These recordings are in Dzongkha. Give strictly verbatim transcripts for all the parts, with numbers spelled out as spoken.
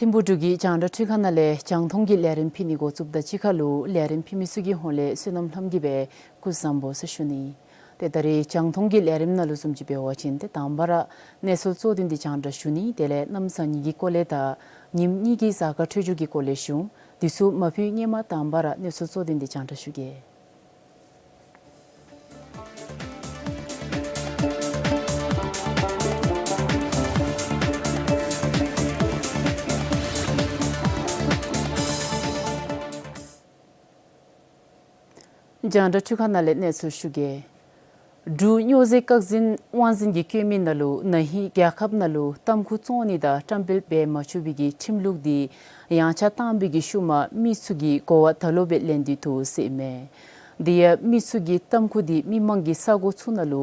ཐིམ་ཕུག་འབྲུག་གི་རྒྱང་བསྒྲགས་འཕྲུལ་ཁང་ནང་ལས་རྒྱང་མཐོང་གི་ལས་རིམ་ཕུལ་ནི་འགོ་བཙུགསཔ་དང་གཅིག་ཁར་ལུ་ལས་རིམ་ཕུལ་མི་ཚུ་གི་ཧོངས་ལས་བསོད་ནམས་ལྷམ་གྱིས་སྦེ་སྐུ་གཟུགས་བཟང་པོ་ཟེར་ཞུ་ནི། ཏེ་ད་རེས་རྒྱང་མཐོང་གི་ལས་རིམ་ནང་ལུ་བཟུམ་ཅིག་འབད་བ་ཅིན་ཏེ་དང་པ་ར་གནས་ཚུལ་གཙོ་དོན་འདི་རྒྱང་བསྒྲགས་ཞུ་ནི། དེ་ལས་གནམ་གཤིས་ཀྱི་སྐོར་ལས་དང་ཉིནམ་གཉིས་ཀྱི་གཟའ་སྐར་འཕྲོད་སྦྱོར་གྱི་སྐོར་ལས་ཞུ། འདི་ཚུ་མ་ཕུལ་སྔོན་མ་དང་པ་ར་གནས་ཚུལ་གཙོ་དོན་འདི་རྒྱང་བསྒྲགས་ཞུ་གེ། རྒྱང་བསྒྲགས་འཕྲུལ་ཁང་ནང་ལས་གནས་ཚུལ་ཞུ་གེ། འབྲུག་སྨྱོ་རྫས་བཀག་འཛིན་དབང་འཛིན་གྱི་བཀོད་མི་ནང་ལུ་ན་ཧིང་རྒྱལ་ཁབ་ནང་ལུ་ཏམ་ཁུ་བཙོང་ནི་དང་བཀྲམ་སྤེལ་འབད་མ་ཆོག་པའི་གི་ཁྲིམས་ལུགས་འདི་ཡངས་ཆག་བཏང་བའི་གི་ཤུལ་མ་མི་ཚུ་གིས་གོ་བ་ད་ལོག་སྦེ་ལེན་ཏེ་འདུག་ཟེར་ཨིན་མས། དེ་ཡང་མི་ཚུ་གིས་ཏམ་ཁུ་འདི་མི་མང་གི་ས་གོ་ཚུ་ནང་ལུ་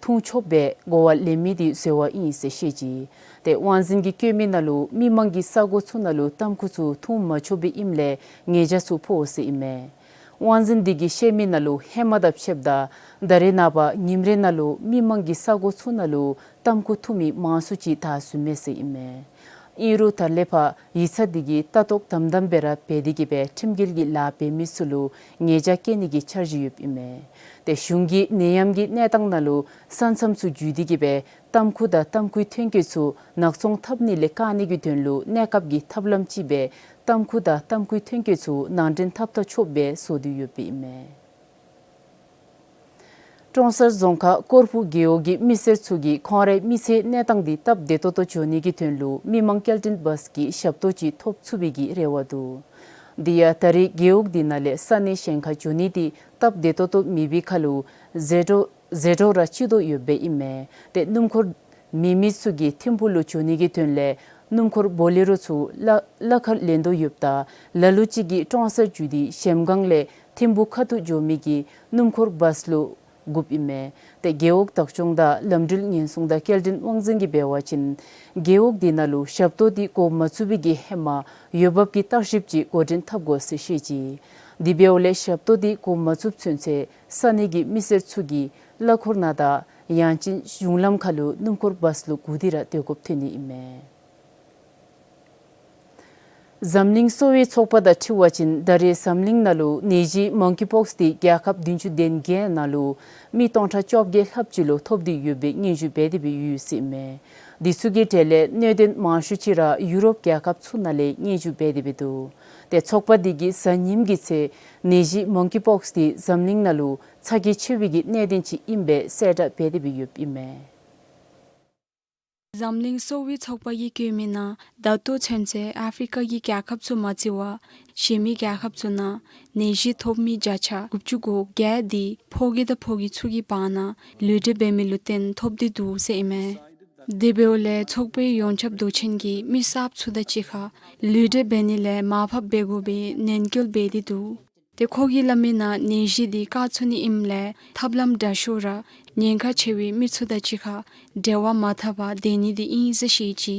འཐུང་ཆོགཔ་སྦེ་གོ་བ་ལེན་མི་འདི་བཟོ་བ་ཨིན་ཟེར་བཤད་ཅི། ཏེ་དབང་འཛིན་གྱི་བཀོད་མི་ནང་ལུ་མི་མང་གི་ས་གོ་ཚུ་ནང་ལུ་ཏམ་ཁུ་ཚུ་འཐུང་མ་ཆོགཔ་ཨིནམ་ལས་ཉེས་བྱ་ཚུ་ཕོག་ཟེར་ཨིན་མས། དབང་འཛིན་འདི་གིས་བཤད་མི་ནང་ལུ་ཧེ་མ་དང་ཕྱདཔ་ད་ད་རེས་ནངས་པ་ཉིནམ་རེ་ནང་ལུ་མི་མང་གི་ས་གོ་ཚུ་ནང་ལུ་ཏམ་ཁུ་འཐུང་མི་མང་སུ་ཅིག་དར་སོང་མས་ཟེར་ཨིན་མས། ཨིན་རུང་ད་ལས་ཕར་ཡིག་ཚང་འདི་གིས་ལྟ་རྟོག་དམ་དམ་སྦེ་ར་འབད་དེ་གི་སྦེ་ཁྲིམས་འགལ་གྱི་ལཱ་འབད་མི་ཚུ་ལུ་ཉེས་བྱ་བཀལ་ནི་གི་འཆར་གཞི་ཡོདཔ་ཨིན་མས། ཏེ་གཞུང་གིས་ནད་ཡམས་ཀྱི་གནས་སྟངས་ནང་ལུ་ས་མཚམས་ཚུ་བརྒྱུད་དེ་གི་སྦེ་ཏམ་ཁུ་དང་ཏམ་ཁུའི་ཐོན་སྐྱེད་ཚུ་ནག་ཚོང་འཐབ་ནི་ལས་བཀག་ནི་གི་དོན་ལུ་གནས་སྐབས་ཀྱི་ཐབས་ལམ་ཅིག་སྦེ་ཏམ་ཁུ་དང་ཏམ་ཁུའི་ཐོན་སྐྱེད་ཚུ་ནང་འདྲེན་འཐབ་ད་ཆོགཔ་སྦེ་བཟོ་སྟེ་ཡོདཔ་ཨིན་མས། ཀྲོང་གསར་རྫོང་ཁག་ཀོར་ཕུ་རྒེད་འོག་གི་མི་སེར་ཚུ་གིས་ཁོང་རའི་མི་ཚེའི་གནས་སྟངས་འདི་སྟབས་བདེ་ཏོག་ཏོ་འགྱོ་ནི་གི་དོན་ལུ་མི་མང་སྐྱེལ་འདྲེན་བཱས་ཀྱི་ཞབས་ཏོག་ཅིག་ཐོབ་ཚུགས་པའི་གི་རེ་བ་འདུག། དེ་ཡང་ད་རེས་རྒེད་འོག་འདི་ནང་ལས་ས་གནས་གཞན་ཁར་འགྱོ་ནི་འདི་སྟབས་བདེ་ཏོག་ཏོ་མེད་པའི་ཁར་ལུ་ཟད་འགྲོ་ཟད་འགྲོ་ར་ཅིག་ཏོ་ཡོདཔ་ཨིན་མས། ཏེ་སྣུམ་འཁོར་མེད་མི་ཚུ་གིས་ཐིམ་ཕུག་ལུ་འགྱོ་ནི་གི་དོན་ལས་སྣུམ་འཁོར་བོ་ལེ་རོ་ཚུ་གླ་གླ་ཁར་ལེན་དོ་ཡོདཔ་ད་ལ་ལུ་ཅིག་གིས་ཀྲོང་གསར་བརྒྱུད་དེ་གཞལམ་སྒང་ལས་ཐིམ་ཕུག་ཁ་ཐུག་འགྱོ་མི་གི་སྣུམ་འཁོར་བཱས་ལུ་བསྒུགཔ་ཨིན་མས། ཏེ་རྒེད་འོག་བདག་སྐྱོང་དང་ལམ་འགྲུལ་ཉེན་སྲུང་དང་སྐྱེལ་འདྲེན་དབང་འཛིན་གྱིས་འབད་བ་ཅིན་རྒེད་འོག་འདི་ནང་ལུ་ཞབས་ཏོག་འདི་འགོ་མ་བཙུགས་པའི་གི་ཧེ་མ་འོས་འབབ་ཀྱི་བརྟག་ཞིབ་ཅིག་འགོ་འདྲེན་འཐབ་དགོ་ཟེར་བཤད་ཅི། དེ་འབདཝ་ལས་ཞབས་ཏོག་འདི་འགོ་མ་བཙུགས་ཚུན་ཚོད་ས་གནས་ཀྱི་མི་སེར་ཚུ་གིས་གླ་འཁོར་ནང་དང་ཡང་ཅིན་གཞུང་ལམ་ཁར་ལུ་སྣུམ་འཁོར་བཱས་ལུ་བསྒུག་སྟེ་ར་སྡོད་དགོཔ་ཐོན་ནི་ཨིན་མས། འཛམ་གླིང་གསོ་བའི་ཚོགས་པ་དང་འཁྲིལ་བ་ཅིན་ད་རེས་འཛམ་གླིང་ནང་ལུ་ནད་གཞི་མང་ཀི་པོགསི་འདི་རྒྱལ་ཁབ་བདུན་ཅུ་དོན་བརྒྱད་ནང་ལུ་མི་སྟོང་ཕྲག་བཅོ་བརྒྱད་ལྷགཔ་ཅིག་ལུ་ཐོབ་སྟེ་ཡོད་པའི་སྙན་ཞུ་འབད་དེ་སྦེ་ཡོད་ཟེར་ཨིན་མས། འདི་ཚུ་གི་གྲས་ལས་གནད་དོན་མང་ཤོས་ཅིག་ར་ཡུ་རོབ་རྒྱལ་ཁབ་ཚུ་ནང་ལས་སྙན་ཞུ་འབད་དེ་སྦེ་འདུག། ཏེ་ཚོགས་པ་འདི་གིས་གཟའ་ཉིམ་གི་ཚེ་ནད་གཞི་མང་ཀི་པོགསི་འདི་འཛམ་གླིང་ནང་ལུ་ཚ་གྱང་ཆེ་བའི་གི་གནད་དོན་ཅིག་ཨིན་པའི་གསལ་བསྒྲགས་འབད་དེ་སྦེ་ཡོདཔ་ཨིན་མས། འཛམ་གླིང་གསོ་བའི་ཚོགས་པ་གིས་བཀོད་མི་ནང་ད་ལྟོ་ཚུན་ཚོད་ཨ་ཧྥི་རི་ཀ་གི་རྒྱལ་ཁབ་ཚུ་མ་ཚུད་པར་གཞན་མི་རྒྱལ་ཁབ་ཚུ་ནང་ནད་གཞི་ཐོབ་མི་བརྒྱ་ཆ་དགུ་བཅུ་གོ་བརྒྱད་འདི་ཕོ་སྐྱེས་དང་ཕོ་རྒནམ་ཚུ་གི་བར་ན་ལུས་འབྲེལ་འབད་མི་ལུ་བརྟེན་ཐོབ་སྟེ་འདུག་ཟེར་ཨིན་མས། དེ་འབདཝ་ལས་ཚོགས་པའི་ཡོངས་ཁྱབ་མདོ་ཆེན་གྱིས་མི་གསརཔ་ཚུ་དང་གཅིག་ཁར་ལུས་འབྲེལ་འབད་ནི་ལས་མར་ཕབ་འབད་དགོ་པའི་ནན་སྐུལ་འབད་དེ་འདུག། ཏེ་ཁོ་གིས་སླབ་མི་ནང་ནད་གཞི་འདི་བཀག་ཚུགས་ནི་ཨིནམ་ལས་ཐབས་ལམ་དྲག་ཤོས་ར་ཉེན་ཁ་ཆེ་བའི་མི་ཚུ་དང་གཅིག་ཁར་འབྲེལ་བ་མ་འཐབ་པར་སྡོད་ནི་འདི་ཨིན་ཟེར་བཤད་ཅི།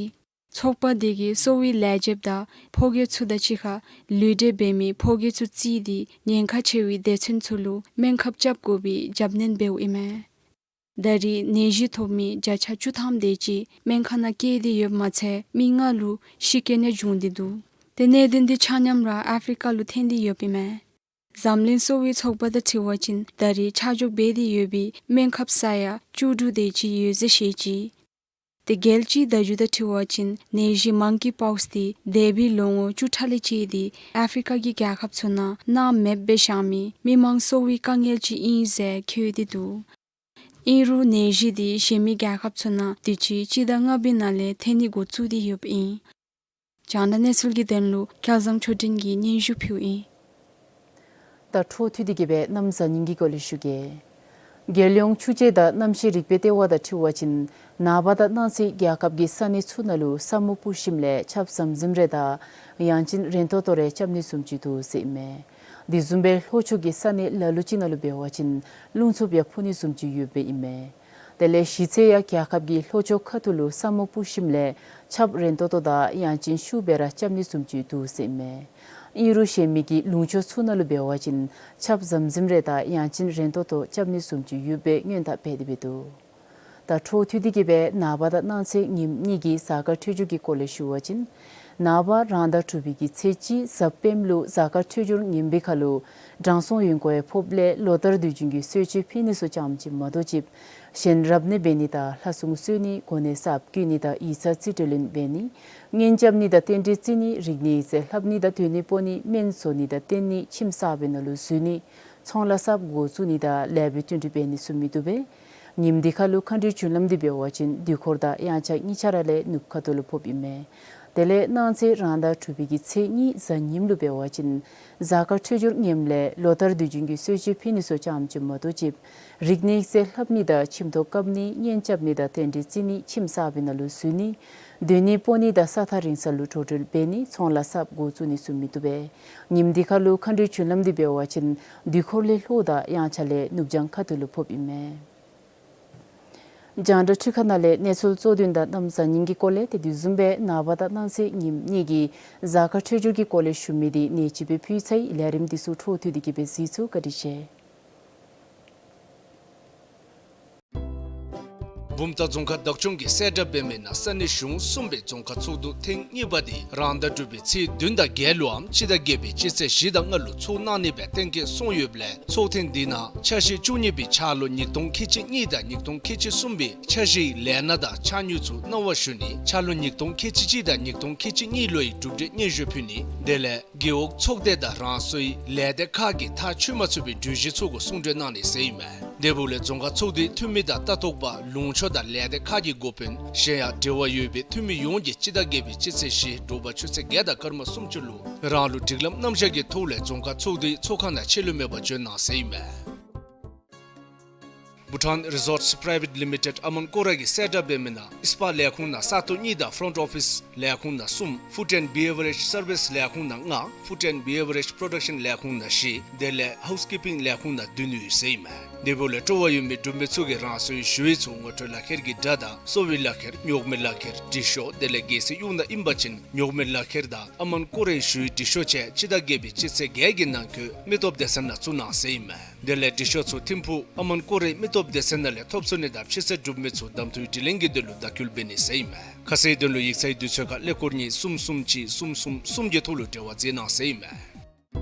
ཚོགས་པ་དེ་གིས་གསོ་བའི་ལས་བྱེདཔ་དང་ཕོ་རྒྱས་ཚུ་དང་གཅིག་ཁར་ལུས་འབྲེལ་འབད་མི་ཕོ་རྒྱས་ཚུ་བརྩིས་ཏེ་ཉེན་ཁ་ཆེ་བའི་སྡེ་ཚན་ཚུ་ལུ་སྨན་ཁབ་རྐྱབ་དགོ་པའི་རྒྱབ་སྣོན་འབདཝ་ཨིན་མས། ད་རེས་ནད་གཞི་ཐོབ་མི་བརྒྱ་ཆ་བཅུ་ཐམ་དེ་ཅིག་སྨན་ཁང་ནང་བསྐྱལ་ཏེ་ཡོདཔ་མ་ཚད་མི་ལྔ་ལུ་ཤི་རྐྱེན་ཡང་བྱུང་སྟེ་འདུག། ཏེ་གནད་དོན་འདི་ཆ་མཉམ་ར་ཨ་ཕི་རི་ཀ་ལུ་ཐོན་ཏེ་ཡོདཔ་ཨིན་མས། འཛམ་གླིང་གསོ་བའི་ཚོགས་པ་དང་འཁྲིལ་བ་ཅིན་ད་རེས་ཆ་འཇོག་འབད་དེ་ཡོད་པའི་སྨན་ཁབ་ས་ཡ་བཅུ་དྲུག་དེ་ཅིག་ཡོད་ཟེར་བཤད་ཅི། ཏེ་རྒྱལ་སྤྱིའི་བརྡ་བརྒྱུད་དང་འཁྲིལ་བ་ཅིན་ནད་གཞི་མང་ཀི་པོགསི་དེ་འདས་པའི་ལོ་ངོ་བཅུ་ཕྲག་ལས་བཅད་དེ་ཨ་ཕི་རི་ཀ་གི་རྒྱལ་ཁབ་ཚུ་ནང་སྣང་མེདཔ་སྦེ་བཞག་མི་མི་མང་གསོ་བའི་དཀའ་ངལ་ཅིག་ཨིན་ཟེར་འཁོད་དེ་འདུག། ཨིན་རུང་ནད་གཞི་དེ་གཞན་མི་རྒྱལ་ཁབ་ཚུ་ནང་དུས་ཅི་སྤྱི་ཟླ་ལྔ་པའི་ནང་ལས་ཐོན་ནི་འགོ་བཙུགས་ཏེ་ཡོདཔ་ཨིན། རྒྱང་བསྒྲགས་གནས་ཚུལ་གྱི་དོན་ལུ་སྐལ་བཟང་ཆོས་སྒྲོན་གྱིས་སྙན་ཞུ་ཕུལཝ་ཨིན། ད་འཕྲོ་མཐུད་དེ་གི་སྦེ་གནམ་གཟའ་ཉིམ་གྱི་སྐོར་ལས་ཞུ་གེ། རྒྱལ་ཡོངས་ཆུ་དཔྱད་དང་གནམ་གཤིས་རིག་པའི་ལྟེ་བ་དང་འཁྲིལ་བ་ཅིན་ནངས་པ་དང་གནངས་ཚེ་རྒྱལ་ཁབ་ཀྱི་ས་གནས་ཚུ་ནང་ལུ་ས་སྨུག་སྤུབས་ཞིནམ་ལས་ཆརཔ་ཟམ་ཟིམ་རེ་དང་ཡང་ཅིན་རན་ཏོག་ཏོ་རེ་རྐྱབ་ནི་བཟུམ་ཅིག་འདུག་ཟེར་ཨིན་མས། དེ་བཟུམ་སྦེ་ལྷོ་ཕྱོགས་ཀྱི་ས་གནས་ལ་ལུ་ཅིག་ནང་ལུ་འབད་བ་ཅིན་རླུང་འཚུབ་ཡང་འཕུ་ནི་བཟུམ་ཅིག་ཡོདཔ་ཨིན་མས། དེ་ལས་གཞེས་ཚེ་ཡང་རྒྱལ་ཁབ་ཀྱི་ལྷོ་ཕྱོགས་ཁ་ཐུག་ལུ་ས་སྨུག་སྤུབས་ཞིནམ་ལས་ཆརཔ་རན་ཏོག་ཏོ་དང་ཡང་ཅིན་ཤུགས་སྦེ་ར་རྐྱབ་ནི་བཟུམ་ཅིག་འདུག་ཟེར་ཨིན་མས། ཨིན་རུང་གཞན་མི་གི་ལུང་ཕྱོགས་ཚུ་ནང་ལུ་འབད་བ་ཅིན་ཆརཔ་ཟམ་ཟིམ་རེ་དང་ཡང་ཅིན་རན་ཏོག་ཏོ་རྐྱབ་ནི་བཟུམ་ཅིག་ཡོདཔ་སྦེ་སྔོན་བརྡ་འབད་དེ་འབད་འདུག། ད་འཕྲོ་མཐུད་དེ་གི་སྦེ་ནངས་པ་དང་གནངས་ཚེ་ཉིནམ་གཉིས་ཀྱི་གཟའ་སྐར་འཕྲོད་སྦྱོར་གྱི་སྐོར་ལས་ཞུ་བ་ཅིན་ནངས་པ་རང་ཟླ་དྲུག་པའི་གི་ཚེས་གཅིག་གཟའ་སྤེནམ་ལུ་གཟའ་སྐར་འཕྲོད་སྦྱོར་ངནམ་པའི་ཁར་ལུ་དྲང་སྲོང་ཡོན་ཀོང་ཡང་ཕོགཔ་ལས་ལོ་ལྟར་དུས་རྒྱུན་གྱི་གསོལ་མཆོད་ཕུལ་ནི་ཚུ་ཙམ་ཅིག་མ་གཏོགས་ཅིག་གཞན་རབ་གནས་འབད་ནི་དང་ལྷ་སྲུང་གསོལ་ནི་གོ་གནས་གསརཔ་བསྐོ་ནི་དང་ཡིག་ཚང་རྩིས་སྤྲོད་ལེན་འབད་ནི་གཉེན་རྐྱབ་ནི་དང་རྟེན་འབྲེལ་བརྩི་ནི་རིག་གནས་ཡིག་ཚད་ལྷབ་ནི་དང་སྡོད་གནས་སྤོ་ནི་སྨན་བཙོང་ནི་དང་བསྟེན་ནི་ཁྱིམ་གསར་པའི་ནང་ལུ་འཛུལ་ནི་ཚོང་ལཱ་གསརཔ་འགོ་བཙུགས་ནི་དང་ལེགས་པའི་བསྟུན་གྲོས་འབད་ནི་ཚུ་མི་བཏུབ་པས། ཉིནམ་འདི་ཁར་ལུ་མཁའ་འགྲོའི་རྒྱུན་ལམ་འདི་འབད་བ་ཅིན་དུས་འཁོར་དང་དབྱངས་འཆར་གཉིས་ཆ་ར་ལས་ནུབ་ཁ་ཐུག་ལུ་ཕོགཔ་ཨིན་མས། དེ་ལས་གནངས་ཚེ་རང་ཟླ་དྲུག་པའི་གི་ཚེས་གཉིས་གཟའ་ཉིམ་ལུ་འབད་བ་ཅིན་གཟའ་སྐར་འཕྲོད་སྦྱོར་ངནམ་ལས་ལོ་ལྟར་དུས་རྒྱུན་གྱི་གསོལ་མཆོད་ཕུལ་ནི་ཚུ་ཙམ་ཅིག་མ་གཏོགས་ཅིག་རིག་གནས་ཡིག་ཚད་ལྷབ་ནི་དང་ཁྱིམ་ཐོག་བཀབ་ནི་གཉེན་རྐྱབ་ནི་དང་རྟེན་འབྲེལ་བརྩི་ནི་ཁྱིམ་གསར་པའི་ནང་ལུ་འཛུལ་ནི་སྡོད་གནས་སྤོ་ནི་དང་ས་ཐག་རིང་ས་ལུ་འགྲོ་འགྲུལ་འབད་ནི་ཚོང་ལཱ་གསརཔ་འགོ་བཙུགས་ནི་ཚུ་མི་བཏུབ་པས། ཉིནམ་འདི་ཁར་ལུ་མཁའ་འགྲོའི་རྒྱུན་ལམ་འདི་འབད་བ་ཅིན་དུས་འཁོར་ལས་ལྷོ་དང་དབྱངས་འཆར་ལས་ནུབ་བྱང་ཁ་ཐུག་ལུ་ཕོགཔ་ཨིན་མས། རྒྱང་བསྒྲགས་འཕྲུལ་ཁང་ནང་ལས་གནས་ཚུལ་གཙོ་དོན་དང་གནམ་གཟའ་ཉིམ་གྱི་སྐོར་ལས་ཏེ་དེ་བཟུམ་སྦེ་ནངས་པ་དང་གནངས་ཚེ་ཉིནམ་གཉིས་ཀྱི་གཟའ་སྐར་འཕྲོད་སྦྱོར་གྱི་སྐོར་ལས་ཞུ་མི་འདི་ནེ་ཅིག་སྦེ་ཕུལ་ཚར་ཡི། ལས་རིམ་འདི་ཚུ་འཕྲོ་མཐུད་དེ་གི་སྦེ་གཟིགས་ཚུགས། བཀའ་དྲིན་ཆེ། བུམ་ཐང་རྫོང་ཁག་བདག་སྐྱོང་གིས་གསལ་བསྒྲགས་འབད་མི་ནང་ས་གནས་གཞུང་གསུམ་པའི་རྫོང་ཁག་ཚོགས་འདུ་ཐེངས་གཉིས་པ་འདི་རང་ཟླ་དྲུག་པའི་ཚེས་བདུན་དང་བརྒྱད་ལུའམ་སྤྱི་ཟླ་བརྒྱད་པའི་སྤྱི་ཚེས་བཞི་དང་ལྔ་ལུ་ཚོགས་གནང་ནི་སྦེ་གཏན་འཁེལ་སོང་ཡོདཔ་ལས་ཚོགས་ཐེངས་འདི་ནང་འཆར་གཞི་བཅུ་གཉིས་པའི་འཆར་ལོ་ཉིས་སྟོང་ཁལ་གཅིག་གཉིས་དང་ཉིས་སྟོང་ཁལ་གཅིག་གསུམ་པའི་འཆར་གཞིའི་ལས་སྣ་དང་འཆར་དངུལ་ཚུ་གནང་བ་ཞུ་ནི་འཆར་ལོ་ཉིས་སྟོང་ཁལ་གཅིག་གཅིག་དང་ཉིས་སྟོང་ཁལ་གཅིག་གཉིས་ལོའི་གྲུབ་འབྲས་སྙན་ཞུ་ཕུལ་ནི་དེ་ལས་རྒེད་འོག་ཚོགས་སྡེ་དང་རང་སོའི་ལས་སྡེ་ཁག་གི་ཐག་ཆོད་མ་ཚུགས་པའི་གྲོས་གཞི་ཚུ་གུ་གསུང་གྲོས་གནང་ནི་ཟེར་ཨིན་མས། དེ་འབདཝ་ལས་རྫོང་ཁག་ཚོགས་སྡེའི་འཐུས་མི་དང་ལྟ་རྟོག་པ་ལུང་ཕྱོགས་དང་ལས་སྡེ་ཁག་གི་འགོ་དཔོན་གཞན་ཡང་འབྲེལ་བ་ཡོད་པའི་འཐུས་མི་ཡོངས་ཀྱིས་སྤྱི་ཟླ་བརྒྱད་པའི་སྤྱི་ཚེས་བཞི་དྲོ་པ་ཆུ་ཚོད་བརྒྱད་དང་སྐར་མ་སུམ་ཅུ་ལུ་རང་ལུགས་སྒྲིག་ལམ་རྣམ་གཞག་གི་ཐོག་ལས་རྫོང་ཁག་ཚོགས་སྡེའི་ཚོགས་ཁང་ནང་ཕྱི་ལུ་མེད་པར་བྱོན་གནང་ཟེར་ཨིན་མས། Bhutan Resorts Private Limited ཨ་མན་ཀོ་ར་གིས་གསལ་བསྒྲགས་འབད་མི་ནང་ཨིས་པཱ་ལས་ཁུངས་ནང་ས་སྟོང་གཉིས་དང་ཕོརོནཊ་ཨོ་ཕིསི་ལས་ཁུངས་ནང་གསུམ། ཕུཌ་ཨེནཌ་བི་བེ་རེཇ་སར་བིསི་ལས་ཁུངས་ནང་ལྔ། ཕུཌ་ཨེནཌ་བི་བེ་རེཇ་པྲོ་ཌག་ཤཱན་ལས་ཁུངས་ནང་བཞི། དེ་ལས་ཧའུསི་ཀིཔ་པིང་ལས་ཁུངས་ནང་བདུན་ཡོད་ཟེར་ཨིན་མས། དེ་འབདཝ་ལས་སྤྲོ་བ་ཡོད་མི་འབྲུག་མི་ཚུ་གིས་རང་སོའི་ཞུ་ཡིག་ཚུ་ངོ་སྤྲོད་ལག་ཁྱེར་གྱི་སྒྲ་དང་གསོ་བའི་ལག་ཁྱེར་རྙོག་མའི་ལག་ཁྱེར་འབྲི་ཤོག་དེ་ལས་རྒྱལ་སའི་ཡུལ་ནང་ཨིན་པ་ཅིན་རྙོག་མའི་ལག་ཁྱེར་དང་ཨ་མན་ཀོ་རའི་ཞུ་ཡིག་འབྲི་ཤོག་བཅས་སྤྱི་ཟླ་བརྒྱད་པའི་སྤྱི་ཚེས་བརྒྱད་ཀྱི་ནང་འཁོད་མི་སྟོབས་སྡེ་ཚན་ནང་བཙུགས་གནང་ཟེར་ཨིན་མས། དེ་ལས་འབྲི་ཤོག་ཚུ་ཐིམ་ཕུག་ཨ་མན་ཀོ་རའི་མི་སྟོབས་སྡེ་ཚན་ནང་ལས་ཐོབ་ཚུགས་ནི་དང་ཕྱི་སེལ་གྲུབ་མི་ཚུ་གདམ་འཐུའི་དྲི་ལན་གྱི་དོན་ལུ་བརྡ་བསྐུལ་འབད་ནི་ཟེར་ཨིན་མས། ཁ་གསལ་དོན་ལུ་ཡིག་ཚང་དུས་ཚོད་ཁར་ཀླད་ཀོར་གཉིས་གསུམ་གསུམ་གཅིག་གསུམ་གསུམ་གསུམ་གྱི་ཐོག་ལུ་འབྲེལ་བ་མཛད་གནང་ཟེར་ཨིན་མས།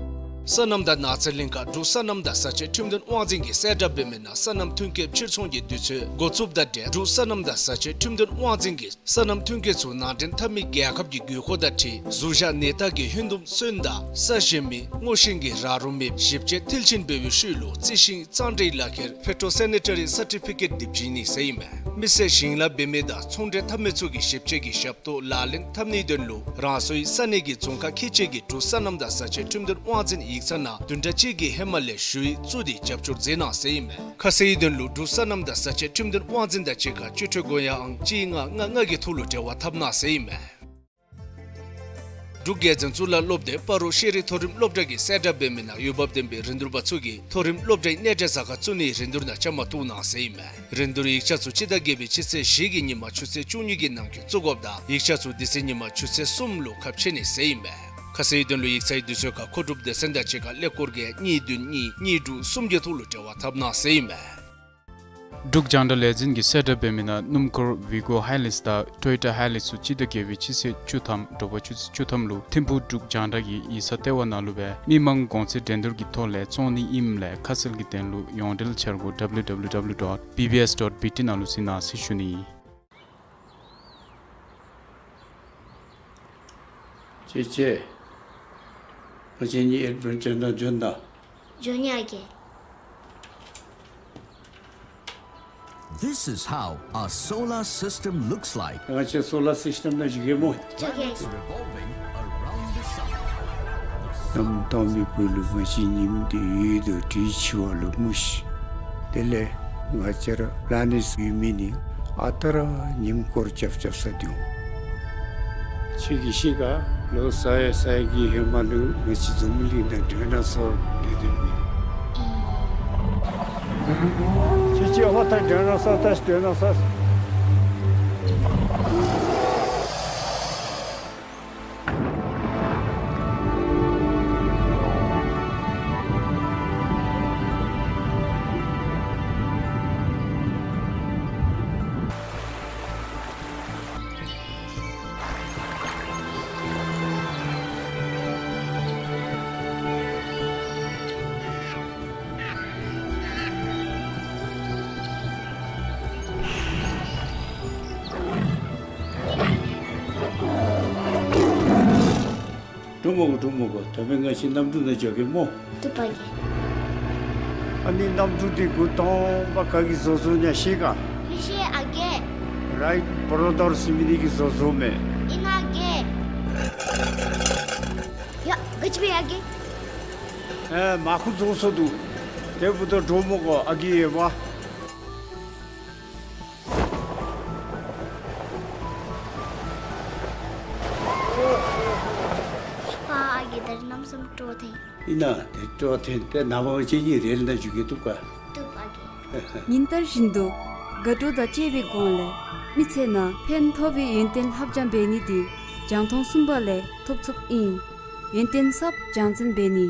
སོ་ནམ་དང་ནགས་ཚལ་གླིང་ཁ་འབྲུག་སོ་ནམ་དང་བཟའ་བཅའི་ཁྲིམས་དོན་དབང་འཛིན་གྱིས་གསལ་བསྒྲགས་འབད་མི་ནང་སོ་ནམ་ཐོན་སྐྱེད་ཕྱིར་ཚོང་གི་དུས་ཚོད་འགོ་བཙུགསཔ་དང་འབྲེལ་འབྲུག་སོ་ནམ་དང་བཟའ་བཅའི་ཁྲིམས་དོན་དབང་འཛིན་གྱིས་སོ་ནམ་ཐོན་སྐྱེད་ཚུ་ནང་འདྲེན་འཐབ་མི་རྒྱལ་ཁབ་ཀྱི་དགོས་མཁོ་དང་འཁྲིལ་གཟུགས་བཞག་ནད་རྟགས་ཀྱི་ཧོན་དུམ་སོན་དང་ས་གཞན་མི་སྔོ་ཤིང་གི་ར་རོ་མེདཔ་ཞིབ་དཔྱད་མཐིལ་ཕྱིན་འབད་བའི་ཤུལ་ལུ་རྩི་ཤིང་གཙང་སྦྲའི་ལག་ཁྱེར་ཕའི་ཊོ་སེ་ནི་ཊ་རི་སར་ཊི་ཕི་ཀེཊ་འདི་བྱིན་ནི་ཟེར་ཨིན་མས། མི་སེར་ཞིང་ལཱ་འབད་མི་དང་ཚོང་འབྲེལ་འཐབ་མི་ཚུ་གིས་ཞིབ་དཔྱད་ཀྱི་ཞབས་ཏོག་ལག་ལེན་འཐབ་ནིའི་དོན་ལུ་རང་སོའི་ས་གནས་ཀྱི་རྫོང་ཁག་ཁལ་གཅིག་གི་འབྲུག་སོ་ནམ་དང་བཟའ་བཅའི་ཁྲིམས་དོན་དབང་འཛིན་ཡིག་ཚང་ནང་བདུན་ཕྲག་གཅིག་གི་ཧེ་མ་ལས་ཞུ་ཡིག་བཙུགས་ཏེ་རྒྱབ་སྐྱོར་མཛད་གནང་ཟེར་ཨིན་མས། ཁ་གསལ་དོན་ལུ་འབྲུག་སོ་ནམ་དང་བཟའ་བཅའི་ཁྲིམས་དོན་དབང་འཛིན་དང་གཅིག་ཁར་སྤྱི་འཐུས་སྒོ་ཡང་ཨང་གཅིག་ལྔ་ལྔ་ལྔ་གི་ཐོག་ལུ་འབྲེལ་བ་འཐབ་གནང་ཟེར་ཨིན་མས། འབྲུག་རྒྱལ་འཛིན་གཙུག་ལག་སློབ་སྡེ་སྤ་རོ་ཤེས་རིག་མཐོ་རིམ་སློབ་གྲྭ་གིས་གསལ་བསྒྲགས་འབད་མི་ནང་འོས་འབབ་ལྡན་པའི་རིན་བསྡུར་པ་ཚུ་གིས་མཐོ་རིམ་སློབ་གྲྭའི་གནས་གྲལ་གཟའ་སྐར་བཙུགས་ནིའི་རིན་བསྡུར་ནང་བཅའ་མར་གཏོགས་གནང་ཟེར་ཨིན་མས། རིན་བསྡུར་ཡིག་ཆ་ཚུ་སྤྱི་ཟླ་བརྒྱད་པའི་སྤྱི་ཚེས་བཞི་གི་ཉིནམ་ཆུ་ཚོད་བཅུ་གཉིས་ཀྱི་ནང་འཁོད་བཙུགས་དགོཔ་དང་ཡིག་ཆ་ཚུ་དེ་ཚེ་ཉིནམ་ཆུ་ཚོད་གསུམ་ལུ་ཁ་ཕྱེ་ནི་ཟེར་ཨིན་མས། ཁ་གསལ་དོན་ལུ་ཡིག་ཚང་གི་དུས་ཚོད་ཁར་མཁོ་སྒྲུབ་སྡེ་ཚན་དང་གཅིག་ཁར་ཀླད་ཀོར་བརྒྱད་གཉིས་བདུན་གཉིས་གཉིས་དྲུག་གསུམ་གྱི་ཐོག་ལུ་འབྲེལ་བ་འཐབ་གནང་ཟེར་ཨིན་མས། འབྲུག་རྒྱང་བསྒྲགས་ལས་འཛིན་གྱིས་གསལ་བསྒྲགས་འབད་མི་ནང་སྣུམ་འཁོར་ཝི་གོ་ཧའི་ལེགས་དང་ཊོ་ཡོ་ཊ་ཧའི་ལེགས་ཚུ་སྤྱི་ཟླ་བརྒྱད་པའི་སྤྱི་ཚེས་བཅུ་ཐམ་དྲོ་པ་ཆུ་ཚོད་བཅུ་ཐམ་ལུ་ཐིམ་ཕུག་འབྲུག་རྒྱང་བསྒྲགས་ཀྱི་ཡིག་ཚང་ལྟེ་བ་ནང་ལུ་སྦེ་མི་མང་གོང་ཚད་འགྲན་བསྡུར་གྱི་ཐོག་ལས་བཙོང་ནི་ཨིནམ་ལས་ཁ་གསལ་གྱི་དོན་ལུ་ཡོངས་འབྲེལ་འཆར་སྒོ་W W W dot B B S dot B T ནང་ལུ་གཟིགས་གནང་ཟེར་ཞུ་ནི། ཅེ་ཅེ། ང་བཅས་གཉིས་ཨེཌ་བེན་ཅར་ནང་འབྱོན་ད། འབྱོན་ཡི་ཨ་རྒས། This is how a solar system looks like. ང་བཅས་སོ་ལར་སིསི་ཊེམ་ནང་འགྱོ་གེ་སྨོ། འགྱོ་གེ། Planets revolving around the sun. གནམ་དྭངས་མའི་སྦུག་ལུ་ང་བཅས་ཉིམ་འདི་ཡོད་དོ་འདྲི་འཆི་བ་ལུ་སྨོ་ཤིག། དེ་ལས་ང་བཅས་ར་པི་ལེ་ནེཊསི་ཡོད་མི་ནི་ཨ་རྟག་ར་ཉིམ་སྐོར་རྐྱབ་རྐྱབ་ས་འདི་འོང་། ཁྱོད་ཀྱིས་ཤེས་ག། ལོ་ས་ཡ་ས་ཡ་གི་ཧེ་མ་ལུ་ང་བཅས་འཛམ་བུ་གླིང་ནང་ཌའི་ནོ་སོར་སྡོད་སྡོདཔ་མས། ཁྱོད་ཀྱིས་ཧོ་ད་ཌའི་ནོ་སོར་ད་ཌའི་ནོ་སོར། འགྲོ་མི་དགོ། འགྲོ་མི་དགོ། ད་འབདན་ང་བཅས་གནམ་གྲུ་ནང་འགྱོ་གེ་སྨོ། བཏུབ་པ་གི། ཨ་ནི་གནམ་གྲུ་འདི་འགོ་དང་པ་ག་གིས་བཟོ་བཟོཝ་ཨིན་ན་ཤེས་ག། མི་ཤེས་ཨ་རྒས། རའིཊ་བརོ་དར་ཟེར་མི་འདི་གིས་བཟོ་བཟོཝ་མས། ཨིན་ན་ཨ་རྒས། ཡ་ག་ཅི་འབད་ཡི་ཨ་རྒས། ཨེ་མར་ཁུ་རྫོགས་སོ་འདུག། དེ་འབདཝ་ད་འགྲོ་མི་དགོ་ཨ་རྒས་ཡོདཔ། ཕ་ཨ་རྒས་ད་རིས་གནམ་མེད་ས་མེད་སྤྲོ་ཐོན། ཨིན་ན་དེ་སྤྲོ་ཐོན་ཏེ་ནངས་པ་ང་བཅས་གཉིས་རེལ་ནང་འགྱོ་གེ། བཏུབ་ག། བཏུབ་ཨ་རྒས། ཉིན་ལྟར་བཞིན་དུ་དགའ་སྤྲོ་དང་བཅས་པའི་སྒོ་ལས་མི་ཚེ་ནང་ཕན་ཐོགས་པའི་ཡོན་ཏན་ལྷབ་སྦྱང་འབད་ནི་འདི་རྒྱང་མཐོང་གསུམ་པ་ལས་ཐོབ་ཚུགསཔ་ཨིན། ཡོན་ཏན་ཟབ་སྦྱང་ཚན་འབད་ནི།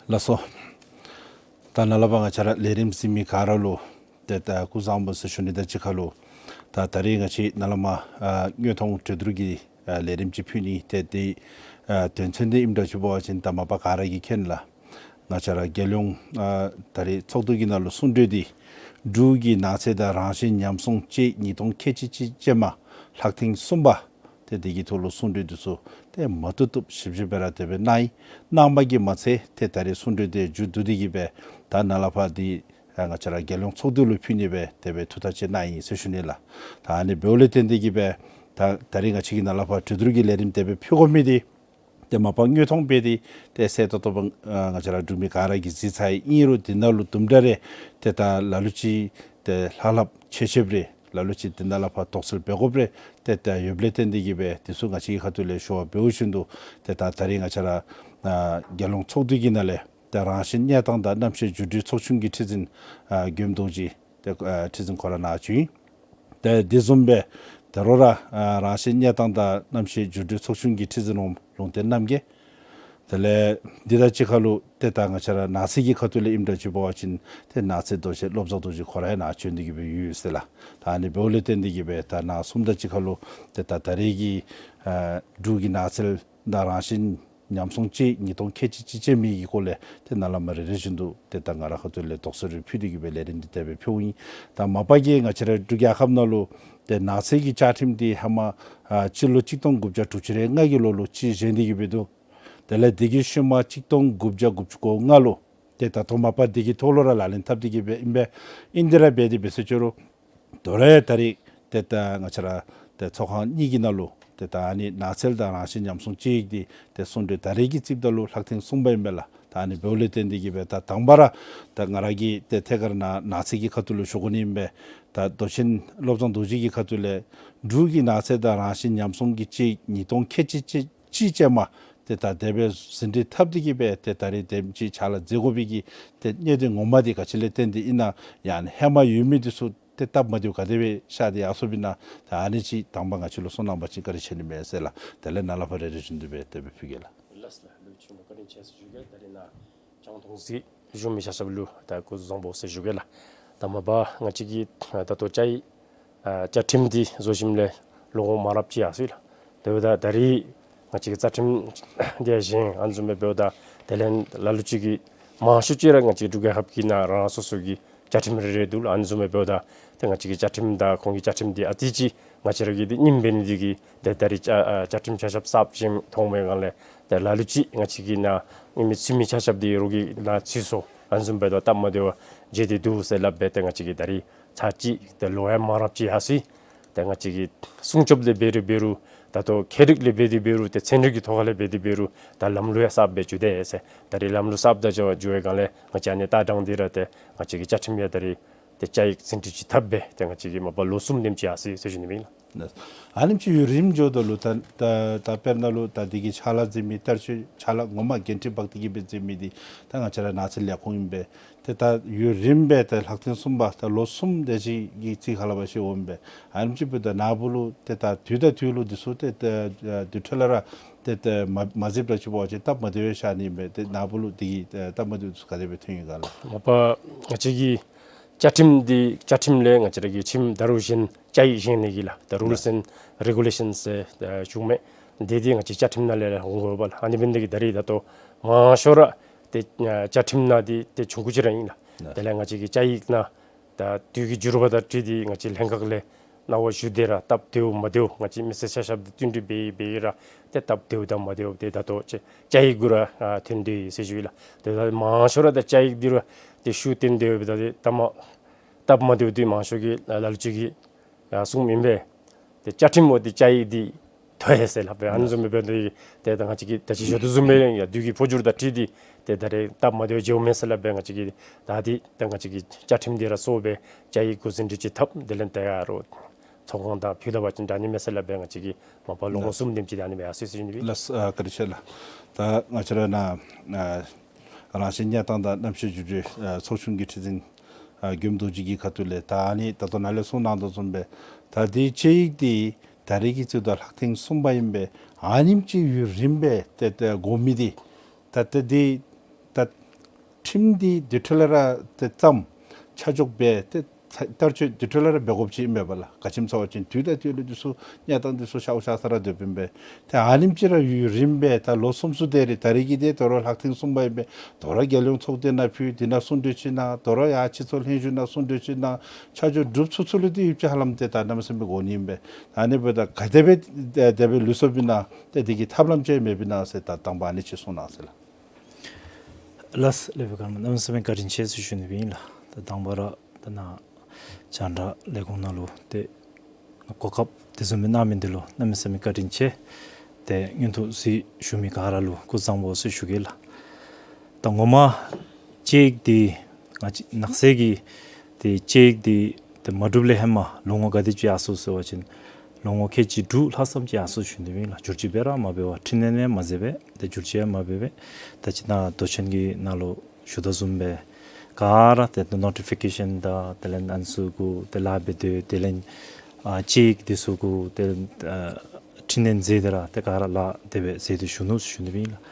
ལགས་སོ། ད་ནཱ་ལས་ཕར་ང་བཅས་ར་ལས་རིམ་གཟིགས་མི་ག་ར་ལུ་ཏེ་ད་སྐུ་གཟུགས་བཟང་པོ་ཟེར་ཞུ་ནི་དང་གཅིག་ཁར་ལུ་ད་ད་རིས་ང་བཅས་ནཱ་ལས་མར་ཨ་དངོས་མཐོང་གྲོས་བསྡུར་གྱི་ཨ་ལས་རིམ་ཅིག་ཕུལ་ནི་ཏེ་དེ་ཨ་དོན་ཚན་འདི་ཨིནམ་འདྲཝ་ཅིག་འབད་བ་ཅིན་ད་མ་པ་ག་ར་གིས་མཁྱེན་ལགས། ང་བཅས་ར་རྒྱལ་ཡོངས་ཨ་ད་རིས་ཚོགས་འདུ་གི་ནང་ལུ་གསུང་གྲོས་འདི་འབྲུག་གི་ནགས་ཚལ་དང་རང་བཞིན་ཉམས་སྲུང་དཔྱད་ཡིག་ཉིས་སྟོང་ཁལ་གཅིག་གཅིག་ཅན་མ་ལྷག་ཐེངས་གསུམ་པ་ཏེ་དེ་གི་ཐོག་ལུ་གསུང་གྲོས་འདི་ཚུ་ཏེ་མ་བཏུབ་བཏུབ་ཞིབ་ཞིབ་སྦེ་ར་དེ་སྦེ་གནང་ཡི། གནངམ་གིས་མ་ཚད་ཏེ་ད་རིས་གསུང་གྲོས་འདི་མཇུག་བསྡུ་སྟེ་གི་སྦེ་ད་ནཱ་ལས་ཕར་འདི་ཨ་ང་བཅས་ར་རྒྱལ་ཡོངས་ཚོགས་འདུ་ལུ་ཕུལ་ནི་སྦེ་དེ་སྦེ་ཐུགས་ཐག་བཅད་གནང་ཡི་ཟེར་ཞུ་ནི་ལགས། ད་ཨ་ནི་འབདཝ་ལས་བརྟེན་ཏེ་གི་སྦེ་ད་ད་རིས་ང་བཅས་ཀྱིས་ནཱ་ལས་ཕར་གྲོས་བསྡུར་གྱི་ལས་རིམ་དེ་སྦེ་ཕུལ་དགོ་མི་འདི་ཏེ་མ་པ་དངོས་མཐོང་འབད་དེ་ཏེ་གསལ་ཏོག་ཏོ་སྦེ་ཨ་ང་བཅས་ར་འབྲུག་མི་ག་ར་གིས་གཟིགས་ཚར་ཡི། ཨིན་རུང་དེ་ནང་ལུ་དུམ་གྲ་རེ་ཏེ་ད་ལ་ལུ་ཅིག་ཏེ་ལྷབ་ལྷབ་ཆེ་ཆེ་སྦེ་རེ་ལ་ལུ་ཅིག་དེ་ནང་ལས་ཕར་དོགས་སེལ་འབད་དགོཔ་རེ་ཏེ་ད་ཡོདཔ་ལས་བརྟེན་ཏེ་གི་སྦེ་དེ་ཚུ་ང་བཅས་ཀྱི་ཁ་ཐུག་ལས་ཞུ་བ་འབདཝ་བཞིན་དུ་ཏེ་ད་ད་རིས་ང་བཅས་ར་ཨ་རྒྱལ་ཡོངས་ཚོགས་འདུ་གི་ནང་ལས་ཏེ་རང་བཞིན་གནས་སྟངས་དང་གནམ་གཤིས་བརྒྱུད་སྒྲིག་ཚོགས་ཆུང་གི་ཁྲི་འཛིན་ཨ་མགོནམ་རྡོ་རྗེ་ཏེ་ཨ་ཁྲི་འཛིན་ཁོ་ར་ནཱ་བྱོན་ཡི། ཏེ་དེ་བཟུམ་སྦེ་ད་རུང་ར་ཨ་རང་བཞིན་གནས་སྟངས་དང་གནམ་གཤིས་བརྒྱུད་སྒྲིག་ཚོགས་ཆུང་གི་ཁྲི་འཛིན་འོགམ་ལུང་བསྟན་རྣམ་རྒྱལ། དེ་ལས་འདི་དང་གཅིག་ཁར་ལུ་ཏེ་ད་ང་བཅས་ར་ནགས་ཚལ་གྱི་ཁ་ཐུག་ལས་ཨིནམ་འདྲཝ་ཅིག་འབད་བ་ཅིན་ཏེ་ནགས་ཚལ་རྡོ་གཅལ་བློ་བཟང་རྡོ་རྗེ་ཁོ་ར་ཡང་ནཱ་བྱོན་ཏེ་གི་སྦེ་ཡོད་ཟེར་ལགས། ད་ཨ་ནི་འབདཝ་ལས་བརྟེན་ཏེ་གི་སྦེ་ད་ནཱ་གསུམ་དང་གཅིག་ཁར་ལུ་ཏེ་ད་ད་རིས་ཀྱི་ཨ་འབྲུག་གི་ནགས་ཚལ་དང་རང་བཞིན་ ཉམས་སྲུང་ཅིག་ཉིས་སྟོང་ཁལ་གཅིག་གཅིག་ཅན་མི་གི་སྐོར་ལས་ཏེ་ནཱ་ལས་མར་རེ་རེ་བཞིན་དུ་ཏེ་ད་ང་ར་ཁ་ཐུག་ལས་དོགས་སེལ་རེ་ཕུལ་ཏེ་གི་སྦེ་ལས་རིམ་འདི་དེ་སྦེ་ཕུལཝ་ཨིན། ད་མ་པ་གི་ང་བཅས་ར་འབྲུག་རྒྱལ་ཁབ་ནང་ལུ་ཏེ་ནགས་ཚལ་གྱི་བཅའ་ཁྲིམས་འདི་ཧེ་མ་ཨ་སྤྱི་ལོ་གཅིག་སྟོང་དགུ་བརྒྱ་དྲུག་ཅུ་རེ་ལྔ་གི་ལོ་ལུ་ཅིག་བཞེངས་ཏེ་གི་སྦེ་འདུག། དེ་ལས་དེ་གི་ཤུལ་མ་གཅིག་སྟོང་དགུ་བརྒྱ་དགུ་བཅུ་གོ་ལྔ་ལུ་ཏེ་ད་ལྟོ་མ་པ་འདི་གི་ཐོག་ལུ་ར་ལག་ལེན་འཐབ་སྟེ་གི་སྦེ་ཨིན་པས། ཨིན་ཏེ་ར་འབད་དེ་འབད་ཟེར་ཅི་རུང་དོ་རུང་ད་རིས་ཏེ་ད་ང་བཅས་ར་ཏེ་ཚོགས་ཁང་གཉིས་ཀྱི་ནང་ལུ་ཏེ་ད་ཨ་ནི་ནགས་ཚལ་དང་རང་བཞིན་ཉམས་སྲུང་དཔྱད་ཡིག་འདི་ཏེ་གསུང་གྲོས་ད་རིས་ཀྱི་རྩིསཔ་ད་ལུ་ལྷག་ཐེངས་གསུམ་པ་ཨིན་པས་ལགས། ད་ཨ་ནི་འབདཝ་ལས་བརྟེན་ཏེ་གི་སྦེ་ད་དང་པ་ར་ད་ང་ར་གིས་ཏེ་ཐད་ཀར་ནཱ་ནགས་ཚལ་གྱི་ཁ་ཐུག་ལུ་ཞུ་དགོ་ནི་ཨིན་པས། ད་མདོ་ཆེན་བློ་བཟང་རྡོ་རྗེ་གི་ཁ་ཐུག་ལས་འབྲུག་གི་ནགས་ཚལ་དང་རང་བཞིན་ཉམས་སྲུང་གི་དཔྱད་ཡིག་ཉིས་སྟོང་ཁལ་གཅིག་གཅིག་གཅིག་ཅན་མ་ཏེ་ད་དེ་སྦེ་ཟིན་བྲིས་འཐབ་སྟེ་གི་སྦེ་ཏེ་ད་རིས་དེམ་ཅིག་ཕྱག་ལཱ་མཛད་དགོ་པའི་གི་ཏེ་གནད་དོན་ངོ་མ་འདི་ག་ཅི་ལས་བརྟེན་ཏེ་ཨིན་ན་ཡང་ན་ཧེ་མ་ཡོད་མི་འདི་ཚུ་ཏེ་སྟབས་མ་བདེཝ་ག་དེ་སྦེ་ཤར་ཏེ་ཡར་སོཔ་ཨིན་ན། ད་ཨ་ནི་ཅིག་དང་པ་ང་བཅས་ལུ་གསུང་གནང་བ་ཅིན་བཀའ་དྲིན་ཆེ་ནི་མས་ཟེར་ལགས། དེ་ལས་ནཱ་ལས་ཕར་རེ་རེ་བཞིན་དུ་སྦེ་དེ་སྦེ་ཕུལ་གེ་ལགས། ལགས་སོ་ལགས། ལུ་ཆུང་ལུ་བཀའ་དྲིན་ཆེ་ཟེར་ཞུ་གེ། ད་རིས་ནཱ་ལྕང་སྟོང་གཟིགས་བཞུགས་མི་ཆ་ཁྱབ་ལུ་ད་སྐུ་གཟུགས་བཟང་པོ་ཟེར་ཞུ་གེ་ལགས། ད་མ་པ་ང་བཅས་ཀྱི་ད་ལྟོ་བཅའ་ཡིག་ཨ་བཅའ་ཁྲིམས་འདི་བཟོ་ཞིནམ་ལས་ལོ་ངོ་མང་རབས་ཅིག་ཡར་སོ་ཡི་ལགས། དེ་འབདཝ་ད་ད་རིས་ང་བཅས་ཀྱི་རྩ་ཁྲིམས་འདི་ཡང་བཞེངས་ཨ་ནི་བཟུམ་སྦེ་འབདཝ་ད་དེ་ལས་ལ་ལུ་ཅིག་གིས་མང་ཤོས་ཅིག་ར་ང་བཅས་འབྲུག་རྒྱལ་ཁབ་ཀྱི་ནང་རང་སོ་སོ་གི་བཅའ་ཁྲིམས་རེ་རེ་འདུག་ལགས། ཨ་ནི་བཟུམ་སྦེ་འབདཝ་ད་ཏེ་ང་བཅས་ཀྱི་བཅའ་ཁྲིམས་དང་ཁོང་གི་བཅའ་ཁྲིམས་འདི་ཨ་ཙི་ཅིག་ང་བཅས་ར་གི་འདི་རྙིངམ་འབད་ནི་འདི་གིས་ཏེ་ད་རིས་བཅའ་ཨ་བཅའ་ཁྲིམས་ཆ་ཁྱབ་གསརཔ་བཞེངས་མཐོང་མི་སྒང་ལས་ཏེ་ལ་ལུ་ཅིག་ང་བཅས་ཀྱི་ནཱ་རྙིང་མའི་ཚུད་མི་ཆ་ཁྱབ་འདི་རོགས་ཀྱི་ནང་ཚུད་སོ་ཨ་ནི་བཟུམ་སྦེ་ད་སྟབས་མ་བདེཝ་འགྱོ་སྟེ་འདུག་ཟེར་སླབ་སྦེ་ཏེ་ང་བཅས་ཀྱིས་ད་རིས་ཚར་གཅིག་ཏེ་ལོ་ཡང་མང་རབས་ཅིག་ཡར་སོ་ཡི། ཏེ་ང་བཅས་ཀྱིས་སྲུང་སྐྱོབ་ལས་འབད་རུང་འབད་རུང་ད་ལྟོ་ཁྱད་རིག་ལས་འབད་དེ་འབད་རུང་ཏེ་ཚན་རིག་གི་ཐོག་ཁ་ལས་འབད་དེ་འབད་རུང་ད་ལམ་ལུགས་ཡང་གསརཔ་སྦེ་འགྱོ་དེས་ཟེར། ད་རིས་ལམ་ལུགས་གསརཔ་དང་འགྱོ་འགྱོ་བའི་སྒང་ལས་ང་བཅས་ཨ་ནི་ལྟ་སྟངས་འདི་ར་ཏེ་ང་བཅས་ཀྱི་བཅའ་ཁྲིམས་ཡང་ད་རིས་ཏེ་བཅའ་ཡིག་ཟིན་བྲིས་ཅིག་འཐབ་སྦེ་ཏེ་ང་བཅས་ཀྱིས་མ་པ་ལོ་གསུམ་དེམ་ཅིག་ཡར་སོ་ཡི་ཟེར་ཞུ་ནི་ཨིན་ལགས། ཨ་ནེམ་ཅིག་ཡུན་རིངམོ་འགྱོཝ་ད་ལུ་ད་ད་ད་དཔེར་ན་ལུ་ད་འདི་གི་ཕྱག་ལཱ་མཛད་མི་ལྟར་ཆོས་ཕྱག་ལཱ་ངོ་མ་འགན་འཁྲི་འབག་སྟེ་གི་སྦེ་མཛད་མི་འདི་ད་ང་བཅས་ར་ནགས་ཚལ་ལས་ཁུངས་ཨིན་པས། ཏེ་ད་ཡུན་རིངམོ་སྦེ་ད་ལྷག་ཐེངས་གསུམ་པ་ད་ལོ་གསུམ་དེ་ཅིག་གི་རྩིས་ཁ་ལས་ཕར་བཤདཔ་ཨིན་པས། ཨ་ནེམ་ཅིག་འབདཝ་ད་ནཱ་བུ་ལུ་ཏེ་ད་དུས་དང་དུས་ལུ་འདི་ཚུ་ཏེ་ད་དུས་ཐོག་ལས་ར་ཏེ་ད་མ་མ་མཛདཔ་ཅིག་འབད་བ་ཅིན་སྟབས་མ་བདེཝ་ཤར་ནི་ཨིན་པས། ཏེ་ནཱ་བུ་ལུ་འདི་གི་ད་སྟབས་མ་བདེཝ་འདི་ཚུ་ག་དེ་སྦེ་ཐོན་ཡི་ག་ལགས། མ་པ་ང་བཅས་ཀྱི་བཅའ་ཁྲིམས་འདི་བཅའ་ཁྲིམས་ལས་ང་བཅས་ར་གི་ཁྲིམས་ད་རུང་གཞན་བཅའ་ཡིག་བཞེངས་ནི་གི་ལགས། ད་rules and regulations ཟེར་ཨ་ཞུཝ་མས། འདི་འདི་ང་བཅས་བཅའ་ཁྲིམས་ནང་ལས་ལས་འོང་དགོ་པས་ལགས། ཨ་ནི་འབད་ནི་འདི་གིས་ད་རིས་ད་ལྟོ་མང་ཤོས་ར་ཏེ་ཨ་བཅའ་ཁྲིམས་ནང་འདི་ཏེ་ཆུང་ཀུ་ཅིག་ར་ཨིན་ལགས། དེ་ལས་ང་བཅས་ཀྱི་བཅའ་ཡིག་ནང་ད་དུས་ཀྱི་འགྱུར་བ་དང་འཁྲིལ་ཏེ་ང་བཅས་ལྷན་ཁག་ལས་གནང་བ་ཞུ་སྟེ་ར་སྟབས་བདེཝ་མ་བདེཝ་ང་བཅས་མི་སེར་ཆ་ཁྱབ་འདི་བསྟུན་གྲོས་འབད་འབད་ར་ཏེ་སྟབས་བདེཝ་དང་མ་བདེཝ་འདི་ད་ལྟོ་བཅའ་བཅའ་ཡིག་གུ་ར་ཨ་ཐོན་ཏེ་ཡོད་ཟེར་ཞུ་ཡི་ལགས། ཏེ་ད་མང་ཤོས་ར་ད་བཅའ་ཡིག་འདི་ར་ཏེ་ཤུགས་བཏོན་ཏེ་ཡོདཔ་ད་ཏེ་ད་མ་སྟབས་མ་བདེཝ་འདི་མང་ཤོས་ཀྱིས་ལ་ལུ་ཅིག་གིས་ཡང་གསུངམ་ཨིན་པས། ཏེ་བཅའ་ཁྲིམས་འོ་འདི་བཅའ་ཡིག་འདི་མཐོ་ཡི་ཟེར་སླབ་པས། ཨ་ནི་བཟུམ་སྦེ་འབདཝ་ད་ཏེ་ད་ང་བཅས་ཀྱིས་ད་ཅི་ཞུ་དོ་བཟུམ་སྦེ་ཡང་དུས་ཀྱི་འཕོ་འགྱུར་དང་འཁྲིལ་ཏེ་ཏེ་ད་རེས་སྟབས་མ་བདེཝ་འགྱོཝ་མས་ཟེར་སླབ་པས། ང་བཅས་ཀྱིས་ད་འདི་ད་ང་བཅས་ཀྱི་བཅའ་ཁྲིམས་འདི་ར་སོར་སྦེ་བཅའ་ཡིག་གུ་ཟིན་བྲིས་ཅིག་འཐབ། དེ་ལས་ད་ཡར་རོགས་ཚོགས་ཁང་དང་ཕུལ་ད་པ་ཅིན་དྲག་ནི་མས་ཟེར་སླབ་པས། ང་བཅས་ཀྱིས་མ་པ་ལོ་ངོ་གསུམ་དེམ་ཅིག་ད་ཨ་ནི་སྦེ་ཡར་སོ་ཡི་ཟེར་ཞུ་ནི་ཨིན་པས། ལགས་སོ། ཨ་བཀའ་དྲིན་ཆེ་ལགས། ད་ང་བཅས་ར་ནཱ་ཨ་རང་བཞིན་གནས་སྟངས་དང་གནམ་གཤིས་འགྱུར་བཅོས་ཨ་ཚོགས་ཆུང་གི་ཁྲི་འཛིན་ཨ་མགོནམ་རྡོ་རྗེ་གི་ཁ་ཐུག་ལས་ད་ཨ་ནི་ད་ལྟོ་ནཱ་ལས་གསུང་གནང་དོ་བཟུམ་སྦེ་ད་འདི་བཅའ་ཡིག་འདི་ད་རེས་ཀྱི་རྩིས་ད་ལྷག་ཐེངས་གསུམ་པ་ཨིན་པས། ཨ་ནེམ་ཅིག་ཡུན་རིངམོ་སྦེ་ཏེ་ཏེ་འགོར་མི་འདི་ད་ཏེ་འདི་ད་ཁྲིམས་འདི་དུས་ཐོག་ལས་ར་ཏེ་བརྩམ་ཆ་འཇོག་འབད་ཏེ་ཚ་བསྟར་སྤྱོད་དུས་ཐོག་ལས་ར་འབད་དགོཔ་ཅིག་ཨིན་པས་ལགས། ག་ཅི་སྨོ་ཟེར་བ་ཅིན་དུས་དང་དུས་ལུ་འདི་ཚུ་གནས་སྟངས་འདི་ཚུ་ཤརཝ་ཤར་ས་ར་སྡོདཔ་ཨིན་པས། ཏེ་ཨ་ནེམ་ཅིག་ར་ཡུན་རིངམོ་སྦེ་ད་ལོ་གསུམ་ཚུ་ད་རེས་ད་རེས་ཀྱི་འདི་དོ་རུང་ལྷག་ཐེངས་གསུམ་པ་ཨིན་པས། དོ་རུང་རྒྱལ་ཡོངས་ཚོགས་སྡེ་ནང་ཕུལ། འདི་ནང་གསུང་གྲོས་ཅིག་གནང་། དོ་རུང་ཡར་སྤྱི་ཚོགས་ལྷན་བཞུགས་ནང་གསུང་གྲོས་ཅིག་གནང་། ཆ་འཇོག་གྲུབ་ཚུན་ཚོད་ལུ་འདི་ཡོདཔ་ཅིག་ཧ་ལམ་ཏེ་ད་གནམ་མེད་ས་མེད་འགོར་ནི་ཨིན་པས། ཨ་ནི་འབདཝ་ད་ག་དེ་སྦེ་དེ་སྦེ་ལུས་སོཔ་ཨིན་ན་ཏེ་འདི་གི་ཐབས་ལམ་ཅིག་མེདཔ་ཨིན་ན་ཟེར་ད་དང་པ་ཨ་ནི་ཅིག་གསུང་གནང་ཟེར་ལགས། ལགས་སོ། ལེགས་པར་བཀའ་དྲིན་གནམ་མེད་ས་མེད་བཀའ་དྲིན་ཆེ་ཟེར་ཞུ་ནི་སྦེ་ཨིན་ལགས། ད་དང་པ་ར་ད་ནཱ་རྒྱང་བསྒྲགས་ལས་ཁུངས་ནང་ལུ་ཏེ་གོ་སྐབས་དེ་བཟུམ་སྦེ་གནང་མི་འདི་ལུ་གནམ་མེད་ས་མེད་བཀའ་དྲིན་ཆེ། ཏེ་མངོན་མཐོ་གཟིགས་བཞུགས་མི་ག་ར་ལུ་སྐུ་གཟུགས་བཟང་པོ་ཟེར་ཞུ་གེ་ལགས། ད་ངོ་མ་བཅའ་ཡིག་འདི་ང་བཅས་ནགས་ཚལ་གྱི་ཏེ་བཅའ་ཡིག་འདི་ཏེ་མ་གྲུབ་ལས་ཧེ་མ་ལོ་ངོ་ག་དེ་ཅིག་ཡར་སོ་ཟེར་བ་ཅིན་ལོ་ངོ་ཁལ་གཅིག་དྲུག་ལྷག་ཙམ་ཅིག་ཡར་སོ་ཞུ་ནི་སྦེ་ཨིན་ལགས། བསྒྱུར་བཅོས་འབད་ར་མ་འབད་བར་འཕྲི་སྣོན་ཡང་མ་མཛད་པས། ཏེ་བསྒྱུར་བཅོས་ཡང་མ་འབད་བར་ད་ཅི་ནཱ་མདོ་ཆེན་གྱི་ནང་ལུ་ཞུ་དོ་བཟུམ་སྦེ་ག་ར་ཏེ་ནོ་ཊི་ཕི་ཀེ་ཤཱན་དང་དེ་ལས་ཨ་ནི་ཚུ་གུ་ཏེ་ལཱ་འབད་དེ་དེ་ལས་ཨ་བཅའ་ཡིག་འདི་ཚུ་གུ་ཏེ་ཨ་འཕྲི་སྣོན་མཛད་དེ་ར་ཏེ་ག་ར་ལཱ་དེ་སྦེ་མཛད་དེ་བཞུགས་ནུག་ཞུ་ནི་སྦེ་ཨིན་ལགས།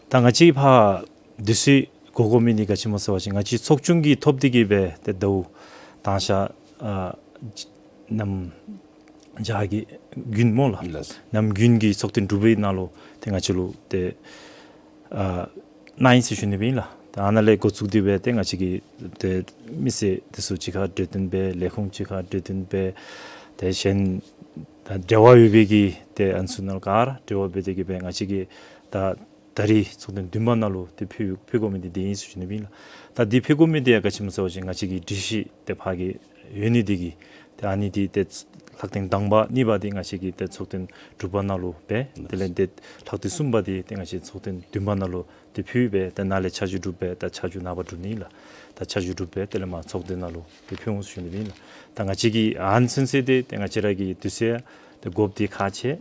ད་ང་བཅས་ཕར་འདི་ཚུ་གོ་དགོ་མི་འདི་ག་ཅི་སྨོ་ཟེར་བ་ཅིན་ང་བཅས་ཚོགས་ཆུང་གིས་ཐོབ་སྟེ་གི་སྦེ་ཏེ་ཟླཝ་དང་ཤ་ཨ་གནམ་བྱཱར་གྱི་དགུན་སྨོ་ལགས། ལགས། གནམ་དགུན་གྱི་ཚོགས་ཐེངས་དྲུག་པའི་ནང་ལུ་ཏེ་ང་བཅས་ལུ་ཏེ་ ཨ་གནང་ཡི་ཟེར་ཞུ་ནི་སྦེ་ཨིན་ལགས། ད་ཨ་ནཱ་ལས་འགོ་བཙུགས་ཏེ་སྦེ་ཏེ་ང་བཅས་ཀྱིས་ཏེ་མི་སེར་འདི་ཚུ་གཅིག་ཁར་གྲོས་བསྟུན་འབད། ལས་ཁུངས་གཅིག་ཁར་གྲོས་བསྟུན་འབད། ཏེ་གཞན་ད་འབྲེལ་བ་ཡོད་པའི་གི་ཏེ་ཨ་ནི་ཚུ་ནང་ག་ར་འབྲེལ་བ་འབད་དེ་གི་སྦེ་ང་བཅས་ཀྱིས་ད་ད་རིས་ཚོགས་ཐེངས་བདུན་པ་ནང་ལུ་ཏེ་ཕུལ་ཕུལ་དགོ་མི་འདི་འདི་ཨིན་ཟེར་ཞུ་ནི་སྦེ་ཨིན་ལགས། ད་འདི་ཕུལ་དགོ་མི་འདི་ཡང་ག་ཅི་སྨོ་ཟེར་བ་ཅིན་ང་བཅས་ཀྱི་སྒྲིག་གཞི་ཏེ་ཕར་གི་ཡོད་ནི་འདི་གིས་ཏེ་ཨ་ནི་འདི་ཏེ་ལྷག་ཐེངས་དང་པ་གཉིས་པ་འདི་ང་བཅས་ཀྱིས་ཏེ་ཚོགས་ཐེངས་དྲུག་པ་ནང་ལུ་འབད། དེ་ལས་ཏེ་ལྷག་ཐེངས་གསུམ་པ་འདི་ཏེ་ང་བཅས་ཚོགས་ཐེངས་བདུན་པ་ནང་ལུ་ཏེ་ཕུལ་སྦེ་ཏེ་ནཱ་ལས་ཆ་འཇོག་གྲུབ་སྦེ་ད་ཆ་འཇོག་ནངས་པ་གྲུབ་ནི་ལགས། ད་ཆ་འཇོག་གྲུབ་སྦེ་དེ་ལས་མར་ཚོགས་སྡེ་ནང་ལུ་ཏེ་ཕུལ་འོང་ཟེར་ཞུ་ནི་སྦེ་ཨིན་ལགས། ད་ང་བཅས་ཀྱིས་ཨ་ནི་ཚུན་ཚོད་འདི་ཏེ་ང་བཅས་ར་གི་དུས་ཚོད་ཏེ་དགོཔ་འདི་ཁག་ཆེ།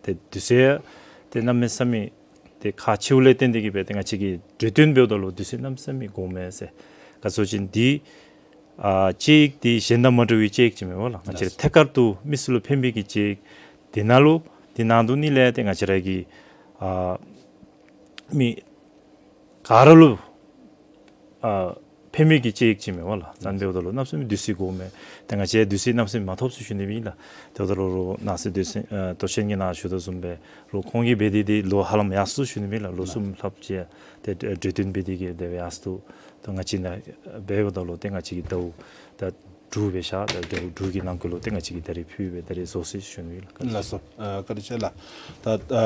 ཏེ་དུས་ཚོད་ཏེ་གནམ་མེད་ས་མེད་ཏེ་ཁག་ཆེཝ་ལས་བརྟེན་ཏེ་གི་སྦེ་ཏེ་ང་བཅས་ཀྱིས་གྲོས་བསྟུན་འབདཝ་ད་ལུ་དུས་ཚོད་གནམ་མེད་ས་མེད་འགོརཝ་མས་ཟེར། ག་ཅི་སྨོ་ཟེར་བ་ཅིན་འདི་ཨ་དཔྱད་ཡིག་འདི་གཞན་དང་མ་འདྲ་བའི་དཔྱད་ཡིག་ཅིག་མས་པ་ལགས། ང་བཅས་ར་ཐད་ཀར་དུ་མི་སེར་ལུ་ཕན་པའི་གི་དཔྱད་ཡིག། འདི་ནང་ལུ་འདི་ནང་དོན་ནི་ལས་ཏེ་ང་བཅས་ར་གི་ཨ་མི་ག་ར་ལུ་ཨ་ཕན་མི་གི་དཔྱད་ཡིག་ཅིག་མས་པ་ལགས། ཨ་ནི་འབདཝ་ད་ལུ་གནམ་མེད་ས་མེད་དུས་ཚོད་འགོརཝ་མས། ཏེ་ང་བཅས་དུས་ཚོད་གནམ་མེད་ས་མེད་མ་ཐོབ་ཟེར་ཞུ་ནི་སྦེ་ཨིན་ལགས། དེ་འབདཝ་ད་ལུ་རོགས་ནང་སྲིད་དོན་ཨ་དོན་ཚན་གྱི་ནང་ཞུ་དོ་བཟུམ་སྦེ་རོགས་ཁོང་གིས་འབད་དེ་འདི་ལོ་ཧ་ལམ་ཡར་སོ་ཞུ་ནི་སྦེ་ཨིན་ལགས། ལོ་གསུམ་ལྷགཔ་ཅིག་ཏེ་གྲོས་བསྟུན་འབད་དེ་གི་དེ་སྦེ་ཡར་སོ། ད་ང་བཅས་ནཱ་འབདཝ་ད་ལུ་ཏེ་ང་བཅས་ཀྱིས་ཟླཝ་ད་དྲུག་སྦེ་བཞག། ད་ཟླཝ་དྲུག་གི་ནང་འཁོད་ལུ་ཏེ་ང་བཅས་ཀྱིས་ད་རིས་ཕུལ་སྦེ་ད་རིས་རྫོགས་ཟེར་ཞུ་ནི་ཨིན་ལགས། ལགས་སོ། ཨ་བཀའ་དྲིན་ཆེ་ལགས། ད་ཨ་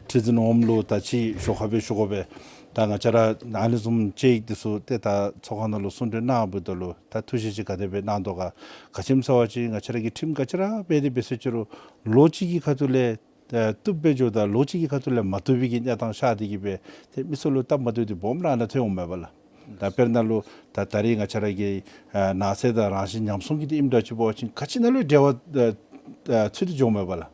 ཁྲི་འཛིན་འོགམ་ལུ་ད་ཅི་ཞོར་ཁ་སྦེ་ཞུ་དགོ་པས། ད་ང་བཅས་ར་ཨ་ནི་བཟུམ་དཔྱད་ཡིག་འདི་ཚུ་ཏེ་ད་ཚོགས་ཁང་ནང་ལུ་གསུང་གྲོས་གནང་བའི་ད་ལུ་ད་ཐུགས་བཞེད་ཅིག་ག་དེ་སྦེ་གནང་དོ་ག། ག་ཅི་སྨོ་ཟེར་བ་ཅིན་ང་བཅས་ར་གི་ཁྲིམས་ག་ཅི་ར་འབད་དེ་འབད་ཟེར་ཅི་རུང་ལོ་གཅིག་གི་ཁ་ཐུག་ལས་ཨ་བཏུབ་སྦེ་འགྱོཝ་ད་ལོ་གཅིག་གི་ཁ་ཐུག་ལས་མ་བཏུབ་པའི་གི་གནས་སྟངས་ཤར་ཏེ་གི་སྦེ་ཏེ་མི་སེར་ལུ་སྟབས་མ་བདེཝ་འདི་སྦོམ་ར་ནཱ་ཐོན་འོང་མས་པ་ལགས། ད་དཔེར་ན་ལུ་ད་ད་རིས་ང་བཅས་ར་གི་ཨ་ནགས་ཚལ་དང་རང་བཞིན་ཉམས་སྲུང་གི་འདི་ཨིནམ་འདྲཝ་ཅིག་འབད་བ་ཅིན་ག་ཅི་ནང་ལུ་འབྲེལ་བ་ཨ་ཨ་ཚུད་དེ་འགྱོཝ་མས་པ་ལགས།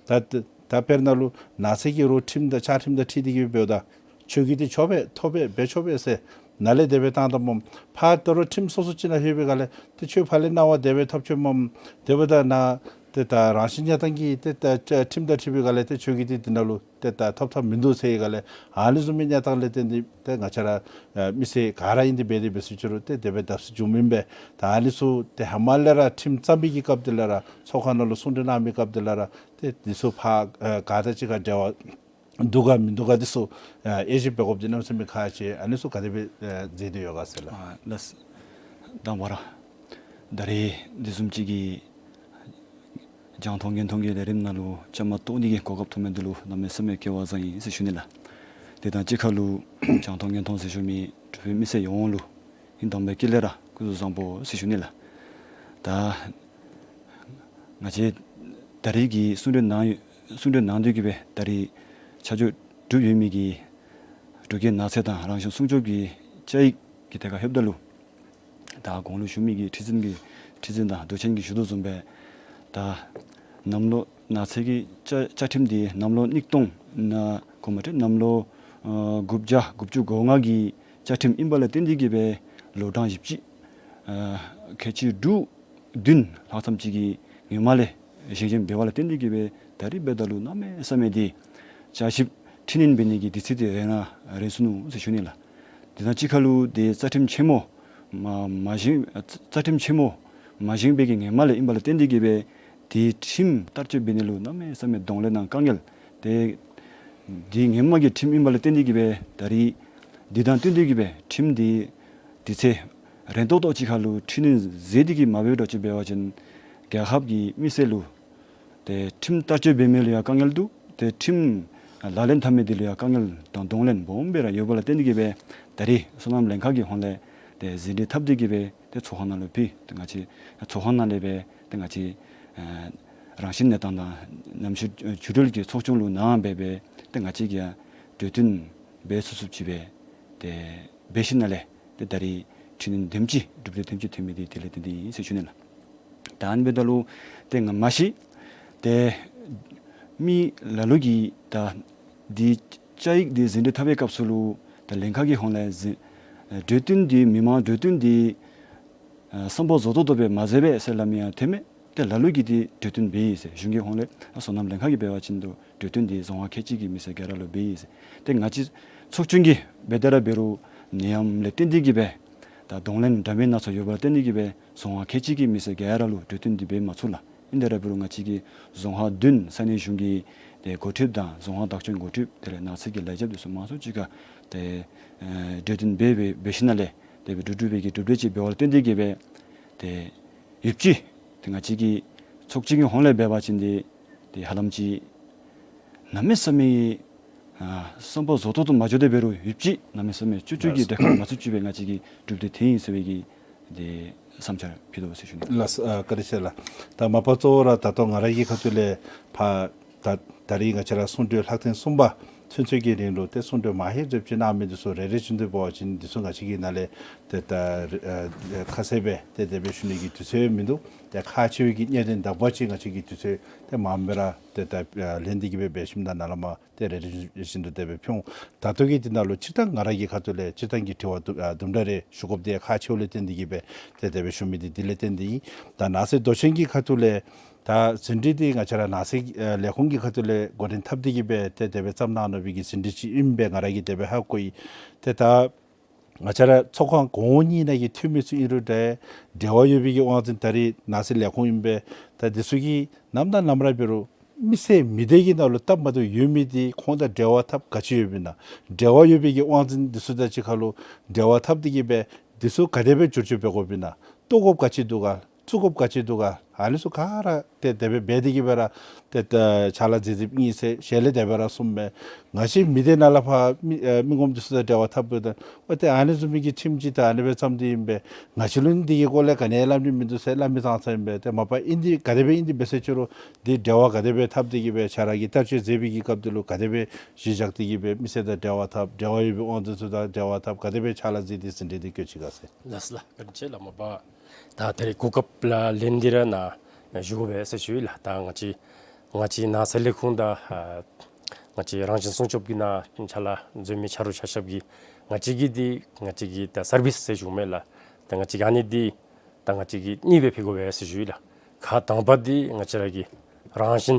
ད་ད་དཔེར་ན་ལུ་ནགས་ཚལ་གྱི་རོགས་ཁྲིམས་དང་བཅའ་ཁྲིམས་དང་འཁྲིལ་ཏེ་གི་སྦེ་འབདཝ་ད་ཁྱོད་ཀྱིས་འདི་ཆོག་པས་ཐོབ་པས་འབད་ཆོག་པས་ཟེར་ནཱ་ལས་དེ་སྦེ་བཏང་བཏངམ་མས། ཕར་ད་རུང་ཁྲིམས་སོ་སོ་ཅིག་ནང་ལྷོད་པའི་སྒང་ལས་ཏེ་ཁྱོད་ཕར་ལས་གནང་བ་དེ་སྦེ་ཐོབ་ཆོགཔ་མས། དེ་འབདཝ་ད་ནཱ་ཏེ་ད་རང་བཞིན་གནས་སྟངས་ཀྱི་ཏེ་ད་ཁྲིམས་དང་འཁྲིལ་བའི་སྒང་ལས་ཏེ་ཁྱོད་ཀྱིས་འདི་འདི་ནང་ལུ་ཏེ་ད་ཐོབ་ཐངས་མིན་འདུག་ཟེར་བའི་སྒང་ལས་ཨ་ནི་བཟུམ་མའི་གནས་སྟངས་ལས་བརྟེན་ཏེ་ཏེ་ང་བཅས་ར་ཨ་མི་སེར་ག་ར་ཨིན་ཏེ་འབད་དེ་འབད་ཟེར་ཅི་རུང་ཏེ་དེ་སྦེ་བརྡབ་གསིག་འགྱོཝ་ཨིན་པས། ད་ཨ་ནི་ཚུ་ཏེ་ཧེ་མ་ལས་ར་ཁྲིམས་བརྩམ་པའི་གི་སྐབས་འདི་ལས་ར་ཚོགས་ཁང་ནང་ལུ་གསུང་གྲོས་གནང་མི་སྐབས་འདི་ལས་ར་ཏེ་འདི་ཚུ་ཕར་ཨ་ག་དང་གཅིག་ཁར་འབྲེལ་བ་འདུག་ག་མིན་འདུག་ག་འདི་ཚུ་ཨ་དབྱེ་ཞིབ་འབད་དགོཔ་འདི་གནམ་མེད་ས་མེད་ཁག་ཆེ། ཨ་ནི་ཚུ་ག་དེ་སྦེ་ཨ་མཛད་དེ་ཡོད་ག་ཟེར་ལགས། ཨ་ལགས། དང་པ་ར་ད་རེས་འདི་བཟུམ་ཅིག་གི་རྒྱང་མཐོང་སྙན་མཐོང་གི་ལས་རིམ་ནང་ལུ་བཅའ་མར་གཏོགས་ནི་གི་གོ་སྐབས་ཐོབ་མི་འདི་ལུ་གནམ་མེད་ས་མེད་སྐལ་བ་བཟང་ཡི་ཟེར་ཞུ་ནི་ལགས། དེ་དང་གཅིག་ཁར་ལུ་རྒྱང་མཐོང་སྙན་མཐོང་ཟེར་ཞུ་མི་འབྲུག་པའི་མི་སེར་ཡོངས་ལུ་ཨིན་དང་པའི་དཀྱིལ་ལས་ར་སྐུ་གཟུགས་བཟང་པོ་ཟེར་ཞུ་ནི་ལགས། ད་ང་བཅས་ད་རིས་ཀྱི་གསུང་གྲོས་གནང་ཡོད་གསུང་གྲོས་གནང་དོ་གི་སྦེ་ད་རིས་ཆ་འཇོག་གྲུབ་ཡོད་མི་གི་འབྲུག་རྒྱལ་ནགས་ཚལ་དང་རང་བཞིན་སྲུང་སྐྱོབ་ཀྱི་བཅའ་ཡིག་གི་ཐད་ཁར་ལྷོདཔ་ད་ལུ་ད་གོང་ལུ་ཞུ་མི་གི་ཁྲི་འཛིན་གྱི་ཁྲི་འཛིན་དང་དོན་ཚན་གྱིས་ཞུ་དོ་བཟུམ་སྦེ་ད་གནམ་ལོ་ནགས་ཚལ་གྱི་བཅའ་བཅའ་ཁྲིམས་འདི་གནམ་ལོ་གཉིས་སྟོང་ན་གོ་མ་ཏེ་གནམ་ལོ་ཨ་དགུ་བརྒྱ་དགུ་བཅུ་གོ་ལྔ་གི་བཅའ་ཁྲིམས་ཨིན་པ་ལས་བརྟེན་ཏེ་གི་སྦེ་ལོ་གྲངས་བཞི་བཅུ་ཨ་ཁལ་གཅིག་དྲུག་བདུན་ལྷག་ཙམ་ཅིག་གི་སྔོན་མ་ལས་བཞེངས་བཞེངསམ་འབད་བ་ལས་བརྟེན་ཏེ་གི་སྦེ་ད་རིས་འབདཝ་ད་ལུ་གནམ་མེད་ས་མེད་འདི་བསྐྱར་ཞིབ་འཕྲི་སྣོན་འབད་ནི་གི་དུས་ཚོད་འདི་རན་ན་རན་སོ་ནུག་ཟེར་ཞུ་ནི་ལགས། དེ་དང་གཅིག་ཁར་ལུ་འདི་རྩ་ཁྲིམས་ཆེན་མོ་མ་མ་བཞེངས་རྩ་ཁྲིམས་ཆེན་མོ་མ་བཞེངས་པའི་གི་སྔོན་མ་ལས་ཨིན་པ་ལས་བརྟེན་ཏེ་གི་སྦེ་འདི་ཁྲིམས་བསྟར་སྤྱོད་འབད་ནི་ལུ་གནམ་མེད་ས་མེད་གདོང་ལེན་དང་དཀའ་ངལ་ཏེ་འདི་སྔོན་མ་གི་ཁྲིམས་ཨིན་པ་ལས་བརྟེན་ཏེ་གི་སྦེ་ད་རིས་འདི་དང་བསྟུན་ཏེ་གི་སྦེ་ཁྲིམས་འདི་དུས་ཚོད་རན་ཏོག་ཏོ་ཅིག་ཁར་ལུ་འཕྲི་སྣོན་མཛད་དེ་གི་མ་འབད་འགྱོ་ཅིག་འབད་བ་ཅིན་རྒྱལ་ཁབ་ཀྱི་མི་སེར་ལུ་ཏེ་ཁྲིམས་བསྟར་སྤྱོད་འབད་མི་ལུ་ཡང་དཀའ་ངལ་འདུག། ཏེ་ཁྲིམས་ལག་ལེན་འཐབ་མི་འདི་ལུ་ཡང་དཀའ་ངལ་དང་གདོང་ལེན་སྦོམ་སྦེ་ར་ཡོད་པ་ལས་བརྟེན་ཏེ་གི་སྦེ་ད་རིས་སོ་ནམ་ལྷན་ཁག་གི་ཧོངས་ལས་ཏེ་ཟིན་བྲིས་འཐབ་སྟེ་གི་སྦེ་ཏེ་ཚོགས་ཁང་ནང་ལུ་ཕུལ། ཏེ་ང་བཅས་ཚོགས་ཁང་ནང་ལས་སྦེ་ཏེ་ང་བཅས་ཨ་རང་བཞིན་གནས་སྟངས་དང་ནམ་ཕྱེད་ཨ་ཆུ་སྦྲུལ་གྱི་ཚོགས་ཆུང་ལུ་གནང་སྦེ་སྦེ་ཏེ་ང་བཅས་ཀྱིས་ཡང་གྲོས་བསྟུན་འབད་ཚུགས་ཚུགསཔ་ཅིག་སྦེ་ཏེ་འབད་ཞིནམ་ལས་ཏེ་ད་རིས་འཕྲི་སྣོན་དེམ་ཅིག་གྲུབ་འབྲས་དེམ་ཅིག་ཐོན་མི་འདི་དེ་ལས་བརྟེན་ཏེ་ཨིན་ཟེར་ཞུ་ནི་ལགས། ད་ཨ་ནི་འབདཝ་ད་ལུ་ཏེ་ང་མ་ཤེས། ཏེ་མི་ལ་ལུ་གིས་ད་འདི་བཅའ་ཡིག་འདི་ཟིན་བྲིས་འཐབ་པའི་སྐབས་སུ་ལུ་ད་ལྷན་ཁག་གི་ཧོངས་ལས་ཟིན་གྲོས་བསྟུན་འདི་མི་མང་གྲོས་བསྟུན་འདི་ཨ་བསམ་པ་རྫོགས་ཏོག་ཏོ་སྦེ་མ་མཛད་པས་ཟེར་སླབ་མི་ཡང་ཐོན་མས། ཏེ་ལ་ལུ་གིས་འདི་གྲོས་བསྟུན་འབད་ཡི་ཟེར། གཞུང་གི་ཧོངས་ལས་ཨ་སོ་ནམ་ལྷན་ཁག་གིས་འབད་བ་ཅིན་དུ་གྲོས་བསྟུན་འདི་རྫོང་ཁག་ཁལ་གཅིག་གི་མི་སེར་ག་ར་ལུ་འབད་ཡི་ཟེར། ཏེ་ང་བཅས་ཚོགས་ཆུང་གིས་འབད་དེ་ར་འབད་རུང་ནད་ཡམས་ལས་བརྟེན་ཏེ་གི་སྦེ་ད་གདོང་ལེན་འདྲ་མིན་སྣ་ཚོགས་ཡོད་པ་ལས་བརྟེན་ཏེ་གི་སྦེ་རྫོང་ཁག་ཁལ་གཅིག་གི་མི་སེར་ག་ར་ལུ་གྲོས་བསྟུན་འདི་འབད་མ་ཚུགས་ལགས། ཨིན་དེ་ར་འབད་རུང་ང་བཅས་ཀྱི་རྫོང་ཁག་བདུན་ས་གནས་གཞུང་གི་ ཏེ་འགོ་ཁྲིདཔ་དང་རྫོང་ཁག་བདག་སྐྱོང་འགོ་ཁྲིདཔ་དེ་ལས་ནགས་ཚལ་གྱི་ལས་བྱེདཔ་འདི་ཚུ་མང་ཤོས་ཅིག་ཁར་ཏེ་ཨེ་གྲོས་བསྟུན་འབད་འབད་འབད་ཞིནམ་ལས་དེ་སྦེ་གྲུབ་གྲུབ་པའི་གི་གྲུབ་འབྲས་ཅིག་འབད་བ་ལུ་བརྟེན་ཏེ་གིས་སྦེ་ཏེ་ཡོདཔ་ཅིག་ཏེ་ང་བཅས་ཀྱི་ཚོགས་སྤྱི་གི་ཧོངས་ལས་འབད་བ་ཅིན་ཏེ་ཏེ་ཧ་ལམ་ཅིག་གནམ་མེད་ས་མེད་ཨ་བསམ་པ་རྫོགས་ཏོག་ཏོ་མ་འགྱོ་དེ་འབད་རུང་ཡོདཔ་ཅིག་གནམ་མེད་ས་མེད་ཅུ་ཅུ་གི་གྲལ་ཁར་མ་ཚུད་ཅིག་སྦེ་ང་བཅས་ཀྱི་གྲུབ་འབྲས་ཐོན་ཡི་ཟེར་བའི་གི་ཏེ་བསམ་འཆར་ཕུལ་དོ་ཟེར་ཞུ་ནི། ལགས་སོ། ཨ་བཀའ་དྲིན་ཆེ་ལགས། ད་མ་པ་གཙོ་བོ་ར་ད་ལྟོ་ང་ར་གི་ཁ་ཐུག་ལས་ཕར་ད་ད་རིས་ང་བཅས་ར་གསུང་གྲོས་ལྷག་ཐེངས་གསུམ་པ་ཚུན་ཚོད་ཀྱི་རིང་ལུ་ཏེ་གསུང་གྲོས་མ་ཧེ་རེབ་ཅིག་གནང་མི་འདི་ཚུ་རེ་རེ་བཞིན་དུ་འབད་བ་ཅིན་འདི་ཚུ་ང་བཅས་ཀྱི་ནང་ལས་ཏེ་ད་ཨ་ཁ་གསལ་སྦེ་ཏེ་དེ་སྦེ་ཞུ་ནི་གི་དུས་ཚོད་མིན་འདུག། ཏེ་ཁག་ཆེ་བའི་གི་གནད་དོན་དག་པ་ཅིག་ང་བཅས་ཀྱི་དུས་ཚོད་ཏེ་མངམ་སྦེ་ར་ཏེ་ད་ཨ་ལེན་ཏེ་གིས་སྦེ་འབད་ཞིནམ་ད་ནཱ་ལས་མར་ཏེ་རེ་རེ་བཞིན་དུ་དེ་སྦེ་ཕུལ་འོང་། ད་ལྟོ་གི་འདི་ནང་ལུ་སྤྱིར་བཏང་ང་ར་གི་ཁ་ཐུག་ལས་སྤྱིར་བཏང་གི་དྲི་བ་དུམ་ཨ་དུམ་གྲ་རེ་ཞུ་དགོཔ་འདི་ཁག་ཆེཝ་ལས་བརྟེན་ཏེ་གིས་སྦེ་ཏེ་དེ་སྦེ་ཞུ་མི་འདི་དེ་ལས་བརྟེན་ཏེ་ཨིན། ད་ནགས་ཚལ་མདོ་ཆེན་གྱི་ཁ་ཐུག་ལས་ད་ཟིན་བྲིས་འདི་ང་བཅས་ར་ནགས་ཚལ་ཨ་ལས་ཁུངས་ཀྱི་ཁ་ཐུག་ལས་འགོ་འདྲེན་འཐབ་སྟེ་གིས་སྦེ་ཏེ་དེ་སྦེ་བརྩམས་གནང་ནུག་པའི་གི་ཟིན་བྲིས་ཅིག་ཨིན་པས་ང་ར་གིས་དེ་སྦེ་ཧ་གོ་ཡི། ཏེ་ད་ང་བཅས་ར་ཚོགས་ཁང་གོང་འོག་གཉིས་ནང་གི་འཐུས་མི་ཚུ་ཨིན་རུང་འདྲ་འབྲེལ་བ་ཡོད་པའི་གི་དབང་འཛིན་ད་རིས་ནགས་ཚལ་ལས་ཁུངས་ཨིན་པས། ད་འདི་ཚུ་གིས་ནམ་དང་ནམ་ར་འབད་རུང་མི་སེར་མི་སྡེ་གི་ནང་ལུ་སྟབས་མ་བདེཝ་ཡོད་མི་འདི་ཁོང་དང་འབྲེལ་བ་འཐབ་ག་ཅི་ཡོདཔ་ཨིན་ན། འབྲེལ་བ་ཡོད་པའི་གི་དབང་འཛིན་འདི་ཚུ་དང་གཅིག་ཁར་ལུ་འབྲེལ་བ་འཐབ་སྟེ་གིས་སྦེ་འདི་ཚུ་ག་དེ་སྦེ་བསྒྱུར་བཅོས་འབད་དགོཔ་ཨིན་ན། བཏོག་དགོཔ་ག་ཅི་འདུག་ག། བཙུགས་དགོཔ་ག་ཅི་འདུག་ག། ཨ་ནི་ཚུ་ག་ར་ཏེ་དེ་སྦེ་འབད་དེ་གིས་སྦེ་ར་ཏེ་ཏེ་ཕྱག་ལཱ་མཛད་མཛདཔ་ཨིན་ཟེར་ཞལ་ལས་དེ་སྦེ་ར་གསུངས་པས། ང་བཅས་མི་སྡེ་ནང་ལས་ཕར་མི་ཨེ་མི་ངོམ་འདི་ཚུ་དང་འབྲེལ་བ་འཐབ་དགོཔ་ད་འོ་ཏེ་ཨ་ནི་བཟུམ་མའི་གི་ཁྲིམས་ཅིག་ད་ཨ་ནི་སྦེ་བརྩམས་ཏེ་ཨིན་པས། ང་བཅས་ལུ་ནི་འདི་གི་སྐོར་ལས་ག་ནི་ཡང་སླབ་ནི་མིན་འདུག་ཟེར་སླབ་མི་ཙང་ཙང་ཨིན་པས། ཏེ་མ་པ་ཨིན་འདི་ག་དེ་སྦེ་ཨིན་འདི་འབད་ཟེར་ཅི་རུང་འདི་འབྲེལ་བ་ག་དེ་སྦེ་འཐབ་སྟེ་གིས་སྦེ་ཁྱོད་ར་གིས་བསྟར་སྤྱོད་མཛད་པའི་གི་སྐབས་འདི་ལུ་ག་དེ་སྦེ་གཞི་བཞག་སྟེ་གིས་སྦེ་མི་སེར་དང་འབྲེལ་བ་འཐབ། འབྲེལ་བ་ཡོད་པའི་དབང་འཛིན་ཚུ་དང་འབྲེལ་བ་འཐབ། ག་དེ་སྦེ་ཕྱག་ལཱ་མཛད་དེ་ཟིན་བྲིས་འདི་བཀོད་ཅི་ག་ཟེར། ལགས་སོ་ལགས། བཀའ་དྲིན་ཆེ་ལགས། མ་པ་ད་ད་རིས་གོ་སྐབས་ལགས་ལེན་ཏེ་ར་ནཱ་བཞུགས་དགོ་པས་ཟེར་ཞུ་ཡི་ལགས། ད་ང་བཅས་ང་བཅས་ནགས་ཚལ་ལས་ཁུངས་དང་ཨ་ང་བཅས་རང་བཞིན་སྲུང་སྐྱོབ་ཀྱི་ནང་ཕྱག་ལཱ་མཛད་མི་ཆ་རོགས་ཆ་ཁྱབ་ཀྱིས་ང་བཅས་ཀྱི་འདི་ང་བཅས་ཀྱི་ད་སར་བིསི་ཟེར་ཞུཝ་མས་ལགས། ད་ང་བཅས་ཀྱི་ཨ་ནི་འདི་ད་ང་བཅས་ཀྱིས་གཉིས་སྦེ་ཕུལ་དགོ་པས་ཟེར་ཞུ་ཡི་ལགས། ཁག་དང་པ་འདི་ང་བཅས་ར་གི་རང་བཞིན་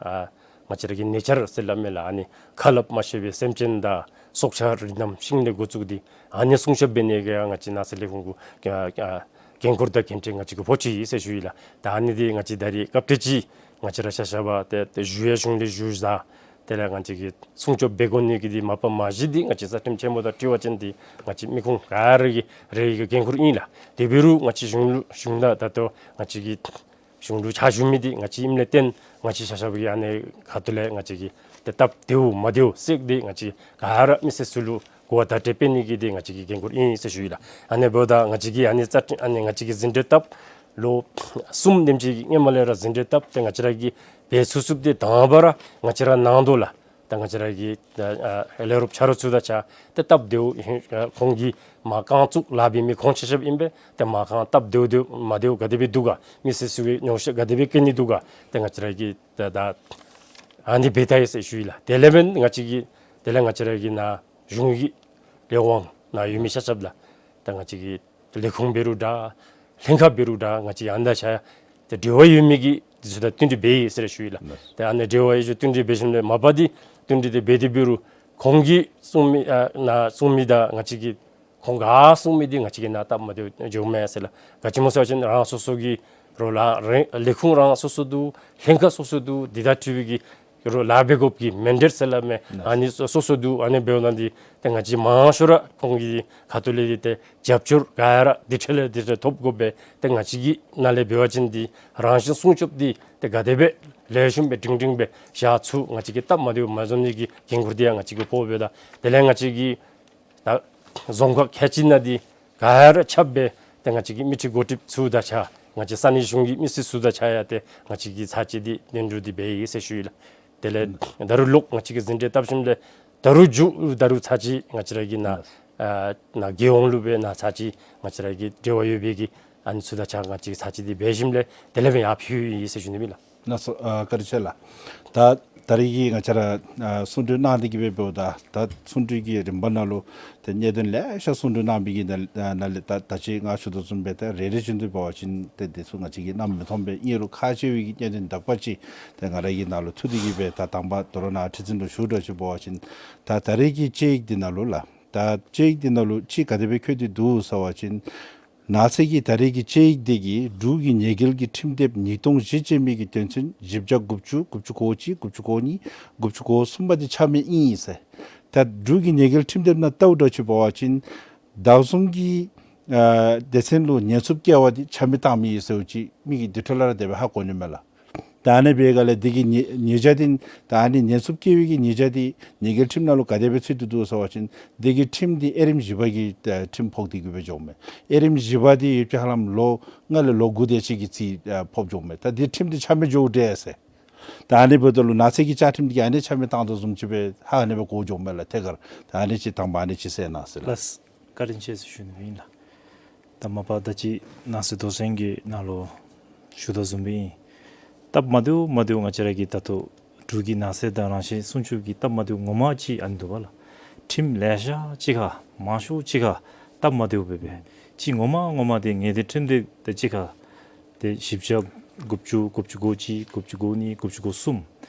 ཨ་ང་བཅས་ར་གི་ནེ་ཅར་ཟེར་སླབ་མས་ལགས། ཨ་ནི་ཁ་སླབ་མ་ཤེས་པའི་སེམས་ཅན་དང་སྲོག་ཆགས་རི་དྭགས་ཤིང་ལས་འགོ་བཙུགས་ཏེ་ཨ་ནི་སྲུང་སྐྱོབ་འབད་ནི་གི་ང་བཅས་ནགས་ཚལ་ལས་ཁུངས་ཀྱི་ཨ་ཨ་འགན་ཁུར་དང་འགན་འཁྲི་ང་བཅས་ཀྱིས་ཕོག་ཅི་ཟེར་ཞུ་ཡི་ལགས། ད་ཨ་ནི་འདི་ང་བཅས་ད་རིས་སྐབས་དེ་ཅིག་ང་བཅས་ར་ཤ་ཤ་བ་ཏེ་ཏེ་ཞུ་ཡང་གཞུང་ལས་ཞུ་ཟ། དེ་ལས་ང་བཅས་ཀྱིས་སྲུང་སྐྱོབ་འབད་དགོ་ནི་གི་འདི་མ་པ་མ་གཞི་འདི་ང་བཅས་རྩ་ཁྲིམས་ཆེན་མོ་དང་འཁྲིལ་བ་ཅིན་འདི་ང་བཅས་མི་ཁུངས་ག་ར་གི་རེ་གི་འགན་ཁུར་ཨིན་ལགས། དེ་འབད་རུང་ང་བཅས་གཞུང་ལུ་གཞུང་ད་ད་ལྟོ་ང་བཅས་ཀྱིས་གཞུང་ལུ་ཕྱག་ཞུ་མི་འདི་ང་བཅས་ཨིནམ་ལས་བརྟེན་ང་བཅས་ཤ་ཤ་བ་གི་ཨ་ནི་ཁ་ཐུག་ལས་ང་བཅས་ཀྱི་ཏེ་སྟབས་བདེཝ་མ་བདེཝ་སེལ་ཏེ་ང་བཅས་ག་ར་མི་སེར་ཚུ་ལུ་གོ་བ་བརྡ་སྤྲོད་འབད་ནི་གི་འདི་ང་བཅས་ཀྱི་འགན་ཁུར་ཨིན་ཟེར་ཞུ་ཡི་ལགས། ཨ་ནི་འབདཝ་ད་ང་བཅས་ཀྱིས་ཨ་ནི་རྩ་ཁྲིམས་ཨ་ནི་ང་བཅས་ཀྱིས་ཟིན་བྲིས་བཏབ་ལོ་གསུམ་དེམ་ཅིག་གི་སྔོན་མ་ལས་ར་ཟིན་བྲིས་བཏབ་སྟེ་ང་བཅས་ར་གིས་འབད་ཚུགས་ཚུགསཔ་འདི་དང་པ་ར་ང་བཅས་ར་ནང་དོ་ལགས། ད་ང་བཅས་ར་གི་ད་ཨ་ལས་རོགསཔ་ཆ་རོགས་ཚུ་དང་གཅིག་ཁར་ཏེ་སྟབས་བདེཝ་ཨ་ཁོང་གིས་མར་རྐང་བཙུགས་ལཱ་འབད་མི་ཁོང་ཆ་ཁྱབ་ཨིན་པས། ཏེ་མར་རྐང་སྟབས་བདེཝ་བདེཝ་མ་བདེཝ་ག་དེ་སྦེ་འདུག་ག། མི་སེར་ཚུ་གིས་ཉོགས་བཤད་ག་དེ་སྦེ་བཀོད་ནི་འདུག་ག། ཏེ་ང་བཅས་ར་གིས་ད་ད་ཨ་ནི་འབད་ད་ཡི་ཟེར་ཞུ་ཡི་ལགས། དེ་ལས་འབདན་ང་བཅས་ཀྱིས་དེ་ལས་ང་བཅས་ར་གི་ནཱ་གཞུང་གི་ལས་དབང་ནཱ་ཡོད་མི་ཆ་ཁྱབ་ལགས། ད་ང་བཅས་ཀྱི་ལས་ཁུངས་འབད་རུང་འདྲ་ལྷན་ཁག་འབད་རུང་འདྲ་ང་བཅས་ཨ་ནི་དང་གཅིག་ཁར་ཏེ་འབྲེལ་བ་ཡོད་མི་གི་འདི་ཚུ་དང་བསྟུན་གྲོས་འབད་ཡི་ཟེར་ཞུ་ཡི་ལགས། ཏེ་ཨ་ནི་འབྲེལ་བ་ཡོད་ཚུ་བསྟུན་གྲོས་འབད་ཞིནམ་ལས་མ་པ་འདི་བསྟུན་གྲོས་འདི་འབད་དེ་འབད་རུང་ཁོང་གིས་གསུང་མི་ཨ་ནཱ་གསུང་མི་དང་ང་བཅས་ཀྱིས་ཁོང་གིས་གསུང་མི་འདི་ང་བཅས་ཀྱི་ནང་སྟབས་མ་བདེཝ་འགྱོཝ་མས་ཟེར་ལགས། ག་ཅི་སྨོ་ཟེར་བ་ཅིན་རང་སོ་སོ་གི་རོགས་ལཱ་རེ་ལས་ཁུངས་རང་སོ་སོ་འདུག། ལྷན་ཁག་སོ་སོ་འདུག། འདི་དང་འཁྲིལ་བའི་གི་རོགས་ལཱ་འབད་དགོཔ་གི་མེན་ཌེཊ་ཟེར་སླབ་མས། ཨ་ནི་སོ་སོ་སོ་འདུག། ཨ་ནི་འབདཝ་ད་འདི་ཏེ་ང་བཅས་མང་ཤོས་ར་ཁོང་གི་ཁ་ཐུག་ལས་འདི་ཏེ་རྒྱབ་སྐྱོར་ག་ར་འདི་འཕྲལ་ལས་འདི་འཕྲལ་ཐོབ་དགོ་པས། ཏེ་ང་བཅས་ཀྱི་ནང་ལས་འབད་བ་ཅིན་འདི་རང་བཞིན་སྲུང་སྐྱོབ་འདི་ཏེ་ག་དེ་སྦེ་ལེགས་ཤོམ་སྦེ་སྒྲིང་སྒྲིང་སྦེ་བཞག་ཚུགས། ང་བཅས་ཀྱི་སྟབས་མ་བདེཝ་མ་བཟོ་ནི་གི་འགན་ཁུར་འདི་ཡང་ང་བཅས་ཀྱིས་ཕོགཔ་ད་དེ་ལས་ང་བཅས་ཀྱི་ད་རྫོང་ཁག་ཁལ་གཅིག་ནང་འདི་ག་ར་ཁྱབ་སྦེ་ཏེ་ང་བཅས་ཀྱི་མི་སྤྱི་འགོ་ཁྲིདཔ་ཚུ་དང་གཅིག་ཁར་ང་བཅས་ས་གནས་གཞུང་གི་མི་སེར་ཚུ་དང་གཅིག་ཁར་ཡང་ཏེ་ང་བཅས་ཀྱིས་ཚར་གཅིག་འདི་སྙན་སྒྲོན་འདི་འབད་ཡི་ཟེར་ཞུ་ཡི་ལགས། དེ་ལས་ད་རུང་ལོག་ང་བཅས་ཀྱིས་ཟིན་བྲིས་བཏབ་ཞིནམ་ལས་ད་རུང་མཇུག་ད་རུང་ཚར་གཅིག་ང་བཅས་ར་གི་ནཱ་ཨ་ནཱ་རྒྱལ་ཡོངས་ལུ་སྦེ་ནཱ་ཚར་གཅིག་ང་བཅས་ར་གི་འབྲེལ་བ་ཡོད་པའི་གི་ཨ་ནི་ཚུ་དང་གཅིག་ཁར་ང་བཅས་ཚར་གཅིག་འདི་འབད་ཞིནམ་ལས་དེ་ལས་འབད་ཡར་ཕུལ་ཡི་ཟེར་ཞུ་ནི་ཨིན་ལགས། ལགས་སོ། ཨ་བཀའ་དྲིན་ཆེ་ལགས། ད་ད་རིས་ཀྱི་ང་བཅས་ར་ཨ་གསུང་གྲོས་གནང་སྟེ་གིས་སྦེ་འབདཝ་ད་ད་གསུང་གྲོས་ཀྱི་རིམ་པ་ནང་ལུ་ཏེ་གནད་དོན་ལེ་ཤ་གསུང་གྲོས་གནང་མི་གི་ནང་ནང་ལས་ད་ད་ཅི་ང་ཞུ་དོ་བཟུམ་སྦེ་ད་རེ་རེ་བཞིན་དུ་འབད་བ་ཅིན་ཏེ་འདི་ཚུ་ང་བཅས་ཀྱིས་གནམ་མེད་ས་མེད་ཨིན་རུང་ཁག་ཆེ་བའི་གི་གནད་དོན་དག་པ་ཅིག་ཏེ་ང་ར་གི་ནང་ལུ་ཐུག་སྟེ་གིས་སྦེ་ད་དང་པ་དོ་རུང་ནཱ་ཁྲི་འཛིན་ལུ་ཞུ་དགོཔ་ཅིག་འབད་བ་ཅིན་ད་ད་རིས་ཀྱི་དཔྱད་ཡིག་འདི་ནང་ལུ་ལགས། ད་དཔྱད་ཡིག་འདི་ནང་ལུ་ཅིག་ག་དེ་སྦེ་བཀོད་དེ་འདུག་ཟེར་བ་ཅིན་ ནགས་ཚལ་གྱི་ད་རེས་ཀྱི་དཔྱད་ཡིག་འདི་གིས་འབྲུག་གི་ཉེས་འགེལ་གྱི་ཁྲིམས་དེབ་ཉིས་སྟོང་བཞི་ཅན་མི་གི་དོན་ཚན་བཞི་བརྒྱ་དགུ་བཅུ། དགུ་བཅུ་གོ་གཅིག། དགུ་བཅུ་གོ་གཉིས། དགུ་བཅུ་གོ་གསུམ་པ་འདི་ཆ་མེད་ཨིན་ཟེར། ད་འབྲུག་གི་ཉེས་འགེལ་ཁྲིམས་དེབ་ནང་ལྟཝ་འདྲཝ་ཅིག་འབད་བ་ཅིན་བདག་བཟུང་གི་ཨ་སྡེ་ཚན་ལུ་ཉེན་སྲུང་བཀལ་བ་འདི་ཆ་མེད་བཏང་མི་ཨིན་ཟེར་བ་ཅིན་མི་གིས་དེ་འཕྲོ་ལས་ར་དེ་སྦེ་ཧ་གོ་ནི་མས་ལགས། ད་ཨ་ནི་འབད་ག་ལས་འདི་གི་ཉེས་ཉེས་བྱ་འདི་ད་ཨ་ནི་ཉེན་སྲུང་བཀལ་བའི་གི་ཉེས་བྱ་འདི་ཉེས་འགེལ་ཁྲིམས་ནང་ལུ་ག་དེ་སྦེ་ཚུད་དེ་འདུག་ཟེར་བ་ཅིན་འདི་གི་ཁྲིམས་འདི་དབྱེ་རིམ་བཞི་པ་གི་ཨ་ཁྲིམས་ཕོག་སྟེ་གི་སྦེ་འགྱོཝ་མས། དབྱེ་རིམ་བཞི་པ་འདི་ཡོད་པའི་ཧ་ལམ་ལོ་ལྔ་ལས་ལོ་དགུ་དེ་ཅིག་གི་རྩིས་ཨ་ཕོགཔ་འགྱོཝ་མས། ད་འདི་ཁྲིམས་འདི་ཆ་མེད་འགྱོཝ་འདྲས་ཟེར། ད་ཨ་ནི་འབདཝ་ད་ལུ་ནགས་ཚལ་གྱི་བཅའ་ཁྲིམས་འདི་གིས་ཨ་ནི་ཆ་མེད་བཏང་དོ་བཟུམ་ཅིག་སྦེ་ཧ་ཨ་ནི་སྦེ་གོ་འགྱོཝ་མས་ལགས། ཐད་ཀར་ད་ཨ་ནི་ཅིག་དང་པ་ཨ་ནི་ཅིག་གསན་གནང་ཟེར་ལགས། ལགས། བཀའ་དྲིན་ཆེ་ཟེར་ཞུ་ནི་ཨིན་ལགས། ད་མ་པ་ད་ཅི་ནགས་ཚལ་རྡོ་སོན་གྱི་ནང་ལུ་ཞུ་དོ་བཟུམ་སྦེ་ཨིན། སྟབས་མ་བདེཝ་མ་བདེཝ་ང་བཅས་ར་གི་ད་ལྟོ་འབྲུག་གི་ནགས་ཚལ་དང་རང་བཞིན་སྲུང་སྐྱོབ་ཀྱི་སྟབས་མ་བདེཝ་ངོ་མ་ཅིག་ཨ་ནི་འདུག་པ་ལགས། ཁྲིམས་ལེ་ཤ་ཅིག་ཁར་མང་ཤོས་ཅིག་ཁར་སྟབས་མ་བདེཝ་སྦེ་སྦེ་ཅིག་ངོ་མ་ངོ་མ་འདི་ངེས་ཏེ་ཁྲིམས་འདི་ད་ཅིག་ཁར་ཏེ་བཞི་བརྒྱ་དགུ་བཅུ། དགུ་བཅུ་གོ་གཅིག། དགུ་བཅུ་གོ་གཉིས། དགུ་བཅུ་གོ་གསུམ།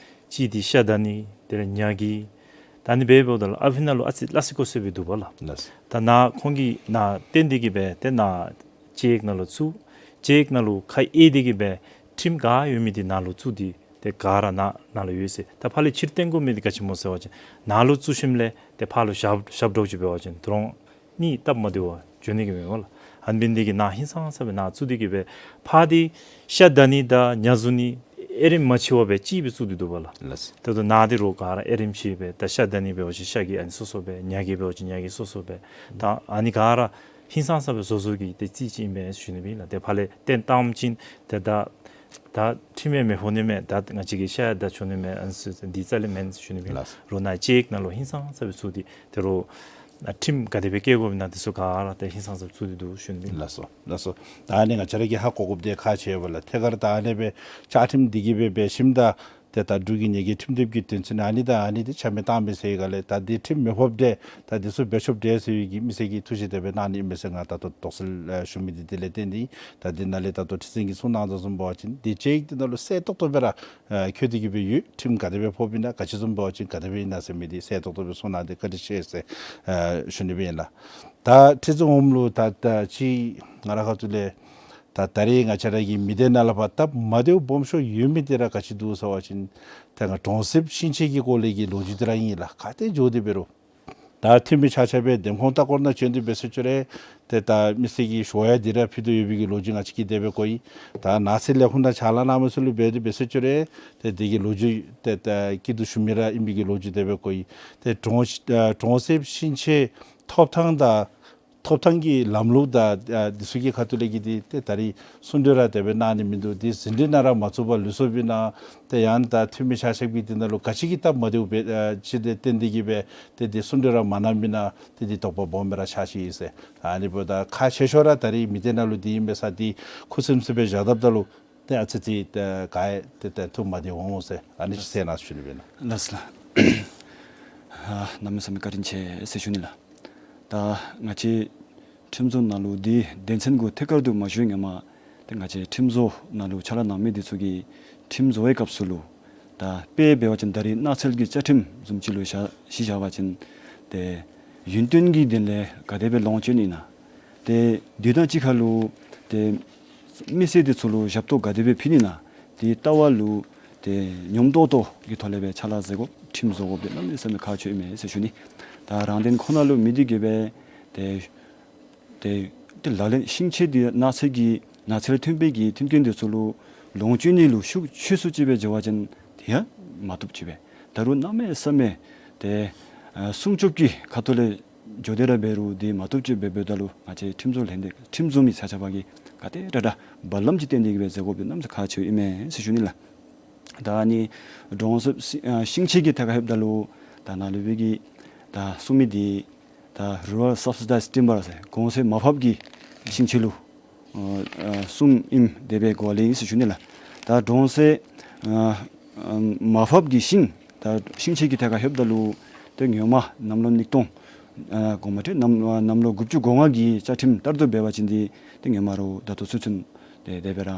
གཅིག་འདི་ཤ་བདའ་ནི་དེ་ལས་ཉ་གི། ད་ཨ་ནི་སྦེ་འབདཝ་ད་ལུ་ཨ་ཕི་ནང་ལུ་ཨ་ཙི་ལ་སི་ཀོ་སི་སྦེ་འདུག་པ་ལགས། ལགས། ད་ནཱ་ཁོང་གིས་ནཱ་བཏོན་ཏེ་གི་སྦེ་ཏེ་ནཱ་དཔྱད་ཡིག་ནང་ལུ་བཙུགས། དཔྱད་ཡིག་ནང་ལུ་ཁ་དབྱེ་སྟེ་གི་སྦེ་ཁྲིམས་ག་ཡོད་མི་འདི་ནཱ་ལུ་བཙུགས་ཏེ་ཏེ་ག་ར་ནཱ་ནཱ་ལུ་ཡོད་ཟེར། ད་ཕར་ལས་ཕྱིར་བཏོན་དགོ་མི་འདི་ག་ཅི་སྨོ་ཟེར་བ་ཅིན་ནཱ་ལུ་བཙུགས་ཞིནམ་ལས་ཏེ་ཕར་ལུ་བཞག་བཞགཔ་འདྲཝ་ཅིག་འབད་བ་ཅིན་དོ་རུང་གཉིས་སྟབས་མ་བདེཝ་འགྱོ་ནི་གི་མས་པ་ལགས། ཨ་ནི་འབད་ནི་འདི་གིས་ནཱ་ཧིང་སངས་ས་སྦེ་ནཱ་བཙུགས་ཏེ་གི་སྦེ་ཕར་འདི་ཤ་བདའ་ནི་དང་ཉ་བཟུང་ནི་དབྱེ་རིམ་མ་ཕྱེ་བར་སྦེ་གཅིག་སྦེ་བཙུགས་ཏེ་འདུག་པ་ལགས། ལགས། ད་ལྟོ་ནཱ་འདི་རོགས་ག་ར་དབྱེ་རིམ་ཕྱེ་སྦེ་ད་ཤ་བདའ་ནི་འབད་བ་ཅིན་ཤ་གི་ཨ་ནི་སོ་སོ་སྦེ་ཉ་གི་འབད་བ་ཅིན་ཉ་གི་སོ་སོ་སྦེ། ད་ཨ་ནི་ག་ར་ཧིང་སངས་ས་སྦེ་བཟོ་བཟོཝ་གི་ཏེ་རྩིས་ཅིག་ཨིན་པས་ཟེར་ཞུ་ནི་ཨིན་ལགས། ཏེ་ཕར་ལས་བཏོན་བཏངམ་ཅིག་ཏེ་ད་ད་ཁྲིམས་ཡང་མི་ཕོག་ནི་མས། ད་ང་བཅས་ཀྱིས་ཤ་ཡང་བདའ་ཆོག་ནི་མས། ཨ་ནི་ཚུ་འདི་རྩ་ལས་མེན་ཟེར་ཞུ་ནི་ཨིན་ལགས། རོགས་ནཱ་དཔྱད་ཡིག་ནང་ལུ་ཧིང་སངས་ས་སྦེ་བཙུགས་ཏེ་ཏེ་རོགས་ཨ་ཁྲིམས་ག་དེ་སྦེ་བཀལ་དགོཔ་ཨིན་ན་འདི་ཚུ་ག་ར་ཏེ་ཧིང་སངས་ས་བཙུགས་ཏེ་འདུག་ཞུ་ནི་ཨིན། ལགས་སོ། ལགས་སོ། ད་ཨ་ནི་ང་བཅས་ར་གིས་ཧ་གོ་དགོཔ་འདི་ཁག་ཆེ་བས་ལགས། ཐད་ཀར་ད་ཨ་ནི་སྦེ་བཅའ་ཁྲིམས་འདི་གིས་སྦེ་འབད་ཞིནམ་ད་ཏེ་ད་འབྲུག་གི་ཉེས་འགེལ་ཁྲིམས་དེབ་ཀྱི་དོན་ཚན་ཨ་ནི་དང་ཨ་ནི་འདི་ཆ་མེད་བཏང་མི་ཟེར་ག་ལས་ད་འདི་ཁྲིམས་མི་ཕོགཔ་འདི་ད་འདི་ཚུ་འབད་ཆོགཔ་འདི་ཟེར་བའི་གི་མི་སེར་གྱིས་ཐུགས་བཞེད་དེ་སྦེ་གནང་ནི་ཨིན་མས་ཟེར་ང་ད་ལྟོ་དོགས་སེལ་ཨ་ཞུ་མི་འདི་དེ་ལས་བརྟེན་ཏེ་ད་འདི་ནཱ་ལས་ད་ལྟོ་ཁྲི་འཛིན་གྱིས་གསུང་གནང་དོ་བཟུམ་འབད་བ་ཅིན་འདི་དཔྱད་ཡིག་འདི་ནང་ལུ་གསལ་ཏོག་ཏོ་སྦེ་ར་ཨ་འཁོད་དེ་གི་སྦེ་ཡོད། ཁྲིམས་ག་དེ་སྦེ་ཕོགཔ་ཨིན་ན་ག་ཅི་བཟུམ་འབད་བ་ཅིན་ག་དེ་སྦེ་ཨིན་ན་ཟེར་མི་འདི་གསལ་ཏོག་ཏོ་སྦེ་གསུང་གནང་སྟེ་བཀའ་དྲིན་ཆེ་ཟེར་ཨ་ཞུ་ནི་སྦེ་ཨིན་ལགས། ད་ཁྲི་འཛིན་འོགམ་ལུ་ད་ད་ཅི་ང་རའི་ཁ་ཐུག་ལས་ད་ད་རེས་ང་བཅས་ར་གི་མི་སྡེ་ནང་ལུ་ཕར་སྟབས་མ་བདེཝ་སྦོམ་ཤོས་ཡོད་མི་འདི་ར་ག་ཅི་འདུག་ཟེར་བ་ཅིན་ད་ང་གྲོང་གསེབ་ཤིང་ཆས་ཀྱི་སྐོར་ལས་ཀྱི་ལོ་རྒྱུས་འདི་ར་ཨིན་ལགས། ག་ཏེ་འགྱོ་སྟེ་འབད་རུང་ད་འཐུས་མི་ཆ་ཁྱབ་སྦེ་འདེམས་ཁོངས་ལྟ་སྐོར་ནང་བྱོན་ཏེ་འབད་ཟེར་ཅི་རུང་ཏེ་ད་མི་སེར་གྱི་ཞུ་ཡིག་འདི་ར་ཕུལ་དོ་ཡོད་པའི་གི་ལོ་རྒྱུས་ང་བཅས་ཀྱིས་དེ་སྦེ་གོ་ཡི། ད་ནགས་ཚལ་ལས་ཁུངས་ནང་ཕྱག་ལཱ་གནང་མི་ཚུ་ལུ་འབད་དེ་འབད་ཟེར་ཅི་རུང་ཏེ་དེ་གི་ལོ་རྒྱུས་ཏེ་ད་སྐྱིད་སྡུག་ཞུ་མི་ར་ཨིན་པའི་གི་ལོ་རྒྱུས་དེ་སྦེ་གོ་ཡི། ཏེ་གྲོང་ཨ་གྲོང་གསེབ་ཤིང་ཆས་ཐོབ་ཐང་དང་ཐོབ་ཐང་གི་ལམ་ལུགས་དང་ཨ་འདི་ཚུ་གི་ཁ་ཐུག་ལས་ཀྱི་འདི་ཏེ་ད་རེས་གསུང་གྲོས་ར་དེ་སྦེ་གནང་ནི་མིན་འདུག། འདི་ཟིན་བྲིས་ནང་ར་མ་བཙུགས་པར་ལུས་སོཔ་ཨིན་ན་ཏེ་ཡང་ད་འཐུས་མི་ཆ་ཁྱབ་ཀྱིས་འདི་ནང་ལུ་ག་ཅི་གི་སྟབས་མ་བདེཝ་འབད་ཨ་ཅིག་འདི་བཏོན་ཏེ་གི་སྦེ་ཏེ་འདི་གསུང་གྲོས་ར་མ་གནངམ་ཨིན་ན་ཏེ་འདི་དོགས་པ་སྦོམ་སྦེ་ར་ཆགས་ཅི་ཟེར། ཨ་ནི་འབདཝ་ད་ཁག་ཆེ་ཤོས་ར་ད་རེས་མི་སྡེ་ནང་ལུ་འདི་ཨིན་པས་ཟེར་འདི་ཁུ་སིམ་སིམ་སྦེ་བཞག་དཔ་ད་ལུ་ཏེ་ཨ་ཙི་ཙི་ཏེ་ག་ཡང་ཏེ་ཏེ་ཐུགས་མ་བདེ་འོང་ཟེར་ཨ་ནི་ཅིག་གསན་གནང་ཞུ་ནི་སྦེ་ཨིན་ལགས། ལགས་ལགས། ཨ་གནམ་མེད་ས་མེད་བཀའ་དྲིན་ཆེ་ཟེར་ཞུ་ནི་ལགས། ད་ང་བཅས་ཁྲིམས་བཟོ་ནང་ལུ་འདི་དོན་ཚན་གུ་ཐད་ཀར་དུ་མ་ཞུ་སྔོན་མ་ཏེ་ང་བཅས་ཁྲིམས་བཟོ་ནང་ལུ་ཕྱག་ལཱ་གནང་མི་འདི་ཚུ་གིས་ཁྲིམས་བཟོ་བའི་སྐབས་སུ་ལུ་ད་དཔེ་འབད་བ་ཅིན་ད་རེས་ནགས་ཚལ་གྱི་བཅའ་ཁྲིམས་བཟུམ་ཅིག་ལུ་བཞག་གཞི་བཞག་པ་ཅིན་ཏེ་ཡུན་བརྟན་གྱི་དོན་ལས་ག་དེ་སྦེ་ལོངས་སྤྱོད་ནི་ཨིན་ན། ཏེ་དུས་དང་གཅིག་ཁར་ལུ་ཏེ་མི་སེར་འདི་ཚུ་ལུ་ཞབས་ཏོག་ག་དེ་སྦེ་ཕུལ་ནི་ཨིན་ན། དེ་ལྟ་བ་ལུ་ཏེ་སྙོམས་ཏོག་ཏོ་གི་ཐོག་ལས་སྦེ་ཕྱག་ལཱ་མཛད་དགོ། ཁྲིམས་བཟོ་དགོཔ་འདི་གནམ་མེད་ས་མེད་ཁག་ཆེཝ་ཨིན་མས་ཟེར་ཞུ་ནི། ད་རང་དོན་ཁོ་ན་ལུ་མི་འདི་གིས་སྦེ་ཏེ་ཏེ་ཏེ་ལག་ལེན་ཤིང་ཆས་འདི་ནགས་ཚལ་གྱི་ནགས་ཚལ་ཐོན་སྦེ་གི་མཐུན་རྐྱེན་འདི་ཚུ་ལུ་ལོངས་སྤྱོད་ནི་ལུ་ཤུགས་ཆེ་སུ་ཅིག་སྦེ་འགྱོ་བ་ཅིན་དེ་ཡང་མ་བཏུབ་ཅིག་སྦེ་ད་རུང་གནམ་མེད་ས་མེད་ཏེ་ཨ་སྲུང་སྐྱོབ་ཀྱི་ཁ་ཐུག་ལས་འགྱོ་སྟེ་ར་འབད་རུང་འདི་མ་བཏུབ་ཅིག་སྦེ་འབདཝ་ད་ལུ་ང་བཅས་ཁྲིམས་བཟོ་ལྷན་སྡེ་ཁྲིམས་བཟོ་མི་ཆ་ཁྱབ་ཀྱིས་ག་དེ་དྲག་དྲག་བར་ལམ་ཅིག་བཏོན་ཏེ་གི་སྦེ་མཛད་དགོཔ་འདི་གནམ་མེད་ས་མེད་ཁག་ཆེཝ་ཨིན་མས་ཟེར་ཞུ་ནི་ལགས། ད་ཨ་ནི་གྲོང་གསེབ་ཤིང་ཨ་ཤིང་ཆས་ཀྱི་ཐད་ཁར་ལྷོདཔ་ད་ལུ་ད་ནཱ་ལུ་སྦེ་གི་ད་གསུང་མི་འདི་ད་Rural Subsidized Timber ཟེར་གོང་ཚད་མར་ཕབ་ཀྱི་ཤིང་ཆས་ལུ་ཨ་ཨ་གསུངམ་ཨིནམ་དེ་སྦེ་གོ་ལེ་ཨིན་ཟེར་ཞུ་ནི་ལགས། ད་གྲོང་གསེབ་ཨ་ཨ་མར་ཕབ་ཀྱི་ཤིང་ད་ཤིང་ཆས་ཀྱི་ཐད་ཁར་ལྷོདཔ་ད་ལུ་ཏེ་སྔོན་མ་གནམ་ལོ་ཉིས་སྟོང་ཨ་གོང་མ་ཏེ་གནམ་ཨ་གནམ་ལོ་དགུ་བཅུ་གོ་ལྔ་གི་བཅའ་ཁྲིམས་ལྟར་དུ་འབད་བ་ཅིན་འདི་ཏེ་སྔོན་མ་ར་ད་ལྟོ་ཚུན་ཚོད་དེ་དེ་སྦེ་ར་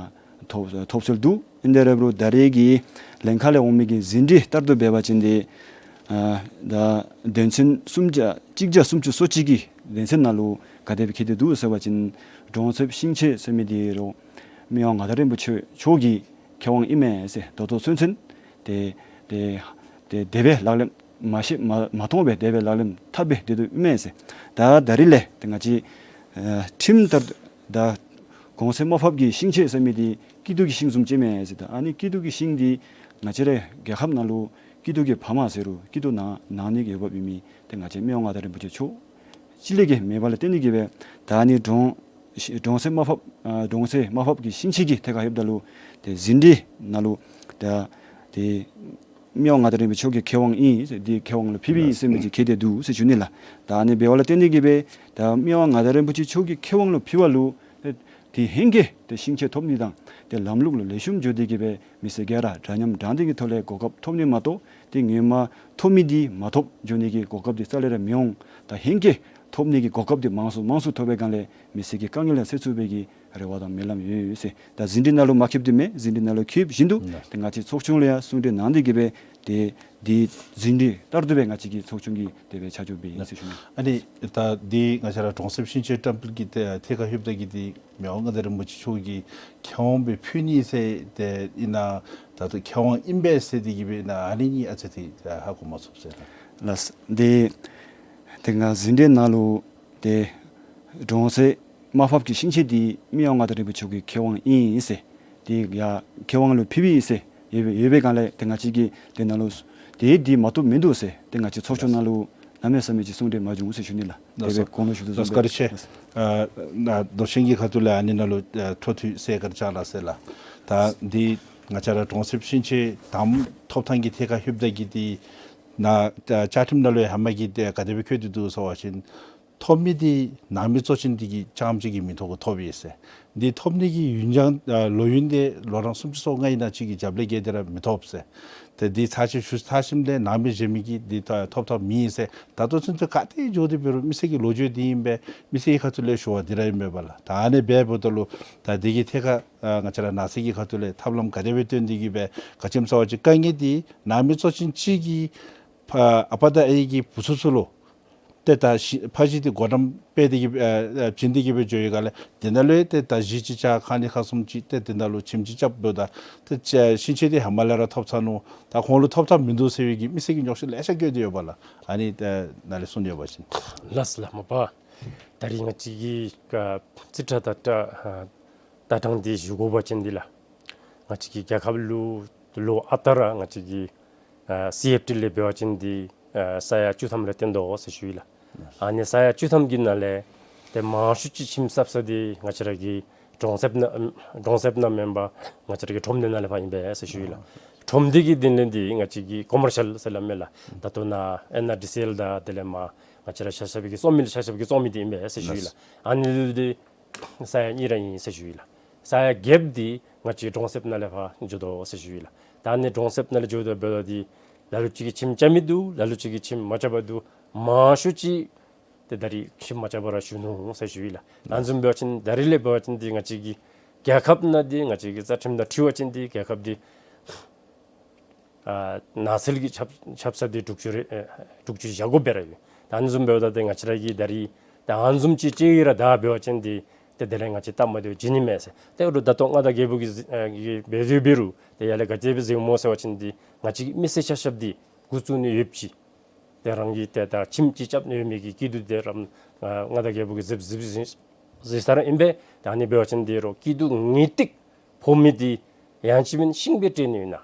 ཐོབ་ཐོབ་སྲོལ་འདུག། ཨིན་དེ་ར་འབད་རུང་ད་རེས་ཀྱི་ལྷན་ཁག་ལས་འོང་མི་གི་ཟིན་བྲིས་ལྟར་དུ་འབད་བ་ཅིན་འདི་ཨ་ད་དོན་ཚན་སུམ་བརྒྱ་གཅིག་བརྒྱ་སུམ་ཅུ་སོ་གཅིག་གི་དོན་ཚན་ནང་ལུ་ ག་དེ་སྦེ་འཁྱིད་དེ་འདུག་ཟེར་བ་ཅིན་གྲོང་གསེབ་ཤིང་ཆས་ཟེར་མི་འདི་རུང་མི་དབང་མངའ་བདག་རིན་པོ་ཆེ་མཆོག་གི་ཁེ་དབང་ཨིན་མས་ཟེར། ད་ལྟོ་ཚུན་ཚོད་ཏེ་ཏེ་ཏེ་དེ་སྦེ་ལག་ལེན་མ་བཤད་མ་མ་མཐོང་སྦེ་དེ་སྦེ་ལག་ལེན་འཐབ་སྦེ་སྡོད་དོ་ཨིན་མས་ཟེར། ད་ད་རིས་ལས་ཏེ་ང་བཅས་ཨ་ཁྲིམས་ལྟར་ད་གོང་ཚད་མར་ཕབ་ཀྱི་ཤིང་ཆས་ཟེར་མི་འདི་སྐྱིད་སྡུག་གི་ཤིང་བཟུམ་ཅིག་མས་ཟེར། ད་ཨ་ནི་སྐྱིད་སྡུག་གི་ཤིང་འདི་ང་བཅས་རའི་རྒྱལ་ཁབ་ནང་ལུ་སྐྱིད་སྡུག་གི་བ་མ་ཟེར་རུང་སྐྱིད་སྡུག་ནང་ནང་ནི་གི་འོས་འབབ་ཨིན་མི་ཏེ་ང་བཅས་མི་དབང་མངའ་བདག་རིན་པོ་ཆེ་མཆོག་གཅིག་ལས་ཀྱི་མེད་པ་ལས་བརྟེན་ཏེ་གིས་སྦེ་ད་ཨ་ནི་གྲོང་གྲོང་གསེབ་མར་ཕབ་ཨ་གྲོང་གསེབ་མར་ཕབ་ཀྱི་ཤིང་ཆས་ཀྱི་ཐད་ཁར་ལྷོདཔ་ད་ལུ་ཏེ་ཟིན་བྲིས་ནང་ལུ་ད་ཏེ་མི་དབང་མངའ་བདག་རིན་པོ་ཆེ་མཆོག་གི་ཁེ་དབང་ཨིན་ཟེར། འདི་ཁེ་དབང་ལུ་ཕུལ་བའི་ཟེར་མི་ཅིག་འཁྱིད་དེ་འདུག་ཟེར་ཞུ་ནི་ལགས། ད་ཨ་ནི་འབདཝ་ལས་བརྟེན་ཏེ་གིས་སྦེ་ད་མི་དབང་མངའ་བདག་རིན་པོ་ཆེ་མཆོག་གི་ཁེ་དབང་ལུ་ཕུལ་བ་ལུ་ཏེ་དེ་ཧེང་སྐལ་ཏེ་ཤིང་ཆས་ཐོབ་ནི་དང་ཏེ་ལམ་ལུགས་ལུ་ལེགས་ཤོམ་འགྱོ་སྟེ་གིས་སྦེ་མི་སེར་ག་ར་འདྲ་མཉམ་དྲང་བདེན་གྱི་ཐོག་ལས་གོ་སྐབས་ཐོབ་ནི་མ་གཏོགས་ཏེ་སྔོན་མ་ཐོབ་མི་འདི་མ་ཐོབ་འགྱོ་ནི་གི་གོ་སྐབས་འདི་རྩ་ལས་ར་མི་འོང་། ད་ཧེང་སྐལ་ཐོབ་ནི་གི་གོ་སྐབས་འདི་མང་སུ་མང་སུ་ཐོབ་པའི་སྒང་ལས་མི་སེར་གྱི་དཀའ་ངལ་ཡང་སེལ་ཚུགས་པའི་གི་རེ་བ་དང་སྨོན་ལམ་ཡོད་ཟེར། ད་ཟིན་བྲིས་ནང་ལུ་མ་འཁྱིད་དེ་མེད། ཟིན་བྲིས་ནང་ལུ་འཁྱིད་བཞིན་དུ་ཏེ་ང་བཅས་ཚོགས་ཆུང་ལུ་ཡང་གསུང་གྲོས་གནང་སྟེ་གིས་སྦེ་ཏེ་འདི་ཟིན་བྲིས་ལྟར་དུ་སྦེ་ང་བཅས་ཀྱི་ཚོགས་ཆུང་གིས་དེ་སྦེ་ཆ་འཇོག་འབད་ཡི་ཟེར་ཞུ་ནི། ཨ་ནི་ད་འདི་ང་བཅས་ར་གྲོང་གསེབ་ཤིང་ཆས་བཀྲམ་སྤེལ་གྱི་ཐད་ཐད་ཁར་ལྷོདཔ་ད་གི་འདི་མི་དབང་མངའ་བདག་རིན་པོ་ཆེ་མཆོག་གི་ཁེ་དབང་སྦེ་ཕུལ་ནི་ཟེར་ཏེ་ཨིན་ན་ད་ལྟོ་ཁེ་དབང་ཨིན་པས་ཟེར་ཏེ་གིས་སྦེ་ཨིན་ན་ཨ་ནི་གཉིས་ཨ་ཙི་ཏེ་ཧ་གོ་མ་ཚུགས་ཟེར། ལགས། འདི་ཏེ་ང་ཟིན་བྲིས་ནང་ལུ་ཏེ་གྲོང་གསེབ་མར་ཕབ་ཀྱི་ཤིང་ཆས་འདི་མི་དབང་མངའ་བདག་རིན་པོ་ཆེ་མཆོག་གི་ཁེ་དབང་ཨིན་ཟེར་ཏེ་ཡ་ཁེ་དབང་ལུ་ཕུལ་བའི་ཟེར་ཡོད་པའི་ཡོད་པའི་སྒང་ལས་ཏེ་ང་བཅས་ཀྱིས་དེ་ནང་ལུ་ཏེ་འདི་མ་བཏུབ་མིན་འདུག་ཟེར་ཏེ་ང་བཅས་ཚོགས་ཆུང་ནང་ལུ་གནམ་མེད་ས་མེད་ཅིག་གསུང་གྲོས་མ་བྱུང་ཟེར་ཞུ་ནི་ལགས། དེ་སྦེ་གོང་ལུ་ཞུ་དོ་བཟུམ་སྦེ། ལགས་སོ། བཀའ་དྲིན་ཆེ། ཨ་ན་མདོ་ཆེན་གྱི་ཁ་ཐུག་ལས་ཨ་ནི་ནང་ལུ་ཨ་འཕྲོ་མཐུད་གསལ་བསྒྲགས་བྱ་གནང་ཟེར་ལགས། ད་འདི་ང་བཅས་ར་གྲོང་གསེབ་ཤིང་ཆས་དམ་ཐོབ་ཐངས་ཀྱི་ཐད་ཁར་ལྷོདཔ་ད་གི་འདི་ནཱ་བཅའ་ཁྲིམས་ནང་ལུ་ཧེ་མ་གི་འདི་ག་དེ་སྦེ་བཀོད་དེ་འདུག་ཟེར་བ་ཅིན་ཐོབ་མི་འདི་ནང་མི་གཙོ་ཅན་འདི་གིས་རྐྱངམ་གཅིག་གིས་མི་ཐོབ་གུ་ཐོབ་ཡི་ཟེར། འདི་ཐོབ་ནི་གི་ཡུན་ཅང་ཨ་ལོ་ཡུན་འདི་ལོ་གྲངས་སུམ་ཅུ་སོ་ལྔ་ཨིན་ན་ཅིག་གི་རྒྱབ་ལས་བརྒལ་ཏེ་ར་མི་ཐོབ་ཟེར། ཏེ་འདི་ཚར་ཅིག་ཞུ་ཚར་ཞིནམ་ལས་ནང་མི་གཞན་མི་གིས་འདི་ཐོབ་ཐོབ་མེད་ཟེར། ད་ལྟོ་ཚུན་ཚོད་ག་ཏེ་འགྱོ་སྟེ་འབད་རུང་མི་སེར་གྱི་ལོ་རྒྱུས་འདི་ཨིན་པས། མི་སེར་གྱི་ཁ་ཐུག་ལས་ཞུ་བ་འདི་ར་ཨིན་པས་ལགས། ད་ཨ་ནི་འབདཝ་ད་ལུ་ད་འདི་གི་ཐད་ཁར་ཨ་ང་བཅས་ར་ནང་སྲིད་ཀྱི་ཁ་ཐུག་ལས་ཐབས་ལམ་ག་དེ་སྦེ་སྟོན་ཏེ་གིས་སྦེ་ག་ཅི་སྨོ་ཟེར་བ་ཅིན་དཀའ་ངལ་འདི་ནང་མི་གཙོ་ཅན་གཅིག་གིས་ཕ་ཨ་པ་དང་ཨའི་གི་བུ་ཚུ་ཚུ་ལུ་ཏེ་ད་ཤི་ཕ་གཞིས་འདི་སྒོ་འགྲམ་སྤེལ་ཏེ་གིས་ཨ་ཨ་བྱིན་ཏེ་གིས་སྦེ་འགྱོ་བའི་སྒང་ལས་དེ་ནང་ལུ་ཏེ་ད་གཞིས་ཅིག་ཅ་ཁང་ནི་ཁ་གསུམ་ཅིག་ཏེ་དེ་ནང་ལུ་ཁྱིམ་ཅིག་རྐྱབ་འབདཝ་ད་ཏེ་ཤིང་ཆས་འདི་ཧེ་མ་ལས་ར་ཐོབ་ཚར་ནུག། ད་ཁོང་ལུ་ཐོབ་ཐབས་མིན་འདུག་ཟེར་བའི་གི་མི་སེར་གྱི་རྙོག་དྲ་ལེ་ཤ་བཀོད་དེ་ཡོད་པས་ལགས། ཨ་ནི་ཏེ་ནཱ་ལས་གསུང་ཡོད་པ་ཅིན། ལགས་ལགས་མ་པ། ད་རིས་ང་བཅས་ཀྱི་ཨ་རྩིས་ཁྲ་དང་ཨ་ལྟ་སྟངས་འདི་ཞུ་དགོ་པ་ཅིན་འདི་ལགས། ང་བཅས་ཀྱི་རྒྱལ་ཁབ་ལུ་ལོ་ཨ་རྟག་ར་ང་བཅས་ཀྱི་ཨ་སི་ཨེཕ་ཊི་ལས་འབད་བ་ཅིན་འདི་ཨ་ས་ཡ་བཅུ་ཐམ་ར་བཏོན་དོ་ཟེར་ཞུ་ཡི་ལགས། ཨ་ནི་ས་ཡ་བཅུ་ཐམ་གྱི་ནང་ལས་ཏེ་མང་ཤོས་ཅིག་ཁྱིམ་གསརཔ་ས་འདི་ང་བཅས་ར་གི་གྲོང་གསེབ་ནང་གྲོང་གསེབ་ནང་མེན་པར་ང་བཅས་ར་གི་ཁྲོམ་སྡེ་ནང་ལས་ཕར་ཨིན་པས་ཟེར་ཞུ་ཡི་ལགས། ཁྲོམ་སྡེ་གི་དེ་ལས་འདི་ང་བཅས་ཀྱི་ཀོ་མར་ཤལ་ཟེར་སླབ་མས་ལགས། ད་ལྟོ་ནཱ་ཨེན་ཨར་ཌི་སི་ཨེལ་དང་དེ་ལས་མར་ང་བཅས་ར་ཆ་ཁྱབ་ཀྱིས་བཙོང་མི་ཆ་ཁྱབ་ཀྱིས་བཙོང་མི་འདི་ཨིན་པས་ཟེར་ཞུ་ཡི་ལགས། ཨ་ནི་འདི་ས་ཡ་གཉིས་ར་ཨིན་ཟེར་ཞུ་ཡི་ལགས། ས་ཡ་བརྒྱད་འདི་ང་བཅས་ཀྱི་གྲོང་གསེབ་ནང་ལས་ཕར་འགྱོ་དོ་ཟེར་ཞུ་ཡི་ལགས། ད་ཨ་ནི་གྲོང་གསེབ་ནང་ལས་འགྱོ་དོ་འབདཝ་ད་འདི་ལ་ལུ་ཅིག་གིས་ཁྱིམ་རྐྱབ་མི་འདུག། ལ་ལུ་ཅིག་གིས་ཁྱིམ་མ་རྐྱབ་པར་འདུག། མང་ཤོས་ཅིག་ཏེ་ད་རིས་ཁྱིམ་མ་རྐྱབ་པར་ར་བཞུགས་ནུག་ཟེར་ཞུ་ཡི་ལགས། ཨ་ནི་བཟུམ་འབད་བ་ཅིན་ད་རིས་ལས་འབད་བ་ཅིན་འདི་ང་བཅས་ཀྱི་རྒྱལ་ཁབ་ནང་འདི་ང་བཅས་ཀྱི་རྩ་ཁྲིམས་དང་འཁྲིལ་བ་ཅིན་འདི་རྒྱལ་ཁབ་འདི་ཨ་ནགས་ཚལ་གྱི་ཁྱབ་ཁྱབ་ས་འདི་དྲུག་ཅུ་རེ་ཨེ་དྲུག་ཅུ་བཞི་གོ་སྦེ་ར་ཡོད། ད་ཨ་ནི་བཟུམ་འབདཝ་ད་ཏེ་ང་བཅས་ར་གིས་ད་རིས་ད་ཨ་ནི་བཟུམ་ཅིག་ཅིག་ར་ད་འབད་བ་ཅིན་འདི་ཏེ་དེ་ལས་ང་བཅས་སྟབས་མ་བདེཝ་བྱིན་ནི་མས་ཟེར། ཏེ་འོ་ད་ལྟོ་མངའ་བདག་རྒྱལ་པོ་གིས་ཨེ་གིས་འབད་དོ་འབད་རུང་ཏེ་ཡར་ལས་ག་དེ་སྦེ་མཛད་སྨོ་ཟེར་བ་ཅིན་འདི་ང་བཅས་ཀྱི་མི་སེར་ཆ་ཁྱབ་འདི་འགོ་བཙུགས་ནི་ཡོདཔ་ཅིག། ཏེ་རང་གི་ཏེ་ད་ཁྱིམ་ཅིག་རྐྱབ་ནི་ཡོད་མི་གི་སྐྱིད་སྡུག་འདི་ར་ཨ་མངའ་བདག་རྒྱལ་པོ་གིས་གཟིགས་གཟིགས་གཟིགས་ས་ར་ཨིན་པས། ད་ཨ་ནི་འབད་བ་ཅིན་འདི་རུང་སྐྱིད་སྡུག་ངེས་ཏིག་ཕོག་མི་འདི་ཡང་ཅིན་མེན་ཤིང་སྦེ་སྤྲོད་ནི་ཡོད་ན།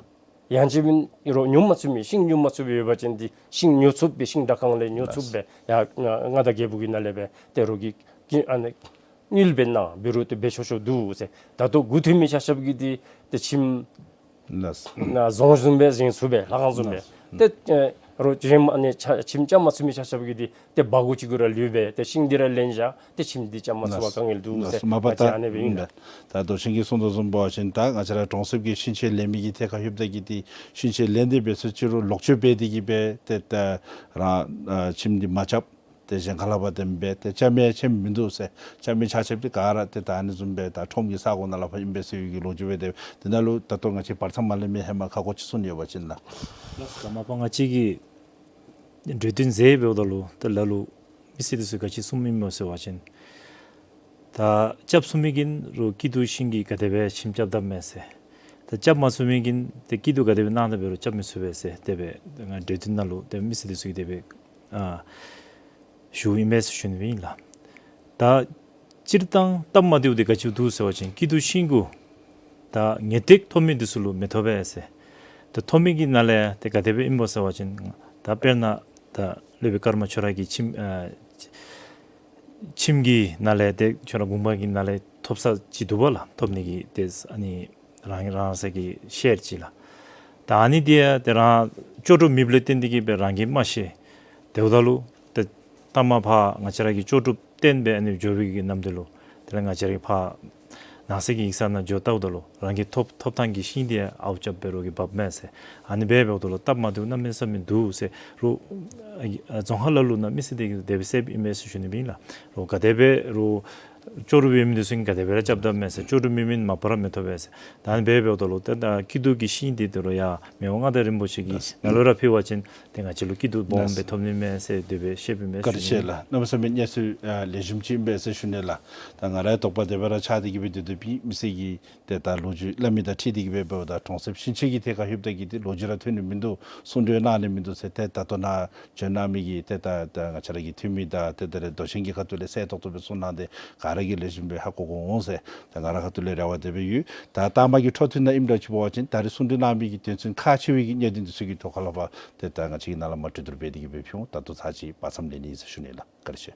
ཡང་ཅིན་མེན་རོགས་ཉོ་མ་ཚུགས་མི་ཤིང་ཉོ་མ་ཚུགས་པའི་ཡོད་པ་ཅིན་འདི་ཤིང་ཉོ་ཚུགསཔ་སྦེ་ཤིང་དྲ་ཁང་ལས་ཉོ་ཚུགསཔ་སྦེ་ཡར་མངའ་བདག་རྒྱལ་པོ་གི་ནང་ལས་སྦེ་ཏེ་རོགས་ཀྱིས་ཀྱི་ཨ་ནི་དངུལ་སྦེ་གནང་འབད་རུང་ཏེ་འབད་ཆོག་ཆོག་འདུག་ཟེར། ད་ལྟོ་འགོ་ཐོན་མི་ཆ་ཁྱབ་ཀྱིས་འདི་ཏེ་ཁྱིམ་ལགས། ན་རྫོང་བཟུམ་སྦེ་བཞེངས་ཚུགས་པས་ལྷ་ཁང་བཟུམ་སྦེ། ལགས། ཏེ་ཨེ་རོགས་ཅིག་མ་ནི་ཆ་ཁྱིམ་རྐྱབ་མ་ཚུགས་མི་ཆ་ཁྱབ་ཀྱིས་འདི་ཏེ་སྦ་གུ་ཅིག་གུ་ར་ལུས་སྦེ་ཏེ་ཤིང་འདི་ར་ལེན་བཞག། ཏེ་ཁྱིམ་འདི་རྐྱབ་མ་ཚུགས་པར་དཀའ་ངལ་འདུག་ཟེར། ལགས་མ་པ་ང་བཅས་ད་ཨ་ནེ་སྦེ་ཨིན་ལགས། ད་མདོ་ཆེན་གྱིས་གསུངས་དོ་བཟུམ་འབད་བ་ཅིན་ད་ང་བཅས་ར་གྲོང་གསེབ་ཀྱི་ཤིང་ཆས་ལེན་མི་གི་ཐད་ཁར་ལྷོདཔ་ད་གི་འདི་ཤིང་ཆས་ལེན་ཏེ་འབད་ཚུགས་ཅི་རུང་ལོག་སྤྱོད་འབད་དེ་གིས་སྦེ་ཏེ་ད་རང་ཨ་ཁྱིམ་འདི་མ་རྐྱབ། ཏེ་གཞན་ཁ་ལས་ཕར་དེ་སྦེ་ཏེ་རྐྱབ་མི་ཡང་རྐྱབ་མི་འདུག་ཟེར། རྐྱབ་མི་ཆ་ཁྱབ་འདི་ག་ར་ཏེ་ད་ཨ་ནི་བཟུམ་སྦེ་ད་ཁྲོམ་གྱི་ས་གོ་ནང་ལས་ཕར་ཨིན་པས་ཟེར་བའི་གི་ལོ་རྒྱུས་སྦེ་ཏེ་འདི་ནང་ལུ་ད་ལྟོ་ང་བཅས་བར་མཚམས་མ་ལེན་མི་ཧེ་མ་ཁ་སྐོང་ཅིག་གསུང་ནི་ཡོད་པ་ཅིན་ལགས། ལགས་སོ། ད་མ་པ་ང་བཅས་ཀྱིས་གྲོས་བསྟུན་མཛད་འབདཝ་ད་ལུ་ཏེ་ལ་ལུ་མི་སེར་འདི་ཚུ་ག་ཅི་གསུངམ་ཨིན་སྨོ་ཟེར་བ་ཅིན་ ད་རྐྱབ་ཚུགས་མི་གིས་རོགས་སྐྱིད་སྡུག་ཤིང་གི་ག་དེ་སྦེ་ཁྱིམ་རྐྱབ་དཔ་མས་ཟེར། ད་རྐྱབ་མ་ཚུགས་མི་གིས་ཏེ་སྐྱིད་སྡུག་ག་དེ་སྦེ་གནང་ད་འབད་རུང་རྐྱབ་མི་ཚུགས་པས་ཟེར་དེ་སྦེ་ང་གྲོས་བསྟུན་ནང་ལུ་ཏེ་མི་སེར་འདི་ཚུ་གིས་དེ་སྦེ་ཨ་ཞུཝ་ཨིན་མས་ཟེར་ཞུ་ནི་ཨིན་ལགས། ད་སྤྱིར་བཏང་སྟབས་མ་བདེཝ་འདི་ག་ཅི་འདུག་ཟེར་བ་ཅིན་སྐྱིད་སྡུག་ཤིང་གུ་ད་ངེས་ཏིག་ཐོབ་མི་འདི་ཚུ་ལུ་མི་ཐོབ་པས་ཟེར། ད་ཐོབ་མི་གི་ནང་ལས་ཏེ་ག་དེ་སྦེ་ཨིན་པས་ཟེར་བ་ཅིན་ད་དཔེར་ན་ད་སློབ་དཔོན་ཀརྨ་ཁྱོད་ར་གི་ཁྱིམ་ཨ་ཁྱིམ་གྱི་ནང་ལས་ཏེ་ཁྱོད་ར་དགོན་པ་གི་ནང་ལས་ཐོབ་ས་ཅིག་འདུག་པ་ལགས། ཐོབ་ནི་གི་ཏེ་ཨ་ནི་རང་རང་སོ་གི་ཤེར་ཅིག་ལགས། ད་ཨ་ནི་འདི་ཡང་ཏེ་རང་ལྕོགས་གྲུབ་མེདཔ་ལས་བརྟེན་ཏེ་གིས་སྦེ་རང་གིས་མ་ཤེས། དེ་འབདཝ་ད་ལུ་ཏེ་ལྟ་མ་ཕར་ང་བཅས་ར་གིས་ལྕོགས་གྲུབ་བརྟེན་སྦེ་ཨ་ནི་འགྱོ་བའི་གི་ནམ་དུས་ལུ་དེ་ལས་ང་བཅས་ར་གིས་ཕར་ནང་གསེས་ཀྱི་ཡིག་ཚང་ནང་འགྱོ་བལྟཝ་ད་ལུ་རང་གི་ཐོབ་ཐོབ་ཐངས་ཀྱི་ཤིང་འདི་ཨརཝ་རྐྱབ་འབད་རུང་གི་འབབ་མས་ཟེར། ཨ་ནི་སྦེ་འབདཝ་ད་ལུ་སྟབས་མ་བདེཝ་གནམ་མེད་ས་མེད་འདུག་ཟེར་རོགས་ཨ་རྫོང་ཁ་ལ་ལུ་ནཱ་མི་སེར་འདི་གིས་དེ་སྦེ་ཟེརཝ་ཨིན་མས་ཟེར་ཞུ་ནི་ཨིན་ལགས། རོགས་ག་དེ་སྦེ་རོགས་ལྕོགས་གྲུབ་ཡོད་མི་འདི་ཚུ་གིས་ག་དེ་སྦེ་ར་རྐྱབ་དཔ་མས་ཟེར། ལྕོགས་གྲུབ་མེད་མི་མ་པ་ར་མི་ཐོབ་པས་ཟེར། ད་ཨ་ནི་སྦེ་འབདཝ་ད་ལུ་ཏེ་ད་སྐྱིད་སྡུག་གི་ཤིང་འདི་དེ་རུ་ཡར་མི་དབང་མངའ་བདག་རིན་པོ་ཆེ་གི་ནང་ལུ་ར་ཕུལ་བ་ཅིན་ཏེ་ང་བཅས་ལུ་སྐྱིད་སྡུག་སྦོམ་སྦེ་ཐོབ་ནི་མས་ཟེར་དེ་སྦེ་བཤདཔ་ཨིན་མས་ཟེར་ཞུ་ནི་ཨིན། བཀའ་དྲིན་ཆེ་ལགས། གནམ་མེད་ས་མེད་གནས་ཚུལ་ཨ་ལེགས་ཤོམ་ཅིག་ཨིན་པས་ཟེར་ཞུ་ནི་ལགས། ད་ང་རའི་དོགས་པ་དེ་སྦེ་ར་ཆགས་ཏེ་གིས་སྦེ་སྡོད་དོ་བའི་མི་སེར་གྱིས་ཏེ་ད་ལོ་རྒྱུས་སླབ་མི་དང་འཁྲིལ་ཏེ་གིས་སྦེ་འབདཝ་ད་གྲོང་གསེབ་ཤིང་ཆེན་གྱི་ཐད་ཁར་ལྷོདཔ་ད་གིས་ཏེ་ལོ་རྒྱུས་ར་ཐོན་ནི་མིན་འདུག། གསུང་གྲོས་གནང་ནི་མིན་འདུག་ཟེར་ཏེ་ད་ལྟོ་ནཱ་བྱོན་གནང་མི་གི་ཏེ་ད་ད་ང་བཅས་ར་གི་འཐུས་མི་དང་ཏེ་དེ་ལས་མདོ་ཆེན་གྱི་ཁ་ཐུག་ལས་གསལ་ཏོག་ཏོ་སྦེ་གསུང་གནང་སྟེ་ག་ར་གིས་ལེགས་ཤོམ་སྦེ་ཧ་གོ་གོ་འོང་ཟེར་ད་ང་རའི་ཁ་ཐུག་ལས་རེ་བ་དེ་སྦེ་ཡོད། ད་ལྟ་མ་གི་འཕྲོ་མཐུད་ནང་ཨིནམ་འདྲཝ་ཅིག་འབད་བ་ཅིན་ད་རིས་གསུང་གྲོས་གནང་མི་གི་དོན་ཚན་ཁག་ཆེ་བའི་གི་གནད་དོན་འདི་ཚུ་གི་ཐོག་ཁར་ལུ་ཕར་ཏེ་ད་ང་བཅས་ཀྱིས་ནཱ་ལས་མར་གྲོས་བསྡུར་འབད་དེ་གིས་སྦེ་ཕུལ་འོང་། ད་ལྟོ་ཚར་གཅིག་བར་མཚམས་ལེན་ནི་ཨིན་ཟེར་ཞུ་ནི་ལགས། བཀའ་དྲིན་ཆེ།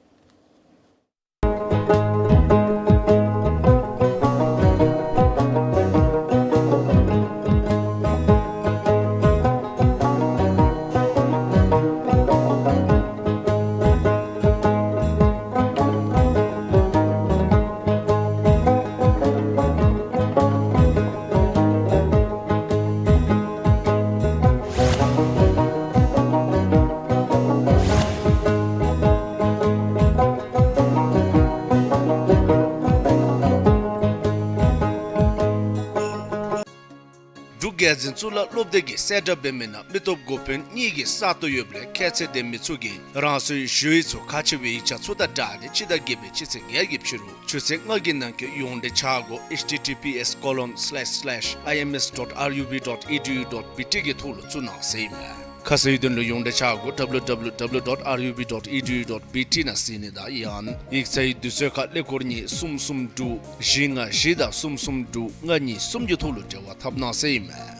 འབྲུག་རྒྱལ་འཛིན་གཙུག་ལག་སློབ་སྡེ་གིས་གསལ་བསྒྲགས་འབད་མི་ནང་མི་སྟོབས་འགོ་དཔོན་གཉིས་ཀྱི་ས་སྟོང་ཡོདཔ་ལས་ཁྱད་ཚད་ལྡན་མི་ཚུ་གིས་རང་སོའི་ཞུ་ཡིག་ཚུ་ག་ཅི་སྦེ་ཡིག་ཆ་ཚུ་དང་སྦྲགས་ཏེ་སྤྱི་ཟླ་བརྒྱད་པའི་སྤྱི་ཚེས་བརྒྱད་ཀྱི་ཕྱི་རུ་ཆུ་ཚོད་ལྔ་གི་ནང་འཁོད་ཡོངས་འབྲེལ་ཆ་བགོ་ཨེཆ་ཊི་ཊི་པི་ཨེསི་ཀོ་ལོན་སི་ལེཤ་སི་ལེཤ་ཨའི་ཨེམ་ཨེསི་ཌོཊ་ཨར་ཡུ་བི་ཌོཊ་ཨི་ཌི་ཡུ་ཌོཊ་བི་ཊི་གི་ཐོག་ལུ་བཙུགས་གནང་ཟེར་ཨིན་མས། ཁ་གསལ་དོན་ལུ་ཡོངས་འབྲེལ་ཆ་བགོ་ཌབ་ལུ་ཌབ་ལུ་ཌབ་ལུ་ཌོཊ་ཨར་ཡུ་བི་ཌོཊ་ཨི་ཌི་ཡུ་ཌོཊ་བི་ཊི་ནང་གཟིགས་ནི་དང་ཡང་ཡིག་ཚང་གི་དུས་ཚོད་ཁར་ཀླད་ཀོར་གཉིས་གསུམ་གསུམ་དྲུག་བཞི་ལྔ་བཞི་དང་གསུམ་གསུམ་དྲུག་ལྔ་གཉིས་གསུམ་གྱི་ཐོག་ལུ་འབྲེལ་བ་འཐབ་གནང་ཟེར་ཨིན་མས།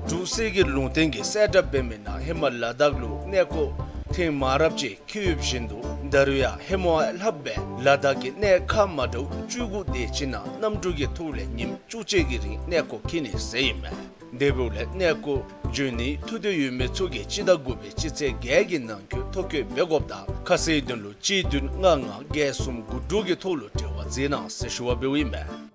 འབྲུག་གསེར་གྱི་ལུང་བསྟན་གྱིས་གསལ་བསྒྲགས་འབད་མི་ནང་ཧེ་མ་ལ་དྭགས་ལུ་གནས་སྐོར་ཐེངས་མང་རབས་ཅིག་འཁྱིད་ཡོདཔ་བཞིན་དུ་ད་རུང་ཡང་ཧེ་མ་ལྷགཔ་སྦེ་ལ་དྭགས་ཀྱི་གནས་ཁག་མ་འདྲཝ་བཅུ་དགུ་དེ་ཅིག་ནང་གནམ་གྲུ་གི་ཐོག་ལས་ཉིནམ་བཅུ་གཅིག་གི་རིང་གནས་སྐོར་འཁྱིད་ནི་ཟེར་ཨིན་མས། དེ་འབདཝ་ལས་གནས་སྐོར་འགྱོ་ནིའི་ཐུགས་འདོད་ཡོད་མི་ཚུ་གིས་སྤྱི་ཟླ་དགུ་པའི་སྤྱི་ཚེས་བརྒྱད་ཀྱི་ནང་འཁོད་ཐོ་བཀོད་འབད་དགོཔ་དང་ཁ་གསལ་དོན་ལུ་གཅིག་བདུན་ལྔ་ལྔ་བརྒྱད་གསུམ་དགུ་དྲུག་གི་ཐོག་ལུ་འབྲེལ་བ་མཛད་གནང་ཟེར་ཞུ་བ་འབདཝ་ཨིན་མས།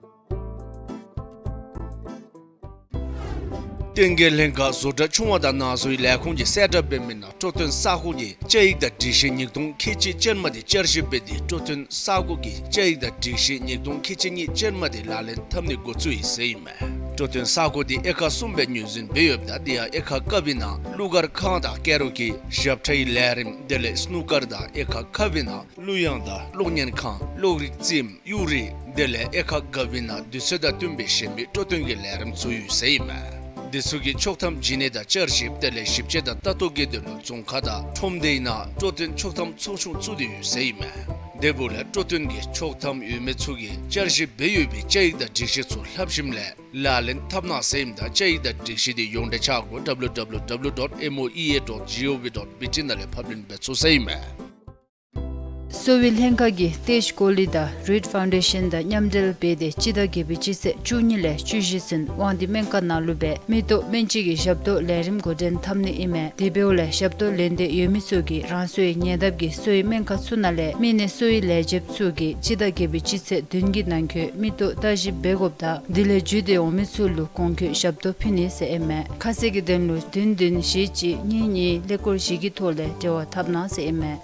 བསྟན་རྒྱས་ལྷན་ཁག་བཟོ་གྲྭ་ཆུང་བ་དང་ནང་བཟོའི་ལས་ཁུངས་ཀྱིས་གསལ་བསྒྲགས་འབད་མི་ནང་སྤྲོ་སྟོན་ས་གོ་གི་བཅའ་ཡིག་དང་སྒྲིག་གཞི་ཉིས་སྟོང་ཁལ་གཅིག་ཅན་མ་དེ་བསྐྱར་ཞིབ་འབད་དེ་སྤྲོ་སྟོན་ས་གོ་གི་བཅའ་ཡིག་དང་སྒྲིག་གཞི་ཉིས་སྟོང་ཁལ་གཅིག་གཉིས་ཅན་མ་དེ་ལག་ལེན་འཐབ་ནི་འགོ་བཙུགས་ཡི་ཟེར་ཨིན་མས། སྤྲོ་སྟོན་ས་གོ་དེ་དབྱེ་ཁག་གསུམ་སྦེ་ངོས་འཛིན་འབད་ཡོདཔ་ད་དེ་ཡང་དབྱེ་ཁག་ཀ་པའི་ནང་གླུ་གར་ཁང་དང་ཀ་ར་ཨོ་ཀེ་ཞབས་ཁྲའི་ལས་རིམ་དེ་ལས་སྣུ་ཀར་དང་དབྱེ་ཁག་ཁ་པའི་ནང་གླུ་དབྱངས་དང་གློག་བརྙན་ཁང་གློག་རིག་རྩེདམོ་གཡུ་རིག་དེ་ལས་དབྱེ་ཁག་ག་པའི་ནང་དུས་ཚོད་དང་བསྟུན་པའི་གཞན་མི་སྤྲོ་སྟོན་གྱི་ལས་རིམ་ཚུ་ཡོད་ཟེར་ཨིན་མས། དེ་ཚུ་གི་ཆོག་ཐམ་བྱིན་ནི་དང་བསྐྱར་ཞིབ་དེ་ལས་ཞིབ་དཔྱད་དང་ལྟ་རྟོག་གི་དོན་ལུ་རྫོང་ཁག་དང་ཁྲོམ་སྡེའི་ནང་སྤྲོ་སྟོན་ཆོག་ཐམ་ཚོགས་ཆུང་བཙུགས་ཏེ་ཡོད་ཟེར་ཨིན་མས། དེ་འབདཝ་ལས་སྤྲོ་སྟོན་གྱི་ཆོག་ཐམ་ཡོད་མི་ཚུ་གིས་བསྐྱར་ཞིབ་འབད་ཡོད་པའི་བཅའ་ཡིག་དང་སྒྲིག་གཞི་ཚུ་ལྷབ་ཞིནམ་ལས་ལག་ལེན་འཐབ་གནང་ཟེར་ཨིནམ་ད་བཅའ་ཡིག་དང་སྒྲིག་གཞི་དེ་ཡོངས་འབྲེལ་ཆ་བགོ་ཌབ་ལུ་ཌབ་ལུ་ཌབ་ལུ་ཌོཊ་ཨེམ་ཨོ་ཨི་ཨེ་ཌོཊ་ཇི་ཨོ་ཝི་ཌོཊ་བི་ཊི་ནང་ལས་ཕབ་ལེན་འབད་ཚུགས་ཟེར་ཨིན་མས། གསོ་བའི་ལྷན་ཁག་གིས་ཏེཇ་ཀོ་ལི་དང་རིཌ་ཕའུན་ཌེ་ཤཱན་དང་མཉམ་འབྲེལ་འབད་དེ་སྤྱི་ཟླ་བརྒྱད་པའི་སྤྱི་ཚེས་བཅུ་གཉིས་ལས་བཅུ་བཞི་ཚུན་དབང་འདུས་སྨན་ཁང་ནང་ལུ་སྦེ་མིག་ཏོ་སྨན་དཔྱད་ཀྱི་ཞབས་ཏོག་ལས་རིམ་འགོ་འདྲེན་འཐབ་ནི་ཨིན་མས། དེ་འབདཝ་ལས་ཞབས་ཏོག་ལེན་འདོད་ཡོད་མི་ཚུ་གིས་རང་སོའི་ཉེ་འདབས་ཀྱི་གསོ་བའི་སྨན་ཁང་ཚུ་ནང་ལས་མི་སྣའི་གསོ་བའི་ལས་བྱེདཔ་ཚུ་གིས་སྤྱི་ཟླ་བརྒྱད་པའི་སྤྱི་ཚེས་བདུན་གྱི་ནང་འཁོད་མིག་ཏོ་བརྟག་ཞིབ་འབད་དགོཔ་དང་དེ་ལས་བརྒྱུད་དེ་འོང་མི་ཚུ་ལུ་གོང་འཁོད་ཞབས་ཏོག་ཕུལ་ནི་ཟེར་ཨིན་མས། ཁ་གསལ་གྱི་དོན་ལུ་བདུན་བདུན་བཞི་གཅིག་གཉིས་གཉིས་ཀླད་ཀོར་བཞི་གི་ཐོག་ལས་འབྲེལ་བ་འཐབ་གནང་ཟེར་ཨིན་མས།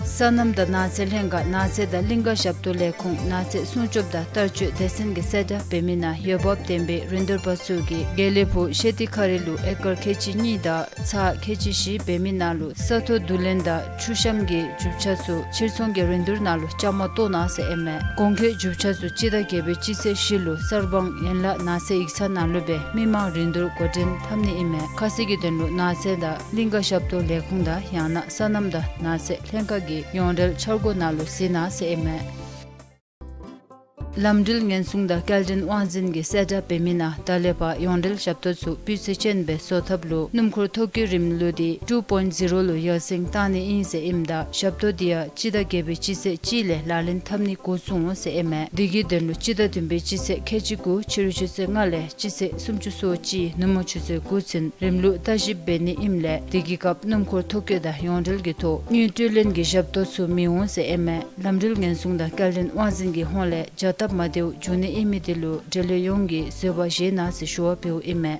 སོ་ནམ་དང་ནགས་ཚལ་ལྷན་ཁག་ནགས་ཚལ་དང་གླིང་ཀ་ཞབས་ཏོག་ལས་ཁུངས་ནགས་ཚལ་སྲུང་སྐྱོབ་དང་བསྟར་སྤྱོད་སྡེ་ཚན་གྱིས་གསལ་བསྒྲགས་འབད་མི་ནང་འོས་འབབ་ལྡན་པའི་རིན་བསྡུར་པ་ཚུ་གིས་དགེ་ལེགས་ཕུག་ཤེ་ཏི་ཁ་རི་ལུ་ཨེ་ཀར་ཁལ་གཅིག་གཉིས་དང་ཚར་ཁལ་གཅིག་བཞི་འབད་མི་ནང་ལུ་ས་མཐོ་བསྡུ་ལེན་དང་ཆུ་གཤམ་གྱི་རྒྱུ་ཆ་ཚུ་ཕྱིར་ཚོང་གི་རིན་བསྡུར་ནང་ལུ་བཅའ་མར་གཏོགས་གནང་ཟེར་ཨིན་མས། གོང་འཁོད་རྒྱུ་ཆ་ཚུ་སྤྱི་ཟླ་བརྒྱད་པའི་སྤྱི་ཚེས་བཞི་ལུ་གསར་སྤང་ཡན་ལག་ནགས་ཚལ་ཡིག་ཚང་ནང་ལུ་སྦེ་མི་མང་རིན་བསྡུར་འགོ་འདྲེན་འཐབ་ནི་ཨིན་མས། ཁ་གསལ་གྱི་དོན་ལུ་ནགས་ཚལ་དང་གླིང་ཀ་ཞབས་ཏོག་ལས་ཁུངས་དང་ཡང་ན་སོ་ནམ་དང་ནགས་ཚལ་ལྷན་ཁག་གི་ཡོངས་འབྲེལ་འཆར་སྒོ་ནང་ལུ་གཟིགས་གནང་ཟེར་ཨིན་མས། ལམ་འགྲུལ་ཉེན་སྲུང་དང་སྐྱེལ་འདྲེན་དབང་འཛིན་གྱིས་གསལ་བསྒྲགས་འབད་མི་ནང་ད་ལས་ཕར་ཡོངས་འབྲེལ་ཞབས་ཏོག་ཚུ་སྤུས་ཚད་ཅན་སྦེ་བཟོ་ཐབས་ལུ་སྣུམ་འཁོར་ཐོ་བཀོད་རིམ་ལུགས་འདི་ཊུ་པོའིནཊ་ཟི་རོ་ལུ་ཡར་སེང་བཏང་ནི་ཨིན་ཟེར་ཨིནམ་ད་ཞབས་ཏོག་འདི་ཡང་སྤྱི་ཟླ་བརྒྱད་པའི་སྤྱི་ཚེས་གཅིག་ལས་ལག་ལེན་འཐབ་ནི་འགོ་བཙུགས་འོང་ཟེར་ཨིན་མས། དེ་གི་དོན་ལུ་སྤྱི་ཟླ་བདུན་པའི་སྤྱི་ཚེས་ཁལ་གཅིག་དགུ་ཕྱི་རུ་ཆུ་ཚོད་ལྔ་ལས་སྤྱི་ཚེས་སུམ་ཅུ་སོ་གཅིག་ནུབ་མོ་ཆུ་ཚོད་དགུ་ཚུན་རིམ་ལུགས་ལྟ་ཞིབ་འབད་ནི་ཨིནམ་ལས་དེ་གི་སྐབས་སྣུམ་འཁོར་ཐོ་བཀོད་དང་ཡོངས་འབྲེལ་གྱི་ཐོག་དངུལ་སྤྲོད་ལེན་གྱི་ཞབས་ཏོག་ཚུ་མི་འོང་ཟེར་ཨིན་མས། ལམ་འགྲུལ་ཉེན་སྲུང་དང་སྐྱེལ་འདྲེན་དབང་འཛིན་གྱི་ཧོངས་ལས་བྱ་སྟབས་མ་བདེཝ་འབྱུང་ནི་ཨིན་མི་དེ་ལུ་འབྲེལ་ཡོད་ཡོངས་ཀྱིས་བཟོད་པ་བཞེས་གནང་ཟེར་ཞུ་བ་འབདཝ་ཨིན་མས།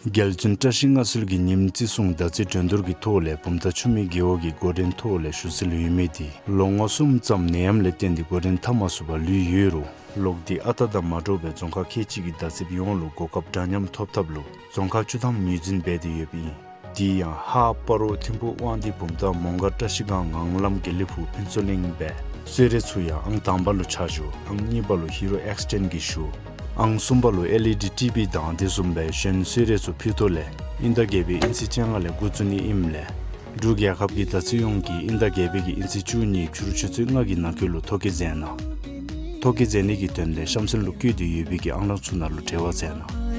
རྒྱལ་བཙུན་བཀྲ་ཤིས་མངའ་གསོལ་གྱི་ཉིནམ་བརྩི་སྲུང་ཟླ་རྩིས་འགྲན་བསྡུར་གྱི་ཐོག་ལས་བུམ་ཐང་ཆུ་སྨད་རྒེད་འོག་གི་འགོ་འདྲེན་ཐོག་ལས་ཞུ་སྲོལ་ཡོད་མི་དེ་ལོ་ངོ་གསུམ་ཙམ་ནད་ཡམས་ལས་བརྟེན་ཏེ་འགོ་འདྲེན་འཐབ་མ་ཚུགས་པར་ལུས་ཡོད་རུང་ལོག་སྟེ་ཨ་རྟག་དང་མ་འདྲཝ་སྦེ་རྫོང་ཁག་ཁལ་གཅིག་གི་ཟླ་རྩིས་ཡོངས་ལུ་གོ་སྐབས་འདྲ་མཉམ་ཐོབ་ཐབས་ལུ་རྫོང་ཁག་བཅུ་ཐམ་ངོས་འཛིན་འབད་དེ་ཡོདཔ་ཨིན། དེ་ཡང་ཧཱ་སྤ་རོ་ཐིམ་ཕུ་དབང་འདུས་བུམ་ཐང་མོང་སྒར་བཀྲ་ཤིས་སྒང་ངང་ལམ་དགེ་ལེགས་ཕུག་ཕུན་ཚོགས་གླིང་སྦེ་གསོལ་རས་ཚུ་ཡང་ཨང་དང་པ་ལུ་ཆ་བཞག་ཨང་གཉིས་པ་ལུ་ཧི་རོ་ཨེགསི་ཊེནཌ་གྱིས་ཞུ། ཨང་གསུམ་པ་ལུ་ཨེལ་ཨི་ཌི་ཊི་བི་དང་དེ་བཟུམ་སྦེ་གཞན་གསོལ་རས་ཚུ་ཕུལ་དོ་ལས་དབྱིན་ཟླ་བརྒྱད་པའི་དབྱིན་ཚེས་བཅོ་ལྔ་ལས་འགོ་བཙུགས་ནི་ཨིནམ་ལས་འབྲུག་རྒྱལ་ཁབ་ཀྱི་ཟླ་རྩིས་ཡོངས་ཀྱིས་དབྱིན་ཟླ་བརྒྱད་པའི་གི་དབྱིན་ཚེས་བཅུ་གཉིས་ཕྱི་རུ་ཆུ་ཚོད་ལྔ་གི་ནང་འཁོད་ལུ་ཐོ་བཀོད་མཛད་གནང་། ཐོ་བཀོད་མཛད་ནི་གི་དོན་ལས་གཤམ་གསལ་ལུ་བཀོད་དེ་ཡོད་པའི་གི་ཨང་གླང་ཚུ་ནང་ལུ་འབྲེལ་བ་མཛད་གནང་།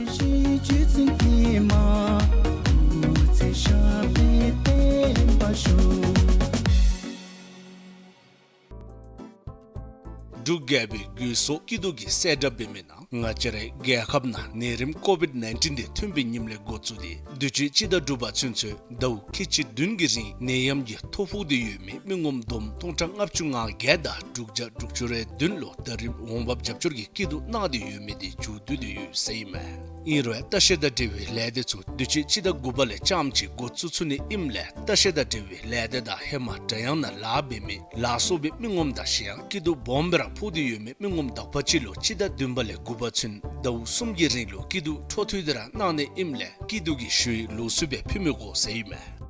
འབྲུག་རྒྱལ་པོའི་སྒོས་སུ་སྐྱིད་སྡུག་གི་གསལ་བསྒྲགས་འབད་མི་ནང་ང་བཅས་རའི་རྒྱལ་ཁབ་ནང་ནད་རིམས་ཀོ་བིཌ་ནའིན་ཊིན་འདི་ཐོན་པའི་ཉིནམ་ལས་འགོ་བཙུགས་ཏེ་དུས་ཅི་སྤྱི་ཟླ་དྲུག་པ་ཚུན་ཚོད་ཟླཝ་ཁལ་གཅིག་བདུན་གྱི་རིང་ནད་ཡམས་ཀྱིས་ཐོ་ཕོག་སྟེ་ཡོད་མི་མི་ངོམ་བསྡོམས་སྟོང་ཕྲག་ལྔ་བཅུ་ང་བརྒྱད་དང་དྲུག་བརྒྱ་དྲུག་ཅུ་རེ་བདུན་ལུ་ད་རིས་འོང་འབབ་རྒྱབ་སྐྱོར་གྱི་སྐྱིད་སྡུག་གནང་སྟེ་ཡོད་མི་དེ་མཇུག་བསྡུ་སྟེ་ཡོད་ཟེར་ཨིན་མས། ཨིན་རུང་ལྟ་བཤལ་དང་འབྲེལ་བའི་ལས་སྡེ་ཚུ་དུས་ཅི་སྤྱི་ཟླ་དགུ་པ་ལས་རྐྱངམ་གཅིག་འགོ་བཙུགས་ཚུགས་ནི་ཨིནམ་ལས་ལྟ་བཤལ་དང་འབྲེལ་བའི་ལས་སྡེ་དང་ཧེ་མ་སྒྲ་དབྱངས་ནང་ལཱ་འབད་མི་ལ་སོགས་པའི་མི་ངོམ་དང་གཞན་ཡང་སྐྱིད་སྡུག་སྦོམ་སྦེ་ར་ཕོག་སྟེ་ཡོད་མི་མི་ངོམ་དག་པ་ཅིག་ལུ་སྤྱི་ཟླ་བདུན་པ་ལས་དགུ་པ་ཚུན་ཟླཝ་གསུམ་གྱི་རིང་ལུ་སྐྱིད་སྡུག་འཕྲོ་མཐུད་དེ་ར་གནང་ནི་ཨིནམ་ལས་སྐྱིད་སྡུག་གི་ཞུ་ཡིག་ལོགས་སུ་སྦེ་ཕུལ་མི་དགོ་ཟེར་ཨིན་མས།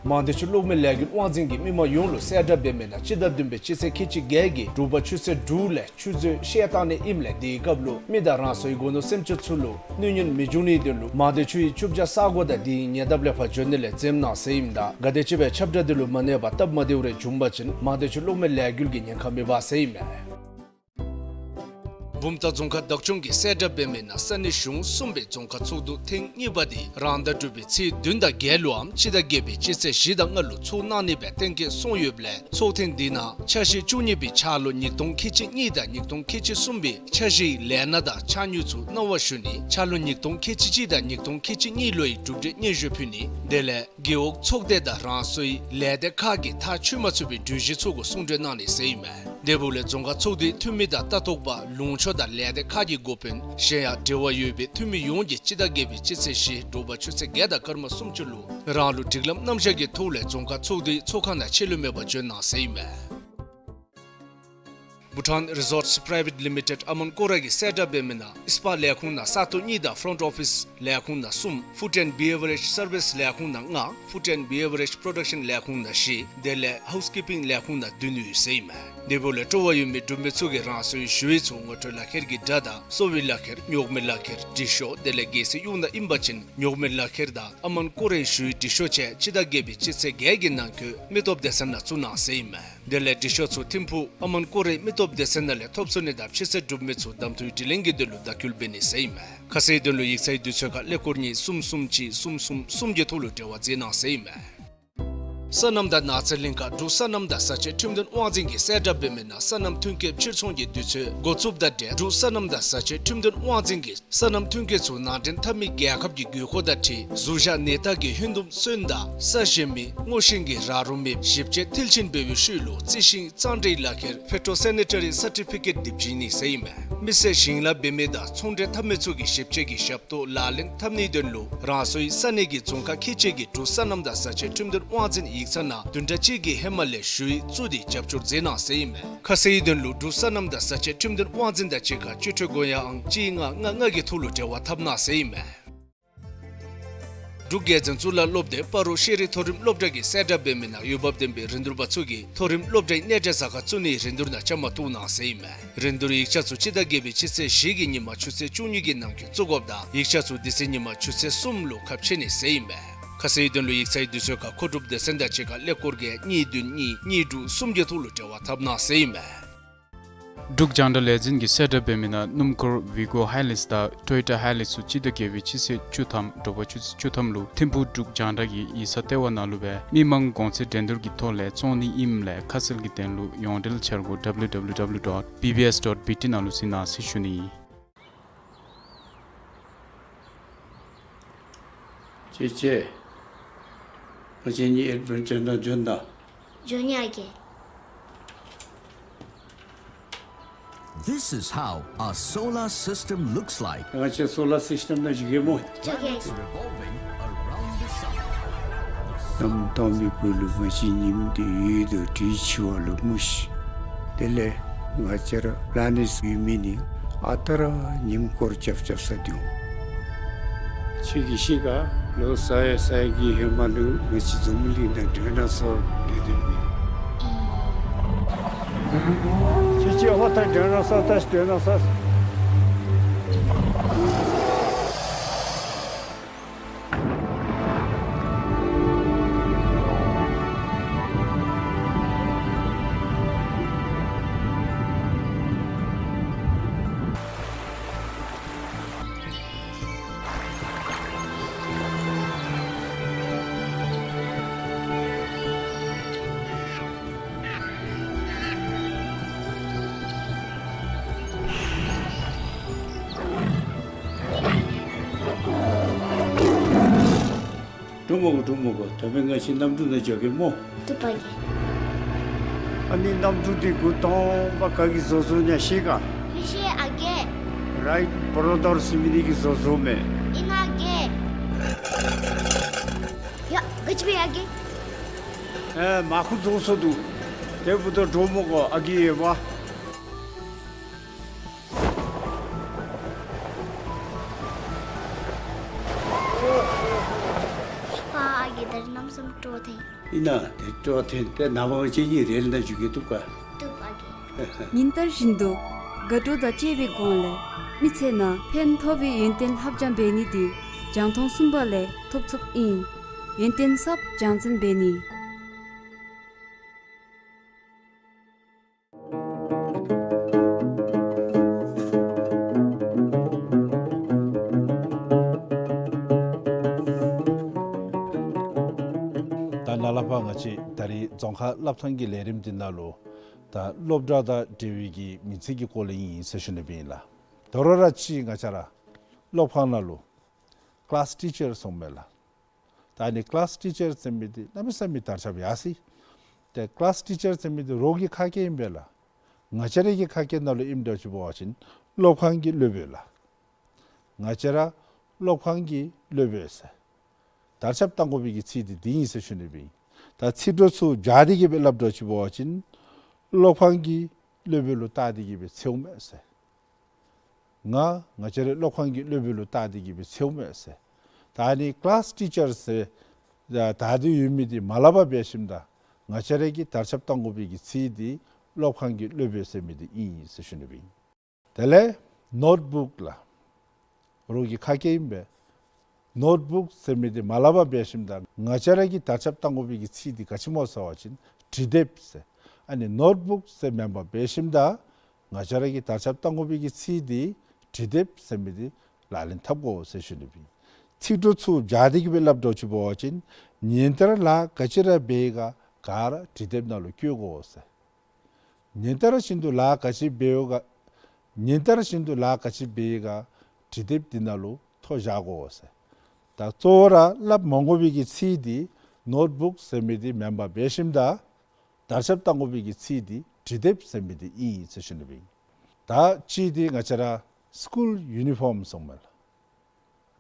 མང་སྡེ་ཆུ་གློག་མེ་ལས་འགུལ་དབང་འཛིན་གྱིས་མི་མང་ཡོངས་ལུ་གསལ་བསྒྲགས་འབད་མི་ནང་སྤྱི་ཟླ་བདུན་པའི་སྤྱི་ཚེས་ཁལ་གཅིག་བརྒྱད་ཀྱི་དྲོ་པ་ཆུ་ཚོད་དྲུག་ལས་ཆུ་མཛོད་བཤལ་བཏང་ནི་ཨིནམ་ལས་དེའི་སྐབས་ལུ་མི་དང་རང་སོའི་སྒོ་ནོར་སེམས་ཅན་ཚུ་ལུ་གནོད་ཉེན་མི་འབྱུང་ནིའི་དོན་ལུ་མང་སྡེ་ཆུ་ཡི་ཆུ་བྱ་ས་གོ་དང་དེའི་ཉེ་འདབས་ལས་ཕར་འབྱོན་ནི་ལས་འཛེམ་གནང་ཟེར་ཨིནམ་ད་ག་དེམ་ཅིག་སྦེ་ཁྱབ་བསྒྲགས་འདི་ལུ་མ་གནས་པར་སྟབས་མ་བདེཝ་རེ་བྱུང་པ་ཅིན་མང་སྡེ་ཆུ་གློག་མེ་ལས་འགུལ་གྱི་ཉེན་ཁ་མེད་པ་ཟེར་ཨིན་མས། བུམ་ཐང་རྫོང་ཁག་བདག་སྐྱོང་གིས་གསལ་བསྒྲགས་འབད་མི་ནང་ས་གནས་གཞུང་གསུམ་པའི་རྫོང་ཁག་ཚོགས་འདུ་ཐེངས་གཉིས་པ་དེ་རང་ཟླ་དྲུག་པའི་ཚེས་བདུན་དང་བརྒྱད་ལུའམ་སྤྱི་ཟླ་བརྒྱད་པའི་སྤྱི་ཚེས་བཞི་དང་ལྔ་ལུ་ཚོགས་གནང་ནི་སྦེ་གཏན་འཁེལ་སོང་ཡོདཔ་ལས་ཚོགས་ཐེངས་འདི་ནང་ཆ་ཤས་བཅུ་གཉིས་པའི་འཆར་ལོ་ཉིས་སྟོང་ཁལ་གཅིག་གཉིས་དང་ཉིས་སྟོང་ཁལ་གཅིག་གསུམ་པའི་འཆར་གཞིའི་ལས་སྣ་དང་འཆར་དངུལ་ཚུ་གནང་བ་ཞུ་ནི། འཆར་ལོ་ཉིས་སྟོང་ཁལ་གཅིག་གཅིག་དང་ཉིས་སྟོང་ཁལ་གཅིག་གཉིས་ལོའི་གྲུབ་འབྲས་སྙན་ཞུ་ཕུལ་ནི། དེ་ལས་རྒེད་འོག་ཚོགས་སྡེ་དང་རང་སོའི་ལས་སྡེ་ཁག་གིས་ཐག་ཆོད་མ་ཚུགས་པའི་གྲོས་གཞི་ཚུ་གུ་གསུང་གྲོས་གནང་ནི་ཟེར་ཨིན་མས། དེ་འབདཝ་ལས་རྫོང་ཁག་ཚོགས་སྡེའི་འཐུས་མི་དང་ལྟ་རྟོག་པ་ལུང་ཕྱོགས་དང་ལས་སྡེ་ཁག་གི་འགོ་དཔོན་གཞན་ཡང་འབྲེལ་བ་ཡོད་པའི་འཐུས་མི་ཡོངས་ཀྱིས་སྤྱི་ཟླ་བརྒྱད་པའི་སྤྱི་ཚེས་བཞི་དྲོ་པ་ཆུ་ཚོད་བརྒྱད་དང་སྐར་མ་སུམ་ཅུ་ལུ་རང་ལུགས་སྒྲིག་ལམ་རྣམ་གཞག་གི་ཐོག་ལས་རྫོང་ཁག་ཚོགས་སྡེའི་ཚོགས་ཁང་ནང་ཕྱི་ལུ་མེད་པར་བྱོན་གནང་ཟེར་ཨིན་མས། བྷུ་ཊཱན་རི་ཟོརཊསི་པི་རའི་ཝེཊ་ལི་མི་ཊེཌ་ཨ་མོན་ཀོ་ར་གིས་གསལ་བསྒྲགས་འབད་མི་ནང་ཨིསི་པཱཊ་ལས་ཁུངས་ནང་ས་སྟོང་གཉིས་དང་ཕ་རོནཊ་ཨོ་ཕིསི་ལས་ཁུངས་ནང་གསུམ། ཕུཌ་ཨེནཌ་བི་ཝེ་རེཇ་སར་ཝིསི་ལས་ཁུངས་ནང་ལྔ། ཕུཌ་ཨེནཌ་བི་ཝེ་རེཇ་པྲོ་ཌག་ཤཱན་ལས་ཁུངས་ནང་བཞི། དེ་ལས་ཧའུསི་ཀིཔ་པིང་ལས་ཁུངས་ནང་བདུན་ཡོད་ཟེར་ཨིན་མས། དེ་འབདཝ་ལས་སྤྲོ་བ་ཡོད་མི་འབྲུག་མི་ཚུ་གིས་རང་སོའི་ཞུ་ཡིག་ཚུ་ངོ་སྤྲོད་ལག་ཁྱེར་གྱི་སྒྲ་དང་གསོ་བའི་ལག་ཁྱེར་རྙོག་མེད་ལག་ཁྱེར་འབྲི་ཤོག་དེ་ལས་གལ་སྲིད་གཡུས་ནང་ཨིན་པ་ཅིན་རྙོག་མེད་ལག་ཁྱེར་དང་ཨ་མོན་ཀོ་རའི་ཞུ་ཡིག་འབྲི་ཤོག་བཅས་སྤྱི་ཟླ་བརྒྱད་པའི་སྤྱི་ཚེས་བརྒྱད་ཀྱི་ནང་འཁོད་མི་སྟོབས་སྡེ་ཚན་ནང་བཙུགས་གནང་ཟེར་ཨིན་མས། དེ་ལས་འབྲི་ཤོག་ཚུ་ཐིམ་ཕུག་ཨ་མོན་ཀོ་རའི་མི་སྟོབས་སྡེ་ཚན་ནང་ལས་ཐོབ་ཚུགས་ནི་དང་ཕྱི་སེལ་གྲུབ་མི་ཚུ་གདམ་འཐུའི་དྲི་ལན་གྱི་དོན་ལུ་བརྡ་བསྐུལ་འབད་ནི་ཟེར་ཨིན་མས། ཁ་གསལ་དོན་ལུ་ཡིག་ཚང་དུས་ཚོད་ཁར་ཀླད་ཀོར་གཉིས་གསུམ་གསུམ་གཅིག་གསུམ་གསུམ་གསུམ་གྱི་ཐོག་ལུ་འབྲེལ་བ་མཛད་གནང་ཟེར་ཨིན་མས། སོ་ནམ་དང་ནགས་ཚལ་གླིང་ཁ་འབྲུག་སོ་ནམ་དང་བཟའ་ཆས་ཁྲིམས་དོན་དབང་འཛིན་གྱིས་གསལ་བསྒྲགས་འབད་མི་ནང་སོ་ནམ་ཐོན་སྐྱེད་ཕྱིར་ཚོང་གི་དུས་ཚོད་འགོ་བཙུགསཔ་དང་འབྲེལ་འབྲུག་སོ་ནམ་དང་བཟའ་ཆས་ཁྲིམས་དོན་དབང་འཛིན་གྱིས་སོ་ནམ་ཐོན་སྐྱེད་ཚུ་ནང་འདྲེན་འཐབ་མི་རྒྱལ་ཁབ་ཀྱི་དགོས་མཁོ་དང་འཁྲིལ་གཟུགས་བཞག་ནད་རྟགས་ཀྱི་ཧོན་ཏུམ་སོན་དང་ས་གཞན་མི་སྔོ་ཤིང་གི་ར་རོ་མེདཔ་ཞིབ་དཔྱད་མཐིལ་ཕྱིན་འབད་བའི་ཤུལ་ལུ་རྩི་ཤིང་གཙང་སྦྲའི་ལག་ཁྱེར་Phytosanitary Certificate དེ་བྱིན་ནི་ཟེར་ཨིན་མས། མི་སེར་ཞིང་ལཱ་འབད་མི་དང་ཚོང་འབྲེལ་འཐབ་མི་ཚུ་གིས་ཞིབ་དཔྱད་ཀྱི་ཞབས་ཏོག་ལག་ལེན་འཐབ་ནིའི་དོན་ལུ་རང་སོའི་ས་གནས་ཀྱི་རྫོང་ཁག་ཁལ་གཅིག་གི་འབྲུག་སོ་ནམ་དང་བཟའ་ཆས་ཁྲིམས་དོན་དབང་འཛིན་ཡིག་ཚང་ནང་བདུན་ཕྲག་གཅིག་གི་ཧེ་མ་ལས་ཞུ་ཡིག་བཙུགས་ཏེ་རྒྱབ་སྐྱོར་མཛད་གནང་ཟེར་ཨིན་མས། ཁ་གསལ་དོན་ལུ་འབྲུག་སོ་ནམ་དང་བཟའ་ཆས་ཁྲིམས་དོན་དབང་འཛིན་དང་གཅིག་ཁར་སྤྱི་འཐུས་སྒོ་ཡང་ཨང་གཅིག་ལྔ་ལྔ་ལྔ་གི་ཐོག་ལུ་འབྲེལ་བ་འཐབ་གནང་ཟེར་ཨིན་མས། འབྲུག་རྒྱལ་འཛིན་གཙུག་ལག་སློབ་སྡེ་སྤ་རོ་ཤེས་རིག་མཐོ་རིམ་སློབ་གྲྭ་གིས་གསལ་བསྒྲགས་འབད་མི་ནང་འོས་འབབ་ལྡན་པའི་རིན་བསྡུར་པ་ཚུ་གིས་མཐོ་རིམ་སློབ་གྲྭའི་གནས་འབྲེལ་ས་ཁར་བཙུགས་ནིའི་རིན་བསྡུར་ནང་བཅའ་མར་གཏོགས་གནང་ཟེར་ཨིན་མས། རིན་བསྡུར་ཡིག་ཆ་ཚུ་སྤྱི་ཟླ་བརྒྱད་པའི་སྤྱི་ཚེས་བཞི་གི་ཉིན་མ་ཆུ་ཚོད་བཅུ་གཉིས་ཀྱི་ནང་འཁོད་བཙུགས་དགོཔ་དང་ཡིག་ཆ་ཚུ་དེ་ཚེ་ཉིན་མ་ཆུ་ཚོད་གསུམ་ལུ་ཁ་ཕྱེ་ནི་ཟེར་ཨིན་མས། ཁ་གསལ་དོན་ལུ་ཡིག་ཚང་གི་དུས་ཚོད་ཁར་མཁོ་སྒྲུབ་སྡེ་ཚན་དང་གཅིག་ཁར་ཀླད་ཀོར་བརྒྱད་གཉིས་བདུན་གཉིས་གཉིས་དྲུག་གསུམ་གྱི་ཐོག་ལུ་འབྲེལ་བ་འཐབ་གནང་ཟེར་ཨིན་མས། འབྲུག་རྒྱང་བསྒྲགས་ལས་འཛིན་གྱིས་གསལ་བསྒྲགས་འབད་མི་ནང་སྣུམ་འཁོར་Vigo Hilux དང་Toyota Hilux ཚུ་སྤྱི་ཟླ་བརྒྱད་པའི་སྤྱི་ཚེས་བཅུ་ཐམ་དྲོ་པ་ཆུ་ཚོད་བཅུ་ཐམ་ལུ་ཐིམ་ཕུག་འབྲུག་རྒྱང་བསྒྲགས་ཀྱི་ཡིག་ཚང་ལྟེ་བ་ནང་ལུ་སྦེ་མི་མང་གོང་ཚད་འགྲན་བསྡུར་གྱི་ཐོག་ལས་བཙོང་ནི་ཨིནམ་ལས་ཁ་གསལ་གྱི་དོན་ལུ་ཡོངས་འབྲེལ་འཆར་སྒོ W W W dot B B S dot B T ནང་ལུ་གཟིགས་གནང་ཟེར་ཞུ་ནི། ཅེ་ཅེ། ང་བཅས་གཉིས་ཨེཌ་བེན་ཅར་ནང་འབྱོན་ད། འབྱོན་ཡི་ཨ་རྒས། This is how a solar system looks like. ང་བཅས་སོ་ལར་སིསི་ཊེམ་ནང་འགྱོ་གེ་སྨོ། འགྱོ་གེ། Revolving around the sun. གནམ་དྭངས་མའི་སྦུག་ལུ་ང་བཅས་ཉིམ་དེ་ཡོད་དོ་དྲོད་འཁྱིལ་བ་ལུ་མ་ཤེས། དེ་ལས་ང་བཅས་ར་པི་ལ་ནེཊ་ཡོད་མི་ནི་ཨ་རྟག་ར་ཉིམ་སྐོར་རྐྱབ་རྐྱབ་ས་འདུག། ཁྱོད་ཀྱིས་ཤེས་ག། ལོ་ས་ཡ་ས་ཡ་གི་ཧེ་མ་ལུ་ང་བཅས་འཛམ་བུ་གླིང་ནང་ཌའི་ནོ་སོར་སྡོད་སྡོདཔ་མས། ཁྱོད་ཀྱིས་ཧོ་ད་ཌའི་ནོ་སོར་ད་ཤི་ཌའི་ནོ་སོར། འགྲོ་མི་དགོ། འགྲོ་མི་དགོ། ད་འབདན་ང་བཅས་གནམ་གྲུ་ནང་འགྱོ་གེ་སྨོ། བཏུབ་པ་རྒས། ཨ་ནི་གནམ་གྲུ་འདི་འགོ་དང་པ་ག་གིས་བཟོ་བཟོཝ་ཨིན་ན་ཤེས་ག། མི་ཤེས་ཨ་རྒས། རའིཊ་བོརོ་དར་ཟེར་མི་འདི་གིས་བཟོ་བཟོཝ་མས། ཨིན་ན་ཨ་རྒས། ཡ་ག་ཅི་འབད་ཡི་ཨ་རྒས། ཨེ་མར་ཁུ་རྫོགས་སོ་འདུག། དེ་འབདཝ་ད་འགྲོ་མི་དགོ་ཨ་རྒས་ཡོདཔ། ཕ་ཨ་རྒས་ད་རིས་གནམ་མེད་ས་མེད་སྤྲོ་ཐོན། ཨིན་ན་དེ་སྤྲོ་ཐོན་ཏེ་ནངས་པ་ང་བཅས་གཉིས་རེལ་ནང་འགྱོ་གེ། བཏུབ་ག། བཏུབ་ཨ་རྒས། ཉིན་ལྟར་བཞིན་དུ་དགའ་སྤྲོ་དང་བཅས་པའི་སྒོ་ལས་མི་ཚེ་ནང་ཕན་ཐོགས་པའི་ཡོན་ཏན་ལྷབ་སྦྱང་འབད་ནི་འདི་རྒྱང་མཐོང་གསུམ་པ་ལས་ཐོབ་ཚུགསཔ་ཨིན། ཡོན་ཏན་ཟབ་སྦྱང་ཚན་འབད་ནི། ད་ནཱ་ལས་ཕར་ང་བཅས་ད་རིས་རྫོང་ཁ་སློབ་ཐང་གི་ལས་རིམ་འདི་ནང་ལུ་ད་སློབ་གྲྭ་དང་འབྲེལ་བའི་གི་མིང་ཚིག་གི་སྐོར་ལས་ཨིན་ཟེར་ཞུ་ནི་ཨིན་ལགས། དོ་རུང་ར་ཅིག་ང་བཅས་ར་སློབ་ཁང་ནང་ལུ་ཀི་ལཱསི་ཊི་ཅར་ཟེར་མས་ལགས། ད་ཨ་ནི་ཀི་ལཱསི་ཊི་ཅར་ཟེར་མི་འདི་གནམ་མེད་ས་མེད་དར་ཁྱབ་ཡར་སོ་ཡི། ཏེ་ཀི་ལཱསི་ཊི་ཅར་ཟེར་མི་འདི་རོགས་ཀྱི་ཁ་སྐད་ཨིན་པས་ལགས། ང་བཅས་ར་གི་ཁ་སྐད་ནང་ལུ་ཨིནམ་འདྲཝ་ཅིག་འབད་བ་ཅིན་སློབ་ཁང་གི་སློབ་དཔོན་ལགས། ང་བཅས་ར་སློབ་ཁང་གི་སློབ་དཔོན་ཟེར་དར་ཁྱབ་གཏང་དགོ་པའི་གི་ཚིག་འདི་འདི་ཨིན་ཟེར་ཞུ་ནི་ཨིན། ད་ཚིག་གྲོགས་ཚུ་སྦྱར་ཏེ་གི་སྦེ་སླབ་འདྲཝ་ཅིག་འབད་བ་ཅིན་སློབ་ཁང་གི་སློབ་དཔོན་ལུ་བལྟ་སྟེ་གི་སྦེ་འཚོལཝ་མས་ཟེར། ང་ང་བཅས་རའི་སློབ་ཁང་གི་སློབ་དཔོན་ལུ་བལྟ་སྟེ་གི་སྦེ་འཚོལཝ་མས་ཟེར། ད་ཨ་ནི་ཀི་ལཱསི་ཊི་ཅར་ཟེར་ད་ད་དེ་ཡོད་མི་འདི་མ་སླབ་པར་འབད་ཞིནམ་ད་ང་བཅས་ར་གིས་དར་ཁྱབ་གཏང་དགོ་པའི་གི་ཚིག་འདི་སློབ་ཁང་གི་སློབ་དཔོན་ཟེར་མི་འདི་ཨིན་ཟེར་ཞུ་ནི་ཨིན། དེ་ལས་ནོཊ་བུཀ་ལགས། རོགས་ཀྱི་ཁ་སྐད་ཨིན་པས། ནོཊ་བུཀ་ཟེར་མི་འདི་མ་སླབ་པར་འབད་ཞིནམ་ད་ང་བཅས་ར་གིས་དར་ཁྱབ་གཏང་དགོ་པའི་གི་ཚིག་འདི་ག་ཅི་སྨོ་ཟེར་བ་ཅིན་དྲི་དེབ་ཟེར། ཨ་ནི་ནོཊ་བུཀ་ཟེར་མེན་པར་འབད་ཞིནམ་ད་ང་བཅས་ར་གིས་དར་ཁྱབ་གཏང་དགོ་པའི་གི་ཚིག་འདི་དྲི་དེབ་ཟེར་མི་འདི་ལག་ལེན་འཐབ་དགོ་ཟེར་ཞུ་ནི་ཨིན། ཚིག་གྲོགས་ཚུ་སྦྱར་ཏེ་གི་སྦེ་སླབ་དོ་ཅིག་འབད་བ་ཅིན་ཉིན་ལྟར་ལཱ་ག་ཅི་ར་འབད་ཡི་ག་ག་ར་འབྲི་དེབ་ནང་ལུ་བཀོད་དགོ་ཟེར། ཉིན་ལྟར་བཞིན་དུ་ལཱ་ག་ཅི་འབད་ཡི་ག་ཉིན་ལྟར་བཞིན་དུ་ལཱ་ག་ཅི་འབད་ཡི་ག་འབྲི་དེབ་འདི་ནང་ལུ་ཐོ་བཞག་དགོ་ཟེར། ད་གཙོ་བོ་ར་སླབ་མ་དགོ་པའི་གི་ཚིག་འདི་ནོཊ་བུཀ་ཟེར་མི་འདི་མེན་པར་འབད་ཞིནམ་ད་དར་ཁྱབ་བཏང་དགོ་པའི་གི་ཚིག་འདི་འབྲི་དེབ་ཟེར་མི་འདི་ཨིན་ཟེར་ཞུ་ནི་སྦེ་ཨིན། ད་གཅིག་འདི་ང་བཅས་ར་སི་ཀུལ་ཡུ་ནི་ཕོམ་ཟེར་མས་ལགས།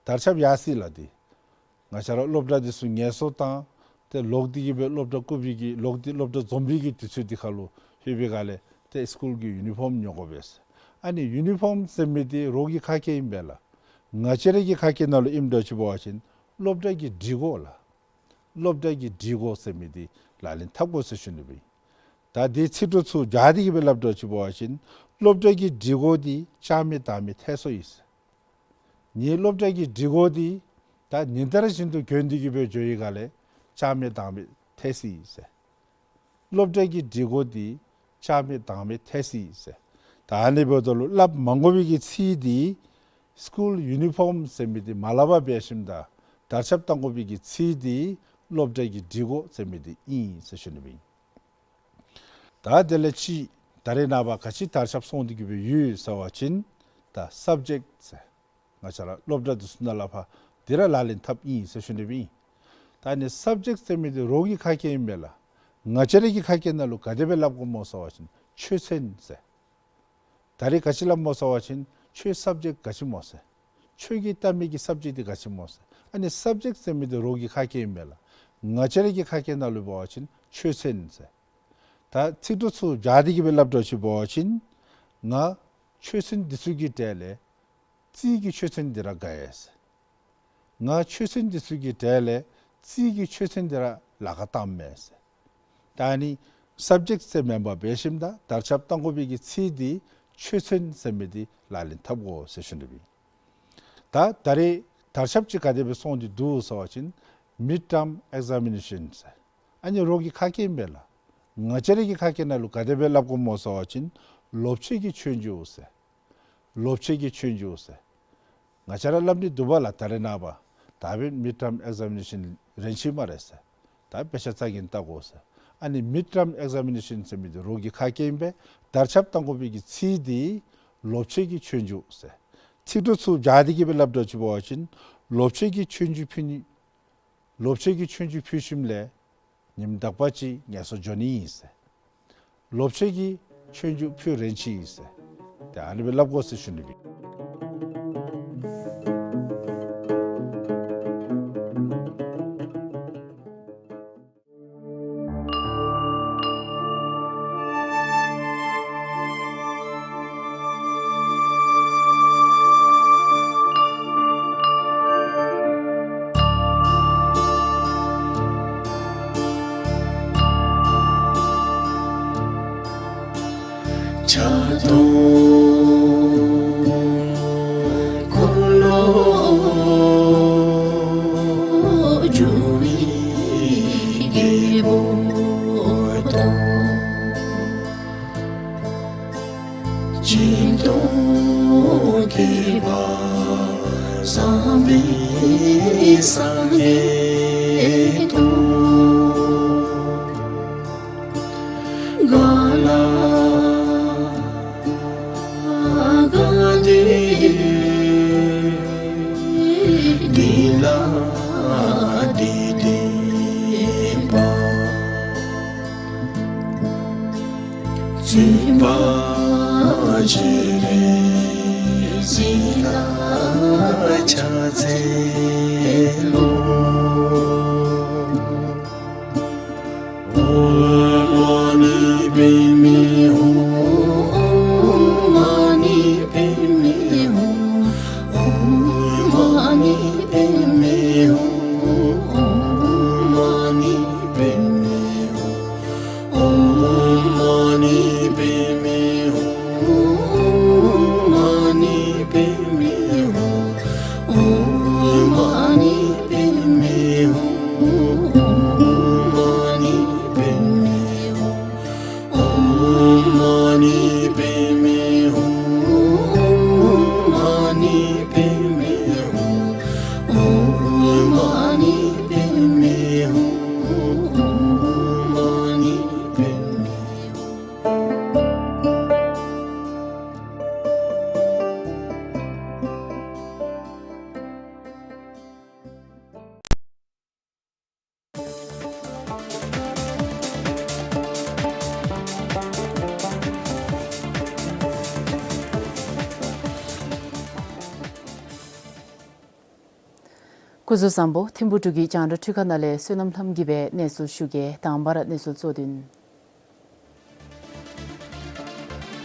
དར་ཁྱབ་ཡར་སོ་ཡི་ལགས་འདི། ང་བཅས་ར་སློབ་གྲྭ་འདི་ཚུ་ངལ་གསོ་བཏང་ཏེ་ལོག་སྟེ་གི་སྦེ་སློབ་གྲྭ་བཀུག་པའི་གི་ལོག་སྟེ་སློབ་གྲྭ་འཛོམས་པའི་གི་དུས་ཚོད་འདི་ཁར་ལུ་ལྷོད་པའི་སྒང་ལས་ཏེ་སི་ཀུལ་གྱི་ཡུ་ནི་ཕོམ་ཉོ་དགོ་པས་ཟེར། ཨ་ནི་ཡུ་ནི་ཕོམ་ཟེར་མི་འདི་རོགས་ཀྱི་ཁ་སྐད་ཨིན་པས་ལགས། ང་བཅས་ར་གི་ཁ་སྐད་ནང་ལུ་ཨིནམ་འདྲཝ་ཅིག་འབད་བ་ཅིན་སློབ་གྲྭ་གི་སྒྲིག་གོ་ལགས། སློབ་གྲྭ་གི་སྒྲིག་གོ་ཟེར་མི་འདི་ལག་ལེན་འཐབ་དགོ་ཟེར་ཞུ་ནི་སྦེ་ཨིན། ད་འདི་ཚིག་གྲོགས་ཚུ་སྦྱར་ཏེ་གི་སྦེ་སླབ་དོ་ཅིག་འབད་བ་ཅིན་སློབ་གྲྭ་གི་སྒྲིག་གོ་འདི་བཅག་མེད་བདག་མེད་ཐལ་སོ་ཡི་ཟེར། ངེའི་སློབ་གྲྭ་གི་སྒྲིག་གོ་འདི་ད་ཉིན་ལྟར་བཞིན་དུ་གྱོན་ཏེ་གི་སྦེ་འགྱོ་བའི་སྒང་ལས་བཅག་མེད་བདག་མེད་ཐལ་སོ་ཡི་ཟེར། སློབ་གྲྭ་གི་སྒྲིག་གོ་འདི་བཅག་མེད་བདག་མེད་ཐལ་སོ་ཡི་ཟེར། ད་ཨ་ནི་འབདཝ་ད་ལུ་སླབ་མ་དགོ་པའི་གི་ཚིག་འདི་སི་ཀུལ་ཡུ་ནི་ཕོམ་ཟེར་མི་འདི་མ་སླབ་པར་འབད་ཞིནམ་ད་དར་ཁྱབ་བཏང་དགོ་པའི་གི་ཚིག་འདི་སློབ་གྲྭ་གི་སྒྲིག་གོ་ཟེར་མི་འདི་ཨིན་ཟེར་ཞུ་ནི་སྦེ་ཨིན། ད་དེ་ལས་ཅིག་ད་རེས་ནངས་པ་ག་ཅི་དར་ཁྱབ་སོང་སྟེ་གི་སྦེ་ཡོད་ཟེར་བ་ཅིན་ད་སབ་ཇེཀཊ་ཟེར། ང་བཅས་ར་སློབ་གྲྭ་འདི་ཚུ་ནང་ལས་ཕར་འདི་ར་ལག་ལེན་འཐབ་ཨིན་ཟེར་ཞུ་ནི་སྦེ་ཨིན། ད་ཨ་ནི་སབ་ཇེཀཊ་ཟེར་མི་འདི་རོགས་ཀྱི་ཁ་སྐད་ཨིན་པས་ལགས། ང་བཅས་ར་གི་ཁ་སྐད་ནང་ལུ་ག་དེ་སྦེ་སླབ་དགོཔ་སྨོ་ཟེར་བ་ཅིན་ཆོས་ཚན་ཟེར། ད་རེས་ག་ཅི་སླབ་སྨོ་ཟེར་བ་ཅིན་ཁྱོད་སབ་ཇེཀཊ་ག་ཅི་སྨོ་ཟེར། ཁྱོད་ཀྱིས་བལྟ་མི་གི་སབ་ཇེཀཊ་འདི་ག་ཅི་སྨོ་ཟེར། ཨ་ནི་སབ་ཇེཀཊ་ཟེར་མི་འདི་རོགས་ཀྱི་ཁ་སྐད་ཨིན་པས་ལགས། ང་བཅས་ར་གི་ཁ་སྐད་ནང་ལུ་འབད་བ་ཅིན་ཆོས་ཚན་ཟེར། ད་ཚིག་གྲོགས་ཚུ་སྦྱར་ཏེ་གི་སྦེ་སླབ་དོ་ཅིག་འབད་བ་ཅིན་ང་ཆོས་ཚན་འདི་ཚུ་གི་གྲས་ལས་རྩིས་ཀྱི་ཆོས་ཚན་འདི་ར་དགའ་ཡི་ཟེར། ང་ཆོས་ཚན་འདི་ཚུ་གི་གྲས་ལས་རྩིས་ཀྱི་ཆོས་ཚན་འདི་ར་ལཱ་ཁག་བཏངམ་མས་ཟེར། ད་ཨ་ནི་སབ་ཇེཀཊ་ཟེར་མེན་པར་འབད་ཞིནམ་ད་དར་ཁྱབ་བཏང་དགོ་པའི་གི་ཚིག་འདི་ཆོས་ཚན་ཟེར་མི་འདི་ལག་ལེན་འཐབ་དགོ་ཟེར་ཞུ་ནི་སྦེ་ཨིན། ད་ད་རེས་དར་ཁྱབ་ཅིག་ག་དེ་སྦེ་སོང་སྟེ་འདུག་ཟེར་བ་ཅིན་མིཌ་ཊརམ་ཨེག་ཛ་མི་ནེ་ཤཱན་ཟེར། ཨ་ནི་རོགས་ཀྱི་ཁ་སྐད་ཨིན་པས་ལགས། ང་བཅས་ར་གི་ཁ་སྐད་ནང་ལུ་ག་དེ་སྦེ་སླབ་དགོཔ་སྨོ་ཟེར་བ་ཅིན་ལོ་ཕྱེད་ཀྱི་ཆོས་རྒྱུགས་ཟེར། ལོ་ཕྱེད་ཀྱི་ཆོས་རྒྱུགས་ཟེར། ང་བཅས་ར་སླབ་ནི་འདུག་པ་ལགས། ད་རེས་ནངས་པ་ད་འབདན་མིཌ་ཊརམ་ཨེག་ཛ་མི་ནེ་ཤཱན་རན་ཅི་སྨ་རེ་ཟེར། ད་དཔེ་ཆ་ཚ་གྱང་བལྟ་དགོ་ཟེར། ཨ་ནི་མིཌ་ཊརམ་ཨེག་ཛ་མི་ནེ་ཤཱན་ཟེར་མི་འདི་རོགས་ཀྱི་ཁ་སྐད་ཨིན་པས། དར་ཁྱབ་བཏང་དགོ་པའི་གི་ཚིག་འདི་ལོ་ཕྱེད་ཀྱི་ཆོས་རྒྱུགས་ཟེར། ཚིག་གྲོགས་ཚུ་སྦྱར་ཏེ་གི་སྦེ་སླབ་དོ་ཅིག་འབད་བ་ཅིན་ལོ་ཕྱེད་ཀྱི་ཆོས་རྒྱུགས་ཕུལ་ནི་ལོ་ཕྱེད་ཀྱི་ཆོས་རྒྱུགས་ཕུལ་ཞིནམ་ལས་ཉིནམ་དག་པ་ཅིག་ངལ་གསོ་འགྱོ་ནི་ཨིན་ཟེར། ལོ་ཕྱེད་ཀྱི་ཆོས་རྒྱུགས་ཕུལ་རན་ཅི་ཨིན་ཟེར། ཏེ་ཨ་ནི་སྦེ་སླབ་དགོ་ཟེར་ཞུ་ནི་སྦེ་ཨིན། ཆ་དོ་འཁོར་ལོ་སྒྱུར་བའི་རྒྱལ་པོ་དང་། སྦྱིན་དང་དགེ་བ་བསགས་པའི་སངས་རྒྱས་དང་། ག་ལ་ག་ཏེ་འདི་ལ་འདི་བསྟན་པ། བརྩེ་བ་སྤྱན་རས་གཟིགས་ལ་ཕྱག་འཚལ་ལོ། ཨོཾ་མ་ཎི་པདྨེ་ཧཱུྃ། ཨོཾ་མ་ཎི་པདྨེ་ཧཱུྃ། ཨོཾ་མ་ཎི་པདྨེ་ཧཱུྃ། ཨོཾ་མ་ཎི་པདྨེ་ཧཱུྃ། ཨོཾ་མ་ཎི་པདྨེ་ཧཱུྃ། ཨོཾ་མ་ཎི་པདྨེ་ཧཱུྃ། ཨོཾ་མ་ སྐུ་གཟུགས་བཟང་པོ། ཐིམ་ཕུ་འབྲུག་གི་རྒྱང་བསྒྲགས་འཕྲུལ་ཁང་ནང་ལས་བསོད་ནམས་ལྷམ་གིས་སྦེ་གནས་ཚུལ་ཞུ་གེ། དང་པ་ར་གནས་ཚུལ་གཙོ་དོན།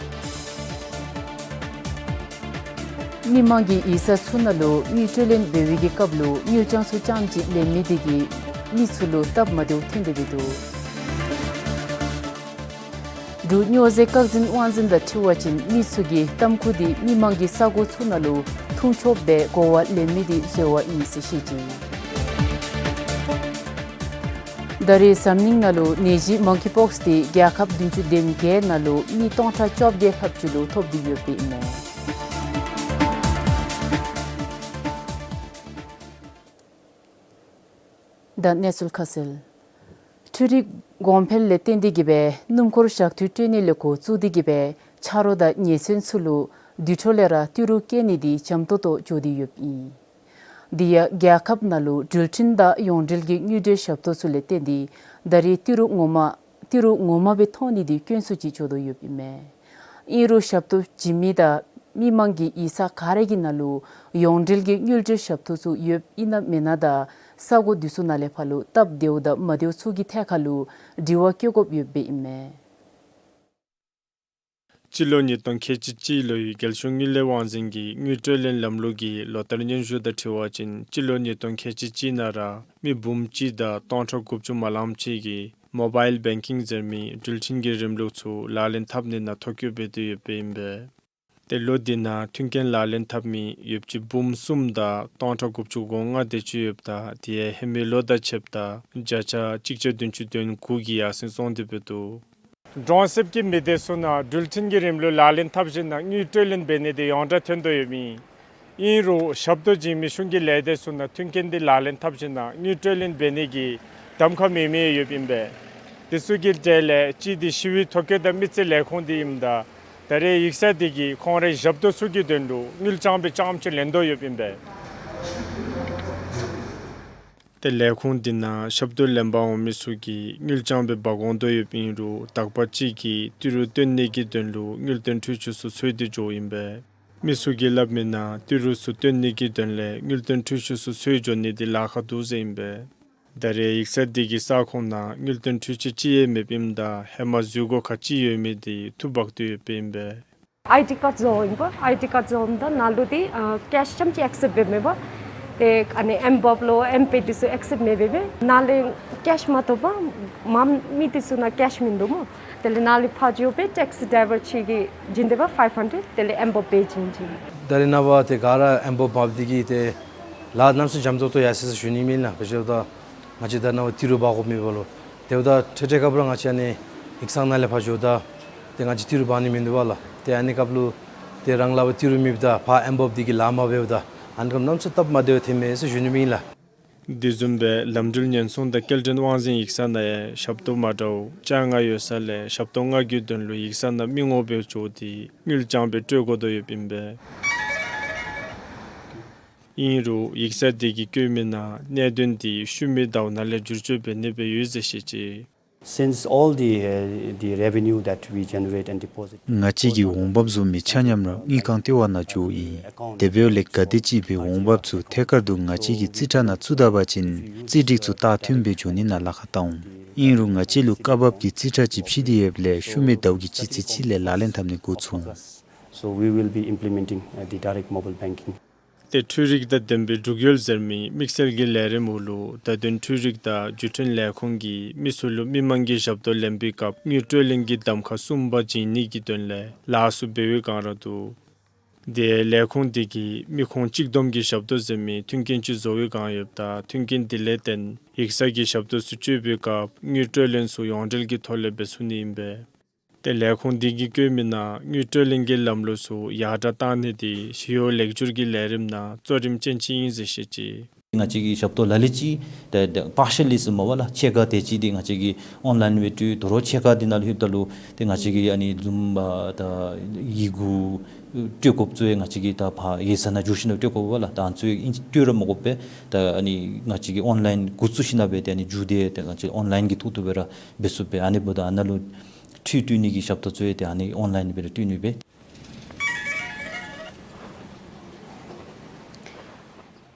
མི་མང་གི་ཡིག་ཚང་ཚུ་ནང་ལུ་དངུལ་སྤྲོད་ལེན་འབད་བའི་གི་སྐབས་ལུ་དངུལ་རྐྱང་ཚུ་རྐྱངམ་ཅིག་ལེན་མི་དེ་གིས་མི་ཚུ་ལུ་སྟབས་མ་བདེཝ་ཐོན་ཏེ་འབད་འདུག། འབྲུག་སྨྱོ་རྫས་བཀག་འཛིན་དབང་འཛིན་དང་འཁྲིལ་བ་ཅིན་མི་ཚུ་གིས་ཏམ་ཁུ་དེ་མི་མང་གི་ས་གོ་ཚུ་ནང་ལུ་འཐུང་ཆོགཔ་སྦེ་གོ་བ་ལེན་མི་དེ་འཛོལ་བ་ཨིན་ཟེར་བཤད་ཅི། ད་རེས་འཛམ་གླིང་ནང་ལུ་ནད་གཞི་མོང་ཀི་པོགསི་དེ་རྒྱལ་ཁབ་བདུན་ཅུ་དོན་བརྒྱད་ནང་ལུ་མི་སྟོང་ཕྲག་བཅོ་བརྒྱད་ལྷགཔ་ཅིག་ལུ་ཐོབ་སྟེ་ཡོདཔ་ཨིན་མས། ད་གནས་ཚུལ་ཁ་གསལ། འཕྲུལ་རིག་གོང་འཕེལ་ལས་བརྟེན་ཏེ་གིས་སྦེ་སྣུམ་འཁོར་ཞག་དུས་སྤྲོད་ནི་ལས་འགོ་བཙུགས་ཏེ་གིས་སྦེ་ཆ་རོགས་དང་ཉེ་ཚན་ཚུ་ལུ་དུས་ཐོག་ལས་ར་ཏི་རུ་བསྐྱལ་ནི་དེ་འཇམ་ཏོང་ཏོ་འགྱོ་སྟེ་ཡོདཔ་ཨིན། དེ་ཡང་རྒྱལ་ཁབ་ནང་ལུ་འགྲུལ་འཕྲིན་དང་ཡོངས་འབྲེལ་གྱི་དངུལ་འབྲེལ་ཞབས་ཏོག་ཚུ་ལས་བརྟེན་ཏེ་ད་རེས་ཏི་རུ་ངོ་མ་ཏི་རུ་ངོ་མ་སྦེ་ཐོབ་ནི་དེ་དཀོན་སུ་ཅིག་འགྱོ་དོ་ཡོདཔ་ཨིན་མས། ཨིན་རུང་ཞབས་ཏོག་བྱིན་མི་དང་མི་མང་གི་ཡིག་ཚང་ག་ར་གི་ནང་ལུ་ཡོངས་འབྲེལ་གྱི་དངུལ་འབྲེལ་ཞབས་ཏོག་ཚུ་ཡོདཔ་ཨིན་ན་མེན་ན་དང་ས་གོ་དེ་ཚུ་ནང་ལས་ཕར་ལུ་སྟབས་བདེཝ་དང་མ་བདེཝ་ཚུ་གི་ཐད་ཁར་ལུ་དྲི་བ་བཀོད་དགོཔ་ཡོདཔ་ཨིན་མས། སྤྱི་ལོ་ཉིས་སྟོང་ཁལ་གཅིག་གཅིག་ལོའི་རྒྱལ་གཞུང་དངུལ་ལས་དབང་འཛིན་གྱི་དངུལ་སྤྲོད་ལེན་ལམ་ལུགས་ཀྱི་ལོ་བསྟར་སྙན་ཞུ་དང་འཁྲིལ་བ་ཅིན་སྤྱི་ལོ་ཉིས་སྟོང་ཁལ་གཅིག་གཅིག་ནང་ར་མི་འབུམ་གཅིག་དང་སྟོང་ཕྲག་དགུ་བཅུ་མ་ལངམ་ཅིག་གིས་མོ་བཱའིལ་བེང་ཀིང་ཟེར་མི་འགྲུལ་འཕྲིན་གྱི་རིམ་ལུགས་ཚུ་ལག་ལེན་འཐབ་ནི་ནང་ཐོ་བཀོད་འབད་དེ་ཡོདཔ་ཨིན་པས། ཏེ་ལོ་འདི་ནང་མཐུན་རྐྱེན་ལག་ལེན་འཐབ་མི་ཡོདཔ་ཅིག་འབུམ་གསུམ་དང་སྟོང་ཕྲག་དགུ་བཅུ་གོ་ལྔ་དེ་ཅིག་ཡོདཔ་ད་དེ་ཡང་ཧེ་མའི་ལོ་དང་ཕྱདཔ་ད་བརྒྱ་ཆ་གཅིག་བརྒྱ་བདུན་ཅུ་དོན་དགུ་གིས་ཡར་སེང་སོང་སྟེ་འབད་འདུག། གྲོང་གསེབ་ཀྱི་མི་སྡེ་ཚུ་ནང་འགྲུལ་འཕྲིན་གྱི་རིམ་ལུགས་ལག་ལེན་འཐབ་ཞིནམ་ན་དངུལ་སྤྲོད་ལེན་འབད་ནི་དེ་ཡོངས་གྲགས་ཐོན་དོ་ཡོདཔ་ཨིན། ཨིན་རུང་ཞབས་ཏོག་བྱིན་མི་གཞུང་གི་ལས་སྡེ་ཚུ་ནང་མཐུན་རྐྱེན་དེ་ལག་ལེན་འཐབ་ཞིནམ་ན་དངུལ་སྤྲོད་ལེན་འབད་ནི་གི་གདམ་ཁ་མེད་མི་ཡོདཔ་ཨིན་པས། དེ་ཚུ་གི་གྲས་ལས་གཅིག་དེ་ཞི་བའི་ཐོ་བཀོད་དང་མི་རྩིས་ལས་ཁུངས་དེ་ཨིནམ་ད་ད་རེས་ཡིག་ཚང་དེ་གིས་ཁོང་རའི་ཞབས་ཏོག་ཚུ་གི་དོན་ལུ་དངུལ་རྐྱང་སྦེ་རྐྱངམ་ཅིག་ལེན་དོ་ཡོདཔ་ཨིན་པས། ཏེ་ལས་ཁུངས་དེ་ནང་ཞབས་ཏོག་ལེན་པར་འོང་མི་ཚུ་གིས་དངུལ་རྐྱང་སྦེ་འབག་འོང་དོ་ཡོདཔ་ཨིན་རུང་དག་པ་ཅིག་གིས་ཏི་རུ་བཏོན་ནི་གི་དོན་ལུ་དངུལ་རྟེན་འཕྲུལ་ཆས་ཚུ་འཚོལ་ཏེ་འགྱོཝ་ཨིན་པས། མི་ཚུ་གིས་སླབ་མིའི་ནང་ཏི་རུ་ཚུ་བཏོན་ནི་གི་དོན་ལས་དངུལ་རྟེན་འཕྲུལ་ཆས་ཚུ་འཚོལ་འགྱོ་ནི་དེ་ལཱ་ཁག་འདུག་ཟེར་ཨིན་པས། ད་རེས་ཡིག་ཚང་དེ་གི་ས་ཁོངས་ནང་དངུལ་རྟེན་འཕྲུལ་ཆས་ཅིག་ཡང་མེདཔ་ཨིནམ་ད་ཧེ་མ་འཛུལ་སྒོ་ཁག་ཅིག་ཡོད་མི་དེ་འཐུ་འབག་སྟེ་ཡོདཔ་ཨིན་པས། ཨའི་ཌི་ཀཱཌ་བཟོ་ཨིན་པས། ཨའི་ཌི་ཀཱཌ་བཟོཝ་ད་ནང་ལུ་དེ་ཨ་ཀེཤ་རྐྱངམ་ཅིག་ཨེག་སེབཊ་འབད་མེད་པས། ཏེ་ཨ་ནི་ཨེམ་བཱབ་ལོ་ཨེམ་པེ་དེ་ཚུ་ཨེག་སེབཊ་མེད་པས། ནཱ་ལས་ཀེཤ་མ་གཏོགས་པ་མ་མི་དེ་ཚུ་ནང་ཀེཤ་མིན་འདུག་སྨོ། དེ་ལས་ནཱ་ལས་ཕར་འགྱོ་སྦེ་ཊེག་སི་ཌའི་བར་ཅིག་གིས་བྱིན་ཏེ་འབད་ཕའིབ་ཧན་ཌེཌ། དེ་ལས་ཨེམ་བཱབ་སྦེ་བྱིན་བྱིན། ད་རེས་ནངས་པ་ཏེ་ག་ར་ཨེམ་བཱབ་འབག་སྟེ་གིས་ཏེ་ལཱ་གནམ་མེད་ས་མེད་འཇམ་ཏོང་ཏོ་ཡར་སོ་ཡི་ཟེར་ཞུ་ནི་ཨིན་ལགས། ག་ཅི་ལོ་ད་ང་བཅས་ད་ནངས་པ་ཏི་རུ་འབག་དགོཔ་མེད་པས་ལོ། དེ་འབདཝ་ད་འཕྲལ་འཕྲལ་སྐབས་ར་ང་བཅས་ཨ་ནི་ཡིག་ཚང་ནང་ལས་ཕར་འགྱོཝ་ད་ཏེ་ང་བཅས་ཏི་རུ་འབག་ནི་མིན་འདུག་པས་ལགས། ཏེ་ཨ་ནི་སྐབས་ལུ་ཏེ་རང་ལཱ་བ་ཏི་རུ་མེདཔ་ད་ཕར་ཨེམ་བཱབ་དེ་གིས་ལཱ་མ་འབདཝ་ད་ཨ་ནི་སྐབས་གནམ་མེད་ས་མེད་སྟབས་མ་བདེཝ་ཐོནམ་མས་ཟེར་ཞུ་ནི་ཨིན་ལགས། དེ་བཟུམ་སྦེ་ལམ་འགྲུལ་ཉེན་སྲུང་དང་སྐྱེལ་འདྲེན་དབང་འཛིན་ཡིག་ཚང་ནང་ཡང་ཞབས་ཏོག་མ་འདྲཝ་བཅོ་ལྔ་ཡོད་ས་ལས་ཞབས་ཏོག་ལྔ་གི་དོན་ལུ་ཡིག་ཚང་ནང་མི་ངོམ་སྦེ་འགྱོ་སྟེ་དངུལ་རྐྱང་སྦེ་སྤྲོད་དགོ་དོ་ཡོདཔ་ཨིན་པས། ཨིན་རུང་ཡིག་ཚང་དེ་གིས་བཀོད་མིའི་ནང་གནད་དོན་དེ་ཤུལ་མའི་ཟླཝ་ནང་ལས་བསྒྱུར་བཅོས་འབད་ནི་སྦེ་ཡོད་ཟེར་བཤད་ཅི། Since all the, uh, the revenue that we generate and deposit ང་བཅས་ཀྱི་འོང་འབབ་བཟོ་མི་ཆ་མཉམ་ར་དངུལ་ཁང་ལྟེ་བ་ནང་འགྱོཝ་ཨིན། དེ་འབདཝ་ལས་ག་དེ་ཅིག་སྦེ་འོང་འབབ་ཚུ་ཐད་ཀར་དུ་ང་བཅས་ཀྱི་རྩིས་ཁྲ་ནང་བཙུགས་ད་པ་ཅིན་རྩིས་སྒྲིག་ཚུ་རྟགས་མཐུན་སྦེ་འགྱོ་ནི་ནང་ལཱ་ཁག་བལྟ་འོང་། ཨིན་རུང་ང་བཅས་ལུ་སྐབས་བབ་ཀྱི་རྩིས་ཁྲ་ཅིག་ཕྱེ་སྟེ་ཡོདཔ་ལས་ཤུལ་མའི་ཟླཝ་གི་སྤྱི་ཚེས་གཅིག་ལས་ལག་ལེན་འཐབ་ནི་འགོ་བཙུགས་འོང་། So we will be implementing, uh, the direct mobile banking. ཏེ་འཕྲུལ་རིག་དང་ལྡན་པའི་འབྲུག་ཡོལ་ཟེར་མི་དམིགས་བསལ་གྱི་ལས་རིམ་འོག་ལུ་བརྡ་དོན་འཕྲུལ་རིག་དང་བརྒྱུད་འཕྲིན་ལས་ཁུངས་ཀྱིས་མི་ཚུ་ལུ་མི་མང་གི་ཞབས་ཏོག་ལེན་པའི་སྐབས་དངུལ་སྤྲོད་ལེན་གྱི་གདམ་ཁ་གསུམ་པ་བྱིན་ནི་གི་དོན་ལས་ལཱ་ཚུ་འབད་བའི་བསྒང་ར་འདུག། དེ་ཡང་ལས་ཁུངས་དེ་གིས་མི་ཁོང་གཅིག་བསྡོམས་ཀྱི་ཞབས་ཏོག་ཟེར་མི་མཐུན་རྐྱེན་ཅིག་བཟོ་བའི་བསྒང་ཡོདཔ་ད་མཐུན་རྐྱེན་དེ་ལས་བརྟེན་ཡིག་ཚང་གི་ཞབས་ཏོག་ཚུ་སྤྱོད་པའི་སྐབས་དངུལ་སྤྲོད་ལེན་ཚུ་ཡོངས་འབྲེལ་གྱི་ཐོག་ལས་འབད་ཚུགས་ནི་ཨིན་པས། ཏེ་ལས་ཁུངས་དེ་གིས་བཀོད་མིའི་ནང་དངུལ་སྤྲོད་ལེན་གྱི་ལམ་ལུགས་ཚུ་ཡར་དྲགས་བཏང་ནི་དེ་ཞི་གཡོག་ལེགས་བསྒྱུར་གྱི་ལས་རིམ་ནང་གཙོ་རིམ་ཅན་ཅིག་ཨིན་ཟེར་བཤད་ཅི། ང་བཅས་ཀྱི་ཞབས་ཏོག་ལ་ལུ་ཅིག་ཏེ་ཏེ་པར་ཤལ་ལི་ཟེར་མས་པ་ལགས། ཕྱེད་ཀ་དེ་ཅིག་དེ་ང་བཅས་ཀྱིས་ཨོན་ལཱའིན་སྦེ་སྤྲོད། དོ་རུང་ཕྱེད་ཀ་དེ་ནང་ལུ་ལྷོདཔ་ད་ལུ་ཏེ་ང་བཅས་ཀྱིས་ཨ་ནི་ལུམ་པ་དང་ཡི་གུ་སྤྲོད་དགོཔ་ཚུ་ཡང་ང་བཅས་ཀྱིས་ད་ཕར་ཡིག་ཚང་ནང་འགྱོ་ཞིནམ་ལས་སྤྲོད་དགོ་པས་ལགས། ད་ཨ་ནི་ཚུ་ཡང་སྤྲོད་ར་མ་དགོ་པས། ད་ཨ་ནི་ང་བཅས་ཀྱིས་ཨོན་ལཱའིན་འགོ་བཙུགས་ཞིནམ་ལས་སྦེ་ཏེ་ཨ་ནི་མཇུག་དེ་ཏེ་ང་བཅས་ཨོན་ལཱའིན་གྱི་ཐོག་ཏུ་སྦེ་ར་འབད་ཚུགས་པས། ཨ་ནི་འབདཝ་ད་ཨ་ནཱ་ལུ་འཕྲུལ་སྤྲོད་ནི་གི་ཞབས་ཏོག་ཚུ་ཡང་ཏེ་ཨ་ནི་ཨོན་ལཱའིན་སྦེ་ར་སྤྲོད་ནི་སྦེ།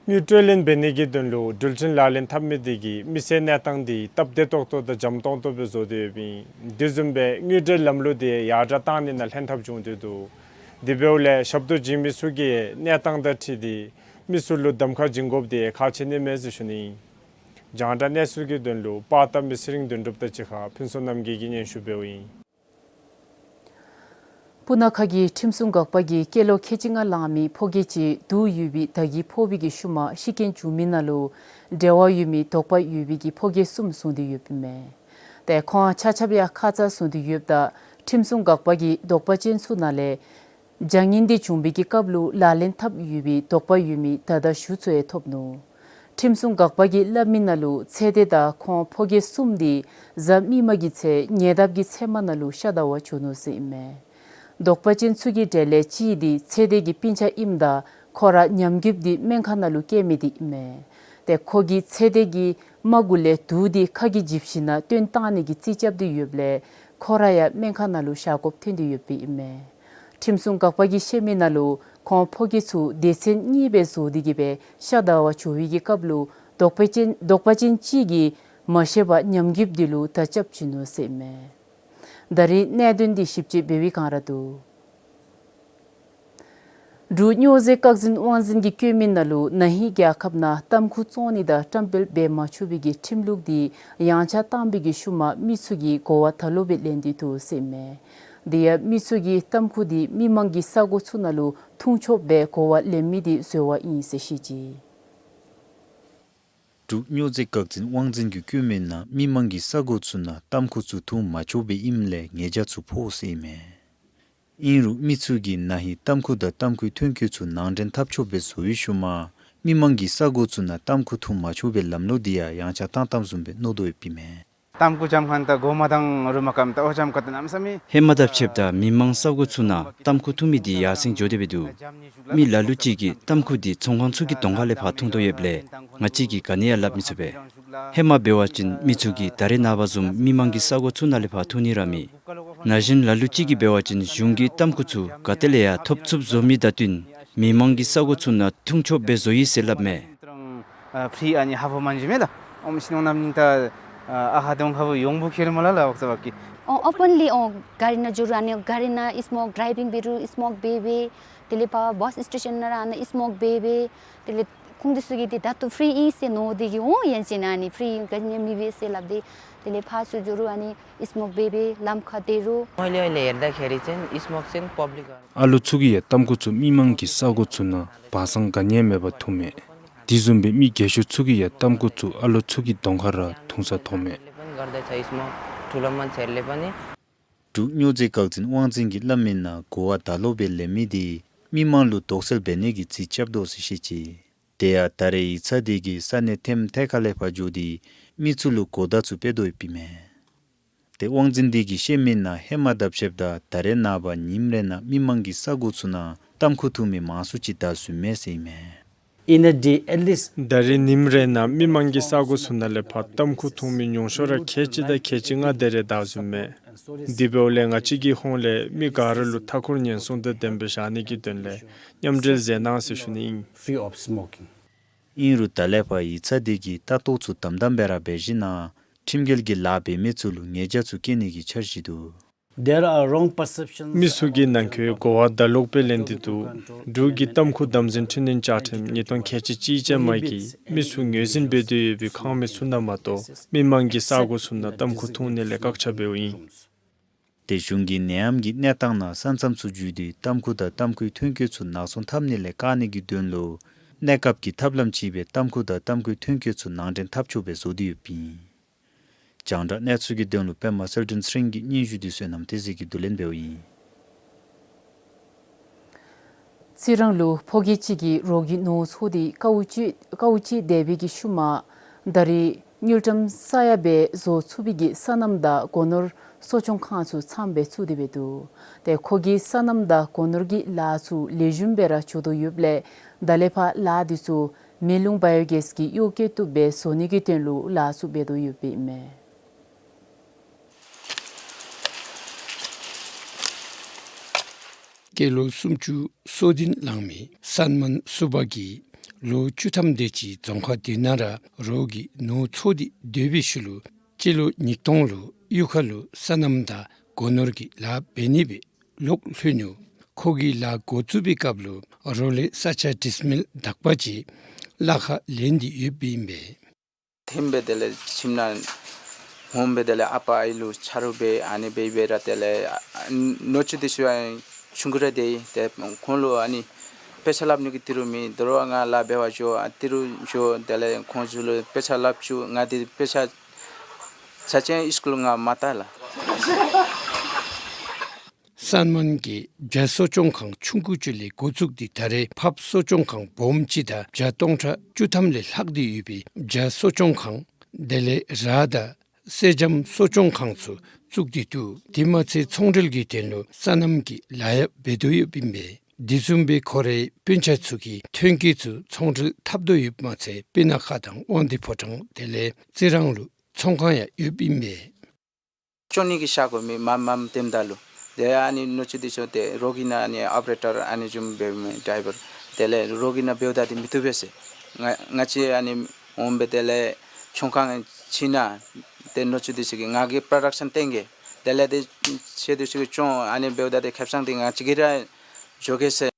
དངུལ་སྤྲོད་ལེན་འབད་ནི་གི་དོན་ལུ་འགྲུལ་འཕྲིན་ལག་ལེན་འཐབ་མི་དེ་གིས་མི་སེར་གནས་སྟངས་དེ་སྟབས་བདེ་ཏོག་ཏོ་དང་འཇམ་ཏོང་ཏོ་སྦེ་བཟོ་སྟེ་ཡོདཔ་ཨིན། དེ་བཟུམ་སྦེ་དངུལ་འབྲེལ་ལམ་ལུགས་དེ་ཡར་དྲག་བཏང་ནི་ནང་ལྷན་ཐབས་བྱུང་སྟེ་འདུག། དེ་འབདཝ་ལས་ཞབས་ཏོག་བྱིན་མི་ཚུ་གིས་གནས་སྟངས་དང་འཁྲིལ་ཏེ་མི་ཚུ་ལུ་གདམ་ཁ་བྱིན་དགོཔ་དེ་ཁག་ཆེ་ནི་མས་ཟེར་ཞུ་ནི་ཨིན། རྒྱང་བསྒྲགས་གནས་ཚུལ་གྱི་དོན་ལུ་པར་བཏབ་མི་ཚེ་རིང་དོན་གྲུབ་དང་གཅིག་ཁར་ཕུན་ཚོགས་རྣམ་རྒྱལ་གྱིས་སྙན་ཞུ་འབདཝ་ཨིན། སྤུ་ན་ཁ་གི་ཁྲིམས་སྲུང་འགག་པ་གིས་སྐྱེས་ལོ་ཁལ་གཅིག་ལྔ་ལང་མི་ཕོ་སྐྱེས་ཅིག་དུག་ཡོད་པའི་དག་གིས་ཕོག་པའི་གི་ཤུལ་མ་ཤི་རྐྱེན་བྱུང་མི་ནང་ལུ་འབྲེལ་བ་ཡོད་མི་དོགས་པ་ཡོད་པའི་གི་ཕོ་སྐྱེས་གསུམ་བཟུང་སྟེ་ཡོདཔ་ཨིན་མས། ཏེ་ཁོང་ཆ་ཁྱབ་ཡང་ཁ་ཙ་བཟུང་སྟེ་ཡོདཔ་ད་ཁྲིམས་སྲུང་འགག་པ་གིས་དོགས་པ་ཅན་ཚུ་ནང་ལས་བྱ་ངན་དེ་བྱུང་བའི་གི་སྐབས་ལུ་ལག་ལེན་འཐབ་ཡོད་པའི་དོགས་པ་ཡོད་མི་ད་ལྟ་ཞུ་ཚུ་ཡང་ཐོབ་ནུག། ཁྲིམས་སྲུང་འགག་པ་གིས་སླབ་མི་ནང་ལུ་ཚེ་འདས་དང་ཁོང་ཕོ་སྐྱེས་གསུམ་དེ་གཟའ་མིག་དམར་གྱི་ཚེ་ཉེ་འདབས་ཀྱི་ཚལ་མ་ནང་ལུ་ཤ་བདའ་བར་བྱོན་ནུག་ཟེར་ཨིན་མས། དོགས་པ་ཅན་ཚུ་གི་གྲས་ལས་གཅིག་དེ་ཚེ་འདས་ཀྱི་སྤུན་ཆ་ཨིནམ་ད་ཁོ་ར་ཉམས་རྒུདཔ་དེ་སྨན་ཁང་ནང་ལུ་བསྐྱལ་མི་དེ་ཨིན་མས། ཏེ་ཁོ་གིས་ཚེ་འདས་ཀྱི་རྨ་གུ་ལས་དུག་དེ་ཁ་གིས་འཇིབ་ཞིནམ་ལས་བཏོན་བཏང་ནི་གི་རྩིས་རྐྱབ་སྟེ་ཡོདཔ་ལས་ཁོ་ར་ཡང་སྨན་ཁང་ནང་ལུ་བཞག་དགོཔ་ཐོན་ཏེ་ཡོདཔ་ཨིན་མས། ཁྲིམས་སྲུང་འགག་པ་གིས་བཤད་མི་ནང་ལུ་ཁོང་ཕོ་སྐྱེས་ཚུ་སྡེ་ཚན་གཉིས་སྦེ་བཟོ་སྟེ་གི་སྦེ་ཤ་བདའ་བར་བྱོན་པའི་གི་སྐབས་ལུ་དོགས་པ་ཅན་དོགས་པ་ཅན་གཅིག་གིས་མ་ཤེས་པར་ཉམས་རྒུདཔ་དེ་ལུ་དར་ཁྱབ་བྱིན་ནུག་ཟེར་ཨིན་མས། ད་རིས་གནད་དོན་དེ་ཞིབ་དཔྱད་འབད་བའི་བསྒང་ར་འདུག། འབྲུག་སྨྱོ་རྫས་བཀག་འཛིན་དབང་འཛིན་གྱིས་བཀོད་མི་ནང་ལུ་ན་ཧིང་རྒྱལ་ཁབ་ནང་ཏམ་ཁུ་བཙོང་ནི་དང་བཀྲམ་སྤེལ་འབད་མ་ཆོག་པའི་གི་ཁྲིམས་ལུགས་དེ་ཡངས་ཆག་བཏང་པའི་གི་ཤུལ་མ་མི་ཚུ་གིས་གོ་བ་ད་ལོག་སྦེ་ལེན་ཏེ་འདུག་ཟེར་ཨིན་མས། དེ་ཡང་མི་ཚུ་གིས་ཏམ་ཁུ་དེ་མི་མང་གི་ས་གོ་ཚུ་ནང་ལུ་འཐུང་ཆོགཔ་སྦེ་གོ་བ་ལེན་མི་དེ་འཛོལ་བ་ཨིན་ཟེར་བཤད་ཅི། འབྲུག་སྨྱོ་རྫས་བཀག་འཛིན་དབང་འཛིན་གྱིས་བཀོད་མི་ནང་མི་མང་གི་ས་གོ་ཚུ་ནང་ཏམ་ཁུ་ཚུ་འཐུང་མ་ཆོགཔ་སྦེ་ཨིནམ་ལས་ཉེས་བྱ་ཚུ་ཕོག་ཟེར་ཨིན་མས། ཨིན་རུང་མི་ཚུ་གིས་ན་ཧིང་ཏམ་ཁུ་དང་ཏམ་ཁུའི་ཐོན་སྐྱེད་ཚུ་ནང་འདྲེན་འཐབ་ཆོགཔ་སྦེ་བཟོ་བའི་ཤུལ་མ་མི་མང་གི་ས་གོ་ཚུ་ནང་ཏམ་ཁུ་འཐུང་མ་ཆོག་པའི་ལམ་ལུགས་དེ་ཡང་ཡངས་ཆག་བཏང་བཏངམ་བཟུམ་སྦེ་མནོ་དོ་ཡོདཔ་ཨིན་མས། ཏམ་ཁུ་འཇམ་ཁན་ད་གོ་མ་དང་རུ་མ་ཀམ་ད་ཨོ་འཇམ་ཁན་ད་གནམ་མེད་ས་མེད། ཧེ་མ་དང་ཕྱདཔ་ད་མི་མང་ས་གོ་ཚུ་ནང་ཏམ་ཁུ་འཐུང་མི་དེ་ཡར་སེང་འགྱོ་སྟེ་སྦེ་འདུག། མི་ལ་ལུ་ཅིག་གིས་ཏམ་ཁུ་དེ་ཚོང་ཁང་ཚུ་གི་གདོང་ཁ་ལས་ཕར་འཐུང་དོ་ཡོདཔ་ལས་ང་བཅས་ཀྱིས་ག་ནི་ཡང་སླབ་མི་ཚུགས་པས། ཧེ་མ་འབད་བ་ཅིན་མི་ཚུ་གིས་ད་རེས་ནངས་པ་བཟུམ་མི་མང་གི་ས་གོ་ཚུ་ནང་ལས་ཕར་འཐུང་ནི་ར་མེད། ན་གཞོན་ལ་ལུ་ཅིག་གིས་འབད་བ་ཅིན་གཞུང་གིས་ཏམ་ཁུ་ཚུ་ག་ཏེ་ལས་ཡང་ཐོབ་ཚུགསཔ་བཟོ་མི་དང་བསྟུན་མི་མང་གི་ས་གོ་ཚུ་ནང་འཐུང་ཆོགཔ་སྦེ་བཟོ་ཡི་ཟེར་སླབ་མས། ཨ་ཕི་རི་ཨ་ནི་ཧ་བུ་མན་ཇི་མེ་ལ། ཨོམ་ཤིནོང་ནམ་ནིང་ད་ཨ་ཨ་ཧ་དོང་ཧ་བུ་ཡོང་བུ་ཁེལ་མ་ལ་ལ་ཝག་ས་བག་གི། ཨོ་ཨོ་པཱན་ལི་ཨོ་གཱ་རི་ནང་འགྱོ་རུང་ཨ་ནི་གཱ་རི་ནང་ཨིས་སྨོག་ཌའི་བིང་འབད་རུང་ཨིས་སྨོག་འབད་འབད། དེ་ལས་ཕར་བཱས་སི་ཊེ་ཤཱན་ནང་ར་ཨ་ནི་ཨིས་སྨོག་འབད་འབད། དེ་ལས་ཁོང་དེ་ཚུ་གིས་ཏེ་ད་ལྟོ་ཕི་རི་ཨིན་ཟེར་མནོ་སྟེ་གི་ཨོ་ཡན་ཅིན་ཨ་ནི་ཕི་རི་ཨིན་ག་ནི་མི་འབད་ཟེར་སླབ་སྟེ། དེ་ལས་ཕར་ཚུར་འགྱོ་རུང་ཨ་ནི་ཨིས་སྨོག་འབད་འབད་ལམ་ཁར་སྡོད་རུང་། ཨོ་ལེ་ཨོ་ལེ་ཡར་ད་ཁེ་རི་ཅན་ཨིས་སྨོག་ཅན་པབ་ལིག་ག་ར། ཨ་ལོ་ཚུ་གིས་ཡང་ཏམ་ཁུ་ཚུ་མི་མང་གི་ས་གོ་ཚུ་ནང་བག་ཚང་ག་ནི་ཡང་མེད་པར་འཐུང་མས། དེ་བཟུམ་སྦེ་མི་རྒས་ཤོས་ཚུ་གིས་ཡང་ཏམ་ཁུ་ཚུ་ཨ་ལོ་ཚུ་གི་གདོང་ཁར་ར་འཐུང་ས་མཐོང་མས། འབྲུག་སྨྱོ་རྫས་བཀག་འཛིན་དབང་འཛིན་གྱིས་སླབ་མི་ནང་གོ་བ་ད་ལོག་སྦེ་ལེན་མི་དེ་མི་མང་ལུ་དོགས་སེལ་འབད་ནི་གི་རྩིས་རྐྱབ་དོ་ཟེར་བཤད་ཅི། དེ་ཡང་ད་རེས་ཡིག་ཚང་དེ་གིས་ས་གནས་ཐེམ་ཐེ་ཁ་ལས་ཕར་འགྱོ་སྟེ་མི་ཚུ་ལུ་གོ་བརྡ་ཚུ་སྤེལ་དོ་ཡོདཔ་ཨིན་མས། ཏེ་དབང་འཛིན་དེ་གིས་བཤད་མི་ནང་ཧེ་མ་དང་ཕྱདཔ་ད་ད་རེས་ནངས་པ་ཉིནམ་རེ་ནང་མི་མང་གི་ས་གོ་ཚུ་ནང་ཏམ་ཁུ་འཐུང་མི་མང་སུ་ཅིག་དར་ཚུགས་མས་ཟེར་ཨིན་མས། In a day, at least. ད་རེས་ཉིནམ་རེ་ནང་མི་མང་གི་ས་གོ་ཚུ་ནང་ལས་ཕར་ཏམ་ཁུ་འཐུང་མི་ཉུང་ཤོས་ར་ཁལ་གཅིག་དང་ཁལ་གཅིག་ལྔ་དེ་རེ་དར་ཚུགས་མས། དེ་འབདཝ་ལས་ང་བཅས་ཀྱི་ཧོངས་ལས་མི་ག་ར་ལུ་མཐའ་འཁོར་ཉེན་སྲུང་དང་ལྡནམ་སྦེ་བཞག་ནི་གི་དོན་ལས་མཉམ་འབྲེལ་མཛད་གནང་ཟེར་ཞུ་ནི་ཨིན། Free of smoking. ཨིན་རུང་ད་ལས་ཕར་ཡིག་ཚང་དེ་གིས་ལྟ་རྟོག་ཚུ་དམ་དམ་སྦེ་ར་འབད་ཞིནམ་ལས་ཁྲིམས་འགལ་གྱི་ལཱ་འབད་མི་ཚུ་ལུ་ཉེས་བྱ་ཚུ་བཀལ་ནི་གི་འཆར་གཞི་འདུག། There are wrong perceptions. མི་ཚུ་གིས་ནང་འཁོད་གོ་བ་ད་ལོག་སྦེ་ལེན་ཏེ་འདུག། འབྲུག་གི་ཏམ་ཁུ་དམ་འཛིན་འཕྲི་སྣོན་བཅའ་ཁྲིམས་ཉིས་སྟོང་ཁལ་གཅིག་གཅིག་ཅན་མ་གིས་མི་ཚུ་ངོས་འཛིན་འབད་དོ་ཡོད་པའི་ཁང་མིག་ཚུ་ནང་མ་གཏོགས་མི་མང་གི་ས་གོ་ཚུ་ནང་ཏམ་ཁུ་འཐུང་ནི་ལས་བཀག་ཆ་འབདཝ་ཨིན། ཏེ་གཞུང་གིས་ནད་ཡམས་ཀྱི་གནས་སྟངས་ནང་ས་མཚམས་ཚུ་བརྒྱུད་དེ་ཏམ་ཁུ་དང་ཏམ་ཁུའི་ཐོན་སྐྱེད་ཚུ་ནག་ཚོང་འཐབ་ནི་ལས་བཀག་ནི་གི་དོན་ལུ་གནས་སྐབས་ཀྱི་ཐབས་ལམ་ཅིག་སྦེ་ཏམ་ཁུ་དང་ཏམ་ཁུའི་ཐོན་སྐྱེད་ཚུ་ནང་འདྲེན་འཐབ་ཆོགཔ་སྦེ་བཟོ་སྟེ་ཡོདཔ་ཨིན། རྒྱང་བསྒྲགས་གནས་ཚུལ་གྱི་དོན་ལུ་པདྨ་གསལ་སྒྲོན་ཚེ་རིང་གི་སྙན་ཞུ་དེ་བསོད་ནམས་བསྟན་འཛིན་གྱིས་བསྡུ་ལེན་འབདཝ་ཨིན། རྩི་རང་ལུ་ཕོ་སྐྱེས་ཅིག་གིས་རོགས་ཀྱི་ནོར་འཚོ་སྟེ་དཀའཝ་སྤྱད་དཀའཝ་སྤྱད་དེ་སྦེ་གི་ཤུལ་མ་ད་རེས་དངུལ་ཀྲམ་ས་ཡ་སྦེ་བཟོ་ཚུགས་པའི་གི་སོ་ནམ་དང་སྒོ་ནོར་གསོ་སྐྱོང་ཁང་ཚུ་ཚངམ་སྦེ་བཙུགས་ཏེ་སྦེ་འདུག། ཏེ་ཁོ་གིས་སོ་ནམ་དང་སྒོ་ནོར་གྱི་ལཱ་ཚུ་ལེགས་ཤོམ་སྦེ་ར་འགྱོ་དོ་ཡོདཔ་ལས་ད་ལས་ཕར་ལཱ་དེ་ཚུ་མེ་རླུང་བ་ཡོ་གེསི་གི་གཡོག་བཀོལ་བཏུབ་སྦེ་བཟོ་ནི་གི་དོན་ལུ་ལཱ་ཚུ་འབད་དོ་ཡོདཔ་ཨིན་མས། སྐྱེས་ལོ་སུམ་ཅུ་སོ་བདུན་ལང་མི་སན་མཱན་སུ་བ་གིས་ ལོ་བཅུ་ཐམ་དེ་ཅིག་རྫོང་ཁག་དེ་ནང་ར་རོགས་ཀྱིས་ནོར་འཚོ་སྟེ་སྡོད་པའི་ཤུལ་ལུ་སྤྱི་ལོ་ཉིས་སྟོང་ལུ་གཡུས་ཁ་ལུ་སོ་ནམ་དང་སྒོ་ནོར་གྱི་ལཱ་འབད་ནི་སྦེ་ལོག་ལྷོད་ནུག། ཁོ་གིས་ལཱ་འགོ་བཙུགས་པའི་སྐབས་ལུ་རོགས་ལས་ས་ཆ་ཌིས་མིལ་དག་པ་ཅིག་གླ་ཁར་ལེན་ཏེ་ཡོདཔ་ཨིན་པས། ཐོན་སྦེ་དེ་ལས་ཁྱིམ་ནང་འོང་སྦེ་དེ་ལས་ཨ་པ་ཨའི་ལུ་ཆ་རོགས་འབད་ཨ་ནི་འབད་འབད་ར་དེ་ལས་ཨ་ནུ་གཅུང་འདི་ཚུ་ཡང་ཆུང་ཀུ་ར་སྡོད་ཡི། ཏེ་ཁོང་ལུ་ཨ་ནི་དཔེ་ཆ་སླབ་ནི་གི་ཏི་རུ་མེད། ད་རུང་ང་ལཱ་འབད་བར་འགྱོ་ཨ་ཏི་རུ་འགྱོ་དེ་ལས་ཁོང་ཚུ་ལུ་དཔེ་ཆ་སླབ་བཅུག། ང་འདི་དཔེ་ཆ་ཆ་ཅན་སི་ཀུལ་ང་མ་བལྟ་ལགས། སན་མཱན་གྱིས་བྱ་གསོ་སྐྱོང་ཁང་ཆུང་ཀུ་ཅིག་ལས་འགོ་བཙུགས་ཏེ་ད་རེས་ཕགཔ་གསོ་སྐྱོང་ཁང་སྦོམ་ཅིག་དང་བྱ་སྟོང་ཕྲག་བཅུ་ཐམ་ལས་ལྷག་སྟེ་ཡོད་པའི་བྱ་གསོ་སྐྱོང་ཁང་དེ་ལས་ར་དང་སེར་སྦྱངམ་གསོ་སྐྱོང་ཁང་ཚུ་བཙུགས་ཏེ་འདུག། དེ་མ་ཚད་ཚོང་འབྲེལ་གྱི་དོན་ལུ་སོ་ནམ་གྱི་ལཱ་ཡང་འབད་དོ་ཡོདཔ་ཨིན་པས། དེ་བཟུམ་སྦེ་ཁོ་རའི་སྤུན་ཆ་ཚུ་གིས་ཐོན་སྐྱེད་ཚུ་ཚོང་འབྲེལ་འཐབ་དོ་ཡོདཔ་མ་ཚད་སྤུ་ན་ཁ་དང་དབང་འདུས་ཕོ་བྲང་དེ་ལས་རྩི་རང་ལུ་ཚོང་ཁང་ཡང་ཡོདཔ་ཨིན་པས། སྐྱོང་ནི་གི་ཤ་གོ་མི་མ་མམ་དེམ་ད་ལུ། དེ་ཨ་ནི་ནུ་གཅུང་འདི་ཚུ་ཏེ་རོགས་ཀྱི་ནང་ཨ་ནི་ཨོ་པ་རེ་ཊར་ཨ་ནི་བཟུམ་འབད་མི་ཌའི་བར་དེ་ལས་རོགས་ཀྱི་ནང་འབདཝ་ད་འདི་མི་བཏུབ་པས་ཟེར། ང་ང་བཅས་ཨ་ནི་འོང་སྦེ་དེ་ལས་ཚོང་ཁང་ཕྱི་ནང་ཏེ་ནུ་གཅུང་འདི་ཚུ་གིས་ང་གིས་པྲོ་ཌག་ཤཱན་བཏོན་གེ། དེ་ལས་ཏེ་ཁྱེད་འདི་ཚུ་གིས་སྐྱོང་ཨ་ནི་འབདཝ་ད་ཏེ་ཁེ་སང་འདི་ང་བཅས་ཀྱིས་ར་འགྱོ་གེ་ཟེར།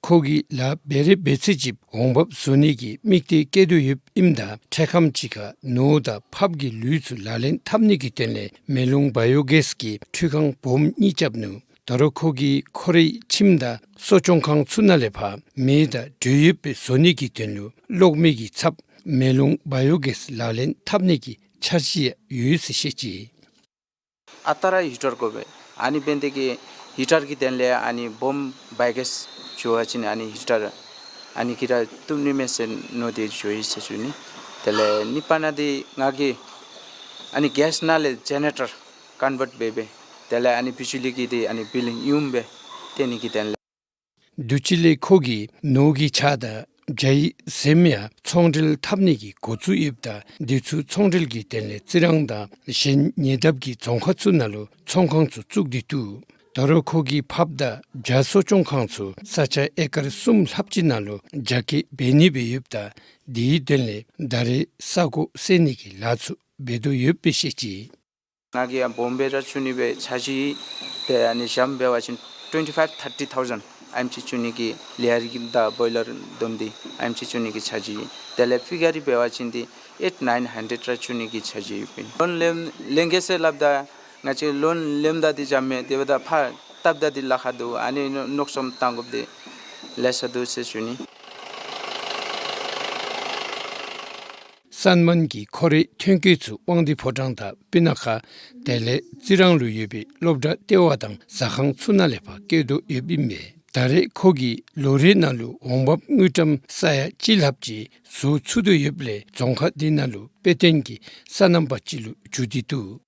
ཁོ་གིས་ལཱ་འབད་རན་འབད་ཚད་ཅིག་འོང་འབབ་བཟོ་ནི་གི་དམིགས་གཏད་བསྐྱེད་དོ་ཡོདཔ་ཨིནམ་ད་འཕྲལ་ཁམས་ཅིག་ཁར་ནོར་དང་ཕགཔ་གི་ལུད་ཚུ་ལག་ལེན་འཐབ་ནི་གི་དོན་ལས་མེ་རླུང་བཱ་ཡོ་གེསི་གི་འཕྲུལ་ཁང་སྦོམ་གཉིས་རྐྱབ་ནུག། ད་རུང་ཁོ་གིས་ཁོ་རའི་ཁྱིམ་དང་གསོ་སྐྱོང་ཁང་ཚུ་ནང་ལས་ཕར་མེ་དང་དྲོད་ཡོདཔ་སྦེ་བཟོ་ནི་གི་དོན་ལུ་གློག་མེ་གི་ཚབ་མེ་རླུང་བཱ་ཡོ་གེསི་ལག་ལེན་འཐབ་ནི་གི་འཆར་གཞི་ཡང་ཡོད་ཟེར་བཤད་ཅི། ཨ་རྟག་ར་ཧི་ཊར་དགོ་པས། ཨ་ནི་འབད་ནི་དེ་གིས་ཧི་ཊར་གྱི་དོན་ལས་ཨ་ནི་སྦོམ་བཱ་ཡོ་གེསི་འགྱོ་བ་ཅིན་ཨ་ནི་ཧི་ཊར་ཨ་ནི་གིས་ར་བཏུབ་ནི་མས་ཟེར་མནོ་སྟེ་འགྱོ་ཡི་ཟེར་ཞུ་ནི། དེ་ལས་གཉིས་པ་ནང་འདི་ང་གིས་ཨ་ནི་གེསི་ནང་ལས་ཇེ་ནེ་རེ་ཊར་ཀོན་བརཊ་འབད་འབད་དེ་ལས་ཨ་ནི་བི་ཇུ་ལི་གི་འདི་ཨ་ནི་བིལ་ཉུངམ་སྦེ་བཏོན་ནི་གི་དོན་ལས། དུས་ཅི་ལས་ཁོ་གིས་ནོར་གྱི་ཆ་དང་བྱའི་གཟིམ་ཡང་ཚོང་འབྲེལ་འཐབ་ནི་གི་འགོ་བཙུགས་ཡོདཔ་ད་འདི་ཚུ་ཚོང་འབྲེལ་གྱི་དོན་ལས་རྩི་རང་དང་གཞན་ཉེ་འདབས་ཀྱི་རྫོང་ཁག་ཚུ་ནང་ལུ་ཚོང་ཁང་ཚུ་བཙུགས་ཏེ་འདུག། ད་རུང་ཁོ་གིས་ཕགཔ་དང་བྱ་གསོ་སྐྱོང་ཁང་ཚུ་ས་ཆ་ཨེ་ཀར་གསུམ་ལྷགཔ་ཅིག་ནང་ལུ་རྒྱ་སྐྱེད་འབད་ནི་སྦེ་ཡོདཔ་ད་དེའི་དོན་ལས་ད་རེས་ས་གོ་བསལ་ནི་གི་ལཱ་ཚུ་འབད་དོ་ཡོདཔ་སྦེ་བཤད་ཅི། ང་གིས་ཡང་སྦོམ་སྦེ་ར་བཙུགས་ནི་སྦེ་འཆར་གཞི་ཡོད། ཏེ་ཨ་ནི་ཞྭམོ་འབད་བ་ཅིན་ཊུ་ཝེན་ཊི་ཕའིབ་ཐར་ཊི་ཐའུ་ཟེན་ཨ་ནེམ་ཅིག་བཙུགས་ནི་གི་ལེ་ཡར་གི་དང་བོའི་ལར་བསྡོམས་ཏེ་ཨ་ནེམ་ཅིག་བཙུགས་ནི་གི་འཆར་གཞི་ཡོད། དེ་ལས་ཕི་ག་རི་འབད་བ་ཅིན་འདི་ཨེཊ་ནའིན་ཧན་ཌེཌ་ར་བཙུགས་ནི་གི་འཆར་གཞི་ཡོདཔ་ཨིན། ལོན་ལེན་ལེན་གེ་ཟེར་སླབ་ད་ང་བཅས་ལོན་ལེནམ་ད་འདི་འཇམ་མས། དེ་འབདཝ་ད་ཕར་བཏབ་ད་འདི་ལཱ་ཁག་འདུག། ཨ་ནི་མནོ་མནོ་བསམ་བཏང་དགོཔ་འདི་ལེ་ཤ་འདུག་ཟེར་ཞུ་ནི། སན་མཱན་གྱིས་ཁོ་རའི་ཐོན་སྐྱེད་ཚུ་དབང་འདུས་ཕོ་བྲང་དང་སྤུ་ན་ཁ་དེ་ལས་རྩི་རང་ལུ་ཡོད་པའི་སློབ་གྲྭ་ལྟེ་བ་དང་ཟ་ཁང་ཚུ་ནང་ལས་ཕར་བསྐྱལ་དོ་ཡོདཔ་ཨིན་མས། ད་རེས་ཁོ་གིས་ལོ་རེ་ནང་ལུ་འོང་འབབ་དངུལ་ཀྲམ་ས་ཡ་གཅིག་ལྷགཔ་ཅིག་བཟོ་ཚུགས་དོ་ཡོདཔ་ལས་རྫོང་ཁག་འདི་ནང་ལུ་དཔེ་སྟོན་གྱི་སོ་ནམ་པ་ཅིག་ལུ་འགྱུར་ཏེ་འདུག།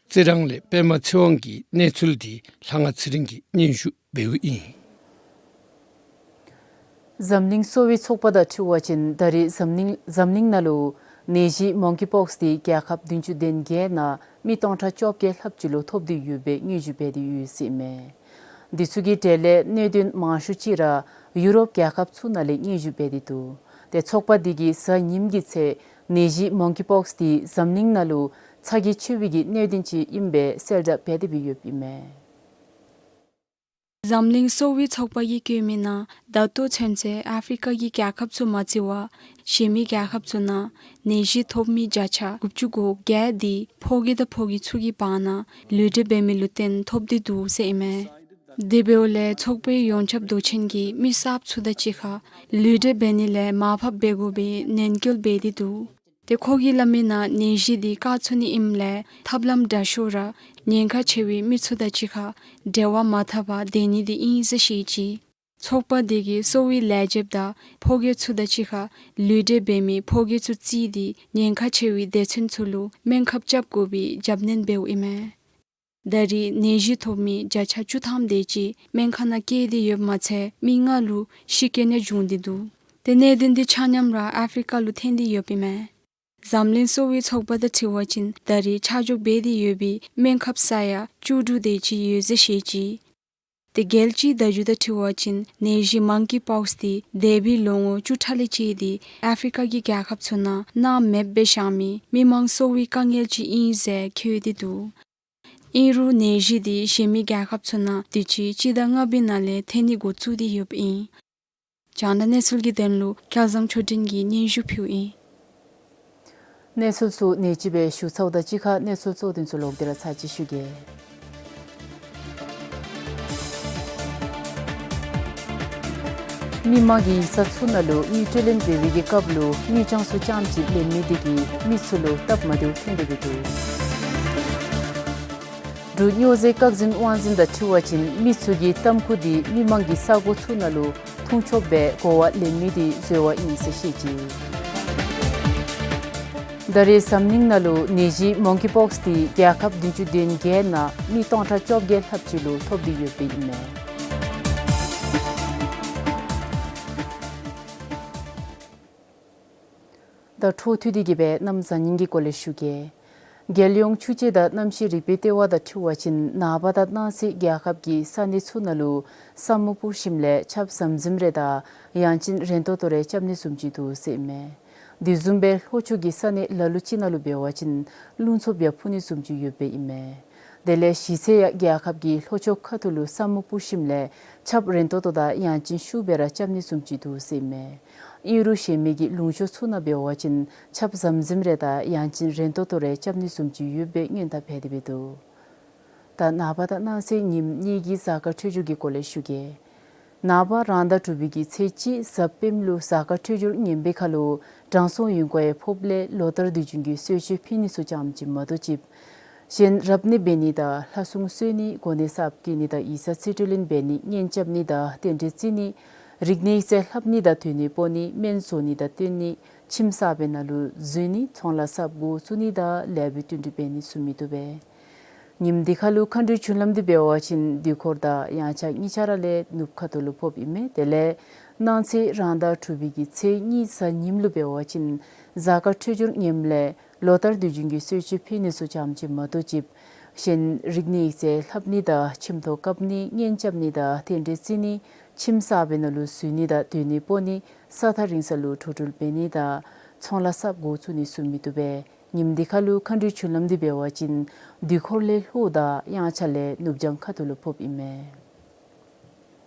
རྩི་རང་ལས་པདྨ་ཚེ་དབང་གིས་གནས་ཚུལ་འདི་ལྷ་དབང་ཚེ་རིང་གིས་སྙན་ཞུ་འབདཝ་ཨིན། འཛམ་གླིང་གསོ་བའི་ཚོགས་པ་དང་འཁྲིལ་བ་ཅིན་ད་རེས་འཛམ་གླིང་འཛམ་གླིང་ནང་ལུ་ནད་གཞི་མོང་ཀི་པོགསི་འདི་རྒྱལ་ཁབ་བདུན་ཅུ་དོན་བརྒྱད་ནང་མི་སྟོང་ཕྲག་བཅོ་བརྒྱད་ལྷགཔ་ཅིག་ལུ་ཐོབ་སྟེ་ཡོད་པའི་དངོས་བརྗོད་འབད་དེ་ཡོད་ཟེར་ཨིན་མས། འདི་ཚུ་གི་གྲས་ལས་གནད་དོན་མང་ཤོས་ཅིག་ར་ཡུ་རོབ་རྒྱལ་ཁབ་ཚུ་ནང་ལས་དངོས་བརྗོད་འབད་དེ་འདུག། ཏེ་ཚོགས་པ་འདི་གིས་གཟའ་ཉིམ་གི་ཚེ་ནད་གཞི་མོང་ཀི་པོགསི་འདི་འཛམ་གླིང་ནང་ལུ་ཚ་གྱང་ཆེ་བའི་གི་གནད་དོན་ཅིག་ཨིན་པའི་གསལ་བསྒྲགས་འབད་དེ་སྦེ་ཡོདཔ་ཨིན་མས། འཛམ་གླིང་གསོ་བའི་ཚོགས་པ་གིས་བཀོད་མི་ནང་ད་ལྟོ་ཚུན་ཚོད་ཨ་ཕི་རི་ཀ་གི་རྒྱལ་ཁབ་ཚུ་མ་ཚད་པར་གཞན་མི་རྒྱལ་ཁབ་ཚུ་ནང་ནད་གཞི་ཐོབ་མི་བརྒྱ་ཆ་དགུ་བཅུ་གོ་བརྒྱད་འདི་ཕོ་སྐྱེས་དང་ཕོ་སྐྱེས་ཚུ་གི་བར་ན་ལུས་འབྲེལ་འབད་མི་ལུ་བརྟེན་ཐོབ་སྟེ་འདུག་ཟེར་ཨིན་མས། དེ་འབདཝ་ལས་ཚོགས་པའི་ཡོངས་ཁྱབ་མདོ་ཆེན་གྱིས་མི་གསརཔ་ཚུ་དང་གཅིག་ཁར་ལུས་འབྲེལ་འབད་ནི་ལས་མར་ཕབ་འབད་དགོ་པའི་ནན་སྐུལ་འབད་དེ་འདུག། ཏེ་ཁོ་གིས་སླབ་མི་ནང་ནད་གཞི་འདི་བཀག་ཚུགས་ནི་ཨིནམ་ལས་ཐབས་ལམ་དྲག་ཤོས་ར་ཉེན་ཁ་ཆེ་བའི་མི་ཚུ་དང་གཅིག་ཁར་འབྲེལ་བ་མ་འཐབ་པར་སྡོད་ནི་འདི་ཨིན་ཟེར་བཤད་ཅི། ཚོགས་པ་འདི་གིས་གསོ་བའི་ལས་བྱེདཔ་དང་ཕོ་སྐྱེས་ཚུ་དང་གཅིག་ཁར་ལུས་འབྲེལ་འབད་མི་ཕོ་སྐྱེས་ཚུ་བརྩིས་ཏེ་ཉེན་ཁ་ཆེ་བའི་སྡེ་ཚན་ཚུ་ལུ་སྨན་ཁབ་རྐྱབ་དགོ་པའི་རྒྱབ་སྣོན་འབདཝ་ཨིན་མས། ད་རེས་ནད་གཞི་ཐོབ་མི་བརྒྱ་ཆ་བཅུ་ཐམ་དེ་ཅིག་སྨན་ཁང་ནང་བསྐྱལ་ཏེ་ཡོདཔ་མ་ཚད་མི་ལྔ་ལུ་ཤི་རྐྱེན་ཡང་བྱུང་སྟེ་འདུག། ཏེ་གནད་དོན་འདི་ཆ་མཉམ་ར་ཨ་ཕི་རི་ཀ་ལུ་ཐོན་ཏེ་ཡོདཔ་ཨིན་མས། འཛམ་གླིང་གསོ་བའི་ཚོགས་པ་དང་འཁྲིལ་བ་ཅིན་ད་རེས་ཆ་འཇོག་འབད་དེ་ཡོད་པའི་སྨན་ཁབ་ས་ཡ་བཅུ་དྲུག་དེ་ཅིག་ཡོད་ཟེར་བཤད་ཅི། ཏེ་རྒྱལ་སྤྱིའི་བརྡ་བརྒྱུད་དང་འཁྲིལ་བ་ཅིན་ནད་གཞི་མང་ཀི་པོགསི་འདི་འདས་པའི་ལོ་ངོ་བཅུ་ཕྲག་ལས་བཅད་དེ་ཨ་ཕི་རི་ཀ་གི་རྒྱལ་ཁབ་ཚུ་ནང་གནང་མེདཔ་སྦེ་བཞག་མི་མི་མང་གསོ་བའི་དཀའ་ངལ་ཅིག་ཨིན་ཟེར་བཀོད་དེ་འདུག། ཨིན་རུང་ནད་གཞི་འདི་གཞན་མི་རྒྱལ་ཁབ་ཚུ་ནང་དུས་ཅི་སྤྱི་ཟླ་ལྔ་པའི་ནང་ལས་ཐོན་ནི་འགོ་བཙུགས་ཏེ་ཡོདཔ་ཨིན། རྒྱང་བསྒྲགས་གནས་ཚུལ་གྱི་དོན་ལུ་སྐལ་བཟང་ཆོས་སྒྲོན་གྱིས་སྙན་ཞུ་ཕུལཝ་ཨིན། གནས་ཚུལ་ཚུ་ནེ་ཅིག་སྦེ་ཞུ་ཚརཝ་དང་གཅིག་ཁར་གནས་ཚུལ་གཙོ་དོན་ཚུ་ལོག་སྟེ་ར་ཚར་ཅིག་ཞུ་གེ། མི་མང་གི་ཡིག་ཚང་ཚུ་ནང་ལུ་དངུལ་སྤྲོད་ལེན་འབད་བའི་གི་སྐབས་ལུ་དངུལ་རྐྱང་ཚུ་རྐྱངམ་ཅིག་ལེན་མི་དེ་གིས་མི་ཚུ་ལུ་སྟབས་མ་བདེཝ་ཐོན་ཏེ་གི་འདུག། འབྲུག་སྨྱོ་རྫས་བཀག་འཛིན་དབང་འཛིན་དང་འཁྲིལ་བ་ཅིན་མི་ཚུ་གི་ཏམ་ཁུ་དེ་མི་མང་གི་ས་གོ་ཚུ་ནང་ལུ་འཐུང་ཆོགཔ་སྦེ་གོ་བ་ལེན་མི་དེ་འཛོལ་བ་ཨིན་ཟེར་བཤད་ཅི། ད་རེས་འཛམ་གླིང་ནང་ལུ་ནད་གཞི་མོང་ཀི་པོགསི་དེ་རྒྱལ་ཁབ་བདུན་ཅུ་དོན་བརྒྱད་ནང་མི་སྟོང་ཕྲག་བཅོ་བརྒྱད་ལྷགཔ་ཅིག་ལུ་ཐོབ་སྟེ་ཡོདཔ་ཨིན་མས། ད་འཕྲོ་མཐུད་དེ་གི་སྦེ་གནམ་གཤིས་ཉིན་གྱི་སྐོར་ལས་ཞུ་གེ། རྒྱལ་ཡོངས་ཆུ་དཔྱད་དང་གནམ་གཤིས་རིག་པའི་ལྟེ་བ་དང་འཁྲིལ་བ་ཅིན་ནངས་པ་དང་གནངས་ཚེ་རྒྱལ་ཁབ་ཀྱི་ས་གནས་ཚུ་ནང་ལུ་ས་སྨུག་སྤུབས་ཞིནམ་ལས་ཆརཔ་ཟམ་ཟིམ་རེ་དང་ཡང་ཅིན་རན་ཏོག་ཏོ་རེ་རྐྱབ་ནི་བཟུམ་ཅིག་འདུག་ཟེར་ཨིན་མས། དེ་བཟུམ་སྦེ་ལྷོ་ཕྱོགས་ཀྱི་ས་གནས་ལ་ལུ་ཅིག་ནང་ལུ་འབད་བ་ཅིན་རླུང་འཚུབ་ཡང་འཕུ་ནི་བཟུམ་ཅིག་ཡོདཔ་ཨིན་མས། དེ་ལས་གཞེས་ཚེ་ཡང་རྒྱལ་ཁབ་ཀྱི་ལྷོ་ཕྱོགས་ཁ་ཐུག་ལུ་ས་སྨུག་སྤུབས་ཞིནམ་ལས་ཆརཔ་རན་ཏོག་ཏོ་དང་ཡང་ཅིན་ཤུགས་སྦེ་ར་རྐྱབ་ནི་བཟུམ་ཅིག་འདུག་ཟེར་ཨིན་མས། ཨིན་རུང་གཞན་མི་གི་ལུང་ཕྱོགས་ཚུ་ནང་འབད་བ་ཅིན་ཆརཔ་ཟམ་ཟིམ་རེ་དང་ཡང་ཅིན་རན་ཏོག་ཏོ་རེ་རྐྱབ་ནི་བཟུམ་ཅིག་ཡོདཔ་སྦེ་སྔོན་བརྡ་འབད་དེ་འབད་འདུག། ད་ནངས་པ་དང་གནངས་ཚེ་ཉིནམ་གཉིས་ཀྱི་གཟའ་སྐར་འཕྲོད་སྦྱོར་གྱི་སྐོར་ལས་ཞུ་གེ། ནངས་པ་རང་ཟླ་དྲུག་པའི་གི་ཚེས་གཅིག་གཟའ་སྤེནམ་ལུ་གཟའ་སྐར་འཕྲོད་སྦྱོར་ངནམ་སྦེ་ཁ་ལུ་དྲང་སྲོང་ཡོན་ཀོང་ཡང་ཕོགཔ་ལས་ལོ་ལྟར་དུས་རྒྱུན་གྱི་གསོལ་མཆོད་ཕུལ་ནི་ཚུ་ཙམ་ཅིག་མ་གཏོགས་ཅིག་གཞན་རབ་གནས་འབད་ནི་དང་ལྷ་སྲུང་གསོལ་ནི་གོ་གནས་གསརཔ་བསྐོ་ནི་དང་ཡིག་ཚང་རྩིས་སྤྲོད་ལེན་འབད་ནི་གཉེན་རྐྱབ་ནི་དང་རྟེན་འབྲེལ་བརྩི་ནི་རིག་གནས་ཡིག་རྩིས་ལྷབ་ནི་དང་སྡོད་གནས་སྤོ་ནི་སྨན་བཟོ་ནི་དང་བསྟེན་ནི་ཁྱིམ་གསརཔའི་ནང་ལུ་འཛུལ་ནི་ཚོང་ལཱ་གསརཔ་འགོ་བཙུགས་ནི་དང་ལས་པའི་བསྟུན་གྲོས་འབད་ནི་ཚུ་མི་བཏུབ་པས། ཉིནམ་འདི་ཁ་ལུ་མཁའ་འགྲོའི་རྒྱུན་ལམ་འདི་འབད་བ་ཅིན་དུས་འཁོར་དང་དབྱངས་འཆར་གཉིས་ཆ་ར་ལས་ནུབ་ཁ་ཐུག་ལུ་ཕོགཔ་ཨིན་མས། དེ་ལས་གནངས་ཚེ་རང་ཟླ་དྲུག་པའི་གི་ཚེས་གཉིས་གཟའ་ཉིམ་ལུ་འབད་བ་ཅིན་གཟའ་སྐར་འཕྲོད་སྦྱོར་ངནམ་ལས་ལོ་ལྟར་དུས་རྒྱུན་གྱི་གསོལ་མཆོད་ཕུལ་ནི་ཚུ་ཙམ་ཅིག་མ་གཏོགས་ཅིག་གཞན་རིག་གནས་ཡིག་རྩིས་ལྷབ་ནི་དང་ཁྱིམ་ཐོག་བཀབ་ནི་གཉེན་རྐྱབ་ནི་དང་རྟེན་འབྲེལ་བརྩི་ནི་ཁྱིམ་གསརཔའི་ནང་ལུ་འཛུལ་ནི་དང་སྡོད་གནས་སྤོ་ནི་ས་ཐག་རིང་ས་ལུ་འགྲོ་འགྲུལ་འབད་ནི་དང་ཚོང་ལཱ་གསརཔ་འགོ་བཙུགས་ནི་ཚུ་མི་བཏུབ་པས། ཉིནམ་འདི་ཁ་ལུ་མཁའ་འགྲོའི་རྒྱུན་ལམ་འདི་འབད་བ་ཅིན་དུས་འཁོར་ལས་ལྷོ་དང་དབྱངས་འཆར་ལས་ནུབ་བྱང་ཁ་ཐུག་ལུ་ཕོགཔ་ཨིན་མས།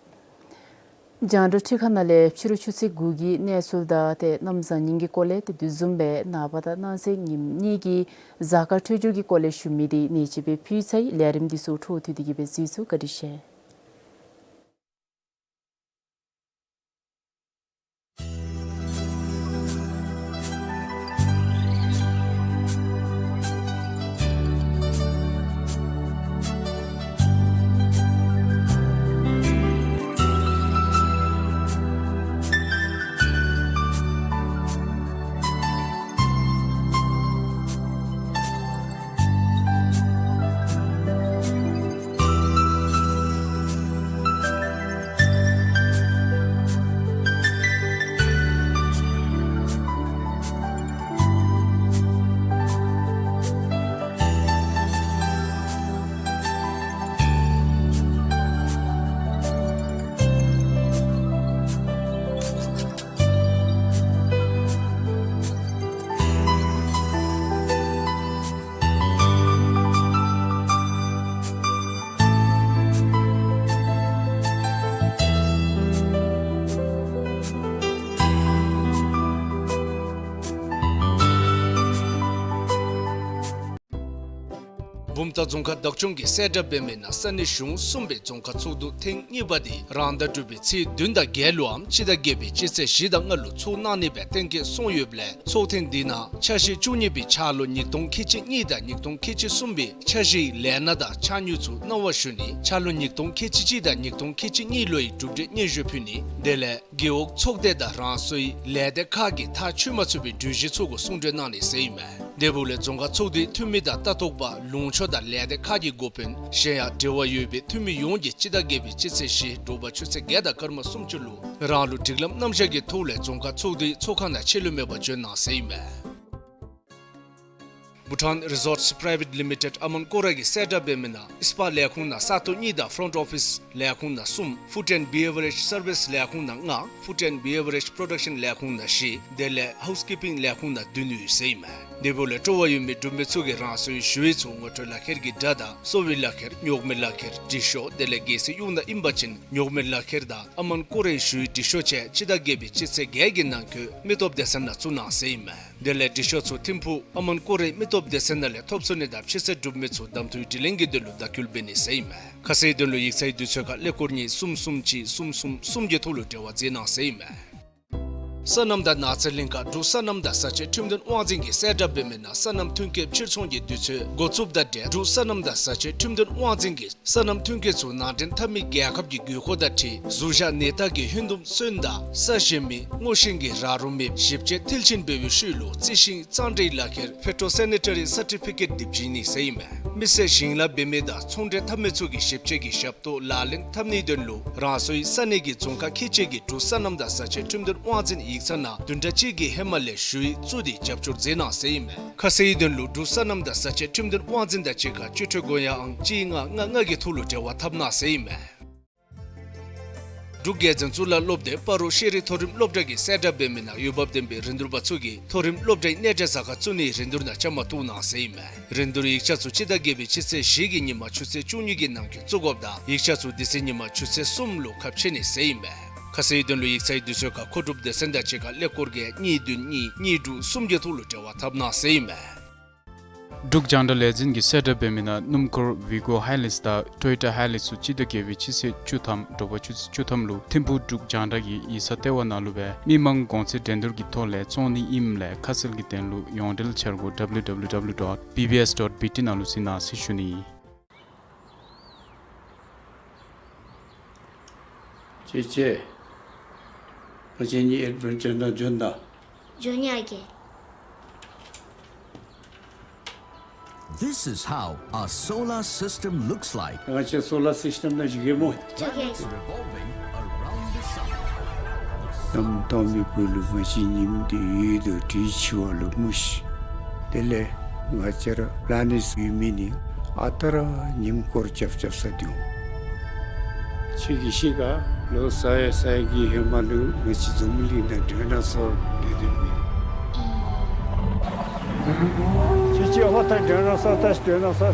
རྒྱང་བསྒྲགས་ཁྲི་ཁ་ནང་ལས་ཕྱི་རུ་ཆུ་ཚོད་དགུ་གི་གནས་ཚུལ་དང་ཏེ་གནམ་གཤིས་ཉིན་གྱི་སྐོར་ལས་ཏེ་དེ་བཟུམ་སྦེ་ནངས་པ་དང་གནངས་ཚེ་ཉིནམ་གཉིས་ཀྱི་གཟའ་སྐར་འཕྲོད་སྦྱོར་གྱི་སྐོར་ལས་ཞུ་མི་འདི་ནེ་ཅིག་སྦེ་ཕུལ་ཚར་ཡི། ལས་རིམ་འདི་ཚུ་འཕྲོ་མཐུད་དེ་གི་སྦེ་གཟིགས་ཚུགས། བཀའ་དྲིན་ཆེ། བུམ་ཐང་རྫོང་ཁག་བདག་སྐྱོང་གིས་གསལ་བསྒྲགས་འབད་མི་ནང་ས་གནས་གཞུང་གསུམ་པའི་རྫོང་ཁག་ཚོགས་འདུ་ཐེངས་གཉིས་པ་འདི་རང་ཟླ་དྲུག་པའི་ཚེས་བདུན་དང་བརྒྱད་ལུའམ་སྤྱི་ཟླ་བརྒྱད་པའི་སྤྱི་ཚེས་བཞི་དང་ལྔ་ལུ་ཚོགས་གནང་ནི་སྦེ་གཏན་འཁེལ་སོང་ཡོདཔ་ལས་ཚོགས་ཐེངས་འདི་ནང་འཆར་གཞི་བཅུ་གཉིས་པའི་འཆར་ལོ་ཉིས་སྟོང་ཁལ་གཅིག་གཉིས་དང་ཉིས་སྟོང་ཁལ་གཅིག་གསུམ་པའི་འཆར་གཞིའི་ལས་སྣ་དང་འཆར་དངུལ་ཚུ་གནང་བ་ཞུ་ནི། འཆར་ལོ་ཉིས་སྟོང་ཁལ་གཅིག་གཅིག་དང་ཉིས་སྟོང་ཁལ་གཅིག་གཉིས་ལོའི་གྲུབ་འབྲས་སྙན་ཞུ་ཕུལ་ནི། དེ་ལས་རྒེད་འོག་ཚོགས་སྡེ་དང་རང་སོའི་ལས་སྡེ་ཁག་གིས་ཐག་ཆོད་མ་ཚུགས་པའི་གྲོས་གཞི་ཚུ་གུ་གསུང་གྲོས་གནང་ནི་ཟེར་ཨིན་མས། དེ་འབདཝ་ལས་རྫོང་ཁག་ཚོགས་འདུའི་འཐུས་མི་དང་ལྟ་རྟོག་པ་ལུང་ཕྱོགས་དང་ལས་སྡེ་ཁག་གི་འགོ་དཔོན་གཞན་ཡང་འབྲེལ་བ་ཡོད་པའི་འཐུས་མི་ཡོངས་ཀྱིས་སྤྱི་ཟླ་བརྒྱད་པའི་སྤྱི་ཚེས་བཞི་དྲོ་པ་ཆུ་ཚོད་བརྒྱད་དང་སྐར་མ་སུམ་ཅུ་ལུ་རང་ལུགས་སྒྲིག་ལམ་རྣམ་གཞག་གི་ཐོག་ལས་རྫོང་ཁག་ཚོགས་འདུའི་ཚོགས་ཁང་ནང་ཕྱི་ལུ་མེད་པར་འབྱོན་གནང་ཟེར་ཨིན་མས། བྷུ་ཊཱན་རི་ཟོརཊསི་པི་རའི་ཝེཊ་ལི་མི་ཊེཌ་ཨ་མོན་ཀོ་ར་གིས་གསལ་བསྒྲགས་འབད་མི་ནང་ཨིསི་པཱ་ལས་ཁུངས་ནང་ས་སྟོང་གཉིས་དང་ཕོརོནཊ་ཨོ་ཕིསི་ལས་ཁུངས་ནང་གསུམ། ཕུཌ་ཨེནཌ་བི་ཝ་རེཇ་སར་བིསི་ལས་ཁུངས་ནང་ལྔ། ཕུཌ་ཨེནཌ་བི་ཝ་རེཇ་པྲོ་ཌག་ཤཱན་ལས་ཁུངས་ནང་བཞི། དེ་ལས་ཧའུསི་ཀིཔ་པིང་ལས་ཁུངས་ནང་བདུན་ཡོད་ཟེར་ཨིན་མས། དེ་འབདཝ་ལས་སྤྲོ་བ་ཡོད་མི་འབྲུག་མི་ཚུ་གིས་རང་སོའི་ཞུ་ཡིག་ཚུ་ངོ་སྤྲོད་ལག་ཁྱེར་གྱི་སྒྲ་དང་གསོ་བའི་ལག་ཁྱེར་ཉོག་མེད་ལག་ཁྱེར་འབྲི་ཤོག་དེ་ལས་རྒྱལ་སའི་ཡུལ་ནང་ཨིན་པ་ཅིན་ཉོག་མེད་ལག་ཁྱེར་དང་ཨ་མོན་ཀོ་རའི་ཞུ་ཡིག་འབྲི་ཤོག་བཅས་སྤྱི་ཟླ་བརྒྱད་པའི་སྤྱི་ཚེས་བརྒྱད་ཀྱི་ནང་འཁོད་མི་སྟོབས་སྡེ་ཚན་ནང་བཙུགས་གནང་ཟེར་ཨིན་མས། དེ་ལས་འབྲི་ཤོག་ཚུ་ཐིམ་ཕུག་ཨ་མོན་ཀོ་རའི་མི་སྟོབས་སྡེ་ཚན་ནང་ལས་ཐོབ་ཚུགས་ནི་དང་ཕྱི་སེལ་གྲུབ་མི་ཚུ་གདམ་འཐུའི་དྲི་ལན་གྱི་དོན་ལུ་བརྡ་བསྐུལ་འབད་ནི་ཟེར་ཨིན་མས། ཁ་གསལ་དོན་ལུ་ཡིག་ཚང་གི་དུས་ཚོད་ཁར་ཀླད་ཀོར་གཉིས་གསུམ་གསུམ་གཅིག་གསུམ་གསུམ་གསུམ་གྱི་ཐོག་ལུ་འབྲེལ་བ་མཛད་གནང་ཟེར་ཨིན་མས། སོ་ནམ་དང་ནགས་ཚལ་གླིང་ཁ་འབྲུག་སོ་ནམ་དང་བཟའ་བཅའི་ཁྲིམས་དོན་དབང་འཛིན་གྱིས་གསལ་བསྒྲགས་འབད་མི་ནང་སོ་ནམ་ཐོན་སྐྱེད་ཕྱིར་ཚོང་གི་དུས་ཚོད་འགོ་བཙུགསཔ་དང་འབྲེལ་འབྲུག་སོ་ནམ་དང་བཟའ་བཅའི་ཁྲིམས་དོན་དབང་འཛིན་གྱིས་སོ་ནམ་ཐོན་སྐྱེད་ཚུ་ནང་འདྲེན་འཐབ་མི་རྒྱལ་ཁབ་ཀྱི་དགོས་མཁོ་དང་འཁྲིལ་གཟུགས་བཞག་ནད་རྟགས་ཀྱི་ཧོན་དུམ་སོན་དང་ས་ཞོན་མི་སྔོ་ཤིང་གི་ར་རོ་མེདཔ་ཞིབ་དཔྱད་མཐིལ་ཕྱིན་འབད་བའི་ཤུལ་ལུ་རྩི་ཤིང་གཙང་སྦྲའི་ལག་ཁྱེར་ཕེ་ཊོ་སེ་ནི་ཊ་རི་སར་ཊི་ཕི་ཀེཊ་དེ་བྱིན་ནི་ཟེར་ཨིན་མས། མི་སེར་ཞིང་ལཱ་འབད་མི་དང་ཚོང་འབྲེལ་འཐབ་མི་ཚུ་གིས་ཞིབ་དཔྱད་ཀྱི་ཞབས་ཏོག་ལག་ལེན་འཐབ་ནིའི་དོན་ལུ་རང་སོའི་ས་གནས་ཀྱི་རྫོང་ཁག་ཁལ་གཅིག་གི་འབྲུག་སོ་ནམ་དང་བཟའ་བཅའི་ཁྲིམས་དོན་དབང་འཛིན་ཡིག་ཚང་ནང་བདུན་ཕྲག་གཅིག་གི་ཧེ་མ་ལས་ཞུ་ཡིག་བཙུགས་ཏེ་རྒྱབ་སྐྱོར་མཛད་གནང་ཟེར་ཨིན་མས། ཁ་གསལ་དོན་ལུ་འབྲུག་སོ་ནམ་དང་བཟའ་བཅའི་ཁྲིམས་དོན་དབང་འཛིན་དང་གཅིག་ཁར་སྤྱི་འཐུས་སྒོ་ཡང་ཨང་གཅིག་ལྔ་ལྔ་ལྔ་གི་ཐོག་ལུ་འབྲེལ་བ་འཐབ་གནང་ཟེར་ཨིན་མས། འབྲུག་རྒྱལ་འཛིན་གཙུག་ལག་སློབ་སྡེ་སྤ་རོ་ཤེས་རིག་མཐོ་རིམ་སློབ་གྲྭ་གིས་གསལ་བསྒྲགས་འབད་མི་ནང་འོས་འབབ་ལྡན་པའི་རིན་བསྡུར་པ་ཚུ་གིས་མཐོ་རིམ་སློབ་གྲྭའི་གནས་མཇལ་ས་ཁར་བཙུགས་ནིའི་རིན་བསྡུར་ནང་བཅའ་མར་གཏོགས་གནང་ཟེར་ཨིན་མས། རིན་བསྡུར་ཡིག་ཆ་ཚུ་སྤྱི་ཟླ་བརྒྱད་པའི་སྤྱི་ཚེས་བཞི་གི་ཉིན་མ་ཆུ་ཚོད་བཅུ་གཉིས་ཀྱི་ནང་འཁོད་བཙུགས་དགོཔ་དང་ཡིག་ཆ་ཚུ་དེ་ཚེ་ཉིན་མ་ཆུ་ཚོད་གསུམ་ལུ་ཁ་ཕྱེ་ནི་ཟེར་ཨིན་མས། ཁ་གསལ་དོན་ལུ་ཡིག་ཚང་གི་དུས་ཚོད་ཁར་མཁོ་སྒྲུབ་སྡེ་ཚན་དང་གཅིག་ཁར་ཀླད་ཀོར་བརྒྱད་གཉིས་བདུན་གཉིས་གཉིས་དྲུག་གསུམ་གྱི་ཐོག་ལུ་འབྲེལ་བ་འཐབ་གནང་ཟེར་ཨིན་མས། འབྲུག་རྒྱང་བསྒྲགས་ལས་འཛིན་གྱིས་གསལ་བསྒྲགས་འབད་མི་ནང་སྣུམ་འཁོར་ཝི་གོ་ཧའི་ལེགས་དང་ཊོ་ཡོ་ཊ་ཧའི་ལེགས་ཚུ་སྤྱི་ཟླ་བརྒྱད་པའི་སྤྱི་ཚེས་བཅུ་ཐམ་དྲོ་པ་ཆུ་ཚོད་བཅུ་ཐམ་ལུ་ཐིམ་ཕུག་འབྲུག་རྒྱང་བསྒྲགས་ཀྱི་ཡིག་ཚང་ལྟེ་བ་ནང་ལུ་སྦེ་མི་མང་གོང་ཚད་འགྲན་བསྡུར་གྱི་ཐོག་ལས་བཙོང་ནི་ཨིནམ་ལས་ཁ་གསལ་གྱི་དོན་ལུ་ཡོངས་འབྲེལ་འཆར་སྒོ་ཌབ་ལིའུ་ཌབ་ལིའུ་ཌབ་ལིའུ་ཌོཊ་བི་བི་ཨེསི་ཌོཊ་བི་ཊི་ནང་ལུ་གཟིགས་གནང་ཟེར་ཞུ་ནི། ཅེ་ཅེ། ང་བཅས་གཉིས་ཨེཌ་བེན་ཅར་ནང་འགྱོ་ན། འགྱོ་ནི་ཨ་རྒས། This is how a solar system looks like. ང་བཅས་སོ་ལར་སིསི་ཊེམ་ནང་འགྱོ་གེ་སྨོ། འགྱོ་གེ། Revolving around the sun. གནམ་དྭངས་མའི་སྦུག་ལུ་ང་བཅས་ཉིམ་འདི་ཡོད་དོ་དྲོད་འཕྱི་བ་ལུ་མུ་ཤི། དེ་ལས་ང་བཅས་ར་པི་ལེ་ནེཊ་ཡོད་མི་ནི་ཨ་རྟག་ར་ཉིམ་སྐོར་རྐྱབ་རྐྱབ་ས་འདུག། ཁྱོད་ཀྱིས་ཤེས་ག། ལོ་ས་ཡ་ས་ཡ་གི་ཧེ་མ་ལུ་ང་བཅས་འཛམ་བུ་གླིང་ནང་སྒྲོན་ན་སོ་སྡོད་སྡོདཔ་མས། ཁྱོད་ཀྱིས་ཧོ་ད་སྒྲོན་ན་སོ་ད་སྒྲོན་ན་སོ།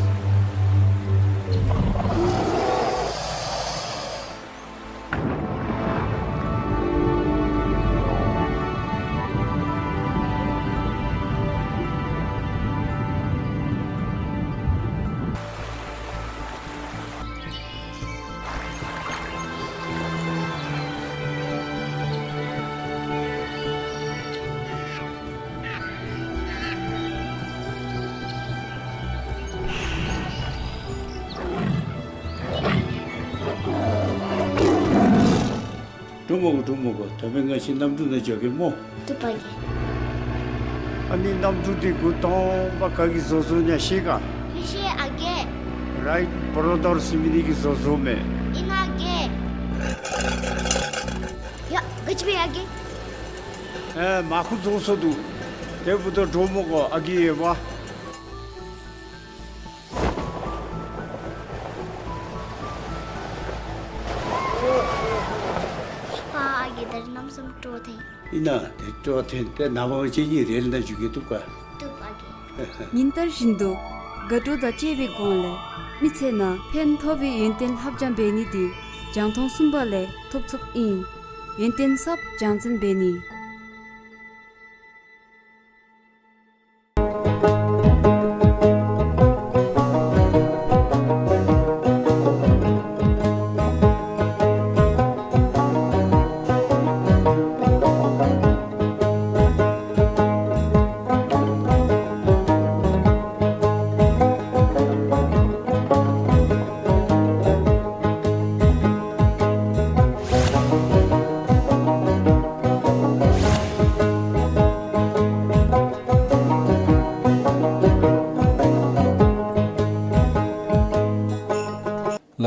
འགྲོ་མི་དགོ། འགྲོ་མི་དགོ། ད་འབདན་ང་བཅས་གནམ་གྲུ་ནང་འགྱོ་གེ་སྨོ། བཏུབ་པ་རྒས། ཨ་ནི་གནམ་གྲུ་འདི་འགོ་དང་པ་ག་གིས་བཟོ་བཟོཝ་ཨིན་ན་ཤེས་ག། མི་ཤེས་ཨ་རྒས། རའིཊ་བརོ་དར་ཟེར་མི་འདི་གིས་བཟོ་བཟོཝ་མས། ཨིན་ན་ཨ་རྒས། ཡ་ག་ཅི་འབད་ཡ་རྒས། ཨེ་མར་ཁུ་རྫོགས་སོ་འདུག། དེ་འབདཝ་ད་འགྲོ་མི་དགོ་ཨ་རྒས་ཡོདཔ། ཕ་ཨ་རྒས་ད་རིས་གནམ་མེད་ས་མེད་སྤྲོ་བ་ཐོན། ཨིན་ན་དེ་སྤྲོ་བ་ཐོན་ཏེ་ནངས་པ་ང་བཅས་གཉིས་རེལ་ནང་འགྱོ་གེ། བཏུབ་ག། བཏུབ་ཨ་རྒས། ཉིན་ལྟར་བཞིན་དུ་དགའ་སྤྲོ་དང་བཅས་པའི་སྒོ་ལས་མི་ཚེ་ནང་ཕན་ཐོགས་པའི་ཡོན་ཏན་ལྷབ་སྦྱང་འབད་ནི་འདི་རྒྱང་མཐོང་གསུམ་པ་ལས་ཐོབ་ཚུགསཔ་ཨིན། ཡོན་ཏན་ཟབ་རྒྱང་འཛིན་འབད་ནི།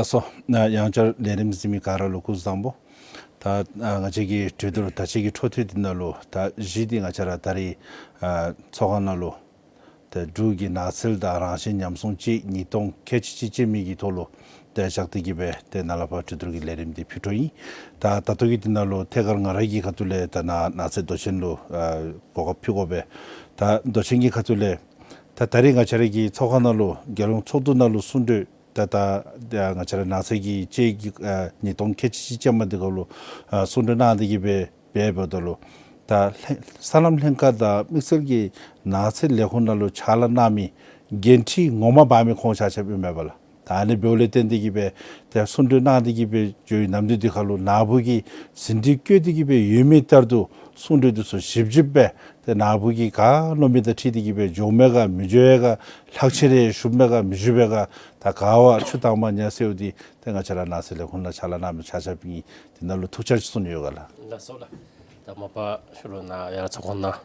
ལགས་སོ། ཡང་བསྐྱར་ལས་རིམ་གཟིགས་མི་ག་ར་ལུ་སྐུ་གཟུགས་བཟང་པོ། ད་ང་བཅས་ཀྱི་གྲོས་བསྡུར་ད་ཅི་གི་འཕྲོ་མཐུད་འདི་ནང་ལུ་ད་གཞི་འདི་ང་བཅས་ར་ད་རིས་ཚོགས་ཁང་ནང་ལུ་ ཏེ་འབྲུག་གི་ནགས་ཚལ་དང་རང་བཞིན་ཉམས་སྲུང་དཔྱད་ཡིག་ཉིས་སྟོང་ཁལ་གཅིག་གཅིག་ཅན་མི་གི་ཐོག་ལུ་ཏེ་བཞག་སྟེ་གི་སྦེ་ཏེ་ནཱ་ལས་ཕར་གྲོས་བསྡུར་གྱི་ལས་རིམ་འདི་ཕུལ་འགྱོཝ་ཨིན། ད་ད་ལྟོ་གི་འདི་ནང་ལུ་ཐད་ཀར་ང་ར་གི་ཁ་ཐུག་ལས་ད་ནཱ་ནགས་ཚལ་མདོ་ཆེན་ལུ་ཨ་གོ་སྐབས་ཕུལ་དགོ་པས། ད་མདོ་ཆེན་གྱི་ཁ་ཐུག་ལས་ད་ད་རིས་ང་བཅས་ར་གི་ཚོགས་ཁང་ནང་ལུ་རྒྱལ་ཡོངས་ཚོགས་འདུ་ནང་ལུ་གསུང་གྲོས་ད་ད་ད་ང་བཅས་ར་ནགས་ཚལ་གྱི་དཔྱད་ཡིག་ཨ་ཉིས་སྟོང་ཁལ་གཅིག་གཅིག་ཅན་མ་འདི་གུ་ལུ་ཨ་གསུང་གྲོས་གནང་སྟེ་གི་སྦེ་འབད་འབདཝ་ད་ལུ་ད་ལྷན་སྲང་ལམ་ལྷན་ཁག་དང་དམིགས་བསལ་གྱི་ནགས་ཚལ་ལས་ཁུངས་ནང་ལུ་ཕྱག་ལཱ་གནང་མི་འགན་འཁྲི་ངོ་མ་འབག་མི་ཁོང་ཆ་ཁྱབ་ཨིན་མས་པ་ལགས། ད་ཨ་ནི་འབདཝ་ལས་བརྟེན་ཏེ་གི་སྦེ་ཏེ་གསུང་གྲོས་གནང་སྟེ་གི་སྦེ་འགྱོ་བའི་ནམ་དུས་འདི་ཁར་ལུ་ནཱ་བུ་གིས་ཟིན་བྲིས་བཀོད་དེ་གི་སྦེ་ཡོད་མི་ལྟར་དུ་གསུང་གྲོས་འདི་ཚུ་ཞིབ་ཞིབ་སྦེ་ཏེ་ནཱ་བུ་གིས་ག་མནོ་མི་དང་འཁྲིལ་ཏེ་གི་སྦེ་འགྱོ་མས་ག་མི་འགྱོ་ཡས་ག་ལྷག་ཆད་རེ་ཞུགས་མས་ག་མི་ཞུགས་པས་ག་ད་ག་བ་ཆུ་དྭངས་མ་ཉལ་ཟེརཝ་འདི་ཏེ་ང་བཅས་ར་ནགས་ཚལ་ལས་ཁུངས་ནང་ཕྱག་ལཱ་གནང་མི་ཆ་ཁྱབ་ཀྱིས་འདི་ནང་ལུ་ཐུགས་འཆར་ཅིག་གསུང་ནི་ཡོད་ག་ལགས། ལགས་སོ་ལགས། ད་མ་པ་ཤུལ་ལུ་ནཱ་ཡར་ཚོགས་ཁང་ནང་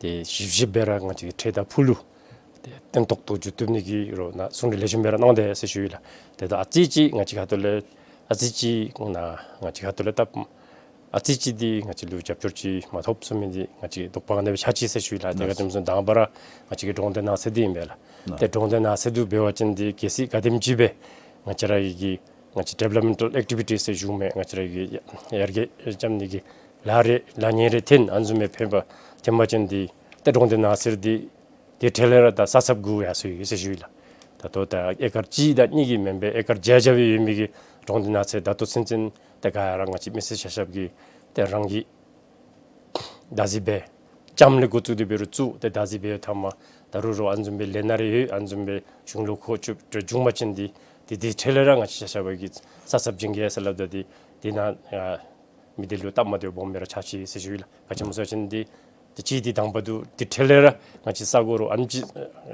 ཏེ་ཞིབ་ཞིབ་སྦེ་ར་ང་བཅས་ཀྱིས་ཁྲལ་དང་ཕུལ་ལུ་ཏེ་བརྟན་ཏོག་ཏོ་འགྱོ་བཏུབ་ནི་གི་རོགས་ནཱ་གསུང་གྲོས་ལེགས་ཤོམ་སྦེ་ར་གནང་དེས་ཟེར་ཞུ་ཡི་ལགས། ཏེ་ད་ཨ་ཙི་ཅིག་ང་བཅས་ཁ་ཐུག་ལས་ཨ་ཙི་ཅིག་ནཱ་ང་བཅས་ཁ་ཐུག་ལས་ད་ཨ་ཙི་ཅིག་འདི་ང་བཅས་ལུ་རྒྱབ་སྐྱོར་ཅིག་མ་ཐོབ་ཟེར་མི་འདི་ང་བཅས་དོགས་པ་ག་ནི་སྦེ་ཆགས་ཅི་ཟེར་ཞུ་ཡི་ལགས། ཏེ་ག་དེམ་ཅིག་དང་པ་ར་ང་བཅས་ཀྱི་འབྲོང་སྡེ་ནགས་ཚལ་འདི་ཨིན་པས་ལགས། ཏེ་འབྲོང་སྡེ་ནགས་ཚལ་འདི་འབད་བ་ཅིན་འདི་གལ་སྲིད་ག་དེམ་ཅིག་སྦེ་ང་བཅས་ར་གི་ང་བཅས་ཌི་ཝེ་ལོབ་མེནཊལ་ཨེག་ཊི་བི་ཊི་ཟེར་ཞུ་མི་ང་བཅས་ར་གི་ཡར་རྒྱས་རྐྱབ་ནི་གི་ལཱ་རེ་ལཱ་གཉེར་རེ་འཐོན་ཨ་ནི་བཟུམ་སྦེ་ཕན་པ་ཐོན་པ་ཅིན་འདི་ཏེ་འབྲོང་སྡེ་ནགས་ཚལ་འདི་དེ་འཕྲལ་ལས་ར་ད་ས་ཚབ་དགོ་ཡར་སོང་ཡི་ཟེར་ཞུ་ཡི་ལགས། ད་ལྟོ་ད་ཨེ་ཀར་གཅིག་དང་གཉིས་ཀྱི་མེན་པར་ཨེ་ཀར་བརྒྱ་བརྒྱ་སྦེ་ཡོད་མི་གི་འབྲོང་སྡེ་ནགས་ཚལ་ད་ལྟོ་ཚུན་ཚོད་ཏེ་ག་ར་ང་བཅས་མི་སེར་ཆ་ཁྱབ་ཀྱིས་ཏེ་རང་གི་བདག་འཛིན་འབད་ལྕངམ་ལས་འགོ་བཙུགས་ཏེ་འབད་རུང་བཙུགས་ཏེ་བདག་འཛིན་འབད་ཐ་མ་ད་རུང་རོགས་ཨ་ནི་བཟུམ་སྦེ་ལས་སྣ་རེ་ཡོད་ཨ་ནི་བཟུམ་སྦེ་གཞུང་ལུ་མཁོ་ཆོད་འབྱུང་པ་ཅིན་འདི་འདི་དེ་འཕྲལ་ལས་ར་ང་བཅས་ཆ་ཁྱབ་ཀྱིས་ས་ཚབ་བྱིན་གེ་ཟེར་སླབ་ད་འདི་འདི་ནང་ཨ་མི་སྡེ་ལུ་སྟབས་མ་བདེཝ་སྦོམ་སྦེ་ར་ཆགས་ཅི་ཟེར་ཞུ་ཡི་ལགས། ག་ཅི་སྨོ་ཟེར་བ་ཅིན་འདི་ཏེ་གཅིག་འདི་དང་པ་འདི་དེ་འཕྲལ་ལས་ར་ང་བཅས་ས་གོ་རོགས་ཨ་ནི་ཅིག་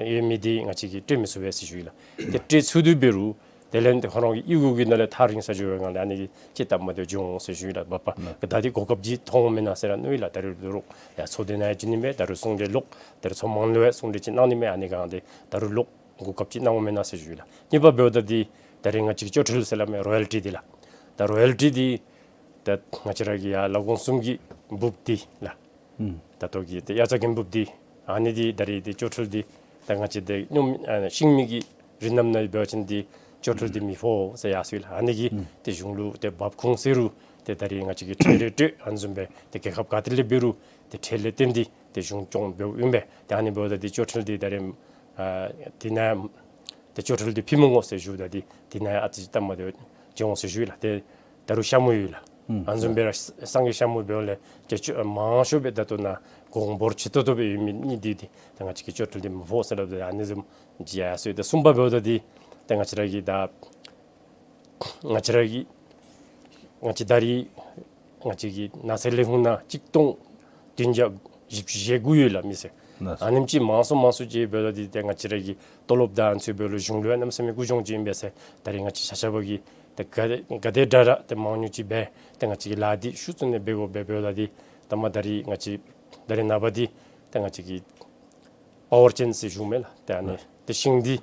ཡོད་མི་འདི་ང་བཅས་ཀྱིས་སྤྲོད་མི་ཚུགས་པས་ཟེར་ཞུ་ཡི་ལགས། ཏེ་སྤྲོད་ཚུགས་དོ་འབད་རུང་དེ་ལས་ཏེ་ཁོང་ར་གི་གཡུས་སྒོ་གི་ནང་ལས་ཐག་རིང་སར་འགྱོ་བའི་སྒང་ལས་ཨ་ནི་གིས་ཅིག་སྟབས་མ་བདེཝ་འབྱུང་འོང་ཟེར་ཞུ་ཡི་ལགས། མ་པ་ད་འདི་གོ་སྐབས་ཅིག་མཐོང་འོང་མེན་ན་ཟེར་ར་མནོ་ཡི་ལགས། ད་རུང་ལོག་ཡར་ཚོགས་སྡེ་ནང་ཡང་འགྱོ་ནི་མས། ད་རུང་གསུང་གྲོས་ལོག་ད་རུང་ཚོགས་མང་ལུ་ཡང་གསུང་གྲོས་ཅིག་གནང་ནི་མས། ཨ་ནི་སྒང་འདི་ད་རུང་ལོག་གོ་སྐབས་ཅིག་གནང་འོང་མེན་ན་ཟེར་ཞུ་ཡི་ལགས། གཉིས་པ་འབདཝ་ད་འདི་ད་རིས་ང་བཅས་ཀྱི་སྐྱོར་འཕྲུལ་ཟེར་སླབ་མས་རོ་ཡལ་ཊི་འདི་ལགས། ད་རོ་ཡལ་ཊི་འདི་ད་ང་བཅས་ར་གི་ཡར་ལ་དགོངས་གསུམ་གྱི་འབུཔ་འདི་ལགས། ཨུམ། ད་ལྟོ་གི་ཏེ་དབྱར་རྩྭ་དགུན་འབུཔ་འདི་ཨ་ནི་འདི་ད་རིས་འདི་སྐྱོར་འཕྲུལ་འདི་ད་ང་བཅས་འདི་སྨྱོ་མི་ཨ་ཤིང་མི་གི་རིགས་རྣམས་ནང་འབད་བ་ཅིན་འདི་སྐྱོར་འཕྲུལ་འདི་མི་ཕོག་ཟེར་ཡར་སོང་ཡི་ལགས། ཨ་ནི་གིས་ཨུམ་ཏེ་གཞུང་ལུ་ཏེ་འབབ་ཁུངས་ཟེར་རུང་ཏེ་ད་རིས་ང་བཅས་ཀྱིས་ཁྲལ་རེ་སྤྲོད་ཨ་ནི་བཟུམ་སྦེ་ཏེ་རྒྱལ་ཁབ་ག་ཏེ་ལས་འབད་རུང་ཏེ་ཁྲལ་ལས་བཏོན་ཏེ་ཏེ་གཞུང་སྐྱོང་འབདཝ་ཨིན་པས། ཏེ་ཨ་ནི་འབདཝ་ད་འདི་སྐྱོར་འཕྲུལ་འདི་ད་རིས་ཨ་འདི་ནང་ཏེ་སྐྱོར་འཕྲུལ་འདི་ཕུལ་མི་འོང་ཟེར་ཞུཝ་ད་འདི་འདི་ནང་ཨ་ཙི་སྟབས་མ་བདེཝ་འབྱུང་འོང་ཟེར་ཞུ་ཡི་ལགས། ཏེ་ད་རུང་ཤ་མུ་ཡོད་ལགས། ཨུམ་ཨ་ནི་བཟུམ་སྦེ་ར་སངས་རྒྱས་ཤ་མུ་འབདཝ་ལས་ཏེ་ཅོག་མང་ཤོས་སྦེ་ད་ལྟོ་ནཱ་གོང་འབོར་ཆེ་ཏོག་ཏོ་སྦེ་ཡོད་མི་གཉིས་འདི་འདི་ད་ང་བཅས་ཀྱིས་སྐྱོར་འཕྲུལ་འདི་མི་ཕོག་ཟེར་སླབ་ད་ཨ་ནི་བཟུམ་ཅིག་ཡར་སོང་ཡི། ཏེ་གསུམ་པ་འབདཝ་ད་འདི་ཏེ་ང་བཅས་ར་གི་ད་ང་བཅས་ར་གི་ང་བཅས་ད་རིས་ང་བཅས་ཀྱི་ནགས་ཚལ་ལས་ཁུངས་ནང་གཅིག་སྟོང་བདུན་བརྒྱ་བཞི་བཅུ་ཞེ་དགུ་ཡོད་ལགས་མི་སེར། ལགས་སོ། ཨ་ནེམ་ཅིག་མང་སུ་མང་སུ་ཅིག་འབདཝ་ད་འདི་ཏེ་ང་བཅས་ར་གི་ཏོ་ལོབ་དང་ཨ་ནི་ཚུ་འབདཝ་ལུ་གཞུང་ལུ་ཡང་གནམ་མེད་ས་མེད་ཀུན་སྦྱོང་ཅིག་ཨིན་པས་ཟེར། ད་རིས་ང་བཅས་ཆ་ཁྱབ་ཀྱིས་ཏེ་ག་དེ་ག་དེ་དྲག་ར་ཏེ་མང་ཉུང་ཅིག་འབད་ཏེ་ང་བཅས་ཀྱིས་ལཱ་འདི་ཤུགས་བཙུགས་ནི་འབད་དགོ་པས། འབདཝ་ད་འདི་ད་མ་ད་རིས་ང་བཅས་ད་རིས་ནངས་པ་འདི་ཏེ་ང་བཅས་ཀྱི་པ་ཝར་ཅེན་ཟེར་ཞུཝ་མས་ལགས། ཏེ་ཨ་ནི་ཏེ་ཤིང་འདི་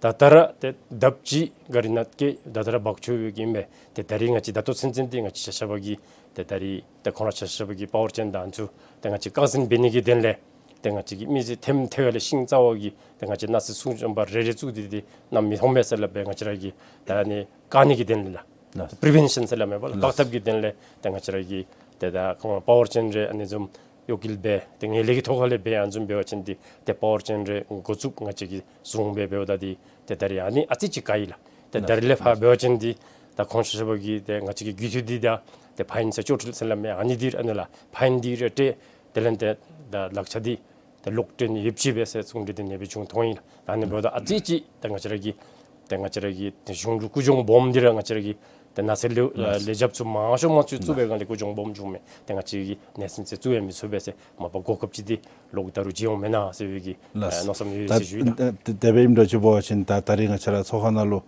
ད་ལྟོ་ར་ཏེ་ལྡབ་གཅིག་ག་རི་ནང་བཀལ་ད་ལྟོ་ར་འབག་ཆོག་ཡོད་ཀྱི་ཨིན་པས། ཏེ་ད་རིས་ང་བཅས་ད་ལྟོ་ཚུན་ཚོད་འདི་ང་བཅས་ཆ་ཁྱབ་ཀྱིས་ཏེ་ད་རིས་ཏེ་ཁོང་ར་ཆ་ཁྱབ་ཀྱིས་པ་ཝར་ཅེན་དང་ཨ་ནི་ཚུ་ཏེ་ང་བཅས་བཀག་འཛིན་འབད་ནི་གི་དོན་ལས་ཏེ་ང་བཅས་ཀྱིས་མི་ཚེ་ཐེམ་ཐེ་བ་ལས་ཤིང་རྩ་བ་གི་ཏེ་ང་བཅས་ནགས་ཚལ་སྲུང་སྐྱོབ་པ་རེ་རེ་བཙུགས་ཏེ་ཏེ་གནམ་མེད་ས་མེད་ཟེར་སླབ་སྦེ་ང་བཅས་ར་གིས་ད་ཨ་ནི་བཀག་ནི་གི་དོན་ལས་ལགས། ལགས། པི་རི་བེན་ཤཱན་ཟེར་སླབ་མས་པ་ལགས། ལགས། བཀག་ཐབས་ཀྱི་དོན་ལས་ཏེ་ང་བཅས་ར་གིས་ཏེ་ད་ཁོང་པ་ཝར་ཅེན་རེ་ཨ་ནི་བཟུམ་གཡོག་འགུལ་འབད་ཏེ་ངན་ལྷད་ཀྱི་ཐོག་ཁ་ལས་འབད་ཨ་ནི་བཟུམ་འབད་བ་ཅིན་འདི་ཏེ་པ་ཝར་ཅེན་རེ་འགོ་བཙུགས་ང་བཅས་ཀྱིས་བཟུང་སྦེ་འབདཝ་ད་འདི་ཏེ་ད་རིས་ཨ་ནི་ཨ་ཙི་ཅིག་བཀག་ཡི་ལགས། ཏེ་ད་རིས་ལས་ཕར་འབད་བ་ཅིན་འདི་ད་ཁོང་ཆ་ཁྱབ་ཀྱིས་ཏེ་ང་བཅས་ཀྱི་རྒུད་འཐུས་འདི་དང་ཏེ་ཕ་ཡིན་ཟེར་སྐྱོར་འཕྲུལ་ཟེར་སླབ་མས། ཨ་ནི་འདི་ཨ་ནི་ལགས་ཕ་ཡིན་འདི་རེ་སྤྲོད་དེ་ལས་ཏེ་ད་ལག་ཆ་འདི་ཏེ་ལོག་སྤྲོད་ནི་ཡོདཔ་ཅིག་འབད་ཟེར་གསུང་གྲོས་འདི་ཨ་ནི་སྦེ་བྱུང་མཐོང་ཡི་ལགས། ད་ཨ་ནི་འབདཝ་ད་ཨ་ཙི་ཅིག་ཏེ་ང་བཅས་ར་གི་ཏེ་ང་བཅས་ར་གི་ཏེ་གཞུང་ལུ་ཀུན་སྦྱོང་སྦོམ་འདི་ར་ང་བཅས་ར་གི་ཏེ་ནགས་ཚལ་ལས་ལགས། ལས་བྱེདཔ་ཚུ་མང་ཤོས་མང་ཤོས་བཙུགས་པའི་སྒང་ལས་ཀུན་སྦྱོང་སྦོམ་བྱུངམ་མས། ཏེ་ང་བཅས་ཀྱིས་ནེ་ཤན་ཚུ་བཙུགས་ཡང་མི་ཚུགས་པས་ཟེར་མ་པ་གོ་སྐབས་ཅིག་འདི་ལོག་ད་རུང་བྱུང་འོང་མེན་ན་ཟེར་བའི་གི་ལགས། ཨ་མནོ་བསམ་ཡོད་ད་ཟེར་ཞུ་ཡི་ལགས། ད་དེ་སྦེ་ཨིནམ་འདྲཝ་ཅིག་འབད་བ་ཅིན་ད་ད་རིས་ང་བཅས་ར་ཚོགས་ཁང་ནང་ལུ་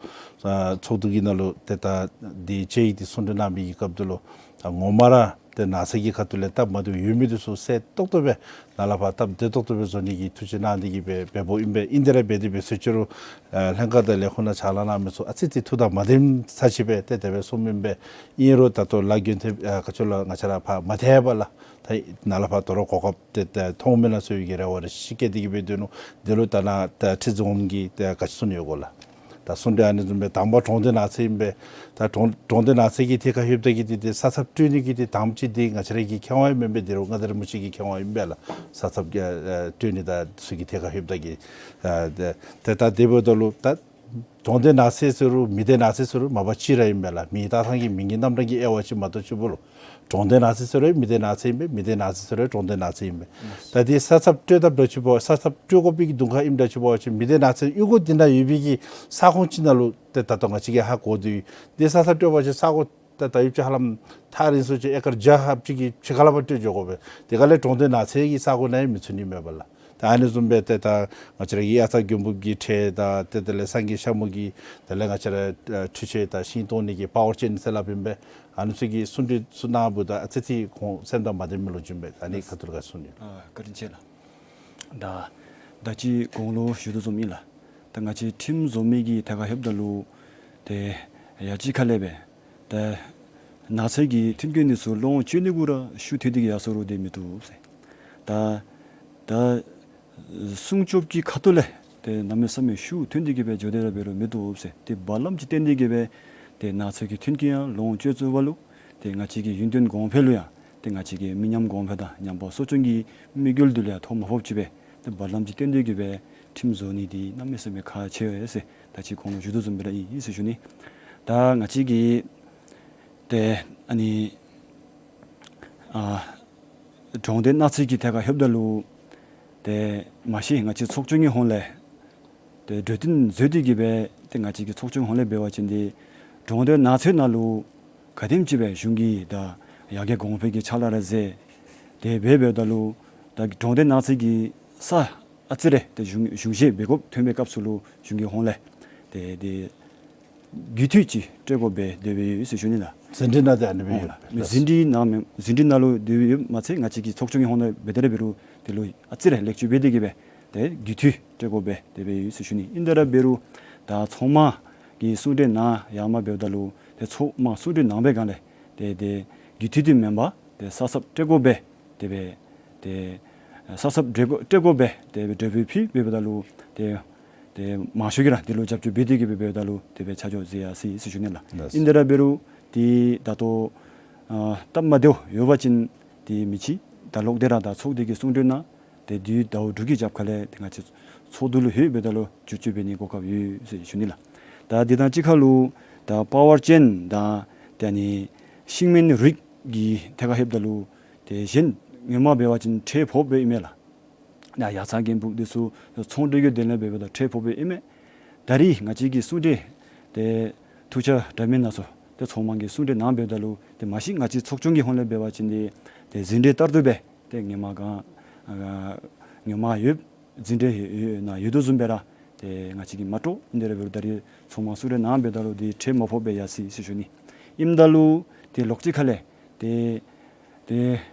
ཨ་ཚོགས་འདུ་གི་ནང་ལུ་ཏེ་ད་འདི་དཔྱད་ཡིག་འདི་གསུང་གྲོས་གནང་མི་གི་སྐབས་འདི་ལུ་ད་ངོ་མ་ར་ ཏེ་ནགས་ཚལ་གྱི་ཁ་ཐུག་ལས་སྟབས་མ་བདེཝ་ཡོད་མི་འདི་ཚུ་གསལ་ཏོག་ཏོ་སྦེ་ནཱ་ལས་ཕར་སྟབས་བདེ་ཏོག་ཏོ་སྦེ་བཟོ་ནི་གི་ཐུགས་བཞེད་གནང་སྟེ་གི་སྦེ་འབདཝ་ཨིན་པས། ཨིན་དེ་ར་འབད་དེ་འབད་ཚུན་ཚོད་རུང་ལྷན་ཁག་དང་ལས་ཁུངས་ནང་ཕྱག་ལཱ་གནང་མི་ཚུ་ཨ་ཙི་ཅིག་ཐུགས་དང་མ་ལྡནམ་ཚར་ཅིག་སྦེ་ཏེ་དེ་སྦེ་གསུངམ་ཨིན་པས། ཨིན་རུང་ད་ལྟོ་ལཱ་འགན་ཐེབས་ཨ་ག་ཅི་ལོ་ང་བཅས་ར་ཕར་མ་ཐལ་བར་ལགས། ད་ནཱ་ལས་ཕར་དོ་རུང་གོ་སྐབས་ཏེ་ཏེ་མཐོངམ་མེན་ན་ཟེར་བའི་གི་རེ་བ་རེ་ཞིག་བསྐྱེད་དེ་གི་སྦེ་སྡོད་ནུག། དེ་ལུ་ད་ནཱ་ད་ཁྲི་འཛིན་འོགམ་གིས་ཏེ་ག་ཅི་གསུང་ནི་ཡོད་གོ་ལགས། ད་གསུང་གྲོས་ཨ་ནི་བཟུམ་སྦེ་དང་པ་གྲོང་སྡེ་ནགས་ཚལ་ཨིན་པས། ད་གྲོང་གྲོང་སྡེ་ནགས་ཚལ་གྱི་ཐད་ཁར་ལྷོདཔ་ད་གི་ཏེ་ཏེ་ས་ཚབ་སྤྲོད་ནི་གི་ཏེ་དང་པ་ཅིག་འདི་ང་བཅས་ར་གི་ཁེ་དབང་ཡང་མེན་པས། དེ་རུང་མངའ་བདག་རིན་པོ་ཆེ་གི་ཁེ་དབང་ཨིན་པས་ལགས། ས་ཚབ་ཨ་ཨ་སྤྲོད་ནི་དང་ཚུ་གི་ཐད་ཁར་ལྷོདཔ་ད་གི་ཨ་ཏེ་ཏེ་ད་དེ་འབདཝ་ད་ལུ་ད་གྲོང་སྡེ་ནགས་ཚལ་ཟེར་རུང་མི་སྡེ་ནགས་ཚལ་ཟེར་རུང་མ་པ་གཅིག་ར་ཨིན་པས་ལགས། མིང་བཏགས་ཐངས་ཀྱི་མིང་གི་རྣམ་གྲངས་ཀྱི་དབྱེ་བ་ཅིག་མ་གཏོགས་གཅིག་པོ་ལུ་གྲོང་སྡེ་ནགས་ཚལ་ཟེར་རུང་མི་སྡེ་ནགས་ཚལ་ཨིན་པས། མི་སྡེ་ནགས་ཚལ་ཟེར་རུང་གྲོང་སྡེ་ནགས་ཚལ་ཨིན་པས། ད་དེ་ས་ཚབ་སྤྲོད་ཐབས་འདྲཝ་ཅིག་འབད་ས་ཚབ་སྤྲོད་དགོ་པའི་གི་དོན་ཁག་ཨིནམ་འདྲཝ་ཅིག་འབད་བ་ཅིན་མི་སྡེ་ནགས་ཚལ་གཡུས་སྒོ་འདི་ནང་ཡོད་པའི་གི་ས་ཁོངས་ཅིག་ནང་ལུ་ཏེ་ད་ལྟོ་ང་བཅས་ཀྱིས་ཧ་གོ་དོ། དེ་ས་ཚབ་སྤྲོད་པ་ཅིན་ས་གོ་ད་ད་ཡུདཔ་ཅིག་ཧ་ལམ་ཐག་རིང་སུ་ཅིག་ཨེ་ཀར་བརྒྱ་ལྷགཔ་ཅིག་གི་ཕྱི་ཁ་ལས་ཕར་སྤྲོད་འགྱོ་དགོ་པས། དེ་ཁ་ལས་གྲོང་སྡེ་ནགས་ཚལ་གྱི་ས་གོ་ནང་ཡང་མི་ཚུད་ནི་མས་པ་ལགས། ད་ཨ་ནི་བཟུམ་སྦེ་ཏེ་ད་ང་བཅས་ར་གི་དབྱར་རྩྭ་དགུན་འབུབ་ཀྱི་ཁྲལ་དང་ཏེ་དེ་ལས་སངས་རྒྱས་ཤ་མུ་གི་དེ་ལས་ང་བཅས་ར་ཨ་འཕྲུལ་ཆས་དང་ཤིང་བཏོག་ནི་གི་པ་ཝར་ཅེན་ཟེར་སླབ་ཨིན་པས། ཨ་ནི་ཚུ་གི་གསུང་གྲོས་ཚུ་གནངམ་ད་ཨ་ཙི་ཅིག་ཁོང་སེམས་དང་མ་ལྡནམ་ལོ་རྒྱུས་ཨིན་པས། ཨ་ནི་ཁ་ཐུག་ལས་ག་གསུང་ནི། ཨ་བཀའ་དྲིན་ཆེ་ལགས། ད་ད་ཅི་གོང་ལུ་ཞུ་དོ་བཟུམ་ཨིན་ལགས། ད་ང་བཅས་ཁྲིམས་བཟོ་མི་གི་ཐད་ཁར་ལྷོདཔ་ད་ལུ་ཏེ་ཡ་གཅིག་ཁ་ལས་སྦེ་ད་ནགས་ཚལ་གྱི་མཐུན་རྐྱེན་འདི་ཚུ་ལོངས་སྤྱོད་ནི་གུ་ར་ཤུགས་ཐོན་ཏེ་གི་ཡར་སོང་རུང་ཏེ་མི་བཏུབ་ཟེར། ད་ད་སྲུང་སྐྱོབ་ཀྱི་ཁ་ཐུག་ལས་ཏེ་གནམ་མེད་ས་མེད་ཤུགས་ཐོན་ཏེ་གི་སྦེ་འགྱོ་སྟེ་ར་འབད་རུང་མི་བཏུབ་ཟེར། ཏེ་བར་ལམ་ཅིག་བཏོན་ཏེ་གི་སྦེ་ཏེ་ནགས་ཚལ་གྱི་མཐུན་རྐྱེན་ཡང་ལོངས་སྤྱོད་ཚུགས་པ་ལུ་ཏེ་ང་བཅས་ཀྱི་ཡུན་བརྟན་གོང་འཕེལ་ལུ་ཡང་ཏེ་ང་བཅས་ཀྱི་མི་ཉམས་གོང་འཕེལ་དང་ཉམས་པ་གསོ་སྐྱོང་གི་དམིགས་ཡུལ་འདི་ལུ་ཡང་ཐོ་མ་ཕོགཔ་ཅིག་སྦེ་ཏེ་བར་ལམ་ཅིག་བཏོན་ཏེ་གི་སྦེ་ཁྲིམས་བཟོ་ནི་འདི་གནམ་མེད་ས་མེད་ཁག་ཆེ་བས་ཟེར་ད་ཅི་གོང་ལུ་ཞུ་དོ་བཟུམ་སྦེ་ར་ཨིན་ཟེར་ཞུ་ནི། ད་ང་བཅས་ཀྱིས་ཏེ་ཨ་ནི་ཨ་གྲོང་སྡེ་ནགས་ཚལ་གྱི་ཐད་ཁར་ལྷོདཔ་ད་ལུ་ཏེ་མ་གཞི་ང་བཅས་ཚོགས་ཆུང་གི་ཧོངས་ལས་ཏེ་གྲོས་བསྟུན་མཛད་དེ་གི་སྦེ་ཏེ་ང་བཅས་ཀྱི་ཚོགས་ཆུང་ཧོངས་ལས་འབད་བ་ཅིན་ཏེ་གྲོང་སྡེ་ནགས་ཚལ་ནང་ལུ་ག་དེམ་ཅིག་སྦེ་གཞུང་གིས་ད་ཡར་རྒྱས་གོང་འཕེལ་གྱི་ཕྱག་ལཱ་ར་མཛད། དེ་སྦེ་འབདཝ་ད་ལུ་ད་གྲོང་སྡེ་ནགས་ཚལ་གྱི་ས་ཨ་ཙི་རེ་ཏེ་གཞུང་གཞུང་བཞེས་འབད་དགོཔ་ཐོན་པའི་སྐབས་སུ་ལུ་གཞུང་གི་ཧོངས་ལས་ཏེ་ཏེ་རྒུད་འཐུས་ཅིག་སྤྲོད་དགོ་པས་དེ་སྦེ་ཡོད་ཟེར་ཞུ་ནི་ལགས། ཟིན་བྲིས་ནང་ཏེ་ཨ་ནི་སྦེ་ཡོད། ཨོ་ལགས། ཟིན་བྲིས་ནང་མེན། ཟིན་བྲིས་ནང་ལུ་དེ་སྦེ་ཡོདཔ་མ་ཚད་ང་བཅས་ཀྱི་ཚོགས་ཆུང་གི་ཧོངས་ལས་འབད་དེ་ར་འབད་རུང་དེ་ལུ་ཨ་ཙི་རེ་ལེགས་བཅོས་འབད་དེ་གི་སྦེ་ཏེ་རྒུད་འཐུས་སྤྲོད་དགོ་པས་དེ་སྦེ་ཡོད་ཟེར་ཞུ་ནི། ཨིན་དེ་ར་འབད་རུང་ད་ཚོང་དམངས་ཀྱི་གསུང་གྲོས་གནང་ཡར་མར་འབདཝ་ད་ལུ་ཏེ་ཚོང་དམངས་གསུང་གྲོས་གནང་པའི་སྒང་ལས་ཏེ་ཏེ་རྒུད་འཐུས་འདི་མེན་པར་ཏེ་ས་ཚབ་སྤྲོད་དགོ་པས་དེ་སྦེ་ཏེ་ས་ཚབ་སྤྲོད་དགོ་སྤྲོད་དགོ་པས་དེ་སྦེ་གྲོས་འབུལ་ཕུལ་འབདཝ་ད་ལུ་ཏེ་ཏེ་མང་ཤོས་ཀྱིས་ར་དེ་ལུ་རྒྱབ་སྐྱོར་འབད་དེ་གི་སྦེ་འབདཝ་ད་ལུ་དེ་སྦེ་ཆ་འཇོག་མཛད་ཡར་སོ་ཡི་ཟེར་ཞུ་ནི་ལགས། ལགས། ཨིན་དེ་ར་འབད་རུང་ཏེ་ད་ལྟོ་ཨ་སྟབས་མ་བདེཝ་ཡོད་པ་ཅིན་ཏེ་མི་ཅིག་ད་ལོག་སྟེ་ར་ད་ཚོགས་སྡེ་གི་གསུང་གྲོས་ནང་ཏེ་དུས་ཟླཝ་དྲུག་གི་རྒྱབ་ཁ་ལས་ཏེ་ང་བཅས་ཚོགས་འདུ་ལུ་ལྷོད་འབདཝ་ད་ལུ་བསྒྱུར་བཅོས་འབད་ནིའི་གོ་སྐབས་ཡོད་ཟེར་ཞུ་ནི་ལགས། ད་དེ་དང་གཅིག་ཁར་ལུ་ད་པ་ཝར་ཅེན་དང་ཏེ་ཨ་ནི་ཤིང་སྨན་རིགས་ཀྱི་ཐད་ཁར་ལྷོདཔ་ད་ལུ་ཏེ་གཞན་སྔོན་མ་འབད་བ་ཅིན་ཁྲལ་ཕོགཔ་སྦེ་ཨིན་མས་ལགས། ཡ་ཡ་ཚ་གྱེན་འབུབ་འདི་ཚུ་ཚོང་འབྲེལ་གྱི་དོན་ལས་འབདཝ་ད་ཁྲལ་ཕོགཔ་སྦེ་ཨིན་མས། ད་རིས་ང་བཅས་ཀྱི་གསུང་གྲོས་ཏེ་ཐུགས་ཆ་འདྲ་མིན་སྣ་ཚོགས་ཏེ་ཚོང་དམངས་ཀྱི་གསུང་གྲོས་གནང་འབདཝ་ད་ལུ་ཏེ་མ་གཞི་ང་བཅས་ཚོགས་ཆུང་གི་ཧོངས་ལས་འབད་བ་ཅིན་ཏེ་ཏེ་ཟིན་བྲིས་ལྟར་དུ་སྦེ་ཏེ་སྔོན་མ་ག་ཨ་སྔོན་མ་ཡོད་ཟིན་བྲིས་ཡོད་ཡོད་ནང་ཡོད་དོ་བཟུམ་སྦེ་ར་ཏེ་ང་བཅས་ཀྱིས་མ་སྤྲོ། ཨིན་དེ་ར་འབད་རུང་ད་རིས་ཚོང་དམངས་གསུང་གྲོས་གནང་འབདཝ་ད་ལུ་ཏེ་ཁྲལ་མ་ཕོགཔ་སྦེ་ཡར་སོ་ཡི་ཟེར་ཞུ་ནི། ཨིནམ་ད་ལུ་ཏེ་ལོགས་ཅིག་ཁ་ལས་ཏེ་ཏེ་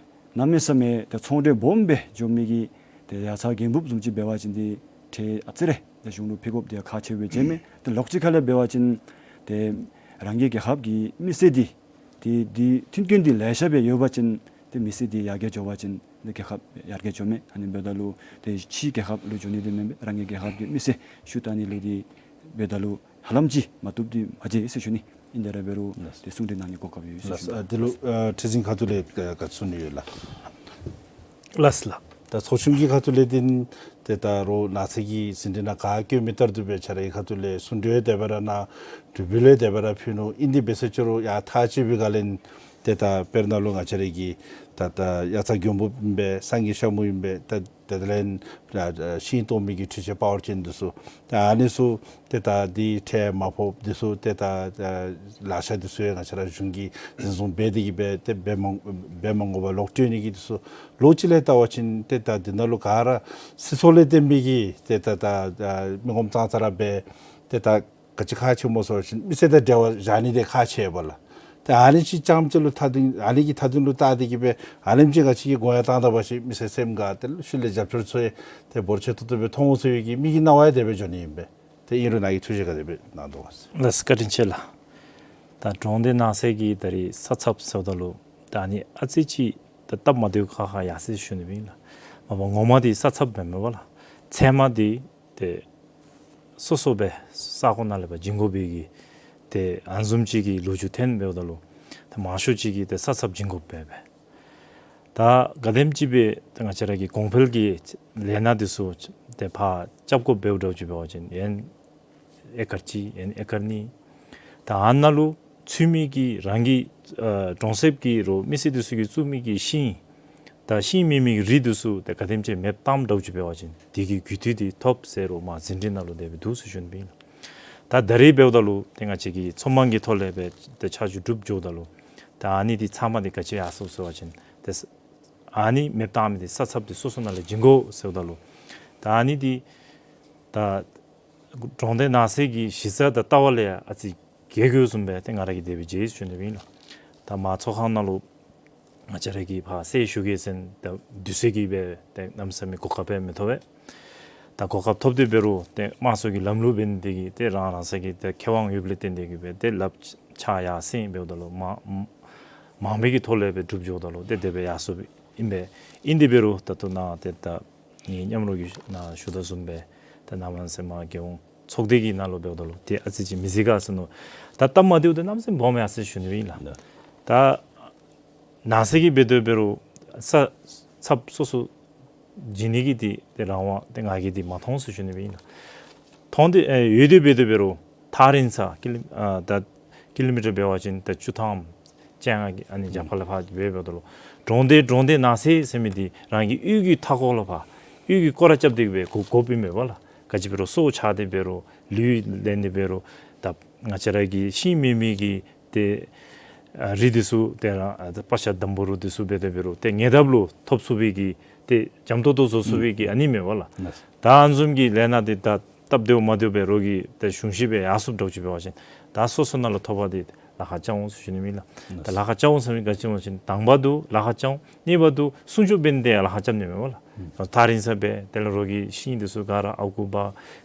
གནམ་མེད་ས་མེད་ཏེ་ཚོང་འབྲེལ་སྦོམ་སྦེ་འགྱོ་མི་གི་ཏེ་ཡ་ཚ་གྱེན་འབུབ་བཟུམ་ཅིག་འབད་བ་ཅིན་ཏེ་ཁྲལ་ཨ་ཙི་རེ་ཏེ་གཞུང་ལུ་ཕུལ་དགོཔ་འདི་ཡང་ཁག་ཆེ་བས་མཇལ་མས། ཏེ་ལོགས་ཅིག་ཁ་ལས་འབད་བ་ཅིན་ཏེ་རང་གི་རྒྱལ་ཁབ་ཀྱི་མི་སེར་འདི་ཏེ་འདི་མཐུན་རྐྱེན་འདི་ལེ་ཤ་སྦེ་ཡོད་པ་ཅིན་ཏེ་མི་སེར་འདི་ཡར་རྒྱས་འགྱོ་བ་ཅིན་ཏེ་རྒྱལ་ཁབ་ཡར་རྒྱས་འགྱོ་མས། ཨ་ནི་འབདཝ་ད་ལུ་ཏེ་ཕྱིའི་རྒྱལ་ཁབ་ལུ་འགྱོ་ནི་འདི་མེན་པར་རང་གི་རྒྱལ་ཁབ་ཀྱི་མི་སེར་ཤུགས་བཏང་ནི་ལུ་འདི་འབདཝ་ད་ལུ་ཧ་ལམ་ཅིག་མ་བཏུབ་འདི་མ་མཇལ་ཟེར་ཞུ་ནི། ཨིན་དེ་ར་འབད་རུང་ལགས། ཏེ་གསུང་གྲོས་གནང་ནིའི་གོ་སྐབས་ཡོད་ཟེར་ལགས། ཞུ་ནི། ཨ་དེ་ལུ་ཨ་ཁྲི་འཛིན་ཁ་ཐུག་ལས་ཨ་ག་ཅི་གསུང་ནི་ཡོད་ལགས། ལགས་ལགས། ད་ཚོགས་ཆུང་གི་ཁ་ཐུག་ལས་འདི་ཏེ་ད་རུང་ནགས་ཚལ་གྱི་ཟིན་བྲིས་ནང་ག་བཀོད་མི་ལྟར་དུ་སྦེ་ཁྱེད་རའི་ཁ་ཐུག་ལས་གསུང་གྲོས་དེ་སྦེ་ར་གནང་གྲོས་འབུལ་ལས་དེ་སྦེ་ར་ཕུལ་ནུག། ཨིན་དེ་འབད་ཟེར་ཅི་རུང་ཡར་ཐག་བཅད་པའི་སྒང་ལས་ཏེ་ད་དཔེར་ན་ལུ་ང་བཅས་རའི་གི་ད་ད་ཡ་ཚ་གྱེན་འབུབ་ཨིན་པས། སངས་རྒྱས་ཤ་མུ་ཨིན་པས། ད་དེ་ལས་ཨ་ཤིང་བཏོག་མི་གི་འཕྲུལ་ཆས་པ་ཝར་ཅེན་འདི་ཚུ་ད་ཨ་ནི་ཚུ་ཏེ་ད་འདི་ཁྲལ་མ་ཕོགཔ་འདི་ཚུ་ཏེ་ད་ཨ་ལག་ཆ་འདི་ཚུ་ཡང་ང་བཅས་ར་གཞུང་གིས་འཛིན་བཟུང་འབད་དེ་གི་སྦེ་ཏེ་འབད་མ་འབད་མ་དགོ་པར་ལོག་སྤྲོད་ནི་གི་འདི་ཚུ་ལོགས་ཅིག་ལས་བལྟ་བ་ཅིན་ཏེ་ད་འདི་ནང་ལུ་ག་ར་སྲིད་ཚོགས་ལས་བརྟེན་པའི་གི་ཏེ་ད་ད་ཨ་མི་ངོམ་ཙང་ཙ་ར་འབད་ཏེ་ད་ག་ཅི་ཁག་ཆེ་སྨོ་ཟེར་བ་ཅིན་མི་སེར་དང་འབྲེལ་བ་བཞག་ནི་འདི་ཁག་ཆེ་བས་ལགས། ཏེ་ཨ་ནི་ཅིག་རྐྱངམ་ཅིག་ལུ་ད་དུང་ཨ་ནི་གི་ད་དུང་ལུ་བལྟ་སྟེ་གི་སྦེ་ཨ་ནེམ་ཅིག་ང་བཅས་ཀྱིས་དགོངས་ཡངས་བཏང་ད་པ་ཅིན་མི་སེར་སེམས་དགའ་ཏེ་ལུ་ཤུལ་ལས་རྒྱབ་སྐྱོར་ཚུ་ཡང་ཏེ་འབོར་ཆེ་ཏོག་ཏོ་སྦེ་མཐོང་འོང་ཟེར་བའི་གི་མི་གི་སྣང་བ་ཡང་དེ་སྦེ་འགྱོ་ནི་ཨིན་པས། ཏེ་ཨིན་རུང་ནཱ་གིས་ཐུགས་བཞེད་ག་དེ་སྦེ་གནང་དོ་ག་ཟེར། ལགས་སོ། བཀའ་དྲིན་ཆེ་ལགས། ད་གྲོང་སྡེ་ནགས་ཚལ་གྱི་ད་རེས་ས་ཚབ་ཟེརཝ་ད་ལུ་ད་ཨ་ནི་ཨ་ཙི་ཅིག་ད་སྟབས་མ་བདེཝ་ཁག་ཁ་ཡར་སོ་ཡི་ཟེར་ཞུ་ནི་ཨིན་ལགས། མ་པ་ངོ་མ་འདི་ས་ཚབ་མེན་མས་པ་ལགས། ཚལ་མ་འདི་ཏེ་སོ་སོ་སྦེ་ས་གོ་ནང་ལས་ཕར་བྱིན་དགོ་པའི་གི་ཏེ་ཨ་ནི་བཟུམ་ཅིག་གི་ལོ་རྒྱུས་ཐོན་འབདཝ་ད་ལུ་ཏེ་མང་ཤོས་ཅིག་གིས་ཏེ་ས་ཚབ་བྱིན་དགོཔ་སྦེ་སྦེ། ད་ག་དེམ་ཅིག་སྦེ་ཏེ་ང་བཅས་ར་གི་གོང་འཕེལ་གྱི་ལས་སྣ་འདི་ཚུ་ཏེ་ཕར་རྐྱབ་དགོཔ་འབདཝ་འདྲཝ་ཅིག་འབད་བ་ཅིན་ཡན་ཨེ་ཀར་གཅིག་ཡན་ཨེ་ཀར་གཉིས། ད་ཨ་ནཱ་ལུ་ཚུད་མི་གི་རང་གི་ཨ་གྲོང་གསེབ་ཀྱི་རོགས་མི་སེར་འདི་ཚུ་གིས་བཙུགས་མི་གི་ཤིང་དང་ཤིང་མེད་མི་གི་རི་འདི་ཚུ་ཏེ་ག་དེམ་ཅིག་མེདཔ་བཏངམ་འདྲཝ་ཅིག་འབད་བ་ཅིན་དེ་གི་རྒུད་འཐུས་འདི་ཐོབ་ཟེར་རུང་མར་ཟིན་བྲིས་ནང་ལུ་དེ་སྦེ་འདུག་ཟེར་ཞུ་ནི་ཨིན་ལགས། ད་ད་རེས་འབདཝ་ད་ལུ་ཏེ་ང་བཅས་ཀྱིས་ཚོང་དཔང་གི་ཐོག་ལས་སྦེ་ཏེ་ཆ་འཇོག་གྲུབ་འགྱོཝ་ད་ལུ་ད་ཨ་ནི་འདི་ཚབ་མ་འདི་ག་ཅི་ཡར་སོ་ཟེར་བ་ཅིན་ཏེ་ཨ་ནི་མེདཔ་བཏང་མི་འདི་ས་ཚབ་འདི་སོ་སོ་ནང་ལས་བྱིན་དགོ་ཟེརཝ་ད་ལུ་ད་ཨ་ནི་འདི་ད་གྲོང་སྡེ་ནགས་ཚལ་གྱི་གཞི་རྩ་དང་ལྟ་བ་ལས་ཡང་ཨ་ཙི་བརྒལ་དགོཔ་བཟུམ་སྦེ་ཏེ་ང་ར་གིས་དེ་སྦེ་མཇལ་ཡི་ཟེར་ཞུ་ནི་ཨིན་ལགས། ད་མར་ཚོགས་ཁང་ནང་ལུ་ང་བཅས་ར་གིས་ཕར་གསལ་ཞུ་གེ་ཟེར་ད་དུས་ཚོད་ཀྱིས་སྦེ་ཏེ་གནམ་མེད་ས་མེད་གོ་སྐབས་སྦེ་མི་ཐོབ་པས། ད་གོ་སྐབས་ཐོབ་སྟེ་འབད་རུང་ཏེ་དམངས་གཙོ་གི་ལམ་ལུགས་འབད་ནི་དེ་གིས་ཏེ་རང་རང་སོའི་གི་ཏེ་ཁེ་དབང་ཡོདཔ་ལས་བརྟེན་ཏེ་གི་སྦེ་ཏེ་ལགཔ་ཕྱག་ཡར་སེང་འབདཝ་ད་ལུ་མ་མང་པའི་གི་ཐོག་ལས་སྦེ་གྲུབ་འགྱོཝ་ད་ལུ་ཏེ་དེ་སྦེ་ཡར་སོཔ་ཨིན་པས། ཨིན་དེ་འབད་རུང་ད་ལྟོ་ནཱ་ཏེ་ད་ངེའི་མཉམ་རོགས་ཀྱིས་ནཱ་ཞུ་དོ་བཟུམ་སྦེ་ཏེ་གནམ་མེད་ས་མེད་རྒྱལ་ཡོངས་ཚོགས་སྡེ་གི་ནང་ལུ་འབདཝ་ད་ལུ་ཏེ་ཨ་ཙི་ཅིག་མི་བརྩི་ག་ཟེར་མནོ། ད་སྟབས་མ་བདེཝ་འདི་གནམ་མེད་ས་མེད་སྦོམ་ཡར་སོ་ཡི་ཟེར་ཞུ་ནི་ཨིན་ལགས། ད་ནགས་ཚལ་གྱི་འབད་དེ་འབད་རུང་ས་ཚབ་སོ་སོ་བྱིན་ནི་གི་འདི་ཏེ་རང་དབང་འདི་ང་གིས་འདི་མ་མཐོང་ཟེར་ཞུ་ནི་ཨིན་ལགས། མཐོང་སྟེ་ཨེ་ཡོད་དེ་འབད་དེ་འབད་རུང་ཐག་རིང་ས་ཀི་ལི་ཨ་ད་ཀི་ལོ་མི་ཊར་འབད་བ་ཅིན་ད་བཅུ་ཐམ་བཅོ་ལྔ་གི་ཨ་ནི་རྒྱབ་ཁ་ལས་ཕར་འབད་འབདཝ་ད་ལུ་གྲོང་སྡེ་གྲོང་སྡེ་ནགས་ཚལ་ཟེར་མི་འདི་རང་གི་གཡུས་ཀྱི་མཐའ་འཁོར་ལུ་ཕར་གཡུས་ཀྱི་སྐོར་ར་རྐྱབ་སྟེ་སྦེ་དགོ་དགོཔ་ཨིན་མས་པ་ལགས། ག་ཅི་འབད་རུང་སོ་ཆགས་ཏེ་འབད་རུང་ལུད་ལེན་ཏེ་འབད་རུང་ད་ང་བཅས་ར་གི་ཤིང་མེད་མི་གི་ཏེ་ཨ་རི་འདི་ཚུ་ཏེ་ར་ཨ་ད་པ་ཤ་དམ་པོ་རུ་འདི་ཚུ་འབད་དེ་འབད་རུང་ཏེ་ཉེ་འདབས་ལུ་ཐོབ་ཚུགས་པའི་གི་ཏེ་འཇམ་ཏོང་ཏོ་བཟོ་ཚུགས་པའི་གི་ཨ་ནི་མས་པ་ལགས། ད་ཨ་ནི་བཟུམ་གྱི་ལས་སྣ་འདི་ད་སྟབས་བདེཝ་མ་བདེཝ་འབད་རུང་གི་ད་གཞུང་བཞེས་སྦེ་ཡར་སོཔ་འདྲཝ་ཅིག་འབད་བ་ཅིན་ད་སོ་སོ་ནང་ལུ་ཐོབ་པ་འདི་ལཱ་ཁག་རྐྱབ་འོང་ཟེར་ཞུ་ནི་ཨིན་ལགས། ད་ལཱ་ཁག་རྐྱབ་འོང་ཟེར་མི་ག་ཅི་སྨོ་ཟེར་བ་ཅིན་དང་པ་འདི་ལཱ་ཁག་རྐྱབ་འོང་། གཉིས་པ་འདི་སྲུང་སྐྱོབ་འབད་ནི་འདི་ཡང་ལཱ་ཁག་རྐྱབ་ནི་མས་པ་ལགས། ཐག་རིང་ས་སྦེ་དེ་ལས་རོགས་ཀྱི་ཤིང་འདི་ཚུ་ག་ར་ཨརཝ་འབག་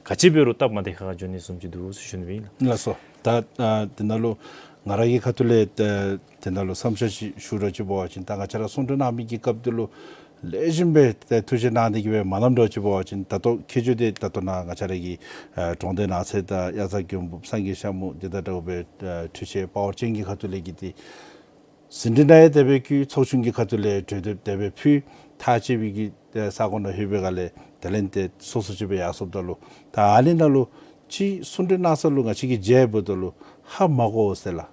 ག་ཅི་འབད་རུང་སྟབས་མ་བདེ་ཁག་ཁ་འགྱོ་ནི་བཟུམ་ཅིག་འདུག་ཟེར་ཞུ་ནི་ཨིན་ལགས། ལགས་སོ། ད་ཨ་དེ་ནང་ལུ་ང་ར་གི་ཁ་ཐུག་ལས་ད་དེ་ནང་ལུ་བསམ་འཆར་ཅིག་ཞུ་ར་ཅིག་འབད་བ་ཅིན་ད་ང་བཅས་ར་གསུང་གྲོས་གནང་མི་གི་སྐབས་འདི་ལུ་ལེགས་ཤོམ་སྦེ་ད་ཐུགས་བཞེད་གནང་སྟེ་གི་སྦེ་མ་གནངམ་འདྲཝ་ཅིག་འབད་བ་ཅིན་ད་ལྟོ་ཁྱད་ཆོས་འདི་ད་ལྟོ་ནཱ་ང་བཅས་ར་གི་ཨ་གྲོང་སྡེ་ནགས་ཚལ་དང་དབྱར་རྩྭ་དགུན་འབུབ་སངས་རྒྱས་ཤར་མོ་འདི་དང་འདྲཝ་སྦེ་ཨ་འཕྲུལ་ཆས་པ་ཝར་ཅན་གྱི་ཁ་ཐུག་ལས་ཀྱི་འདི་ཟིན་བྲིས་ནང་ཡང་དེ་སྦེ་བཀོད། ཚོགས་ཆུང་གི་ཁ་ཐུག་ལས་གྲོས་འདེབས་དེ་སྦེ་ཕུལ། ཐག་བཅད་པའི་གི་ཨེ་ས་གོ་ནང་ལྷོད་པའི་སྒང་ལས་དེ་ལས་ཏེ་སོ་སོ་ཅིག་སྦེ་ཡར་སོཔ་ད་ལུ་ད་ཨ་ནི་ནང་ལུ་ཅིག་གསུང་གྲོས་གནང་ས་ལུ་ང་བཅས་ཀྱིས་མཇལཝ་ད་ལུ་ཧ་མ་གོ་ཟེར་ལགས།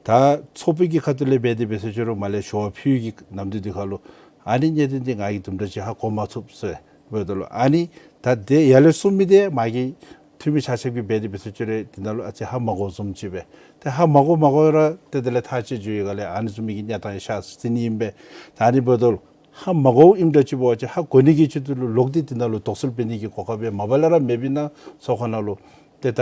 ད་ཚོགས་དཔོན་གྱི་ཁ་ཐུག་ལས་འབད་དེ་འབད་ས་ཅིག་རུང་མར་ལས་ཞུ་བ་ཕུལ་གྱི་ནམ་དུས་འདི་ཁར་ལུ་ཨ་ནི་གནད་དོན་འདི་ང་གིས་དུམ་གྲ་ཅིག་ཧ་གོ་མ་ཚུགས་ཟེར་འབདཝ་ད་ལུ་ཨ་ནི་ད་དེ་ཡར་ལས་གསུང་མི་འདི་མ་གི་འཐུས་མི་ཆ་ཁྱབ་ཀྱིས་འབད་དེ་འབད་ས་ཅིག་རུང་དེ་ནང་ལུ་ཨ་ཙི་ཧ་མ་གོ་བཟུམ་ཅིག་སྦེ་ཏེ་ཧ་མ་གོ་མ་གོ་ར་ཏེ་དེ་ལས་ཐག་བཅད་འགྱོ་བའི་སྒང་ལས་ཨ་ནི་བཟུམ་མའི་གི་གནས་སྟངས་ཡང་ཤར་སྲིད་ནི་ཨིན་པས། ད་ཨ་ནི་འབདཝ་ད་ལུ་ཧ་མ་གོཝ་ཨིནམ་འདྲཝ་ཅིག་འབད་བ་ཅིན་ཧ་གོ་ནི་གི་ཆེད་དུ་ལུ་ལོག་སྟེ་དེ་ནང་ལུ་དོགས་སེལ་འབད་ནི་གི་གོ་སྐབས་ཡང་མ་པ་ལས་ར་མེདཔ་ཨིན་ན་ཚོགས་ཁང་ནང་ལུ་ཏེ་ད་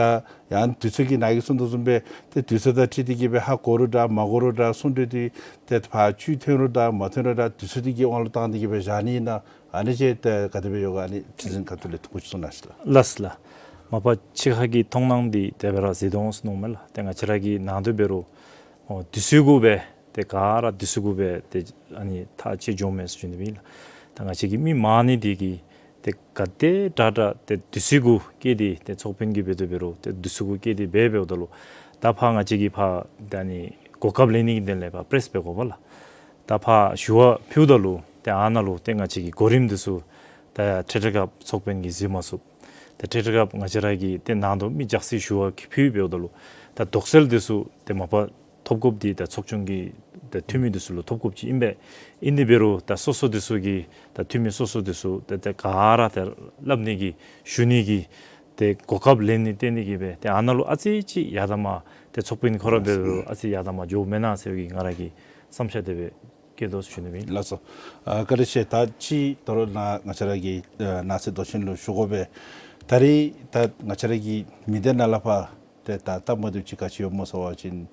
ཡང་དུས་ཚོད་ཀྱི་ནཱ་གིས་གསུངས་དོ་བཟུམ་སྦེ་ཏེ་དུས་ཚོད་དང་འཁྲིལ་ཏེ་གི་སྦེ་ཧ་གོ་རུང་འདྲ་མ་གོ་རུང་འདྲ་གསུང་གྲོས་འདི་ཏེ་ཕར་བཅུད་ཐོན་རུང་འདྲ་མ་ཐོན་རུང་འདྲ་དུས་ཚོད་འདི་གི་དབང་ལུ་བཏང་སྟེ་གི་སྦེ་བཞག་ནི་ཨིན་ན། ཨ་ནི་ཅིག་ཏེ་ག་དེ་སྦེ་ཡོད་ག། ཨ་ནི་ཁྲི་འཛིན་ཁ་ཐུག་ལས་ཐུགས་ཁུར་ཅིག་གསུང་གནང་ཤིག་ལགས། ལགས་སོ་ལགས། མ་པ་ཕྱི་ཁ་གི་མཐོང་སྣང་འདི་དེ་སྦེ་ར་ཟེར་དོ་འོང་ཟེར་མནོཝ་མས་ལགས། ཏེ་ང་བཅས་ར་གི་ནང་དོན་འབད་རུང་ཨོ་དུས་ཚོད་གུ་སྦེ་ཏེ་ག་ར་དུས་ཚོད་གུ་སྦེ་ཏེ་ཨ་ནི་ཐག་བཅད་འགྱོཝ་མས་ཟེར་ཞུ་ནི་ཨིན་ལགས། ད་ང་བཅས་ཀྱི་མི་མང་ནི་འདི་གིས་ཏེ་ག་དེ་དྲག་དྲག་ཏེ་དུས་ཚོད་གུ་བསྐྱལ་ཏེ་ཏེ་ཚོགས་དཔོན་གྱིས་འབད་དེ་འབད་རུང་ཏེ་དུས་ཚོད་གུ་བསྐྱལ་ཏེ་འབད་འབདཝ་ད་ལུ་ད་ཕར་ང་བཅས་ཀྱིས་ཕར་ད་ཨ་ནི་གོ་སྐབས་ལེན་ནི་གི་དོན་ལས་ཕར་པྲེསི་འབད་དགོ་པ་ལགས། ད་ཕར་ཞུ་བ་ཕུལཝ་ད་ལུ་ཏེ་ཨ་ནཱ་ལུ་ཏེ་ང་བཅས་ཀྱི་གོ་རིམ་འདི་ཚུ་ད་འཕྲལ་འཕྲལ་སྐབས་ཚོགས་དཔོན་གྱིས་གཟིགས་མ་ཚུགས། ད་འཕྲལ་འཕྲལ་སྐབས་ང་བཅས་ར་གི་ཏེ་ནང་དོག་མི་རྒྱགས་སི་ཞུ་བ་ཕུལ་འབདཝ་ད་ལུ་ད་དོགས་སེལ་འདི་ཚུ་ཏེ་མ་པ་ཐོབ་དགོཔ་འདི་ད་ཚོགས་ཆུང་གི་ད་འཐུས་མི་འདི་ཚུ་ལུ་ཐོབ་དགོཔ་ཅིག་ཨིན་པས། ཨིན་ཏེ་འབད་རུང་ད་སོ་སོ་འདི་ཚུ་གིས་ད་འཐུས་མི་སོ་སོ་འདི་ཚུ་ད་ཏེ་ག་ར་ད་སླབ་ནི་གི་ཞུ་ནི་གི་ཏེ་གོ་སྐབས་ལེན་ནི་བརྟེན་ཏེ་གི་སྦེ་ཏེ་ཨ་ནཱ་ལུ་ཨ་ཙི་ཅིག་ཡར་དང་མར་ཏེ་ཚོགས་དཔོན་ཁོ་ར་འབད་རུང་ཨ་ཙི་ཡར་དང་མར་འགྱོཝ་མེན་ན་ཟེར་བའི་གི་ང་ར་གི་བསམ་འཆར་དེ་སྦེ་བསྐྱེད་དོ་ཟེར་ཞུ་ནི་ཨིན། ལགས་སོ། ཨ་བཀའ་དྲིན་ཆེ། ད་ཅིག་དོ་རུང་ནཱ་ང་བཅས་ར་གི་ཨ་ནགས་ཚལ་མདོ་ཆེན་ལུ་ཞུ་དགོ་པས། ད་རེས་ད་ང་བཅས་ར་གི་མི་སྡེ་ནང་ལས་ཕར་ཏེ་ད་སྟབས་མ་བདེཝ་ཅིག་ག་ཅི་ཡོདཔ་སྨོ་ཟེར་བ་ཅིན་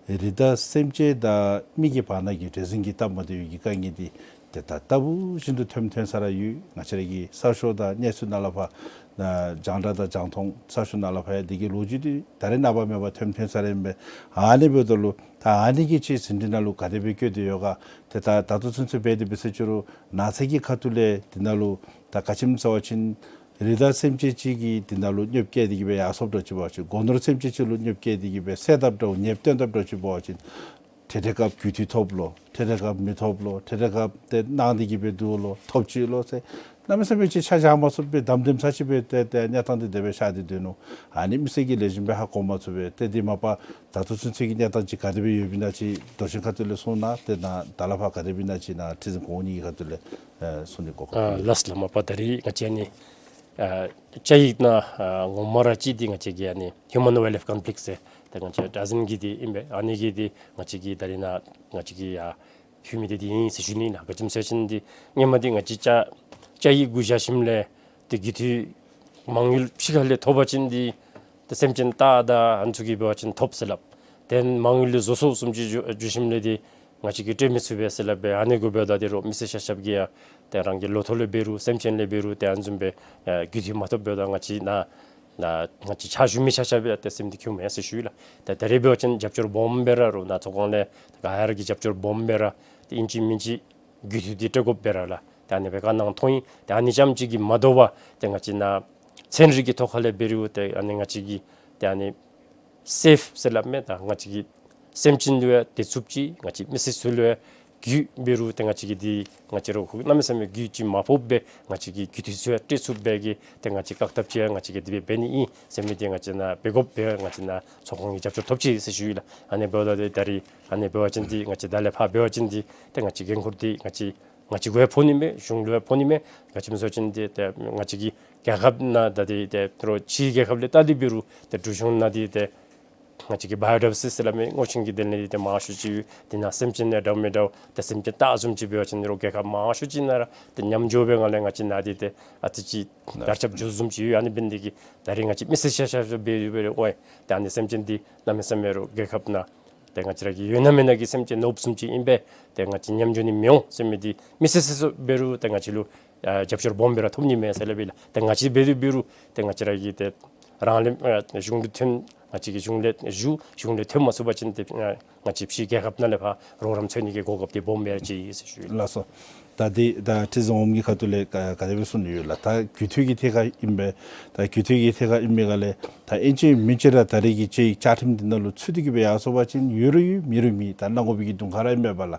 རི་དྭགས་སེམས་ཅན་དང་མི་གི་བར་ན་གི་འདྲེས་འཛིང་གི་སྟབས་མ་བདེ་བའི་གི་དཀའ་ངལ་འདི་ཏེ་ད་ལྟ་བུ་བཞིན་དུ་ཐོནམ་ཐོན་ས་ར་ཡོད། ང་བཅས་ར་གི་གསར་ཤོག་དང་གནས་ཚུལ་ནང་ལས་ཕར་ན་རྒྱང་བསྒྲགས་དང་རྒྱང་མཐོང་གསར་ཤོག་ནང་ལས་ཕར་ཡང་འདི་གི་ལོ་རྒྱུས་འདི་ད་རེས་ནངས་པ་མེན་པར་ཐོནམ་ཐོན་ས་ར་ཨིན་པས། ཨ་ནི་འབདཝ་ད་ལུ་ད་ཨ་ནི་གི་ཅིག་ཟིན་བྲིས་ནང་ལུ་ག་དེ་སྦེ་བཀོད་དེ་ཡོད་ག། ཏེ་ད་ད་ལྟོ་ཚུན་ཚོད་འབད་དེ་འབད་ཟེར་ཅི་རུང་ནགས་ཚལ་གྱི་ཁ་ཐུག་ལས་འདི་ནང་ལུ་ད་ག་ཅི་སྨོ་ཟེར་བ་ཅིན་རི་དྭགས་སེམས་ཅན་ཅིག་གིས་འདི་ནང་ལུ་གནོདཔ་བཀལ་ཏེ་གི་སྦེ་ཡར་སོངམ་འདྲཝ་ཅིག་འབད་བ་ཅིན་སྒོ་ནོར་སེམས་ཅན་ཅིག་ལུ་གནོདཔ་བཀལ་ཏེ་གི་སྦེ་བསད་དཔ་འདྲཝ་ཉེས་བཏོན་དཔ་འདྲཝ་ཅིག་འབད་བ་ཅིན་འཕྲལ་འཕྲལ་སྐབས་རྒུད་འཐུས་ཐོབ་ལོ། འཕྲལ་འཕྲལ་སྐབས་མི་ཐོབ་ལོ། འཕྲལ་འཕྲལ་སྐབས་ཏེ་གནང་སྟེ་གི་སྦེ་འདུག་ལོ། ཐོབ་ཅི་ལོ་ཟེར་གནམ་མེད་ས་མེད་ཅིག་ཆ་བཞག་མ་ཚུགས་པའི་དམ་དམ་ས་ཅིག་སྦེ་ཏེ་ཏེ་གནས་སྟངས་འདི་དེ་སྦེ་ཤར་ཏེ་སྡོད་ནུག། ཨ་ནི་མི་སེར་གྱིས་ལེགས་ཤོམ་སྦེ་ཧ་གོ་མ་ཚུགས་པས། ཏེ་འདི་མ་པ་ད་ལྟོ་ཚུན་ཚོད་ཀྱི་གནས་སྟངས་ཅིག་ག་དེ་སྦེ་ཡོདཔ་ཨིན་ན་ཅིག་མདོ་ཆེན་ཁ་ཐུག་ལས་གསུང་གནང་། ཏེ་ནཱ་ད་ལས་ཕར་ག་དེ་སྦེ་ཨིན་ན་ཅིག་ནཱ་ཁྲི་འཛིན་གོང་འོག་གཉིས་ཀྱི་ཁ་ཐུག་ལས་ཨེ་གསུང་ནི་གོ་སྐབས། ཨ་ལགས་ལགས། མ་པ་ད་རིས་ང་བཅས་ཨ་ནི་ཨ་བཅའ་ཡིག་ནང་ཨ་ངོ་མ་ར་ཅིག་འདི་ང་བཅས་ཀྱི་ཨ་ནི་ཧིའུ་མཱན་ཝའིལཌ་ལའིཕ་ཀོན་ཕླིཀཊ་ཟེར་ཏེ་ང་བཅས་ཌ་ཛན་གྱི་འདི་ཨིན་པས། ཨ་ནི་གི་འདི་ང་བཅས་ཀྱིས་ད་རིས་ནཱ་ང་བཅས་ཀྱིས་ཡར་ཕུལ་མི་འདི་འདི་ཨིན་ཟེར་ཞུ་ནི་ལགས། ག་ཅི་སྨོ་ཟེར་བ་ཅིན་འདི་སྔོན་མ་འདི་ང་བཅས་བཅའ་བཅའ་ཡིག་གུ་བཞག་ཞིནམ་ལས་ཏེ་རྒུད་འཐུས་མ་དངུལ་ཕྱི་ཁ་ལས་ཐོབ་པ་ཅིན་འདི་ཏེ་སེམས་ཅན་སྟག་དང་ཨ་ནི་ཚུ་གིས་འབད་བ་ཅིན་ཐོབ་ཟེར་སླབ། ཏེ་མ་དངུལ་ལས་བཟོ་སོང་བཟུམ་ཅིག་འགྱོ་འགྱོ་ཞིནམ་ལས་འདི་ང་བཅས་ཀྱིས་སྤྲོད་མི་ཚུགས་པས་ཟེར་སླབ་པས། ཨ་ནི་གུ་འབདཝ་ད་འདི་རུང་མི་སེར་ཆ་ཁྱབ་ཀྱིས་ཡང་ཏེ་རང་གི་ལོ་ཐོག་ལས་འབད་རུང་སེམས་ཅན་ལས་འབད་རུང་ཏེ་ཨ་ནི་བཟུམ་སྦེ་ཨ་རྒུད་འཐུས་མ་ཐོབ་འབདཝ་ད་ང་བཅས་ནཱ་ནཱ་ང་བཅས་ཕྱག་ཞུ་མི་ཆ་ཁྱབ་ཡང་ཏེ་སེམས་འདི་ཁྱུངམ་མས་ཟེར་ཞུ་ཡི་ལགས། ཏེ་ད་རེས་འབད་བ་ཅིན་རྒྱབ་སྐྱོར་སྦོམ་སྦེ་ར་རུང་ནཱ་ཚོགས་ཁང་ལས་ག་ཡ་ར་གི་རྒྱབ་སྐྱོར་སྦོམ་སྦེ་ར་ཏེ་ཨིན་ཅི་མིན་ཅི་རྒུད་འཐུས་འདི་སྤྲོད་དགོཔ་སྦེ་ར་ལགས། ཏེ་ཨ་ནི་སྦེ་བཀའ་གནང་ཐོན་ཡི། ཏེ་ཨ་ནི་རྐྱངམ་ཅིག་གིས་མ་དོ་བར་ཏེ་ང་བཅས་ནཱ་ཚན་རིག་གི་ཐོག་ཁ་ལས་འབད་རུང་ཏེ་ཨ་ནི་ང་བཅས་ཀྱིས་ཏེ་ཨ་ནི་སེཕ་ཟེར་སླབ་མས། ད་ང་བཅས་ཀྱི་སེམས་ཅན་ལུ་ཡང་བདེ་ཚུགསཔ་ཅིག་ང་བཅས་མི་སེར་ཚུ་ལུ་ཡང་རྒུད་འབད་རུང་ཏེ་ང་བཅས་ཀྱིས་འདི་ང་བཅས་ར་ཁོ་གནམ་མེད་ས་མེད་རྒུད་ཅིག་མ་ཕོགཔ་སྦེ་ང་བཅས་ཀྱིས་རྒུད་འཐུས་ཚུ་ཡང་སྤྲོད་ཚུགསཔ་སྦེ་གི་ཏེ་ང་བཅས་བཀག་ཐབས་ཅིག་ཡང་ང་བཅས་ཀྱིས་འདི་སྦེ་འབད་ནི་ཨིན་ཟེར་མི་འདི་ང་བཅས་ནཱ་འབད་དགོཔ་སྦེ་ང་བཅས་ནཱ་ཚོགས་ཁང་གི་རྒྱབ་སྐྱོར་ཐོབ་ཅི་ཟེར་ཞུ་ཡི་ལགས། ཨ་ནི་འབདཝ་ད་འདི་ད་རིས་ཨ་ནི་འབད་བ་ཅིན་འདི་ང་བཅས་ད་ལས་ཕར་འབད་བ་ཅིན་འདི་ཏེ་ང་བཅས་འགན་ཁུར་འདི་ང་བཅས་ང་བཅས་གུ་ཡང་ཕོག་ནི་མས། གཞུང་ལུ་ཡང་ཕོག་ནི་མས། ག་ཅི་སྨོ་ཟེར་བ་ཅིན་འདི་ཏེ་ང་བཅས་ཀྱི་རྒྱལ་ཁབ་ནང་ད་འདི་ཏེ་རོགས་ཕྱིའི་རྒྱལ་ཁབ་ལས་བལྟ་སྟེ་འབད་རུང་ཏེ་འབྲུག་གཞུང་ནང་འདི་ཏེ་ང་བཅས་ཀྱི་བཱ་ཡོ་ཌའི་བར་སི་ཊི་ཟེར་སླབ་མི་སྔོ་ཆེན་གྱི་གདན་ལས་འདི་ཏེ་མང་ཤོས་ཅིག་ཡོད། འདི་ནང་སེམས་ཅན་ཡང་འདྲཝ་མི་འདྲཝ་ཏེ་སེམས་ཅན་སྟག་བཟུམ་ཅིག་འབད་བ་ཅིན་རོགས་རྒྱལ་ཁབ་མང་ཤོས་ཅིག་ནང་ར་ཏེ་མཉམ་འཇོག་འབད་སྒང་ལས་ང་བཅས་ནཱ་འདི་ཏེ་ཨ་ཙི་ཅིག་དར་ཁྱབ་འགྱོ་བཟུམ་ཅིག་ཡོད། ཨ་ནི་འབད་ནི་འདི་གིས་ད་རིས་ང་བཅས་མི་སེར་ཤ་ཤ་ཤ་འབད་འབད་རུང་ཨོ་ཡ་ཏེ་ཨ་ནི་སེམས་ཅན་འདི་གནམ་མེད་ས་མེད་རོགས་རྒྱལ་ཁབ་ནང་ཏེ་ང་བཅས་ར་གི་ཡོད་ན་མེད་ན་གི་སེམས་ཅན་ནོར་བུ་བཟུམ་ཅིག་ཨིན་པས། ཏེ་ང་བཅས་ཉམས་འགྱོ་ནི་མི་འོང་ཟེར་མི་འདི་མི་སེར་སོ་སོ་འབད་རུང་ཏེ་ང་བཅས་ལུ་ཨ་རྒྱབ་སྐྱོར་སྦོམ་སྦེ་ར་ཐོབ་ནི་མས་ཟེར་སླབ་ཨིན་ལགས། ཏེ་ང་བཅས་འབད་དེ་འབད་རུང་ཏེ་ང་བཅས་ར་གི་ཏེ་རང་ལས་ཨ་གཞུང་ལུ་ཐོན་ང་བཅས་ཀྱིས་གཞུང་ལས་ཞུ་གཞུང་ལས་ཐོན་མ་ཚུགས་པ་ཅིན་ཏེ་ཨ་ང་བཅས་ཕྱི་རྒྱལ་ཁབ་ནང་ལས་ཕར་རོགས་རམ་འཚོལ་ནི་གི་གོ་སྐབས་འདི་སྦོམ་སྦེ་ར་ཅིག་ཨིན་ཟེར་ཞུ་ཡི། ལགས་སོ། ད་འདི་ད་ཁྲི་འཛིན་འོགམ་གྱི་ཁ་ཐུག་ལས་ག་ག་དེ་སྦེ་གསུང་ནི་ཡོད་ལགས། ད་རྒུད་འཐུས་ཀྱི་ཐད་ཁར་ཨིན་པས། ད་རྒུད་འཐུས་ཀྱི་ཐད་ཁར་ཨིན་པའི་སྒང་ལས་ད་ཨིན་ཅི་མིན་ཅི་ར་ད་རེས་ཀྱི་བཅའ་ཡིག་བཅའ་ཁྲིམས་འདི་ནང་ལུ་ཚུད་དེ་གི་སྦེ་ཡར་སོང་པ་ཅིན་ཡོད་རུང་ཡོད་མེད་རུང་མེད་ད་གནང་དགོ་པའི་གི་དུང་ཁ་ར་ཨིན་པས་ལགས།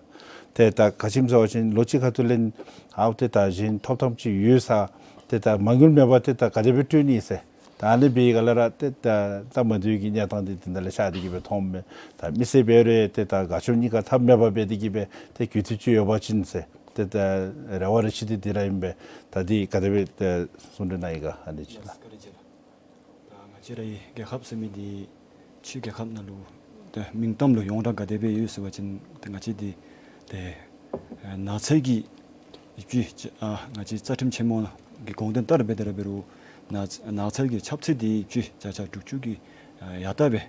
ཏེ་ད་ག་ཅི་སྨོ་ཟེར་བ་ཅིན་ལོ་གཅིག་ཁ་ཐུག་ལས་ཨའོ་ཏེ་ད་གཞན་ཐོབ་ཐངས་ཅིག་ཡོད་ས། ཏེ་ད་མ་དངུལ་མེད་པར་ཏེ་ད་ག་དེ་སྦེ་སྤྲོད་ནི་ཟེར། ད་ཨ་ནི་འབད་བའི་སྒང་ལས་ར་ཏེ་ད་སྟབས་མ་བདེ་བའི་གི་གནས་སྟངས་འདི་འདི་ནང་ལས་ཤར་ཏེ་གི་སྦེ་མཐོངམ་མས། ད་མི་སེར་འབད་རུང་ཏེ་ད་དགའ་སྐྱོ་གཉིས་ཀ་ཐབས་མེད་པར་འབད་དེ་གི་སྦེ་ཏེ་རྒུད་འཐུས་ཅིག་ཡོད་པ་ཅིན་ཟེར་ཏེ་ད་རེ་བ་རེ་ཆེ་འདི་འདི་ར་ཨིན་པས། ད་འདི་ག་དེ་སྦེ་ཏེ་གསུང་གྲོས་གནང་ཡི་ག་ཨ་ནི་ཅིག་ལགས། ད་ང་བཅས་རའི་རྒྱལ་ཁབ་ཟེར་མི་འདི་ཕྱི་རྒྱལ་ཁབ་ནང་ལུ་ཏེ་མིང་གཏམ་ལུ་ཡོངས་གྲགས་ག་དེ་སྦེ་ཡོད་ཟེར་བ་ཅིན་ཏེ་ང་བཅས་འདི་ཏེ་ནགས་ཚལ་གྱི་ཡིབ་ཅུང་ཨ་ང་བཅས་རྩ་ཁྲིམས་ཆེན་མོ་གི་དགོངས་དོན་ལྟར་འབད་དེ་ར་འབད་རུང་ནགས་ནགས་ཚལ་གྱི་ཁྱབ་ཚད་འདི་ཡིབ་ཅུང་བརྒྱ་ཆ་དྲུག་ཅུ་གི་ཡར་ལྟ་སྦེ་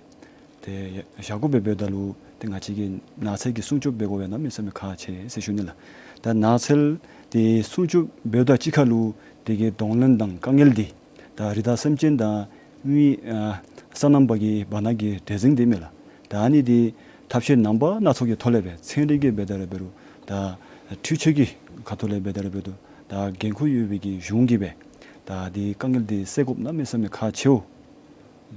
ཏེ་བཞག་དགོཔ་སྦེ་འབདཝ་ད་ལུ་ཏེ་ང་བཅས་ཀྱིས་ནགས་ཚལ་གྱི་སྲུང་སྐྱོབ་འབད་དགོ་པའི་གནམ་མེད་ས་མེད་ཁག་ཆེ་ཟེར་ཞུ་ནི་ལགས། ད་ནགས་ཚལ་འདི་སྲུང་སྐྱོབ་འབདཝ་ད་གཅིག་ཁར་ལུ་དེ་གི་གདོང་ལེན་དང་དཀའ་ངལ་འདི་ད་རི་དྭགས་སེམས་ཅན་དང་མི་ཨ་སོ་ནམ་པ་གི་བར་ན་གི་འདྲེས་འཛིང་འདི་མས་ལགས། ད་ཨ་ནི་འདི་ཐབས་ཤེས་རྣམ་པ་སྣ་ཚོགས་ཀྱི་ཐོག་ལས་སྦེ་ཚན་རིག་གི་འབད་དེ་ར་འབད་རུང་ད་འཕྲུལ་ཆས་ཀྱི་ཁ་ཐུག་ལས་འབད་དེ་ར་འབད་རུང་ད་འགན་ཁུར་ཡོད་པའི་གི་གཞུང་གིས་སྦེ་ད་འདི་དཀའ་ངལ་འདི་སེལ་དགོཔ་གནམ་མེད་ས་མེད་ཁག་ཆེཝ་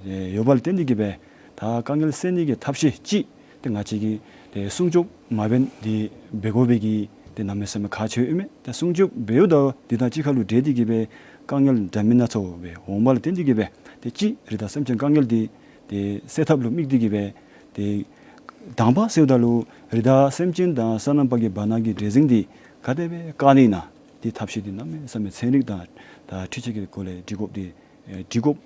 ཨེ་ཡོདཔ་ལས་བརྟེན་ཏེ་གི་སྦེ་ད་དཀའ་ངལ་སེལ་ནི་གི་ཐབས་ཤེས་ཅིག་ཏེ་ང་བཅས་ཀྱིས་ཏེ་སྲུང་སྐྱོབ་མ་འབད་ནི་འདི་འབད་དགོ་པའི་གི་ཏེ་གནམ་མེད་ས་མེད་ཁག་ཆེ་ཨིན་མས། ཏེ་སྲུང་སྐྱོབ་འབདཝ་ད་འདི་དང་གཅིག་ཁར་ལུ་འབྲེལ་ཏེ་གི་སྦེ་དཀའ་ངལ་འདྲ་མིན་སྣ་ཚོགས་སྦེ་འོངམ་ལས་བརྟེན་ཏེ་གི་སྦེ་ཏེ་གཅིག་རི་དྭགས་སེམས་ཅན་དཀའ་ངལ་འདི་ཏེ་སེལ་ཐབས་ལུ་དམིགས་ཏེ་གི་སྦེ་ཏེ་དང་པ་ཟེརཝ་ད་ལུ་རི་དྭགས་སེམས་ཅན་དང་སོ་ནམ་པ་གི་བར་ན་གི་འདྲེས་འཛིང་འདི་ག་དེ་སྦེ་བཀག་ནི་ཨིན་ན་ཏེ་ཐབས་ཤེས་འདི་གནམ་མེད་ས་མེད་ཚན་རིག་དང་ད་འཕྲུལ་ཆས་ཀྱི་སྒོ་ལས་སྒྲིག་དགོཔ་འདི་ཨེ་སྒྲིག་དགོཔ་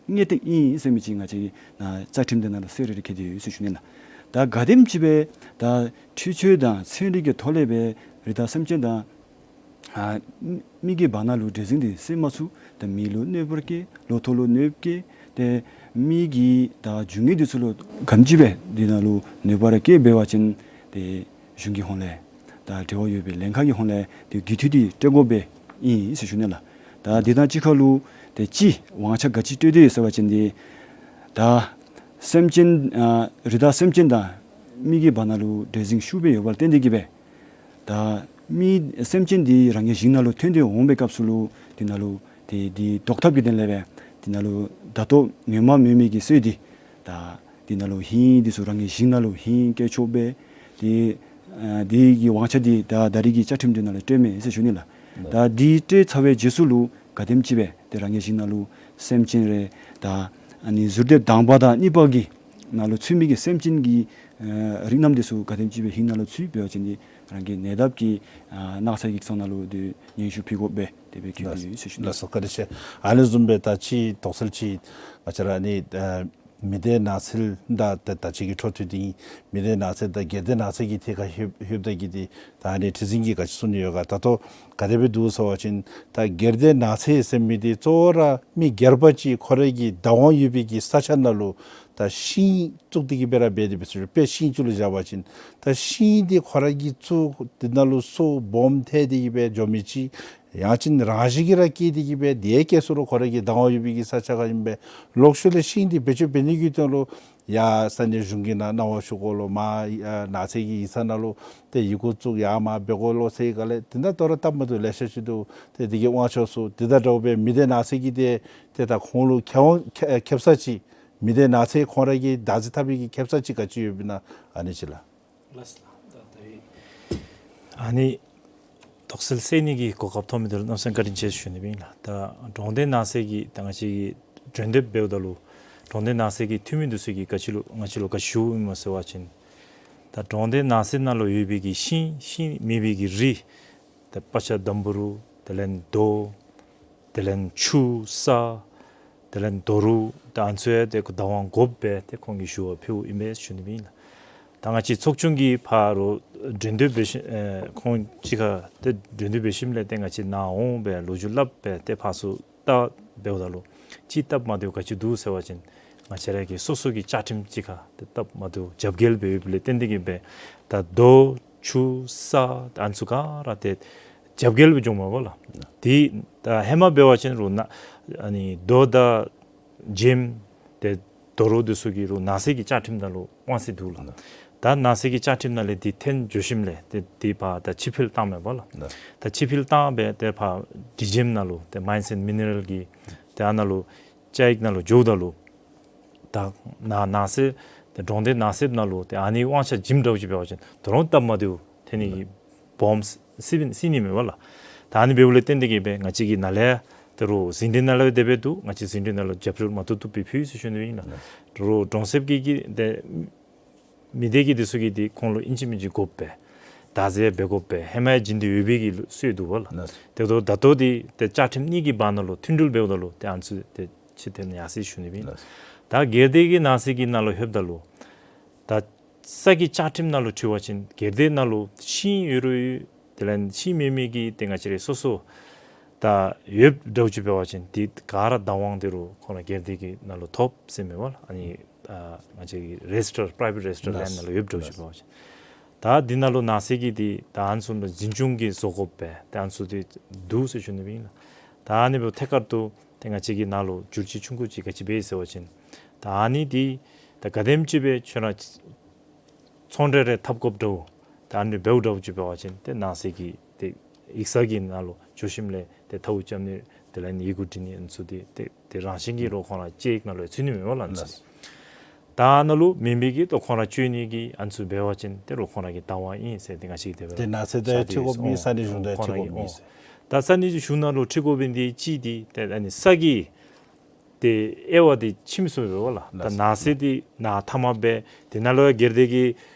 གནད་དོན་ཨིན་ཟེར་མི་ཅིག་ང་བཅས་ནཱ་རྩ་ཁྲིམས་འདི་ནང་ལུ་གསལ་རི་རི་བཀོད་དེ་ཡོད་ཟེར་ཞུ་ནི་ལགས། ད་ག་དེམ་ཅིག་སྦེ་ད་འཕྲུལ་ཆས་དང་ཚན་རིག་གི་ཐོག་ལས་སྦེ་རི་དྭགས་སེམས་ཅན་དང་ཨ་མི་གི་བར་ན་ལུ་འདྲེས་འཛིང་འདི་སེལ་མ་ཚུགས། ད་མི་ལུ་གནོད་པ་བཀལ། ལོ་ཐོག་ལུ་གནོདཔ་བཀལ། ཏེ་མི་གི་ད་རྒྱུ་དངོས་འདི་ཚུ་ལུ་ག་དེམ་ཅིག་སྦེ་འདི་ནང་ལུ་གནོད་པ་ར་བཀལ་འབད་བ་ཅིན་ཏེ་གཞུང་གི་ཧོང་ལས་ད་འབྲེལ་བ་ཡོད་པའི་ལྷན་ཁག་གི་ཧོང་ལས་ཏེ་རྒུད་འཐུས་འདི་སྤྲོད་དགོཔ་སྦེ་ཨིན་ཟེར་ཞུ་ནི་ལགས། ད་འདི་དང་གཅིག་ཁར་ལུ་ཏེ་ཅིག་དབང་ཆ་ག་ཅི་སྤྲོད་དེ་ཡོད་ཟེར་བ་ཅིན་འདི་ད་སེམས་ཅན་ཨ་རི་དྭགས་སེམས་ཅན་དང་མི་གི་བར་ན་ལུ་འདྲེས་འཛིང་ཤུགས་སྦེ་ཡོད་པ་ལུ་བརྟེན་ཏེ་གིས་སྦེ་ད་མི་སེམས་ཅན་འདི་རང་གི་ཞིང་ནང་ལུ་ཐོན་ཏེ་འོང་པའི་སྐབས་སུ་ལུ་འདི་ནང་ལུ་ཏེ་འདི་བཟློག་ཐབས་ཀྱི་དོན་ལས་སྦེ་འདི་ནང་ལུ་ད་ལྟོ་ངོ་མ་མེད་མི་གི་སྲོལ་འདི་ད་འདི་ནང་ལུ་ཧིང་འདི་ཚུ་རང་གི་ཞིང་ནང་ལུ་ཧིང་བཀལ་ཆོག་པས། ཏེ་ཨ་འདི་གི་དབང་ཆ་འདི་ད་ད་རིས་ཀྱི་བཅའ་ཁྲིམས་འདི་ནང་ལུ་སྤྲོདཔ་མེད་ཟེར་ཞུ་ནི་ལགས། ད་འདི་སྤྲོད་ཚར་བའི་རྗེས་སུ་ལུ་ག་དེམ་ཅིག་སྦེ་ཏེ་རང་གི་ཞིང་ནང་ལུ་སེམས་ཅན་རེ་ད་ཨ་ནི་ཟུར་སྡེབ་དང་པ་དང་གཉིས་པ་གི་ནང་ལུ་ཚུད་མི་གི་སེམས་ཅན་གྱི་ཨ་རིགས་རྣམ་འདི་ཚུ་ག་དེམ་ཅིག་སྦེ་ཞིང་ནང་ལུ་ཚུད་འབད་བ་ཅིན་འདི་རང་གི་ནད་བརྟག་གི་ཨ་སྣག་ཚ་གི་ཚོགས་ནང་ལུ་འདི་སྙན་ཞུ་ཕུལ་དགོཔ་སྦེ་དེ་སྦེ་བཀོད་དེ་ཡོད་ཟེར་ཞུ་ནི། ལགས་སོ། བཀའ་དྲིན་ཆེ། ཨ་ནི་བཟུམ་སྦེ་ད་ཅི་དོགས་སེལ་ཅིག་ང་བཅས་ར་ནི་ཨ་མི་སྡེ་ནགས་ཚལ་དང་ད་ད་ཅི་གི་འཕྲོ་མཐུད་དེ་མི་སྡེ་ནགས་ཚལ་དང་སྒེར་སྡེ་ནགས་ཚལ་གྱི་ཐད་ཁར་ལྷོདཔ་ལྷོདཔ་ད་གི་འདི་ད་ཨ་ནི་ཁྲི་འཛིན་གྱིས་ག་ཅི་གསུང་ནི་ཡོད་ག། ད་ལྟོ་ག་དེ་སྦེ་འདུག་ཟེར་བ་ཅིན་ད་སྒེར་སྡེ་ནགས་ཚལ་ཟེར་མི་འདི་གཙོ་བོ་ར་མི་སྒེར་པ་ཅིག་ཁོ་རའི་གི་བདག་དབང་ཡོད་པའི་གི་ས་ཆ་ནང་ལུ་ད་ཤིང་བཙུགས་ཏེ་གིས་སྦེ་ར་འབད་དེ་འབད་ས་རུང་དཔེ་ཤིང་ཅིག་ལུ་བཞག་པ་ཅིན་ད་ཤིང་འདི་ཁོ་ར་གིས་བཙུགས་འདི་ནང་ལུ་སོ་སྦོམ་ཐལ་ཏེ་གིས་སྦེ་འགྱོ་མི་ཅིག་ཡང་ཅིན་རང་བཞིན་གྱིས་ར་སྐྱེས་ཏེ་གིས་སྦེ་དེ་སྐྱེ་ས་རུང་ཁོ་ར་གི་བདག་དབང་ཡོད་པའི་གི་ས་ཆ་ཁར་ཨིན་པས། ལོག་ཤུལ་ལས་ཤིང་འདི་བེད་སྤྱོད་འབད་ནི་གི་དོན་ལུ་ཡར་ས་གནས་གཞུང་གི་ནང་གནང་བ་ཞུ་དགོ་ལོ། མར་ཡར་ནགས་ཚལ་གྱི་ཡིག་ཚང་ནང་ལུ་ཏེ་ཡི་གུ་བཙུགས་ཡར་མར་འབད་དགོ་ལོ་ཟེར་ག་ལས་དེ་འདྲ་དོ་རུང་སྟབས་མ་བདེཝ་ལེ་ཤ་ཅིག་འདུག། ཏེ་དེ་གི་དབང་ཆ་ཚུ་དེ་དང་འདྲཝ་སྦེ་མི་སྡེ་ནགས་ཚལ་གྱི་ཏེ་ཏེ་ད་ཁོང་ལུ་ཁེ་དབང་ཁེ་ཁེབ་ས་ཅིག་མི་སྡེ་ནགས་ཚལ་ཁོང་ར་གིས་བདག་འཛིན་འཐབ་པའི་གི་ཁེབ་ས་ཅིག་ག་ཅི་ཡོདཔ་ཨིན་ན་ཨ་ནི་ཅིག་ལགས། ལགས་སོ་ལགས། ད་ད་རིས་ཨ་ནི་དོགས་སེལ་སེལ་ནི་གི་གོ་སྐབས་ཐོབ་མི་འདི་ལུ་གནམ་མེད་ས་མེད་བཀའ་དྲིན་ཆེ་ཞུ་ནི་སྦེ་ཨིན་ལགས། ད་གྲོང་སྡེ་ནགས་ཚལ་གྱི་ད་ང་བཅས་ཀྱིས་འགྲན་བསྡུར་འབདཝ་ད་ལུ་གྲོང་སྡེ་ནགས་ཚལ་གྱི་འཐུས་མི་འདི་ཚུ་གིས་ག་ཅི་ལུ་ང་བཅས་ལུ་ག་ཅི་ཞུཝ་ཨིན་མས་ཟེར་བ་ཅིན་ད་གྲོང་སྡེ་ནགས་ཚལ་ནང་ལུ་ཡོད་པའི་གི་ཤིང་ཤིང་མེད་པའི་གི་རིགས་ད་པ་ཅ་དམ་བུ་རུ་དེ་ལས་རྡོ་དེ་ལས་ཆུ་ས་དེ་ལས་རྡོ་རུག་ད་ཨ་ནི་ཚུ་ཡང་ཏེ་བདག་དབང་དགོཔ་སྦེ་ཏེ་ཁོང་གིས་ཞུ་བ་ཕུལཝ་ཨིན་པས་ཞུ་ནི་སྦེ་ཨིན་ལགས། ད་ང་བཅས་ཚོགས་ཆུང་གིས་ཕར་ལུ་འགྲན་བསྡུར་འབད་ཞིནམ་ཨེ་ཁོང་གཅིག་ཁར་ཏེ་འགྲན་བསྡུར་འབད་ཞིནམ་ལས་ཏེ་ང་བཅས་ནཱ་འོང་སྦེ་ལོ་རྒྱུས་སླབ་སྦེ་ཏེ་ཕར་ཚུར་བལྟ་འབདཝ་ད་ལུ་ཅིག་སྟབས་མ་བདེཝ་ག་ཅི་འདུག་ཟེར་བ་ཅིན་ང་བཅས་ར་གི་སོ་སོ་གི་བཅའ་ཁྲིམས་ཅིག་ཁར་ཏེ་སྟབས་མ་བདེཝ་རྒྱབ་འགལ་སྦེ་ཡོདཔ་ལས་བརྟེན་ཏེ་གིས་སྦེ་ད་རྡོ་ཆུ་ས་ད་ཨ་ནི་ཚུ་ག་ར་ཏེ་རྒྱབ་འགལ་སྦེ་འགྱོཝ་མས་པ་ལགས། ཏེ་ད་ཧེ་མ་འབད་བ་ཅིན་རུང་ནཱ་ཨ་ནི་རྡོ་དང་བྱེམ་ཏེ་རྡོ་རུག་འདི་ཚུ་གི་རུང་ནགས་ཚལ་གྱི་བཅའ་ཁྲིམས་ནང་ལུ་དབང་ཚད་འདུག་ལགས། ད་ནགས་ཚལ་གྱི་བཅའ་ཁྲིམས་ནང་ལས་འདི་འཐེན་འགྱོ་ཞིནམ་ལས་ཏེ་འདི་ཕར་ད་ཕྱིར་འཕུལ་བཏངམ་མས་པ་ལགས། ད་ཕྱིར་འཕུལ་བཏང་སྦེ་ཏེ་ཕར་ཌི་ཇི་ཨེམ་ནང་ལུ་ཏེ་Mines and Mineral གི་ཏེ་ཨ་ནཱ་ལུ་བཅའ་ཡིག་ནང་ལུ་འགྱོཝ་ད་ལུ་ད་ནཱ་ནགས་ཚལ་ཏེ་གྲོང་སྡེ་ནགས་ཚལཔ་ནང་ལུ་ཏེ་ཨ་ནི་དབང་ཆ་བྱིནམ་འདྲཝ་ཅིག་འབད་བ་ཅིན་ད་རུང་སྟབས་མ་བདེཝ་ཐོན་ནི་གི་སྦོམ་སི་སི་སི་ནི་མས་པ་ལགས། ད་ཨ་ནི་འབདཝ་ལས་བརྟེན་ཏེ་གིས་སྦེ་ང་བཅས་ཀྱིས་ནཱ་ལས་ད་རུང་ཟིན་བྲིས་ནང་ལུ་དེ་སྦེ་འདུག། ང་བཅས་ཟིན་བྲིས་ནང་ལུ་རྒྱབ་སྐྱོར་མ་བཏུབ་བཏུབ་སྦེ་ཕུལ་ཟེར་ཞུ་ནི་ཨིན་ལགས། ད་རུང་གྲོང་གསེབ་ཀྱི་གི་ཏེ་མི་སྡེ་གི་འདི་ཚུ་གིས་འདི་ཁོང་ལུ་ཨིན་ཅི་མིན་ཅི་དགོཔ་སྦེ་བདག་འཛིན་འབད་དགོཔ་སྦེ་ཧེ་མ་ཡང་བྱིན་ཏེ་ཡོད་པའི་གི་སྲོལ་འདུག་པ་ལགས། ལགས། དེ་ད་ལྟོ་འདི་ཏེ་བཅའ་ཁྲིམས་གཉིས་ཀྱི་བར་ན་ལུ་མཐུན་སྒྲིལ་འབདཝ་ད་ལུ་ཏེ་ཨ་ནི་ཚུ་ཏེ་ཕྱིར་འཐེན་ཡར་སོང་ཞུ་ནི་སྦེ་ཨིན། ལགས། ད་སྒེར་སྡེ་གི་ནགས་ཚལ་གྱི་ནང་ལུ་ལྷོདཔ་ད་ལུ་ད་ས་གི་བཅའ་ཁྲིམས་ནང་ལུ་འཁྲིལ་བ་ཅིན་སྒེར་སྡེ་ནང་ལུ་ཤིང་ཡོད་རུང་ཡོད། དེ་ལས་ཤིང་མེད་མི་གི་ཏེ་ང་བཅས་རའི་སོ་སོ་ད་ཡོདཔ་འདྲཝ་ཅིག་འབད་བ་ཅིན་འདི་ག་ར་བདག་དབང་འདི་རུང་ཁོང་ར་སྒེར་སྡེ་གི་ནང་ལུ་ཐོབ་ཟེར་མས་པ་ལགས། ཨ་ནི་ཨ་ང་བཅས་ཀྱི་རེ་ཇི་ཊར་པ་རའི་བེཊ་རེ་ཇི་ཊར་ལེནཌ་ནང་ལུ་ཡོདཔ་འདྲཝ་ཅིག་འབད་བ་ཅིན་ད་འདི་ནང་ལུ་ནགས་ཚལ་གྱི་འདི་ད་ཨ་ནི་ཚུ་ལུ་འཛིན་སྐྱོང་གི་བཟོ་དགོཔ་སྦེ་ད་ཨ་ནི་ཚུ་འདི་འདུག་ཟེར་ཞུ་ནི་སྦེ་ཨིན་ལགས། ད་ཨ་ནི་འབདཝ་ཐད་ཁར་ཏེ་ཏེ་ང་བཅས་ཀྱི་ནཱ་ལུ་འགྱུར་བཅོས་ཆུང་ཀུ་ཅིག་ག་ཅི་འབད་ཡི་ཟེར་བ་ཅིན་ད་ཨ་ནི་འདི་ད་ག་དེམ་ཅིག་སྦེ་ཁྱོད་ར་ཚོང་འབྲེལ་རེ་འཐབ་དགོཔ་འདྲཝ་ད་ཨ་ནི་འབདཝ་འདྲཝ་ཅིག་འབད་བ་ཅིན་ཏེ་ནགས་ཚལ་གྱི་ཏེ་ཡིག་ཚང་གི་ནང་ལུ་འགྱོ་ཞིནམ་ལས་ཏེ་ཐའུ་རྐྱབ་ནི་དེ་ལས་ཨ་ནི་ཡི་གུ་འབྲི་ནི་ཨ་ནི་ཚུ་འདི་ཏེ་ཏེ་རང་བཞིན་གྱིས་ར་ཁོང་ར་དཔྱད་ཡིག་ནང་ལུ་ཚུད་ནི་མས་པ་ལགས། ཨ་ནི་ཚུ་ལགས། ད་ནཱ་ལུ་མེན་པའི་གི་ད་ཁོང་ར་སྤྱོད་ནི་གི་ཨ་ནི་ཚུ་འབད་བ་ཅིན་ཏེ་ར་ཁོང་ར་གི་བདག་དབང་ཨིན་ཟེར་ཏེ་ང་བཅས་ཀྱིས་དེ་སྦེ་ཏེ་ནགས་ཚལ་དང་ཡང་འཁྲིལ་དགོཔ་མེད། ཨོ་ས་གནས་གཞུང་དང་ཡང་འཁྲིལ་དགོཔ་མེད་ཟེར། ད་ས་གནས་གཞུང་ནང་ལུ་འཁྲིལ་དགོཔ་ཨིན་ཏེ་གཅིག་འདི་ཏེ་ཨ་ནི་ས་གི་ཏེ་དབྱེ་བ་འདི་ཕྱེ་མི་ཚུགས་པས་པ་ལགས། ད་ནགས་ཚལ་འདི་ནཱ་མཐའ་མ་སྦེ་དེ་ནང་ལུ་ཡང་སྒེར་སྡེ་གི་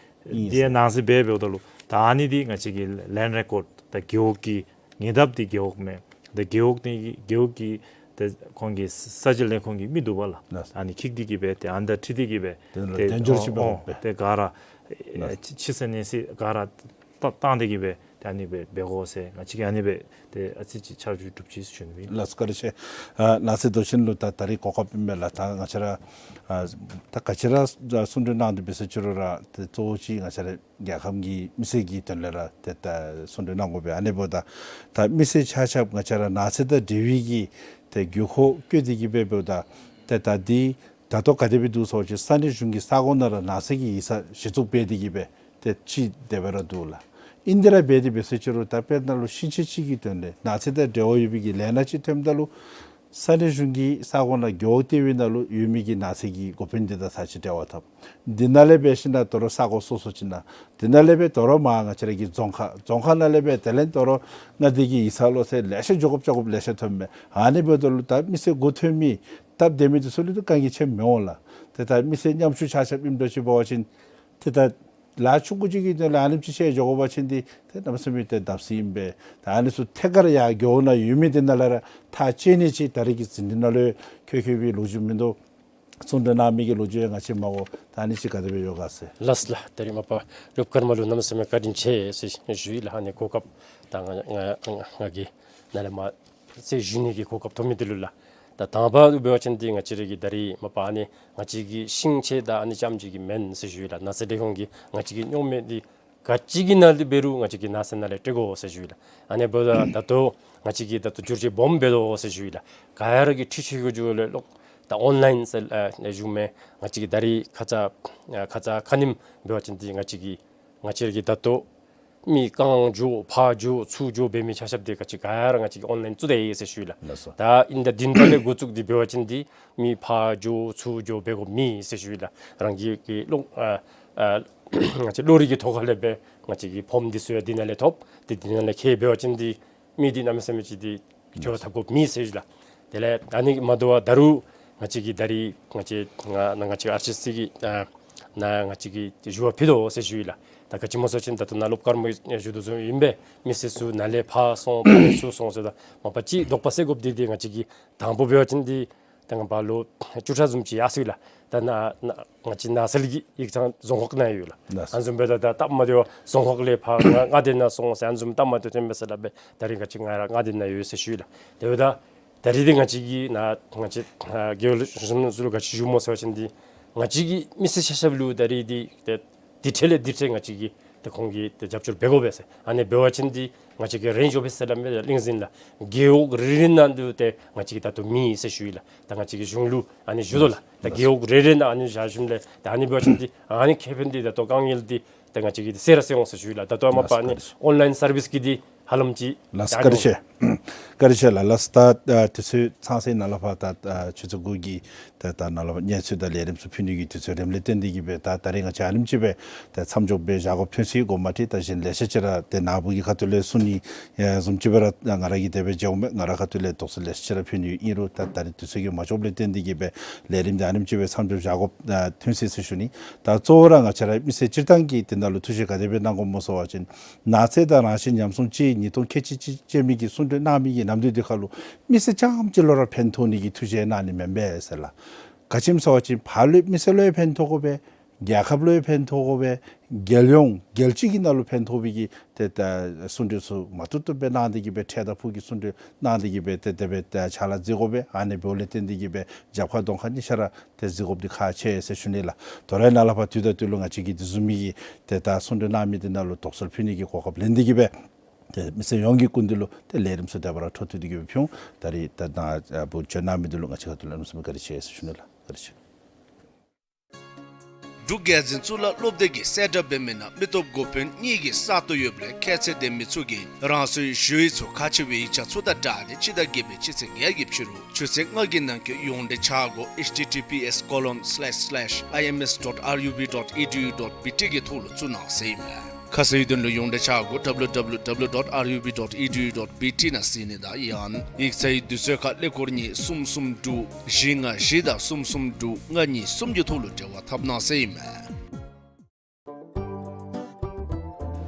ཨིན་འདི་ཡང་ནགས་ཚལ་སྦེ་འབདཝ་ད་ལུ་ད་ཨ་ནི་འདི་ང་བཅས་ཀྱི་ལེནཌ་རེ་ཀོཌ་ད་རྒེད་འོག་གི་ཉེ་འདབས་འདི་རྒེད་འོག་མས། ད་རྒེད་འོག་འདི་རྒེད་འོག་གི་ད་ཁོང་གི་ས་ཆ་ལེན་ཁོང་གི་མི་འདུག་པ་ལགས། ལགས། ཨ་ནི་འཁྱིད་དེ་གིས་སྦེ་ཏེ་ཨ་ནི་དང་འཁྲིལ་ཏེ་གིས་སྦེ་དེ་ལུ་ཏེ་དལ་འབྱོར་ཅིག་འབད་དགོ་པས། ཏེ་ག་ར་ལགས། ཕྱི་ཕྱི་ས་གནས་ས་ག་ར་བཏང་སྟེ་གིས་སྦེ་ ཨ་ནི་སྦེ་འབད་དགོ་ཟེར་ང་བཅས་ཀྱིས་ཨ་ནི་སྦེ་ཏེ་ཨ་ཙི་ཅིག་ཆ་འཇོག་གྲུབ་ཅི་ཟེར་ཞུ་ནི་ཨིན། ལགས་སོ་བཀའ་དྲིན་ཆེ། ཨ་ནགས་ཚལ་རྡོ་ཆེན་ལུ་ད་ད་རིས་གོ་སྐབས་ཨིན་མས་ལགས། ད་ང་བཅས་ར་ཨ་ད་ག་ཅི་ར་གསུང་གྲོས་གནང་སྟེ་འབད་ཟེར་ཅི་རུང་ར་ཏེ་གཙོ་བོ་ཅིག་ང་བཅས་ར་རྒྱལ་ཁབ་ཀྱི་མི་སེར་གྱི་དོན་ལས་ར་ཏེ་ད་གསུང་གྲོས་གནང་དགོ་པས། ཨ་ནི་འབདཝ་ད་ད་མི་སེར་ཆ་ཁྱབ་ང་བཅས་ར་ནགས་ཚལ་དང་འབྲེལ་བའི་གི་ཏེ་དགོས་མཁོ་བཀོད་དེ་གིས་འབད་འབདཝ་ད་ཏེ་ད་འདི་ད་ལྟོ་ག་དེ་སྦེ་འདུག་ཟེར་བ་ཅིན་ས་གནས་གཞུང་གི་ས་གོ་ནང་ར་ནགས་ཚལ་གྱི་ཡིག་ཚང་གཞི་བཙུགས་འབད་དེ་གིས་སྦེ་ཏེ་ཅིག་དེ་སྦེ་ར་འདུག་ལགས། ཨིན་དེ་ར་འབད་དེ་འབད་ཟེར་ཅི་རུང་ད་དཔེར་ན་ལུ་ཤིང་ཆས་ཅིག་གི་དོན་ལས་ནགས་ཚལ་དང་འབྲེལ་བ་ཡོད་པའི་གི་ལས་སྣ་ཅིག་ཐོནམ་ད་ལུ་ས་གནས་གཞུང་གི་ས་གོ་ནང་རྒེད་འོག་ལྟེ་བའི་ནང་ལུ་ཡོད་མི་གི་ནགས་ཚལ་གྱི་འགོ་དཔོན་འདི་དང་ཚར་ཅིག་འབྲེལ་བ་འཐབ། འདི་ནང་ལས་འབད་ཞིནམ་ད་རུང་ས་གོ་སོ་སོ་ཅིག་ནང་། འདི་ནང་ལས་འབད་དོ་རུང་མར་ང་བཅས་ར་གི་རྫོང་ཁག་རྫོང་ཁག་ནང་ལས་འབད་དེ་ལས་དོ་རུང་མངའ་སྡེ་གི་ཡིག་ཚང་ལུ་ཟེར་ལེ་ཤ་འགྱོ་དགོཔ་བཅར་དགོཔ་ལེ་ཤ་ཐོནམ་མས། ཨ་ནི་འབདཝ་ད་ལུ་ད་མི་སེར་འགོ་ཐོན་མི་སྟབས་བདེ་མི་འདི་ཚུ་ལུ་ད་དཀའ་ངལ་ཆེ་མི་འོང་ལགས། ཏེ་ད་མི་སེར་ཉམ་ཆུང་ཆ་ཁྱབ་ཨིནམ་འདྲཝ་ཅིག་འབད་བ་ཅིན་ཏེ་ད་ལཱ་ཆུང་ཀུ་ཅིག་གི་དོན་ལས་ཨ་ནེམ་ཅིག་བཤལ་འགྱོ་དགོ་པ་ཅིན་འདི་ཏེ་གནམ་མེད་ས་མེད་ཏེ་བརྡབ་གསིག་ཨིན་པས། ད་ཨ་ནི་ཚུ་ཐད་ཀར་ཡར་རྒེད་འོག་ནང་ཡོད་མི་འདི་ནང་ལས་ར་ཐག་བཅད་ནི་ཅིག་ད་རེས་ཀྱི་ཟིན་བྲིས་ནང་ལུ་འཁོད་འཁོད་པའི་ལོ་རྒྱུས་མིན་འདུག། གསུང་གྲོས་གནང་མི་གི་ལོ་རྒྱུས་ཡང་ང་བཅས་མ་གོ། ད་ཨ་ནི་ཅིག་ག་དེ་སྦེ་ཡོད་ག་ཟེར། ལགས་ལགས། ད་རིས་མ་པ་སློབ་སྐར་མ་ལུ་གནམ་མེད་ས་མེད་བཀའ་དྲིན་ཆེ་ཟེར་ཞུ་ཡི་ལགས། ཨ་ནི་གོ་སྐབས་ད་ང་ང་ང་གིས་ནཱ་ལས་མར་ཟེར་ཞུ་ནི་གི་གོ་སྐབས་ཐོབ་མི་འདི་ལུ་ལགས། ད་དང་པ་འབད་བ་ཅིན་འདི་ང་བཅས་ར་གི་ད་རིས་མ་པ་ཨ་ནི་ང་བཅས་ཀྱི་ཤིང་ཆས་དང་ཨ་ནི་རྐྱངམ་ཅིག་གིས་མེན་ཟེར་ཞུ་ཡི་ལགས། ནགས་ཚལ་ལས་ཁུངས་ཀྱིས་ང་བཅས་ཀྱི་རྙོག་མེད་འདི་ག་ཅི་གི་ནང་ལས་འབད་རུང་ང་བཅས་ཀྱི་ནགས་ཚལ་ནང་ལས་སྤྲོད་དགོ་ཟེར་ཞུ་ཡི་ལགས། ཨ་ནི་འབདཝ་ད་ད་ལྟོ་ང་བཅས་ཀྱིས་ད་ལྟོ་བསྒྱུར་བཅོས་སྦོམ་འབད་དོ་ཟེར་ཞུ་ཡི་ལགས། ག་ར་གིས་འཕྲུལ་ཆས་ཀྱི་འགྱོ་ལས་ལོག་ད་ཨོན་ལཱའིན་ཟེར་ཨ་ནི་ཞུ་མི་ང་བཅས་ཀྱིས་ད་རིས་ཁ་ཙ་ཨ་ཁ་ཙ་ཁ་ཉིནམ་འབད་བ་ཅིན་འདི་ང་བཅས་ཀྱིས་ང་བཅས་ར་གི་ད་ལྟོ་མི་རྐང་འགྱོ་ཕར་འགྱོ་ཚུར་འགྱོ་འབད་མི་ཆ་ཁྱབ་འདི་ག་ཅི་ག་ར་ང་བཅས་ཀྱིས་ཨོན་ལཱའིན་བཙུགས་ད་ཡི་ཟེར་ཞུ་ཡི་ལགས། ལགས་སོ། ད་ཨིན་ད་བདུན་པ་ལས་འགོ་བཙུགས་ཏེ་འབད་བ་ཅིན་འདི་མི་ཕར་འགྱོ་ཚུར་འགྱོ་འབད་དགོཔ་མེད་ཟེར་ཞུ་ཡི་ལགས། རང་གི་གི་གློག་ཨ་ཨ་ང་བཅས་གློག་རིག་གི་ཐོག་ཁ་ལས་འབད་ང་བཅས་ཀྱི་ཕོརམ་འདི་ཚུ་ཡང་འདི་ནང་ལས་ཐོབ། ཏེ་འདི་ནང་ལས་འཁྱེར་འབད་བ་ཅིན་འདི་མི་འདི་གནམ་མེད་ས་མེད་ཅིག་འདི་འགྱོ་འཐབ་དགོཔ་མེད་ཟེར་ཞུ་ཡི་ལགས། དེ་ལས་ཨ་ནི་མ་དོ་བར་ད་རུང་ང་བཅས་ཀྱིས་ད་རིས་ང་བཅས་ང་ང་བཅས་ཨར་སི་སི་གི་ཨ་ནཱ་ང་བཅས་ཀྱིས་ཞུ་བ་ཕུལ་དོ་ཟེར་ཞུ་ཡི་ལགས། ད་ག་ཅི་སྨོ་ཟེར་བ་ཅིན་ད་ལྟོ་ནཱ་སློབ་སྐར་མ་གིས་ཞུ་དོ་བཟུམ་ཨིན་པས། མི་སེར་ཚུ་ནཱ་ལས་ཕར་སོང་ཕར་ལས་ཚུར་སོང་ཟེརཝ་ད་མ་པ་ཅིག་དོགས་པ་སེལ་དགོཔ་འདི་འདི་ང་བཅས་ཀྱིས་དང་པ་འབད་བ་ཅིན་འདི་ད་ང་པ་ལོ་བཅུ་ཕྲག་བཟུམ་ཅིག་ཡར་སོ་ཡི་ལགས། ད་ནཱ་ནཱ་ང་བཅས་ནགས་ཚལ་གྱི་ཡིག་ཚང་རྫོང་ཁག་ནང་ཡོད་ལགས། ལགས་སོ། ཨ་ནི་བཟུམ་འབདཝ་ད་ད་སྟབས་མ་བདེཝ་རྫོང་ཁག་ལས་ཕར་མངའ་སྡེ་ནང་སོང་ཟེར་ཨ་ནི་བཟུམ་སྟབས་མ་བདེཝ་ཐོན་པས་ཟེར་སླབ་པས། ད་རིས་ང་བཅས་ང་ར་མངའ་སྡེ་ནང་ཡོད་ཟེར་ཞུ་ཡི་ལགས། དེ་འབདཝ་ད་ད་རིས་འདི་ང་བཅས་ཀྱིས་ནཱ་ང་བཅས་ཨ་རྒེད་འོག་གཞོན་ནུ་ཚུ་ལུ་ག་ཅི་ཞུ་སྨོ་ཟེར་བ་ཅིན་འདི་ང་བཅས་ཀྱི་མི་སེར་ཆ་ཁྱབ་ལུ་ད་རིས་འདི་ཏེ་འདི་འཕྲལ་ལས་འདི་འཕྲལ་ང་བཅས་ཀྱིས་ཏེ་ཁོང་གི་ཏེ་རྒྱབ་སྐྱོར་འབད་དགོ་པས་ཟེར། ཨ་ནི་འབད་བ་ཅིན་འདི་ང་བཅས་ཀྱི་རེན་ཇི་ཨོ་ཕིས་ཟེར་སླབ་མི་གླིང་ཟིན་ལགས། རྒེད་འོག་རེ་རེ་ནང་འདི་ཏེ་ང་བཅས་ཀྱིས་ད་ལྟོ་མེད་ཟེར་ཞུ་ཡི་ལགས། ད་ང་བཅས་ཀྱིས་གཞུང་ལུ་ཨ་ནི་ཞུ་དོ་ལགས། ད་རྒེད་འོག་རེ་རེ་ནང་ཨ་ནི་བཞག་ཞིནམ་ལས་ད་ཨ་ནི་འབད་བ་ཅིན་འདི་ཨ་ནི་ཁེ་ཕན་འདི་ད་ལྟོ་དཀའ་ངལ་འདི་ད་ང་བཅས་ཀྱིས་ཏེ་སེལ་ར་སེལ་འོང་ཟེར་ཞུ་ཡི་ལགས། ད་ལྟོ་མ་པ་ཨ་ནི་ཨོན་ལཱའིན་སར་བིསི་གི་འདི་ཧ་ལམ་ཅིག་ལགས་སོ། བཀའ་དྲིན་ཆེ། བཀའ་དྲིན་ཆེ་ལགས། ལགས་སོ། ད་ཨ་དུས་ཚོད་ཚང་སའི་ནང་ལས་ཕར་ད་ཨ་ཆུ་ཚོད་དགུ་གི་ད་ད་ནང་ལས་ཕར་གནས་ཚུལ་དང་ལས་རིམ་ཚུ་ཕུལ་ནི་གི་དུས་ཚོད་རནམ་ལས་བརྟེན་ཏེ་གིས་སྦེ་ད་ད་རིས་ང་བཅས་ཨ་ནེམ་ཅིག་སྦེ་ད་མཚམས་འཇོག་འབད་བཞག་དགོཔ་ཐོན་སོ་ཡི། འགོ་མ་ཁྲིད་ད་གཞན་ལེ་ཤ་ཅིག་ར་ཏེ་ནཱ་བུ་གི་ཁ་ཐུག་ལས་གསུང་ནི་ཨེ་བཟུམ་ཅིག་སྦེ་ར་ང་ར་གིས་དེ་སྦེ་མཇལཝ་མས། ང་ར་ཁ་ཐུག་ལས་དོགས་སེལ་ལེ་ཤ་ཅིག་ར་ཕུལ་ནི་ཨིན་རུང་ད་ད་རིས་དུས་ཚོད་ཀྱིས་མ་ལྕོགསཔ་ལས་བརྟེན་ཏེ་གིས་སྦེ་ལས་རིམ་འདི་ཨ་ནེམ་ཅིག་སྦེ་མཚམས་འཇོག་བཞག་དགོཔ་ཨ་ཐོན་སོ་ཡི་ཟེར་ཞུ་ནི། ད་གཙོ་བོ་ར་ང་བཅས་ར་མི་སེར་སྤྱིར་བཏང་གིས་དེ་ནང་ལུ་ཐུགས་བཞེད་ག་དེ་སྦེ་གནང་དགོཔ་སྨོ་ཟེར་བ་ཅིན་ནགས་ཚལ་དང་རང་བཞིན་ཉམས་སྲུང་ཅིག་ཉིས་སྟོང་ཁལ་གཅིག་གཅིག་ཅན་མི་གི་གསུང་གྲོས་གནང་མི་གི་ནམ་དུས་འདི་ཁར་ལུ་མི་སེར་རྐྱངམ་ཅིག་ལུ་ར་ཕན་ཐོགས་ནི་གི་ཐུགས་བཞེད་གནང་ནི་མེན་པས་ཟེར་ལགས། ག་ཅི་སྨོ་ཟེར་བ་ཅིན་ཕར་ལུ་མི་སེར་ལུ་ཡང་ཕན་ཐོགས་དགོ་པས། རྒྱལ་ཁབ་ལུ་ཡང་ཕན་ཐོགས་དགོ་པས། རྒྱལ་ཡོངས་རྒྱལ་སྤྱི་གི་ནང་ལུ་ཕན་ཐོགས་པའི་གི་ཏེ་ད་གསུང་གྲོས་ཚུ་མ་ཐུབ་ཐུབ་སྦེ་གནང་སྟེ་གིས་སྦེ་འཕྲལ་དང་ཕུགས་ཀྱི་གསུང་གྲོས་གནང་སྟེ་གིས་སྦེ་ཏེ་དེ་སྦེ་ཏེ་ཕྱག་ལཱ་མཛད་དགོ་པས། ཨ་ནི་འབདཝ་ལས་བརྟེན་ཏེ་གིས་སྦེ་རྒྱབ་ཁར་གདོང་ཁར་གཉིས་ཆ་ར་ཏེ་གཟིགས་དགོཔ་འདི་ཁག་ཆེ་ཟེར་ཞུ་ནི་ལགས། དོ་རུང་ནཱ་ལས་ཕར་དུས་དང་དུས་ལུ་ང་བཅས་ཀྱིས་དེ་བཟུམ་མའི་གི་ཏེ་ད་གསུང་གྲོས་གནང་མི་འདི་ནང་ལུ་དོགས་སེལ་ཕུལ་ནི་གི་གོ་སྐབས་ལེན་ཏེ་གིས་སྦེ་ཏེ་མི་སེར་ཡོངས་ཀྱི་སྐུ་མདུན་ལུ་ཏེ་ལས་རིམ་ཚུ་བདེ་བར་འཕྲོ་མཐུད་དེ་གིས་སྦེ་ཕུལ་འོང་། ད་རིས་ད་ནཱ་བུ་བྱོན་གནང་མི་འདི་ལུ་ང་བཅས་ཁ་ཐུག་ལས་གནམ་མེད་ས་མེད་བཀའ་དྲིན་ཆེ་ཟེར་ཞུ་ནི་ལགས། བཀའ་དྲིན་ཆེ། འབྲུག་རྒྱལ་འཛིན་གཙུག་ལག་སློབ་སྡེ་གིས་གསལ་བསྒྲགས་འབད་མི་ནང་མི་སྟོབས་འགོ་དཔོན་གཉིས་ཀྱི་ས་སྟོང་ཡོདཔ་ལས་ཁྱད་ཚད་ལྡན་མི་ཚུ་གིས་རང་སོའི་ཞུ་ཡིག་ཚུ་ཁག་ཆེ་བའི་ཡིག་ཆ་ཚུ་དང་སྦྲགས་ཏེ་སྤྱི་ཟླ་བརྒྱད་པའི་སྤྱི་ཚེས་ལྔ་གི་ཕྱི་རུ་ཆུ་ཚོད་ལྔ་གི་ནང་འཁོད་ཡོངས་འབྲེལ་ཆ་བགོ་ཨེཆ་ཊི་ཊི་པི་ཨེསི་ཀོ་ལོན་སི་ལེཤ་སི་ལེཤ་ཨའི་ཨེམ་ཨེསི་ཌོཊ་ཨར་ཡུ་བི་ཌོཊ་ཨི་ཌི་ཡུ་ཌོཊ་བི་ཊི་གི་ཐོག་ལུ་བཙུགས་གནང་ཟེར་ཨིན་མས། ཁ་གསལ་ཡོད་དོན་ལུ་ཡོངས་འབྲེལ་ཆ་བགོ་ཌབ་ལུ་ཌབ་ལུ་ཌབ་ལུ་ཌོཊ་ཨར་ཡུ་བི་ཌོཊ་ཨི་ཌི་ཡུ་ཌོཊ་བི་ཊི་ནང་གཟིགས་ནི་དང་ཡང་ཡིག་ཚང་གི་དུས་ཚོད་ཁར་ཀླད་ཀོར་གཉིས་གསུམ་གསུམ་དྲུག་བཞི་ལྔ་བཞི་དང་གསུམ་གསུམ་དྲུག་ལྔ་གཉིས་གསུམ་གྱི་ཐོག་ལུ་འབྲེལ་བ་འཐབ་གནང་ཟེར་ཨིན་མས།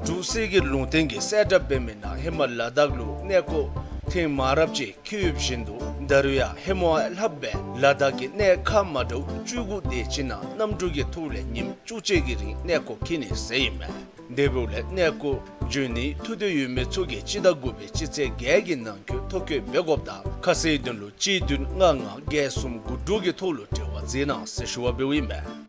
འབྲུག་སྲིད་ཀྱི་ལུང་བསྟན་གྱིས་གསལ་བསྒྲགས་འབད་མི་ནང་ཧེ་མ་ལ་དྭགས་ལུ་གནས་སྐོར་ཐེངས་མང་རབས་ཅིག་འཁྱིད་ཡོདཔ་བཞིན་དུ་ ད་རུང་ཡང་ཧེ་མ་ལྷགཔ་སྦེ་ལ་དྭགས་ཀྱི་གནས་ཁག་མ་འདྲཝ་བཅུ་དགུ་དེ་ཅིག་ནང་གནམ་གྲུ་གི་ཐོག་ལས་ཉིནམ་བཅུ་གཅིག་གི་རིང་གནས་སྐོར་འཁྱིད་ནི་ཟེར་ཨིན་མས། དེ་འབདཝ་ལས་གནས་སྐོར་འགྱོ་ནིའི་ཐུགས་འདོད་ཡོད་མི་ཚུ་གིས་སྤྱི་ཟླ་དགུ་པའི་སྤྱི་ཚེས་བརྒྱད་ཀྱི་ནང་འཁོད་ཐོ་བཀོད་འབད་དགོཔ་དང་ཁ་གསལ་དོན་ལུ་གཅིག་བདུན་ལྔ་ལྔ་བརྒྱད་གསུམ་དགུ་དྲུག་གི་ཐོག་ལུ་འབྲེལ་བ་མཛད་གནང་ཟེར་ཞུ་བ་འབདཝ་ཨིན་མས།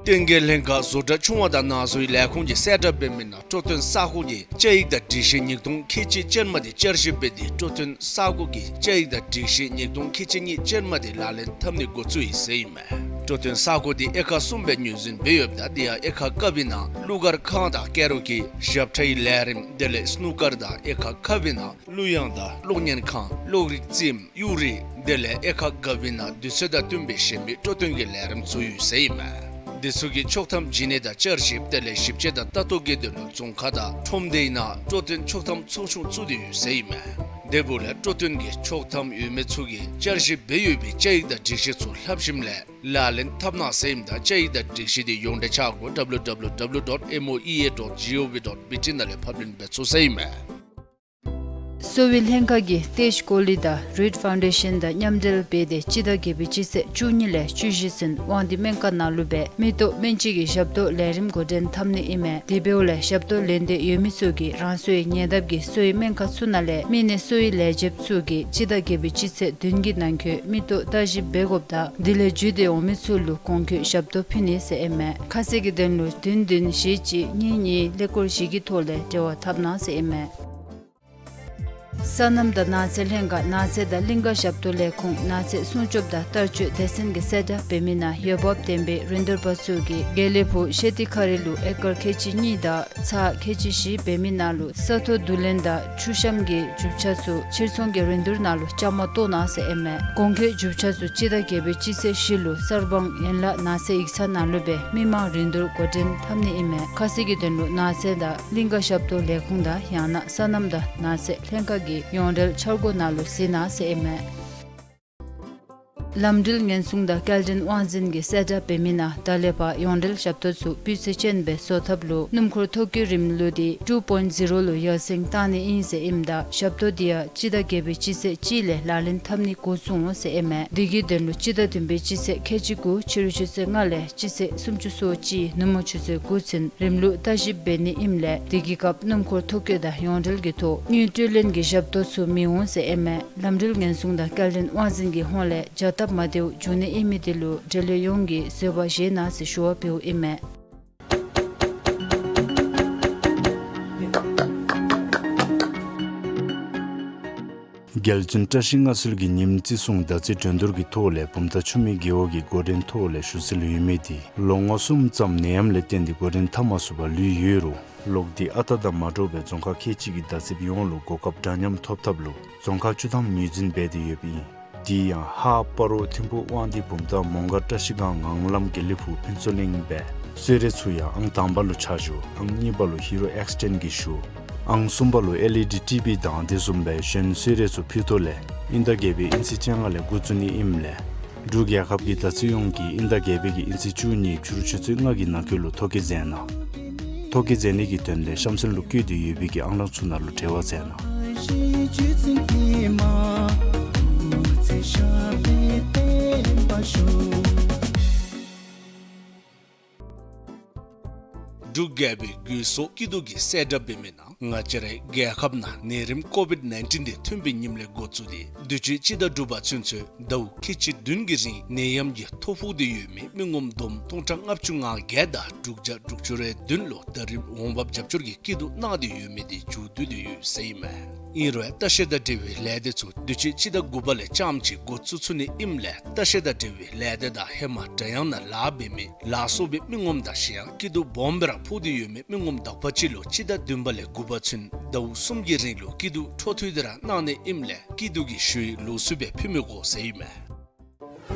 བསྟན་རྒྱས་ལྷན་ཁག་བཟོ་གྲྭ་ཆུང་བ་དང་ནང་བཟོའི་ལས་ཁུངས་ཀྱིས་གསལ་བསྒྲགས་འབད་མི་ནང་སྤྲོ་སྟོན་ས་གོ་གི་བཅའ་ཡིག་དང་སྒྲིག་གཞི་ཉིས་སྟོང་ཁལ་གཅིག་ཅན་མ་དེ་བསྐྱར་ཞིབ་འབད་དེ་སྤྲོ་སྟོན་ས་གོ་གི་བཅའ་ཡིག་དང་སྒྲིག་གཞི་ཉིས་སྟོང་ཁལ་གཅིག་གཉིས་ཅན་མ་དེ་ལག་ལེན་འཐབ་ནི་འགོ་བཙུགས་ཡི་ཟེར་ཨིན་མས། སྤྲོ་སྟོན་ས་གོ་དེ་དབྱེ་ཁག་གསུམ་སྦེ་ངོས་འཛིན་འབད་ཡོདཔ་ད་དེ་ཡང་དབྱེ་ཁག་ཀ་པའི་ནང་གླུ་གར་ཁང་དང་ཀེ་རོ་ཀེ་ཞབས་ཁྲའི་ལས་རིམ་དེ་ལས་སྣུ་ཀར་དང་དབྱེ་ཁག་ཁ་པའི་ནང་གླུ་དབྱངས་དང་གློག་བརྙན་ཁང་གློག་རིག་རྩེདམོ་གཡུ་རལ་དེ་ལས་དབྱེ་ཁག་ག་པའི་ནང་དུས་ཚོད་དང་བསྟུན་པའི་གཞན་མི་སྤྲོ་སྟོན་གྱི་ལས་རིམ་ཚུ་ཡོད་ཟེར་ཨིན་མས། དེ་ཚུ་གི་ཆོག་ཐམ་བྱིན་ནི་དང་བསྐྱར་ཞིབ་དེ་ལས་ཞིབ་དཔྱད་དང་ལྟ་རྟོག་གི་དོན་ལུ་རྫོང་ཁག་དང་ཁྲོམ་སྡེའི་ནང་སྤྲོ་སྟོན་ཆོག་ཐམ་ཚོགས་ཆུང་བཙུགས་ཏེ་ཡོད་ཟེར་ཨིན་མས། དེ་འབདཝ་ལས་སྤྲོ་སྟོན་གྱི་ཆོག་ཐམ་ཡོད་མི་ཚུ་གིས་བསྐྱར་ཞིབ་འབད་ཡོད་པའི་བཅའ་ཡིག་དང་སྒྲིག་གཞི་ཚུ་ལྷབ་ཞིནམ་ལས་ལག་ལེན་འཐབ་གནང་ཟེར་ཨིནམ་ད་བཅའ་ཡིག་དང་སྒྲིག་གཞི་དེ་ཡོངས་འབྲེལ་ཆ་སྒོ་W W W dot M O E A dot G O V dot B T ནང་ལས་ཕབ་ལེན་འབད་ཚུགས་ཟེར་ཨིན་མས། གསོ་བའི་ལྷན་ཁག་གིས་ཏེ་ཇ་ཀོ་ལི་དང་རིཌ་ཕའུན་ཌེ་ཤན་དང་མཉམ་འབྲེལ་འབད་དེ་སྤྱི་ཟླ་བརྒྱད་པའི་སྤྱི་ཚེས་བཅུ་གཉིས་ལས་བཅུ་བཞི་ཚུན་དབང་འདུས་སྨན་ཁང་ནང་ལུ་སྦེ་མིག་ཏོ་སྨན་དཔྱད་ཀྱི་ཞབས་ཏོག་ལས་རིམ་འགོ་འདྲེན་འཐབ་ནི་ཨིན་མས། དེ་འབདཝ་ལས་ཞབས་ཏོག་ལེན་འདོད་ཡོད་མི་ཚུ་གིས་རང་སོའི་ཉེ་འདབས་ཀྱི་གསོ་བའི་སྨན་ཁང་ཚུ་ནང་ལས་མི་སྣ་གསོ་བའི་ལས་བྱེདཔ་ཚུ་གིས་སྤྱི་ཟླ་བརྒྱད་པའི་སྤྱི་ཚེས་བདུན་གྱི་ནང་འཁོད་མིག་ཏོ་བརྟག་ཞིབ་འབད་དགོཔ་དང་དེ་ལས་བརྒྱུད་དེ་འོང་མི་ཚུ་ལུ་གོང་འཁོད་ཞབས་ཏོག་ཕུལ་ནི་ཟེར་ཨིན་མས། ཁ་གསལ་གྱི་དོན་ལུ་བདུན་བདུན་བཞི་གཅིག་གཉིས་གཉིས་ཀླད་ཀོར་བཞི་གི་ཐོག་ལས་འབྲེལ་བ་འཐབ་གནང་ཟེར་ཨིན་མས། སོ་ནམ་དང་ནགས་ཚལ་ལྷན་ཁག་ནགས་ཚལ་དང་གླིང་ཀ་ཞབས་ཏོག་ལས་ཁུངས་ནགས་ཚལ་སྲུང་སྐྱོབ་དང་བསྟར་སྤྱོད་སྡེ་ཚན་གྱིས་གསལ་བསྒྲགས་འབད་མི་ནང་འོས་འབབ་ལྡན་པའི་རིན་བསྡུར་པ་ཚུ་གིས་དགེ་ལེགས་ཕུག་ཤེ་ཏི་ཁ་རི་ལུ་ཨེ་ཀར་ཁལ་གཅིག་གཉིས་དང་ཚར་ཁལ་གཅིག་བཞི་འབད་མི་ནང་ལུ་ས་མཐོ་རྡུ་ལེན་དང་ཆུ་གཤམ་གྱི་རྒྱུ་ཆ་ཚུ་ཕྱིར་ཚོང་གི་རིན་བསྡུར་ནང་ལུ་བཅའ་མར་གཏོགས་གནང་ཟེར་ཨིན་མས། གོང་འཁོད་རྒྱུ་ཆ་ཚུ་སྤྱི་ཟླ་བརྒྱད་པའི་སྤྱི་ཚེས་བཞི་ལུ་གསར་སྤང་ཡན་ལག་ནགས་ཚལ་ཡིག་ཚང་ནང་ལུ་སྦེ་མི་མང་རིན་བསྡུར་འགོ་འདྲེན་འཐབ་ནི་ཨིན་མས། ཁ་གསལ་གྱི་དོན་ལུ་ནགས་ཚལ་དང་གླིང་ཀ་ཞབས་ཏོག་ལས་ཁུངས་དང་ཡང་ན་སོ་ནམ་དང་ནགས་ཚལ་ལྷན་ཁག་གི་ཡོངས་འབྲེལ་འཆར་སྒོ་ནང་ལུ་གཟིགས་གནང་ཟེར་ཨིན་མས། ལམ་འགྲུལ་ཉེན་སྲུང་དང་སྐྱེལ་འདྲེན་དབང་འཛིན་གྱིས་གསལ་བསྒྲགས་འབད་མི་ནང་ད་ལས་ཕར་ཡོངས་འབྲེལ་ཞབས་ཏོག་ཚུ་སྤུས་ཚད་ཅན་སྦེ་བཟོ་ཐབས་ལུ་སྣུམ་འཁོར་ཐོ་བཀོད་རིམ་ལུགས་དེ་ཊུ་པོའིནཊ་ཟི་རོ་ལུ་ཡར་སེང་བཏང་ནི་ཨིན་ཟེར་ཨིནམ་ད་ཞབས་ཏོག་དེ་ཡང་སྤྱི་ཟླ་བརྒྱད་པའི་སྤྱི་ཚེས་གཅིག་ལས་ལག་ལེན་འཐབ་ནི་འགོ་བཙུགས་འོང་ཟེར་ཨིན་མས། དེ་གི་དོན་ལུ་སྤྱི་ཟླ་བདུན་པའི་སྤྱི་ཚེས་ཁལ་གཅིག་དགུ་ཕྱི་རུ་ཆུ་ཚོད་ལྔ་ལས་སྤྱི་ཚེས་སུམ་ཅུ་སོ་གཅིག་ནུབ་མོ་ཆུ་ཚོད་དགུ་ཚུན་རིམ་ལུགས་བརྟག་ཞིབ་འབད་ནི་ཨིནམ་ལས་དེ་གི་སྐབས་སྣུམ་འཁོར་ཐོ་བཀོད་དང་ཡོངས་འབྲེལ་གྱི་ཐོག་དངུལ་སྤྲོད་ལེན་གྱི་ཞབས་ཏོག་ཚུ་མི་འོང་ཟེར་ཨིན་མས། ལམ་འགྲུལ་ཉེན་སྲུང་དང་སྐྱེལ་འདྲེན་དབང་འཛིན་གྱི་ཧོངས་ལས་བྱ་སྟབས་མ་བདེཝ་འབྱུང་ནི་ཨིན་མི་དེ་ལུ་འབྲེལ་ཡོད་ཡོངས་ཀྱིས་བཟོད་པ་བཞེས་གནང་ཟེར་ཞུ་བ་འབདཝ་ཨིན་མས། རྒྱལ་བཙུན་བཀྲ་ཤིས་མངའ་གསོལ་གྱི་ཉིནམ་བརྩི་སྲུང་ཟླ་རྩིས་སྒྲོན་བསྡུར་གྱི་ཐོག་ལས་བུམ་ཐང་ཆུ་སྨད་རྒེད་འོག་གི་འགོ་འདྲེན་ཐོག་ལས་ཞུ་སྲོལ་ཡོད་མི་དེ་ལོ་ངོ་གསུམ་ཙམ་ནད་ཡམས་ལས་བརྟེན་ཏེ་འགོ་འདྲེན་འཐབ་མ་ཚུགས་པར་ལུས་ཡོད་རུང་ལོག་སྟེ་ཨ་རྟག་དང་མ་འདྲཝ་སྦེ་རྫོང་ཁག་ཁལ་གཅིག་གི་བརྡ་རྩིསཔ་ཡོངས་ལུ་གོ་སྐབས་འདྲ་མཉམ་ཐོབ་ཐབས་ལུ་རྫོང་ཁག་བཅུ་ཐམ་ངོས་འཛིན་འབད་དེ་ཡོདཔ་ཨིན། དེ་ཡང་ཧཱ་སྤ་རོ་ཐིམ་ཕུག་དབང་འདུས་བུམ་ཐང་མོང་སྒར་བཀྲ་ཤིས་སྒང་ངང་ལམ་དགེ་ལེགས་ཕུག་ཕུན་ཚོགས་གླིང་སྦེ་གསོལ་རས་ཚུ་ཡང་ཨང་དང་པ་ལུ་ཆ་བཞག་ཨང་གཉིས་པ་ལུ་ཧི་རོ་ཨེགསི་ཊེན་གྱིས་ཞུ་ཨང་གསུམ་པ་ལུ་ཨེལ་ཨི་ཌི་ཊི་བི་དང་དེ་བཟུམ་སྦེ་གཞན་གསོལ་རས་ཚུ་ཕུལ་ཐོག་ལས་དབྱིན་ཟླ་བརྒྱད་པའི་དབྱིན་ཚེས་བཅོ་ལྔ་ལས་འགོ་བཙུགས་ནི་ཨིནམ་ལས་འབྲུག་རྒྱལ་ཁབ་ཀྱི་བརྡ་རྩིས་ཡོངས་ཀྱིས་དབྱིན་ཟླ་བརྒྱད་པའི་གི་དབྱིན་ཚེས་བཅུ་གཉིས་ཕྱི་རུ་ཆུ་ཚོད་ལྔ་གི་ནང་འཁོད་ལུ་ཐོ་བཀོད་མཛད་གནང་། ཐོ་བཀོད་མཛད་ནི་གི་དོན་ལས་གཤམ་གསལ་ལུ་བཀོད་དེ་ཡོད་པའི་གི་ཨང་གླང་ཚུ་ནང་ལུ་འབྲེལ་བ་མཛད་གནང་། འབྲུག་རྒྱལ་པོའི་སྒོས་སུ་སྐྱིད་སྡུག་གི་གསལ་བསྒྲགས་འབད་མི་ནང་ང་བཅས་རའི་རྒྱལ་ཁབ་ནང་ནད་རིམས་ཀོ་བིཌ་ནའིན་ཊིན་དེ་ཐོན་པའི་ཉིནམ་ལས་འགོ་བཙུགས་ཏེ་དུས་ཅི་སྤྱི་ཟླ་དྲུག་པ་ཚུན་ཚོད་ཟླཝ་ཁལ་གཅིག་བདུན་གྱི་རིང་ནད་ཡམས་ཀྱི་ཐོ་ཕོག་སྟེ་ཡོད་མི་མི་ངོམ་བསྡོམས་སྟོང་ཕྲག་ལྔ་བཅུ་ང་བརྒྱད་དང་དྲུག་བརྒྱ་དྲུག་ཅུ་རེ་བདུན་ལུ་ད་རིས་འོང་འབབ་རྒྱབ་སྐྱོར་གྱི་སྐྱིད་སྡུག་གནང་སྟེ་ཡོད་མི་དེ་མཇུག་བསྡུ་སྟེ་ཡོད་ཟེར་ཨིན་མས། ཨིན་རུང་ལྟ་བཤལ་དང་འབྲེལ་བའི་ལས་སྡེ་ཚུ་དུས་ཅི་སྤྱི་ཟླ་དགུ་པ་ལས་རྐྱངམ་ཅིག་འགོ་བཙུགས་ཚུགས་ནི་ཨིནམ་ལས་ལྟ་བཤལ་དང་འབྲེལ་བའི་ལས་སྡེ་དང་ཧེ་མ་སྒྲ་དབྱངས་ནང་ལཱ་འབད་མི་ལ་སོགས་པའི་མི་ངོམ་དང་གཞན་ཡང་སྐྱིད་སྡུག་སྦོམ་སྦེ་ར་ཕོག་སྟེ་ཡོད་མི་མི་ངོམ་དག་པ་ཅིག་ལུ་སྤྱི་ཟླ་བདུན་པ་ལས་དགུ་པ་ཚུན་ཟླཝ་གསུམ་གྱི་རིང་ལུ་སྐྱིད་སྡུག་འཕྲོ་མཐུད་དེ་ར་གནང་ནི་ཨིནམ་ལས་སྐྱིད་སྡུག་གི་ཞུ་ཡིག་ལོགས་སུ་སྦེ་ཕུལ་མི་དགོ་ཟེར་ཨིན་མས།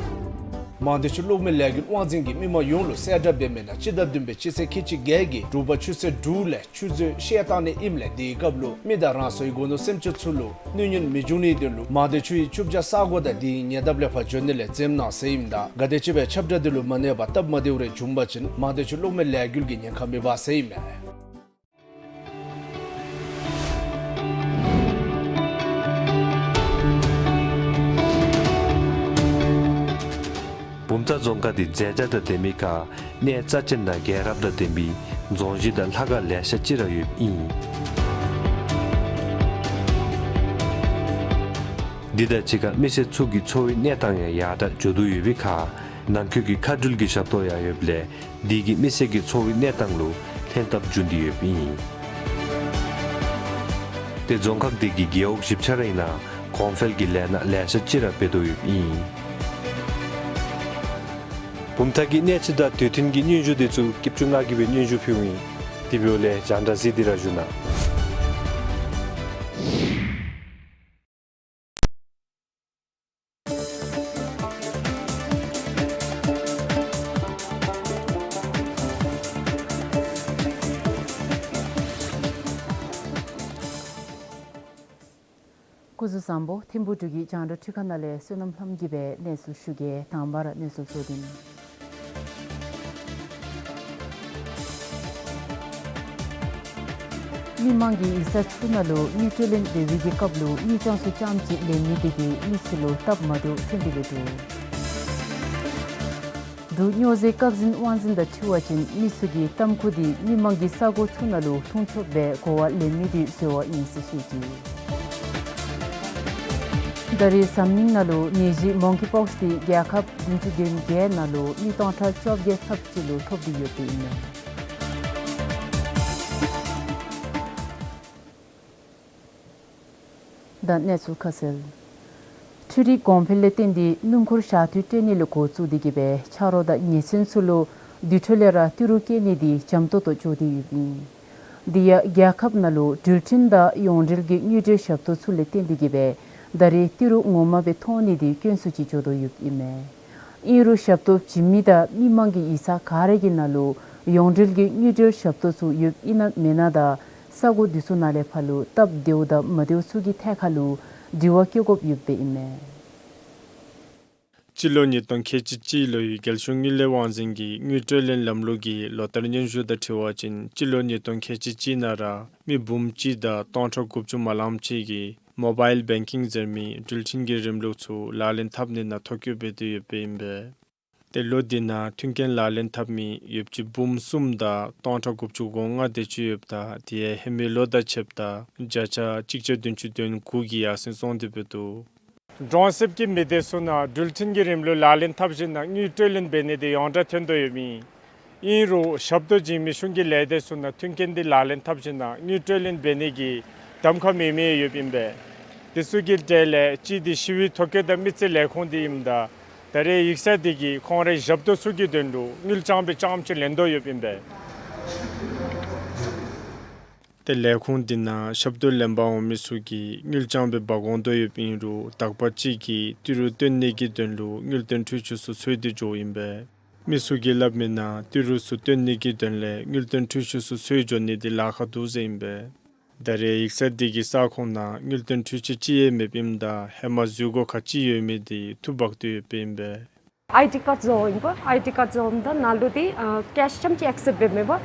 མང་སྡེ་ཆུ་གློག་མེ་ལས་འགུལ་དབང་འཛིན་གྱིས་མི་མང་ཡོངས་ལུ་གསལ་བསྒྲགས་འབད་མི་ནང་སྤྱི་ཟླ་བདུན་པའི་སྤྱི་ཚེས་ཁལ་གཅིག་བརྒྱད་ཀྱི་དྲོ་པ་ཆུ་ཚོད་དྲུག་ལས་ཆུ་མཛོད་བཤལ་བཏང་ནི་ཨིནམ་ལས་དེའི་སྐབས་ལུ་མི་དང་རང་སོའི་སྒོ་ནོར་སེམས་ཅན་ཚུ་ལུ་གནོད་ཉེན་མི་འབྱུང་ནིའི་དོན་ལུ་མང་སྡེ་ཆུའི་ཆུ་བྱ་ས་གོ་དང་དེའི་ཉེ་འདབས་ལས་ཕར་འགྱོ་ནི་ལས་འཛེམ་གནང་ཟེར་ཨིནམ་ད་ག་དེ་ཅིག་སྦེ་ཁྱབ་བསྒྲགས་དེ་ལུ་མ་གནས་པར་སྟབས་མ་བདེཝ་རེ་བྱུང་པ་ཅིན་མང་སྡེ་ཆུ་གློག་མེ་ལས་འགུལ་གྱི་ཉེན་ཁ་མེད་པ་ཟེར་ཨིན་མས། རྫོང་ཁག་འདི་མཛེས་ཆ་དང་ལྡན་མི་ཁར་གནས་རྩ་ཆེན་དང་རྒྱལ་རབས་དང་ལྡན་པའི་རྫོང་གཞི་དང་ལྷ་ཁང་ལེ་ཤ་ཅིག་ར་ཡོདཔ་ཨིན། འདི་དང་གཅིག་ཁར་མི་སེར་ཚུ་གི་འཚོ་བའི་གནས་སྟངས་ཡང་ཡར་དྲག་འགྱོ་དོ་ཡོད་པའི་ཁར་ནང་འཁོད་ཀྱི་མཁའ་འགྲུལ་གྱི་ཞབས་ཏོག་ཡང་ཡོདཔ་ལས་འདི་གིས་མི་སེར་གྱི་འཚོ་བའི་གནས་སྟངས་ལུ་ལྷན་ཐབས་འབྱུང་སྟེ་ཡོདཔ་ཨིན། ཏེ་རྫོང་ཁག་འདི་གིས་རྒེད་འོག་བཞི་ཆ་ར་ཨིན་ན་གོང་འཕེལ་གྱི་ལས་སྣ་ལེ་ཤ་ཅིག་ར་འབད་དོ་ཡོདཔ་ཨིན། བུམ་ཐང་གི་གནས་ཚུལ་དང་དུས་མཐུན་གྱི་སྙན་ཞུ་འདི་ཚུ་སྐྱིད་ཆུ་ང་གིས་སྦེ་སྙན་ཞུ་ཕུལཝ་ཨིན། དེ་འབདཝ་ལས་རྒྱང་བསྒྲགས་གཟིགས་ཏེ་ར་བཞུགས་གནང་། སྐུ་གཟུགས་བཟང་པོ། ཐིམ་ཕུག་འབྲུག་གི་རྒྱང་བསྒྲགས་འཕྲུལ་ཁང་ནང་ལས་བསོད་ནམས་ལྷམ་གྱིས་སྦེ་གནས་ཚུལ་ཞུ་གེ། དང་པ་ར་གནས་ཚུལ་གཙོ་དོན། མི་མང་གིས་ཡིག་ཚང་ཚུ་ནང་ལུ་དངུལ་སྤྲོད་ལེན་འབད་བའི་གི་སྐབས་ལུ་དངུལ་རྐྱང་ཚུ་རྐྱངམ་ཅིག་ལེན་ནི་དེ་གིས་མི་ཚུ་ལུ་སྟབས་མ་བདེཝ་ཐོན་ཏེ་འདུག། འབྲུག་སྨྱོ་རྫས་བཀག་འཛིན་དབང་འཛིན་དང་འཁྲིལ་བ་ཅིན་མི་ཚུ་གིས་གཏམ་ཁུ་འདི་མི་མང་གི་ས་གོ་ཚུ་ནང་ལུ་ལྷུང་ཚུགསཔ་སྦེ་གོ་བ་ལེན་ནི་འདི་འཛོལ་བ་ཨིན་ཟེར་བཤད་ཅི། ད་རེས་འཛམ་གླིང་ནང་ལུ་ནད་གཞི་མོང་ཀི་པོགསི་འདི་རྒྱལ་ཁབ་བདུན་ཅུ་དོན་བརྒྱད་ནང་ལུ་མི་སྟོང་ཕྲག་བཅོ་བརྒྱད་ལྷགཔ་ཅིག་ལུ་ཐོབ་སྟེ་ཡོདཔ་ཨིན་མས། ད་གནས་ཚུལ་ཁ་གསལ། འཕྲུལ་རིག་གོང་འཕེལ་ལས་བརྟེན་ཏེ་སྣུམ་འཁོར་ཞག་དུས་སྤྲོད་ནི་ལས་འགོ་བཙུགས་ཏེ་གི་སྦེ་ཆ་རོགས་དང་ཉེ་ཚན་ཚུ་ལུ་དུས་ཐོག་ལས་ར་ཏི་རུ་བསྐྱལ་ནི་འདི་འཇམ་ཏོང་ཏོ་འགྱོ་སྟེ་ཡོདཔ་ཨིན། དེ་ཡང་རྒྱལ་ཁབ་ནང་ལུ་འགྲུལ་འཕྲིན་དང་ཡོངས་འབྲེལ་གྱི་དངུལ་འབྲེལ་ཞབས་ཏོག་ཚུ་ལས་བརྟེན་ཏེ་གི་སྦེ་ད་རེས་ཏི་རུ་ངོ་མ་སྦེ་ཐོན་ནི་འདི་དཀོན་སུ་ཅིག་འགྱོ་དོ་ཡོདཔ་ཨིན་མས། ཨིན་རུང་ཞབས་ཏོག་བྱིན་མི་དང་མི་མང་གི་ཡིག་ཚང་ག་ར་གི་ནང་ལུ་ཡོངས་འབྲེལ་གྱི་དངུལ་འབྲེལ་ཞབས་ཏོག་ཚུ་ཡོདཔ་ཨིན་ན་མེན་ན་དང་ས་གོ་འདི་ཚུ་ནང་ལས་ཕར་ལུ་སྟབས་བདེཝ་དང་མ་བདེཝ་ཚུ་གི་ཐད་ཁར་ལུ་དྲི་བ་བཀོད་དགོཔ་ཡོདཔ་ཨིན་མས། སྤྱི་ལོ་ཉིས་སྟོང་ཁལ་གཅིག་གཅིག་ལོའི་རྒྱལ་གཞུང་དངུལ་ལས་དབང་འཛིན་གྱི་དངུལ་སྤྲོད་ལེན་ལམ་ལུགས་ཀྱི་ལོ་བསྟར་སྙན་ཞུ་དང་འཁྲིལ་བ་ཅིན་སྤྱི་ལོ་ཉིས་སྟོང་ཁལ་གཅིག་གཅིག་ནང་ར་མི་འབུམ་གཅིག་དང་སྟོང་ཕྲག་དགུ་བཅུ་མ་ལངམ་ཅིག་གིས་མོ་བཱའིལ་བེང་ཀིང་ཟེར་མི་འགྲུལ་འཕྲིན་གྱི་རིམ་ལུགས་ཚུ་ལག་ལེན་འཐབ་ནི་ནང་ཐོ་བཀོད་འབད་དེ་ཡོདཔ་ཨིན་པས། ཏེ་ལོ་འདི་ནང་མཐུན་རྐྱེན་ལག་ལེན་འཐབ་མི་ཡོདཔ་ཅིག་འབུམ་གསུམ་དང་སྟོང་ཕྲག་དགུ་བཅུ་གོ་ལྔ་དེ་ཅིག་ཡོདཔ་ད་དེ་ཡང་ཧེ་མའི་ལོ་དང་ཕྱདཔ་ད་བརྒྱ་ཆ་གཅིག་བརྒྱ་བདུན་ཅུ་དོན་དགུ་གི་ཡར་སེང་སོང་སྟེ་འབད་དོ། གྲོང་གསེབ་ཀྱི་མི་སྡེ་ཚུ་ནང་འགྲུལ་འཕྲིན་གྱི་རིམ་ལུགས་ལག་ལེན་འཐབ་ཞིནམ་ན་དངུལ་སྤྲོད་ལེན་འབད་ནི་དེ་ཡོངས་གྲགས་ཐོན་དོ་ཡོདཔ་ཨིན། ཨིན་རུང་ཞབས་ཏོག་བྱིན་མི་གཞུང་གི་ལས་སྡེ་ཚུ་ནང་མཐུན་རྐྱེན་འདི་ལག་ལེན་འཐབ་ཞིནམ་ན་དངུལ་སྤྲོད་ལེན་འབད་ནི་གི་གདམ་ཁ་མེད་མི་ཡོདཔ་ཨིན་པས། དེ་ཚུ་གི་གྲས་ལས་གཅིག་འདི་ཞི་བའི་ཐོ་བཀོད་དང་མི་རྩིས་ལས་ཁུངས་འདི་ཨིནམ་ད་ད་རེས་ཡིག་ཚང་འདི་གིས་ཁོང་རའི་ཞབས་ཏོག་ཚུ་གི་དོན་ལུ་དངུལ་རྐྱང་སྦེ་རྐྱངམ་ཅིག་ལེན་དོ་ཡོདཔ་ཨིན་པས། ཏེ་ལས་ཁུངས་འདི་ནང་ཞབས་ཏོག་ལེན་པར་འོང་མི་ཚུ་གིས་དངུལ་རྐྱང་སྦེ་འབག་འོང་དོ་ཡོདཔ་ཨིན་རུང་དག་པ་ཅིག་གིས་ཏི་རུ་བཏོན་ནི་གི་དོན་ལུ་དངུལ་རྟེན་འཕྲུལ་ཆས་ཚུ་འཚོལ་ཏེ་འགྱོཝ་ཨིན་པས། མི་ཚུ་གིས་སླབ་མི་ནང་ཏི་རུ་ཚུ་བཏོན་ནི་གི་དོན་ལས་དངུལ་རྟེན་འཕྲུལ་ཆས་ཚུ་འཚོལ་འགྱོ་ནི་འདི་ལཱ་ཁག་འདུག་ཟེར་ཨིན་པས། ད་རེས་ཡིག་ཚང་འདི་གི་ས་ཁོངས་ནང་དངུལ་རྟེན་འཕྲུལ་ཆས་ཅིག་ཡང་མེདཔ་ཨིནམ་ད་ཧེ་མ་འཛུལ་སྒོ་ཁར་ཅིག་ཡོད་མི་འདི་འཐུ་འབག་སྟེ་ཡོདཔ་ཨིན་པས། ཨའི་ཌི་ཀཱཌ་བཟོ་ཨིན་པས། ཨའི་ཌི་ཀཱཌ་བཟོཝ་ད་ནང་ལུ་འདི་ཨ་ཀེཤ་རྐྱངམ་ཅིག་ཨེག་སེབཊ་འབད་མི་འབད།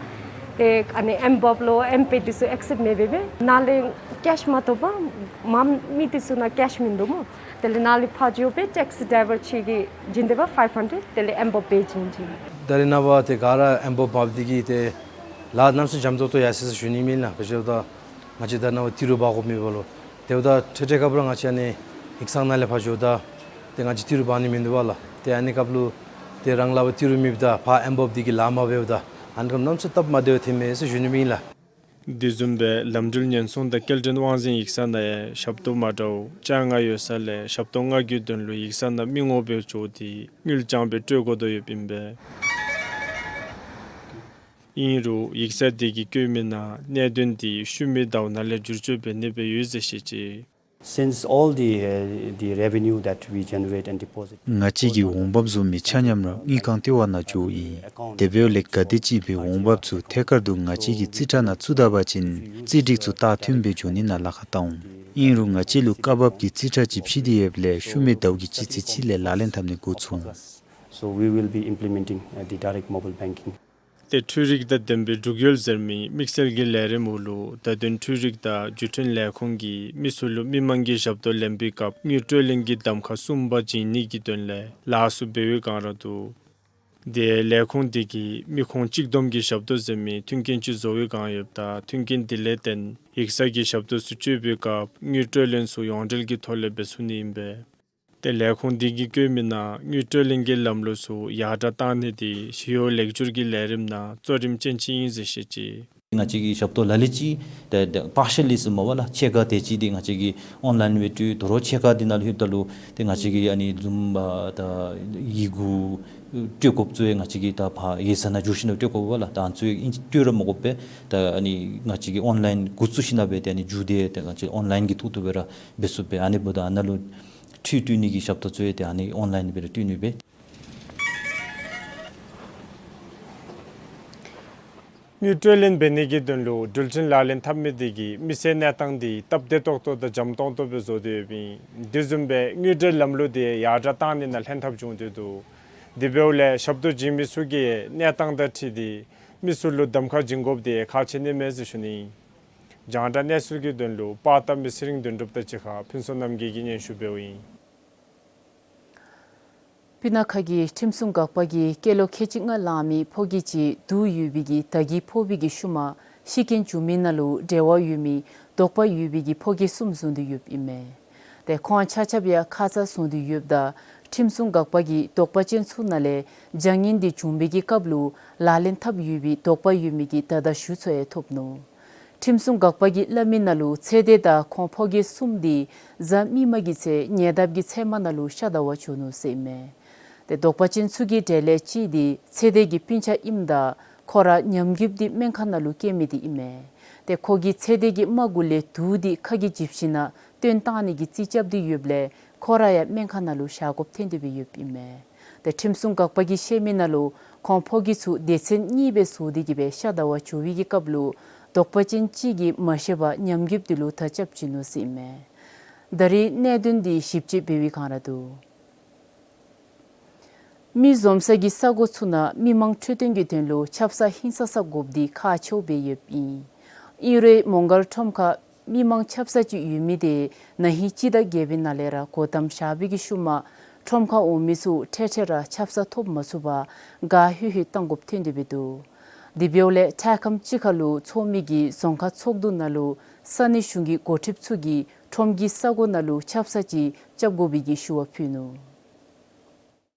ཏེ་ཨ་ནི་ཨེམ་བོབ་ལོ་ཨེམ་པེ་འདི་ཚུ་ཨེག་སེབཊ་མི་འབད་འབད། ནཱ་ལས་ཀེཤ་མ་གཏོགས་པ་མ་མི་འདི་ཚུ་ནང་ཀེཤ་མིན་འདུག་སྨོ། དེ་ལས་ནཱ་ལས་ཕར་འགྱོ་སྦེ་ཊེག་སི་ཌའི་ཝར་ཅིག་གིས་བྱིན་ཏེ་འབད་ཕའིབ་ཧན་ཌེཌ། དེ་ལས་ཨེམ་བོབ་སྦེ་བྱིན་བྱིན། ད་རེས་ནངས་པ་ཏེ་ག་ར་ཨེམ་བོབ་འབགཔ་འདི་གིས་ཏེ་ལཱ་གནམ་མེད་ས་མེད་འཇམ་ཏོང་ཏོ་ཡར་སོ་ཡི་ཟེར་ཞུ་ནི་ཨིན་ལགས། ག་ཅི་ལོ་ད་ང་བཅས་ད་ནཱ་ཏི་རུ་འབག་དགོཔ་མེད་པས་ལོ། དེ་འབདཝ་ད་ཐེངས་ཐེངས་སྐབས་ར་ང་བཅས་ཨ་ནི་ཡིག་ཚང་ནང་ལས་ཕར་འགྱོཝ་ད་ཏེ་ང་བཅས་ཏི་རུ་འབག་ནི་མིན་འདུག་པས་ལགས། ཏེ་ཨ་ནི་སྐབས་ལུ་ཏེ་རང་ལཱ་འབད་ཏི་རུ་མེདཔ་ད་ཕར་ཨེམ་བོབ་འདི་གིས་ལཱ་མ་འབདཝ་ད་ཨ་ནི་སྐབས་གནམ་མེད་ས་མེད་སྟབས་མ་བདེཝ་ཐོནམ་མས་ཟེར་ཞུ་ནི་ཨིན་ལགས། དེ་བཟུམ་སྦེ་ལམ་འགྲུལ་ཉེན་སྲུང་དང་སྐྱེལ་འདྲེན་དབང་འཛིན་ཡིག་ཚང་ནང་ཡང་ཞབས་ཏོག་མ་འདྲཝ་བཅོ་ལྔ་ཡོད་ས་ལས་ཞབས་ཏོག་ལྔ་གི་དོན་ལུ་ཡིག་ཚང་ནང་མི་ངོམ་སྦེ་འགྱོ་སྟེ་དངུལ་རྐྱང་སྦེ་སྤྲོད་དགོ་དོ་ཡོདཔ་ཨིན་པས། ཨིན་རུང་ཡིག་ཚང་འདི་གིས་བཀོད་མི་ནང་གནད་དོན་འདི་ཤུལ་མའི་ཟླཝ་ནང་ལས་བསྒྱུར་བཅོས་འབད་ནི་སྦེ་ཡོད་ཟེར་བཤད་ཅི། Since all the, uh, the revenue that we generate and deposit ང་བཅས་ཀྱི་འོང་འབབ་ཚུ་མི་ཆ་མཉམ་ར་དངུལ་ཁང་ལྟེ་བ་ནང་འགྱོཝ་ཨིན། དེ་འབདཝ་ལས་ག་དེམ་ཅིག་སྦེ་འོང་འབབ་ཚུ་ཐད་ཀར་དུ་ང་བཅས་ཀྱི་རྩིས་ཁྲ་ནང་བཙུགས་ད་པ་ཅིན་རྩིས་སྒྲིག་ཚུ་ལྟ་མཐུན་སྦེ་འགྱོ་ནི་ནང་ལཱ་ཁག་བལྟ་འོང་། ཨིན་རུང་ང་བཅས་ལུ་སྐབས་བབ་ཀྱི་རྩིས་ཁྲ་ཅིག་ཕྱེ་སྟེ་ཡོདཔ་ལས་ཤུལ་མའི་ཟླཝ་གི་སྤྱི་ཚེས་གཅིག་ལས་ལག་ལེན་འཐབ་ནི་འགོ་བཙུགས་འོང་། So we will be implementing, uh, the direct mobile banking. ཏེ་འཕྲུལ་རིག་དང་ལྡན་པའི་འབྲུག་ཡོལ་ཟེར་མི་དམིགས་བསལ་གྱི་ལས་རིམ་འོག་ལུ་བརྡ་དོན་འཕྲུལ་རིག་དང་བརྒྱུད་འཕྲིན་ལས་ཁུངས་ཀྱིས་མི་ཚུ་ལུ་མི་མང་གི་ཞབས་ཏོག་ལེན་པའི་སྐབས་དངུལ་སྤྲོད་ལེན་གྱི་གདམ་ཁ་གསུམ་པ་བྱིན་ནི་གི་དོན་ལས་ལཱ་ཚུ་འབད་བའི་བསྒང་ར་འདུག། དེ་ལས་ཁུངས་དེ་གིས་མི་ཁོང་གཅིག་བསྡོམས་ཀྱི་ཞབས་ཏོག་ཟེར་མི་མཐུན་རྐྱེན་ཅིག་བཟོ་བའི་བསྒང་ཡོདཔ་ད་མཐུན་རྐྱེན་དེ་ལས་བརྟེན་ཡིག་ཚང་གི་ཞབས་ཏོག་ཚུ་སྤྱོད་པའི་སྐབས་དངུལ་སྤྲོད་ལེན་ཚུ་ཡོངས་འབྲེལ་གྱི་ཐོག་ལས་འབད་ཚུགས་ནི་ཨིན་པས། ཏེ་ལས་ཁུངས་དེ་གིས་བཀོད་མི་ནང་དངུལ་སྤྲོད་ལེན་གྱི་ལམ་ལུགས་ཚུ་ཡར་དྲགས་བཏང་ནི་དེ་ཞི་གཡོག་ལེགས་བསྒྱུར་གྱི་ལས་རིམ་ནང་གཙོ་རིམ་ཅན་ཅིག་ཨིན་ཟེར་བཤད་ཅི། ང་བཅས་ཀྱི་ཞབས་ཏོག་ལ་ལུ་ཅིག་ཏེ་ཏེ་པར་ཤལ་ལི་ཟེར་མས་པ་ལགས། ཕྱེད་ཀ་དེ་ཅིག་འདི་ང་བཅས་ཀྱིས་ཨོན་ལཱའིན་སྦེ་སྤྲོད། དོ་རུང་ཕྱེད་ཀ་འདི་ནང་ལུ་ལྷོདཔ་ད་ལུ་ཏེ་ང་བཅས་ཀྱིས་ཨ་ནི་ལུམ་པ་དང་ཡི་གུ་སྤྲོད་དགོཔ་ཚུ་ཡང་ང་བཅས་ཀྱིས་ད་ཕར་ཡིག་ཚང་ནང་འགྱོ་ཞིན་ན་སྤྲོད་དགོ་པས་ལགས། ད་ཨ་ནི་ཚུ་ཡང་སྤྲོད་ར་མི་དགོ་པས། ད་ཨ་ནི་ང་བཅས་ཀྱིས་ཨོན་ལཱའིན་འགོ་བཙུགས་ཞིན་ན་སྦེ་ཏེ་ཨ་ནི་མཇུག་དེ་ཏེ་ང་བཅས་ཨོན་ལཱའིན་གྱི་ཐོག་ཏུ་སྦེ་ར་འབད་ཚུགས་པས། ཨ་ནི་འབདཝ་ད་ཨ་ནཱ་ལུ་འཕྲུལ་སྤྲོད་ནི་གི་ཞབས་ཏོག་ཚུ་ཡང་ཏེ་ཨ་ནི་ཨོན་ལཱའིན་སྦེ་ར་སྤྲོད་ནི་སྦེ། དངུལ་སྤྲོད་ལེན་འབད་ནི་གི་དོན་ལུ་འགྲུལ་འཕྲིན་ལག་ལེན་འཐབ་མི་དེ་གིས་མི་སེར་གནས་སྟངས་དེ་སྟབས་བདེ་ཏོག་ཏོ་དང་འཇམ་ཏོང་ཏོ་སྦེ་བཟོ་སྟེ་ཡོདཔ་ཨིན། དེ་བཟུམ་སྦེ་དངུལ་སྤྲོད་ལམ་ལུགས་དེ་ཡར་དྲགས་བཏང་ནི་ནང་ལྷན་ཐབས་བྱུང་སྟེ་འདུག། དེ་འབདཝ་ལས་ཞབས་ཏོག་བྱིན་མི་ཚུ་གིས་གནས་སྟངས་དང་འཁྲིལ་ཏེ་མི་ཚུ་ལུ་གདམ་ཁ་བྱིན་དགོཔ་དེ་ཁག་ཆེ་ནི་མས་ཟེར་ཞུ་ནི། རྒྱང་བསྒྲགས་གནས་ཚུལ་གྱི་དོན་ལུ་པར་བཏབ་མི་ཚེ་རིང་དོན་གྲུབ་དང་གཅིག་ཁར་ཕུན་ཚོགས་རྣམ་རྒྱལ་གྱིས་སྙན་ཞུ་འབདཝ་ཨིན། སྤུ་ན་ཁ་གི་ཁྲིམས་སྲུང་འགག་པ་གིས་སྐྱེས་ལོ་ཁལ་གཅིག་ལྔ་ལང་མི་ཕོ་སྐྱེས་ཅིག་དུག་ཡོད་པའི་གི་དར་གྱིས་ཕོག་པའི་གི་ཤུལ་མ་ཤི་རྐྱེན་བྱུང་མི་ནང་ལུ་འབྲེལ་བ་ཡོད་མི་དོགས་པ་ཡོད་པའི་གི་ཕོ་སྐྱེས་གསུམ་བཟུང་སྟེ་ཡོདཔ་ཨིན་མས། ཏེ་ཁོང་ཆ་ཁྱབ་ཡང་ཁ་ཙ་བཟུང་སྟེ་ཡོདཔ་ད་ཁྲིམས་སྲུང་འགག་པ་གིས་དོགས་པ་ཅན་ཚུ་ནང་ལས་བྱ་ངན་འདི་བྱུང་བའི་གི་སྐབས་ལུ་ལག་ལེན་འཐབ་ཡོད་པའི་དོགས་པ་ཡོད་མི་གི་བརྡ་དག་ཞུ་ཚུ་ཡང་ཐོབ་ནུག། ཁྲིམས་སྲུང་འགག་པ་གིས་སླབ་མི་ནང་ལུ་ཚེ་འདས་དང་ཁོང་ཕོ་སྐྱེས་གསུམ་འདི་གཟའ་མིག་དམར་གྱི་ཚེ་ཉེ་འདབས་ཀྱི་ཚལ་མ་ནང་ལུ་ཤ་བདའ་བར་བྱོན་ནུག་ཟེར་ཨིན་མས། ཏེ་དོགས་པ་ཅན་ཚུ་གི་གྲས་ལས་གཅིག་འདི་ཚེ་འདས་ཀྱི་སྤུན་ཆ་ཨིནམ་ད་ཁོ་ར་ཉམས་རྒུདཔ་འདི་སྨན་ཁང་ནང་ལུ་བསྐྱལ་མི་འདི་ཨིན་མས། ཏེ་ཁོ་གིས་ཚེ་འདས་ཀྱི་རྨ་གུ་ལས་དུག་འདི་ཁ་གིས་འཇིབ་ཞིན་ན་བཏོན་བཏང་ནི་གི་རྩིས་རྐྱབ་སྟེ་ཡོདཔ་ལས་ཁོ་ར་ཡང་སྨན་ཁང་ནང་ལུ་བཞག་དགོཔ་ཐོན་ཏེ་སྦེ་ཡོདཔ་ཨིན་མས། ཏེ་ཁྲིམས་སྲུང་འགག་པ་གིས་བཤད་མི་ནང་ལུ་ཁོང་ཕོ་སྐྱེས་ཚུ་སྡེ་ཚན་གཉིས་སྦེ་བཟོ་སྟེ་གི་སྦེ་ཤ་བདའ་བར་བྱོན་པའི་གི་སྐབས་ལུ་དོགས་པ་ཅན་གཅིག་གིས་མ་ཤེས་པར་ཉམས་རྒུདཔ་འདི་ལུ་ཐག་རྐྱབ་བྱིན་ནུག་ཟེར་ཨིན་མས། ད་རིས་གནད་དོན་འདི་ཞིབ་དཔྱད་འབད་བའི་བསྒང་ར་འདུག། མི་འཛོམས་ས་གི་ས་གོ་ཚུ་ནང་མི་མང་འཕྲོད་བསྟེན་གྱི་དོན་ལུ་ཆབ་གསང་ཧིང་ས་ས་དགོཔ་འདི་ཁག་ཆེཝ་སྦེ་ཡོདཔ་ཨིན། ཨིན་རུང་མོང་སྒར་ཁྲོམ་ཁར་མི་མང་ཆབ་གསང་ཅིག་ཡོད་མི་དེ་ན་ཧིང་སྤྱི་ཟླ་བརྒྱད་པའི་ནང་ལས་ར་སྒོ་བསྡམས་བཞག་པའི་གི་ཤུལ་མ་ཁྲོམ་ཁར་འོང་མི་ཚུ་ཁྲལ་ཁྲལ་ར་ཆབ་གསང་ཐོབ་མ་ཚུགས་པར་དགའ་ཧུ་ཧུ་བཏང་དགོཔ་ཐོན་ཏེ་སྦེ་འདུག། དེ་འབདཝ་ལས་འཕྲལ་ཁམས་ཅིག་ཁར་ལུ་ཚོགས་མི་གིས་རྫོང་ཁག་ཚོགས་འདུ་ནང་ལུ་ས་གནས་གཞུང་གི་འགོ་ཁྲིདཔ་ཚུ་གིས་ཁྲོམ་གྱི་ས་གོ་ནང་ལུ་ཆབ་གསང་ཅིག་རྐྱབ་དགོ་པའི་གི་ཞུ་བ་ཕུལ་ནུག།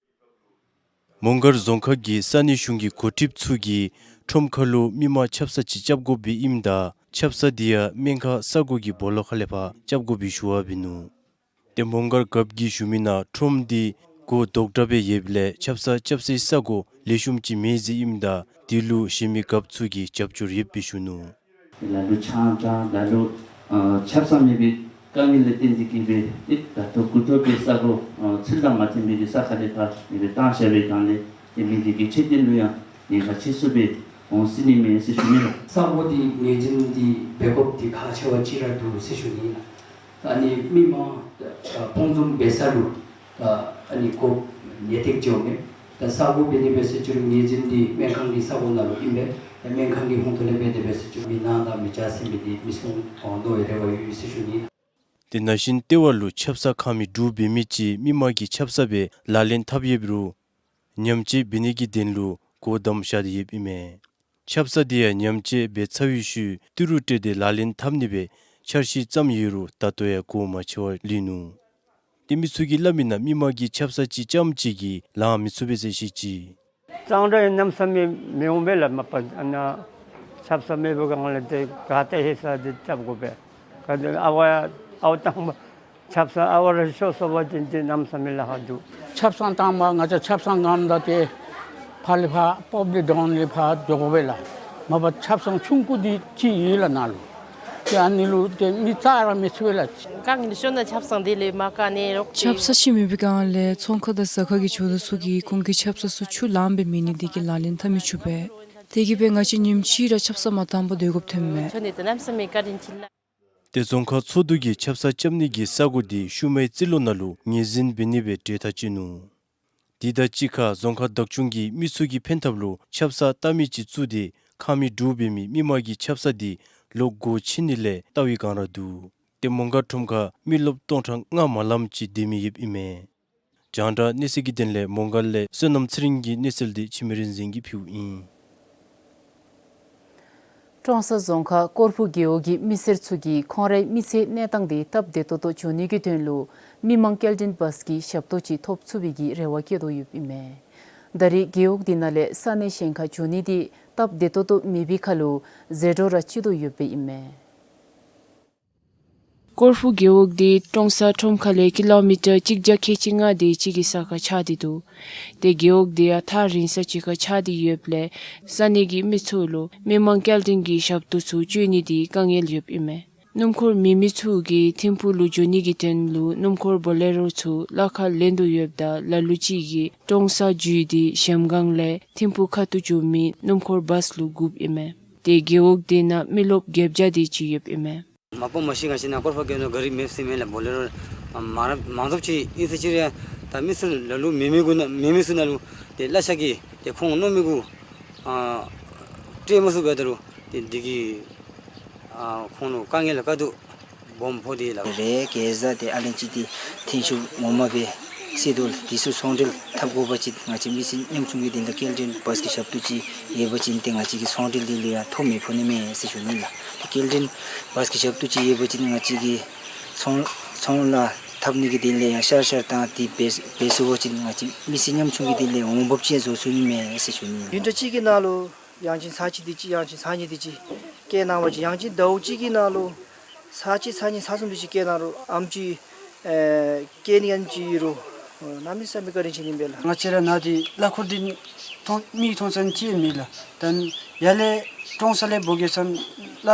མོང་སྒར་རྫོང་ཁག་གི་ས་གནས་གཞུང་གི་འགོ་ཁྲིདཔ་ཚུ་གིས་ཁྲོམ་ཁར་ལུ་མི་མང་ཆབ་གསང་ཅིག་རྐྱབ་དགོ་པའི་ཨིནམ་ད་ཆབ་གསང་འདི་ཡང་སྨན་ཁང་ས་གོ་གི་སྦོ་ལོགས་ཁ་ལས་ཕར་རྐྱབ་དགོ་པའི་ཞུ་བ་འབད་ནུག། ཏེ་མོང་སྒར་རྒཔོ་གིས་ཞུ་མི་ནང་ཁྲོམ་འདི་སྒོ་རྡོག་དྲ་སྦེ་ཡོདཔ་ལས་ཆབ་གསང་རྐྱབ་སའི་ས་གོ་ལེགས་ཤོམ་ཅིག་མེད་ཟེར་ཨིནམ་ད་དེ་ལུ་གཞན་མི་རྒཔོ་ཚུ་གིས་རྒྱབ་སྐྱོར་ཡོདཔ་སྦེ་ཞུ་ནུག། ལ་ལུ་ཆང་དང་ལ་ལུ་ཨ་ཆབ་གསང་མེད་པའི་དཀའ་ངལ་ལས་བརྟེན་ཏེ་གིས་སྦེ་ཏེ་ད་ལྟོ་འགོ་ཐོག་པའི་ས་གོ་ཨ་ཚུལ་དང་མ་མཐུན་པའི་གི་ས་ཁ་ལས་ཕར་ཨ་ནི་སྦེ་བཏང་བཞག་པའི་སྒང་ལས་ཏེ་མི་སྡེ་གི་འཕྲོད་བསྟེན་ལུ་ཡང་ཉེན་ཁ་ཆེ་སུ་སྦེ་འོང་སྲིད་ནི་མས་ཟེར་ཞུ་ནི་ལགས། ས་གོ་འདི་ངོས་འཛིན་འདི་འབད་དགོཔ་འདི་ཁག་ཆེ་བ་ཅིག་ར་འདུག་ཟེར་ཞུ་ནི་ལགས། ད་ཨ་ནི་མི་མང་ད་སྤུངས་འཛོམས་འབད་ས་ལུ་ད་ཨ་ནི་སྒོ་ཉེས་སྟེགས་ཅིག་འོང་མས། ད་ས་གོ་འབད་ནི་འབད་ཟེར་ཅི་རུང་ངོས་འཛིན་འདི་སྨན་ཁང་གི་ས་གོ་ནང་ལུ་ཨིན་པས། ད་སྨན་ཁང་གི་ཧོངས་ཐོག་ལས་འབད་དེ་འབད་ཟེར་ཅི་རུང་མི་ནང་དང་མི་བཅར་ཟེར་མི་འདི་མི་གསུང་འོང་མནོ་བའི་རེ་བ་ཡོད་ཟེར་ཞུ་ནི། ཏེ་ན་གཞོན་ལྟེ་བ་ལུ་ཆབ་གསང་ཁང་མིག་དྲུག་འབད་མི་ཅིག་མི་མང་གིས་ཆབ་གསང་སྦེ་ལག་ལེན་འཐབ་ཡོདཔ་རུང་ཉམས་བཅོས་འབད་ནི་གི་དོན་ལུ་སྒོ་བསྡམས་བཞག་སྟེ་ཡོདཔ་ཨིན་མས། ཆབ་གསང་འདི་ཡང་ཉམས་བཅོས་འབད་ཚར་བའི་ཤུལ་ཏི་རུ་སྤྲོད་དེ་ལག་ལེན་འཐབ་ནི་སྦེ་འཆར་གཞི་བརྩམས་ཡོད་རུང་ད་ལྟོ་ཡང་སྒོ་མ་ཕྱེ་བར་ལུས་ནུག། ཏེ་མི་ཚུ་གིས་སླབ་མི་ནང་མི་མང་གིས་ཆབ་གསང་ཅིག་རྐྱངམ་ཅིག་གིས་ལང་མི་ཚུགས་པས་ཟེར་བཤད་ཅི། གཙང་སྦྲ་ཡང་གནམ་མེད་ས་མེད་མི་འོང་པས་ལགས། མ་པ་ཨ་ནཱ་ཆབ་གསང་མེད་པའི་སྒང་ལས་ཏེ་ག་ཏེ་ཧེ་ས་འདི་རྐྱབ་དགོ་པས། ག་ཏེ་ཨ་ཝ་ཨ་ཝ་དང་པ་ཆབ་གསང་ཨ་ཝ་ར་ཤོར་སོང་པ་ཅིན་ཏེ་གནམ་མེད་ས་མེད་ལཱ་ཁག་འདུག། ཆབ་གསང་དང་པ་ང་བཅས་ཆབ་གསང་ངམ་ད་ཏེ་ཕར་ལས་ཕར་པབ་ལིཀ་གྲོང་ལས་ཕར་འགྱོ་དགོ་པས་ལགས། མ་པ་ཆབ་གསང་ཆུང་ཀུ་འདི་ཅིག་ཡོད་ལགས་ནཱ་ལུ། ཏེ་ཨ་ནི་ལུ་ཏེ་མི་རྩ་ར་མི་ཚུད་པས་ལགས། ག་ངི་ཤོ་ན་ཆབ་གསང་འདི་ལས་མ་ག་ནི་རོགས། ཆབ་གསང་ཅིག་མེད་པའི་སྒང་ལས་ཚོང་ཁང་དང་ཟ་ཁང་གི་ཇོ་བདག་ཚུ་གིས་ཁོང་གི་ཆབ་གསང་ཚུ་ཆུ་ལངམ་སྦེ་མེད་ནི་དེ་གིས་ལག་ལེན་འཐབ་མི་ཚུགས་པས། དེ་གིས་སྦེ་ང་བཅས་ཉིནམ་གཅིག་ར་ཆབ་གསང་མ་བཏང་པར་སྡོད་དགོཔ་ཐོནམ་མས། ཁྱོད་ནི་ཏེ་གནམ་མེད་ས་མེད་བཀའ་དྲིན་ཆེ་ལགས། ཏེ་རྫོང་ཁག་ཚོགས་འདུ་གིས་ཆབ་གསང་རྐྱབ་ནི་གི་ས་གོ་འདི་ཤུལ་མའི་རྩིས་ལོ་ནང་ལུ་ངོས་འཛིན་འབད་ནི་སྦེ་གྲོས་ཐག་བཅད་ནུག། དེ་དང་གཅིག་ཁར་རྫོང་ཁག་བདག་སྐྱོང་གིས་མི་ཚུ་གི་ཕན་ཐབས་ལུ་ཆབ་གསང་ལྟ་མི་ཅིག་བཙུགས་ཏེ་ཁང་མིག་དྲུག་འབད་མི་མི་མང་གི་ཆབ་གསང་དེ་ལོག་སྒོ་ཕྱེ་ནི་ལས་བལྟ་བའི་བསྒང་ར་འདུག། ཏེ་མོང་སྒར་ཁྲོམ་ཁར་མི་རློབས་སྟོང་ཕྲག་ལྔ་མ་ལངམ་ཅིག་སྡོད་མི་ཡོདཔ་ཨིན་མས། རྒྱང་བསྒྲགས་གནས་ཚུལ་གྱི་དོན་ལས་མོང་སྒར་ལས་བསོད་ནམས་ཚེ་རིང་གི་གནས་ཚུལ་འདི་འཆི་མེད་རིག་འཛིན་གྱིས་ཕུལཝ་ཨིན། ཀྲོང་གསར་རྫོང་ཁག་ཀོར་ཕུ་རྒེད་འོག་གི་མི་སེར་ཚུ་གིས་ཁོང་རའི་མི་ཚེའི་གནས་སྟངས་དེ་སྟབས་བདེ་ཏོག་ཏོ་འགྱོ་ནི་གི་དོན་ལུ་མི་མང་སྐྱེལ་འདྲེན་བཱས་ཀྱི་ཞབས་ཏོག་ཅིག་ཐོབ་ཚུགས་པའི་གི་རེ་བ་བསྐྱེད་དོ་ཡོདཔ་ཨིན་མས། ད་རེས་རྒེད་འོག་དེ་ནང་ལས་ས་གནས་གཞན་ཁར་འགྱོ་ནི་དེ་སྟབས་བདེ་ཏོག་ཏོ་མེད་པའི་ཁར་ལུ་ཟད་འགྲོ་ར་ཅིག་དོ་ཡོདཔ་ཨིན་མས། ཀོར་ཕུ་རྒེད་འོག་དེ་ཀྲོང་གསར་ཁྲོམ་ཁ་ལས་ཀི་ལོ་མི་ཊར་གཅིག་བརྒྱ་ཁལ་གཅིག་ལྔ་དེ་ཅིག་གི་ས་ཁར་ཆགས་ཏེ་འདུག། ཏེ་རྒེད་འོག་དེ་ཡང་ཐག་རིང་ས་ཅིག་ཁར་ཆགས་ཏེ་ཡོདཔ་ལས་ས་གནས་ཀྱི་མི་ཚུ་ལུ་མི་མང་སྐྱེལ་འདྲེན་གྱི་ཞབས་ཏོག་ཚུ་སྤྱོད་ནི་དེ་དཀའ་ངལ་ཡོདཔ་ཨིན་མས། སྣུམ་འཁོར་མེད་མི་ཚུ་གིས་ཐིམ་ཕུག་ལུ་འགྱོ་ནི་གི་དོན་ལུ་སྣུམ་འཁོར་བོ་ལེ་རོ་ཚུ་གླ་ཁར་ལེན་དོ་ཡོདཔ་ད་ལ་ལུ་ཅིག་གིས་ཀྲོང་གསར་བརྒྱུད་དེ་གཞལམ་སྒང་ལས་ཐིམ་ཕུག་ཁ་ཐུག་འགྱོ་མི་སྣུམ་འཁོར་བཱས་ལུ་བསྒུགཔ་ཨིན་མས། ཏེ་རྒེད་འོག་དེ་ནང་མི་རློབས་བརྒྱད་བརྒྱ་དེ་ཅིག་ཡོདཔ་ཨིན་མས། མ་པ་མ་ཤི་ང་བཅས་ནཱ་ཀོར་ཕུ་རྒེད་འོག་ག་རི་མེདཔ་ཟེར་མེན་ལགས། བོ་ལེ་རོ་མང་མང་ཚབ་ཅིག་ཨིན་ཟེར་ཅི་རུང་ད་མི་ཚུ་ལ་ལུ་མེད་མི་གུ་ནང་མེད་མི་ཚུ་ནང་ལུ་ཏེ་གླ་ཆ་གི་ཏེ་ཁོང་མནོ་མི་གུ་ཨ་སྤྲོད་མ་ཚུགས་པ་ད་རུང་ཏེ་འདི་གིས་ཨ་ཁོང་ལུ་དཀའ་ངལ་དཀའ་སྡུག་སྦོམ་ཕོག་སྟེ་ལགས། རེ་གེ་ཟ་ཏེ་ཨ་ལན་ཅིག་ཏེ་འཐེན་ཤུགས་ངོ་མ་སྦེ་སྲིད་དོ་ལགས། དེ་ཚུ་ཚོང་འབྲེལ་འཐབ་དགོ་པ་ཅིན་ང་བཅས་མི་སེར་ཉམ་ཆུང་གི་དོན་དག་སྐྱེལ་འདྲེན་བཱས་ཀྱི་ཞབས་ཏོག་ཅིག་ཡོད་པ་ཅིན་ཏེ་ང་བཅས་ཀྱི་ཚོང་འབྲེལ་འདི་ལུ་ཡང་ཐོ་མེད་ཕོག་ནི་མས་ཟེར་ཞུ་ནི་ལགས། ཏེ་སྐྱེལ་འདྲེན་བཱས་ཀྱི་ཞབས་ཏོག་ཅིག་ཡོད་པ་ཅིན་ང་བཅས་ཀྱི་ཚོང་ཚོང་ལཱ་འཐབ་ནི་གི་དོན་ལས་ཡང་ཤར་ཤར་བཏང་སྟེ་འབད་འབད་ཚུགས་པ་ཅིན་ང་བཅས་མི་སེར་ཉམ་ཆུང་གི་དོན་ལས་འོང་འབབ་ཅིག་བཟོ་ཚུགས་ནི་མས་ཟེར་ཞུ་ནི། བདུན་ཕྲག་གཅིག་གི་ནང་ལུ་ཡང་ཅིན་ཚར་གཅིག་དེ་ཅིག་ཡང་ཅིན་ཚར་གཉིས་དེ་ཅིག་སྐྱེལ་གནང་བ་ཅིན་ཡང་ཅིན་ཟླཝ་གཅིག་གི་ནང་ལུ་ཚར་གཅིག་ཚར་གཉིས་ཚར་གསུམ་དེ་ཅིག་སྐྱེལ་གནང་རུང་ཨམ་ཅིག་ཨེ་སྐྱེལ་ནི་ཨམ་ཅིག་ཡོད་རུང་གནམ་མེད་ས་མེད་བཀའ་དྲིན་ཆེ་ནི་ཨིན་པས་ལགས། ང་བཅས་ར་ནཱ་འདི་གླ་འཁོར་འདི་མཐོང་མིག་མཐོང་ས་ཅིག་མེད་ལགས། ད་ཡར་ལས་ཀྲོང་གསར་ལས་འབོ་གེ་ཟེར་ན་གླ་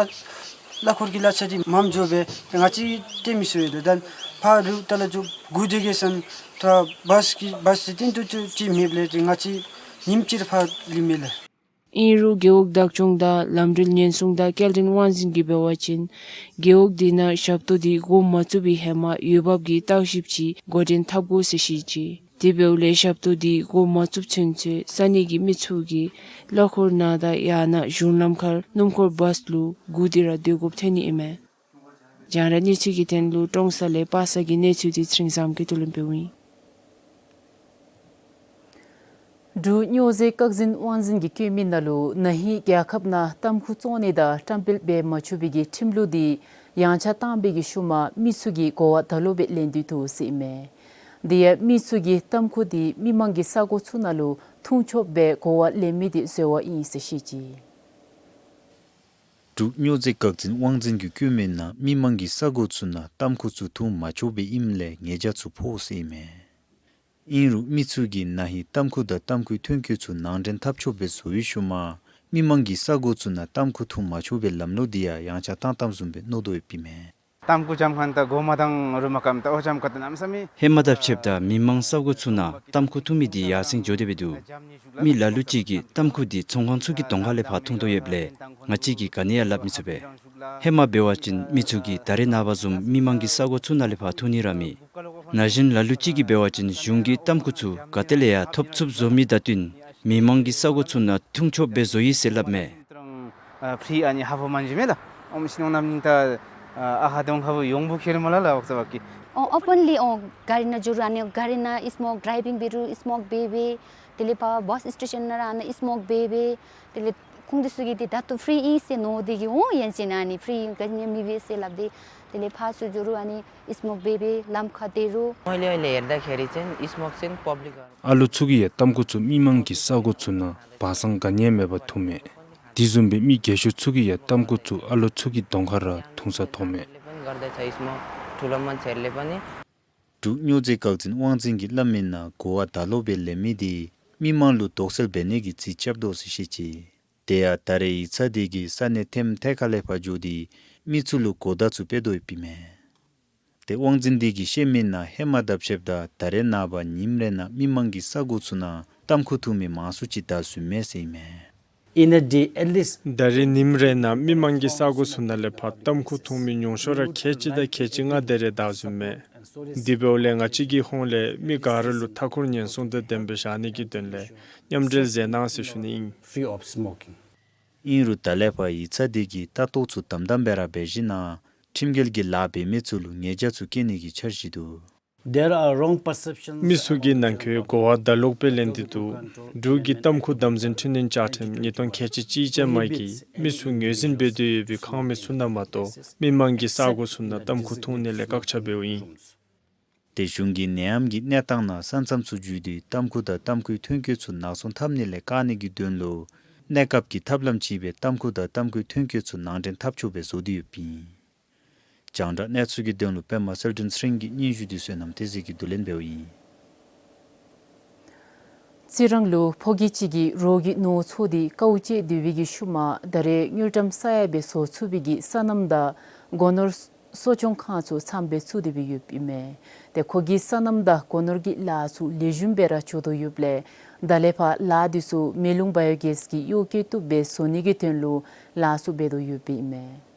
གླ་འཁོར་གྱི་གླ་ཆ་འདི་མངམ་འགྱོ་སྦེ་ང་བཅས་སྟོན་མི་ཚུགས་ཡོད། ད་ཕར་རུ་ཏ་ལ་ཚུ་སྒུག་སྡོད་གེ་ཟེར་ན་ད་བཱས་ཀྱི་བཱས་འདི་ཏན་ཏན་ཅིག་མེདཔ་ལས་ཏེ་ང་བཅས་ཉིནམ་གཅིག་ར་ཕར་ལུས་མས་ལགས། ཨིན་རུང་རྒེད་འོག་བདག་སྐྱོང་དང་ལམ་འགྲུལ་ཉེན་སྲུང་དང་སྐྱེལ་འདྲེན་དབང་འཛིན་གྱིས་འབད་བ་ཅིན་རྒེད་འོག་དེ་ནང་ཞབས་ཏོག་དེ་འགོ་མ་བཙུགས་པའི་ཧེ་མ་འོས་འབབ་ཀྱི་བརྟག་ཞིབ་ཅིག་འགོ་འདྲེན་འཐབ་དགོ་ཟེར་བཤད་ཅི། དེ་འབདཝ་ལས་ཞབས་ཏོག་དེ་འགོ་མ་བཙུགས་ཚུན་ཚོད་ས་གནས་ཀྱི་མི་ཚུ་གིས་གླ་འཁོར་ནང་དང་ཡང་ན་གཞུང་ལམ་ཁར་སྣུམ་འཁོར་བཱས་ལུ་སྒུག་སྟེ་ར་སྡོད་དགོཔ་ཐོན་ནི་ཨིན་མས། རྒྱང་བསྒྲགས་གནས་ཚུལ་གྱི་དོན་ལུ་ཀྲོང་གསར་ལས་པ་སངས་ཀྱི་གནས་ཚུལ་དེ་ཚེ་རིང་བཟངམོ་གིས་བསྡུ་ལེན་འབདཝ་ཨིན། འབྲུག་སྨྱོ་རྫས་བཀག་འཛིན་དབང་འཛིན་གྱིས་བཀོད་མི་ནང་ལུ་ན་ཧིང་རྒྱལ་ཁབ་ནང་ཏམ་ཁུ་བཙོང་ནི་དང་བཀྲམ་སྤེལ་འབད་མ་ཆོག་པའི་གི་ཁྲིམས་ལུགས་དེ་ཡངས་ཆག་བཏང་བའི་གི་ཤུལ་མ་མི་ཚུ་གིས་གོ་བ་ད་ལོག་སྦེ་ལེན་དོ་ཡོདཔ་ཟེར་ཨིན་མས། དེ་ཡང་མི་ཚུ་གིས་ཏམ་ཁུ་དེ་མི་མང་གི་ས་གོ་ཚུ་ནང་ལུ་འཐུང་ཆོགཔ་སྦེ་གོ་བ་ལེན་མི་དེ་འཛོལ་བ་ཨིན་ཟེར་བཤད་ཅི། འབྲུག་སྨྱོ་རྫས་བཀག་འཛིན་དབང་འཛིན་གྱིས་བཀོད་མི་ནང་མི་མང་གི་ས་གོ་ཚུ་ནང་ཏམ་ཁུ་ཚུ་འཐུང་མ་ཆོགཔ་སྦེ་ཨིནམ་ལས་ཉེས་བྱ་ཚུ་ཕོག་ཟེར་ཨིན་མས། ཨིན་རུང་མི་ཚུ་གིས་ན་ཧིང་ཏམ་ཁུ་དང་ཏམ་ཁུའི་ཐོན་སྐྱེད་ཚུ་ནང་འདྲེན་འཐབ་ཆོགཔ་སྦེ་བཟོ་བའི་ཤུལ་མ་མི་མང་གི་ས་གོ་ཚུ་ནང་ཏམ་ཁུ་འཐུང་མ་ཆོག་པའི་ལམ་ལུགས་འདི་ཡང་ཡངས་ཆག་བཏང་བཏངམ་བཟུམ་སྦེ་མནོ་དོ་ཡོདཔ་ཨིན་མས། ཏམ་ཁུ་ཙམ་ཁར་ད་གོ་མ་དང་རུ་མ་ཀམ་ད་ཨོ་ཙམ་ཁར་ད་གནམ་མེད་ས་མེད། ཧེ་མ་དང་ཕྱདཔ་ད་མི་མང་ས་གོ་ཚུ་ནང་ཏམ་ཁུ་འཐུང་མི་འདི་ཡར་སེང་འགྱོ་སྟེ་སྦེ་འདུག། མི་ལ་ལུ་ཅིག་གིས་ཏམ་ཁུ་འདི་ཚོང་ཁང་ཚུ་གི་གདོང་ཁ་ལས་ཕར་འཐུང་དོ་ཡོདཔ་ལས་ང་བཅས་ཀྱིས་ག་ནི་ཡང་སླབ་མི་ཚུགས་པས། ཧེ་མ་འབད་བ་ཅིན་མི་ཚུ་གིས་ད་རེས་ནངས་པ་བཟུམ་མི་མང་གི་ས་གོ་ཚུ་ནང་ལས་ཕར་འཐུང་ནི་ར་མེད། ན་གཞོན་ལ་ལུ་ཅིག་གིས་འབད་བ་ཅིན་གཞུང་གིས་ཏམ་ཁུ་ཚུ་ག་ཏེ་ལས་ཡང་ཐོབ་ཚུགསཔ་བཟོ་མི་དང་བསྟུན་མི་མང་གི་ས་གོ་ཚུ་ནང་འཐུང་ཆོགཔ་སྦེ་བཟོ་ཡི་ཟེར་སླབ་མས། ཨ་ཕི་རི་ཨ་ནི་ཧ་ཕོ་མན་ཇི་མེ་ལགས། ཨོམ་ཤིནོང་ནམ་ནིང་ད་ཨ་ཨ་ཧ་གདོང་ཁ་བུ་ཡོང་བུ་ཁེལ་མ་ལ་ལགས་འོག་ས་བ་ཀི། ཨོ་ཨོ་པཱན་ལི་ཨོ་གཱ་རི་ནང་འགྱོ་རུང་ཨ་ནི་གཱ་རི་ནང་ཨིས་སྨོག་ཌའི་བིང་འབད་རུང་ཨིས་སྨོག་འབད་འབད། དེ་ལས་ཕར་བཱས་སི་ཊེ་ཤཱན་ནང་ར་ཨ་ནི་ཨིས་སྨོག་འབད་འབད། དེ་ལས་ཁོང་དེ་ཚུ་གིས་ཏེ་ད་ལྟོ་ཕི་རི་ཨིན་ཟེར་མནོ་སྟེ་གིས་འོང་ཡན་ཅིན་ཨ་ནི་ཕི་རི་ཨིན་ག་ནི་མེད་པས་ཟེར་སླབ་སྟེ། དེ་ལས་ཕར་ཚུར་འགྱོ་རུང་ཨ་ནི་ཨིས་སྨོག་འབད་འབད་ལམ་ཁར་སྡོད་རུང་། ཨ་ལོ་ཚུ་གིས་ཡང་ཏམ་ཁུ་ཚུ་མི་མང་གི་ས་གོ་ཚུ་ནང་བང་སང་ག་ནི་ཡང་མེད་པར་འཐུངམ་མས། དེ་བཟུམ་སྦེ་མི་རྒས་ཤོས་ཚུ་གིས་ཡང་ཏམ་ཁུ་ཚུ་ཨ་ལོ་ཚུ་གི་གདོང་ཁར་ར་འཐུང་ས་མཐོངམ་མས། འབྲུག་སྨྱོ་རྫས་བཀག་འཛིན་དབང་འཛིན་གྱིས་སླབ་མི་ནང་གོ་བ་ད་ལོག་སྦེ་ལེན་མི་དེ་མི་མང་ལུ་དོགས་སེལ་འབད་ནི་གི་རྩིས་རྐྱབ་དོ་ཟེར་བཤད་ཅི། དེ་ཡང་ད་རེས་ཡིག་ཚང་དེ་གིས་ས་གནས་ཐེམ་ཐེ་ཁ་ལས་ཕར་འགྱོ་སྟེ་མི་ཚུ་ལུ་གོ་བརྡ་ཚུ་སྤེལ་དོ་ཡོདཔ་ཨིན་མས། ཏེ་དབང་འཛིན་དེ་གིས་བཤད་མི་ནང་ཧེ་མ་དང་ཕྱདཔ་ད་ད་རེས་ནངས་པ་ཉིནམ་རེ་ནང་མི་མང་གི་ས་གོ་ཚུ་ནང་ཏམ་ཁུ་འཐུང་མི་མང་སུ་ཅིག་དར་སོངམ་མས་ཟེར་ཨིན་མས། In a day, at least. ད་རེས་ཉིནམ་རེ་ནང་མི་མང་གི་ས་གོ་ཚུ་ནང་ལས་ཕར་ཏམ་ཁུ་འཐུང་མི་ཉུང་ཤོས་ར་ཁལ་གཅིག་དང་ཁལ་གཅིག་ལྔ་དེ་རེ་བདའ་ཟུན་མས། དེ་འབདཝ་ལས་ང་བཅས་ཀྱི་ཧོངས་ལས་མི་ག་ར་ལུ་མཐའ་འཁོར་ཉེན་སྲུང་དང་ལྡནམ་སྦེ་བཞག་ནི་གི་དོན་ལས་མཉམ་འབྲེལ་མཛད་གནང་ཟེར་ཞུ་ནི་ཨིན། Free of smoking. ཨིན་རུང་ད་ལས་ཕར་ཡིག་ཚང་འདི་གིས་ལྟ་རྟོག་ཚུ་དམ་དམ་སྦེ་ར་འབད་ཞིན་ན་ཁྲིམས་འགལ་གྱི་ལཱ་འབད་མི་ཚུ་ལུ་ཉེས་བྱ་ཚུ་བཀལ་ནི་གི་འཆར་གཞི་འདུག། There are wrong perceptions. མི་ཚུ་གིས་ནང་འཁོད་གོ་བ་ལྡོག་ལྡོག་སྦེ་ལེན་ཏེ་འདུག། འབྲུག་གི་ཏམ་ཁུ་དམ་འཛིན་འཕྲུལ་ལས་བཅའ་ཁྲིམས་ཉིས་སྟོང་ཁལ་གཅིག་གཅིག་ཅན་མ་གིས་མི་ཚུ་ངོས་འཛིན་འབད་དོ་ཡོད་པའི་ཁང་མིག་ཚུ་ནང་མ་གཏོགས་མི་མང་གི་ས་གོ་ཚུ་ནང་ཏམ་ཁུ་འཐུང་ནི་ལས་བཀག་ཆ་འབདཝ་ཨིན། ཏེ་གཞུང་གིས་ནད་ཡམས་ཀྱི་གནས་སྟངས་ནང་ས་མཚམས་ཚུ་བརྒྱུད་དེ་ཏམ་ཁུ་དང་ཏམ་ཁུའི་ཐོན་སྐྱེད་ཚུ་ནག་ཚོང་འཐབ་ནི་ལས་བཀག་ནི་གི་དོན་ལུ་གནས་སྐབས་ཀྱི་ཐབས་ལམ་ཅིག་སྦེ་ཏམ་ཁུ་དང་ཏམ་ཁུའི་ཐོན་སྐྱེད་ཚུ་ནང་འདྲེན་འཐབ་ཆོགཔ་སྦེ་བཟོ་སྟེ་ཡོདཔ་ཨིན། རྒྱང་བསྒྲགས་གནས་ཚུལ་གྱི་དོན་ལུ་པདྨ་གསལ་སྒྲོན་ཚེ་རིང་གི་སྙན་ཞུ་འདི་བསོད་ནམས་བསྟན་འཛིན་གྱིས་བསྡུ་ལེན་འབདཝ་ཨིན། རྩི་རང་ལུ་ཕོ་སྐྱེས་ཅིག་གིས་རོགས་ཀྱི་ནོར་འཚོ་སྟེ་དཀའཝ་སྤྱད་སྡོད་པའི་གི་ཤུལ་མ་ད་རེས་དངུལ་ཀྲམ་ས་ཡ་སྦེ་བཟོ་ཚུགས་པའི་གི་སོ་ནམ་དང་སྒོ་ནོར་གསོ་སྐྱོང་ཁང་ཚུ་འཚམས་སྦེ་བཙུགས་ཏེ་སྦེ་ཡོདཔ་ཨིན་མས། ཏེ་ཁོ་གིས་སོ་ནམ་དང་སྒོ་ནོར་གྱི་ལཱ་ཚུ་ལེགས་ཤོམ་སྦེ་ར་འགྱོ་དོ་ཡོདཔ་ལས་ད་ལས་ཕར་ལཱ་འདི་ཚུ་མེ་རླུང་བ་ཡོ་གེསི་གི་གཡོག་བཀོལ་བཏུབ་སྦེ་བཟོ་ནི་གི་དོན་ལུ་ལཱ་ཚུ་འབད་དོ་ཡོདཔ་ཨིན་མས།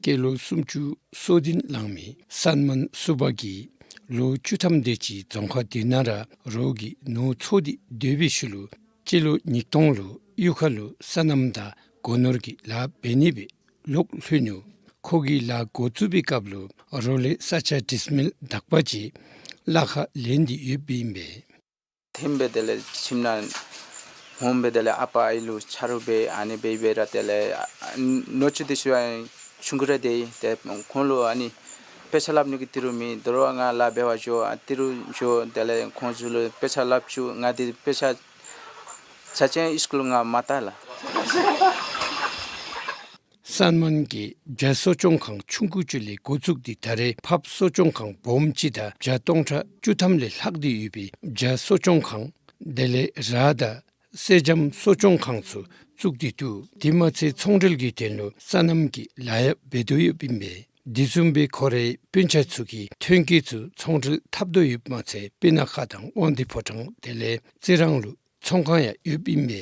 སྐྱེས་ལོ་སུམ་ཅུ་སོ་བདུན་ལང་མི་སན་མན་སུ་བ་གིས་ལོ་བཅུ་ཐམ་དེ་ཅིག་རྫོང་ཁག་འདི་ནང་ར་རོགས་ཀྱི་ནོར་འཚོ་སྟེ་སྡོད་པའི་ཤུལ་ལུ་སྤྱི་ལོ་ཉིས་སྟོང་ལུ་གཡུས་ཁ་ལུ་སོ་ནམ་དང་སྒོ་ནོར་གྱི་ལཱ་འབད་ནི་སྦེ་ལོག་ལྷོད་ནུག། ཁོ་གིས་ལཱ་འགོ་བཙུགས་པའི་སྐབས་ལུ་རོགས་ལས་ས་ཆ་ཌིས་མིལ་དག་པ་ཅིག་གླ་ཁར་ལེན་ཏེ་ཡོདཔ་ཨིན་པས། ཐོནམ་སྦེ་དེ་ལས་ཁྱིམ་ནང་འོངམ་སྦེ་དེ་ལས་ཨ་པ་ཨའི་ལུ་ཆ་རོགས་འབད་ཨ་ནི་འབད་འབད་ར་དེ་ལས་ཨ་ནུ་གཅུང་འདི་ཚུ་ཡང་ཆུང་ཀུ་ར་སྡོད་ཡི། ཏེ་ཁོང་ལུ་ཨ་ནི་དཔེ་ཆ་སླབ་ནི་གི་ཏི་རུ་མེད། དོ་རུང་ང་ལཱ་འབད་བར་འགྱོ་ཨ་ཏི་རུ་འགྱོ། དེ་ལས་ཁོང་ཚུ་ལུ་དཔེ་ཆ་སླབ་བཅུག། ང་འདི་དཔེ་ཆ་ཆ་ཅན་སི་ཀུལ་ང་མ་བལྟ་ལགས། སན་མན་གྱིས་བྱ་གསོ་སྐྱོང་ཁང་ཆུང་ཀུ་ཅིག་ལས་འགོ་བཙུགས་ཏེ་ད་རེས་ཕགཔ་གསོ་སྐྱོང་ཁང་སྦོམ་ཅིག་དང་བྱ་སྟོང་ཕྲག་བཅུ་ཐམ་ལས་ལྷག་སྟེ་ཡོད་པའི་བྱ་གསོ་སྐྱོང་ཁང་དེ་ལས་ར་དང་སེར་སྦྱངམ་གསོ་སྐྱོང་ཁང་ཚུ་བཙུགས་ཏེ་འདུག། དེ་མ་ཚད་ཚོང་འབྲེལ་གྱི་དོན་ལུ་སོ་ནམ་གྱི་ལཱ་ཡང་འབད་དོ་ཡོདཔ་ཨིན་པས། དེ་བཟུམ་སྦེ་ཁོ་རའི་སྤུན་ཆ་ཚུ་གིས་ཐོན་སྐྱེད་ཚུ་ཚོང་འབྲེལ་འཐབ་དོ་ཡོདཔ་མ་ཚད་སྤུ་ན་ཁ་དང་དབང་འདུས་ཕོ་བྲང་དེ་ལས་རྩི་རང་ལུ་ཚོང་ཁང་ཡང་ཡོདཔ་ཨིན་པས།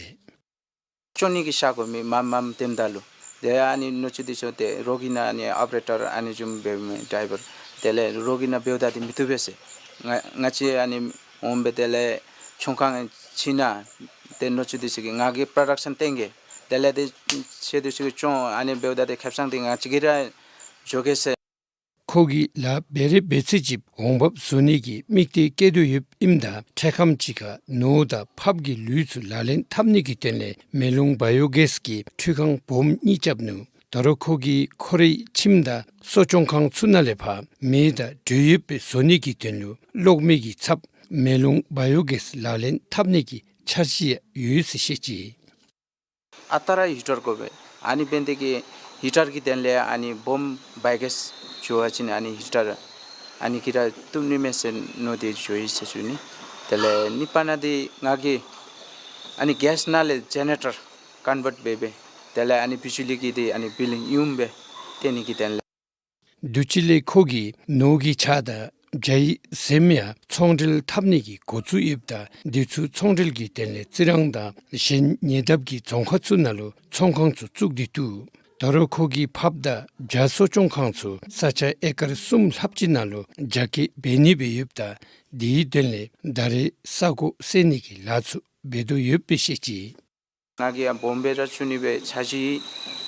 སྐྱོང་ནི་གི་ཤ་གོ་མི་མམ་མམ་དེམ་ད་ལུ། ཏེ་ཨ་ནི་ནུ་གཅུང་འདི་ཚུ་ཏེ་རོགས་ཀྱི་ནང་ཨ་ནི་ཨོ་པ་རེ་ཊར་ཨ་ནི་བཟུམ་འབདཝ་མས་ཌའི་བར། དེ་ལས་རོགས་ཀྱི་ནང་འབདཝ་ད་འདི་མི་བཏུབ་པས་ཟེར། ང་ང་བཅས་ཨ་ནི་འོངམ་སྦེ་དེ་ལས་ཚོང་ཁང་ཕྱེ་ན་ཏེ་ནུ་གཅུང་འདི་ཚུ་གིས་ང་གིས་པྲོ་ཌག་ཤཱན་བཏོན་གེ། དེ་ལས་ཏེ་ཁྱེད་འདི་ཚུ་གིས་སྐྱོང་ཨ་ནི་འབདཝ་ད་ཏེ་ཁེ་སང་འདི་ང་བཅས་ཀྱིས་ར་འགྱོ་གེ་ཟེར། ཁོ་གིས་ལཱ་འབད་རེ་འབད་ཚེ་ཅིག་འོང་འབབ་བཟོ་ནི་གི་དམིགས་གཏད་བསྐྱེད་དོ་ཡོདཔ་ཨིནམ་ད་འཕྲལ་ཁམས་ཅིག་ཁར་ནོར་དང་ཕགཔ་གི་ལུད་ཚུ་ལག་ལེན་འཐབ་ནི་གི་དོན་ལས་མེ་རླུང་བ་ཡོ་གེསི་གི་འཕྲུལ་ཁང་སྦོམ་གཉིས་རྐྱབ་ནུག། ད་རུང་ཁོ་གིས་ཁོ་རའི་ཁྱིམ་དང་གསོ་སྐྱོང་ཁང་ཚུ་ནང་ལས་ཕར་མེ་དང་འབྲེལ་ཡོད་པའི་བཟོ་ནི་གི་དོན་ལུ་གློག་མེ་གི་ཚབ་མེ་རླུང་བ་ཡོ་གེསི་ལག་ལེན་འཐབ་ནི་གི་འཆར་གཞི་ཡང་ཡོད་ཟེར་བཤད་ཅི། ཨ་རྟག་ར་ཧི་ཊར་དགོ་པས། ཨ་ནི་འབད་ནི་དེ་གིས་ཧི་ཊར་གྱི་དོན་ལས་ཨ་ནི་སྦོམ་བ་ཡོ་གེསི་འགྱོ་བ་ཅིན་ཨ་ནི་ཧི་ཊར་ཨ་ནི་གིས་ར་བཏུབ་ནི་མས་ཟེར་མནོ་སྟེ་འགྱོ་ཡི་ཟེར་ཞུ་ནི། དེ་ལས་གཉིས་པ་ནང་འདི་ང་གིས་ཨ་ནི་གེསི་ནང་ལས་ཇེ་ནེ་རེ་ཊར་ཀོན་བརཊ་འབད་འབད་དེ་ལས་ཨ་ནི་བི་ཇུ་ལི་གི་འདི་ཨ་ནི་བིལ་ཉུངམ་སྦེ་བཏོན་ནི་གི་དོན་ལས། དུས་ཅི་ལས་ཁོ་གིས་ནོར་གྱི་ཆ་དང་བྱའི་གཟེམ་ཡང་ཚོང་འབྲེལ་འཐབ་ནི་གི་འགོ་བཙུགས་ཡོདཔ་ད་འདི་ཚུ་ཚོང་འབྲེལ་གྱི་དོན་ལས་རྩི་རང་དང་གཞན་ཉེ་འདབས་ཀྱི་རྫོང་ཁག་ཚུ་ནང་ལུ་ཚོང་ཁང་ཚུ་བཙུགས་ཏེ་འདུག། ད་རུང་ཁོ་གིས་ཕགཔ་དང་བྱ་གསོ་སྐྱོང་ཁང་ཚུ་ས་ཆ་ཨེ་ཀར་གསུམ་ལྷགཔ་ཅིག་ནང་ལུ་རྒྱ་སྐྱེད་འབད་ནི་སྦེ་ཡོདཔ་ད་དེའི་དོན་ལས་ད་རེས་ས་གོ་སེལ་ནི་གི་ལཱ་ཚུ་འབད་དོ་ཡོདཔ་སྦེ་བཤད་ཅི། ང་གིས་ཡང་སྦོམ་སྦེ་ར་བཙུགས་ནི་སྦེ་འཆར་གཞི་ཡོད།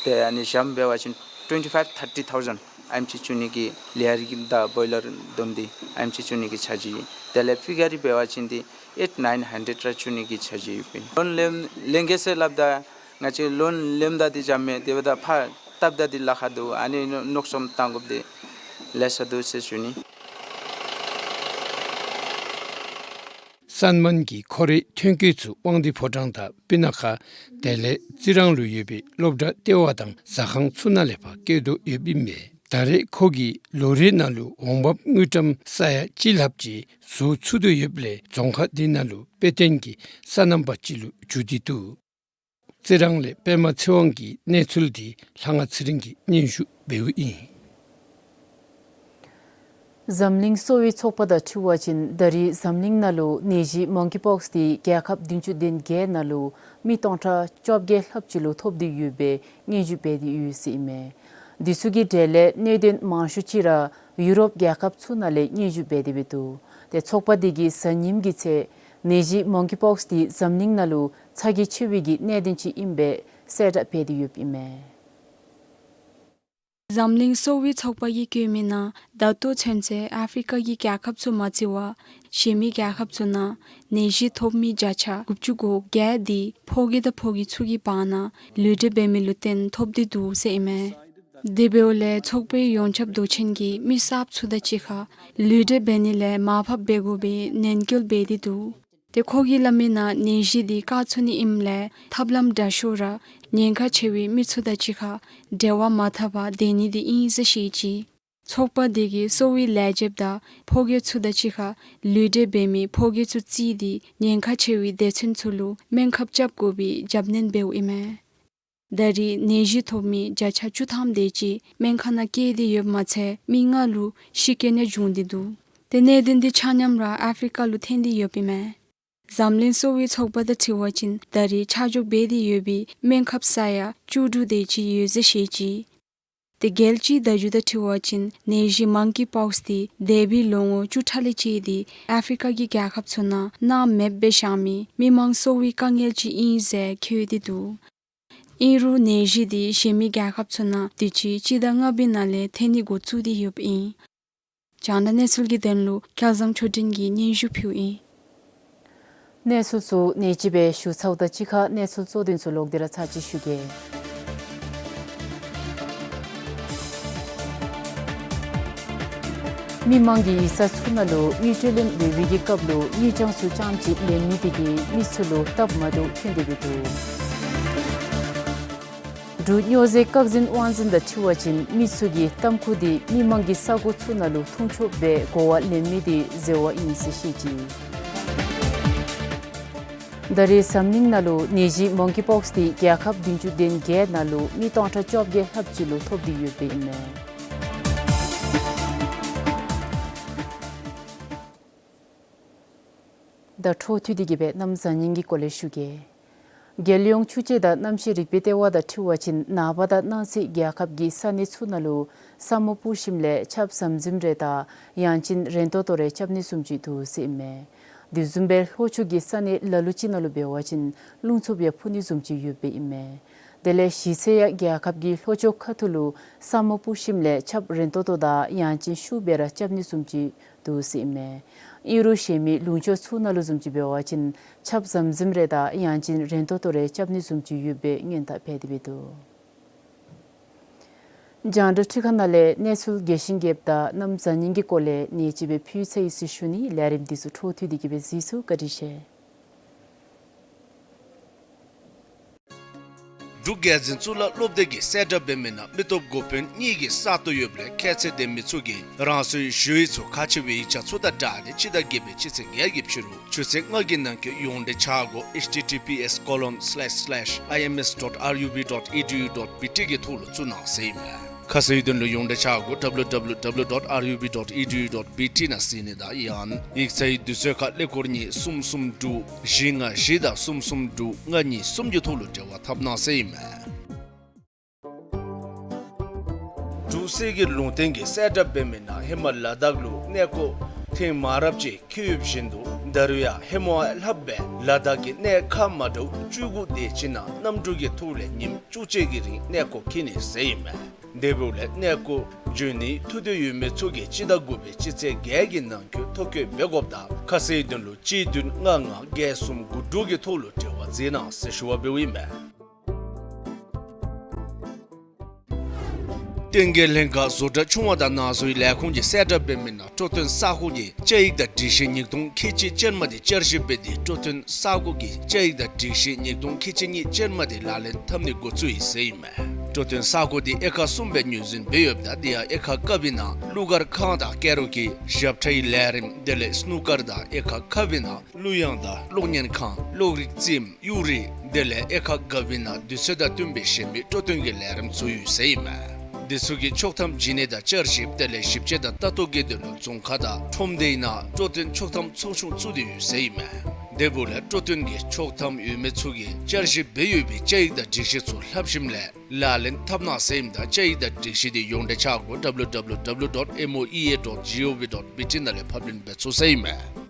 ཏེ་ཨ་ནི་འཇམ་འབད་བ་ཅིན་ཊུ་ཝེན་ཊི་ཕའིབ་ཐར་ཊི་ཐའུ་ཟེནཌ་ཨ་ནེམ་ཅིག་བཙུགས་ནི་གི་ལེ་ཡར་གྱི་དང་བོའི་ལར་བསྡོམས་ཏེ་ཨ་ནེམ་ཅིག་བཙུགས་ནི་གི་འཆར་གཞི་ཡོད། དེ་ལས་ཕི་ག་རི་འབད་བ་ཅིན་འདི་ཨེཊ་ནའིན་ཧན་ཌེཌ་ར་བཙུགས་ནི་གི་འཆར་གཞི་ཡོདཔ་ཨིན། ལོན་ལེན་ལེན་གེ་ཟེར་སླབ་ད་ང་བཅས་ལོན་ལེནམ་ད་འདི་འཇམ་མས། དེ་འབདཝ་ད་ཕར་བཏབ་ད་འདི་ལཱ་ཁག་འདུག། ཨ་ནི་མནོ་བསམ་བཏང་དགོཔ་འདི་ལེ་ཤ་འདུག་ཟེར་ཞུ་ནི། སན་མན་གྱིས་ཁོ་རའི་ཐོན་སྐྱེད་ཚུ་དབང་འདུས་ཕོ་བྲང་དང་སྤུ་ན་ཁ་དེ་ལས་རྩི་རང་ལུ་ཡོད་པའི་སློབ་གྲྭ་ལྟེ་བ་དང་ཟ་ཁང་ཚུ་ནང་ལས་ཕར་བཀལ་དོ་ཡོདཔ་ཨིན་པས། ད་རེས་ཁོ་གིས་ལོ་རེ་ནང་ལུ་འོང་འབབ་དངུལ་ཀྲམ་ས་ཡ་གཅིག་ལྷགཔ་ཅིག་བཟོ་ཚུགས་དོ་ཡོདཔ་ལས་རྫོང་ཁག་འདི་ནང་ལུ་དཔེ་སྟོན་གྱི་སོ་ནམ་པ་ཅིག་ལུ་འགྱུར་ཏེ་འདུག། རྩི་རང་ལས་པདྨ་ཚེ་དབང་གི་གནས་ཚུལ་འདི་ལྷ་དབང་ཚེ་རིང་གིས་སྙན་ཞུ་འབདཝ་ཨིན། འཛམ་གླིང་གསོ་བའི་ཚོགས་པ་དང་འཁྲིལ་བ་ཅིན་ད་རེས་འཛམ་གླིང་ནང་ལུ་ནད་གཞི་མོང་ཀི་པོགསི་འདི་རྒྱལ་ཁབ་བདུན་ཅུ་དོན་བརྒྱད་ནང་ལུ་མི་སྟོང་ཕྲག་བཅོ་བརྒྱད་ལྷགཔ་ཅིག་ལུ་ཐོབ་སྟེ་ཡོད་པའི་སྙན་ཞུ་འབད་དེ་ཡོད་ཟེར་ཨིན་མས། འདི་ཚུ་གི་གྲས་ལས་གནད་དོན་མང་ཤོས་ཅིག་ར་ཡུ་རོབ་རྒྱལ་ཁབ་ཚུ་ནང་ལས་སྙན་ཞུ་འབད་དེ་འབད་འདུག། ཏེ་ཚོགས་པ་འདི་གིས་གཟའ་ཉིམ་གི་ཚེ་ནད་གཞི་མོང་ཀི་པོགསི་འདི་འཛམ་གླིང་ནང་ལུ་ཚ་གྱང་ཆེ་བའི་གི་གནད་དོན་ཅིག་ཨིན་པའི་གསལ་བསྒྲགས་འབད་དེ་ཡོདཔ་ཨིན་མས། འཛམ་གླིང་གསོ་བའི་ཚོགས་པ་གིས་བཀོད་མི་ནང་ད་ལྟོ་ཚུན་ཚོད་ཨ་ཕི་རི་ཀ་གི་རྒྱལ་ཁབ་ཚུ་མ་ཚུད་པར་གཞན་མི་རྒྱལ་ཁབ་ཚུ་ནང་ནད་གཞི་ཐོབ་མི་བརྒྱ་ཆ་དགུ་བཅུ་གོ་བརྒྱད་འདི་ཕོ་སྐྱེས་དང་ཕོ་རྒྱས་ཚུ་གི་བར་ན་ལུས་འབྲེལ་འབད་མི་ལུ་བརྟེན་ཐོབ་སྟེ་འདུག་ཟེར་ཨིན་མས། དེ་འབདཝ་ལས་ཚོགས་པའི་ཡོངས་ཁྱབ་མདོ་ཆེན་གྱིས་མི་གསརཔ་ཚུ་དང་གཅིག་ཁར་ལུས་འབྲེལ་འབད་ནི་ལས་མར་ཕབ་འབད་དགོ་པའི་ནན་སྐུལ་འབད་དེ་འདུག། ཏེ་ཁོ་གིས་སླབ་མི་ནང་ནད་གཞི་འདི་བཀག་ཚུགས་ནི་ཨིནམ་ལས་ཐབས་ལམ་དྲག་ཤོས་ར་ཉེན་ཁ་ཆེ་བའི་མི་ཚུ་དང་གཅིག་ཁར་འབྲེལ་བ་མ་འཐབ་པར་སྡོད་ནི་འདི་ཨིན་ཟེར་བཤད་ཅི། ཚོགས་པ་འདི་གིས་གསོ་བའི་ལས་བྱེདཔ་དང་ཕོ་སྐྱེས་ཚུ་དང་གཅིག་ཁར་ལུས་འབྲེལ་འབད་མི་ཕོ་སྐྱེས་ཚུ་བརྩིས་ཏེ་ཉེན་ཁ་ཆེ་བའི་སྡེ་ཚན་ཚུ་ལུ་སྨན་ཁབ་རྐྱབ་དགོ་པའི་རྒྱབ་སྣོན་འབདཝ་ཨིན་མས། ད་རེས་ནད་གཞི་ཐོབ་མི་བརྒྱ་ཆ་བཅུ་ཐམ་དེ་ཅིག་སྨན་ཁང་ནང་བསྐྱལ་ཏེ་ཡོདཔ་མ་ཚད་མི་ལྔ་ལུ་ཤི་རྐྱེན་ཡང་བྱུང་སྟེ་འདུག། ཏེ་གནད་དོན་འདི་ཆ་མཉམ་ར་ཨ་ཕི་རི་ཀ་ལུ་ཐོན་ཏེ་ཡོདཔ་ཨིན་མས། འཛམ་གླིང་གསོ་བའི་ཚོགས་པ་དང་འཁྲིལ་བ་ཅིན་ད་རེས་ཆ་འཇོག་འབད་དེ་ཡོད་པའི་སྨན་ཁབ་ས་ཡ་བཅུ་དྲུག་དེ་ཅིག་ཡོད་ཟེར་བཤད་ཅི། ཏེ་རྒྱལ་སྤྱིའི་བརྡ་བརྒྱུད་དང་འཁྲིལ་བ་ཅིན་ནད་གཞི་མོང་ཀི་པོགསི་འདི་འདས་པའི་ལོ་ངོ་བཅུ་ཕྲག་ལས་བཅད་དེ་ཨ་ཕི་རི་ཀ་གི་རྒྱལ་ཁབ་ཚུ་ནང་སྣང་མེདཔ་སྦེ་བཞག་མི་མི་མང་གསོ་བའི་དཀའ་ངལ་ཅིག་ཨིན་ཟེར་འཁོད་དེ་འདུག། ཨིན་རུང་ནད་གཞི་འདི་གཞན་མི་རྒྱལ་ཁབ་ཚུ་ནང་དུས་ཅི་སྤྱི་ཟླ་ལྔ་པའི་ནང་ལས་ཐོན་ནི་འགོ་བཙུགས་ཏེ་ཡོདཔ་ཨིན། རྒྱང་བསྒྲགས་གནས་ཚུལ་གྱི་དོན་ལུ་སྐལ་བཟང་ཆོས་སྒྲོན་གྱིས་སྙན་ཞུ་ཕུལཝ་ཨིན། གནས་ཚུལ་ཚུ་ནེ་ཅི་སྦེ་ཞུ་ཚརཝ་དང་གཅིག་ཁར་གནས་ཚུལ་གཙོ་དོན་ཚུ་ལོག་སྟེ་ར་ཚར་གཅིག་ཞུ་གེ། མི་མང་གི་ཡིག་ཚང་ཚུ་ནང་ལུ་དངུལ་སྤྲོད་ལེན་འབད་བའི་གི་སྐབས་ལུ་དངུལ་རྐྱང་ཚུ་རྐྱངམ་ཅིག་ལེན་མི་དེ་གིས་མི་ཚུ་ལུ་སྟབས་མ་བདེཝ་ཐོན་ཏེ་འབད་འདུག། འབྲུག་སྨྱོ་རྫས་བཀག་འཛིན་དབང་འཛིན་དང་འཁྲིལ་བ་ཅིན་མི་ཚུ་གིས་ཏམ་ཁུ་དེ་མི་མང་གི་ས་གོ་ཚུ་ནང་ལུ་འཐུང་ཆོགཔ་སྦེ་གོ་བ་ལེན་མི་དེ་འཛོལ་བ་ཨིན་ཟེར་བཤད་ཅི། ད་རེས་འཛམ་གླིང་ནང་ལུ་ནད་གཞི་མོང་ཀི་པོགསི་དེ་རྒྱལ་ཁབ་བདུན་ཅུ་དོན་བརྒྱད་ནང་ལུ་མི་སྟོང་ཕྲག་བཅོ་བརྒྱད་ལྷགཔ་ཅིག་ལུ་ཐོབ་སྟེ་ཡོདཔ་ཨིན་མས། ད་འཕྲོ་མཐུད་དེ་གི་སྦེ་གནམ་གཟའ་ཉིམ་གྱི་སྐོར་ལས་ཞུ་གེ། རྒྱལ་ཡོངས་ཆུ་དཔྱད་དང་གནམ་གཤིས་རིག་པའི་ལྟེ་བ་དང་འཁྲིལ་བ་ཅིན་ནངས་པ་དང་གནངས་ཚེ་རྒྱལ་ཁབ་ཀྱི་ས་གནས་ཚུ་ནང་ལུ་ས་སྨུག་སྤུབས་ཞིནམ་ལས་ཆརཔ་ཟམ་ཟིམ་རེ་དང་ཡང་ཅིན་རན་ཏོག་ཏོ་རེ་རྐྱབ་ནི་བཟུམ་ཅིག་འདུག་ཟེར་ཨིན་མས། དེ་བཟུམ་སྦེ་ལྷོ་ཕྱོགས་ཀྱི་ས་གནས་ལ་ལུ་ཅིག་ནང་ལུ་འབད་བ་ཅིན་རླུང་འཚུབ་ཡང་འཕུ་ནི་བཟུམ་ཅིག་ཡོདཔ་ཨིན་མས། དེ་ལས་གཞེས་ཚེ་ཡང་རྒྱལ་ཁབ་ཀྱི་ལྷོ་ཕྱོགས་ཁ་ཐུག་ལུ་ས་སྨུག་སྤུབས་ཞིནམ་ལས་ཆརཔ་རན་ཏོག་ཏོ་དང་ཡང་ཅིན་ཤུགས་སྦེ་ར་རྐྱབ་ནི་བཟུམ་ཅིག་འདུག་ཟེར་ཨིན་མས། ཨིན་རུང་གཞན་མི་ལུང་ཕྱོགས་ཚུ་ནང་ལུ་བཟུམ་ཅིག་འབད་བ་ཅིན་ཆརཔ་ཟམ་ཟིམ་རེ་དང་ཡང་ཅིན་རན་ཏོག་ཏོ་རེ་རྐྱབ་ནི་བཟུམ་ཅིག་ཡོདཔ་སྦེ་སྔོན་བརྡ་འབད་དེ་འབད་འདུག། རྒྱང་བསྒྲགས་འཕྲུལ་ཁང་ནང་ལས་གནས་ཚུལ་རྒྱས་ཤིང་རྒྱསཔ་དང་གནམ་གཟའ་ཉིམ་གྱི་སྐོར་ལས་ནེ་ཅི་སྦེ་ཕུལ་ཚར་ཡི་ཟེར་ཞུ་ནི། ལས་རིམ་འདི་ཚུ་འཕྲོ་མཐུད་དེ་གི་སྦེ་གཟིགས་ཚུགས། བཀའ་དྲིན་ཆེ། འབྲུག་རྒྱལ་འཛིན་གཙུག་ལག་སློབ་སྡེ་གིས་གསལ་བསྒྲགས་འབད་མི་ནང་མི་སྟོབས་འགོ་དཔོན་གཉིས་ཀྱི་ས་སྟོང་ཡོདཔ་ལས་ཁྱད་ཚད་ལྡན་མི་ཚུ་གིས་རང་སོའི་ཞུ་ཡིག་ཚུ་ཁག་ཆེ་བའི་ཡིག་ཆ་ཚུ་དང་སྦྲགས་ཏེ་སྤྱི་ཟླ་བརྒྱད་པའི་སྤྱི་ཚེས་བརྒྱད་ཀྱི་ཕྱི་རུ་ཆུ་ཚོད་ལྔ་གི་ནང་འཁོད་ཡོངས་འབྲེལ་ཆ་སྒོ་ཨེཆ་ཊི་ཊི་པི་ཨེཆ་ཀོ་ལོན་སི་ལེཤ་སི་ལེཤ་ཨའི་ཨེམ་ཨེས་ཌོཊ་ཨར་ཡུ་བི་ཌོཊ་ཨི་ཌི་ཡུ་ཌོཊ་བི་ཊི་གི་ཐོག་ལུ་བཙུགས་གནང་ཟེར་ཨིན་མས། ཁ་གསལ་ཡི་དོན་ལུ་ཡོངས་འབྲེལ་ཆ་སྒོ་ཌབ་ལུ་ཌབ་ལུ་ཌབ་ལུ་ཌོཊ་ཨར་ཡུ་བི་ཌོཊ་ཨི་ཌི་ཡུ་ཌོཊ་བི་ཊི་ནང་གཟིགས་ནི་དང་ཡང་ཡིག་ཚང་གི་དུས་ཚོད་ཁར་ཀླད་ཀོར་གཉིས་གསུམ་གསུམ་དྲུག་བཞི་ལྔ་བཞི་དང་གསུམ་གསུམ་དྲུག་ལྔ་གཉིས་གསུམ་གྱི་ཐོག་ལུ་འབྲེལ་བ་འཐབ་གནང་ཟེར་ཨིན་མས། འབྲུག་གསེར་གྱི་ལུང་བསྟན་གྱིས་གསལ་བསྒྲགས་འབད་མི་ནང་ཧེ་མ་ལ་དྭགས་ལུ་གནས་སྐོར་ཐེངས་མང་རབས་ཅིག་འཁྱིད་ཡོདཔ་བཞིན་དུ་ད་རུང་ཡང་ཧེ་མ་ལྷགཔ་སྦེ་ལ་དྭགས་ཀྱི་གནས་ཁག་མ་འདྲཝ་བཅུ་དགུ་དེ་ཅིག་ནང་གནམ་གྲུ་གི་ཐོག་ལས་ཉིནམ་བཅུ་གཅིག་གི་རིང་གནས་སྐོར་འཁྱིད་ནི་ཟེར་ཨིན་མས། དེ་འབདཝ་ལས་གནས་སྐོར་འབྱོན་ནིའི་ཐུགས་འདོད་ཡོད་མི་ཚུ་གིས་སྤྱི་ཟླ་དགུ་པའི་སྤྱི་ཚེས་བརྒྱད་ཀྱི་ནང་འཁོད་ཐོ་བཀོད་འབད་དགོཔ་དང་ཁ་གསལ་ཡི་དོན་ལུ་གཅིག་བདུན་ལྔ་ལྔ་བརྒྱད་གསུམ་དགུ་དྲུག་གི་ཐོག་ལུ་འབྲེལ་བ་མཛད་གནང་ཟེར་ཞུ་བ་འབདཝ་ཨིན་མས། བསྟན་རྒྱས་ལྷན་ཁག་བཟོ་གྲྭ་ཆུང་བ་དང་ནང་བཟོའི་ལས་ཁུངས་ཀྱིས་གསལ་བསྒྲགས་འབད་མི་ནང་སྤྲོ་སྟོན་ས་ཁོངས་ཀྱི་བཅའ་ཡིག་དང་སྒྲིག་གཞི་ཉིས་སྟོང་ཁལ་གཅིག་ཅན་མ་དེ་བསྐྱར་ཞིབ་འབད་དེ་སྤྲོ་སྟོན་ས་ཁོངས་ཀྱི་བཅའ་ཡིག་དང་སྒྲིག་གཞི་ཉིས་སྟོང་ཁལ་གཅིག་གཉིས་ཅན་མ་དེ་ལག་ལེན་འཐབ་ནི་འགོ་བཙུགས་ཡི་ཟེར་ཨིན་མས། སྤྲོ་སྟོན་ས་ཁོངས་དེ་དབྱེ་ཁག་གསུམ་སྦེ་ངོས་འཛིན་འབད་ཡོདཔ་ད་དེ་ཡང་དབྱེ་ཁག་ཀ་པའི་ནང་གླུ་གར་ཁང་དང་ཀེ་རོ་ཀེ་ཞབས་ཁྲའི་ལས་རིམ་དེ་ལས་སྣུ་ཀར་དང་དབྱེ་ཁག་ཁ་པའི་ནང་གླུ་དབྱངས་དང་གློག་བརྙན་ཁང་གློག་རིག་རྩེདམོ་གཡུ་རལ་དེ་ལས་དབྱེ་ཁག་ག་པའི་ནང་དུས་ཚོད་དང་བསྟུན་པའི་གཞན་མི་སྤྲོ་སྟོན་གྱི་ལས་རིམ་ཚུ་ཡོད་ཟེར་ཨིན་མས། དེ་ཚུ་གིས་ཆོག་ཐམ་བྱིན་ནི་དང་བསྐྱར་ཞིབ་དེ་ལས་ཞིབ་དཔྱད་དང་ལྟ་རྟོག་གི་དོན་ལུ་རྫོང་ཁག་དང་ཁྲོམ་སྡེའི་ནང་སྤྲོ་སྟོན་ཆོག་ཐམ་ཚོགས་ཆུང་བཙུགས་ཏེ་ཡོད་ཟེར་ཨིན་མས། དེ་འབདཝ་ལས་སྤྲོ་སྟོན་གྱི་ཆོག་ཐམ་ཡོད་མི་ཚུ་གིས་བསྐྱར་ཞིབ་འབད་ཡོད་པའི་བཅའ་ཡིག་དང་སྒྲིག་གཞི་ཚུ་ལྷབ་ཞིནམ་ལས་ལག་ལེན་འཐབ་གནང་ཟེར་ཨིནམ་ད་བཅའ་ཡིག་དང་སྒྲིག་གཞི་དེ་ཡོངས་འབྲེལ་ཆ་སྒོ་W W W dot M O E A dot G O V dot B T ནང་ལས་ཕབ་ལེན་འབད་ཚུགས་ཟེར་ཨིན་མས།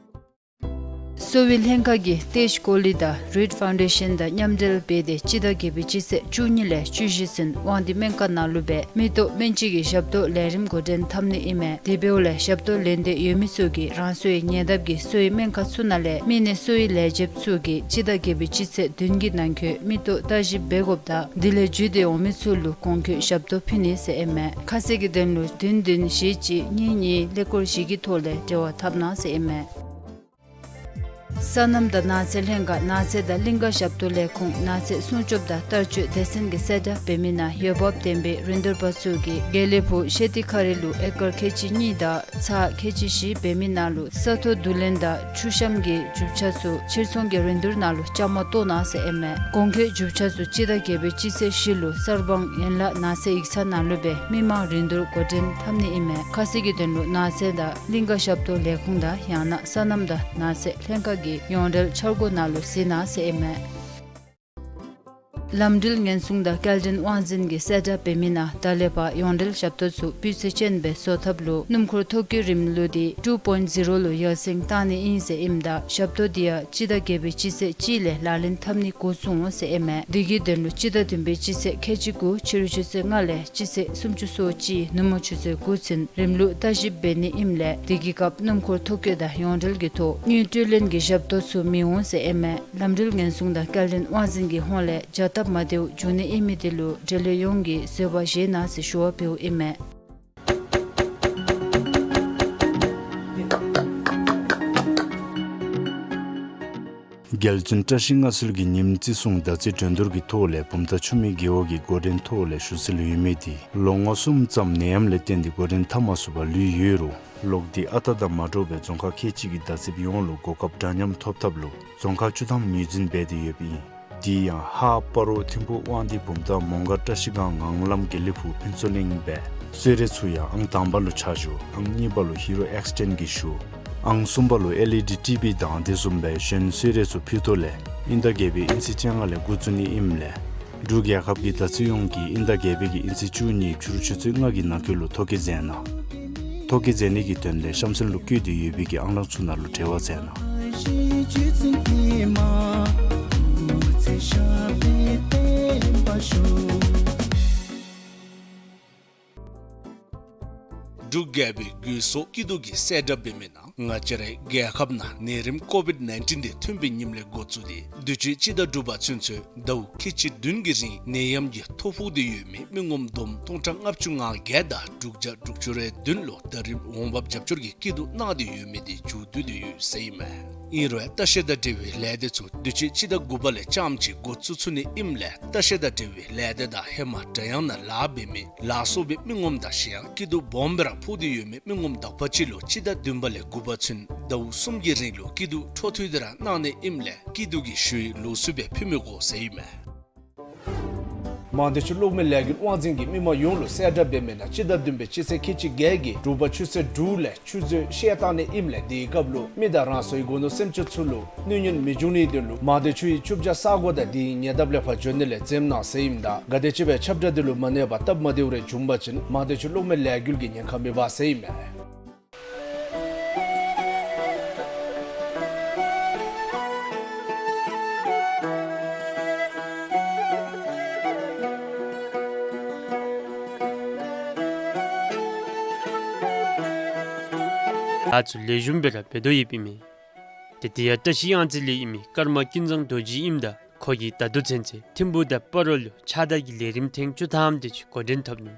གསོ་བའི་ལྷན་ཁག་གིས་ཏེ་ཇི་ཀོ་ལི་དང་རིཌ་ཕའུན་ཌེ་ཤཱན་དང་མཉམ་འབྲེལ་འབད་དེ་སྤྱི་ཟླ་བརྒྱད་པའི་སྤྱི་ཚེས་བཅུ་གཉིས་ལས་བཅུ་བཞི་ཚུན་དབང་འདུས་སྨན་ཁང་ནང་ལུ་སྦེ་མི་ལྟོ་སྨན་དཔྱད་ཀྱི་ཞབས་ཏོག་ལས་རིམ་འགོ་འདྲེན་འཐབ་ནི་ཨིན་མས། དེ་འབདཝ་ལས་ཞབས་ཏོག་ལེན་འདོད་ཡོད་མི་ཚུ་གིས་རང་སོའི་ཉེ་འདབས་ཀྱི་གསོ་བའི་སྨན་ཁང་ཚུ་ནང་ལས་མི་སྣའི་གསོ་བའི་ལས་བྱེདཔ་ཚུ་གིས་སྤྱི་ཟླ་བརྒྱད་པའི་སྤྱི་ཚེས་བདུན་གྱི་ནང་འཁོད་མི་ལྟོ་བརྟག་ཞིབ་འབད་དགོཔ་དང་དེ་ལས་བརྒྱུད་དེ་འོང་མི་ཚུ་ལུ་གོང་འཁོད་ཞབས་ཏོག་ཕུལ་ནི་ཟེར་ཨིན་མས། ཁ་གསལ་གྱི་དོན་ལུ་བདུན་བདུན་བཞི་གཅིག་གཉིས་གཉིས་ཀླད་ཀོར་བཞི་གི་ཐོག་ལས་འབྲེལ་བ་འཐབ་གནང་ཟེར་ཨིན་མས། སོ་ནམ་དང་ནགས་ཚལ་ལྷན་ཁག་ནགས་ཚལ་དང་གླིང་ཀ་ཞབས་ཏོག་ལས་ཁུངས་ནགས་ཚལ་སྲུང་སྐྱོབ་དང་བསྟར་སྤྱོད་སྡེ་ཚན་གྱིས་གསལ་བསྒྲགས་འབད་མི་ནང་འོས་འབབ་ལྡན་པའི་རིན་བསྡུར་པ་ཚུ་གིས་དགེ་ལེགས་ཕུག་ཤེ་ཏི་ཁ་རི་ལུ་ཨེ་ཀར་ཁལ་གཅིག་གཉིས་དང་ཚར་ཁལ་གཅིག་བཞི་འབད་མི་ནང་ལུ་ས་མཐོ་བསྡུ་ལེན་དང་ཆུ་གཤམ་གྱི་རྒྱུ་ཆ་ཚུ་ཕྱིར་ཚོང་གི་རིན་བསྡུར་ནང་ལུ་བཅའ་མར་གཏོགས་གནང་ཟེར་ཨིན་མས། གོང་འཁོད་རྒྱུ་ཆ་ཚུ་སྤྱི་ཟླ་བརྒྱད་པའི་སྤྱི་ཚེས་བཞི་ལུ་གསར་སྤང་ཡན་ལག་ནགས་ཚལ་ཡིག་ཚང་ནང་ལུ་སྦེ་མི་མང་རིན་བསྡུར་འགོ་འདྲེན་འཐབ་ནི་ཨིན་མས། ཁ་གསལ་གྱི་དོན་ལུ་ནགས་ཚལ་དང་གླིང་ཀ་ཞབས་ཏོག་ལས་ཁུངས་དང་ཡང་ན་སོ་ནམ་དང་ནགས་ཚལ་ལྷན་ཁག་གི་ཡོངས་འབྲེལ་འཆར་སྒོ་ནང་ལུ་གཟིགས་གནང་ཟེར་ཨིན་མས། ལམ་འགྲུལ་ཉེན་སྲུང་དང་སྐྱེལ་འདྲེན་དབང་འཛིན་གྱིས་གསལ་བསྒྲགས་འབད་མི་ནང་ད་ལས་ཕར་ཡོངས་འབྲེལ་ཞབས་ཏོག་ཚུ་སྤུས་ཚད་ཅན་སྦེ་བཟོ་ཐབས་ལུ་སྣུམ་འཁོར་ཐོ་བཀོད་རིམ་ལུགས་འདི་ཊུ་པོའིནཊ་ཟི་རོ་ལུ་ཡར་སེང་བཏང་ནི་ཨིན་ཟེར་ཨིནམ་ད་ཞབས་ཏོག་འདི་ཡང་སྤྱི་ཟླ་བརྒྱད་པའི་སྤྱི་ཚེས་གཅིག་ལས་ལག་ལེན་འཐབ་ནི་འགོ་བཙུགས་འོང་ཟེར་ཨིན་མས། དེ་གི་དོན་ལུ་སྤྱི་ཟླ་བདུན་པའི་སྤྱི་ཚེས་ཁལ་གཅིག་དགུ་ཕྱི་རུ་ཆུ་ཚོད་ལྔ་ལས་སྤྱི་ཚེས་སུམ་ཅུ་སོ་གཅིག་ནུབ་མོ་ཆུ་ཚོད་དགུ་ཚུན་རིམ་ལུགས་བརྟག་ཞིབ་འབད་ནི་ཨིནམ་ལས་དེ་གི་སྐབས་སྣུམ་འཁོར་ཐོ་བཀོད་དང་ཡོངས་འབྲེལ་གྱི་ཐོག་དངུལ་སྤྲོད་ལེན་གྱི་ཞབས་ཏོག་ཚུ་མི་འོང་ཟེར་ཨིན་མས། ལམ་འགྲུལ་ཉེན་སྲུང་དང་སྐྱེལ་འདྲེན་དབང་འཛིན་གྱི་ཧོངས་ལས་བྱ་སྟབས་མ་བདེཝ་འབྱུང་ནི་ཨིན་མི་དེ་ལུ་འབྲེལ་ཡོད་ཡོངས་ཀྱིས་བཟོད་པ་བཞེས་གནང་ཟེར་ཞུ་བ་ཕུལཝ་ཨིན་མས། རྒྱལ་བཙུན་བཀྲ་ཤིས་མངའ་གསོལ་གྱི་ཉིནམ་བརྩི་སྲུང་ཟླ་རྩིས་སྒྲོན་བསྡུར་གྱི་ཐོག་ལས་བུམ་ཐང་ཆུ་སྨད་རྒེད་འོག་གི་འགོ་འདྲེན་ཐོག་ལས་ཞུ་སྲོལ་ཡོད་མི་དེ་ལོ་ངོ་གསུམ་ཙམ་ནད་ཡམས་ལས་བརྟེན་ཏེ་འགོ་འདྲེན་འཐབ་མ་ཚུགས་པར་ལུས་ཡོད་རུང་ལོག་སྟེ་ཨ་རྟག་དང་མ་འདྲཝ་སྦེ་རྫོང་ཁག་ཁལ་གཅིག་གི་བདག་སྤྱོད་ཡོངས་ལུ་གོ་སྐབས་འདྲ་མཉམ་ཐོབ་ཐབས་ལུ་རྫོང་ཁག་བཅུ་ཐམ་ངོས་འཛིན་འབད་དེ་ཡོདཔ་ཨིན། དེ་ཡང་ཧཱ་སྤ་རོ་ཐིམ་ཕུ་དབང་འདུས་བུམ་ཐང་མོང་སྒར་བཀྲ་ཤིས་སྒང་ངང་ལམ་དགེ་ལེགས་ཕུག་ཕུན་ཚོགས་གླིང་སྦེ་གསོལ་རས་ཚུ་ཡང་ཨང་དང་པ་ལུ་ཆ་བཞག་ཨང་གཉིས་པ་ལུ་ཧི་རོ་ཨེགསི་ཊེནཌ་གིས་ཞུ། ཨང་གསུམ་པ་ལུ་ཨེལ་ཨི་ཌི་ཊི་བི་དང་དེ་བཟུམ་སྦེ་གཞན་གསོལ་རས་ཚུ་ཕུལ་དོ་ལས་དབྱིན་ཟླ་བརྒྱད་པའི་དབྱིན་ཚེས་བཅོ་ལྔ་ལས་འགོ་བཙུགས་ནི་ཨིནམ་ལས་འབྲུག་རྒྱལ་ཁབ་ཀྱི་བརྡ་རྩིས་ཡོངས་ཀྱིས་དབྱིན་ཟླ་བརྒྱད་པའི་གི་དབྱིན་ཚེས་བཅུ་གཉིས་ཕྱི་རུ་ཆུ་ཚོད་ལྔ་གི་ནང་འཁོད་ལུ་ཐོ་བཀོད་མཛད་གནང་། ཐོ་བཀོད་མཛད་ནི་གི་དོན་ལས་གཤམ་གསལ་ལུ་བཀོད་དེ་ཡོད་པའི་གི་ཨང་གླང་ཚུ་ནང་ལུ་འབྲེལ་བ་མཛད་གནང་། འབྲུག་རྒྱལ་པོའི་རྒོད་སོ་སྐྱིད་སྡུག་གིས་གསལ་བསྒྲགས་འབད་མི་ནང་ང་བཅས་རའི་རྒྱལ་ཁབ་ནང་ནད་རིམས་ཀོ་བིཌ་ནའིན་ཊིན་དེ་ཐོན་པའི་ཉིནམ་ལས་འགོ་བཙུགས་ཏེ་དུས་ཅི་སྤྱི་ཟླ་དྲུག་པ་ཚུན་ཚོད་ཟླཝ་ཁལ་གཅིག་བདུན་གྱི་རིང་ནད་ཡམས་ཀྱི་ཐོ་ཕོག་སྟེ་ཡོད་མི་མི་ངོམ་བསྡོམས་སྟོང་ཕྲག་ལྔ་བཅུ་ང་བརྒྱད་དང་དྲུག་བརྒྱ་དྲུག་ཅུ་རེ་བདུན་ལུ་ད་རིས་འོང་འབབ་རྒྱབ་སྐྱོར་གྱི་སྐྱིད་སྡུག་གནང་སྟེ་ཡོད་མི་དེ་མཇུག་བསྡུ་སྟེ་ཡོད་ཟེར་ཨིན་མས། ཨིན་རུང་ལྟ་བཤལ་དང་འབྲེལ་བའི་ལས་སྡེ་ཚུ་དུས་ཅི་སྤྱི་ཟླ་དགུ་པ་ལས་རྐྱངམ་གཅིག་འགོ་བཙུགས་ཚུགས་ནི་ཨིནམ་ལས་ལྟ་བཤལ་དང་འབྲེལ་བའི་ལས་སྡེ་དང་ཧེ་མ་སྒྲ་དབྱངས་ནང་ལཱ་འབད་མི་ལཱ་གསོག་པའི་མི་ངོམ་དང་གཞན་ཡང་སྐྱིད་སྡུག་སྦོམ་སྦེ་ར་ཕོག་སྟེ་ཡོད་མི་མི་ངོམ་དག་པ་ཅིག་ལུ་སྤྱི་ཟླ་བདུན་པ་ལས་དགུ་པ་ཚུན་ཟླཝ་གསུམ་གྱི་རིང་ལུ་སྐྱིད་སྡུག་འཕྲོ་མཐུད་དེ་ར་གནང་ནི་ཨིནམ་ལས་སྐྱིད་སྡུག་གི་ཞུ་ཡིག་ལོགས་སུ་སྦེ་ཕུལ་མི་དགོ་ཟེར་ཨིན་མས། མང་སྡེ་ཆུ་གློག་མེ་ལས་འགུལ་དབང་འཛིན་གྱིས་མི་མང་ཡོངས་ལུ་གསལ་བསྒྲགས་འབད་མི་ནང་སྤྱི་ཟླ་བདུན་པའི་སྤྱི་ཚེས་ཁལ་གཅིག་བརྒྱད་ཀྱི་དྲོ་པ་ཆུ་ཚོད་དྲུག་ལས་ཆུ་མཛོད་བཤལ་བཏང་ནི་ཨིནམ་ལས་དེའི་སྐབས་ལུ་མི་དང་རང་སོའི་སྒོ་ནོར་སེམས་ཅན་ཚུ་ལུ་གནོད་ཉེན་མི་འབྱུང་ནིའི་དོན་ལུ་མང་སྡེ་ཆུའི་ཆུ་བྱ་ས་གོ་དང་དེའི་ཉེ་འདབས་ལས་ཕར་འགྱོ་ནི་ལས་འཛེམ་གནང་ཟེར་ཨིནམ་ད་ག་དེམ་ཅིག་སྦེ་ཁྱབ་བསྒྲགས་དེ་ལུ་མ་གནས་པར་སྟབས་མ་བདེཝ་རེ་བྱུང་པ་ཅིན་མང་སྡེ་ཆུ་གློག་མེ་ལས་འགུལ་གྱིས་ཉེན་ཁ་མི་འབག་ཟེར་ཨིན་མས། ཨ་ཚུ་ལེགས་ཤོམ་སྦེ་ར་འབད་དོ་ཡོདཔ་ཨིན་མས། ཏེ་དེ་ཡང་བཀྲ་ཤིས་གཡང་རྩེ་ལས་ཨིན་མི་ཀརྨ་ཀུན་བཟང་རྡོ་རྗེ་ཨིནམ་ད་ཁོ་གིས་ད་ལྟོ་ཚུན་ཚོད་ཐིམ་ཕུ་དང་སྤ་རོ་ལུ་ཕྱགས་བདར་གྱི་ལས་རིམ་ཐེངས་བཅུ་ཐམ་དེ་ཅིག་འགོ་འདྲེན་འཐབ་ནུག།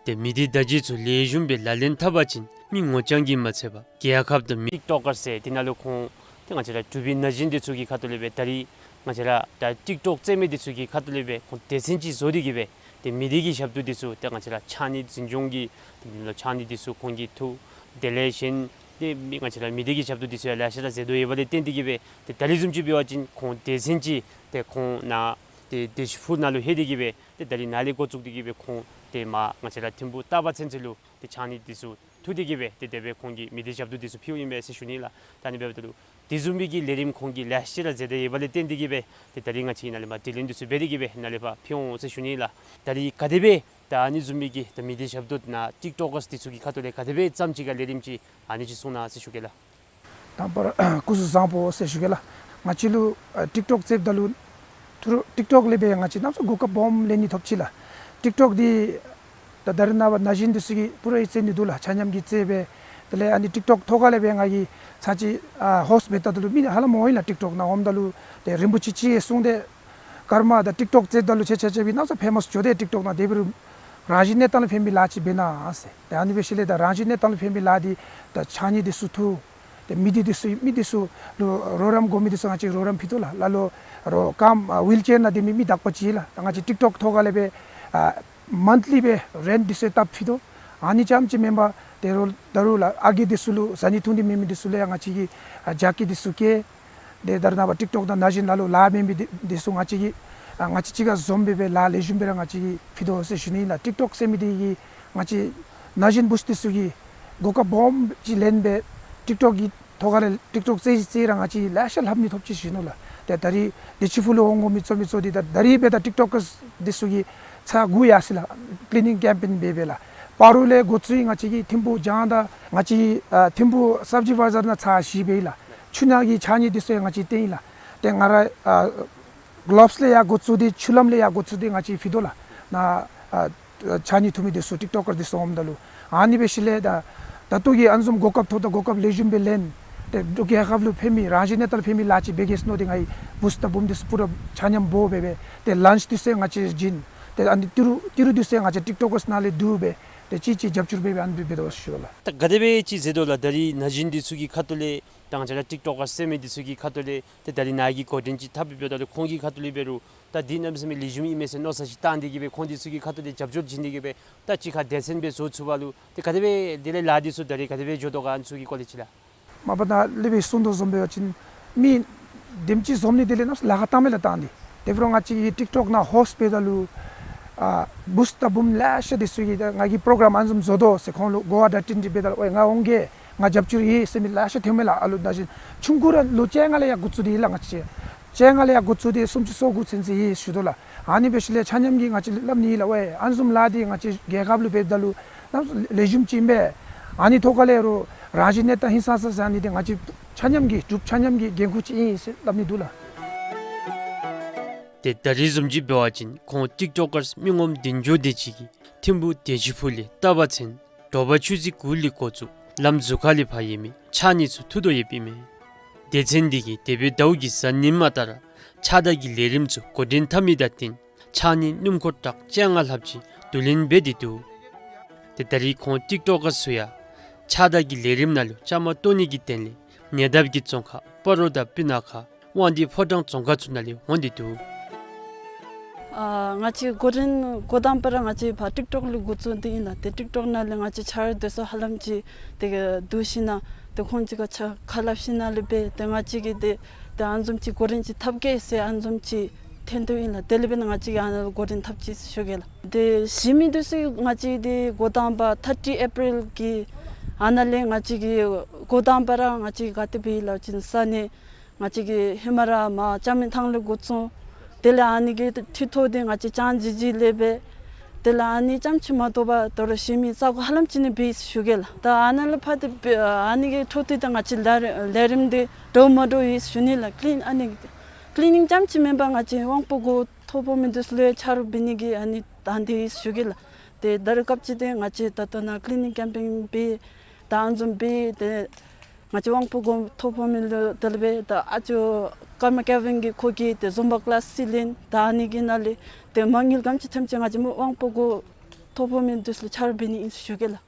ཏེ་མི་སྡེ་བརྡ་བརྒྱུད་ཚུ་ལེགས་ཤོམ་སྦེ་ལག་ལེན་འཐབ་པ་ཅིན་མི་ངོ་རྐྱང་གིས་མ་ཚད་པར་རྒྱལ་ཁབ་དང་མི་ཊིཀ་ཊོཀ་ཀར་ཟེར་དེ་ནང་ལུ་ཁོང་ཏེ་ང་བཅས་ར་འབྲུག་པའི་ན་གཞོན་འདི་ཚུ་གི་ཁ་ཐུག་ལས་སྦེ་ད་རིས་ང་བཅས་ར་ད་ཊིཀ་ཊོཀ་རྩེད་མི་འདི་ཚུ་གི་ཁ་ཐུག་ལས་སྦེ་ཁོང་སྡེ་ཚན་ཅིག་བཟོ་སྟེ་གིས་སྦེ་ཏེ་མི་སྡེ་གི་ཞབས་ཏོག་འདི་ཚུ་ཏེ་ང་བཅས་ར་ཕྱགས་སྙིགས་འཛིན་སྐྱོང་གི་ཏེ་འདི་ལུ་ཕྱགས་སྙིགས་འདི་ཚུ་ཁོང་གིས་འཐུ། དེ་ལས་གཞན་ཏེ་མི་ང་བཅས་ར་མི་སྡེ་གི་ཞབས་ཏོག་འདི་ཚུ་ཡང་ལེ་ཤ་ར་མཛད་དོ་ཡོདཔ་ལས་བརྟེན་ཏེ་གིས་སྦེ་ཏེ་ད་རིས་བཟུམ་ཅིག་འབད་བ་ཅིན་ཁོང་སྡེ་ཚན་ཅིག་ཏེ་ཁོང་ནཱ་ཏེ་བདེ་ཆེན་ཕུག་ནང་ལུ་ལྷོད་དེ་གིས་སྦེ་ཏེ་ད་རིས་ནཱ་ལས་འགོ་བཙུགས་ཏེ་གིས་སྦེ་ཁོང་ ཏེ་མ་ང་བཅས་ར་ཐིམ་ཕུ་རྟ་པ་ཚན་ཚུ་ལུ་ཏེ་ཕྱགས་སྙིགས་འདི་ཚུ་འཐུ་སྟེ་གི་སྦེ་ཏེ་དེ་སྦེ་ཁོང་གིས་མི་སྡེ་ཞབས་ཏོག་འདི་ཚུ་ཕུལཝ་ཨིན་པས་ཟེར་ཞུ་ནི་ལགས། ད་ཨ་ནི་འབདཝ་ད་ལུ་དེ་བཟུམ་མའི་གི་ལས་རིམ་ཁོང་གིས་ལེ་ཤ་ར་མཛད་དེ་ཡོདཔ་ལས་བརྟེན་ཏེ་གི་སྦེ་ཏེ་ད་རིས་ང་བཅས་ནཱ་ལས་མར་དྲི་ལན་འདི་ཚུ་འབད་དེ་གི་སྦེ་ནཱ་ལས་ཕར་ཕུལ་འོང་ཟེར་ཞུ་ནི་ལགས། ད་རིས་ག་དེ་སྦེ་ད་ཨ་ནི་བཟུམ་མའི་གི་ད་མི་སྡེ་ཞབས་ཏོག་ནང་ཊིཀ་ཊོཀ་གརསི་འདི་ཚུ་གི་ཁ་ཐུག་ལས་ག་དེ་སྦེ་ཙམ་ཅིག་ག་ལས་རིམ་ཅིག་ཨ་ནི་ཅིག་གསུང་གནང་ཟེར་ཞུ་གེ་ལགས། དང་པ་ར་སྐུ་གཟུགས་བཟང་པོ་ཟེར་ཞུ་གེ་ལགས། ང་བཅས་ལུ་ཨ་ཊིཀ་ཊོཀ་རྩེདཔ་ད་ལུ་ཐུ་རུ་ཊིཀ་ཊོཀ་ལས་སྦེ་ང་བཅས་གནམ་མེད་ས་མེད་གོ་སྐབས་སྦོམ་ལེན་ནི་ཐོབ་ཅི་ལགས། ཊིཀ་ཊོཀ་འདི་ད་ད་རེས་ནངས་པ་ན་གཞོན་འདི་ཚུ་གིས་པུ་ར་ཡང་རྩེད་ནི་འདུག་ལགས། ཆ་མཉམ་གྱིས་རྩེད་སྦེ། དེ་ལས་ཨ་ནི་ཊིཀ་ཊོཀ་ཐོག་ཁ་ལས་སྦེ་ང་གིས་ཚར་གཅིག་ཨ་ཧོསཊ་འབད་ད་ད་ལུ་མི་ཧ་ལམ་འོང་ཡི་ལགས། ཊིཀ་ཊོཀ་ནང་འོངམ་ད་ལུ་ཏེ་རིན་པོ་ཆེ་ཅིག་གིས་གསུངས་ཏེ་ཀརྨ་ད་ཊིཀ་ཊོཀ་རྩེདཔ་ད་ལུ་ཁྱེད་ཆ་ཁྱབ་ཀྱིས་གནམ་མེད་ས་མེད་ཕེ་མཱསི་འགྱོ་དེས་ཊིཀ་ཊོཀ་ནང་དེ་འབད་རུང་རང་བཞིན་གནས་སྟངས་ལུ་ཕན་པའི་ལཱ་ཅིག་འབད་གནང་ཟེར། ཏེ་ཨ་ནི་འབད་ཞིནམ་ལས་ད་རང་བཞིན་གནས་སྟངས་ལུ་ཕན་པའི་ལཱ་འདི་ད་ཕྱགས་སྙིགས་འདི་ཚུ་འཐུ། ཏེ་མི་སྡེ་འདི་ཚུ་མི་འདི་ཚུ་ལུ་རོགས་རམ་དགོ་མི་འདི་ཚུ་ང་བཅས་རོགས་རམ་ཕུལ་དོ་ལགས། ལ་ལུ་རོགས་ཀམ་ཨ་ཝིལ་ཅེར་ནང་སྡོད་མི་མི་དག་པ་ཅིག་ལགས། ད་ང་བཅས་ཊིཀ་ཊོཀ་ཐོག་ཁ་ལས་སྦེ་ཨ་མཱནཐ་ལི་སྦེ་རེནཊ་འདི་ཚུ་བཏབ་ཕུལ་དོ། ཨ་ནི་རྐྱངམ་ཅིག་མེན་པར་ཏེ་རོགས་ད་རུང་ལགས་ཨ་རྒས་འདི་ཚུ་ལུ་བཟའ་ནི་འཐུང་ནི་མེད་མི་འདི་ཚུ་ལུ་ཡང་ང་བཅས་ཀྱིས་ཨ་ཇ་ཀེཊ་འདི་ཚུ་བསྐྱལ། ཏེ་ད་རེས་ནངས་པ་ཊིཀ་ཊོཀ་དང་ན་གཞོན་ལ་ལུ་ལཱ་མེད་མི་འདི་འདི་ཚུ་ང་བཅས་ཀྱིས་ཨ་ང་བཅས་གཅིག་ཁར་འཛོམས་སྦེ་སྦེ་ལཱ་ལེགས་ཤོམ་སྦེ་ར་ང་བཅས་ཀྱིས་ཕུལ་དོ་ཟེར་ཞུ་ནི་ལགས། ཊིཀ་ཊོཀ་ཟེར་མི་འདི་གིས་ང་བཅས་ན་གཞོན་བུཚ་འདི་ཚུ་གིས་གོ་སྐབས་སྦོམ་ཅིག་ལེན་སྦེ་ཊིཀ་ཊོཀ་གི་ཐོག་ཁ་ལས་ཊིཀ་ཊོཀ་རྩེད་རྩེད་ར་ང་བཅས་ལེ་ཤ་ལྷབ་ནི་ཐོབ་ཅི་ཟེར་ཞུ་ནི་ལགས། ཏེ་ད་རིས་དེ་ཕྱི་ཕུ་ལུ་འོང་དགོ་མི་གཙོ་མི་གཙོ་འདི་ད་ད་རིས་སྦེ་ད་ཊིཀ་ཊོཀ་གརསི་འདི་ཚུ་གིས་ཚར་དགུ་ཡར་སོ་ཡི་ལགས། ཀི་ལི་ནིང་ཀེམ་པེན་འབད་སྦེ་ལགས། སྤ་རོ་ལས་འགོ་བཙུགས་ཡི། ང་བཅས་ཀྱིས་ཐིམ་ཕུ་བྱང་དང་ང་བཅས་ཨ་ཐིམ་ཕུ་སབ་ཇི་བ་ཛར་ནང་ཚར་བཞི་འབད་ཡི་ལགས། ཆུ་ནང་གི་ཕྱགས་སྙིགས་འདི་ཚུ་ཡང་ང་བཅས་བཏོན་ཡི་ལགས། ཏེ་ང་ར་ཨ་གི་ལོབས་ལས་ཡར་འགོ་བཙུགས་ཏེ་ཆུ་ལམ་ལས་ཡར་འགོ་བཙུགས་ཏེ་ང་བཅས་ཕུལ་དོ་ལགས། ནཱ་ཨ་ཕྱགས་སྙིགས་འཐུ་མི་འདི་ཚུ་ཊིཀ་ཊོཀ་གརསི་འདི་ཚུ་འོངམ་ད་ལུ། ཨ་ནི་འབད་ཞིནམ་ལས་ད་ད་ལྟོ་གི་ཨ་ནི་བཟུམ་གོ་སྐབས་ཐོབ་ད་གོ་སྐབས་ལེགས་ཤོམ་སྦེ་ལེན། ཏེ་འབྲུག་རྒྱལ་ཁབ་ལུ་ཕན་མི་རང་བཞིན་གནས་སྟངས་ལུ་ཕན་མི་ལཱ་ཅིག་འབད་གེ་ཟེར་མནོ་སྟེ་ང་གིས་བུཚ་དང་བུམོ་འདི་ཚུ་པུ་ར་ཆ་མཉམ་འབོ་སྦེ་སྦེ་ཏེ་ལཱནཆ་འདི་ཚུ་ཡང་ང་བཅས་བྱིན། ཏེ་ཨ་ནི་ཏི་རུ་ཏི་རུ་འདི་ཚུ་ཡང་ང་བཅས་ཊིཀ་ཊོཀ་གརསི་ནང་ལས་བསྡུ་སྦེ་ཏེ་གཅིག་གཅིག་རྒྱབ་སྐྱོར་འབད་སྦེ་ཨ་ནི་སྦེ་འབད་དོ་ཟེར་ཞུ་དོ་ལགས། ད་ག་དེ་སྦེ་ཅིག་མཛད་དོ་ལགས། ད་རིས་ན་གཞོན་འདི་ཚུ་གི་ཁ་ཐུག་ལས་ད་ང་བཅས་ར་ཊིཀ་ཊོཀ་གརསི་ཟེར་མི་འདི་ཚུ་གི་ཁ་ཐུག་ལས་ཏེ་ད་རིས་ནཱ་གི་འགོ་འདྲེན་ཅིག་འཐབ་སྦེ་འབདཝ་ད་ལུ་ཁོང་གི་ཁ་ཐུག་ལས་འབད་རུང་ད་འདི་གནམ་མེད་ས་མེད་ལེགས་ཤོམ་ཨིན་མས་ཟེར་མནོ་བསམ་ཅིག་བཏང་སྟེ་གི་སྦེ་ཁོང་འདི་ཚུ་གི་ཁ་ཐུག་ལས་རྒྱབ་སྐྱོར་བྱིན་ཏེ་གི་སྦེ་ད་གཅིག་ཁར་སྡེ་ཚན་སྦེ་བཟོ་ཚུགས་པ་ལུ་ཏེ་ག་དེ་སྦེ་དེ་ལས་ལཱ་འདི་ཚུ་ད་རིས་ག་དེ་སྦེ་འགྱོ་དོ་ག་ཨ་ནི་ཚུ་གི་སྐོར་ལས་ཅིག་ལགས། མ་པ་ད་ལས་སྦེ་གསུང་དོ་བཟུམ་འབད་བ་ཅིན་མི་དེམ་ཅིག་འཛོམས་ནི་དེ་ལས་གནམ་མེད་ས་མེད་ལཱ་ཁག་བཏང་མས་ལགས་བཏང་སྟེ། དེ་འབད་རུང་ང་བཅས་ཀྱིས་ཊིཀ་ཊོཀ་ནང་ཧོསཊ་འབད་ད་ལུ་ཨ་བུཚ་དང་བུམོ་ལེ་ཤ་འདི་ཚུ་གིས་ད་ང་གིས་པོ་རོ་གརམ་ཨ་ནི་བཟུམ་བཟོ་དོ་ཟེར་ཁོང་ལུ་གོ་བ་བརྡ་སྤྲོད་འདི་འབད་ད་ལུ་ཨོའི་ང་འོང་གེ་ང་རྒྱབ་སྐྱོར་ཡོད་ཟེར་མི་ལེ་ཤ་ཐོནམ་མས་ལགས། ཨ་ལུ་ད་ཅི་ཆུང་ཀུ་ར་ལོ་བཅོ་ལྔ་ལས་ཡར་འགོ་བཙུགས་ཏེ་ཡོད་ལགས། ང་བཅས་བཅོ་ལྔ་ལས་ཡར་འགོ་བཙུགས་ཏེ་སུམ་ཅུ་སོ་དགུ་ཚུན་ཚོད་ཡོད་ཟེར་ཞུ་དོ་ལགས། ཨ་ནི་འབད་ཞིནམ་ལས་ཆ་མཉམ་གྱིས་ང་བཅས་ལུ་སླབ་ནི་ཡོད་ལགས། ཨོའི་ཨ་ནི་བཟུམ་ལཱ་འདི་ང་བཅས་རྒྱལ་ཁབ་ལུ་འབདཝ་ད་ལུ་གནམ་མེད་ས་མེད་ལེགས་ཤོམ་ཅིག་ཨིན་པས། ཨ་ནི་ཐོག་ཁ་ལས་རོགས་རང་བཞིན་གནས་སྟངས་ཧིང་སངས་ས་ཟེར་ཨ་ནི་འདི་ང་བཅས་ཆ་མཉམ་གྱིས་འབྲུགཔ་ཆ་མཉམ་གྱི་འགན་ཁུར་ཅིག་ཨིན་ཟེར་སླབ་ནི་འདུག་ལགས། ཏེ་ད་རིས་བཟུམ་ཅིག་འབད་བ་ཅིན་ཁོང་ཊིཀ་ཊོཀ་གརསི་མི་ངོམ་བདུན་ཅུ་དེ་ཅིག་གིས་ཐིམ་ཕུ་བདེ་ཆེན་ཕུག་ལས་རྟ་པ་ཚན་དྲོ་པ་ཆུ་ཚོད་དགུ་ལས་འགོ་བཙུགས་ལམ་ཟུར་ཁ་ལས་ཕར་ཡོད་མི་ཕྱགས་སྙིགས་ཚུ་འཐུ་དོ་ཡོདཔ་ཨིན་མས། སྡེ་ཚན་འདི་གིས་དེ་སྦེ་ཟླཝ་གི་གཟའ་ཉིམ་ལྟར་ཕྱགས་བདར་གྱི་ལས་རིམ་ཚུ་འགོ་འདྲེན་འཐབ་མི་དང་བསྟུན་ཕྱགས་སྙིགས་སྣུམ་འཁོར་ཊག་བཅོ་ལྔ་ལྷགཔ་ཅིག་བསྡུ་ལེན་འབད་དེ་འདུག། ཏེ་ད་རིས་ཁོང་ཊིཀ་ཊོཀ་གརསི་ཚུ་ཡང་ཕྱགས་བདར་གྱི་ལས་རིམ་ནང་ལུ་བཅའ་མར་གཏོགས་ནི་གི་དོན་ལས་ཉེ་འདབས་ཀྱི་རྫོང་ཁག་སྤ་རོ་དང་སྤུ་ན་ཁ་དབང་འདུས་ཕོ་བྲང་རྫོང་ཁག་ཚུ་ནང་ལས་འོང་སྟེ་འདུག། ཨ་ང་བཅས་འགོ་འདྲེན་འགོ་དང་པ་ར་ང་བཅས་ཕར་ཊིཀ་ཊོཀ་ལུ་འགོ་བཙུགས་ཏེ་ཨིན་ལགས། ཏེ་ཊིཀ་ཊོཀ་ནང་ལས་ང་བཅས་ཆ་རོགས་འདི་ཚུ་ཧ་ལམ་ཅིག་ཏེ་བསྡུ་ཞིནམ་ལས་ཏེ་ཁོང་ཅིག་ཁར་ཆ་ཁ་སླབ་ཞིནམ་ལས་འབད་ཏེ་ང་བཅས་ཀྱིས་ཏེ་ཏེ་ཨ་ནི་བཟུམ་ཅིག་འགོ་འདྲེན་ཅིག་འཐབ་གེ་ཟེར་ཨ་ནི་བཟུམ་ཅིག་ཐོན་དོ་ཨིན་ལགས། དེ་ལས་འབད་ན་ང་བཅས་ཀྱིས་ཨ་ནཱ་ལུ་འགོ་འདྲེན་འཐབ་ཅི་ཟེར་ཞུ་གེ་ལགས། ཏེ་གཞན་མི་འདི་ཚུ་ང་བཅས་ཏེ་འགོ་དང་པ་ཐར་ཊི་ཨེ་པི་རིལ་གྱི་ཨ་ནཱ་ལས་ང་བཅས་ཀྱིས་འགོ་དང་པ་ར་ང་བཅས་ག་དེ་འབད་ཡི་ལགས་ཟེར་བ་ཅིན་ས་གནས་ང་བཅས་ཀྱིས་ཧེ་མ་ར་མར་ལྕང་མའི་ཐང་ལས་འགོ་བཙུགས། དེ་ལས་ཨ་ནི་གི་ཐིག་ཐོག་འདི་ང་བཅས་ལྕང་ཇི་ཇི་ལས་འབད། དེ་ལས་ཨ་ནི་རྐྱངམ་ཅིག་མ་གཏོགས་པར་ད་རུང་གཞན་མི་ས་གོ་ཧ་ལམ་ཅིག་ནང་འབད་ཡི་ཟེར་ཞུ་གེ་ལགས། ད་ཨ་ནཱ་ལས་ཕར་ཏེ་འབད་ཨ་ནི་གི་འཕྲོ་མཐུད་དེ་ང་བཅས་ལས་ལས་རིམ་འདི་འདྲཝ་མ་འདྲཝ་ཡོད་ཟེར་ཞུ་ནི་ལགས། ཀི་ལིན་ཨ་ནི་ཀི་ལི་ནིང་རྐྱངམ་ཅིག་མེན་པར་ང་བཅས་དབང་པོ་གོ་ཐོར་ཕོག་མི་འདི་ཚུ་ལུ་ཡང་ཆ་རོགས་འབད་ནི་གི་ཨ་ནི་དང་འདོད་ཡོད་ཟེར་ཞུ་གེ་ལགས། ཏེ་ད་རེས་སྐབས་ཅིག་ཏེ་ང་བཅས་ད་ལྟོ་ནཱ་ཀི་ལི་ནིང་ཀེམ་པེན་འབད་ད་ཨ་ནི་བཟུམ་འབད་ཏེ་ང་བཅས་དབང་པོ་གོ་ཐོར་ཕོག་མི་ལུ་དེ་ལས་འབད་ད་ཨ་ཅོ་ཀརྨ་ཀེ་ཝིན་གྱིས་ཁོ་གིས་ཏེ་ཛུམ་བ་ཀི་ལཱསི་ཅིག་ལེན། ད་ཨ་ནི་གི་ནང་ལས་ཏེ་མ་དངུལ་ག་དེམ་ཅིག་ཐོནམ་ཅིག་ང་བཅས་དབང་པོ་གོ་ཐོར་ཕོག་མི་འདི་ཚུ་ལུ་ཆ་རོགས་འབད་ནི་ཨིན་ཟེར་ཞུ་གེ་ལགས།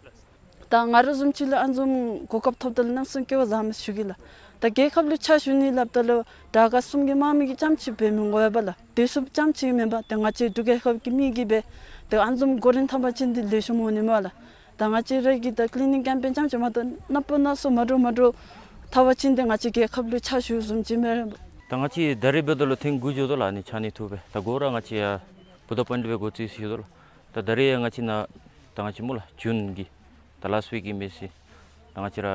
ད་ང་ར་བཟུམ་ཅིག་ལུ་ཨ་ནི་བཟུམ་གོ་སྐབས་ཐོབ་ད་ལུ་གནམ་མེད་ས་མེད་སྐལ་བ་བཟང་མས་ཟེར་ཞུ་གེ་ལགས། ད་རྒྱལ་ཁབ་ལུ་ཕྱག་ཞུ་ནི་སླབ་ད་ལུ་དྲག་ཁག་གསུམ་གྱི་དམག་མི་གིས་རྐྱངམ་ཅིག་འབད་མི་དགོ་པས་ལགས། དེ་ཚུ་རྐྱངམ་ཅིག་མེན་པར་ཏེ་ང་བཅས་འབྲུག་རྒྱལ་ཁབ་ཀྱི་མི་གིས་འབད་ཏེ་ཨ་ནི་བཟུམ་འགོ་འདྲེན་འཐབ་པ་ཅིན་འདི་ལེགས་ཤོམ་འོང་ནི་མས་ལགས། ད་ང་བཅས་ར་གི་ད་ཀི་ལི་ནིང་ཀེམ་པེན་རྐྱངམ་ཅིག་མ་གཏོགས་ནང་པ་སྣ་ཚོགས་མ་འདྲཝ་མ་འདྲཝ་འཐབ་པ་ཅིན་འདི་ང་བཅས་རྒྱལ་ཁབ་ལུ་ཕྱག་ཞུ་བཟུམ་ཅིག་མས། ད་ང་བཅས་ད་རེས་འབདཝ་ད་ལུ་ཐེངས་དགུ་འགྱོ་དོ་ལགས། ཨ་ནི་ཕྱགས་སྙིགས་འཐུ་སྦེ་ད་གོ་ར་ང་བཅས་ཡར་བུདྡྷ་པཱན་ཌི་སྦེ་འགོ་བཙུགས་ཡི་ཟེར་ཞུ་དོ་ལགས། ད་ད་རེས་ཡང་ང་བཅས་ནཱ་ད་ང་བཅས་སྨོ་ལགས་ཇུན་གྱི་ད་ལཱསཊ་ཝིཀ་ཨིན་མས་ཟེར། ད་ང་བཅས་ར་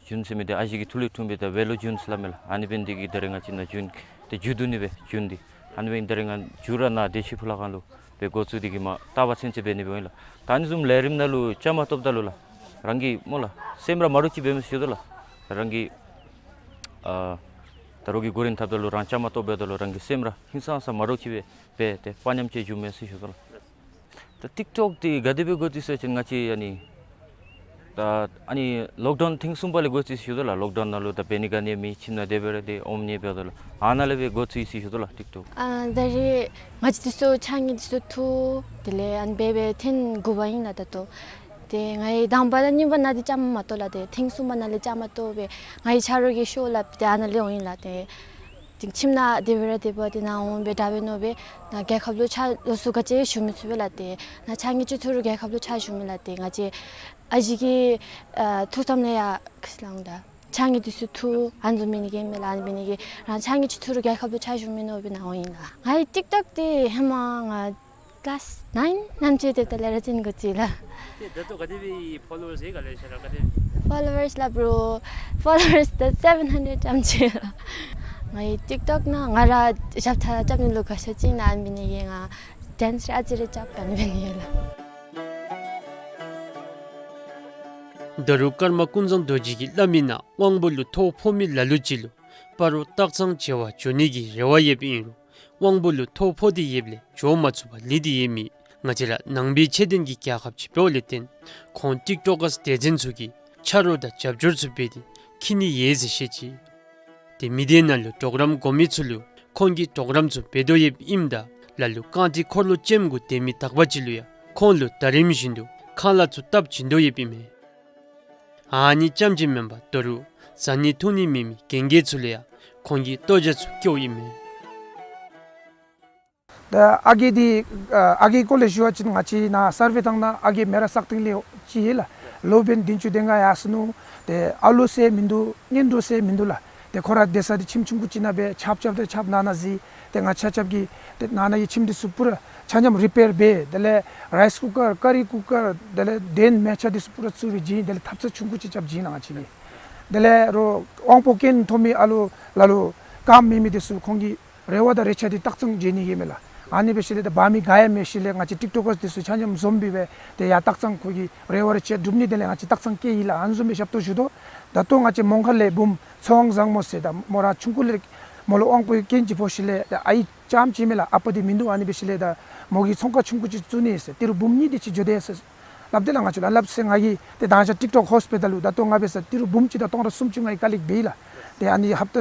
ཇུན་ཟེར་མི་འདི་ཨ་ཞེ་གི་ཐུགས་ལུ་འཁྲུངས་པའི་ད་བྷེ་ལོ་ཇུན་ཟེར་སླབ་མས་ལགས། ཨ་ནི་འབད་ནི་འདི་གིས་ད་རེས་ང་བཅས་ནཱ་ཇུན་འདི་མཇུག་བསྡུ་ནི་སྦེ་ཇུན་འདི། ཨ་ནི་འབད་ནི་ད་རེས་ང་མཇུག་ར་ནཱ་བདེ་ཆེན་ཕུ་ལ་ཁང་ལུ་སྦེ་འགོ་བཙུགས་ཏེ་གིས་མར་རྟག་པ་ཚུན་ཚོད་འབད་ནི་སྦེ་ཨིན་ལགས། ད་ཨ་ནི་བཟུམ་ལས་རིམ་ནང་ལུ་བཅའ་མར་གཏོགསཔ་ད་ལུ་ལགས་རང་གི་སྨོ་ལགས་སེམས་ར་མ་འདྲཝ་ཅིག་འབད་མས་ཟེར་ཞུ་དོ་ལགས། རང་གི་ཨ་ད་རོགས་ཀྱིས་འགོ་འདྲེན་འཐབ་ད་ལུ་རང་བཅའ་མར་གཏོགསཔ་ད་ལུ་རང་གི་སེམས་ར་ཧིང་སངས་ས་མ་འདྲཝ་ཅིག་སྦེ་འབད་དེ་དཔའ་ཉམས་ཅིག་བྱུངམ་མས་ཟེར་ཞུ་དོ་ལགས། ད་ཊིཀ་ཊོཀ་འདི་ག་དེ་སྦེ་འགོ་བཙུགས་ཟེར་བ་ཅིན་ང་བཅས་ཨ་ནི་ད་ཨ་ནི་ལོག་ཌའུན་ཐེངས་གསུམ་པ་ལས་འགོ་བཙུགས་ཟེར་ཞུ་དོ་ལགས། ལོག་ཌའུན་ནང་ལུ་ད་འབད་ནི་ག་ནི་མེད། ཁྱིམ་ནང་དེ་སྦེ་ར་ཏེ་ཨོམ་ཉལ་འབདཝ་ད་ལུ་ཨ་ནཱ་ལས་སྦེ་འགོ་བཙུགས་ཡི་ཟེར་ཞུ་དོ་ལགས་ཊིཀ་ཊོཀ། ཨ་ད་རེས་ང་བཅས་འདི་ཚུ་ཕྱགས་སྙིགས་འདི་ཚུ་འཐུ་དེ་ལས་ཨ་ནི་སྦེ་འབད་ཐེངས་དགུ་པ་ཨིན་ལགས་ད་ལྟོ། ཏེ་ང་གིས་དང་པ་དང་གཉིས་པ་ནང་འདི་བཅའ་མར་མ་གཏོགས་ལགས། ཏེ་ཐེངས་གསུམ་པ་ནང་ལས་བཅའ་མར་གཏོགས་སྦེ་ང་གི་ཆ་རོགས་ཀྱིས་ཤོག་སླབ་སྟེ་ཨ་ནཱ་ལས་འོང་ཡི་ལགས། ཏེ་ཏེ་ཁྱིམ་ནང་དེ་སྦེ་ར་དེ་སྦེ་ཏེ་ནཱ་འོང་སྦེ་དྲག་པས་མནོ་སྦེ་ནཱ་རྒྱལ་ཁབ་ལུ་ཕྱག་ལོགས་སུ་ག་ཅི་ཞུ་མི་ཚུགས་པས་ལགས། ཏེ་ནཱ་ཕྱགས་སྙིགས་ཅིག་འཐུ་རུང་རྒྱལ་ཁབ་ལུ་ཕྱག་ཞུ་མི་ལགས། ཏེ་ང་བཅས་ཨ་ཞེ་གི་ཨ་ཐུགས་བསམ་ལས་ཡར་ཁ་ལངམ་ད་ཕྱགས་སྙིགས་འདི་ཚུ་འཐུ་ཨ་ནི་བཟུམ་འབད་ནི་གི་མས་ལགས། ཨ་ནི་འབད་ནི་གིས་རང་ཕྱགས་སྙིགས་ཅིག་འཐུ་རུང་རྒྱལ་ཁབ་ལུ་ཕྱག་ཞུ་མི་མནོ་སྦེ་ནཱ་འོང་ཡི་ལགས། ང་གི་ཊིཀ་ཊོཀ་འདི་ཧེ་མ་ང་ཀི་ལཱསི་ནའིན་ནང་འགྱོ་སྡོདཔ་ད་ལས་ར་བཙུགས་དགོ་ཅི་ལགས། ཏེ་ད་ལྟོ་ག་དེ་སྦེ་ཕོ་ལོ་ཝརསི་ག་ལས་ཤར་ར་ག་དེ་ཕོ་ལོ་ཝརསི་སླབ་རུང་ཕོ་ལོ་ཝརསི་ད་སེ་བེན་ཧན་ཌེཌ་ཙམ་ཅིག་ལགས། ང་གི་ཊིཀ་ཊོཀ་ནང་ང་ར་རྐྱབ་ཐངས་རྐྱབ་ནི་ལུ་དགའ་ཤོས་ཅིག་ཨིན་ལགས། ཨ་ནི་འབད་ནི་གིས་ང་ཌེནསི་ར་ཨ་ཙི་རེ་རྐྱབ་ཨ་ནི་འབད་ནི་ཨིན་ལགས། ད་རུང་ཀརྨ་ཀུན་བཟང་རྡོ་རྗེ་གིས་སླབ་མི་ནང་དབང་པོ་ལུ་ཐོ་ཕོག་མི་ལ་ལུ་ཅིག་ལུ་སྤ་རོ་སྟག་ཚང་བྱེ་བ་འགྱོ་ནི་གི་རེ་བ་ཡོདཔ་ཨིན་རུང་དབང་པོ་ལུ་ཐོ་ཕོག་སྟེ་ཡོདཔ་ལས་འགྱོ་མ་ཚུགས་པར་ལུས་ཏེ་ཡོད་མི་ང་བཅས་ར་ནང་པའི་ཆོས་ལྡན་གྱི་རྒྱལ་ཁབ་ཅིག་འབདཝ་ལས་བརྟེན་ཁོང་ཊིཀ་ཊོཀ་ཀརསི་སྡེ་ཚན་ཚུ་གིས་ཆ་རོགས་དང་རྒྱབ་སྐྱོར་ཚུ་འབད་དེ་འཁྱིད་ནི་ཡོད་ཟེར་བཤད་ཅི། ཏེ་མི་སྡེ་ནང་ལུ་གྲོགས་རམ་དགོ་མི་ཚུ་ལུ་ཁོང་གིས་གྲོགས་རམ་ཚུ་འབད་དོ་ཡོདཔ་ཨིནམ་ད་ལ་ལུ་རྐང་ཐིག་འཁོར་ལོ་ཅནམ་གུ་སྡོད་མི་དག་པ་ཅིག་ལུ་ཡང་ཁོང་ལུ་ཟླ་རིམ་བཞིན་དུ་ཁང་གླ་ཚུ་བཏབ་བྱིན་དོ་ཡོདཔ་ཨིན་མས། ཨ་ནི་རྐྱངམ་ཅིག་མེན་པར་ད་རུང་བཟའ་ནི་འཐུང་ནི་མེད་མི་རྒན་རྒས་ཚུ་ལུ་ཡང་ཁོང་གིས་ལྟོ་ཇ་ཚུ་བཀོཝ་ཨིན་མས། ད་ཨ་རྒས་འདི་ཨ་ཨ་རྒས་སྐོར་ལས་ཞུ་བ་ཅིན་ང་བཅས་ནཱ་སར་ཝེ་བཏང་ན་ཨ་རྒས་མེ་རག་སག་སྟེང་ལས་ཅིག་ཡོད་ལགས། ལོ་འབདན་བདུན་ཅུ་དོན་ལྔ་ཡར་སོ་ནུག། ཏེ་ཨ་ལོ་ཟེར་མིན་འདུག། གཉེན་གྲོགས་ཟེར་མིན་འདུག་ལགས། ཏེ་ཁོ་ར་སྡོད་ས་འདི་ཁྱིམ་ཆུང་ཀུ་ཅིག་ནང་སྦེ་ཆརཔ་རྐྱབ་སྟེ་ཆརཔ་ནང་ན་གཟིགས། ཏེ་ང་ཆ་ཁྱབ་ཀྱིས་ཏེ་ནང་ན་གི་ཁྱིམ་འདི་ཚུ་པུ་ར་ཆ་མཉམ་རི་པེར་འབད། དེ་ལས་རའིསི་ཀུ་ཀར་ཀ་རི་ཀུ་ཀར་དེ་ལས་གདན་མལ་ཆ་འདི་ཚུ་པུ་ར་བཙུགས་སྦེ་བྱིན། དེ་ལས་ཐབ་ཚང་ཆུང་ཀུ་ཅིག་རྐྱབ་བྱིན་ལགས་ང་བཅས་ཀྱིས། དེ་ལས་རོགས་དབང་པོ་སྐྱོན་ཐོབ་མི་ཨ་ལོ་ལ་ལུ་རྐངམ་མེད་མི་འདི་ཚུ་ཁོང་གི་རེ་བ་དང་རེ་ཆ་འདི་སྟག་ཚང་འབྱོན་ནི་ཨིན་མས་ལགས། ཨ་ནི་འབད་ཞིནམ་ལས་ད་འབག་མི་ག་ཡང་མེད་ཞིནམ་ལས་ང་བཅས་ཊིཀ་ཊོཀ་ཀརསི་འདི་ཚུ་ཆ་མཉམ་འཛོམས་སྦེ་སྦེ་ཏེ་ཡར་སྟག་ཚང་ཁོང་གི་རེ་བ་རེ་ཆ་སྒྲུབ་ནི་དེ་ལས་ང་བཅས་སྟག་ཚང་བསྐྱལ་ཡི་ལགས། ཨ་ནི་བཟུམ་སྦེ་ཞབས་ཏོག་ཞུ་དོ། ད་ལྟོ་ང་བཅས་མོང་སྒར་ལས་བུམོ་ཚེ་དབང་བཟང་མོ་ཟེར་ད་མོ་ར་ཆུང་ཀུ་ལས་མོ་ལུ་དབང་པོའི་སྐྱོན་ཅིག་ཕོག་ཞིནམ་ལས་ད་ཨའི་རྐྱངམ་ཅིག་མས་ལགས། ཨ་པ་འདི་མིན་འདུག། ཨ་ནི་འབད་ཞིནམ་ལས་ད་མོ་གིས་ཚོང་ཁང་ཆུང་ཀུ་ཅིག་བཙུགས་ནི་ཟེར། ཏི་རུ་འབུམ་གཉིས་དེ་ཅིག་འགྱོ་དེས་ཟེར་སླབ་དེས་ལགས། ང་བཅས་ལུ་སླབ་ཟེར་ང་གིས་ཏེ་ད་ང་བཅས་ཊིཀ་ཊོཀ་ཧོསཊ་འབདཝ་ད་ལུ་ད་ལྟོ་ང་འབད་ས་ཏི་རུ་འབུམ་གཅིག་དང་སྟོང་ཕྲག་སུམ་ཅུ་ང་གིས་ཀ་ལེཀཊ་འབད་ཡི་ལགས། ཏེ་ཨ་ནི་ཧབ་ཏ་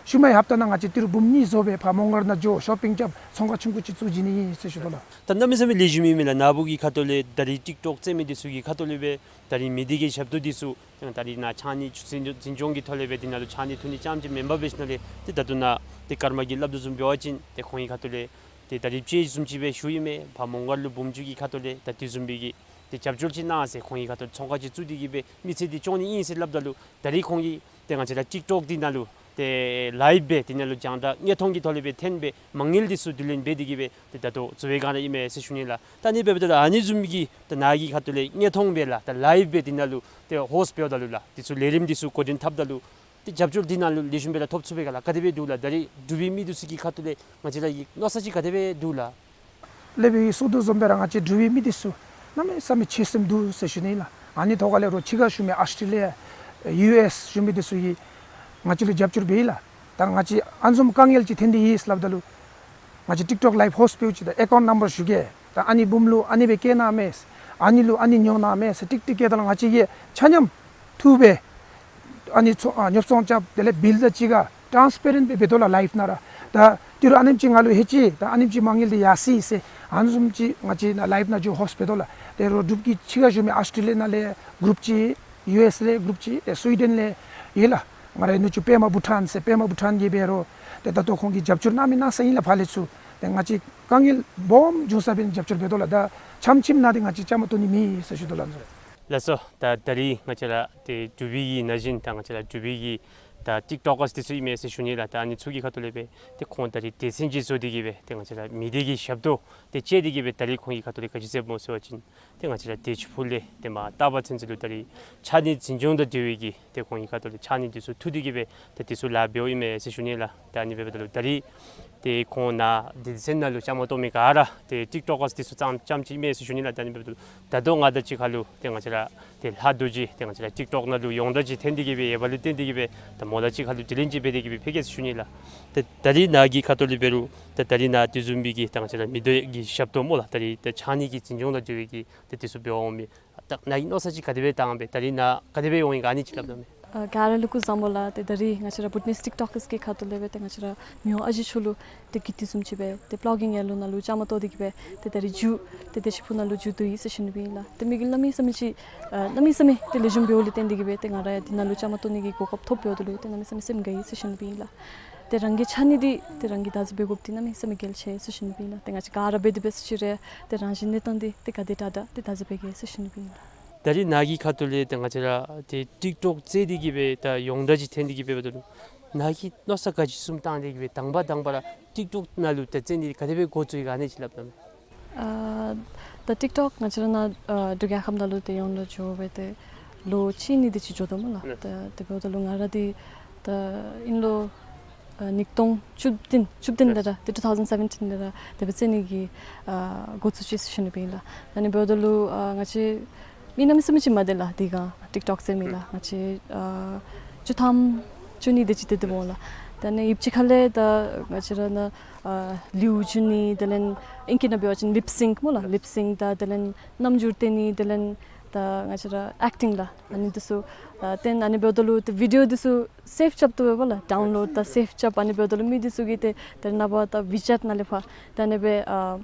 ཤུལ་མའི་ཧབ་ཏ་ནང་ང་བཅས་ཏི་རུ་འབུམ་གཉིས་བཟོ་སྦེ་ཕར་མོང་སྒར་ནང་འགྱོ་ཤོ་པིང་རྐྱབ་ཚོང་ཁང་ཆུང་ཀུ་ཅིག་བཙུགས་བྱིན་ནི་ཨིན་ཟེར་ཞུ་དོ་ལགས། ད་གནམ་མེད་ས་མེད་ལེགས་ཤོམ་ཨིན་མས་ལགས། ནཱ་བུ་གི་ཁ་ཐུག་ལས་ད་རིས་ཊིཀ་ཊོཀ་རྩེད་མི་འདི་ཚུ་གི་ཁ་ཐུག་ལས་སྦེ་ད་རིས་མི་སྡེ་གི་ཞབས་ཏོག་འདི་ཚུ་ད་རིས་ནཱ་ཕྱགས་སྙིགས་འཛིན་སྐྱོང་གི་ཐོག་ལས་སྦེ་འདི་ནང་ལུ་ཕྱགས་སྙིགས་འཐུ་ནི་རྐྱངམ་ཅིག་མེན་པར་འབད་ཞིནམ་ལས་ཏེ་ད་ལྟོ་ནཱ་ཏེ་ཀརྨ་གིས་སླབ་དོ་བཟུམ་འབད་བ་ཅིན་ཏེ་ཁོང་གི་ཁ་ཐུག་ལས་ཏེ་ད་རིས་ཅིག་བཟུམ་ཅིག་སྦེ་ཞུ་ཡི་མས། ཕར་མོང་སྒར་ལུ་འབུམ་བཅུ་གི་ཁ་ཐུག་ལས་ད་དེ་བཟུམ་སྦེ་གི་ཏེ་རྒྱབ་སྐྱོར་ཅིག་གནང་ཟེར་ཁོང་གི་ཁ་ཐུག་ཚོང་ཁང་ཅིག་བཙུགས་ཏེ་གི་སྦེ་མི་ཚེ་འདི་སྐྱོང་ནི་ཨིན་ཟེར་སླབ་ད་ལུ་ད་རིས་ཁོང་གིས་ཏེ་ང་བཅས་ར་ཊིཀ་ཊོཀ་འདི་ནང་ལུ་ཏེ་ལའིབ་སྦེ་འདི་ནང་ལུ་རྒྱང་བསྒྲགས་དངོས་མཐོང་གི་ཐོག་ལས་སྦེ་འཐོན་སྦེ་མ་དངུལ་འདི་ཚུ་བསྡུ་ལེན་འབད་དེ་གི་སྦེ་ཏེ་ད་ལྟོ་འཛོལ་བའི་སྒང་ར་ཨིན་མས་ཟེར་ཞུ་ནི་ལགས། ད་ཨ་ནི་འབདཝ་ད་ལུ་ཨ་ནི་བཟུམ་གྱི་ད་ནཱ་གི་ཁ་ཐུག་ལས་དངོས་མཐོང་སྦེ་ལགས་ད་ལའིབ་སྦེ་འདི་ནང་ལུ་ཏེ་ཧོསཊ་འབདཝ་ད་ལུ་ལགས་འདི་ཚུ་ལས་རིམ་འདི་ཚུ་འགོ་འདྲེན་འཐབ་ད་ལུ་ཏེ་རྒྱབ་སྐྱོར་འདི་ནང་ལུ་ལེགས་ཤོམ་སྦེ་ར་ཐོབ་ཚུགས་པས་ག་ལགས། ག་དེ་སྦེ་འདུག་ལགས། ད་རིས་འབྲུག་པའི་མི་འདི་ཚུ་གི་ཁ་ཐུག་ལས་ང་བཅས་ར་གི་མནོ་བསམ་ཅིག་ག་དེ་སྦེ་འདུག་ལགས། སློབ་དཔོན་གྱིས་གསུངས་དོ་བཟུམ་སྦེ་ར་ང་བཅས་འབྲུག་པའི་མི་འདི་ཚུ་གནམ་མེད་ས་མེད་ཆོད་སེམས་འདུག་ཟེར་ཞུ་ནི་ལགས། ཨ་ནི་ཐོག་ཁ་ལས་རོགས་ཕྱི་ཁར་བཞུགས་མི་ཨཱོས་ཊྲེ་ལི་ཡ་ཡུ་ཨེསི་བཞུགས་མི་འདི་ཚུ་གིས་ང་བཅས་ལུ་རྒྱབ་སྐྱོར་འབད་ཡི་ལགས། ད་ང་བཅས་ཨ་ནི་བཟུམ་དཀའ་ངལ་ཅིག་ཐོན་ཏེ་ཡོད་ཟེར་སླབ་ད་ལུ་ང་བཅས་ཊིཀ་ཊོཀ་ལའིབ་ཧོསཊ་འབདཝ་ཅིག་དང་ཨེ་ཀའུནཊ་ནམ་བར་ཞུ་གེ། ད་ཨ་ནི་བུམོ་ལུ་ཨ་ནི་སྦེ་བཀལ་གནང་མས། ཨ་ནི་ལུ་ཨ་ནི་ཉོ་གནང་མས་ཟེར་ཏིག་ཏིག་བཀལ་ད་ལུ་ང་བཅས་ཀྱིས་ཆ་མཉམ་འཐུ་སྦེ་ཨ་ནི་ཚོ་ཨ་ཉོ་ཚོང་རྐྱབ་དེ་ལས་བིལ་དང་གཅིག་ཁར་ཊཱནསི་པེ་རེནཊ་སྦེ་འབད་དོ་ལགས་ལའིབ་ནང་ར། ད་ཏི་རུ་ཨ་ནེམ་ཅིག་ང་ལུ་ལྷོད་ཅི། ད་ཨ་ནེམ་ཅིག་མ་དངུལ་འདི་ཡར་སོ་ཡི་ཟེར་ཨ་ནི་བཟུམ་ཅིག་ང་བཅས་ནཱ་ལའིབ་ནང་འགྱོ་ཧོསཊ་འབད་དོ་ལགས། ཏེ་རོགས་འབྲུག་གི་ཕྱི་ཁར་བཞུགས་མི་ཨཱོས་ཊྲེ་ལི་ཡ་ནང་ལས་གུ་རུབ་ཅིག་ཡུ་ཨེསི་ལས་གུ་རུབ་ཅིག་ཏེ་སུའི་ཌེན་ལས་ཡོད་ལགས། ང་རའི་ནུ་གཅུང་པདྨ་བྷུ་ཊཱན་ཟེར་པདྨ་བྷུ་ཊཱན་གྱིས་འབད་རུང་ཏེ་ད་ལྟོ་ཁོང་གིས་རྒྱབ་སྐྱོར་གནང་མི་གནང་ས་ཨིན་ལགས་ཕར་ལས་ཚུར། ཏེ་ང་བཅས་དཀའ་ངལ་སྦོམ་བྱུང་ས་འབད་ནི་རྒྱབ་སྐྱོར་འབད་དོ་ལགས། ད་ཆམ་ཆིམ་ནང་འདི་ང་བཅས་བཅའ་མར་གཏོགས་ནི་མེད་ཟེར་ཞུ་དོ་ལགས། ལགས་སོ། ད་ད་རིས་ང་བཅས་ར་ཏེ་འབྲུག་པའི་གི་ན་གཞོན་ད་ང་བཅས་ར་འབྲུག་པའི་གི་ ད་ཊིཀ་ཊོཀ་ཀརསི་འདི་ཚུ་ཨིན་མས་ཟེར་ཞུ་ནི་ལགས། ད་ཨ་ནི་ཚུ་གི་ཁ་ཐུག་ལས་སྦེ་ཏེ་ཁོང་ད་རིས་སྡེ་ཚན་ཅིག་བཟོ་སྟེ་གི་སྦེ་ཏེ་ང་བཅས་ར་མི་སྡེ་གི་ཞབས་ཏོག་དེ་སྤྱོད་དེ་གི་སྦེ་ད་རིས་ཁོང་གི་ཁ་ཐུག་ལས་ག་ཅི་མཛདཔ་སྨོ་ཟེར་བ་ཅིན་ཏེ་ང་བཅས་ར་ཏེ་ཕྱི་ཕུ་ལས་ཏེ་མར་ལྟ་བ་ཚུན་ཚོད་ལུ་ད་རིས་ཕྱགས་སྙིགས་འཛིན་སྐྱོང་དང་འབྲེལ་བའི་གི་ཏེ་ཁོང་གི་ཁ་ཐུག་ལས་ཕྱགས་སྙིགས་འདི་ཚུ་འཐུ་སྟེ་གི་སྦེ་ཏེ་འདི་ཚུ་ལཱ་འབདཝ་ཨིན་མས་ཟེར་ཞུ་ནི་ལགས། ད་ཨ་ནི་འབདཝ་ད་ལུ་ད་རིས་ཏེ་ཁོང་ནཱ་སྡེ་ཚན་ནང་ལུ་བཅའ་མར་གཏོགས་མི་ག་ར་ཏེ་ཊིཀ་ཊོཀ་ཀརསི་འདི་ཚུ་ཙམ་ཙམ་ཅིག་ཨིན་མས་ཟེར་ཞུ་ནི་ལགས། ད་ཨ་ནི་འབདཝ་ད་ལུ་ད་ལྟོ་ང་དང་གཅིག་ཁར་ལུ་ཏེ་ང་བཅས་ར་ཏེ་ལྷ་རྡོ་རྗེ་ཏེ་ང་བཅས་ར་ཊིཀ་ཊོཀ་ནང་ལུ་ཡོངས་གྲགས་ཅིག་ཐོན་ཏེ་གི་སྦེ་ཡོདཔ་ལུ་བརྟེན་ཏེ་གི་སྦེ་ད་མོ་དང་གཅིག་ཁར་ལུ་དྲི་ལན་ཅིག་འབད་དེ་གི་སྦེ་ཕུལ་གེ་ཟེར་ཞུ་ནི་ལགས། ཏེ་ད་རིས་ནཱ་གི་ཁ་ཐུག་ལས་འབད་རུང་ཏེ་ད་རིས་ནཱ་དེ་བཟུམ་སྦེ་གི་ཏེ་ང་བཅས་ར་མི་སྡེ་གི་ཞབས་ཏོག་སྨོ་ལགས། ད་རིས་ཏེ་ཕྱགས་སྙིགས་ཀྱི་འཛིན་སྐྱོང་དང་འབྲེལ་བའི་གི་ཏེ་འདི་ཚུ་འབད་འོང་མི་ད་ནཱ་གིས་མནོ་བསམ་ཅིག་ག་དེ་སྦེ་བཏང་སྦེ་ད་རིས་ནཱ་ག་དེ་སྦེ་འོང་ཡི་ག་ཨ་ནི་ཅིག་སླབ་གནང་མས། ཨ་ག་ར་ལུ་སྐུ་གཟུགས་བཟང་པོ་ལགས། ཏེ་ད་རིས་ང་བཅས་ར་བུ་ཊི་ནེསི་ཊིཀ་ཊོཀ་ཀརསི་གི་ཁ་ཐུག་ལས་སྦེ་ཏེ་ང་བཅས་ར་མི་དབང་ཨ་ཞེ་མཆོག་ལུ་ཏེ་གི་དེ་བཟུམ་ཅིག་སྦེ་ཏེ་པློ་གིང་ཡེ་ལོ་ནང་ལུ་བཅའ་མར་གཏོགས་ཏེ་གི་སྦེ་ཏེ་ད་རིས་མཇུག་ཏེ་ཏེ་ཕྱི་ཕུ་ནང་ལུ་མཇུག་བསྡུ་ཡི་ཟེར་ཞུ་ནི་སྦེ་ཨིན་ལགས། ཏེ་དམིགས་ཡུལ་གནམ་མེད་ས་མེད་ཅིག་ཨ་གནམ་མེད་ས་མེད་ཏེ་ལེགས་ཤོམ་འབདཝ་ལས་བརྟེན་ཏེ་གི་སྦེ་ཏེ་ང་ར་ཡང་འདི་ནང་ལུ་བཅའ་མར་གཏོགས་ནི་གི་གོ་སྐབས་ཐོབ་ཡོདཔ་ད་ལུ་ཏེ་གནམ་མེད་ས་མེད་སེམས་དགའ་ཡི་ཟེར་ཞུ་ནི་སྦེ་ཨིན་ལགས། ཏེ་རང་གི་ཕྱགས་སྙིགས་འདི་ཏེ་རང་གིས་བདག་འཛིན་འབད་དགོཔ་འདི་གནམ་མེད་ས་མེད་གལ་ཆེ་ཟེར་ཞུ་ནི་སྦེ་ཨིན་ལགས། ཏེ་ང་བཅས་ག་ར་འབད་དེ་འབད་ས་ཅིག་ར་ཏེ་རང་བཞིན་གནས་སྟངས་འདི་ཏེ་ག་དེ་དྲག་དྲག་ཏེ་བདག་འཛིན་འབད་གེ་ཟེར་ཞུ་ནི་སྦེ་ཨིན་ལགས། ད་རིས་ནཱ་གི་ཁ་ཐུག་ལས་ཏེ་ང་བཅས་ར་ཏེ་ཊིཀ་ཊོཀ་རྩེ་སྟེ་གི་སྦེ་ད་ཡོངས་གྲགས་ཅིག་ཐོན་ཏེ་གི་སྦེ་འབདཝ་ད་ལུ་ནཱ་གིས་མནོ་བསམ་ག་ཅི་བཟུམ་བཏང་སྟེ་གི་སྦེ་དང་པ་དང་པ་ར་ཊིཀ་ཊོཀ་ནང་ལུ་ཏེ་རྩེ་ནི་ག་དེ་སྦེ་འགོ་བཙུགས་ཡི་ག་ཨ་ནི་ཅིག་སླབ་གནང་མས། ཨ་ད་ཊིཀ་ཊོཀ་ང་བཅས་ར་ནཱ་ཨ་འབྲུག་རྒྱལ་ཁབ་ནང་ལུ་ཏེ་ཡོངས་གྲགས་འགྱོ་སྦེ་ཏེ་ལོ་གཅིག་གཉིས་དེ་ཅིག་འགྱོ་དོ་སྨོ་ལགས། ལགས། ཏེ་དེ་འབདཝ་ད་ལུ་ང་ར་འདི་ད་ཨིན་ལོ་ཨ་ཉིས་སྟོང་བཅུ་བདུན་བཅུ་བདུན་ལས་ར་ཏེ་ཊུ་ཐའུ་ཟེན་སེ་བེན་ཊིན་ལས་ར་དེ་སྦེ་རྩེ་ནི་གི་ཨ་འགོ་བཙུགས་ཅི་ཟེར་ཞུ་ནི་སྦེ་ཨིན་ལགས། ད་ཨ་ནི་འབདཝ་ད་ལུ་ཨ་ང་བཅས་མི་གནམ་མེད་ས་མེད་ཅིག་མ་སྡེ་ལགས། དེ་སྒང་ཊིཀ་ཊོཀ་རྩེ་མི་ལགས། ང་བཅས་ཨ་བཅུ་ཐམ་བཅུ་གཉིས་དེ་ཅིག་སྡོད་དོ་སྨོ་ལགས། ད་ཨ་ནི་ཡུདཔ་ཅིག་ཁ་ལས་ད་ང་བཅས་ར་ནཱ་ཨ་ལེའུ་བསྒྱུར་ནི་དེ་ལས་ཨིང་སྐད་ནང་འབད་བ་ཅིན་ལིཔ་སིང་ཀི་སྨོ་ལགས། ལིཔ་སིང་ཀི་དང་དེ་ལས་རྣམ་འགྱུར་སྟོན་ནི་དེ་ལས་ད་ང་བཅས་ར་ཨེཀ་ཊིང་ལགས། ཨ་ནི་འདི་ཚུ་ཨ་སྟོན། ཨ་ནི་འབདཝ་ད་ལུ་ཏེ་བི་ཌི་ཡོ་འདི་ཚུ་སེབ་རྐྱབ་དོ་སྦེ་ལགས། ཌའུན་ལོཌ་དང་སེབ་རྐྱབ། ཨ་ནི་འབདཝ་ད་ལུ་མི་འདི་ཚུ་གིས་ཏེ་ད་རེས་ནངས་པ་ད་ཝི་ཅེཊ་ནང་ལས་ཕར་ད་ཨ་ནི་སྦེ་ཨ་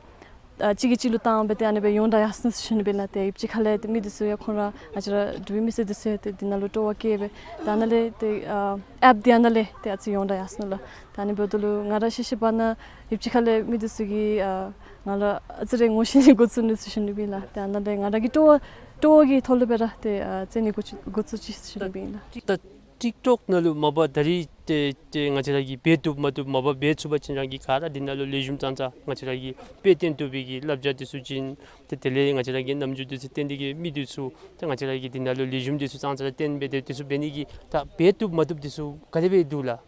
ཨ་གཅིག་གིས་གཅིག་ལུ་བཏང་སྦེ་ཏེ་ཨ་ནི་སྦེ་ཡོངས་གྲགས་ཡར་སོ་ནུག་ཟེར་ཞུ་ནི་སྦེ་ཨིན་ལགས། ཏེ་ཡུདཔ་ཅིག་ཁ་ལས་ཏེ་མི་འདི་ཚུ་ཡང་ཁོང་ར་ང་བཅས་ར་འབྲུག་པའི་མི་སེར་འདི་ཚུ་ཡང་ཏེ་འདི་ནང་ལུ་སྤྲོ་བ་བསྐྱེད་སྦེ་ད་ཨ་ནཱ་ལས་ཏེ་ཨ་ཨེཔ་འདི་ཨ་ནཱ་ལས་ཏེ་ཨ་ཙི་ཡོངས་གྲགས་ཡར་སོ་ནུག་ལགས། ད་ཨ་ནི་འབདཝ་ད་ལུ་ང་ར་ཤེས་ཤེས་པ་ནང་ཡུདཔ་ཅིག་ཁ་ལས་མི་འདི་ཚུ་གིས་ཨ་ང་ལུ་ཨ་ཙི་རེ་ངོ་ཤེས་ནི་འགོ་བཙུགས་ནུག་ཟེར་ཞུ་ནི་སྦེ་ཨིན་ལགས། ཏེ་ཨ་ནཱ་ལས་ང་ར་གི་སྤྲོ་བ་སྤྲོ་བ་གི་ཐོག་ལས་སྦེ་ར་ཏེ་ཨ་རྩེ་ནི་འགོ་བཙུགས་འགོ་བཙུགས་ཅི་ཟེར་ཞུ་ནི་སྦེ་ཨིན་ལགས། ད་ཊིཀ་ཊོཀ་ནང་ལུ་མ་པ་ད་རིས་ཏེ་ཏེ་ང་བཅས་ར་གིས་འབད་བཏུབ་མ་བཏུབ་མ་པ་འབད་ཚུགས་པ་ཅིན་རང་གིས་ག་ར་འདི་ནང་ལུ་ལེགས་ཤོམ་ཙང་ཙང་ང་བཅས་ར་གིས་དཔེ་སྟོན་བཏུབ་པའི་གི་བསླབ་བྱ་འདི་ཚུ་བྱིན། ཏེ་དེ་ལས་ང་བཅས་ར་གི་རྣམ་འགྱུར་འདི་ཚུ་སྟོན་ཏེ་གི་མི་འདི་ཚུ་ཏེ་ང་བཅས་ར་གིས་འདི་ནང་ལུ་ལེགས་ཤོམ་འདི་ཚུ་ཙང་ཙང་སྟོན་སྦེ་ཏེ་འདི་ཚུ་འབད་ནི་གི་ད་འབད་བཏུབ་མ་བཏུབ་འདི་ཚུ་ག་དེ་སྦེ་འདུག་ལགས།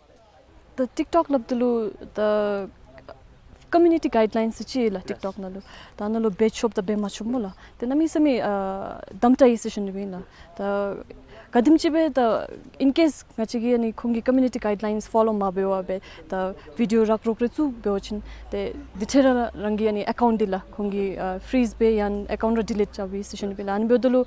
ད་ཊིཀ་ཊོཀ་སླབ་ད་ལུ་ད་ཀོ་མིའུ་ནི་ཊི་གའིཌ་ལའིནསི་ཅིག་ཡོད་ལགས། ཊིཀ་ཊོཀ་ནང་ལུ་ད་ནཱ་ལུ་འབད་ཆོགཔ་དང་འབད་མ་ཆོགཔ་སྨོ་ལགས། ཏེ་གནམ་མེད་ས་མེད་ཨ་དམ་དྲག་ཡོད་ཟེར་ཞུ་ནི་སྦེ་ཨིན་ལགས། ད་ག་དེམ་ཅིག་སྦེ་ད་ཨིན་ཀེསི་ང་བཅས་ཀྱིས་ཨ་ནི་ཁོང་གི་ཀོ་མིའུ་ནི་ཊི་གའིཌ་ལའིནསི་ཕོ་ལོ་མ་འབད་བར་སྦེ་ད་བི་ཌི་ཡོ་རག་རོག་རེ་བཙུགས་འབད་བ་ཅིན་ཏེ་འདི་འཕྲལ་ར་རང་གི་ཨ་ནི་ཨེ་ཀའུནཊ་འདི་ལགས་ཁོང་གིས་ཨ་ཕི་རིཛ་འབད་ཡང་ཨེ་ཀའུནཊ་ར་ཌི་ལིཊ་རྐྱབ་ཡི་ཟེར་ཞུ་ནི་སྦེ་ཨིན་ལགས། ཨ་ནི་འབདཝ་ད་ལུ་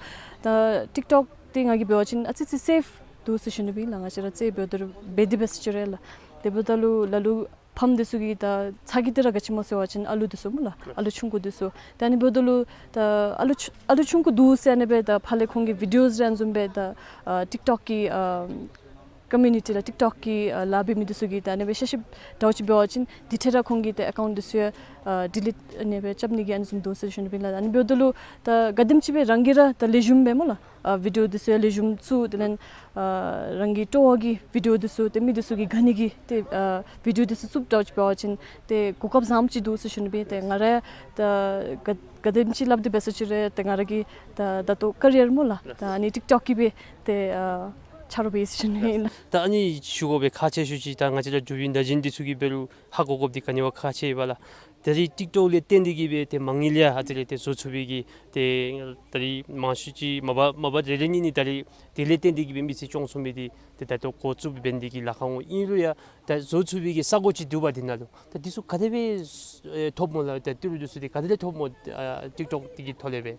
ད་ཊིཀ་ཊོཀ་འདི་ང་གིས་འབད་བ་ཅིན་ཨ་ཙི་ཙི་སེཕ་འདུག་ཟེར་ཞུ་ནི་སྦེ་ཨིན་ལགས། ང་བཅས་ར་རྩེད་འབདཝ་ད་ལུ་འབད་དེ་འབད་ས་ཅིག་ར་ལགས། དེ་འབདཝ་ད་ལུ་ལ་ལུ་ཕམ་འདི་ཚུ་གིས་ད་ཚ་གྱང་འདི་ར་ག་ཅི་སྨོ་ཟེར་བ་ཅིན་ཨ་ལུ་འདི་ཚུ་སྨོ་ལགས། ཨ་ལུ་ཆུང་ཀུ་འདི་ཚུ། ད་ཨ་ནི་འབདཝ་ད་ལུ་ད་ཨ་ལུ་ཆུ་ཨ་ལུ་ཆུང་ཀུ་འདུག་ཟེར་ཨ་ནི་སྦེ་ད་ཕར་ལས་ཁོང་གི་བི་ཌི་ཡོ་ར་ཨ་ནི་བཟུམ་སྦེ་ད་ཨ་ཊིཀ་ཊོཀ་གི་ཨ་ཀོ་མིའུ་ནི་ཊི་ལགས་ཊིཀ་ཊོཀ་གི་ཨ་ལཱ་འབད་མི་འདི་ཚུ་གིས་ད་ཨ་ནི་སྦེ་ཤ་ཤ་འདྲཝ་ཅིག་འབད་བ་ཅིན་འདི་འཕྲལ་ར་ཁོང་གི་ད་ཨེ་ཀའུནཊ་འདི་ཚུ་ཡང་ཨ་ཌི་ལིཊ་ཨ་ནི་སྦེ་རྐྱབ་ནི་གི་ཨ་ནི་བཟུམ་འདུག་ཟེར་ཞུ་ནི་སྦེ་ཨིན་ལགས། ཨ་ནི་འབདཝ་ད་ལུ་ད་ག་དེམ་ཅིག་སྦེ་རང་གིས་ར་ད་ལེགས་ཤོམ་སྦེ་སྨོ་ལགས། ཨ་བི་ཌི་ཡོ་འདི་ཚུ་ཡང་ལེགས་ཤོམ་བཙུགས་དེ་ལས་ཨ་རང་གི་སྤྲོ་བ་གི་བི་ཌི་ཡོ་འདི་ཚུ་ཏེ་མི་འདི་ཚུ་གིས་དགའ་ནི་གི་ཏེ་ཨ་བི་ཌི་ཡོ་འདི་ཚུ་བཙུགསཔ་འདྲཝ་ཅིག་འབད་བ་ཅིན་ཏེ་གོ་སྐབས་བཟངམ་ཅིག་འདུག་ཟེར་ཞུ་ནི་སྦེ། ཏེ་ང་ར་ད་ག་ག་དེམ་ཅིག་སླབ་སྟེ་འབད་ས་ཅིག་ར་ཏེ་ང་ར་གི་ད་ད་ལྟོ་ཀ་རི་ཡར་སྨོ་ལགས་ད་ཨ་ནི་ཊིཀ་ཊོཀ་གི་སྦེ་ཏེ་ཨ་ཆ་རོགས་འབད་ཡི་ཟེར་ཞུ་ནི་ཨིན་ལགས། ད་ཨ་ནི་ཞུ་དགོ་པའི་ཁག་ཆེ་ཤོས་ཅིག་ད་ང་བཅས་ར་འབྲུག་པའི་ན་གཞོན་འདི་ཚུ་གིས་འབད་རུང་ཧ་གོ་དགོཔ་འདི་ག་ནི་བ་ཁག་ཆེ་ཡོད་པ་ལགས། ད་རིས་ཊིཀ་ཊོཀ་ལས་བརྟེན་ཏེ་གི་སྦེ་ཏེ་མ་དངུལ་ཡང་ཨ་ཙི་རེ་ཏེ་བཟོ་ཚུགས་པའི་གི་ཏེ་ད་རིས་མང་ཤོས་ཅིག་མ་པ་མ་པ་རེ་རེ་གཉིས་གཉིས་ད་རིས་དེ་ལས་བརྟེན་ཏེ་གི་སྦེ་མི་ཚེ་སྐྱོང་ཚུགས་མི་འདི་ཏེ་ད་ལྟོ་འགོ་བཙུགས་འབད་ནི་འདི་གིས་ལཱ་ཁག་འོང་། ཨིན་རུང་ཡང་ད་བཟོ་ཚུགས་པའི་གི་ས་གོ་ཅིག་འདུག་པ་འདི་ནང་ལུ། ད་འདི་ཚུ་ག་དེ་སྦེ་ཐོབ་སྨོ་ལགས། ད་ཏི་རུ་འདི་ཚུ་འདི་ག་དེ་ལས་ཐོབ་སྨོ་ཨ་ཊིཀ་ཊོཀ་འདི་གི་ཐོག་ལས་སྦེ།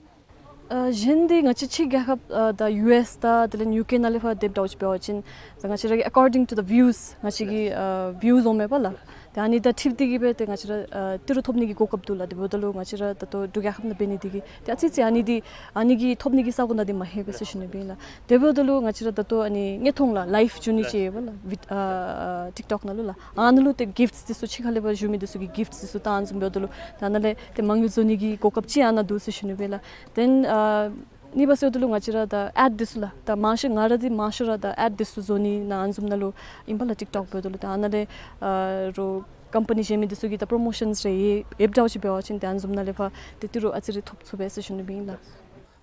ཨ་གཞན་འདི་ང་བཅས་ཕྱི་རྒྱལ་ཁབ་ཨ་ད་ཡུ་ཨེསི་དང་དེ་ལས་ཡུ་ཀེ་ནང་ལས་ཕར་དེ་འདྲཝ་ཅིག་འབད་བ་ཅིན་ད་ང་བཅས་ར་གི་according to the views ང་བཅས་ཀྱི་ཨ་བིའུ་འོང་མས་པ་ལགས། ཏེ་ཨ་ནི་དང་འཁྲིལ་ཏེ་གི་སྦེ་ཏེ་ང་བཅས་ར་ཨ་ཏི་རུ་ཐོབ་ནི་གི་གོ་སྐབས་འདུག་ལགས། དེ་འབདཝ་ད་ལུ་ང་བཅས་ར་ད་ལྟོ་འབྲུག་རྒྱལ་ཁབ་ནང་འབད་ནི་འདི་གིས་ཏེ་ཨ་ཙི་ཙི་ཨ་ནི་འདི་ཨ་ནི་གི་ཐོབ་ནི་གི་ས་གོ་ནང་འདི་མ་ལྷོད་པས་ཟེར་ཞུ་ནི་སྦེ་ཨིན་ལགས། དེ་འབདཝ་ད་ལུ་ང་བཅས་ར་ད་ལྟོ་ཨ་ནི་དངོས་མཐོང་ལགས་ལའིབ་བྱུང་ནི་ཅིག་ཡོད་པ་ལགས། ཝི་ཨ་ཨ་ཊིཀ་ཊོཀ་ནང་ལུ་ལགས། ཨ་ནཱ་ལུ་ཏེ་གིཕཊསི་འདི་ཚུ་ཕྱི་ཁ་ལས་ཕར་བཞུགས་མི་འདི་ཚུ་གིས་གིཕཊསི་འདི་ཚུ་བཏང་བཟུམ་འབདཝ་ད་ལུ་ད་ཨ་ནཱ་ལས་ཏེ་མ་དངུལ་བཟོ་ནི་གི་གོ་སྐབས་ཅིག་ཨ་ནཱ་འདུག་ཟེར་ཞུ་ནི་སྦེ་ལགས། དེ་ལས་ཨ་ གཉིས་པ་ཟེརཝ་ད་ལུ་ང་བཅས་ར་ད་ཨེཌ་འདི་ཚུ་ལགས། ད་མང་ཤོས་ང་ར་འདི་མང་ཤོས་ར་ད་ཨེཌ་འདི་ཚུ་བཟོ་ནི་ནཱ་ཨ་ནི་བཟུམ་ནང་ལུ་ཨིན་པས་ལགས། ཊིཀ་ཊོཀ་འབདཝ་ད་ལུ་ད་ཨ་ནཱ་ལས་ཨ་རོགས་ཀམ་པ་ནི་གཞན་མི་འདི་ཚུ་གིས་ད་པྲོ་མོ་ཤཱནསི་རེ་ཡོད་ཡོདཔ་འདྲཝ་ཅིག་འབད་བ་ཅིན་ཏེ་ཨ་ནི་བཟུམ་ནང་ལས་ཕར་ཏེ་ཏི་རུ་ཨ་ཙི་རེ་ཐོབ་ཚུགས་པས་ཟེར་ཞུ་ནི་སྦེ་ཨིན་ལགས།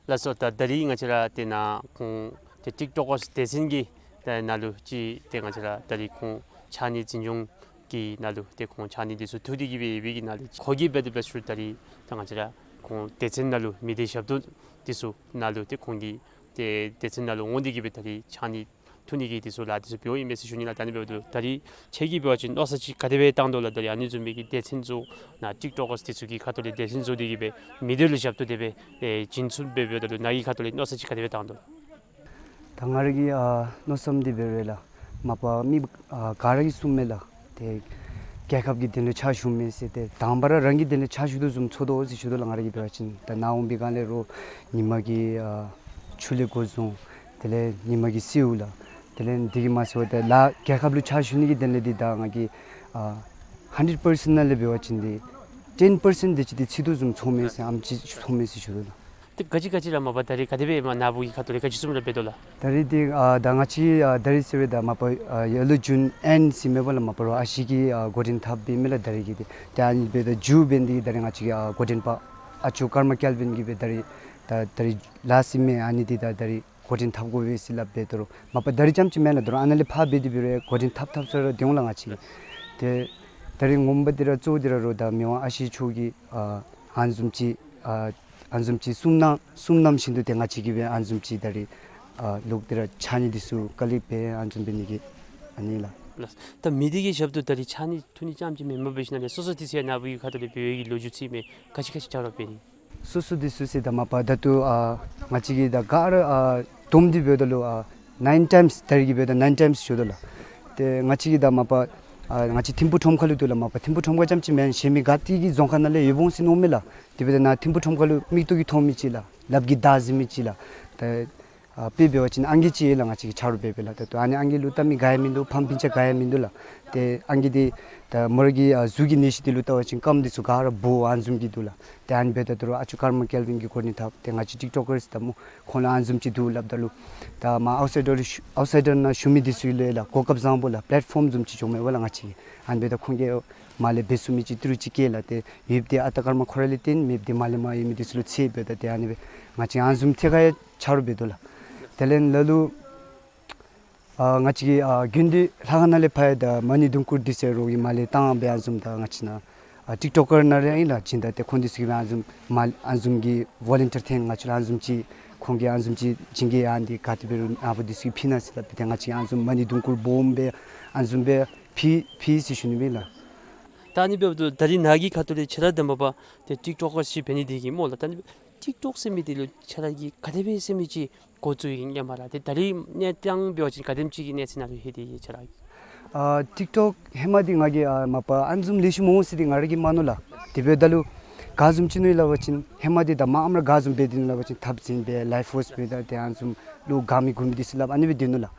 ལགས་སོ། ད་ད་རིས་ང་བཅས་ར་ཏེ་ནཱ་ཁོང་ཏེ་ཊིཀ་ཊོཀ་ཀརསི་སྡེ་ཚན་གྱི་ད་ནང་ལུ་ཅིག་ཏེ་ང་བཅས་ར་ད་རིས་ཁོང་ཕྱགས་སྙིགས་འཛིན་སྐྱོང་གི་ནང་ལུ་ཏེ་ཁོང་ཕྱགས་སྙིགས་འདི་ཚུ་འཐུ་སྟེ་གི་སྦེ་ཡོད་པའི་གི་ནང་ལས་ཁོ་གིས་འབད་དེ་འབད་ཞུ་ད་རིས་ད་ང་བཅས་ར་ཁོང་སྡེ་ཚན་ནང་ལུ་མི་སྡེ་ཞབས་ཏོག་འདི་ཚུ་ནང་ལུ་ཏེ་ཁོང་གིས་ཏེ་སྡེ་ཚན་ནང་ལུ་འོང་སྟེ་གི་སྦེ་ད་རིས་ཕྱགས་སྙིགས་འཐུ་ནི་གི་འདི་ཚུ་ལཱ་འདི་ཚུ་འབདཝ་ཨིན་མས་ཟེར་ཞུ་ནི་ལགས། ད་ཨ་ནི་འབདཝ་ད་ད་རིས་ཁྱོད་ཀྱིས་འབད་བ་ཅིན་མནོ་བསམ་ཅིག་ག་དེ་སྦེ་བཏང་དོ་ལགས། ད་རིས་ཨ་ནི་བཟུམ་མའི་གི་སྡེ་ཚན་ཚུ་ནཱ་ཊིཀ་ཊོཀ་ཀརསི་འདི་ཚུ་གི་ཁ་ཐུག་ལས་སྡེ་ཚན་བཟོ་སྟེ་གི་སྦེ་མི་སྡེ་ལུ་ཞབས་ཏོག་དེ་སྦེ་ཨེ་བྱིན་ཚུགསཔ་སྦེ་འབདཝ་ད་ལུ་ནཱ་གི་ཁ་ཐུག་ལས་མནོ་བསམ་ཅིག་ག་དེ་སྦེ་བཏང་དོ་ལགས། ད་ང་ར་གི་ཨ་མནོ་བསམ་འདི་འབད་རུང་ལགས། མ་པ་མི་ཨ་ག་ར་གིས་གསུངམ་མས་ལགས། ཏེ་རྒྱལ་ཁབ་ཀྱི་དོན་ལུ་ཕྱག་ཞུཝ་མས་ཟེར། ཏེ་དང་པ་ར་རང་གི་དོན་ལུ་ཕྱག་ཞུ་དོ་བཟུམ་ཚོར་དོ་ཟེར་ཞུ་དོ་ལགས། ང་ར་གིས་འབད་བ་ཅིན་ད་ནཱ་འོང་པའི་སྒང་ལས་རོགས་ཉི་མ་གི་ཨ་ཆུ་ལས་འགོ་བཟུང་དེ་ལས་ཉི་མ་གི་སེརཝ་ལགས། དེ་ལས་འདི་གིས་མ་ཚད་པར་ད་ལཱ་རྒྱལ་ཁབ་ལུ་ཕྱག་ཞུ་ནི་གི་དོན་ལས་འདི་ད་ང་གིས་ཨ་ཧན་ཌེཌ་པར་སེནཊ་ནང་ལས་འབད་བ་ཅིན་འདི་ཊེན་པར་སེནཊ་དེ་ཅིག་འདི་ཚུད་དོ་བཟུམ་ཚོརཝ་མས་ཟེར་ཨ་ནེམ་ཅིག་ཚོརཝ་མས་ཟེར་ཞུ་དོ་ལགས། ཏེ་ག་ཅི་ག་ཅི་ར་མ་པ་ད་རིས་ག་དེ་སྦེ་མ་ནཱ་བུ་གི་ཁ་ཐུག་ལས་ག་ཅི་བཟུམ་ར་འབད་དོ་ལགས། ད་རིས་འདི་ཨ་ད་ང་བཅས་ཨ་ད་རིས་ཟེར་བའི་ད་མ་པ་ཨ་ཡར་ལས་ཇུན་ཨེནཌ་ཟེར་མས་པ་ལགས། མ་པ་རོགས་ཨ་ཞེ་གི་ཨ་འགོ་འདྲེན་འཐབ་སྦེ་མས་ལགས་ད་རིས་ཀྱི་འདི། ཏེ་ཨ་ནི་འབདཝ་ད་མཇུག་འབད་ནི་འདི་ད་རིས་ང་བཅས་ཀྱི་ཨ་འགོ་འདྲེན་པ་ཨ་ཅོ་ཀརྨ་ཀེལ་ཝིན་གྱིས་སྦེ་ད་རིས་ད་ད་རིས་ལཱསཊ་ཟེར་མས། ཨ་ནི་འདི་ད་ད་རིས་འགོ་འདྲེན་འཐབ་དགོ་པས་ཟེར་སླབ་སྦེ་ད་རུང་མ་པ་ད་རིས་རྐྱངམ་ཅིག་མེན་ལགས། ད་རུང་ཨ་ནཱ་ལས་ཕར་འབད་དེ་འབད་རུང་འགོ་འདྲེན་འཐབ་འཐབ་ས་ར་འདི་འོང་ལགས་ང་བཅས་ཀྱི། ཏེ་ད་རིས་ངོ་མ་འདི་ར་གཙོ་བོ་འདི་ར་རོགས་ད་མི་དབང་ཨ་ཞེ་མཆོག་གིས་ཨ་ཨ་ནི་བཟུམ་ཅིག་ཨ་ཨ་ནི་བཟུམ་ཅིག་གསུང་གནང་གསུང་གནངམ་བཞིན་དུ་ཏེ་ང་བཅས་ཀྱིས་སྦེ་ཨ་ནི་བཟུམ་ཅིག་ད་རིས་ཨ་ལོག་སྟེ་ར་ཕྱགས་སྙིགས་འདི་ཚུ་ཀ་ལེཀཊ་འབད་ཨ་ནི་བཟུམ་འབད་ནི་གི་ཨ་ནི་ལགས། ལགས། ད་མི་སྡེ་གི་ཞབས་ཏོག་ད་རིས་ཕྱགས་སྙིགས་འཐུ་ནི་རྐྱངམ་ཅིག་མེན་པར་འབད་ཞིནམ་ལས་སོ་སོ་འདི་ཚུ་ཡང་ནཱ་བུ་གི་ཁ་ཐུག་ལས་འབད་བའི་གི་ལོ་རྒྱུས་ཅིག་མས། ག་ཅི་ག་ཅི་ཆ་རོགས་འབད་ནི། སོ་སོ་འདི་ཚུ་ཟེར་ད་མ་པ་ད་ལྟོ་ཨ་ང་བཅས་ཀྱིས་ད་ག་ར་ཨ་བསྡོམས་ཏེ་འབདཝ་ད་ལུ་ཨ་ནཱའིན་ཊའིམསི་ད་རིས་ཀྱི་འབདཝ་ད་ནཱའིན་ཊའིམསི་ཞུ་དོ་ལགས། ཏེ་ང་བཅས་ཀྱིས་ད་མ་པ་ཨ་ང་བཅས་ཐིམ་ཕུག་ཁྲོམ་ཁ་ལུ་འདུག་ལགས། མ་པ་ཐིམ་ཕུག་ཁྲོམ་ཁ་རྐྱངམ་ཅིག་མེན། གཞན་མི་ག་ཏེ་གི་རྫོང་ཁག་ནང་ལས་ཡོདཔ་འོང་ཟེར་མནོཝ་མས་ལགས། དེ་འབདཝ་ད་ནཱ་ཐིམ་ཕུག་ཁྲོམ་ཁ་ལུ་མིག་ཏོ་གིས་མཐོང་མི་ཅིག་ལགས། ལགཔ་གིས་བལྡག་གཟིགས་མི་ཅིག་ལགས། ད་ཨ་དཔེ་འབད་བ་ཅིན་ཨང་རྒས་ཅིག་ཡོད་ལགས། ང་བཅས་ཀྱིས་ཆ་རོགས་འབད་འབདཝ་ལགས། ད་ལྟོ་ཨ་ནི་ཨང་རྒས་ལུ་བལྟ་མི་ག་ཡང་མིན་འདུག། ཕམ་སྤུན་ཆ་ག་ཡང་མིན་འདུག་ལགས། ཏེ་ཨང་རྒས་འདི་ད་མོ་ར་གི་ཨ་གཟུགས་ཀྱི་གནས་ཤུལ་འདི་ལུ་བལྟ་བ་ཅིན་རྐངམ་འདི་ཚུ་ག་ར་སྦོ་ཨ་ནི་བཟུམ་གྱི་འདུག་ལགས། ཏེ་ཨ་ནི་འབདཝ་ད་ད་རུང་ཨ་ཅོ་ཀརྨ་ཀེལ་ཝིན་གྱིས་འགོ་འདྲེན་འཐབ་སྟེ་ང་བཅས་ཊིཀ་ཊོཀ་ཀརསི་ད་སྨོ་ཁོང་ལུ་ཨ་ནི་བཟུམ་ཅིག་འདུག་སླབ་ད་ལུ་ད་མར་ཨའུཊ་སའིཌ་ཌར་ལུ་ཞུ་ཨའུཊ་སའིཌ་ཌར་ནང་བཞུགས་མི་འདི་ཚུ་ལུ་ཡང་ལགས་གོ་སྐབས་བཟང་པོ་ལགས་པེ་ལེཊ་ཕོརམ་བཟུམ་ཅིག་བྱུངམ་མས་པ་ལགས། ང་བཅས་ཨ་ནི་འབདཝ་ད་ཁོང་གིས་མར་ལས་འབད་ཚུགས་མི་ཅིག་ཏི་རུ་ཅིག་བསྐྱལ་ལགས། ཏེ་ཡོདཔ་འདི་ཨ་སྟག་ཀརྨ་ཁོ་ར་ལས་བརྟེན་མེདཔ་འདི་མར་ལས་མར་ཡོད་མི་འདི་ཚུ་ལུ་ཚད་འབདཝ་ད་ཏེ་ཨ་ནི་སྦེ་ང་བཅས་ཨ་ནི་བཟུམ་ཐད་ཁར་ཡང་ཆ་རོགས་འབད་དོ་ལགས། དེ་ལས་ལ་ལུ་ཨ་ང་བཅས་ཀྱི་ཨ་དགེ་འདུན་ལྷ་ཁང་ནང་ལས་ཕར་ཡང་ད་མ་ཎི་དུང་དཀར་འདི་ཚུ་རོགས་ཀྱིས་མར་ལས་བཏང་སྦེ་ཨ་ནི་བཟུམ་ད་ང་བཅས་ནཱ་ཨ་ཊིཀ་ཊོཀ་ཀར་ནང་ར་ཨིན་ལགས། སྦྱིན་བདག་ཏེ་ཁོང་འདི་ཚུ་གིས་ཨ་ནི་བཟུམ་མར་ཨ་ནི་བཟུམ་གྱི་ཝོ་ལན་ཊིར་འཐོན་ང་བཅས་ལུ་ཨ་ནི་བཟུམ་ཅིག་ཁོང་གིས་ཨ་ནི་བཟུམ་ཅིག་བྱིན་གྱིས་ཡ་འདི་ག་ཏེ་འབད་རུང་ཨ་བུ་འདི་ཚུ་གིས་ཕུལ་གནང་ཟེར་སླབ་སྦེ་ཏེ་ང་བཅས་ཨ་ནི་བཟུམ་མ་ཎི་དུང་དཀར་སྦོམ་སྦེ་ཨ་ནི་བཟུམ་སྦེ་ཕུལ་ཕུལ་ཟེར་ཞུ་ནི་སྦེ་ལགས། ད་ཨ་ནི་འབདཝ་ད་ད་རིས་ནཱ་གི་ཁ་ཐུག་ལས་ཁྱོད་ར་དང་མ་པ་ཏེ་ཊིཀ་ཊོཀ་ཀར་ཅིག་འབད་ནི་འདི་གིས་སྨོ་ལགས། ད་ཨ་ནི་ཊིཀ་ཊོཀ་ཟེར་མི་འདི་ལུ་ཁྱོད་ར་གིས་ག་དེ་སྦེ་ཟེར་མི་ཅིག་འགོ་བཙུགས་ཡི་ག་སྨོ་ལགས། ཏེ་ད་རིས་གནས་སྟངས་འབད་བ་ཅིན་ག་དེམ་ཅིག་གི་གནས་ཚད་ནང་ལུ་ལྷོད་དེ་ཡོད་ཁྱོད་ར་གིས། ཨ་ཊིཀ་ཊོཀ་ཧེ་མ་འདི་ང་གིས་ཨ་མ་པ་ཨ་ནི་བཟུམ་ལེགས་ཤོམ་འོང་ཟེར་འདི་ང་ར་གིས་མ་མནོ་ལགས། དེ་འབདཝ་ད་ལུ་ག་བཟུམ་ཅིག་མནོ་ཡི་སླབ་པ་ཅིན་ཧེ་མ་འདི་ད་མངམ་ར་ག་བཟུམ་འབད་དེ་ནུག་སླབ་པ་ཅིན་འཐབ་འཛིང་སྦེ་ལའིབ་ཕོསཊ་འབདཝ་ད་ཏེ་ཨ་ནི་བཟུམ་ལུ་དགའ་མི་མགུ་མི་འདི་ཚུ་སླབ་ཨ་ནི་སྦེ་སྡོད་ནུག་ལགས།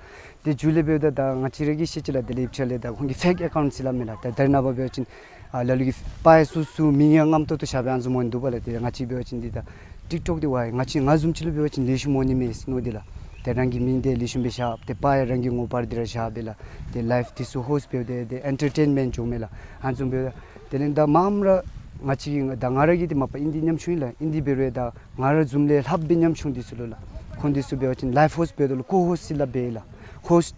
ཏེ་མཇུག་ལས་འབདཝ་ད་ད་ང་བཅས་ར་གིས་ཤེས་ཅི་ལགས། དེ་ལས་ཡོདཔ་ཅིག་ལས་ད་ཁོང་གིས་ཕེཀ་ཨེ་ཀའུནཊ་ཟེར་སླབ་མས་ལགས། ད་ད་རེས་ནངས་པ་འབད་བ་ཅིན་ཨ་ལ་ལུ་གིས་པར་སོ་སོ་མིང་ཡང་རྔམ་ཏོག་ཏོ་བཞག་སྦེ་ཨ་ནི་བཟུམ་འོང་འདུག་པ་ལགས། ཏེ་ང་བཅས་འབད་བ་ཅིན་འདི་ད་ཊིཀ་ཊོཀ་འདི་ཝའི་ང་བཅས་ང་བཟུམ་ཅིག་ལུ་འབད་བ་ཅིན་ལེགས་ཤོམ་འོང་ནི་མས་ཟེར་མནོ་སྟེ་ལགས། ཏེ་རང་གི་མིང་འདི་ལེགས་ཤོམ་སྦེ་བཞག་སྟེ་པར་ཡང་རང་གི་ངོ་པར་འདི་ར་བཞག་སྦེ་ལགས། ཏེ་ལའིབ་འདི་ཚུ་ཧོསཊ་འབདཝ་ད་ཏེ་ཨེན་ཊར་ཊེན་མེནཊ་འགྱོཝ་མས་ལགས། ཨ་ནི་བཟུམ་འབདཝ་ད་དེ་ལས་ད་མངམ་ར་ང་བཅས་ཀྱིས་ད་ང་ར་གིས་ཏེ་མ་པ་ཨིན་འདི་ཉམ་ཆུང་ཨིན་ལགས། ཨིན་འདི་འབད་རུང་ད་ང་ར་བཟུམ་ལས་ལྷགཔ་སྦེ་ཉམ་ཆུང་འདི་ཚུ་ལུ་ལགས། ཁོང་འདི་ཚུ་འབད་བ་ཅིན་ལའིབ་ཧོསཊ་འབདཝ་ད་ལུ་ཀོ་ཧོསཊ་ཟེར་སླབ་སྦེ་ལགས། ཧོསཊ་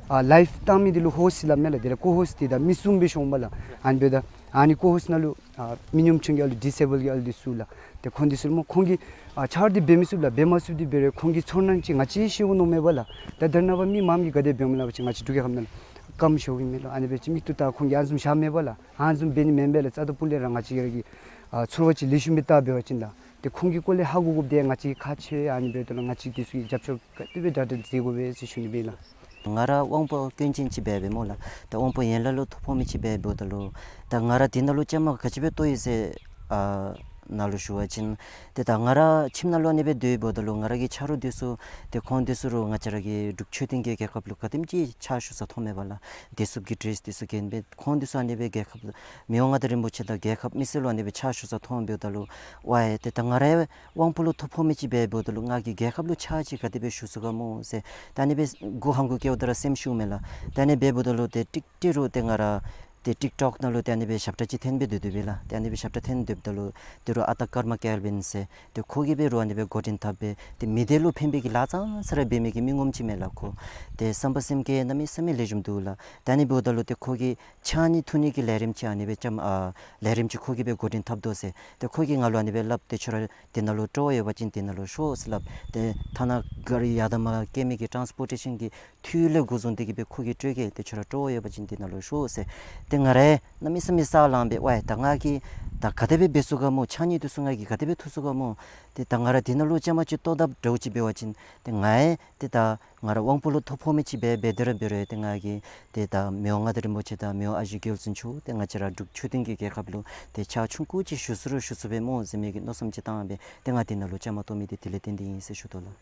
ཨ་ལའིབ་བཏང་མི་འདི་ལུ་ཧོསཊ་ཟེར་སླབ་མས་ལགས། དེ་ལས་ཀོ་ཧོསཊ་འདི་ད་མི་གསུམ་སྦེ་ཤོང་པ་ལགས། ཨ་ནི་འབདཝ་ད་ཨ་ནི་ཀོ་ཧོསཊ་ནང་ལུ་ཨ་མི་ཉམ་ཆུང་གི་ཨ་ལུ་ཌིས་ཨེ་བཱལ་གྱི་ཨ་ལུ་འདི་ཚུ་ལགས། ཏེ་ཁོང་འདི་ཚུ་སྨོ་ཁོང་གིས་ཨ་ཆ་རོགས་འདི་འབད་མི་ཚུགས་ལགས། འབད་མ་ཚུགསཔ་འདི་འབད་རུང་ཁོང་གི་ཚོར་སྣང་ཅིག་ང་བཅས་ཤེས་འོང་མནོཝ་མས་པ་ལགས། ད་ད་རེས་ནངས་པ་མི་མངམ་གིས་ག་དེ་འབདཝ་སྨོ་སླབ་པ་ཅིན་ང་བཅས་འབྲུག་རྒྱལ་ཁབ་ནང་ལུ་ཀམ་ཤོར་གི་མས་ལགས། ཨ་ནི་འབད་བ་ཅིན་མིག་ཏོ་ད་ཁོང་གིས་ཨ་ནི་བཟུམ་བཞག་མས་པ་ལགས། ཨ་ནི་བཟུམ་འབད་ནི་མེན་པས་ལགས། རྩ་དང་སྤུ་ལས་ར་ང་བཅས་ར་གིས་ཨ་ཚོར་བ་ཅིག་ལེགས་ཤོམ་སྦེ་བལྟ་འབད་བ་ཅིན་ལགས། ཏེ་ཁོང་གི་སྐོར་ལས་ཧ་གོ་དགོཔ་འདི་ང་བཅས་ཁག་ཆེ། ཨ་ནི་འབདཝ་ད་ལུ་ང་བཅས་འདི་ཚུ་གི་རྒྱབ་སྐྱོར་ག་དེ་སྦེ་དྲག་དྲག་མཛད་དགོ་པས་ཟེར་ཞུ་ནི་སྦེ་ལགས། ང་ར་དབང་པོ་སྐྱོན་ཅན་ཅིག་སྦེ་འབདཝ་སྨོ་ལགས། ད་དབང་པོ་ཡན་ལག་ལུ་ཐོ་ཕོག་མི་ཅིག་སྦེ་འབདཝ་ད་ལུ་ད་ང་ར་འདི་ནང་ལུ་བཅའ་མར་ག་ཅི་སྦེ་གཏོགས་ཡི་ཟེར་ཨ་ ནང་ལུ་ཞུ་བ་ཅིན་ཏེ་ད་ང་ར་ཁྱིམ་ནང་ལུ་ཨ་ནི་སྦེ་སྡོད་འབདཝ་ད་ལུ་ང་ར་གི་ཆ་རོགས་འདི་ཚུ་ཏེ་ཁོང་འདི་ཚུ་རུང་ང་བཅས་ར་གི་འབྲུག་ཆོས་ལྡན་གྱི་རྒྱལ་ཁབ་ལུ་ག་དེམ་ཅིག་ཕྱག་ཞུ་ས་མཐོངམ་མས་པ་ལགས། བདེ་སྲུངཔ་གི་ཌེ་རེསི་འདི་ཚུ་གྱོན་སྦེ་ཁོང་འདི་ཚུ་ཨ་ནི་སྦེ་རྒྱལ་ཁབ་མི་དབང་མངའ་བདག་རིན་པོ་ཆེ་དང་རྒྱལ་ཁབ་མི་སེར་ལུ་ཨ་ནི་སྦེ་ཕྱག་ཞུ་ས་མཐོངམ་འབདཝ་ད་ལུ་ཝའེ་ཏེ་ད་ང་ར་དབང་པོ་ལུ་ཐོ་ཕོག་མི་ཅིག་འབད་འབདཝ་ད་ལུ་ང་གིས་རྒྱལ་ཁབ་ལུ་ཕྱག་ཅིག་ག་དེ་སྦེ་ཞུ་ཚུགས་ག་སྨོ་ཟེར་ད་ཨ་ནི་སྦེ་མགུ་ཧང་གུ་བཀལཝ་ད་ར་སེམས་ཤོརཝ་མས་ལགས། ད་ཨ་ནི་སྦེ་འབདཝ་ད་ལུ་ཏེ་ཀྲིག་ཀྲི་རུང་ཏེ་ང་ར་ཏེ་ཊིཀ་ཊོཀ་ནང་ལུ་ཏེ་ཨ་ནི་སྦེ་ཞབས་ཁྲ་ཅིག་འཐེན་སྦེ་སྡོད་དོ་པས་ལགས། ཏེ་ཨ་ནི་སྦེ་ཞབས་ཁྲ་འཐེན་སྡོདཔ་ད་ལུ་ཏེ་རུང་ཨ་སྟག་ཀརྨ་ཀེལ་བིན་ཟེར་ཏེ་ཁོ་གིས་སྦེ་རུང་ཨ་ནི་སྦེ་འགོ་འདྲེན་འཐབ་སྦེ་ཏེ་མི་སྡེ་ལུ་ཕན་པའི་གི་ལཱ་ཙང་ཙ་ར་འབད་མི་གི་མི་ངོམ་ཅིག་མས་ལགས། ཁོ་ཏེ་བསམ་པ་སེམས་བསྐྱེད་གནམ་མེད་ས་མེད་ལེགས་ཤོམ་འདུག་ལགས། ད་ཨ་ནི་འབདཝ་ད་ལུ་ཏེ་ཁོ་གིས་ཕྱགས་སྙིགས་འཐུ་ནི་གི་ལས་རིམ་ཅིག་ཨ་ནི་སྦེ་ཅམ་ཨ་ལས་རིམ་ཅིག་ཁོ་གིས་སྦེ་འགོ་འདྲེན་འཐབ་དོ་ཟེར་ཏེ་ཁོ་གིས་ང་ལུ་ཨ་ནི་སྦེ་སླབ། ཏེ་ཁྱོད་ར་དེ་ནང་ལུ་སྤྲོ་བ་ཡོད་པ་ཅིན་དེ་ནང་ལུ་ཤོག་ཟེར་སླབ། ཏེ་ཐ་ན་གཱ་རི་ཡར་དང་མར་བསྐྱལ་མི་གི་ཊཱནསི་པོར་ཊེ་ཤཱན་གྱི་འཐུས་ལས་འགོ་བཟུང་སྟེ་གིས་སྦེ་ཁོ་གིས་སྤྲོད་གེ། ཏེ་ཁྱོད་ར་སྤྲོ་བ་ཡོད་པ་ཅིན་དེ་ནང་ལུ་ཤོག་ཟེར། ཏེ་ང་ར་གནམ་མེད་ས་མེད་ས་ལངས་སྦེ་ཝའེ་ད་ང་གིས་ད་ག་དེ་སྦེ་འབད་ཚུགས་ག་སྨོ། ཕྱགས་སྙིགས་འདི་ཚུ་ང་གིས་ག་དེ་སྦེ་འཐུ་ཚུགས་ག་སྨོ། ཏེ་ད་ང་ར་དེ་ནང་ལུ་ཅ་མ་ཅིག་གཏོར་དཔ་འདྲཝ་ཅིག་འབད་བ་ཅིན་ཏེ་ང་ཡང་ཏེ་ད་ང་ར་དབང་པོ་ལུ་ཐོ་ཕོག་མི་ཅིག་སྦེ་འབད་དེ་ར་འབད་རུང་ཏེ་ང་གིས་ཏེ་ད་མི་དབང་མངའ་བདག་རིན་པོ་ཆེ་དང་མི་དབང་ཨ་ཞེ་རྒྱལ་བཙུན་མཆོག་ཏེ་ང་བཅས་ར་འབྲུག་ཆོས་ལྡན་གྱི་རྒྱལ་ཁབ་ལུ་ཏེ་ཕྱག་ཆུང་ཀུ་ཅིག་ཞུ་ཚུགས་རུང་ཞུ་ཚུགས་པས་སྨོ་ཟེར་མི་གི་མནོ་བསམ་ཅིག་བཏང་སྦེ་ཏེ་ང་དེ་ནང་ལུ་ཅ་མ་གཏོར་མི་འདི་དེ་ལས་བརྟེན་ཏེ་ཨིན་ཟེར་ཞུ་དོ་ལགས།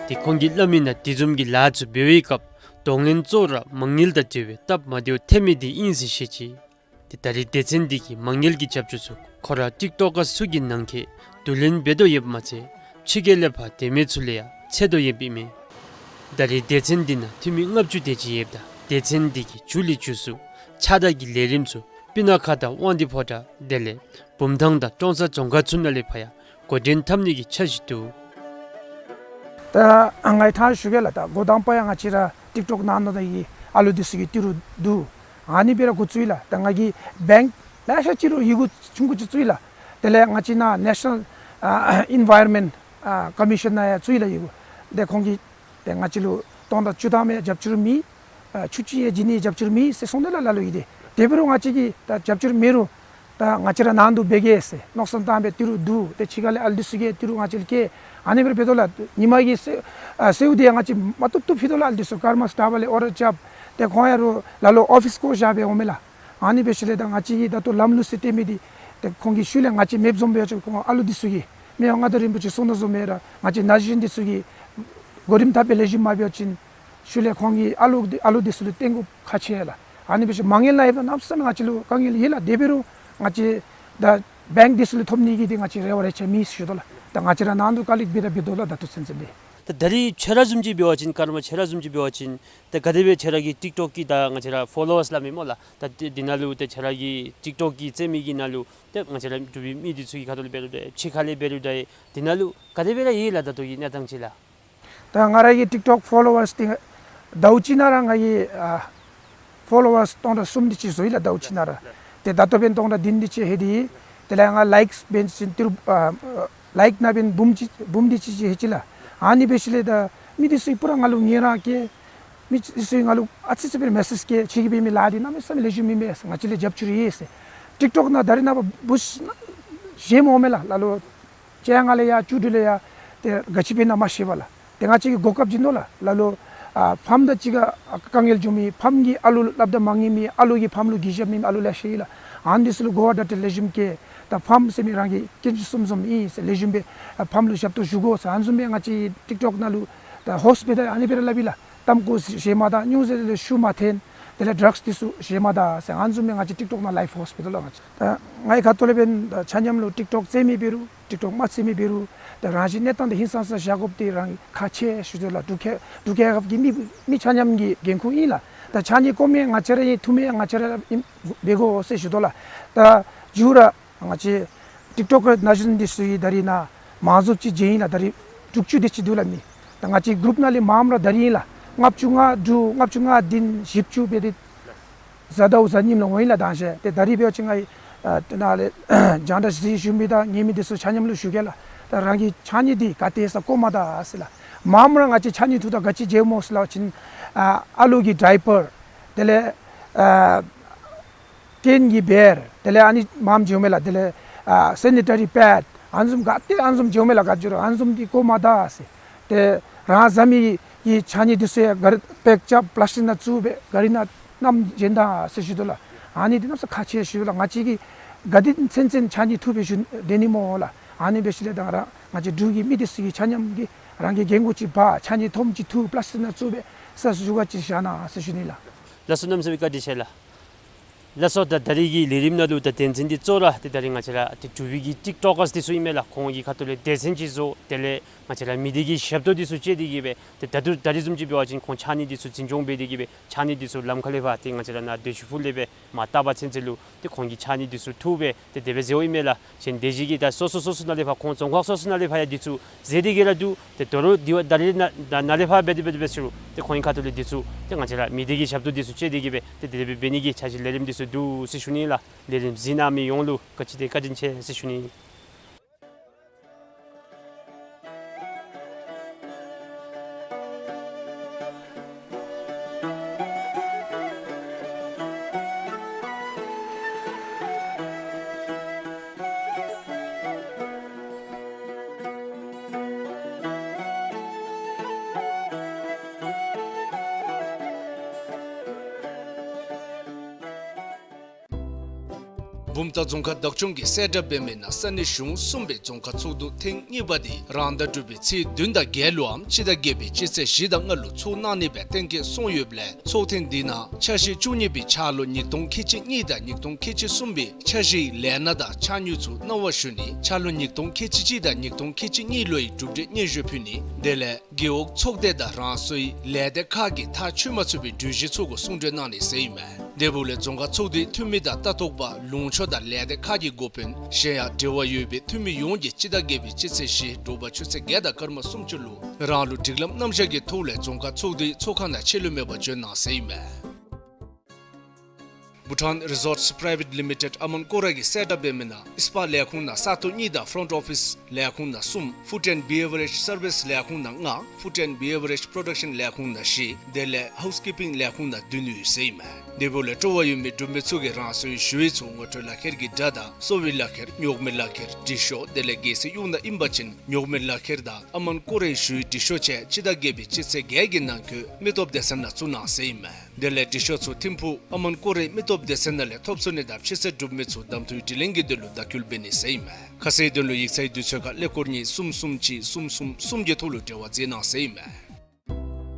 ཏེ་ཁོང་གིས་སླབ་མི་ནང་དེ་བཟུམ་གྱི་ལཱ་ཚུ་འབད་བའི་སྐབས་གདོང་ལེན་གཙོ་བོ་ར་མ་དངུལ་དང་འབྲེལ་བའི་སྟབས་མ་བདེཝ་ཐོན་མི་འདི་ཨིན་ཟེར་བཤད་ཅི། ཏེ་ད་རེས་སྡེ་ཚན་འདི་གིས་མ་དངུལ་གྱི་རྒྱབ་སྐྱོར་ཚུ་ཁོ་ར་ཊིཀ་ཊོཀ་ཀར་ཚུ་གི་ནང་འཁོད་བསྡུ་ལེན་འབད་དོ་ཡོདཔ་མ་ཚད་ཕྱི་རྒྱལ་ལས་ཕར་སྡོད་མི་ཚུ་ལུ་ཡང་འཚོལ་དོ་ཡོདཔ་ཨིན་མས། ད་རེས་སྡེ་ཚན་འདི་ནང་འཐུས་མི་ལྔ་བཅུ་དེ་ཅིག་ཡོདཔ་ད་སྡེ་ཚན་འདི་གིས་མཇུག་ལས་མཇུག་སུ་ཕྱགས་བདར་གྱི་ལས་རིམ་ཚུ་སྤུ་ན་ཁ་དང་དབང་འདུས་ཕོ་བྲང་དེ་ལས་བུམ་ཐང་དང་ཀྲོང་གསར་རྫོང་ཁག་ཚུ་ནང་ལས་ཕར་ཡང་འགོ་འདྲེན་འཐབ་ནི་གི་འཆར་གཞི་འདུག། ད་ང་གིས་ཐང་ཞུ་གེ་ལགས། ད་འགོ་དང་པ་ཡང་ང་བཅས་ར་ཊིཀ་ཊོཀ་ནང་ན་ད་ཡི་ཨ་ལུ་འདི་ཚུ་གི་ཏི་རུ་བསྡུ་ཨ་ནི་སྦེ་ར་འགོ་བཙུགས་ཡི་ལགས། ད་ང་གིས་བེངཀ་ལེ་ཤ་ཅིག་རུང་ཡི་གུ་ཆུང་ཀུ་ཅིག་བཙུགས་ཡི་ལགས། དེ་ལས་ང་བཅས་ནཱ་ནེ་ཤ་ནཱལ་ཨ་ཨེན་བཱའི་རོན་མེནཊ་ཨ་ཀོ་མི་ཤཱན་ནང་ཡང་བཙུགས་ཡི་ལགས་ཡི་གུ། ཏེ་ཁོང་གིས་ཏེ་ང་བཅས་ལུ་སྟོང་ཕྲག་བཅུ་ཐམ་ཡང་རྒྱབ་སྐྱོར་མེད། ཨ་ཆུ་ཅིག་ཡང་བྱིན་ནི་རྒྱབ་སྐྱོར་མེད་ཟེར་སོང་ནི་ལགས་ལ་ལུ་ཡི། ཏེ་དེ་འབད་རུང་ང་བཅས་ཀྱིས་ད་རྒྱབ་སྐྱོར་མེད་རུང་ད་ང་བཅས་ར་ནང་དུ་འབད་གེ་ཟེར་མནོ་བསམ་བཏང་སྦེ་ཏི་རུ་བསྡུ། ཏེ་ཕྱི་ཁ་ལས་ཨ་ལུ་འདི་ཚུ་གིས་ཏི་རུ་ང་བཅས་ལུ་བསྐྱལ། ཨ་ནི་སྦེ་འབད་དོ་ལགས། ཉིན་མ་གི་སེརཝ་ཨ་སེརཝ་འདི་ཡང་ང་བཅས་མ་བཏུབ་བཏུབ་ཕུལ་དོ་ལགས། ཨ་ལུ་འདི་ཚུ་ཀརྨ་སི་ཊ་བ་ལས་ཨོར་ཌར་རྐྱབ། ཏེ་ཁོང་ཡང་རུང་ལ་ལུ་ཨོ་ཕིསི་སྐོར་བཞག་སྦེ་འོང་མས་ལགས། ཨ་ནི་འབད་ཞིནམ་ལས་ད་ང་བཅས་ཀྱིས་ད་ལྟོ་ལམ་ལུགས་ཟེར་སྟོན་མི་འདི་ཏེ་ཁོང་གིས་ཤུལ་ལས་ང་བཅས་མེདཔ་བཟུམ་འབད་བ་ཅིན་ཁོང་ཨ་ལུ་འདི་ཚུ་གིས་མི་དབང་མངའ་བདག་རིན་པོ་ཆེ་གསུང་དོ་བཟུམ་སྦེ་ར་ང་བཅས་ན་གཞོན་འདི་ཚུ་གིས་གོ་རིམ་དག་པའི་ལེགས་ཤོམ་མ་འབད་བ་ཅིན་ཤུལ་ལས་ཁོང་གིས་ཨ་ལུ་འདི་ཨ་ལུ་འདི་ཚུ་ལུ་བསྟེན་དགོཔ་ཁག་ཆེ་ལགས། ཨ་ནི་འབད་ཞིནམ་མ་དངུལ་ནང་ཡོདཔ་ད་གནམ་མེད་ས་མེད་ང་བཅས་ལུ་དཀའ་ངལ་ཡོད་ལགས། དེ་འབད་རུང་ང་བཅས་ད་བེངཀ་འདི་ཚུ་ལས་ཐོབ་ནི་གི་འདི་ང་བཅས་རེ་བ་རེ་ཆེ་མེད་ཟེར་ཞུ་དོ་ལགས། ད་ང་བཅས་ར་ནང་དུ་དཀའ་ལས་འབད་ད་འབད་དོ་ལགས་ད་ལྟོ་ཚུན་ཚོད་འདི། ད་ད་རིས་ཁྱོད་ར་བཟུམ་ཅིག་འབད་བ་ཅིན་ཀརྨ་ཁྱོད་ར་བཟུམ་ཅིག་འབད་བ་ཅིན་ད་ག་དེ་སྦེ་ཁྱོད་ར་གི་ཊིཀ་ཊོཀ་གི་ད་ང་བཅས་ར་ཕོ་ལོ་ཝརསི་སླབ་མི་སྨོ་ལགས། ད་འདི་འདི་ནང་ལུ་ད་ཁྱོད་ར་གི་ཊིཀ་ཊོཀ་གི་རྩེད་མོ་གི་ནང་ལུ་ད་ང་བཅས་ར་འབྲུག་པའི་མི་འདི་ཚུ་གི་ཁ་ཐུག་ལས་འབད་རུང་ད་ཕྱི་ཁ་ལས་འབད་རུང་ད་འདི་ནང་ལུ་ག་དེ་སྦེ་ར་ཡོད་ལགས་ད་ལྟོ་གི་གནས་སྟངས་ཅིག་ལགས། ད་ང་ར་གི་ཊིཀ་ཊོཀ་ཕོ་ལོ་ཝརསི་འདི་ཟླཝ་གཅིག་ནང་ར་ང་གི་ཨ་ཕོ་ལོ་ཝརསི་སྟོང་ཕྲག་གསུམ་དེ་ཅིག་བཟོ་ཡི་ལགས་ཟླཝ་གཅིག་ནང་ར། ཏེ་ད་ལྟོ་འབདན་སྟོང་ཕྲག་བདུན་དེ་ཅིག་ལྷོད་དེ་ཡི། དེ་ལས་ང་ལའིཀསི་འབདན་ཅིན་ཏི་རུ་ཨ་ལའིཀ་ནང་འབདན་འབུམ་གཅིག་འབུམ་དེ་ཅིག་ཅིག་ལྷོད་ཅི་ལགས། ཨ་ནི་འབད་ཞིནམ་ལས་ད་མི་འདི་ཚུ་གིས་པུ་ར་ང་ལུ་ངལ་རངས་བསྐྱེད། མི་འདི་ཚུ་གིས་ང་ལུ་ཨ་ཙི་ཙི་སྦེ་མེ་སེཇ་བསྐྱལ། ཁྱོད་ཀྱིས་འབད་མི་ལཱ་འདི་གནམ་མེད་ས་མེད་ལེགས་ཤོམ་ཨིན་པས། ང་བཅས་ལས་རྒྱབ་སྐྱོར་ཡོད་ཟེར། ཊིཀ་ཊོཀ་ནང་ད་རེས་ནངས་པ་བུཚ་ནང་བཞེས་འོང་མས་ལགས། ལ་ལུ་བཅོ་ལྔ་ལས་ཡར་བཅུ་དྲུག་ལས་ཡར་ཏེ་ག་ཅི་འབད་ན་མ་ཤེས་པས་ལགས། ཏེ་ང་བཅས་ཀྱིས་གོ་སྐབས་བྱིན་དོ་ལགས། ལ་ལུ་ཨ་ཕཱམ་དང་གཅིག་ཁར་དཀའ་ངལ་བྱུང་མི་ཕཱམ་གྱིས་ཨ་ལུ་སླབ་ད་མ་ཉན་མི་ཨ་ལུ་གིས་ཕཱམ་ལུ་གུས་ཞབས་མེད་མི་ཨ་ལུ་ལེ་ཤ་ཡོད་ལགས། ཨ་ནི་འདི་ཚུ་ལུ་གོ་བ་བརྡ་སྤྲོད་ལེགས་ཤོམ་བསྐྱལ། ད་ཕཱམ་ཟེར་མི་རང་གི་སྐྱོན་ཅིག་གསུམ་གསུམ་ཨིན་ཟེར་ལེགས་ཤོམ་སྦེ་ཨ་ཕཱམ་ལུ་ཞབས་ཏོག་ཞུ་དགོ་ཟེར་ཨ་ནི་བཟུམ་སྦེ་ང་བཅས་ཊིཀ་ཊོཀ་ནང་ལུ་ད་ཧོསཊ་འབད་ད་ཨ་ནི་སྦེ་ར་སླབ་ཨིན་ལགས། ཏམ་ཁུ་བཞེས་མ་ད། སྨྱོ་རྫས་ལུ་ཤུགས་མ་འཐེན། དེ་ལས་ཌྲགསི་འདི་ཚུ་བཞེས་མ་ད་ཟེར་ཨ་ནི་བཟུམ་སྦེ་ང་བཅས་ཊིཀ་ཊོཀ་ནང་ལའིབ་ཧོསཊ་འབད་དོ་ལགས། ང་བཅས་ད་ངེའི་ཁ་ཐུག་ལས་འབདན་ཆ་མཉམ་ལུ་ཊིཀ་ཊོཀ་རྩེད་མི་འབད་རུང་ཊིཀ་ཊོཀ་མ་རྩེད་མི་འབད་རུང་ད་རང་བཞིན་གནས་སྟངས་འདི་ཧིང་སངས་ས་བཞག་དགོཔ་འདི་རང་ཁག་ཆེ་ཞུ་དོ་ལགས། འབྲུག་རྒྱལ་འབྲུག་རྒྱལ་ཁབ་ཀྱི་མི་མི་ཆ་མཉམ་གྱི་འགན་ཁུར་ཨིན་ལགས། ད་ཕྱགས་སྙིགས་བཀོ་མི་ང་བཅས་ར་ཨིན། འཐུ་མི་ང་བཅས་ར་ཨིན། འབད་དགོ་ཟེར་ཞུ་དོ་ལགས། ད་མཇུག་ར་ང་བཅས་ཊིཀ་ཊོཀ་ནང་བཞིན་འདི་ཚུ་ཡང་ད་རིས་ནཱ་མང་རྫོགས་ཅིག་བྱོན་ཡི་ལགས། ད་རིས་དྲུག་ཅུ་དེ་ཅིག་འདུག་ལགས་མི། ད་ང་བཅས་གུ་རུབ་ནང་ལས་མངམ་ར་ད་རིས་ཨིན་ལགས། ལྔ་བཅུ་ང་དྲུག་ལྔ་བཅུ་ང་བདུན་བཞི་བཅུ་འབད་དེ་གཟའ་ཟླཝ་གཟའ་ཉིམ་ལུ་འོང་ཡི་ལགས། ད་ཤེས་ཏེ་ད་རིས་འབད་བ་ཅིན་ང་ཨ་དེ་ནང་ལས་རྒྱང་བསྒྲགས་གཟིགས་བཞུགས་མི་དང་ཉན་མི་འདི་ཚུ་ཆ་མཉམ་ལུ་ཞུ་གེ་ལགས། ད་རང་གི་ཕྱགས་སྙིགས་འདི་ག་ཏེ་ས་བཀོ་མ་ད་ཟེར་ལགས། མངམ་ར་ང་བཅས་ཕྱགས་སྙིགས་འཐུ་ད་ག་ཅི་བྱོནམ་སྨོ་ཟེར་སླབ་པ་ཅིན་ཨ་ཨ་ལུ་གི་ཌའི་པར་དེ་ལས་ཨ་སྐྱེམས་ཀྱི་བེར་དེ་ལས་ཨ་ནི་མངམ་བྱོནམ་མས་ལགས། དེ་ལས་ཨ་སེ་ནི་ཊ་རི་པེཌ་ཨ་ནི་བཟུམ་ག་ཏེ་ཨ་ནི་བཟུམ་བྱོནམ་མས་ལགས། ག་ཅི་རུང་ཨ་ནི་བཟུམ་འདི་བཀོ་མ་ད་ཟེར། ཏེ་རང་བཟའ་མི་གི་ཕྱགས་སྙིགས་འདི་ཚུ་ཡང་ག་རི་པེཀ་རྐྱབ་པི་ལཱསི་ཊིཀ་ནང་བཙུགས་སྦེ་ག་རི་ནང་བསྣམས་བྱོན་ད་ཟེར་ཞུ་དོ་ལགས། ཨ་ནི་འདི་གནམ་མེད་ས་མེད་ཁག་ཆེ་ཞུ་ལགས། ང་བཅས་ཀྱིས་ དགའ་སྟོན་ཚུན་ཚོད་ཕྱགས་སྙིགས་འཐུ་སྦེ་ཞུ་ནི་སྨོ་ལགས། ཨ་ནི་འབད་ཞིནམ་ལས་ད་རང་ང་བཅས་འབྲུག་གི་མི་འདི་ཚུ་གིས་ཆ་མཉམ་གྱིས་རང་གི་རྒྱན་གོས་ཅིག་འབག་ཕྱགས་སྙིགས་ཐོམ་ཅིག་འཐུ་པླཱསི་ཊིག་ནང་བཙུགས་སྦེ་ས་སུ་བཞུགས་ག་ཅིག་བཞག་གནང་ཟེར་ཞུ་ནི་ལགས། ལགས་སོ། གནམ་མེད་ས་མེད་བཀའ་དྲིན་ཆེ་ལགས། ལགས་སོ། ད་ད་རིས་ཀྱི་ལས་རིམ་ནང་ལུ་ད་དོན་ཚན་འདི་གཙོ་བོ་ར་ཏེ་ད་རིས་ང་བཅས་ར་ཏེ་འབྲུག་པའི་གི་ཊིཀ་ཊོཀ་ཀརསི་འདི་ཚུ་ཨིན་མས་ལགས། ཁོང་གི་ཁ་ཐུག་ལས་སྡེ་ཚན་ཅིག་བཟོ། དེ་ལས་ང་བཅས་ར་མི་སྡེ་གི་ཞབས་ཏོག་འདི་ཚུ་སྤྱོད་དེ་གིས་སྦེ་ཏེ་ད་ལྟོ་ད་རིས་བཟུམ་ཅིག་འབད་བ་ཅིན་ཁོང་ཕྱགས་སྙིགས་འདི་ཚུ་འཛིན་སྐྱོང་འབད་དེ་གིས་སྦེ་ཕྱགས་སྙིགས་འདི་ཚུ་ལམ་ཁ་ལས་ཕར་ཏེ་ང་བཅས་ར་ནཱ་སྡོད་ཤུལ་ཕུག་ལས་སྦེ་མར་བཏབ་པ་ཚུན་ཚོད་ལུ་ཏེ་ཁོང་གིས་ཕྱགས་སྙིགས་འདི་ཚུ་འཐུ་སྦེ་ཏེ་དེ་སྦེ་མཛདཔ་ཨིན་མས་ལགས། གཞན་སྡེ་བཞི་གི་ད་སོ་སོ་སོ་སོ་ནང་ལས་ཕར་ཁོང་རྫོང་ཁག་སོ་སོ་ནང་ལས་ཕར་ཡང་འདི་ཚུ་མཛད་དེ་གིས་ར་འདུག། ཏེ་དོ་རུང་འདི་བ་ད་རིས་ནཱ་ནཱ་ནཱ་ལས་ཕར་འབད་དེ་འབད་དེ་འབད་ཞུ་རུང་ཏེ་ཁོང་གི་ཁ་ཐུག་ལས་འདི་ཚུ་ཏེ་ང་བཅས་ར་མི་སྡེ་གི་ཞབས་ཏོག་འདི་ཚུ་སྤྱོད་དེ་གིས་སྦེ་ཏེ་དེ་སྦེ་འབད་ནི་གི་འཆར་གཞི་ལས་རིམ་འདི་ཚུ་འདུག་ཟེར་ཞུ་ནི་ལགས། ལས་རིམ་གཟིགས་གནང་མི་ཡོངས་ལུ་ག་ཅི་དེ་བཀའ་དྲིན་ཆེ་ཟེར་ཞུ་ནི། བུམ་ཐང་རྫོང་ཁག་བདག་སྐྱོང་གིས་གསལ་བསྒྲགས་འབད་མི་ནང་ས་གནས་གཞུང་གསུམ་པའི་རྫོང་ཁག་ཚོགས་འདུ་ཐེངས་གཉིས་པ་འདི་རང་ཟླ་དྲུག་པའི་ཚེས་བདུན་དང་བརྒྱད་ལུའམ་སྤྱི་ཟླ་བརྒྱད་པའི་སྤྱི་ཚེས་བཞི་དང་ལྔ་ལུ་ཚོགས་གནང་ནི་སྦེ་གཏན་འཁེལ་སོང་ཡོདཔ་ལས་ཚོགས་ཐེངས་འདི་ནང་འཆར་གཞི་བཅུ་གཉིས་པའི་འཆར་ལོ་ཉིས་སྟོང་ཁལ་གཅིག་གཉིས་དང་ཉིས་སྟོང་ཁལ་གཅིག་གསུམ་པའི་འཆར་གཞིའི་ལས་སྣ་དང་འཆར་དངུལ་ཚུ་གནང་བ་ཞུ་ནི། འཆར་ལོ་ཉིས་སྟོང་ཁལ་གཅིག་གཅིག་དང་ཉིས་སྟོང་ཁལ་གཅིག་གཉིས་ལོའི་གྲུབ་འབྲས་སྙན་ཞུ་ཕུལ་ནི། དེ་ལས་རྒེད་འོག་ཚོགས་སྡེ་དང་རང་སོའི་ལས་སྡེ་ཁག་གིས་ཐག་ཆོད་མ་ཚུགས་པའི་གྲོས་གཞི་ཚུ་གུ་གསུང་གྲོས་གནང་ནི་ཟེར་ཨིན་མས། དེ་འབདཝ་ལས་རྫོང་ཁག་ཚོགས་འདུའི་འཐུས་མི་དང་ལྟ་རྟོག་པ་ལུང་ཕྱོགས་དང་ལས་སྡེ་ཁག་གི་འགོ་དཔོན་གཞན་ཡང་འབྲེལ་བ་ཡོད་པའི་འཐུས་མི་ཡོངས་ཀྱིས་སྤྱི་ཟླ་བརྒྱད་པའི་སྤྱི་ཚེས་བཞི་དྲོ་པ་ཆུ་ཚོད་བརྒྱད་དང་སྐར་མ་སུམ་ཅུ་ལུ་རང་ལུགས་སྒྲིག་ལམ་རྣམ་གཞག་གི་ཐོག་ལས་རྫོང་ཁག་ཚོགས་འདུའི་ཚོགས་ཁང་ནང་ཕྱི་ལུ་མེད་པར་བྱོན་གནང་ཟེར་ཨིན་མས། Bhutan Resorts Private Limited ཨ་མན་ཀོ་ར་གིས་གསལ་བསྒྲགས་འབད་མི་ནང་ཨིསི་པ་ལས་ཁུངས་ནང་ས་སྟོང་གཉིས་དང་ཕྲོནཊ་ཨོ་ཕིསི་ལས་ཁུངས་ནང་གསུམ། Food and Beverage Service ལས་ཁུངས་ནང་ལྔ། Food and Beverage Production ལས་ཁུངས་ནང་བཞི། དེ་ལས་ཧའུསི་ཀིབ་པིང་ལས་ཁུངས་ནང་བདུན་ཡོད་ཟེར་ཨིན་མས། དེ་འབདཝ་ལས་སྤྲོ་བ་ཡོད་མི་འབྲུག་མི་ཚུ་གིས་རང་སོའི་ཞུ་ཡིག་ཚུ་ངོ་སྤྲོད་ལག་ཁྱེར་གྱི་སྒྲ་དང་གསོ་བའི་ལག་ཁྱེར་ཉོག་མེད་ལག་ཁྱེར་དྲི་ཤོག་དེ་ལས་རྒྱལ་སྲིད་གཡུག་ནག་ཨིན་པ་ཅིན་ཉོག་མེད་ལག་ཁྱེར་དང་ཨ་མན་ཀོ་རའི་ཞུ་ཡིག་དྲི་ཤོག་བཅས་སྤྱི་ཟླ་བརྒྱད་པའི་སྤྱི་ཚེས་བརྒྱད་ཀྱི་ནང་འཁོད་མི་སྟོབས་སྡེ་ཚན་ནང་བཙུགས་གནང་ཟེར་ཨིན་མས། དེ་ལས་དྲི་ཤོག་ཚུ་ཐིམ་ཕུག་ཨ་མན་ཀོ་རའི་མི་སྟོབས་སྡེ་ཚན་ནང་ལས་ཐོབ་ཚུགས་ནི་དང་ཕྱི་གསལ་གྲུབ་མི་ཚུ་གདམ་འཐུའི་དྲི་ལན་གྱི་དོན་ལུ་བརྡ་བསྐུལ་འབད་ནི་ཟེར་ཨིན་མས། ཁ་གསལ་དོན་ལུ་ཡིག་ཚང་དུས་ཚོད་ཁར་ཀླད་ཀོར་གཉིས་གསུམ་གསུམ་གཅིག་གསུམ་གསུམ་གསུམ་གྱི་ཐོག་ལུ་འབྲེལ་བ་མཛད་གནང་ཟེར་ཨིན་མས།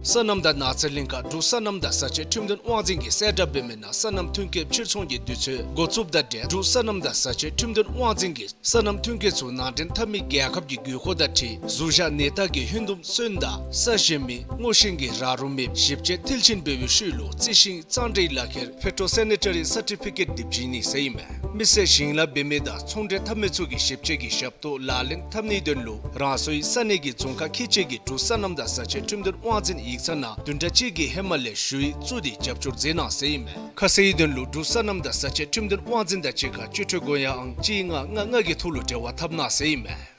སོ་ནམ་དང་ནགས་ཚལ་གླིང་ཁ། འབྲུག་སོ་ནམ་དང་བཟའ་ཆས་ཁྲིམས་དོན་དབང་འཛིན་གྱིས་གསལ་བསྒྲགས་འབད་མི་ནང་སོ་ནམ་ཐོན་སྐྱེད་ཕྱིར་ཚོང་གི་དུས་ཚོད་འགོ་བཙུགསཔ་དང་འབྲེལ་འབྲུག་སོ་ནམ་དང་བཟའ་ཆས་ཁྲིམས་དོན་དབང་འཛིན་གྱིས་སོ་ནམ་ཐོན་སྐྱེད་ཚུ་ནང་འདྲེན་འཐབ་མི་རྒྱལ་ཁབ་ཀྱི་དགོས་མཁོ་དང་འཁྲིལ་བཟུང་བཞག་ནད་རྟགས་ཀྱི་ཧོན་དུམ་སོན་དང་ས་གཞན་མི་སྔོ་ཤིང་གི་ར་རོ་མེདཔ་ཞིབ་དཔྱད་མཐིལ་ཕྱིན་འབད་བའི་ཤུལ་ལུ་རྩི་ཤིང་གཙང་སྦྲའི་ལག་ཁྱེར་ཕེ་ཊོ་སེ་ནི་ཊ་རི་སར་ཊི་ཕི་ཀེཊ་འདི་བྱིན་ནི་ཟེར་ཨིན་མས། མི་སེར་ཞིང་ལཱ་འབད་མི་དང་ཚོང་འབྲེལ་འཐབ་མི་ཚུ་གིས་ཞིབ་དཔྱད་ཀྱི་ཞབས་ཏོག་ལག་ལེན་འཐབ་ནིའི་དོན་ལུ་རང་སོའི་ས་གནས་ཀྱི་རྫོང་ཁག་ཁལ་གཅིག་གི་འབྲུག་སོ་ནམ་དང་བཟའ་ཆས་ཁྲིམས་དོན་དབང་འཛིན་ཡིག་ཚང་ནང་བདུན་ཕྲག་གཅིག་གི་ཧེ་མ་ལས་ཞུ་ཡིག་བཙུགས་ཏེ་རྒྱབ་སྐྱོར་མཛད་གནང་ཟེར་ཨིན་མས། ཁ་གསལ་དོན་ལུ་འབྲུག་སོ་ནམ་དང་བཟའ་ཆས་ཁྲིམས་དོན་དབང་འཛིན་དང་གཅིག་ཁར་སྤྱི་འཐུས་སྒོ་ཡང་ཨང་གཅིག་ལྔ་ལྔ་ལྔ་གི་ཐོག་ལུ་འབྲེལ་བ་འཐབ་གནང་ཟེར་ཨིན་མས།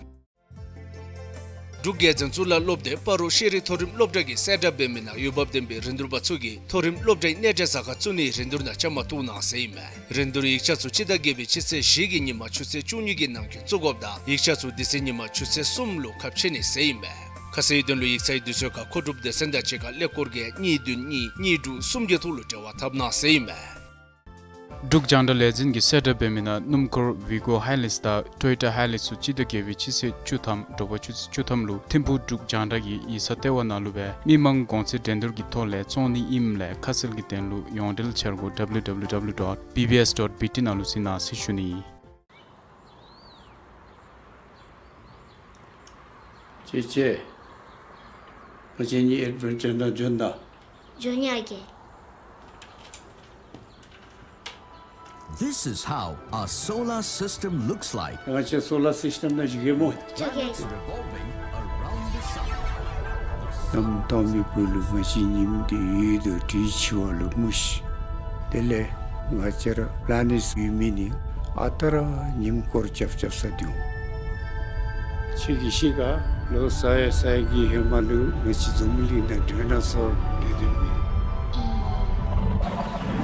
འབྲུག་རྒྱལ་འཛིན་གཙུག་ལག་སློབ་སྡེ་སྤ་རོ་ཤེས་རིག་མཐོ་རིམ་སློབ་གྲྭ་གིས་གསལ་བསྒྲགས་འབད་མི་ནང་འོས་འབབ་ལྡན་པའི་རིན་བསྡུར་པ་ཚུ་གིས་མཐོ་རིམ་སློབ་གྲྭའི་གནས་མཇལ་ས་ཁར་བཙུགས་ནིའི་རིན་བསྡུར་ནང་བཅའ་མར་གཏོགས་གནང་ཟེར་ཨིན་མས། རིན་བསྡུར་ཡིག་ཆ་ཚུ་སྤྱི་ཟླ་བརྒྱད་པའི་སྤྱི་ཚེས་བཞི་གི་ཉིན་མ་ཆུ་ཚོད་བཅུ་གཉིས་ཀྱི་ནང་འཁོད་བཙུགས་དགོཔ་དང་ཡིག་ཆ་ཚུ་དེ་ཚེ་ཉིན་མ་ཆུ་ཚོད་གསུམ་ལུ་ཁ་ཕྱེ་ནི་ཟེར་ཨིན་མས། ཁ་གསལ་དོན་ལུ་ཡིག་ཚང་དུས་ཚོད་ཁར་མཁོ་སྒྲུབ་སྡེ་ཚན་དང་གཅིག་ཁར་ཀླད་ཀོར་བརྒྱད་གཉིས་བདུན་གཉིས་གཉིས་དྲུག་གསུམ་གྱི་ཐོག་ལུ་འབྲེལ་བ་འཐབ་གནང་ཟེར་ཨིན་མས། འབྲུག་རྒྱང་བསྒྲགས་ལས་འཛིན་གྱིས་གསལ་བསྒྲགས་འབད་མི་ནང་སྣུམ་འཁོར་ཝི་གོ་ཧའི་ལེགས་དང་ཊོ་ཡོ་ཊ་ཧའི་ལེགས་ཚུ་སྤྱི་ཟླ་བརྒྱད་པའི་སྤྱི་ཚེས་བཅུ་ཐམ་དྲོ་པ་ཆུ་ཚོད་བཅུ་ཐམ་ལུ་ཐིམ་ཕུག་འབྲུག་རྒྱང་བསྒྲགས་ཀྱི་ཡིག་ཚང་ལྟེ་བ་ནང་ལུ་སྦེ་མི་མང་གོང་ཚད་འགྲན་བསྡུར་གྱི་ཐོག་ལས་བཙོང་ནི་ཨིནམ་ལས་ཁ་གསལ་གྱི་དོན་ལུ་ཡོངས་འབྲེལ་འཆར་སྒོ་ཌབ་ལུ་ཌབ་ལུ་ཌབ་ལུ་ཌོཊ་བི་བི་ཨེསི་ཌོཊ་བི་ཊི་ནང་ལུ་གཟིགས་གནང་ཟེར་ཞུ་ནི་ཨིན། ཅེ་ཅེ། ང་བཅས་གཉིས་ཨེཌ་བེན་ཅར་ནང་འབྱོན་ད། འབྱོན་ཡ་གི། This is how a solar system looks like. ང་བཅས་སོ་ལར་སིསི་ཊེམ་ནང་བཞུགས་གེ་སྨོ། Planets revolving around the sun. གནམ་སྟོང་མི་བུ་ལུ་ང་བཅས་ཉིམ་འདི་ཡོད་དོ་དྲི་ཆུ་བ་ལུ་མུ་ཤི། དེ་ལས་ང་བཅས་ར་པ་ལེ་ནེཊ་ཡོད་མི་ནི་ཨ་རྟག་ར་ཉིམ་སྐོར་རྐྱབ་རྐྱབ་ས་འདུག། ཁྱོད་ཀྱིས་ཤེས་ག། ལོ་ས་ཡ་ས་ཡ་གི་ཧེ་མ་ལུ་ང་བཅས་འཛམ་བུ་གླིང་ནང་ཌའི་ནོ་སོར་སྡོད་སྡོདཔ་ཨིན།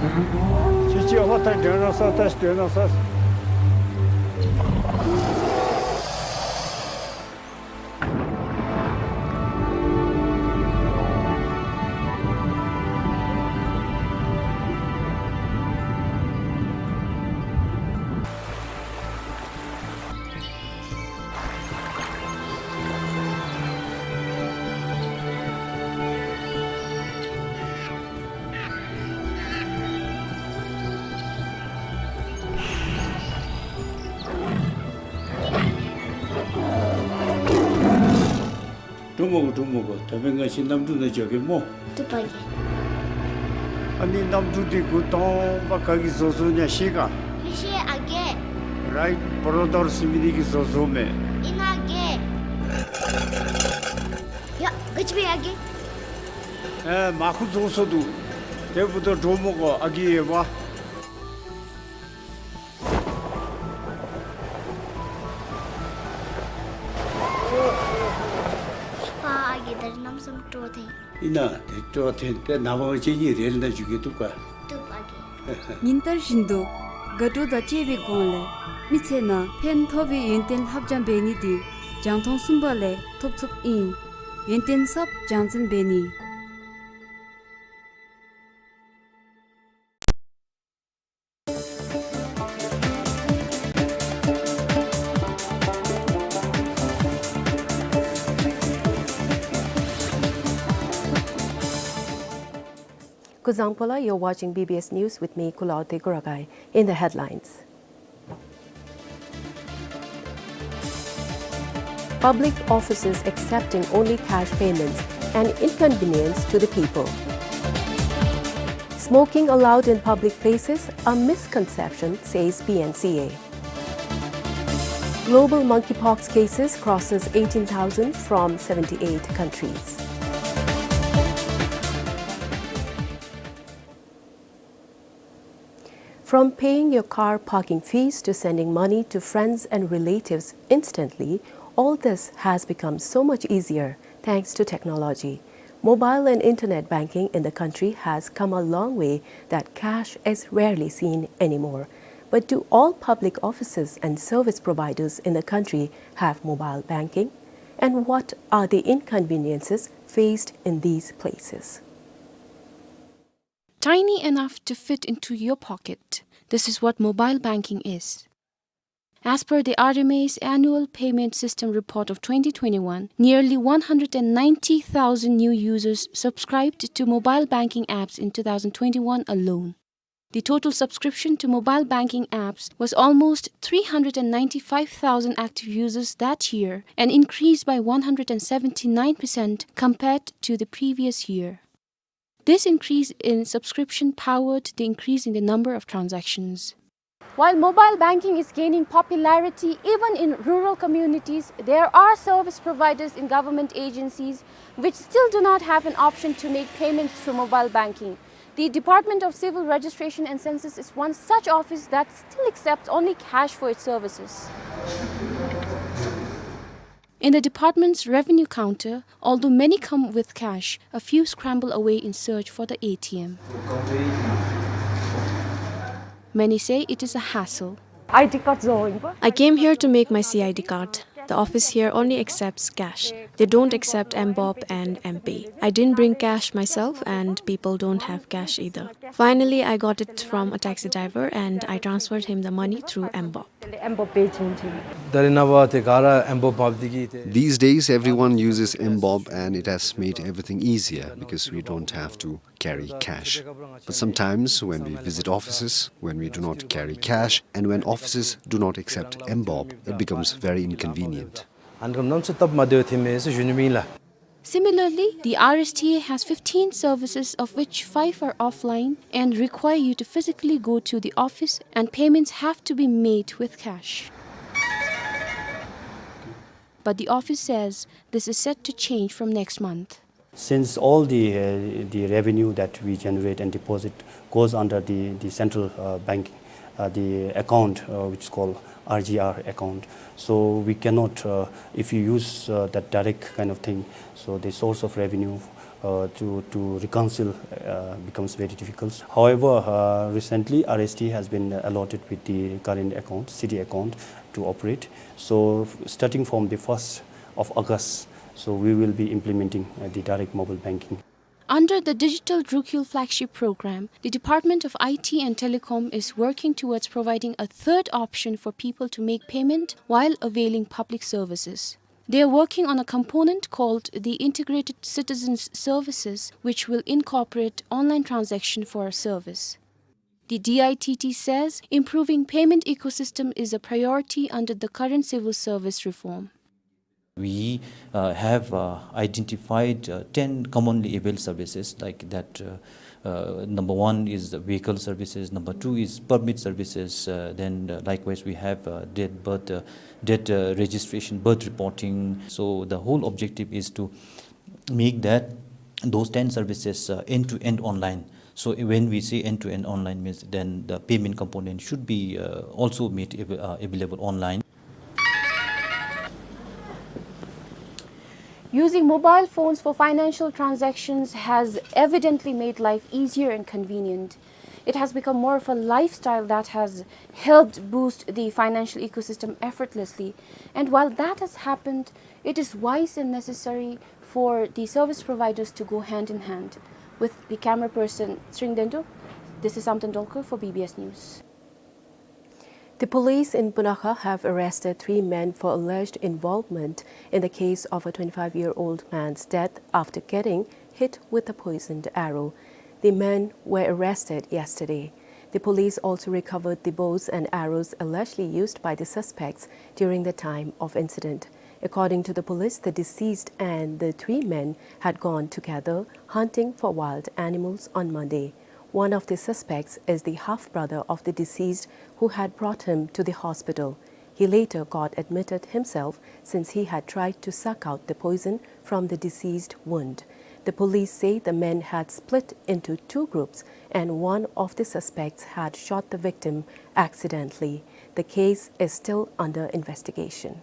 ཁྱོད་ཀྱིས་ཨ་མ་ད་ཌའི་ནོ་སོར་ད་ཌའི་ནོ་སོར། འགྲོ་མི་དགོ། འགྲོ་མི་དགོ། ད་འབདན་ང་བཅས་གནམ་གྲུ་ནང་འགྱོ་གེ་སྨོ། བཏུབ་པ་གི། ཨ་ནི་གནམ་གྲུ་འདི་འགོ་དང་པ་ག་གིས་བཟོ་བཟོཝ་ཨིན་ན་ཤེས་ག། མི་ཤེས་ཨ་རྒས། རའིཊ་བོརོ་དར་ཟེར་མི་འདི་གིས་བཟོ་བཟོཝ་མས། ཨིན་ན་ཨ་རྒས། ཡ་ག་ཅི་འབད་ཡ་རྒས། ཨེ་མར་ཁུ་རྫོགས་སོ་འདུག། དེ་འབདཝ་ད་འགྲོ་མི་དགོ་ཨ་རྒས་ཡོདཔ། པ་ཨ་རྒས་ད་རིས་གནམ་མེད་ས་མེད་སྤྲོ་ཐོན། ཨིན་ན་དེ་སྤྲོ་ཐོན་ཏེ་ནངས་པ་ང་བཅས་གཉིས་རེལ་ནང་འཛུལ་གེ། བཏུབ་ག། བཏུབ་ཨ་རྒས། ཉིན་ལྟར་བཞིན་དུ་དགའ་སྤྲོ་དང་བཅས་པའི་སྒོ་ལས་མི་ཚེ་ནང་ཕན་ཐོགས་པའི་ཡོན་ཏན་ལྷབ་སྦྱང་འབད་ནི་འདི་རྒྱང་མཐོང་གསུམ་པ་ལས་ཐོབ་ཚུགསཔ་ཨིན། ཡོན་ཏན་གསརཔ་སྦྱང་འཛིན་འབད་ནི། Kuzuzangpo la, you're watching B B S News with me, Kulaote Kuragai. In the headlines. Public offices accepting only cash payments, an inconvenience to the people. Smoking allowed in public places, a misconception, says P N C A. Global monkeypox cases crosses eighteen thousand from seventy-eight countries. From paying your car parking fees to sending money to friends and relatives instantly, all this has become so much easier thanks to technology. Mobile and internet banking in the country has come a long way that cash is rarely seen anymore. But do all public offices and service providers in the country have mobile banking? And what are the inconveniences faced in these places? Tiny enough to fit into your pocket. This is what mobile banking is. As per the R M A's annual payment system report of twenty twenty-one, nearly one hundred and ninety thousand new users subscribed to mobile banking apps in two thousand twenty-one alone. The total subscription to mobile banking apps was almost three hundred and ninety-five thousand active users that year, an increase by one hundred and seventy-nine percent compared to the previous year. This increase in subscription powered the increase in the number of transactions. While mobile banking is gaining popularity even in rural communities, there are service providers in government agencies which still do not have an option to make payments through mobile banking. The Department of Civil Registration and Census is one such office that still accepts only cash for its services. In the department's revenue counter, although many come with cash, a few scramble away in search for the A T M. Many say it is a hassle. I D card zo. I came here to make my C I D card. The office here only accepts cash. They don't accept M bob and M pay. I didn't bring cash myself, and people don't have cash either. Finally, I got it from a taxi driver, and I transferred him the money through M bob. These days, everyone uses M bob, and it has made everything easier because we don't have to carry cash. But sometimes, when we visit offices, when we do not carry cash, and when offices do not accept M bob, it becomes very inconvenient. Similarly, the R S T A has fifteen services, of which five are offline and require you to physically go to the office, and payments have to be made with cash. But the office says this is set to change from next month. Since all the, uh, the revenue that we generate and deposit goes under the, the central, uh, banking, uh, the account, uh, which is called R G R account. So we cannot, uh, if you use, uh, that direct kind of thing, so the source of revenue, uh, to, to reconcile, uh, becomes very difficult. However, uh, recently R S T has been allotted with the current account, city account, to operate. So starting from the first of August, so we will be implementing, uh, the direct mobile banking. Under the Digital Rukhyul flagship program, the Department of I T and Telecom is working towards providing a third option for people to make payment while availing public services. They are working on a component called the Integrated Citizens Services, which will incorporate online transaction for a service. The D I T T says improving payment ecosystem is a priority under the current civil service reform. We, uh, have, uh, identified, uh, ten commonly availed services like that, uh, uh, number one is the vehicle services, number two is permit services, uh, then, uh, likewise we have, uh, dead birth, uh, dead, uh, registration, birth reporting. So the whole objective is to make that, those ten services, uh, end-to-end online. So when we say end-to-end online means then the payment component should be, uh, also made av-, uh, available online. Using mobile phones for financial transactions has evidently made life easier and convenient. It has become more of a lifestyle that has helped boost the financial ecosystem effortlessly. And while that has happened, it is wise and necessary for the service providers to go hand in hand. With the camera person Sring Dendo, this is Samten Dolkar for B B S News. The police in Punakha have arrested three men for alleged involvement in the case of a twenty-five-year-old man's death after getting hit with a poisoned arrow. The men were arrested yesterday. The police also recovered the bows and arrows allegedly used by the suspects during the time of incident. According to the police, the deceased and the three men had gone together hunting for wild animals on Monday. One of the suspects is the half-brother of the deceased who had brought him to the hospital. He later got admitted himself since he had tried to suck out the poison from the deceased wound. The police say the men had split into two groups and one of the suspects had shot the victim accidentally. The case is still under investigation.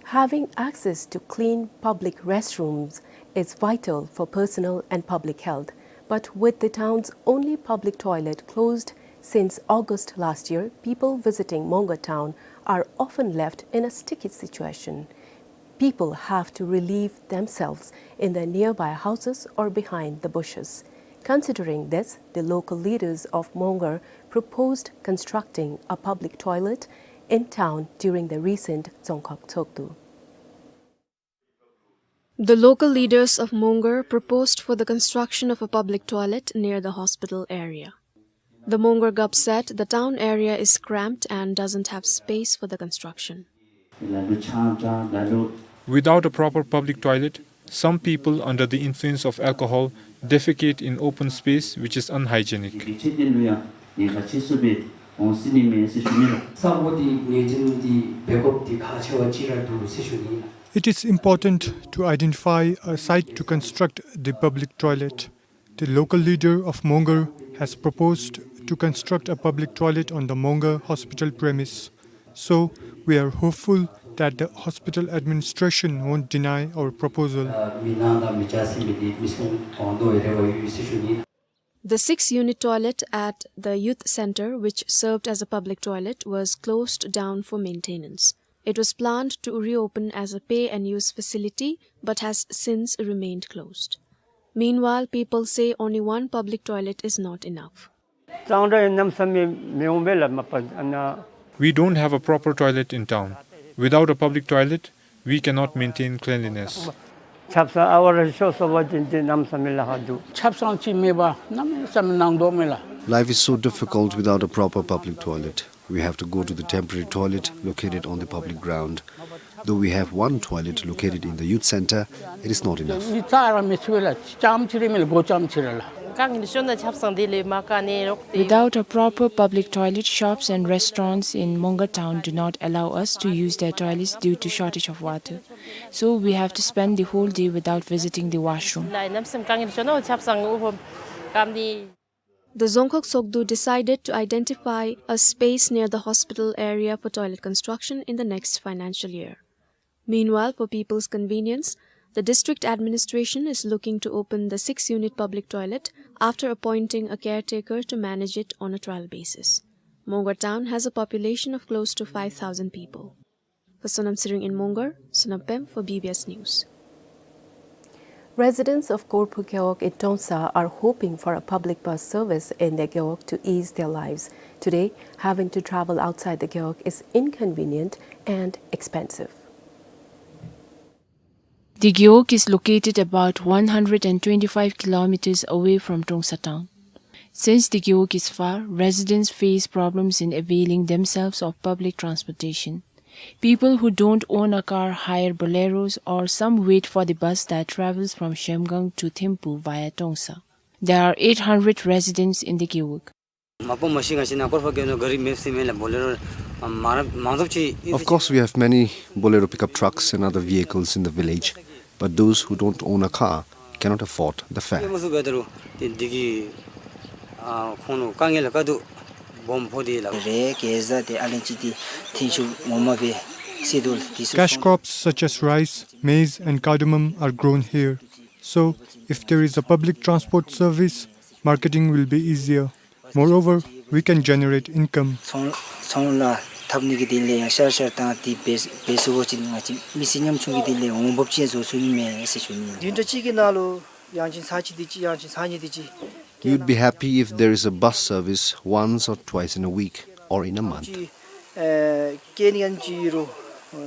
Having access to clean public restrooms is vital for personal and public health, but with the town's only public toilet closed since August last year, people visiting Mongar town are often left in a sticky situation. People have to relieve themselves in their nearby houses or behind the bushes. Considering this, the local leaders of Mongar proposed constructing a public toilet in town during the recent Dzongkhag Tshogdu. The local leaders of Mongar proposed for the construction of a public toilet near the hospital area. The Mongar Gap said the town area is cramped and doesn't have space for the construction. Without a proper public toilet, some people under the influence of alcohol defecate in open space, which is unhygienic. It is important to identify a site to construct the public toilet. The local leader of Mongar has proposed to construct a public toilet on the Mongar hospital premise. So, we are hopeful that the hospital administration won't deny our proposal. The six-unit toilet at the youth center, which served as a public toilet, was closed down for maintenance. It was planned to reopen as a pay and use facility, but has since remained closed. Meanwhile, people say only one public toilet is not enough. We don't have a proper toilet in town. Without a public toilet, we cannot maintain cleanliness. Life is so difficult without a proper public toilet. We have to go to the temporary toilet located on the public ground. Though we have one toilet located in the youth center, it is not enough. Without a proper public toilet, shops and restaurants in Mongar town do not allow us to use their toilets due to shortage of water. So we have to spend the whole day without visiting the washroom. The Dzongkhag Tshogdu decided to identify a space near the hospital area for toilet construction in the next financial year. Meanwhile, for people's convenience, the district administration is looking to open the six-unit public toilet after appointing a caretaker to manage it on a trial basis. Mongar town has a population of close to five thousand people. For Sonam Tshering in Mongar, Sonam Pem for B B S News. Residents of Korphu Gewog in Tongsa are hoping for a public bus service in their gewog to ease their lives. Today, having to travel outside the gewog is inconvenient and expensive. The gewog is located about one hundred and twenty-five kilometers away from Tongsa town. Since the gewog is far, residents face problems in availing themselves of public transportation. People who don't own a car hire Boleros, or some wait for the bus that travels from Zhemgang to Thimphu via Tongsa. There are eight hundred residents in the Gewog. མ་པོ་མ་ཤི་ང་ཤི་ན་ཀོར་ཕ་གེ་ནོ་ག་རི་མེད་སི་མེད་ལ་Bolero མ་མང་ཚབ་ཅི། Of course, we have many Bolero pickup trucks and other vehicles in the village, but those who don't own a car cannot afford the fare. མ་སུ་བེ་ད་རུ་དེ་འདི་གི་ཨ་ཁོང་ནོ་དཀའ་ངལ་ལ་དཀའ་སྡུག་སྦོམ་ཕོག་དེ་ལ། རེ་གེ་ཟ་དེ་ཨ་ལན་ཅི་དེ་ཐེན་ཆུ་ངོ་མ་བེ་སི་དུལ་དེ་སུ། Cash crops such as rice, maize, and cardamom are grown here. So, if there is a public transport service, marketing will be easier. Moreover, we can generate income. ཚོང་ཚོང་ལཱ་འཐབ་ནི་གི་དོན་ལས་ཡང་ཤར་ཤར་དང་དེ་བེ་བེ་སུ་བོ་ཅིག་ང་ཅི་མི་སེར་ཉམ་ཆུང་གི་དོན་ལས་འོང་འབབ་ཅན་བཟོ་ཚུགས་ནི་མེད་ཟེར་ཞུ་ནི། བདུན་ཕྲག་གཅིག་གི་ནང་ལུ་ཡང་ཅིན་ཚར་གཅིག་དེ་ཅིག་ཡང་ཅིན་ཚར་གཉིས་དེ་ཅིག། We would be happy if there is a bus service once or twice in a week or in a month. ཅིག་ཨེ་སྐྱེལ་ནི་ཡང་ཅིག་ཡོད་རུང་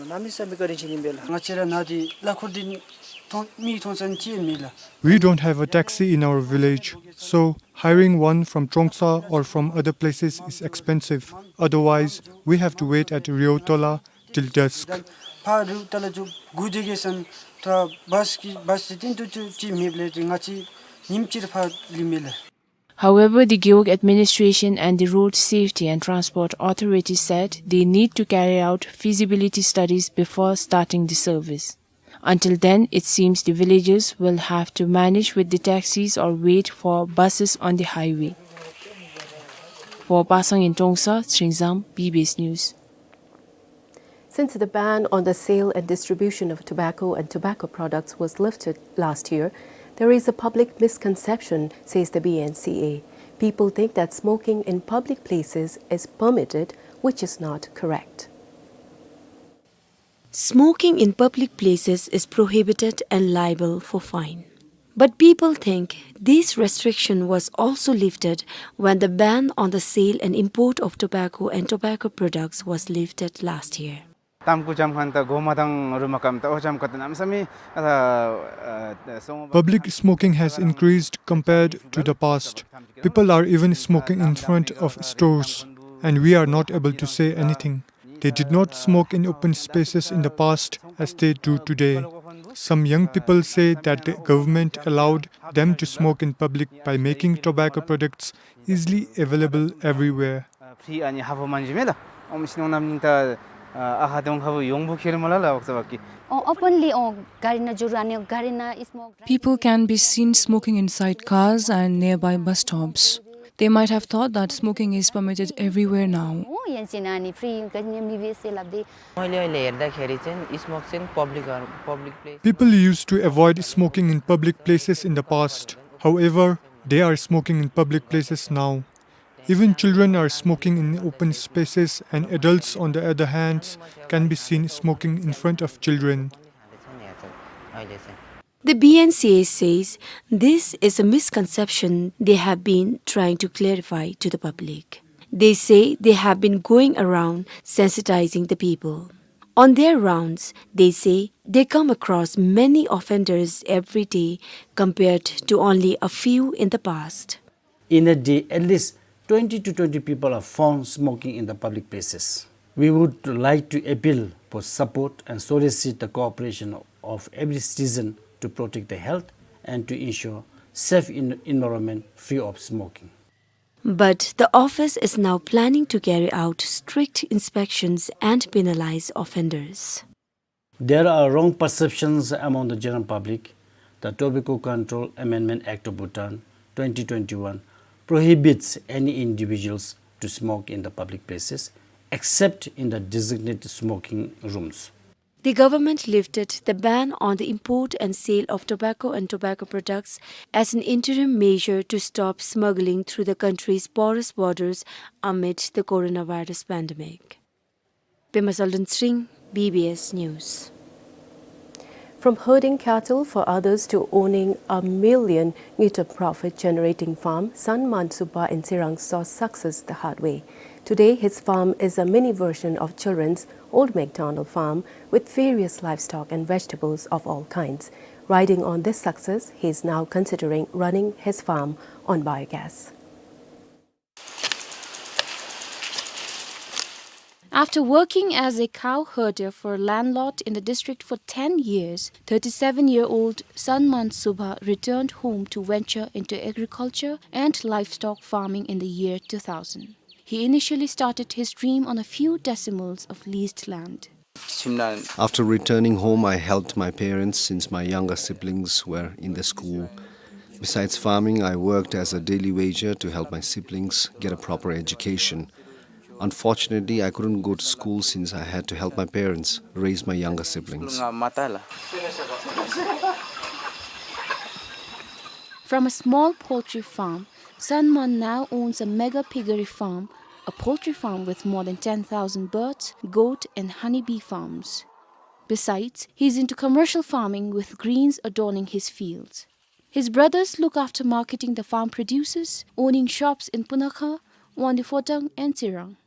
གནམ་མེད་ས་མེད་བཀའ་དྲིན་ཆེ་ནི་མེད་ལགས། ང་བཅས་ར་ནཱ་དེ་གླ་འཁོར་དེ་མཐོང་མི་མཐོང་ས་ཅིག་མེད་ལགས། We don't have a taxi in our village, so hiring one from Trongsa or from other places is expensive. Otherwise, we have to wait at Riotola till dusk. ཕར་རིའུ་ཏ་ལ་ཚུ་སྒུག་སྡོད་དགོ་ས་ན་ད་བཱས་ཀྱི་བཱས་ཀྱི་སྟེང་དུ་ཚུ་ཅིག་མེད་ལགས། དེ་ང་བཅས་ཉིནམ་གཅིག་ཕར་ལུས་མེད་ལགས། However, the Gewog Administration and the Road Safety and Transport Authority said they need to carry out feasibility studies before starting the service. Until then, it seems the villagers will have to manage with the taxis or wait for buses on the highway. For Pasang in Trongsa, Chingzam, B B S News. Since the ban on the sale and distribution of tobacco and tobacco products was lifted last year, there is a public misconception, says the B N C A. People think that smoking in public places is permitted, which is not correct. Smoking in public places is prohibited and liable for fine. But people think this restriction was also lifted when the ban on the sale and import of tobacco and tobacco products was lifted last year. ཏམ་ཀུ་ཙམ་ཁན་དང་གོ་མ་དང་རུ་མ་ཀམ་ཏ་ཨོ་ཙམ་ཀ་ཏ་གནམ་མེད་ས་མེད་ཨ་ཨ་སོང་། Public smoking has increased compared to the past. People are even smoking in front of stores, and we are not able to say anything. They did not smoke in open spaces in the past as they do today. Some young people say that the government allowed them to smoke in public by making tobacco products easily available everywhere. ཕི་ཨ་ནི་ཧ་བུ་མན་ཇི་མེ་ལ་ཨོམ་སི་ནོང་ནམ་ཉིན་ཏ་ཨ་ཧ་དོང་ཧ་བུ་ཡོང་བུ་ཁེར་མ་ལ་ལ་ཨོག་ས་བ་ཀི། Oh, openly, oh, garina jurane, garina is more. People can be seen smoking inside cars and nearby bus stops. They might have thought that smoking is permitted everywhere now. Oh, yen chin ani free ka ni mi be se lab de. Oile oile erda kheri chen smoke chen public or public place. People used to avoid smoking in public places in the past. However, they are smoking in public places now. Even children are smoking in open spaces, and adults, on the other hand, can be seen smoking in front of children. The B N C A says this is a misconception they have been trying to clarify to the public. They say they have been going around sensitizing the people. On their rounds, they say they come across many offenders every day compared to only a few in the past. In a day, at least twenty to twenty people are found smoking in the public places. We would like to appeal for support and solicit the cooperation of every citizen to protect the health and to ensure safe en-, environment free of smoking. But the office is now planning to carry out strict inspections and penalize offenders. There are wrong perceptions among the general public. The Tobacco Control Amendment Act of Bhutan twenty twenty-one prohibits any individuals to smoke in the public places except in the designated smoking rooms. The government lifted the ban on the import and sale of tobacco and tobacco products as an interim measure to stop smuggling through the country's porous borders amid the coronavirus pandemic. Pema Saldun Sring, B B S News. From herding cattle for others to owning a million ngultrum profit-generating farm, San Mansubba in Tsirang saw success the hard way. Today, his farm is a mini version of children's old McDonald farm with various livestock and vegetables of all kinds. Riding on this success, he is now considering running his farm on biogas. After working as a cow herder for a landlord in the district for ten years, thirty-seven-year-old Sanman Subha returned home to venture into agriculture and livestock farming in the year two thousand. He initially started his dream on a few decimals of leased land. After returning home, I helped my parents since my younger siblings were in the school. Besides farming, I worked as a daily wager to help my siblings get a proper education. Unfortunately, I couldn't go to school since I had to help my parents raise my younger siblings. From a small poultry farm, Sanman now owns a mega piggery farm, a poultry farm with more than ten thousand birds, goat, and honeybee farms. Besides, he's into commercial farming with greens adorning his fields. His brothers look after marketing the farm produces, owning shops in Punakha, Wangdue Phodrang, and Tsirang.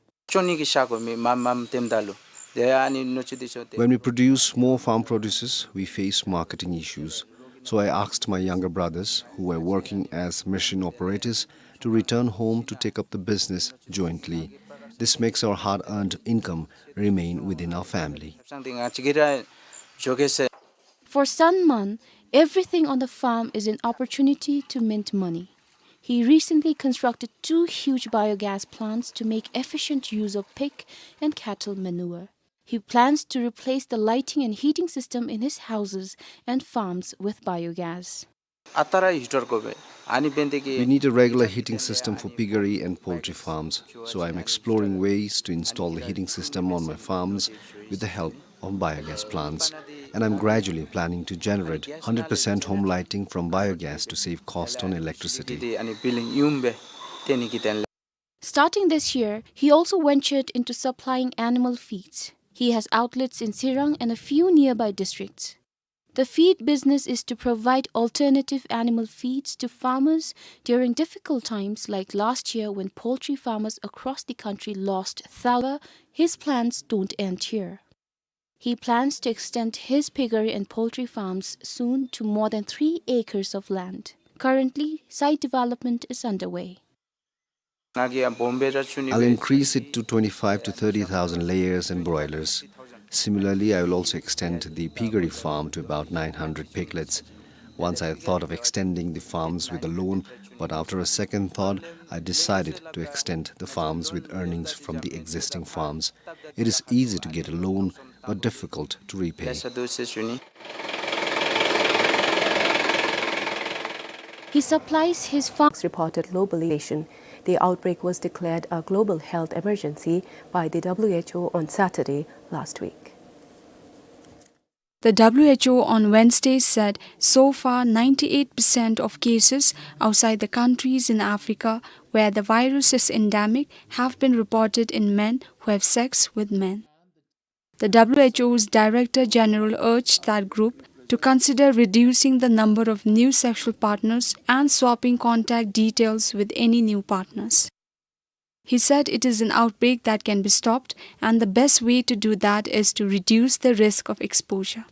When we produce more farm produces, we face marketing issues. So I asked my younger brothers, who were working as machine operators, to return home to take up the business jointly. This makes our hard-earned income remain within our family. For Sanman, everything on the farm is an opportunity to mint money. He recently constructed two huge biogas plants to make efficient use of pig and cattle manure. He plans to replace the lighting and heating system in his houses and farms with biogas. We need a regular heating system for piggery and poultry farms, so I'm exploring ways to install the heating system on my farms with the help of biogas plants, and I'm gradually planning to generate hundred percent home lighting from biogas to save cost on electricity. Starting this year, he also ventured into supplying animal feeds. He has outlets in Tsirang and a few nearby districts. The feed business is to provide alternative animal feeds to farmers during difficult times like last year when poultry farmers across the country lost thou-. His plans don't end here. He plans to extend his piggery and poultry farms soon to more than three acres of land. Currently, site development is underway. I'll increase it to twenty-five to thirty thousand layers and broilers. Similarly, I will also extend the piggery farm to about nine hundred piglets. Once I thought of extending the farms with a loan, but after a second thought, I decided to extend the farms with earnings from the existing farms. It is easy to get a loan, but difficult to repay. He supplies his farm. Reported globally. The outbreak was declared a global health emergency by the W H O on Saturday last week. The W H O on Wednesday said so far ninety-eight percent of cases outside the countries in Africa where the virus is endemic have been reported in men who have sex with men. The W H O's Director General urged that group to consider reducing the number of new sexual partners and swapping contact details with any new partners. He said it is an outbreak that can be stopped, and the best way to do that is to reduce the risk of exposure.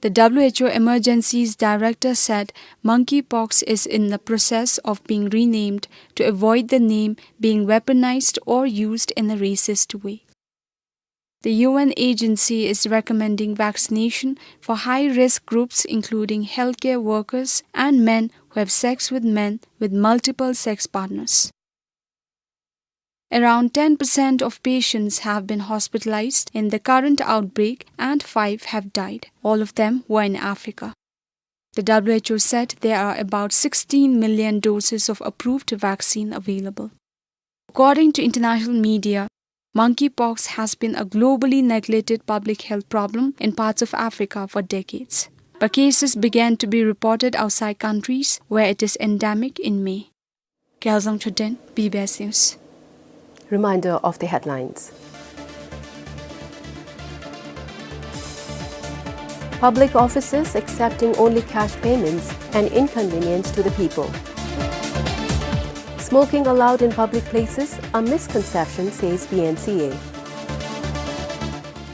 The W H O Emergencies Director said monkeypox is in the process of being renamed to avoid the name being weaponized or used in a racist way. The U N agency is recommending vaccination for high-risk groups, including healthcare workers and men who have sex with men with multiple sex partners. Around ten percent of patients have been hospitalized in the current outbreak and five have died. All of them were in Africa. The W H O said there are about sixteen million doses of approved vaccine available. According to international media, monkeypox has been a globally neglected public health problem in parts of Africa for decades. But cases began to be reported outside countries where it is endemic in May. Gyalzang Choden, B B S News. Reminder of the headlines. Public offices accepting only cash payments, an inconvenience to the people. Smoking allowed in public places, a misconception, says P N C A.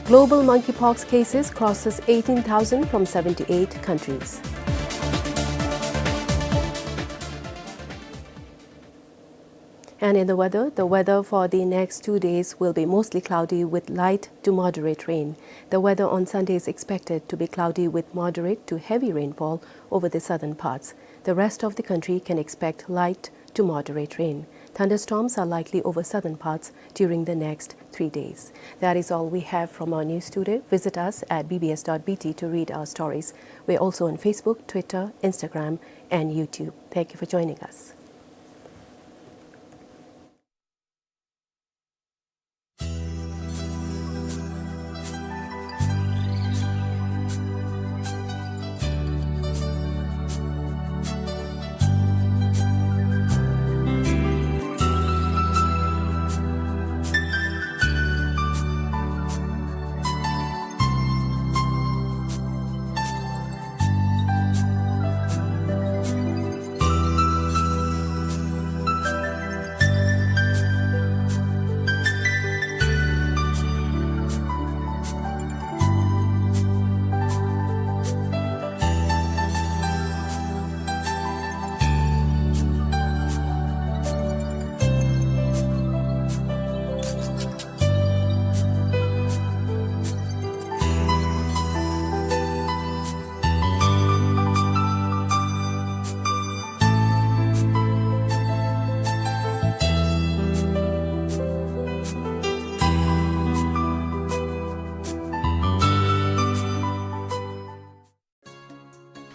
Global monkeypox cases crosses eighteen thousand from seventy-eight countries. And in the weather, the weather for the next two days will be mostly cloudy with light to moderate rain. The weather on Sunday is expected to be cloudy with moderate to heavy rainfall over the southern parts. The rest of the country can expect light to moderate rain. Thunderstorms are likely over southern parts during the next three days. That is all we have from our news today. Visit us at B B S dot B T to read our stories. We're also on Facebook, Twitter, Instagram, and YouTube. Thank you for joining us.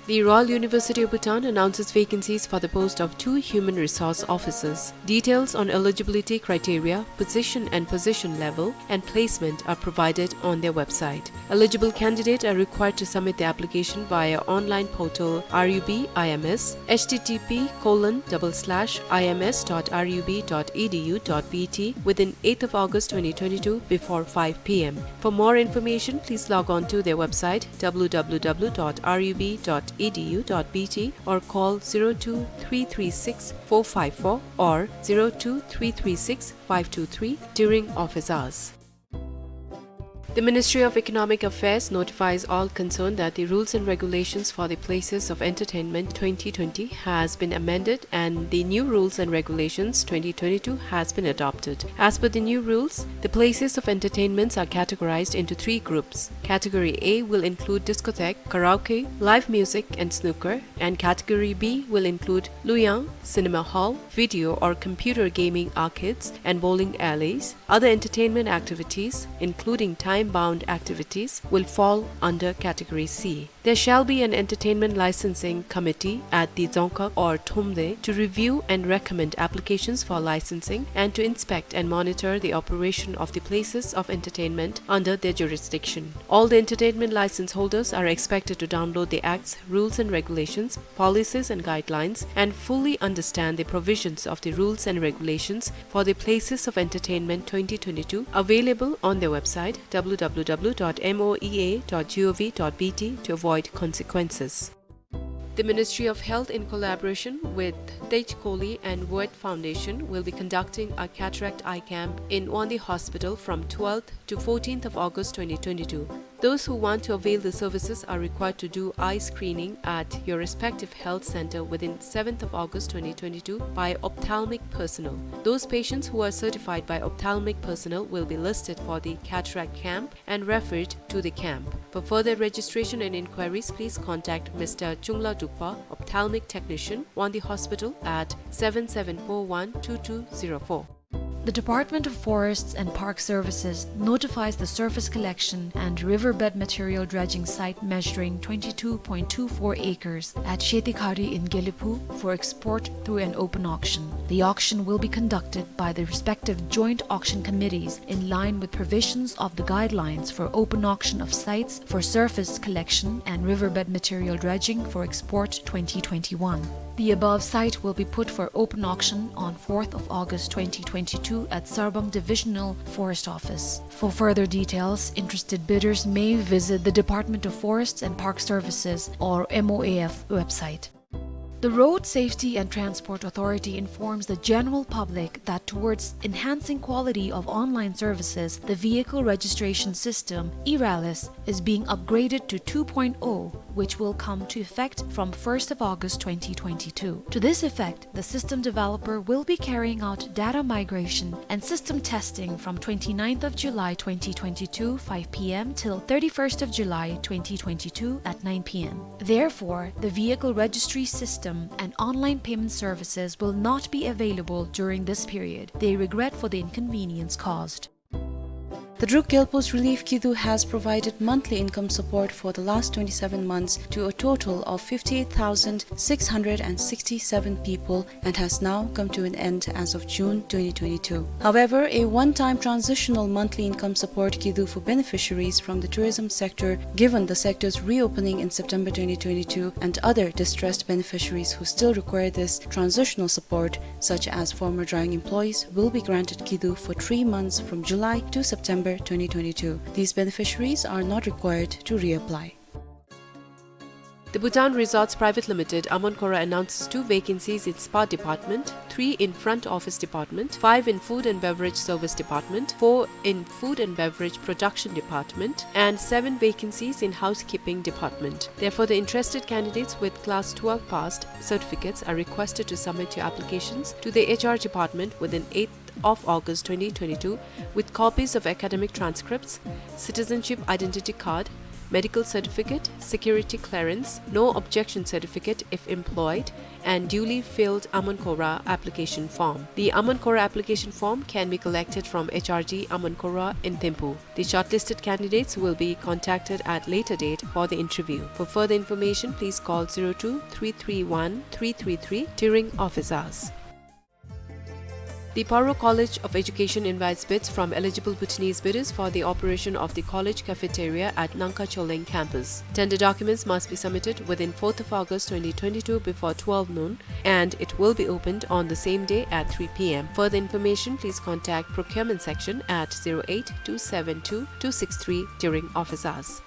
The Royal University of Bhutan announces vacancies for the post of two human resource officers. Details on eligibility criteria, position and position level, and placement are provided on their website. Eligible candidates are required to submit the application via online portal R U B I M S, H T T P colon double slash I M S dot R U B dot E D U dot B T, within eighth of August twenty twenty-two before five P M. For more information, please log on to their website W W W dot R U B dot E D U dot B T or call zero two three three six four five four or zero two three three six five two three during office hours. The Ministry of Economic Affairs notifies all concerned that the rules and regulations for the places of entertainment twenty twenty has been amended and the new rules and regulations twenty twenty-two has been adopted. As per the new rules, the places of entertainments are categorized into three groups. Category A will include discotheque, karaoke, live music and snooker, and Category B will include luiyang, cinema hall, video or computer gaming arcades, and bowling alleys. Other entertainment activities, including time-bound activities, will fall under Category C. There shall be an entertainment licensing committee at the Dzongkhag or Thromde to review and recommend applications for licensing and to inspect and monitor the operation of the places of entertainment under their jurisdiction. All the entertainment license holders are expected to download the Act's rules and regulations, policies and guidelines, and fully understand the provisions of the rules and regulations for the places of entertainment twenty twenty-two, available on their website W W W dot M O E A dot G O V dot B T, to avoid consequences. The Ministry of Health, in collaboration with Tej Kohli and World Foundation, will be conducting a cataract eye camp in Wangdue Hospital from twelfth to fourteenth of August twenty twenty-two. Those who want to avail the services are required to do eye screening at your respective health center within seventh of August twenty twenty-two by ophthalmic personnel. Those patients who are certified by ophthalmic personnel will be listed for the cataract camp and referred to the camp. For further registration and inquiries, please contact Mister Chungla Drukpa, ophthalmic technician, Wangdue Hospital, at seven seven four one two two zero four. The Department of Forests and Park Services notifies the surface collection and riverbed material dredging site measuring twenty-two point two four acres at Shetikhari in Gelephu for export through an open auction. The auction will be conducted by the respective joint auction committees in line with provisions of the guidelines for open auction of sites for surface collection and riverbed material dredging for export twenty twenty-one. The above site will be put for open auction on fourth of August twenty twenty-two at Sarbang Divisional Forest Office. For further details, interested bidders may visit the Department of Forests and Park Services or M O A F website. The Road Safety and Transport Authority informs the general public that towards enhancing quality of online services, the vehicle registration system, e-RALIS, is being upgraded to two point oh, which will come to effect from first of August twenty twenty-two. To this effect, the system developer will be carrying out data migration and system testing from twenty-ninth of July twenty twenty-two, five p m till thirty-first of July twenty twenty-two at nine p m. Therefore, the vehicle registry system and online payment services will not be available during this period. They regret for the inconvenience caused. The Druk Gyalpo's Relief Kidu has provided monthly income support for the last twenty-seven months to a total of fifty-eight thousand six hundred and sixty-seven people and has now come to an end as of June twenty twenty-two. However, a one-time transitional monthly income support kidu for beneficiaries from the tourism sector, given the sector's reopening in September twenty twenty-two, and other distressed beneficiaries who still require this transitional support, such as former Draang employees, will be granted kidu for three months from July to September twenty twenty-two. These beneficiaries are not required to reapply. The Bhutan Resorts Private Limited, Amonkora, announces two vacancies in Spa Department, three in Front Office Department, five in Food and Beverage Service Department, four in Food and Beverage Production Department, and seven vacancies in Housekeeping Department. Therefore, the interested candidates with Class twelve passed certificates are requested to submit your applications to the H R Department within eighth of August twenty twenty-two with copies of academic transcripts, citizenship identity card, medical certificate, security clearance, no objection certificate if employed, and duly filled Amonkora application form. The Amonkora application form can be collected from H R D Amonkora in Thimphu. The shortlisted candidates will be contacted at later date for the interview. For further information, please call zero two three three one three three three during office hours. The Paro College of Education invites bids from eligible Bhutanese bidders for the operation of the college cafeteria at Nangka Choling campus. Tender documents must be submitted within fourth of August twenty twenty-two before twelve noon, and it will be opened on the same day at three p m. Further information, please contact procurement section at zero eight two seven two two six three during office hours.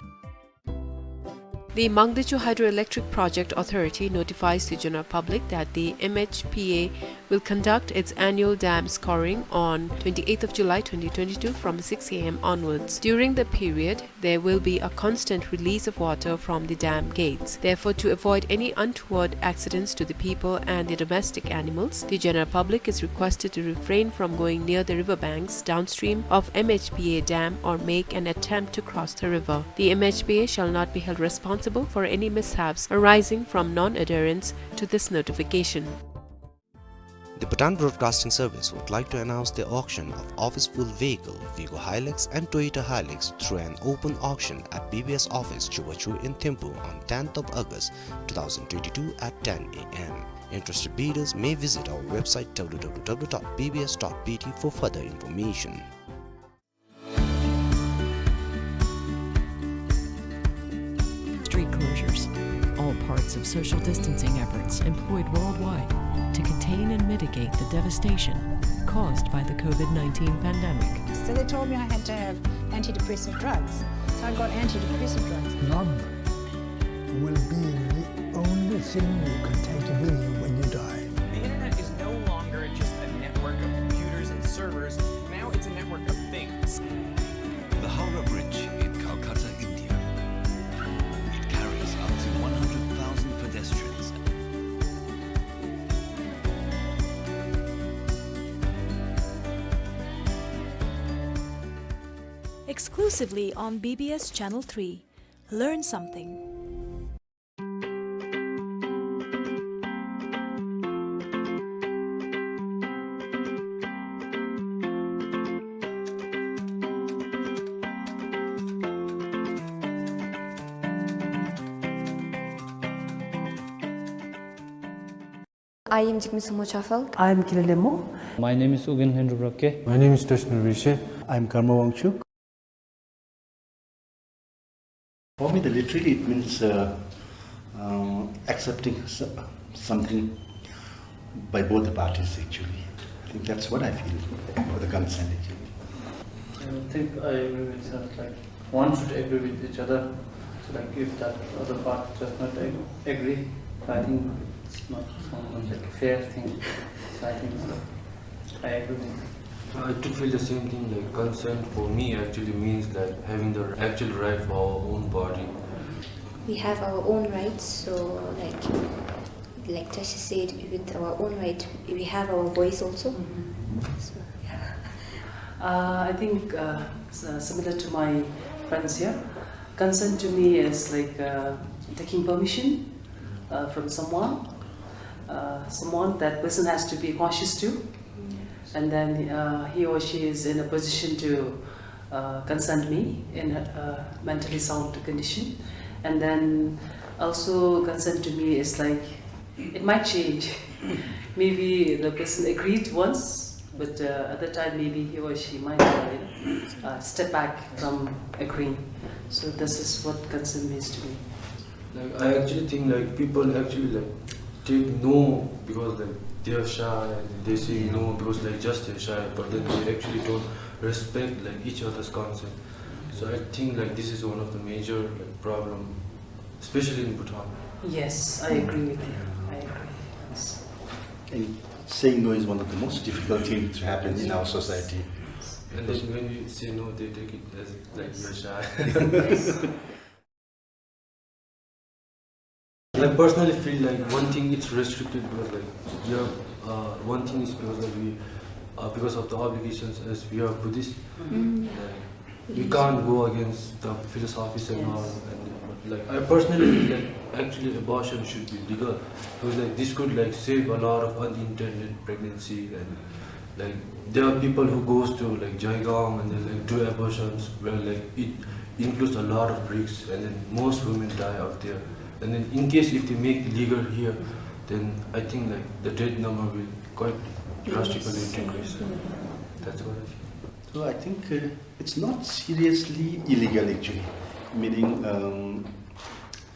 The Mangdechu Hydroelectric Project Authority notifies the general public that the M H P A will conduct its annual dam scouring on twenty-eighth of July twenty twenty-two from six a m onwards. During the period, there will be a constant release of water from the dam gates. Therefore, to avoid any untoward accidents to the people and the domestic animals, the general public is requested to refrain from going near the river banks downstream of M H P A dam or make an attempt to cross the river. The M H P A shall not be held responsible for any mishaps arising from non-adherence to this notification. The Bhutan Broadcasting Service would like to announce the auction of office-full vehicle, Vigo Hilux and Toyota Hilux, through an open auction at B B S office, Chubachu in Thimphu on tenth of August two thousand twenty-two at ten a m. Interested bidders may visit our website w w w dot b b s dot b t for further information. Street closures, all parts of social distancing efforts employed worldwide to contain and mitigate the devastation caused by the COVID nineteen pandemic. So they told me I had to have antidepressant drugs. So I got antidepressant drugs. Love will be the only thing you can take with you when you die. The internet is no longer just a network of computers and servers. Now it's a network of things. The Howrah Bridge in Calcutta, India. It carries up to one hundred thousand pedestrians. Exclusively on B B S Channel three. Learn something. I am Jigme Sumo Chafel. I am Kile Lemo. My name is Ugyen Hindro Brokke. My name is Tristan Rishe. I am Karma Wangchuk. For me, the literally, it means, uh, uh, accepting s-, something by both the parties, actually. I think that's what I feel for the consent, actually. I don't think I agree with that. Like, one should agree with each other. So, like, if that other part does not ag-, agree, I think it's not some, like, fair thing. So I think so. I agree with you. I too feel the same thing, like, consent for me actually means that having the actual right for our own body. We have our own rights, so like like Tashi said, with our own right, we have our voice also. So, yeah. Uh, I think uh, s- uh, similar to my friends here, consent to me is like uh, taking permission uh, from someone, uh, someone that person has to be conscious to, and then uh, he or she is in a position to uh, consent me in a mentally sound condition. And then also consent to me is like, it might change. Maybe the person agreed once, but uh, other time maybe he or she might uh, you know, uh, step back from agreeing. So this is what consent means to me. Like I actually think like people actually like take no because like they're shy and they say no because like just they're shy, but then they actually don't respect like each other's consent. So I think like this is one of the major like problem, especially in Bhutan. Yes, I agree with you. I agree. Yes. And saying no is one of the most difficult things to happen in our society. And then when you say no, they take it as like you're shy. I personally feel like one thing it's restricted because like yeah, uh, one thing is because like we uh, because of the obligations as we are Buddhist, like, we can't go against the philosophies and all. And like I personally feel like actually abortion should be legal because like this could like save a lot of unintended pregnancy and like there are people who goes to like Jaigaon and then like do abortions where like it includes a lot of risks and then most women die out there. And then in case if they make legal here, then I think like the death number will quite drastically decrease. That's what I think. So I think uh, it's not seriously illegal actually. Meaning, um,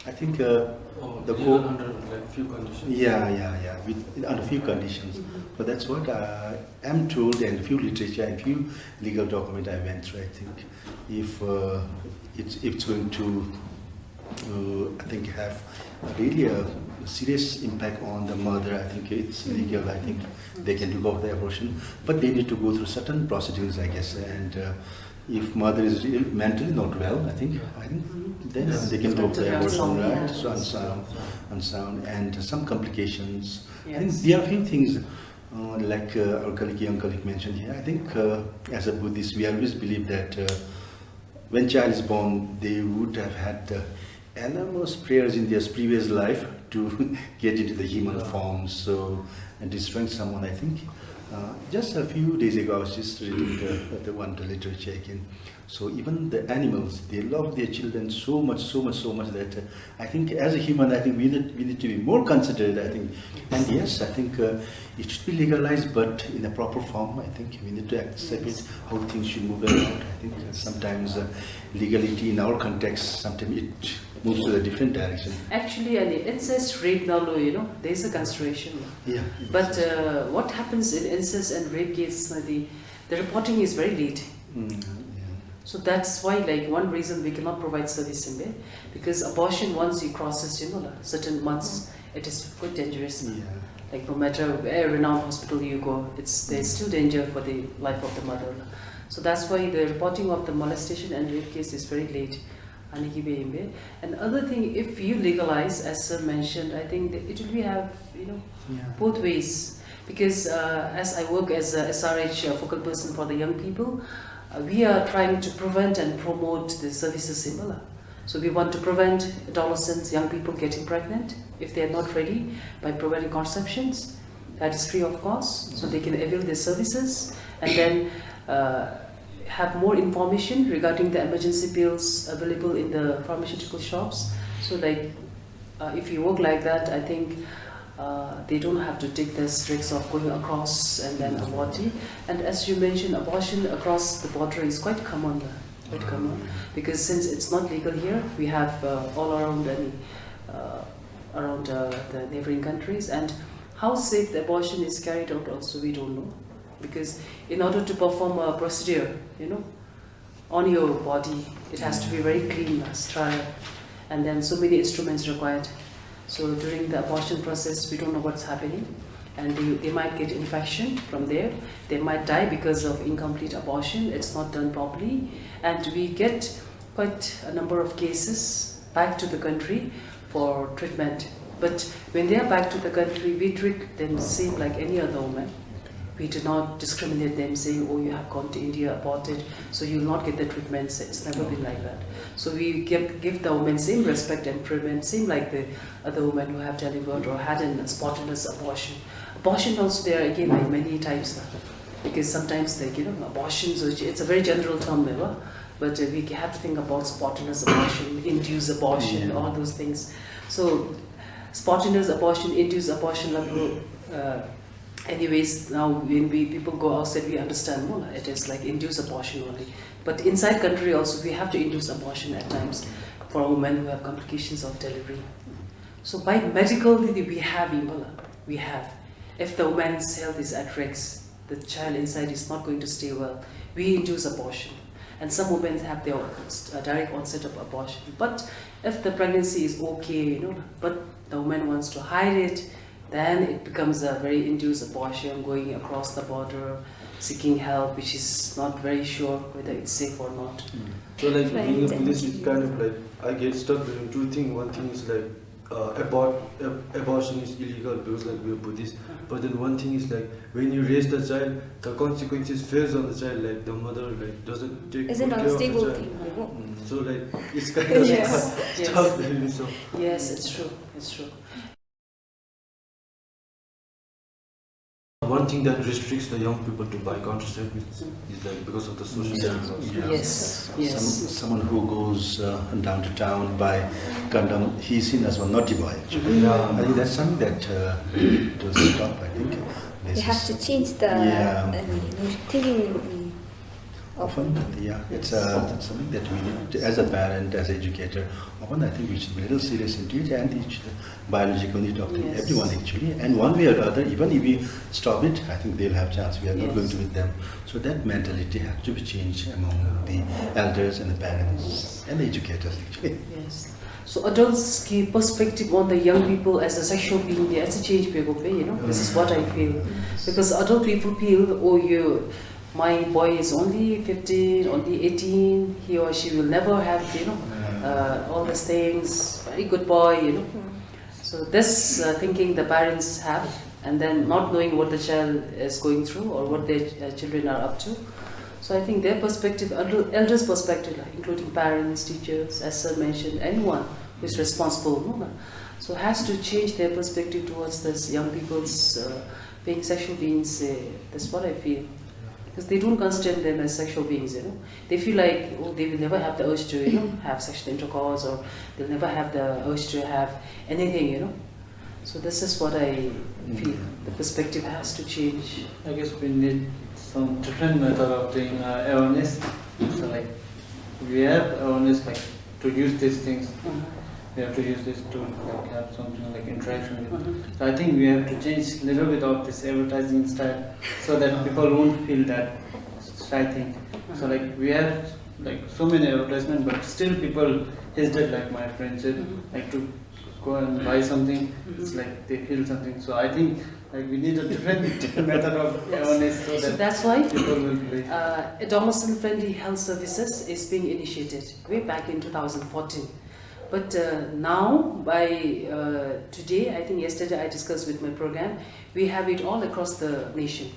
I think uh, Oh, the legal court. Under like few conditions. Yeah, yeah, yeah. With, under few conditions. But that's what uh, I'm told, and few literature and few legal document I went through. I think if uh, it's if it's going to, uh, I think, have really a serious impact on the mother, I think it's legal. I think they can do go for the abortion, but they need to go through certain proceedings, I guess. And uh, if mother is really mentally not well, I think, I think then Yes. they can go for the Mentally abortion, unsound, right? yeah. So unsound, unsound, unsound, and some complications. I think Yes. there are few things, uh, like uh, our colleague, young colleague mentioned here. I think uh, as a Buddhist, we always believe that uh, when child is born, they would have had uh, enormous prayers in their previous life to get into the human form. So, and destroying someone, I think. Uh, just a few days ago, I was just reading the, the one the literature again. So even the animals, they love their children so much, so much, so much that uh, I think as a human, I think we need, we need to be more considerate, I think. And yes, I think uh, it should be legalized, but in a proper form. I think we need to accept it, how things should move around. I think uh, sometimes uh, legality in our context, sometimes it moves to a different direction. Actually, an incest rape now, you know, there is a consideration. Yeah. But uh, what happens in incest and rape case, uh, the, the reporting is very late. Mm, yeah. So that's why, like, one reason we cannot provide service in there, because abortion, once it crosses, you know, like, certain months, it is quite dangerous. Yeah. Like, no matter where renowned hospital you go, it's there's still danger for the life of the mother. So that's why the reporting of the molestation and rape case is very late. Ani ki be imbe. And other thing, if you legalize, as sir mentioned, I think that it will be have, you know, Yeah. both ways. Because uh, as I work as a S R H uh, focal person for the young people, uh, we are trying to prevent and promote the services in Mala. So we want to prevent adolescents, young people getting pregnant if they are not ready by providing contraceptions. That is free of cost, so they can avail their services and then uh, have more information regarding the emergency pills available in the pharmaceutical shops. So like uh, if you work like that, I think uh, they don't have to take this risk of going across and then aborting. And as you mentioned, abortion across the border is quite common, uh, quite common, because since it's not legal here, we have uh, all around any uh, around uh, the neighboring countries, and how safe the abortion is carried out also we don't know, because in order to perform a procedure, you know, on your body, it has to be very clean, uh, sterile, and then so many instruments required. So during the abortion process, we don't know what's happening, and they, they might get infection from there. They might die because of incomplete abortion. It's not done properly, and we get quite a number of cases back to the country for treatment. But when they are back to the country, we treat them same like any other woman. We do not discriminate them, saying, "Oh, you have gone to India, aborted, so you will not get the treatment." It's never been like that. So we give, give the women same respect and treatment, same like the other women who have delivered or had a spontaneous abortion. Abortion also, there are again, like, many types, uh, because sometimes, like, you know, abortions, which, it's a very general term, never, but uh, we have to think about spontaneous abortion, induced abortion, all those things. So spontaneous abortion, induced abortion, like, uh, anyways, now when we people go outside, we understand, no, it is like induced abortion only. But inside country also, we have to induce abortion at times for women who have complications of delivery. So by medically, we have, we have. If the woman's health is at risk, the child inside is not going to stay well, we induce abortion. And some women have their uh, direct onset of abortion. But if the pregnancy is okay, you know, but the woman wants to hide it, then it becomes a very induced abortion, going across the border, seeking help, which is not very sure whether it's safe or not. So, like, being a Buddhist, it's kind of like I get stuck between two things. One thing is, like, uh, abort ab abortion is illegal because, like, we are Buddhist. But then one thing is, like, when you raise the child, the consequences falls on the child. Like, the mother, like, doesn't take good care of the child. Isn't a stable thing, you know? Mm, so, like, it's kind of stuck between. So yes, it's true. It's true. One thing that restricts the young people to buy contraceptives is, like, because of the social circles. Yeah. Yes, yes. Some, someone who goes uh, down to town buy condom, he's seen as one naughty boy, actually. Yeah. I think that's something that uh, we need to stop, I think. They have to change the, yeah, uh, thinking. Often, yeah, it's uh, something that we need to, as a parent, as educator. Often, I think we should be a little serious into it, and the biological need of the, everyone, actually. And one way or the other, even if we stop it, I think they'll have chance. We are not going to with them. So that mentality has to be changed among the elders and the parents and the educators, actually. Yes. So adults' key perspective on the young people as a sexual being, there is a change, you know. This is what I feel. Because adult people feel, "Oh, you, my boy is only fifteen, only eighteen, he or she will never have, you know, uh, all these things, very good boy, you know." So this uh, thinking the parents have, and then not knowing what the child is going through or what their uh, children are up to. So I think their perspective, elder- elders' perspective, like, including parents, teachers, as sir mentioned, anyone who is responsible, no, no, so has to change their perspective towards this young people's uh, being sexual beings. Uh, that's what I feel. Because they don't consider them as sexual beings, you know. They feel like, oh, they will never have the urge to, you know, have sexual intercourse, or they'll never have the urge to have anything, you know. So this is what I feel. The perspective has to change. I guess we need some different method of doing uh, awareness. So, like, we have awareness, like, to use these things. We have to use this to, like, have something like interaction with. So I think we have to change a little bit of this advertising style so that people won't feel that shy thing. So, like, we have, like, so many advertisement, but still people hesitate, like my friend said, like, to go and buy something. It's like they feel something. So I think, like, we need a different method of awareness so that that's why people will be. Uh, adolescent friendly health services is being initiated way back in two thousand fourteen. But uh, now, by uh, today, I think yesterday I discussed with my program, we have it all across the nation.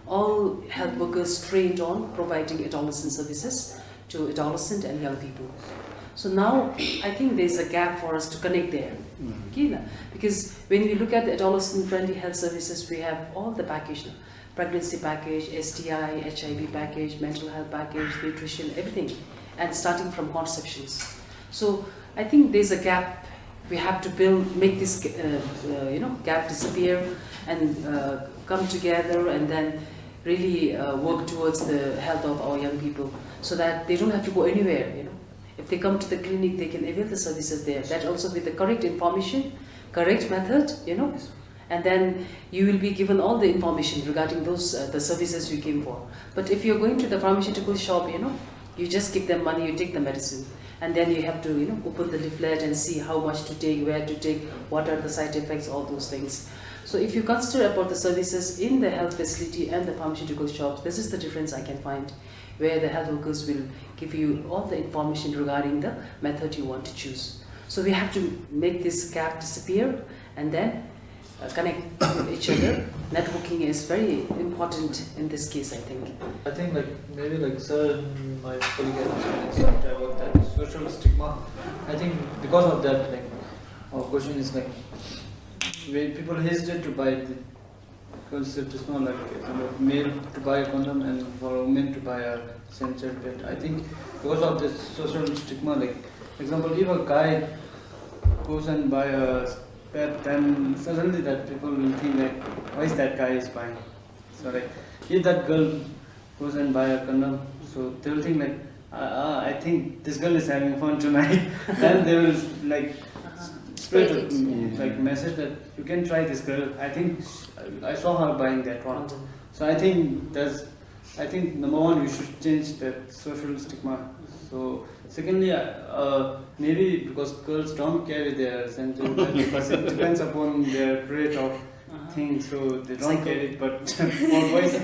All health workers trained on providing adolescent services to adolescent and young people. So now, I think there's a gap for us to connect there. Okay, na? Because when we look at the adolescent-friendly health services, we have all the package, na? Pregnancy package, S T I, H I V package, mental health package, nutrition, everything, and starting from contraceptions. So I think there's a gap. We have to build, make this uh, uh, you know, gap disappear, and uh, come together, and then really uh, work towards the health of our young people, so that they don't have to go anywhere. You know, if they come to the clinic, they can avail the services there. That also with the correct information, correct method. You know, and then you will be given all the information regarding those uh, the services you came for. But if you're going to the pharmaceutical shop, you know, you just give them money, you take the medicine, and then you have to, you know, open the leaflet and see how much to take, where to take, what are the side effects, all those things. So if you consider about the services in the health facility and the pharmaceutical shops, this is the difference I can find, where the health workers will give you all the information regarding the method you want to choose. So we have to make this gap disappear and then, uh, connect with each other. Networking is very important in this case, I think. I think, like, maybe, like, sir and my colleague has explained about that social stigma. I think because of that, like, our question is, like, when people hesitate to buy the concept is not like, for example, male to buy a condom and for a woman to buy a sanitary pad. I think because of this social stigma, like, example, if a guy goes and buy a pad, then suddenly that people will think, like, "Why is that guy is buying?" So, like, if that girl goes and buy a condom, so they will think, like, "Uh, uh, I think this girl is having fun tonight." Then they will, like, spread a, mm, like, message that, "You can try this girl. I think sh- I saw her buying that one." So I think that's, I think number one, we should change that social stigma. So secondly, uh, uh, maybe because girls don't carry their sanitary pad, because it depends upon their rate of thing, so they don't carry it. But for boys,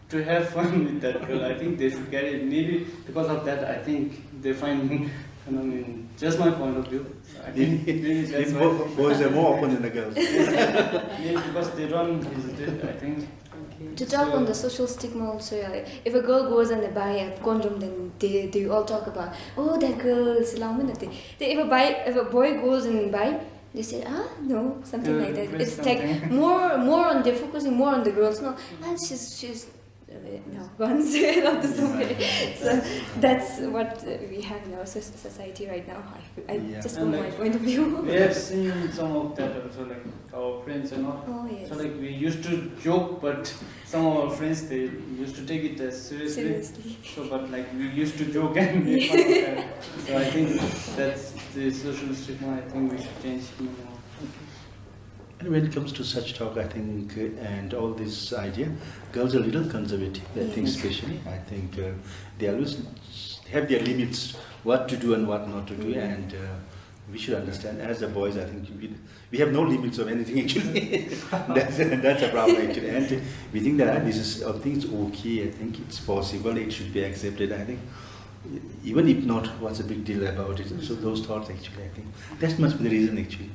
to have fun with that girl, I think they should carry it. Maybe because of that, I think they find, I mean, just my point of view. I think maybe that's why. Bo- boys are more open than the girls. Maybe because they don't hesitate, I think. Okay. To talk on the social stigma also, yeah. If a girl goes and they buy a condom, then they, they all talk about, "Oh, that girl is long." Then if a buy, if a boy goes and buy, they say, "Ah, no," something like that. It's like more, more on, they're focusing more on the girls. No, and she's, she's, uh, no, once, not the same way. So that's what, uh, we have in our soc- society right now. I, I just from my point of view. We have seen some of that also, like, our friends and all. Oh, yes. So, like, we used to joke, but some of our friends, they used to take it as seriously. Seriously. So, but, like, we used to joke and make fun of that. So I think that's the social stigma I think we should change more. And when it comes to such talk, I think, uh, and all this idea, girls are a little conservative, I think, especially. I think, uh, they always have their limits, what to do and what not to do, and, uh, we should understand, as the boys, I think we, we have no limits of anything, actually. That's, that's a problem, actually. And we think that, uh, this is, I think it's okay, I think it's possible, it should be accepted, I think. Even if not, what's the big deal about it? So those thoughts, actually, I think that must be the reason, actually.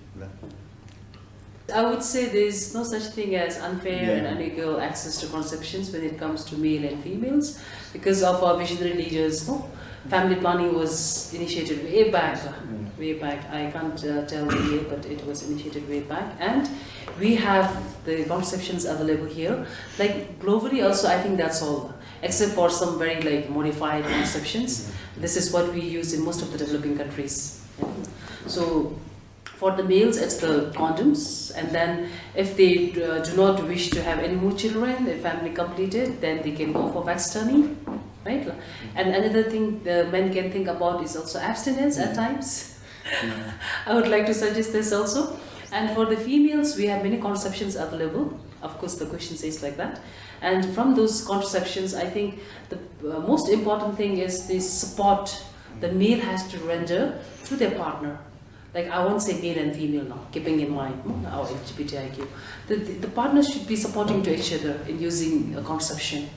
I would say there is no such thing as unfair and unequal access to contraceptions when it comes to male and females, because of our visionary leaders, no? Family planning was initiated way back, way back. I can't, uh, tell the year, but it was initiated way back. And we have the contraceptions available here. Like, globally also, I think that's all, except for some very, like, modified contraceptions. This is what we use in most of the developing countries. So for the males, it's the condoms, and then if they, uh, do not wish to have any more children, the family completed, then they can go for vax-tuning, right? And another thing the men can think about is also abstinence at times. I would like to suggest this also. And for the females, we have many contraceptions available. Of course, the question says like that. And from those contraceptions, I think the, uh, most important thing is the support the male has to render to their partner. Like, I won't say male and female now, keeping in mind, no, our L G B T I Q. The, the, the partners should be supporting to each other in using a contraception.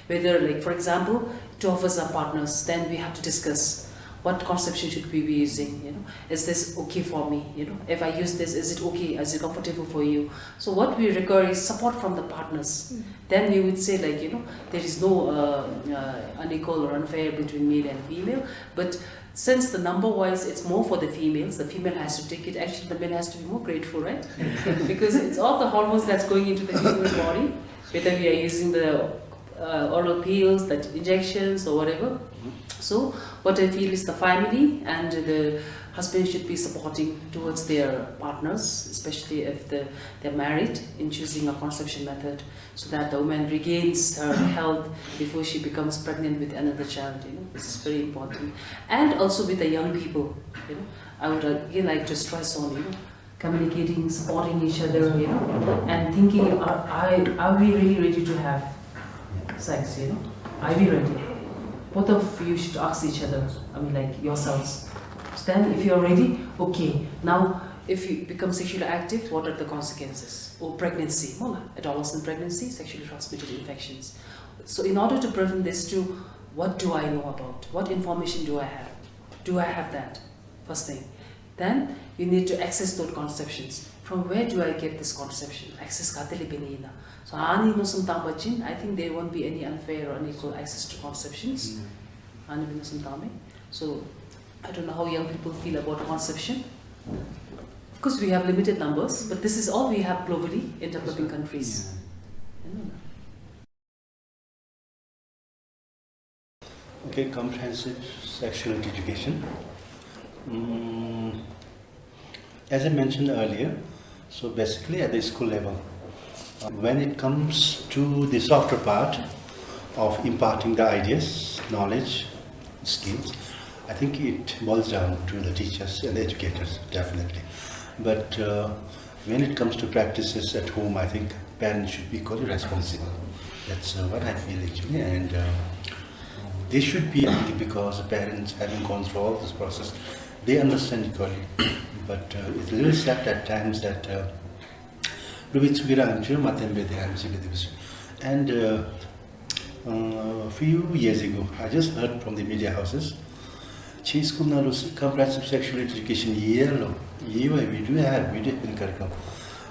Whether, like, for example, two of us are partners, then we have to discuss what contraception should we be using, you know? Is this okay for me, you know? If I use this, is it okay? Is it comfortable for you? So what we require is support from the partners. Then we would say, like, you know, there is no, uh, uh, unequal or unfair between male and female. But since the number-wise, it's more for the females, the female has to take it. Actually, the male has to be more grateful, right? Because it's all the hormones that's going into the female body, whether we are using the, uh, oral pills, the injections or whatever. So what I feel is the family and the husband should be supporting towards their partners, especially if the, they're married, in choosing a contraception method, so that the woman regains her health before she becomes pregnant with another child, you know. This is very important. And also with the young people, you know, I would again like to stress on, you know, communicating, supporting each other, you know, and thinking, are, are, are we really ready to have sex, you know? Are we ready? Both of you should ask each other, I mean, like, yourselves. So then, if you're ready, okay. Now, if you become sexually active, what are the consequences? Or pregnancy, mola, adolescent pregnancy, sexually transmitted infections. So in order to prevent this too, what do I know about? What information do I have? Do I have that? First thing. Then, You need to access those conceptions. From where do I get this conception? Access ག་ཏེ་ལས་འབད་ནི་ཨིན་ན། So ཨ་ནི་མནོ་བསམ་བཏང་པ་ཅིན, I think there won't be any unfair or unequal access to conceptions. ཨ་ནི་མནོ་བསམ་བཏང་མས། So I don't know how young people feel about conception. Of course, we have limited numbers, but this is all we have globally in developing countries. Okay, comprehensive sexuality education. Mm, as I mentioned earlier, so basically at the school level, uh, when it comes to the softer part of imparting the ideas, knowledge, skills, I think it boils down to the teachers and the educators, definitely. But, uh, when it comes to practices at home, I think parents should be equally responsible. That's, uh, what I feel actually, and, uh, they should be, I think, because the parents, having gone through all this process, they understand equally. But, uh, it's a little sad at times that, uh, lu bi tsu ki ra an chu ma ten be de an chi be de. And, uh, uh, few years ago, I just heard from the media houses, chi school ནང་ལུ་comprehensive sexual education ཡོད་ལོ། ཡོད་པས། We do have, we do have in curriculum.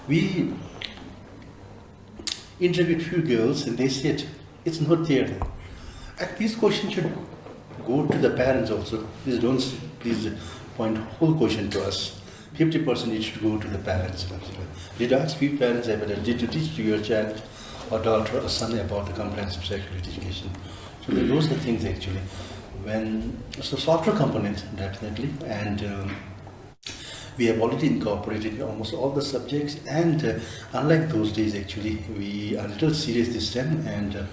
We interviewed few girls and they said, "It's not there." And this question should go to the parents also. Please don't, please point whole question to us. Fifty percent it should go to the parents. Did you ask few parents ever, did you teach to your child or daughter or son about the comprehensive sexual education? So those are things actually. When, so softer component, definitely, and, um, we have already incorporated almost all the subjects, and, uh, unlike those days, actually, we are a little serious this time, and, uh,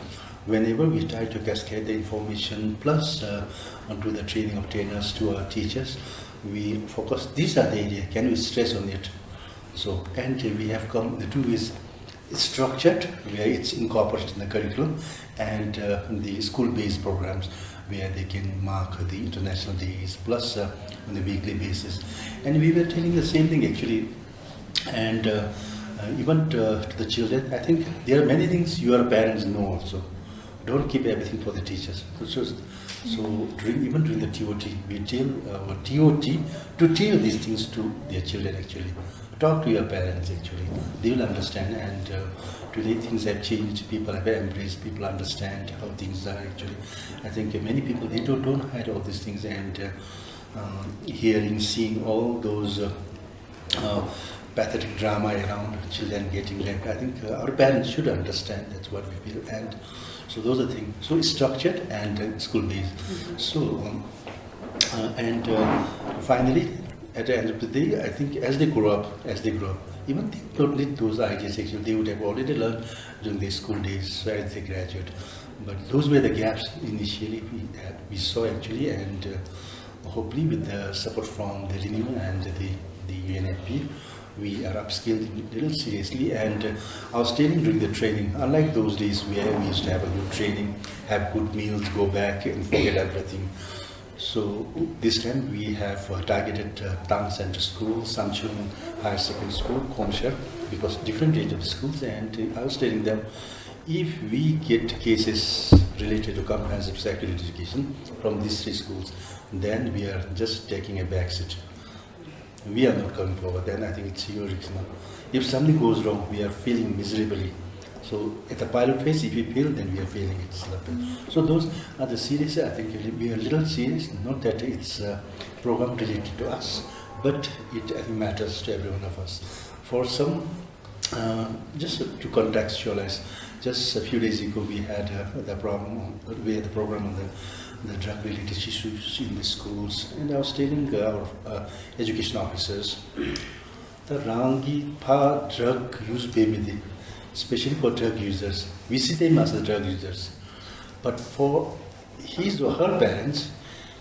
whenever we try to cascade the information plus, uh, onto the training of trainers to our teachers, we focus, these are the area, can we stress on it? So, and, uh, we have come, the two is structured, where it's incorporated in the curriculum, and, uh, the school-based programs, where they can mark the international days, plus, uh, on a weekly basis. And we were telling the same thing, actually. And, uh, uh, even, uh, to the children, I think there are many things your parents know also. Don't keep everything for the teachers. So, so, so during, even during the T O T, we tell, uh, our T O T to tell these things to their children, actually. Talk to your parents, actually. They will understand, and, uh, today things have changed. People have embraced, people understand how things are, actually. I think many people, they don't, don't hide all these things, and, uh, um, hearing, seeing all those, uh, uh, pathetic drama around children getting raped, I think, uh, our parents should understand. That's what we feel. And so those are things. So it's structured and, uh, school-based. So, um, uh, and, uh, finally, at the end of the day, I think as they grow up, as they grow up, even they don't need those ideas, actually. They would have already learned during their school days, so as they graduate. But those were the gaps initially we had, we saw, actually, and, uh, hopefully with the support from the Renew and the, the U N F P, we are upskilled a little seriously, and, uh, I was telling during the training, unlike those days where we used to have a good training, have good meals, go back and forget everything. So this time we have, uh, targeted, uh, Tang Central School, Samchung Higher Secondary School, Khongshar, because different age of the schools, and, uh, I was telling them, if we get cases related to comprehensive sexual education from these three schools, then we are just taking a back seat. We are not coming forward, then I think it's your risk now. If something goes wrong, we are failing miserably. So at the pilot phase, if we fail, then we are failing itself. So those are the serious, I think we are a little serious, not that it's a program related to us, but it, I think, matters to every one of us. For some, uh, just to contextualize, just a few days ago we had, uh, the problem, we had the program on the, the drug-related issues in the schools, and I was telling our, uh, education officers, the རང་གིས་ཕར་drug use འབད་མི་འདི, especially for drug users, we see them as the drug users. But for his or her parents,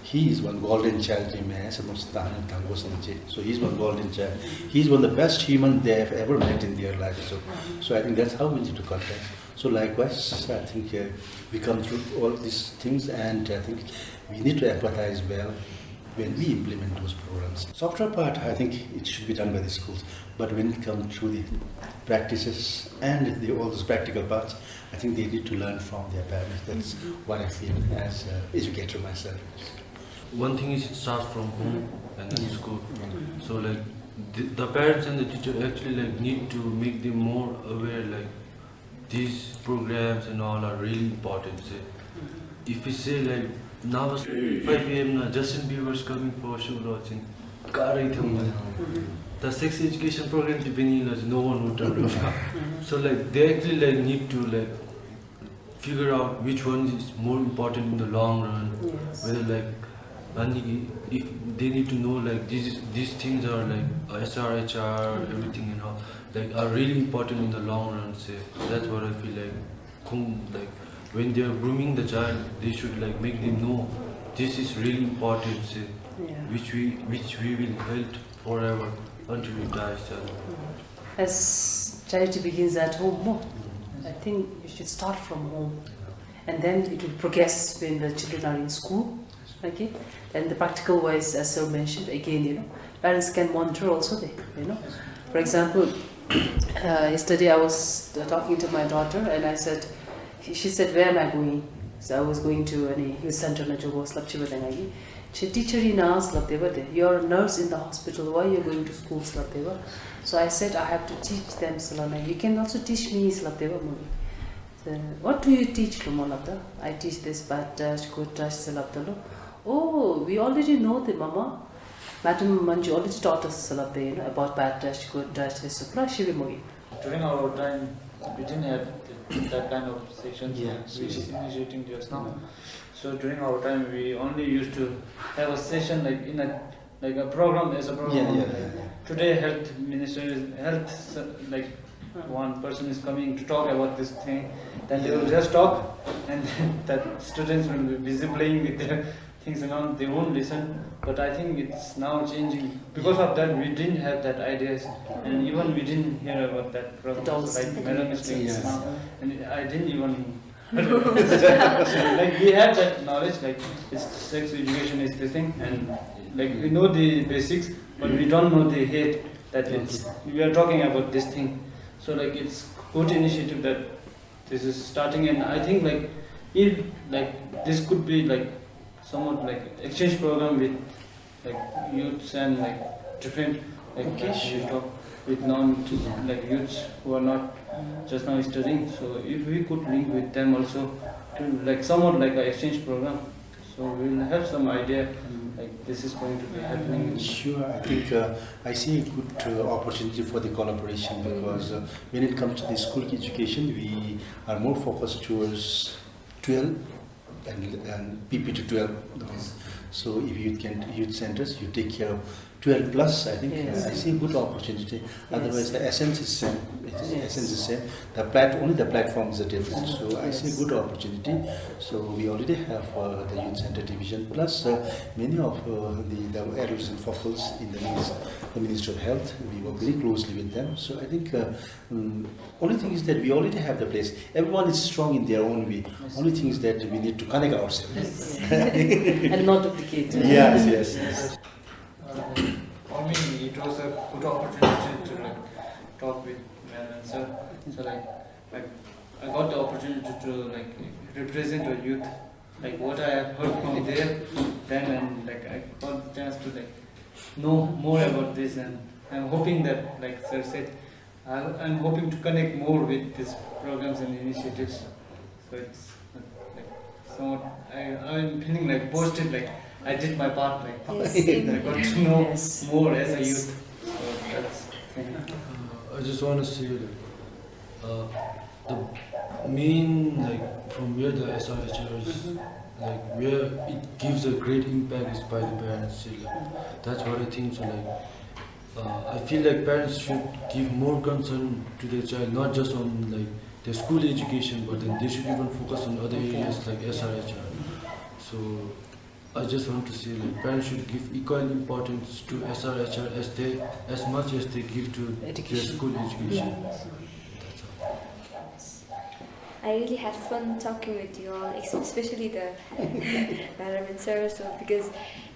he is one golden child, ཨིན་མས་ཟེར་མནོ་བསམ་བཏང་དགོ་ཟེར་ཅི། So he is one golden child. He is one of the best human they have ever met in their life. So, so I think that's how we need to contact. So likewise, I think, uh, we come through all these things, and I think we need to empathize well when we implement those programs. Softer part, I think it should be done by the schools. But when it comes to the practices and the, all those practical parts, I think they need to learn from their parents. That's what I feel as an educator myself. One thing is it starts from home and then school. So, like, The, the parents and the teacher actually, like, need to make them more aware, like, these programs and all are really important. Say, if we say, like, now it's five a m now, Justin Bieber is coming for a show, lor, ching, गाह्रै थियो मलाई। The sex education program to be, like, no one would have. So, like, they actually, like, need to, like, figure out which one is more important in the long run. Yes. Whether, like, and if they need to know, like, these, these things are, like, uh, S R H R, everything and all, like, are really important in the long run, say. That's what I feel like. Whom, like, when they are grooming the child, they should, like, make them know this is really important, say, which we, which we will held forever until we die, sir. As charity begins at home, no? I think you should start from home. And then it will progress when the children are in school. Okay? Then the practical wise, as sir mentioned, again, you know, parents can monitor also, they, you know. For example, uh, yesterday I was, uh, talking to my daughter and I said, she, she said, "Where am I going?" So I was going to a youth center, na, Jogos lapchiba dengagi. She, "Teacher, you nurse lapchiba de. You're a nurse in the hospital. Why you're going to schools lapchiba?" So I said, "I have to teach them," sala, "You can also teach me," lapchiba, mami. So, "What do you teach?" lo, mo lapchiba. "I teach this bad touch, good touch," sala lapchiba lo. "Oh, we already know the, mama. Madam Manju already taught us," sala lapchiba, you know, about bad touch, good touch, this, so, pra, she be mogi. During our time, we didn't have th-, that kind of sessions, yeah, which is initiating just now. So during our time, we only used to have a session, like, in a, like, a program, as a program. Yeah, yeah, yeah, yeah. Today, health minister is, health, uh, like, one person is coming to talk about this thing. Then they will just talk, and then that students will be busy playing with their things and all, they won't listen. But I think it's now changing. Because of that, we didn't have that ideas, and even we didn't hear about that problem. It all, like, Madam is saying now, and I didn't even, like, we have that knowledge, like, it's sex education is this thing, and, like, we know the basics, but we don't know the head that it's, we are talking about this thing. So, like, it's good initiative that this is starting, and I think, like, if, like, this could be, like, somewhat like exchange program with, like, youths and, like, different, like, okay, like, sure, we talk with non, like, youths who are not just now studying. So if we could link with them also to, like, somewhat like an exchange program, so we'll have some idea, like, this is going to be happening. Sure, I think, uh, I see a good, uh, opportunity for the collaboration because, uh, when it comes to the school education, we are more focused towards twelve and, and P P to twelve. So if you can, youth centers, you take care of twelve plus, I think, uh, I see a good opportunity. Otherwise, the essence is same. It is, essence is same. The plat-, only the platform is the difference. So I see a good opportunity. So we already have, uh, the youth center division, plus, uh, many of, uh, the, the adolescent focals in the Ministry, the Ministry of Health. We work very closely with them. So I think, uh, mm, only thing is that we already have the place. Everyone is strong in their own way. Only thing is that we need to connect ourselves. And not duplicate. Yes, yes, yes. Uh, for me, it was a good opportunity to, like, talk with Madam and sir. So, like, like, I got the opportunity to, like, represent our youth, like, what I have heard from there, them, and, like, I got the chance to, like, know more about this, and I'm hoping that, like sir said, I, I'm hoping to connect more with these programs and initiatives. So it's, uh, like, somewhat, I, I'm feeling, like, boasted, like, I did my part, like, I got to know more as a youth. So that's, thank you. Uh, I just wanna say, like, uh, the main, like, from where the S R H Rs, like, where it gives a great impact is by the parents, so, like, that's what I think. So, like, uh, I feel like parents should give more concern to their child, not just on, like, their school education, but then they should even focus on other areas like S R H R. So I just want to say, like, parents should give equal importance to S R H R as they, as much as they give to their education, school education. That's all. I really had fun talking with you all, ex-, especially the madam and sir, so, because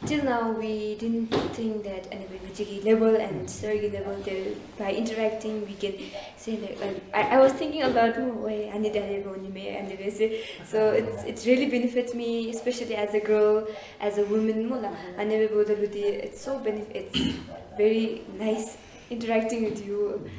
till now we didn't think that anybody with level and sir level, they, by interacting, we can say that, um, I, I was thinking about, "Oh, wait, I need a level, I need a level." So it's, it really benefits me, especially as a girl, as a woman, mo la, I never bother with it. It's so benef-, it's Very nice interacting with you.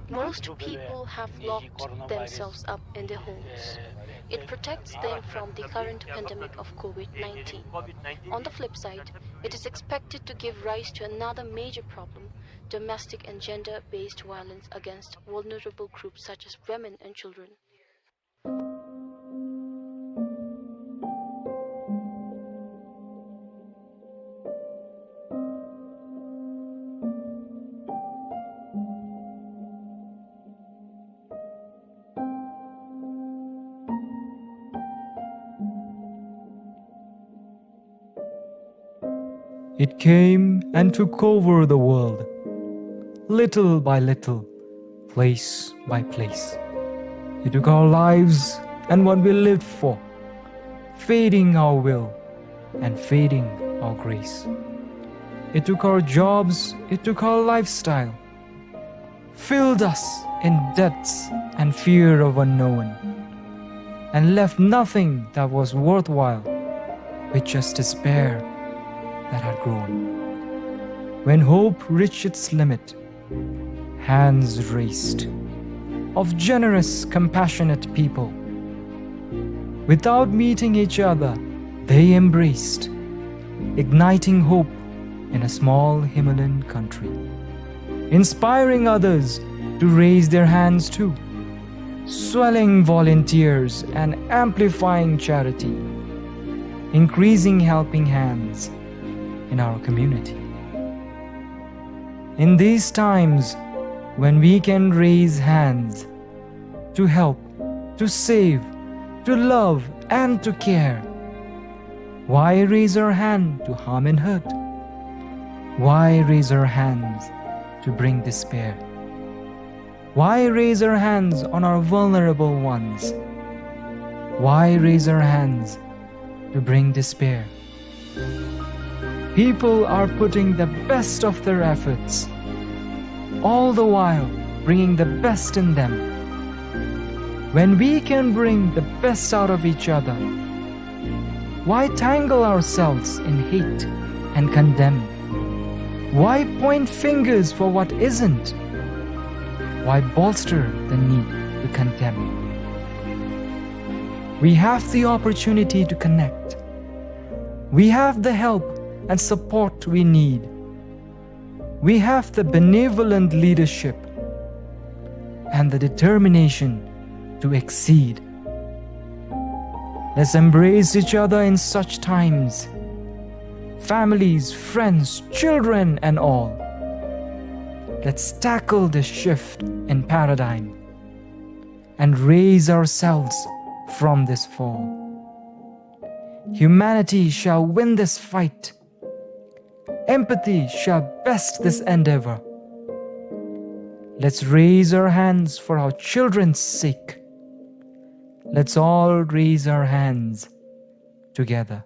Most people have locked themselves up in their homes. It protects them from the current pandemic of COVID nineteen. On the flip side, it is expected to give rise to another major problem, domestic and gender-based violence against vulnerable groups such as women and children. It came and took over the world, little by little, place by place. It took our lives and what we lived for, fading our will and fading our grace. It took our jobs, it took our lifestyle, filled us in debts and fear of unknown, and left nothing that was worthwhile, with just despair that had grown. When hope reached its limit, hands raised of generous, compassionate people, without meeting each other, they embraced, igniting hope in a small Himalayan country, inspiring others to raise their hands too, swelling volunteers and amplifying charity, increasing helping hands in our community. In these times when we can raise hands to help, to save, to love, and to care, why raise our hand to harm and hurt? Why raise our hands to bring despair? Why raise our hands on our vulnerable ones? Why raise our hands to bring despair? People are putting the best of their efforts, all the while bringing the best in them. When we can bring the best out of each other, why tangle ourselves in hate and condemn? Why point fingers for what isn't? Why bolster the need to condemn? We have the opportunity to connect. We have the help and support we need. We have the benevolent leadership and the determination to exceed. Let's embrace each other in such times. Families, friends, children, and all. Let's tackle this shift in paradigm and raise ourselves from this fall. Humanity shall win this fight. Empathy shall best this endeavor. Let's raise our hands for our children's sake. Let's all raise our hands together.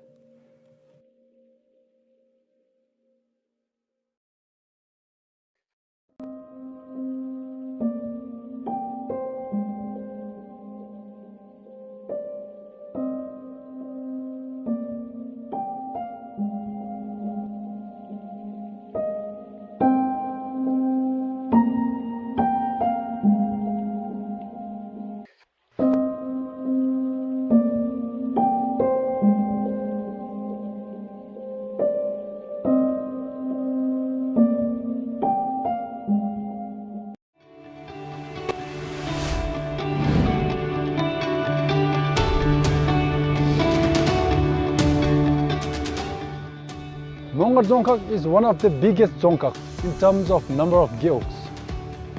Mongar Dzongkhag is one of the biggest dzongkhags in terms of number of gewgs.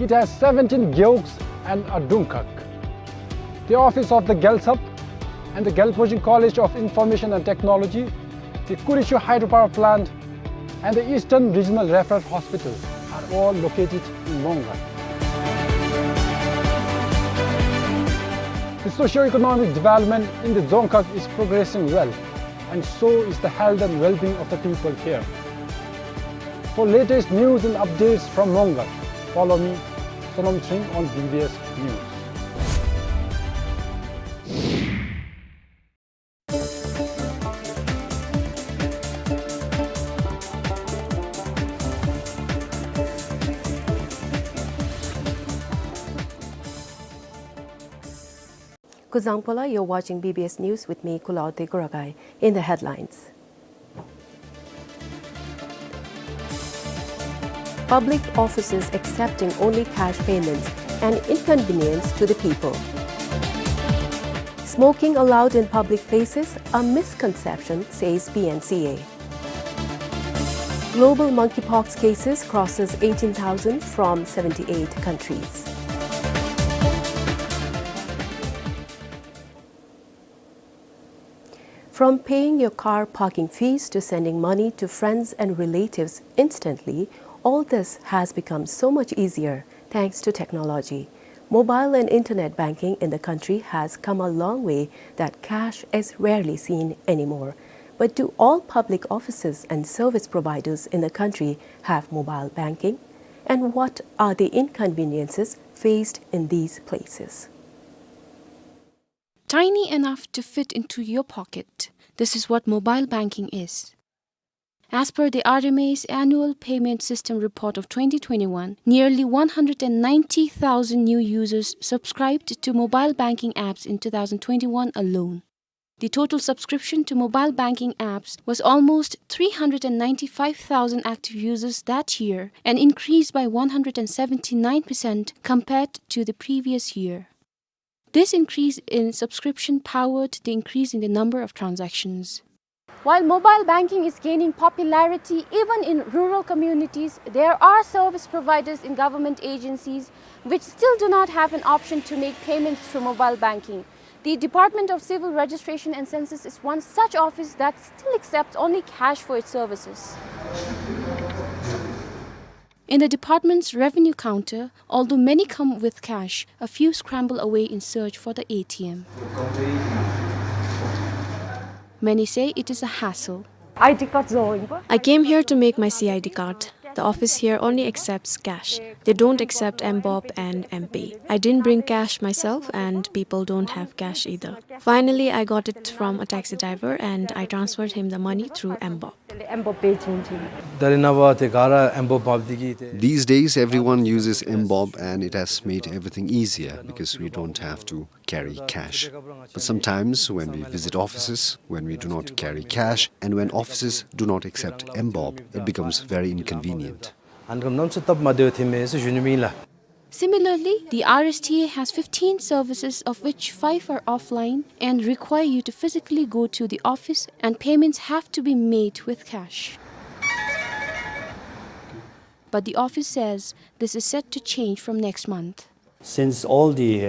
It has seventeen gewgs and a dungkhag. The office of the Gyaltsap and the Galpojing College of Information and Technology, the Kurishu Hydropower Plant, and the Eastern Regional Referral Hospital are all located in Monggar. The socio-economic development in the Dzongkhag is progressing well, and so is the health and well-being of the people here. For latest news and updates from Monggar, follow me, Sonom Chring, on B B S News. Kuzuzangpo la, you're watching B B S News with me, Kulaurtey Kurakai. In the headlines. Public offices accepting only cash payments, an inconvenience to the people. Smoking allowed in public places, a misconception, says P N C A. Global monkeypox cases crosses eighteen thousand from seventy-eight countries. From paying your car parking fees to sending money to friends and relatives instantly, all this has become so much easier thanks to technology. Mobile and internet banking in the country has come a long way that cash is rarely seen anymore. But do all public offices and service providers in the country have mobile banking? And what are the inconveniences faced in these places? Tiny enough to fit into your pocket. This is what mobile banking is. As per the R M A's annual payment system report of twenty twenty-one, nearly one hundred and ninety thousand new users subscribed to mobile banking apps in two thousand twenty-one alone. The total subscription to mobile banking apps was almost three hundred and ninety-five thousand active users that year, an increase by one hundred and seventy-nine percent compared to the previous year. This increase in subscription powered the increase in the number of transactions. While mobile banking is gaining popularity even in rural communities, there are service providers in government agencies which still do not have an option to make payments through mobile banking. The Department of Civil Registration and Census is one such office that still accepts only cash for its services. In the department's revenue counter, although many come with cash, a few scramble away in search for the A T M. Many say it is a hassle. I D card zo inbo. I came here to make my C I D card. The office here only accepts cash. They don't accept M bob and M pay. I didn't bring cash myself, and people don't have cash either. Finally, I got it from a taxi driver, and I transferred him the money through M bob. M bob pay ching ching. These days, everyone uses M bob, and it has made everything easier because we don't have to carry cash. But sometimes when we visit offices, when we do not carry cash, and when offices do not accept M bob, it becomes very inconvenient. Similarly, the R S T A has fifteen services, of which five are offline and require you to physically go to the office, and payments have to be made with cash. But the office says this is set to change from next month. Since all the, uh,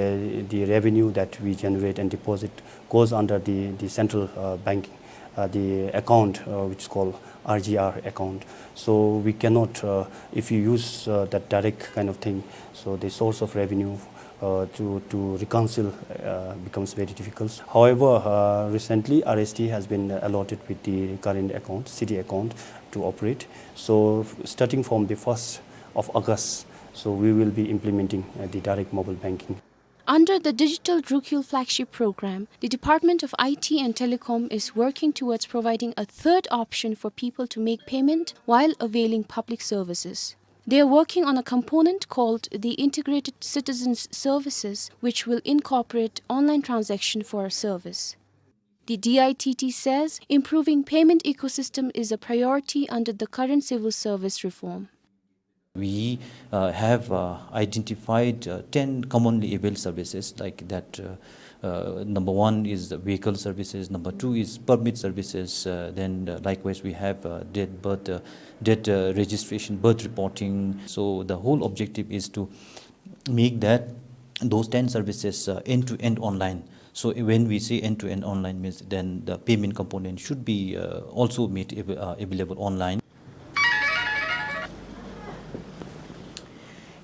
the revenue that we generate and deposit goes under the, the central, uh, banking, uh, the account, uh, which is called R G R account. So we cannot, uh, if you use, uh, that direct kind of thing, so the source of revenue, uh, to, to reconcile, uh, becomes very difficult. However, uh, recently R S T has been allotted with the current account, city account, to operate. So starting from the first of August, so we will be implementing, uh, the direct mobile banking. Under the Digital Rukhyul flagship program, the Department of I T and Telecom is working towards providing a third option for people to make payment while availing public services. They are working on a component called the Integrated Citizens Services, which will incorporate online transaction for a service. The D I T T says improving payment ecosystem is a priority under the current civil service reform. We, uh, have, uh, identified, uh, ten commonly availed services like that. Uh, uh, number one is the vehicle services, number two is permit services, uh, then, uh, likewise we have, uh, date birth, uh, date, uh, registration, birth reporting. So the whole objective is to make that, those ten services, uh, end-to-end online. So when we say end-to-end online means then the payment component should be, uh, also made av-, uh, available online.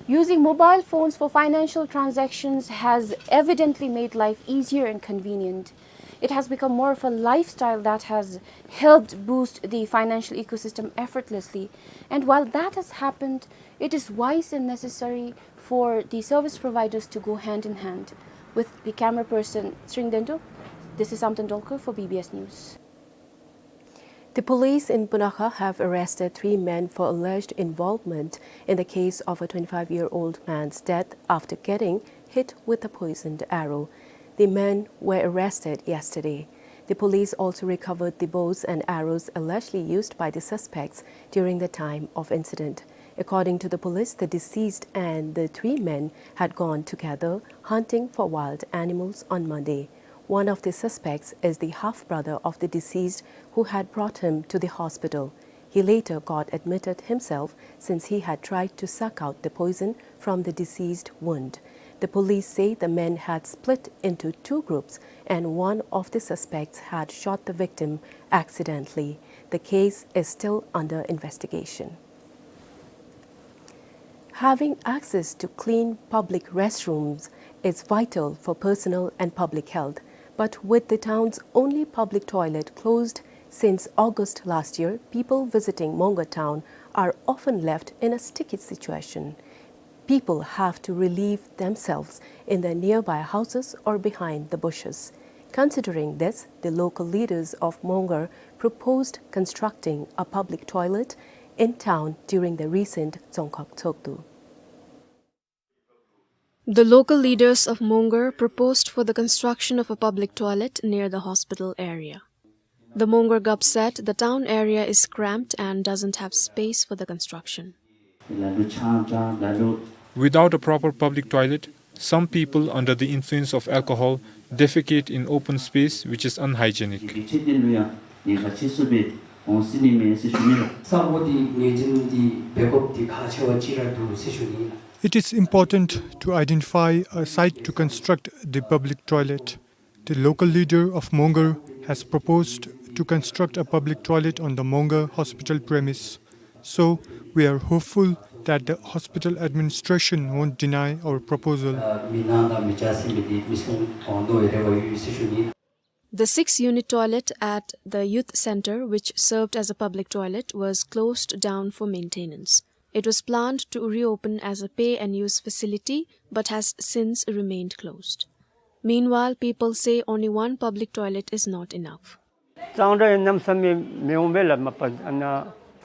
Using mobile phones for financial transactions has evidently made life easier and convenient. It has become more of a lifestyle that has helped boost the financial ecosystem effortlessly. And while that has happened, it is wise and necessary for the service providers to go hand in hand. With the camera person Sring Dendo, this is Samten Dolkar for B B S News. The police in Punakha have arrested three men for alleged involvement in the case of a twenty-five-year-old man's death after getting hit with a poisoned arrow. The men were arrested yesterday. The police also recovered the bows and arrows allegedly used by the suspects during the time of incident. According to the police, the deceased and the three men had gone together hunting for wild animals on Monday. One of the suspects is the half-brother of the deceased who had brought him to the hospital. He later got admitted himself since he had tried to suck out the poison from the deceased wound. The police say the men had split into two groups and one of the suspects had shot the victim accidentally. The case is still under investigation. Having access to clean public restrooms is vital for personal and public health, but with the town's only public toilet closed since August last year, people visiting Mongar town are often left in a sticky situation. People have to relieve themselves in their nearby houses or behind the bushes. Considering this, the local leaders of Mongar proposed constructing a public toilet in town during the recent Dzongkhag Tshogdu. The local leaders of Mongar proposed for the construction of a public toilet near the hospital area. The Mongar Gap said the town area is cramped and doesn't have space for the construction. Without a proper public toilet, some people under the influence of alcohol defecate in open space, which is unhygienic. It is important to identify a site to construct the public toilet. The local leader of Mongar has proposed to construct a public toilet on the Mongar hospital premise. So, we are hopeful that the hospital administration won't deny our proposal. The six-unit toilet at the youth center, which served as a public toilet, was closed down for maintenance. It was planned to reopen as a pay and use facility, but has since remained closed. Meanwhile, people say only one public toilet is not enough.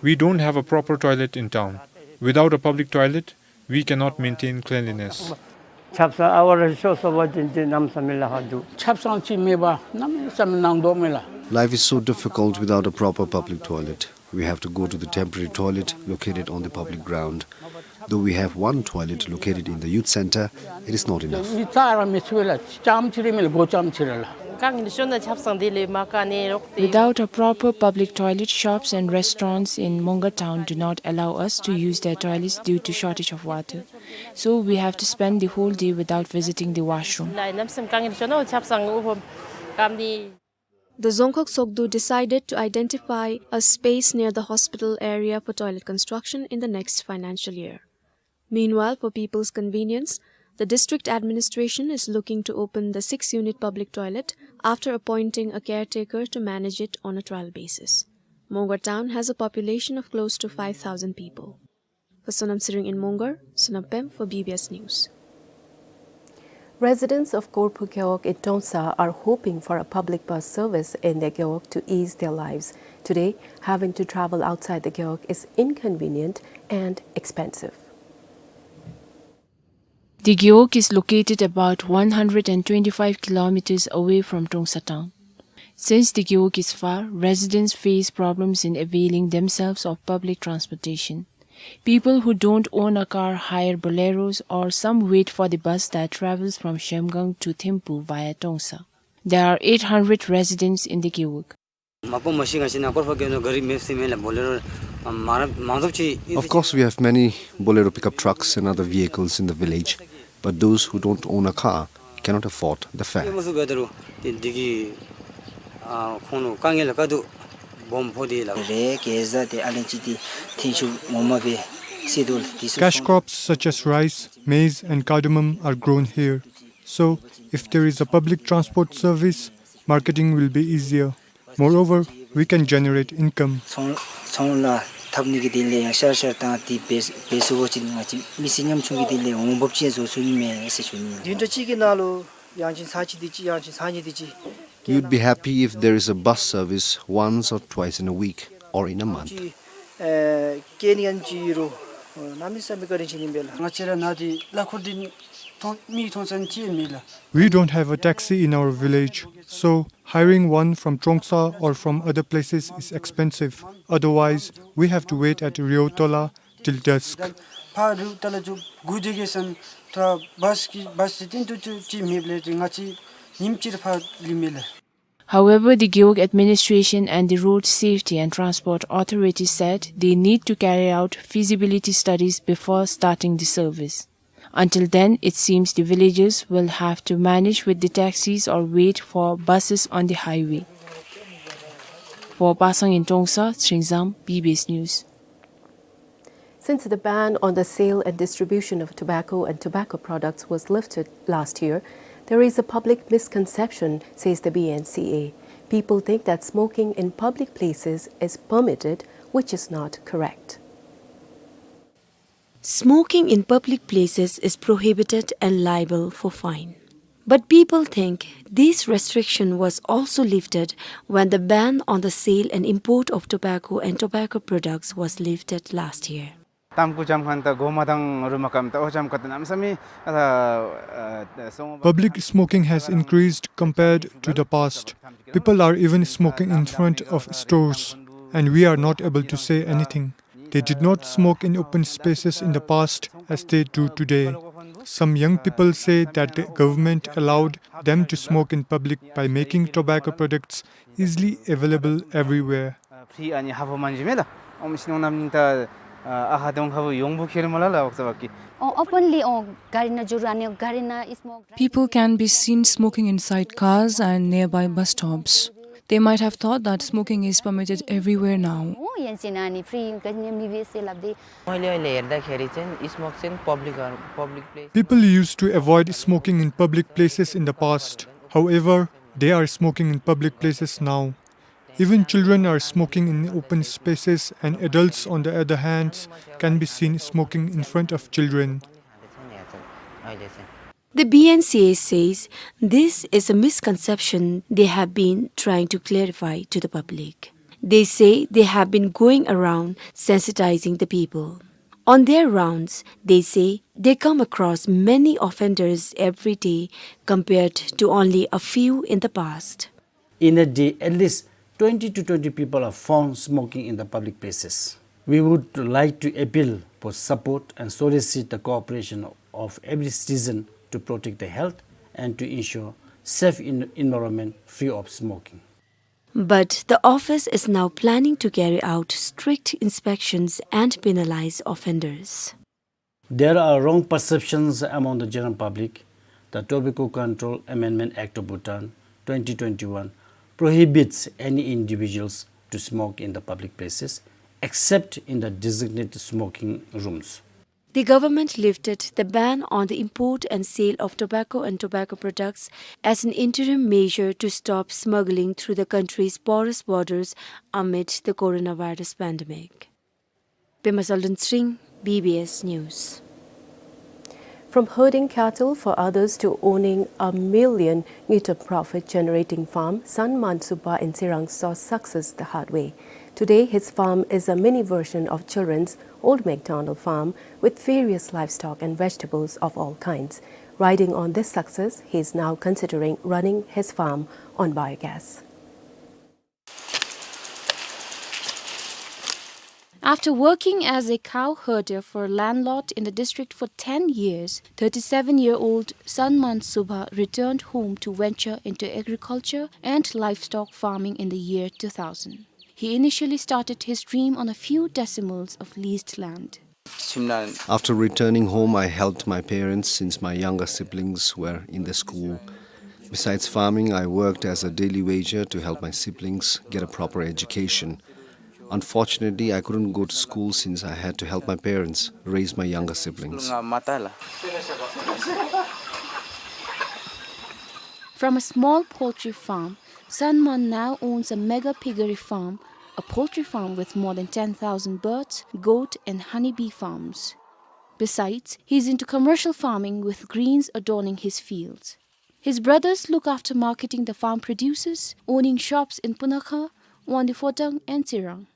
We don't have a proper toilet in town. Without a public toilet, we cannot maintain cleanliness. Life is so difficult without a proper public toilet. We have to go to the temporary toilet located on the public ground. Though we have one toilet located in the youth center, it is not enough. Without a proper public toilet, shops and restaurants in Mongar town do not allow us to use their toilets due to shortage of water. So we have to spend the whole day without visiting the washroom. The Dzongkhag Tshogdu decided to identify a space near the hospital area for toilet construction in the next financial year. Meanwhile, for people's convenience, the district administration is looking to open the six-unit public toilet after appointing a caretaker to manage it on a trial basis. Mongar town has a population of close to five thousand people. For Sonam Tshering in Mongar, Sonam Pem for B B S News. Residents of Korphu Gewog in Tongsa are hoping for a public bus service in their gewog to ease their lives. Today, having to travel outside the gewog is inconvenient and expensive. The gewog is located about one hundred and twenty-five kilometers away from Tongsa town. Since the gewog is far, residents face problems in availing themselves of public transportation. People who don't own a car hire boleros or some wait for the bus that travels from Zhemgang to Thimphu via Tongsa. There are eight hundred residents in the gewog. Of course, we have many Bolero pickup trucks and other vehicles in the village, but those who don't own a car cannot afford the fare. དེ་མ་སུ་བེ་ད་རུ་དེ་འདི་གི་ཨ་ཁོང་ལུ་དཀའ་ངལ་ལ་དཀའ་སྡུག་སྦོམ་ཕོག་སྟེ་ལགས། རེ་གེ་ཟ་དེ་ཨ་ལན་ཅི་དེ་ཐེན་ཆུ་ངོ་མ་བེ་སི་དུལ་དེ་ཚུ། Cash crops such as rice, maize, and cardamom are grown here. So, if there is a public transport service, marketing will be easier. Moreover, we can generate income. ཚོང་ཚོང་ལཱ་འཐབ་ནི་གི་དོན་ལས་ཡང་ཤར་ཤར་དང་དེ་བེ་བེ་སུ་བོ་ཅིག་ང་བཅས་མི་སེར་ཉམ་ཆུང་གི་དོན་ལས་འོང་འབབ་ཅིག་བཟོ་ཚུགས་ནི་མས་ཟེར་ཞུ་ནི། བདུན་ཕྲག་གཅིག་གི་ནང་ལུ་ཡང་ཅིན་ཚར་གཅིག་དེ་ཅིག་ཡང་ཅིན་ཚར་གཉིས་དེ་ཅིག། You'd be happy if there is a bus service once or twice in a week or in a month. ཅིག་ཨེ་བསྐྱལ་ནི་ཡང་ཅིག་ཡོད་རུང་གནམ་མེད་ས་མེད་བཀའ་དྲིན་ཆེ་ནི་མས་ལགས། ང་བཅས་ར་ནཱ་དེ་གླ་འཁོར་དེ་མཐོང་མི་མཐོང་ས་ཅིག་མེད་ལགས། We don't have a taxi in our village, so hiring one from Trongsa or from other places is expensive. Otherwise, we have to wait at Riotola till dusk. ཕར་རིའུ་ཏ་ལ་ཚུ་སྒུག་སྡོད་གེ་ཟེར་ན་ད་བཱསི་གི་བཱསི་དེ་སྟོན་ཏོག་ཏོ་ཅིག་མེདཔ་ལས་ཏེ་ང་བཅས་ཉིནམ་གཅིག་ར་ཕར་ལུས་མས་ལགས། However, the Gewog administration and the Road Safety and Transport Authority said they need to carry out feasibility studies before starting the service. Until then, it seems the villagers will have to manage with the taxis or wait for buses on the highway. For Pasang in Trongsa, Sringzam, B B S News. Since the ban on the sale and distribution of tobacco and tobacco products was lifted last year, there is a public misconception, says the B N C A. People think that smoking in public places is permitted, which is not correct. Smoking in public places is prohibited and liable for fine. But people think this restriction was also lifted when the ban on the sale and import of tobacco and tobacco products was lifted last year. ཏམ་ཁུ་འཇམ་ཁན་དང་གོ་མ་དང་རུ་མ་ཀམ་ཏ་ཨོ་འཇམ་ཁན་ཏ་གནམ་མེད་ས་མེད་ཨ་ཨ་སོང་བ། Public smoking has increased compared to the past. People are even smoking in front of stores, and we are not able to say anything. They did not smoke in open spaces in the past as they do today. Some young people say that the government allowed them to smoke in public by making tobacco products easily available everywhere. ཕི་ཨ་ནི་ཧ་བོ་མན་ཇི་མེ་ལ། ཨོམ་ཤི་ནོང་ནམ་ནི་ཏ་ཨ་ཧ་དོང་ཧ་བོ་ཡོང་བུ་ཁེལ་མ་ལ་ལ་ཝག་ཙ་ཝག་གི། Oh, openly, oh, gari na juru ani gari na smoke. People can be seen smoking inside cars and nearby bus stops. They might have thought that smoking is permitted everywhere now. Oh, yan sin ani free gari na mi ve se lab de. मैले अहिले हेर्दाखेरि चाहिँ स्मोक चाहिँ public, public place. People used to avoid smoking in public places in the past. However, they are smoking in public places now. Even children are smoking in open spaces, and adults, on the other hand, can be seen smoking in front of children. The B N C A says this is a misconception they have been trying to clarify to the public. They say they have been going around sensitizing the people. On their rounds, they say they come across many offenders every day compared to only a few in the past. In a day, at least twenty to twenty people are found smoking in the public places. We would like to appeal for support and solicit the cooperation of every citizen to protect the health and to ensure safe en-, environment free of smoking. But the office is now planning to carry out strict inspections and penalize offenders. There are wrong perceptions among the general public. The Tobacco Control Amendment Act of Bhutan twenty twenty-one prohibits any individuals to smoke in the public places except in the designated smoking rooms. The government lifted the ban on the import and sale of tobacco and tobacco products as an interim measure to stop smuggling through the country's porous borders amid the coronavirus pandemic. Pema Saldon Sring, B B S News. From herding cattle for others to owning a million ngultrum profit-generating farm, Sanman Subha in Tsirang saw success the hard way. Today, his farm is a mini version of children's old McDonald farm with various livestock and vegetables of all kinds. Riding on this success, he is now considering running his farm on biogas. After working as a cow herder for a landlord in the district for ten years, thirty-seven-year-old Sanman Subha returned home to venture into agriculture and livestock farming in the year two thousand. He initially started his dream on a few decimals of leased land. After returning home, I helped my parents since my younger siblings were in the school. Besides farming, I worked as a daily wager to help my siblings get a proper education. Unfortunately, I couldn't go to school since I had to help my parents raise my younger siblings. From a small poultry farm, San Man now owns a mega piggery farm, a poultry farm with more than ten thousand birds, goat, and honeybee farms. Besides, he is into commercial farming with greens adorning his fields. His brothers look after marketing the farm produces, owning shops in Punakha, Wangdue Phodrang, and Tsirang.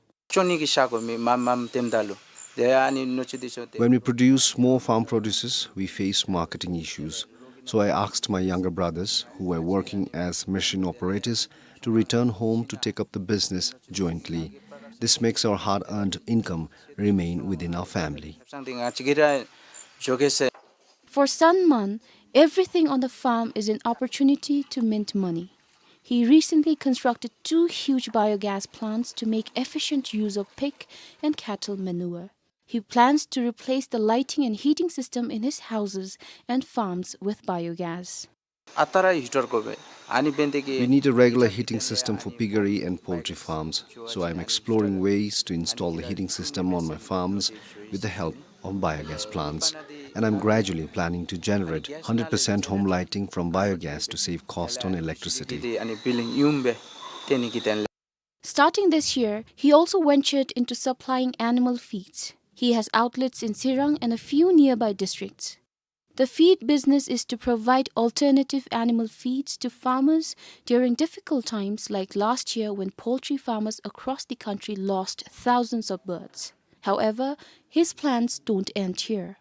When we produce more farm produces, we face marketing issues. So I asked my younger brothers, who were working as machine operators, to return home to take up the business jointly. This makes our hard-earned income remain within our family. For San Man, everything on the farm is an opportunity to mint money. He recently constructed two huge biogas plants to make efficient use of pig and cattle manure. He plans to replace the lighting and heating system in his houses and farms with biogas. We need a regular heating system for piggery and poultry farms, so I am exploring ways to install the heating system on my farms with the help of biogas plants. And I'm gradually planning to generate hundred percent home lighting from biogas to save cost on electricity. Starting this year, he also ventured into supplying animal feeds. He has outlets in Tsirang and a few nearby districts. The feed business is to provide alternative animal feeds to farmers during difficult times like last year, when poultry farmers across the country lost thousands of birds. However, his plans don't end here.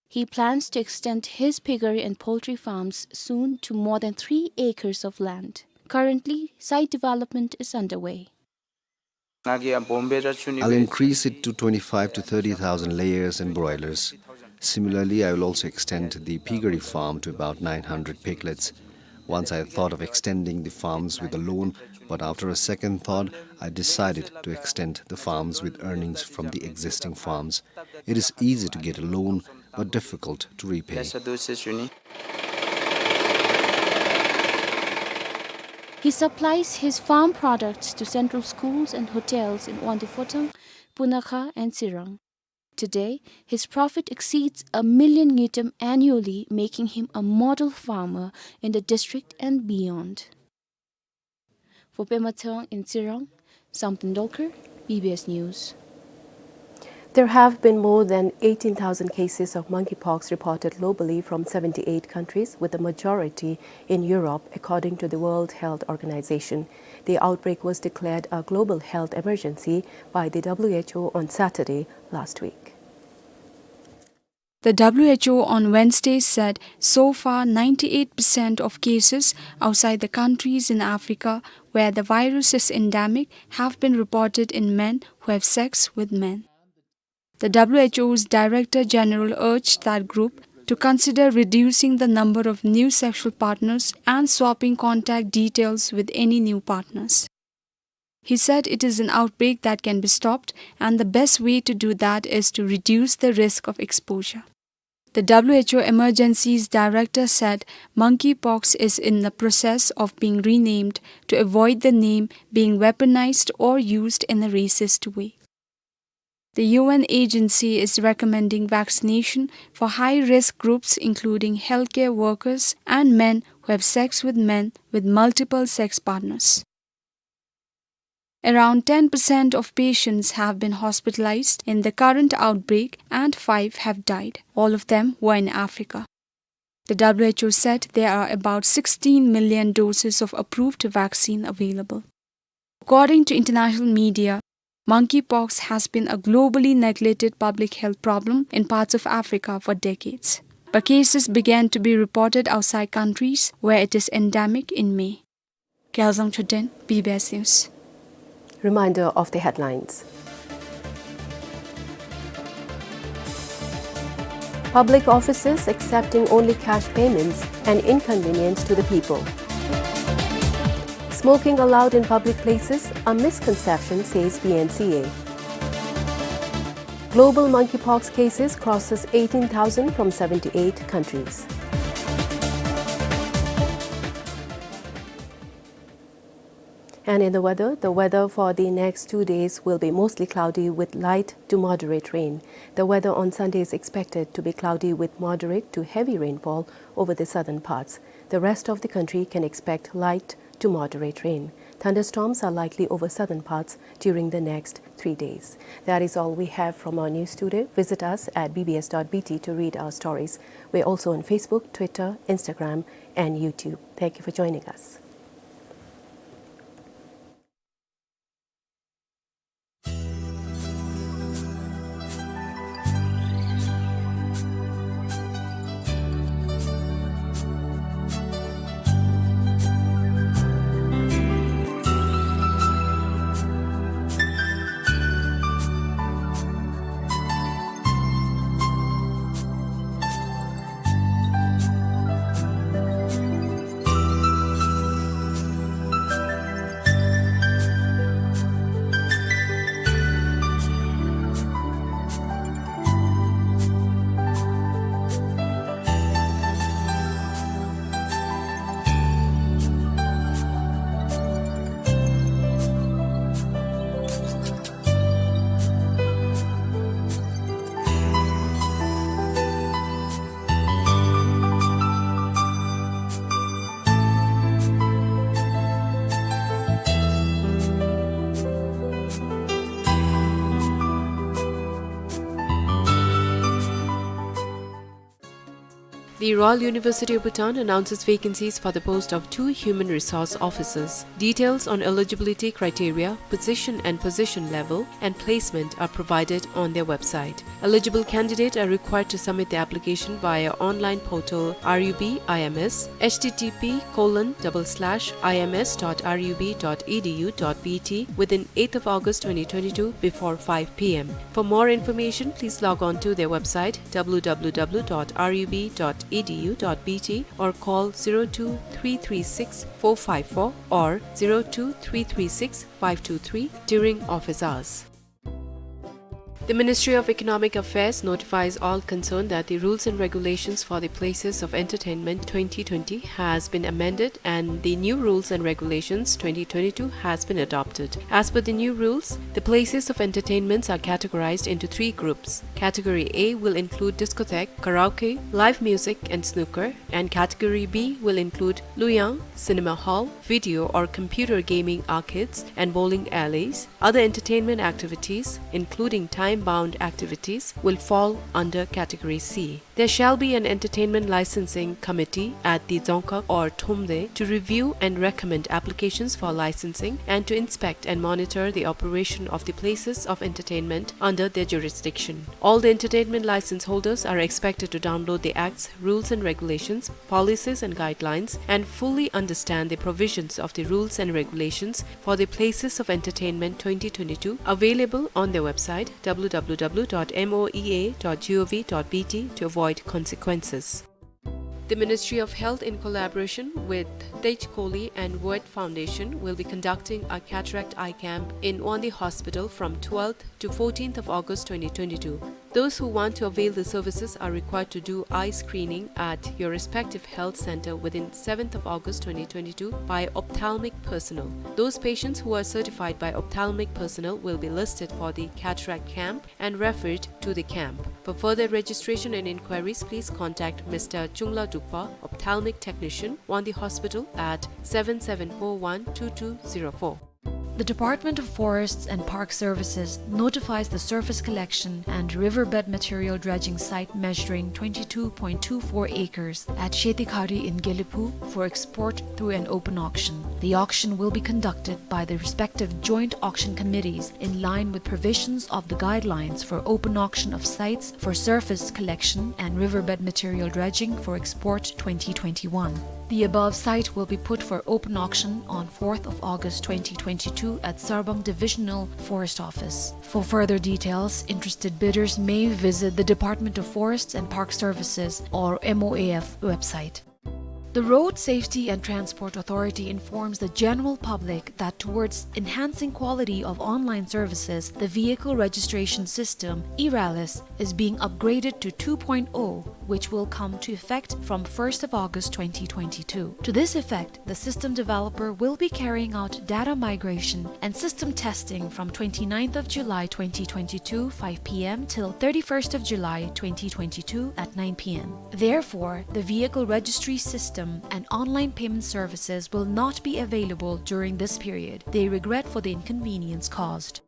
He plans to extend his piggery and poultry farms soon to more than three acres of land. Currently, site development is underway. I'll increase it to twenty-five to thirty thousand layers and broilers. Similarly, I will also extend the piggery farm to about nine hundred piglets. Once I thought of extending the farms with a loan, but after a second thought, I decided to extend the farms with earnings from the existing farms. It is easy to get a loan, but difficult to repay. He supplies his farm products to central schools and hotels in Wangdue Phodrang, Punakha, and Tsirang. Today, his profit exceeds a million ngultrum annually, making him a model farmer in the district and beyond. For Pema Tshewang in Tsirang, Samten Dolkar, B B S News. There have been more than eighteen thousand cases of monkeypox reported globally from seventy-eight countries, with the majority in Europe, according to the World Health Organization. The outbreak was declared a global health emergency by the W H O on Saturday last week. The W H O on Wednesday said so far ninety-eight percent of cases outside the countries in Africa where the virus is endemic have been reported in men who have sex with men. The W H O's Director General urged that group to consider reducing the number of new sexual partners and swapping contact details with any new partners. He said it is an outbreak that can be stopped, and the best way to do that is to reduce the risk of exposure. The W H O Emergencies Director said monkeypox is in the process of being renamed to avoid the name being weaponized or used in a racist way. The U N agency is recommending vaccination for high-risk groups, including healthcare workers and men who have sex with men with multiple sex partners. Around ten percent of patients have been hospitalized in the current outbreak and five have died. All of them were in Africa. The W H O said there are about sixteen million doses of approved vaccine available. According to international media, monkeypox has been a globally neglected public health problem in parts of Africa for decades. But cases began to be reported outside countries where it is endemic in May. Gyalzang Choden, B B S News. Reminder of the headlines. Public offices accepting only cash payments, an inconvenience to the people. Smoking allowed in public places, a misconception, says B N C A. Global monkeypox cases crosses eighteen thousand from seventy-eight countries. And in the weather, the weather for the next two days will be mostly cloudy with light to moderate rain. The weather on Sunday is expected to be cloudy with moderate to heavy rainfall over the southern parts. The rest of the country can expect light to moderate rain. Thunderstorms are likely over southern parts during the next three days. That is all we have from our news today. Visit us at B B S dot B T to read our stories. We're also on Facebook, Twitter, Instagram, and YouTube. Thank you for joining us. The Royal University of Bhutan announces vacancies for the post of two human resource officers. Details on eligibility criteria, position and position level, and placement are provided on their website. Eligible candidates are required to submit the application via online portal R U B I M S, H T T P colon double slash I M S dot R U B dot E D U dot B T, within eighth of August twenty twenty-two before five P M. For more information, please log on to their website, W W W dot R U B dot E D U dot B T, or call zero two three three six four five four or zero two three three six five two three during office hours. The Ministry of Economic Affairs notifies all concerned that the rules and regulations for the places of entertainment twenty twenty has been amended and the new rules and regulations twenty twenty-two has been adopted. As per the new rules, the places of entertainments are categorized into three groups. Category A will include discotheque, karaoke, live music and snooker, and Category B will include luiyang, cinema hall, video or computer gaming arcades, and bowling alleys. Other entertainment activities, including time-bound activities, will fall under Category C. There shall be an entertainment licensing committee at the Dzongkhag or Thromde to review and recommend applications for licensing and to inspect and monitor the operation of the places of entertainment under their jurisdiction. All the entertainment license holders are expected to download the Act's rules and regulations, policies and guidelines, and fully understand the provisions of the rules and regulations for the places of entertainment twenty twenty-two, available on their website, W W W dot M O E A dot G O V dot B T, to avoid consequences. The Ministry of Health, in collaboration with Tej Kohli and World Foundation, will be conducting a cataract eye camp in Wangdue Hospital from twelfth to fourteenth of August twenty twenty-two. Those who want to avail the services are required to do eye screening at your respective health center within seventh of August twenty twenty-two by ophthalmic personnel. Those patients who are certified by ophthalmic personnel will be listed for the cataract camp and referred to the camp. For further registration and inquiries, please contact Mister Chungla Dukpa, ophthalmic technician, Wangdue Hospital at seven seven four one two two zero four. The Department of Forests and Park Services notifies the surface collection and riverbed material dredging site measuring twenty-two point two four acres at Shetikhari in Gelephu for export through an open auction. The auction will be conducted by the respective joint auction committees in line with provisions of the guidelines for open auction of sites for surface collection and riverbed material dredging for export twenty twenty-one. The above site will be put for open auction on fourth of August twenty twenty-two at Sarbang Divisional Forest Office. For further details, interested bidders may visit the Department of Forests and Park Services or M O A F website. The Road Safety and Transport Authority informs the general public that towards enhancing quality of online services, the vehicle registration system, e-RALIS, is being upgraded to two point oh, which will come to effect from first of August twenty twenty-two. To this effect, the system developer will be carrying out data migration and system testing from twenty-ninth of July twenty twenty-two, five p m, till thirty-first of July twenty twenty-two at nine p m. Therefore, the vehicle registry system and online payment services will not be available during this period. They regret for the inconvenience caused.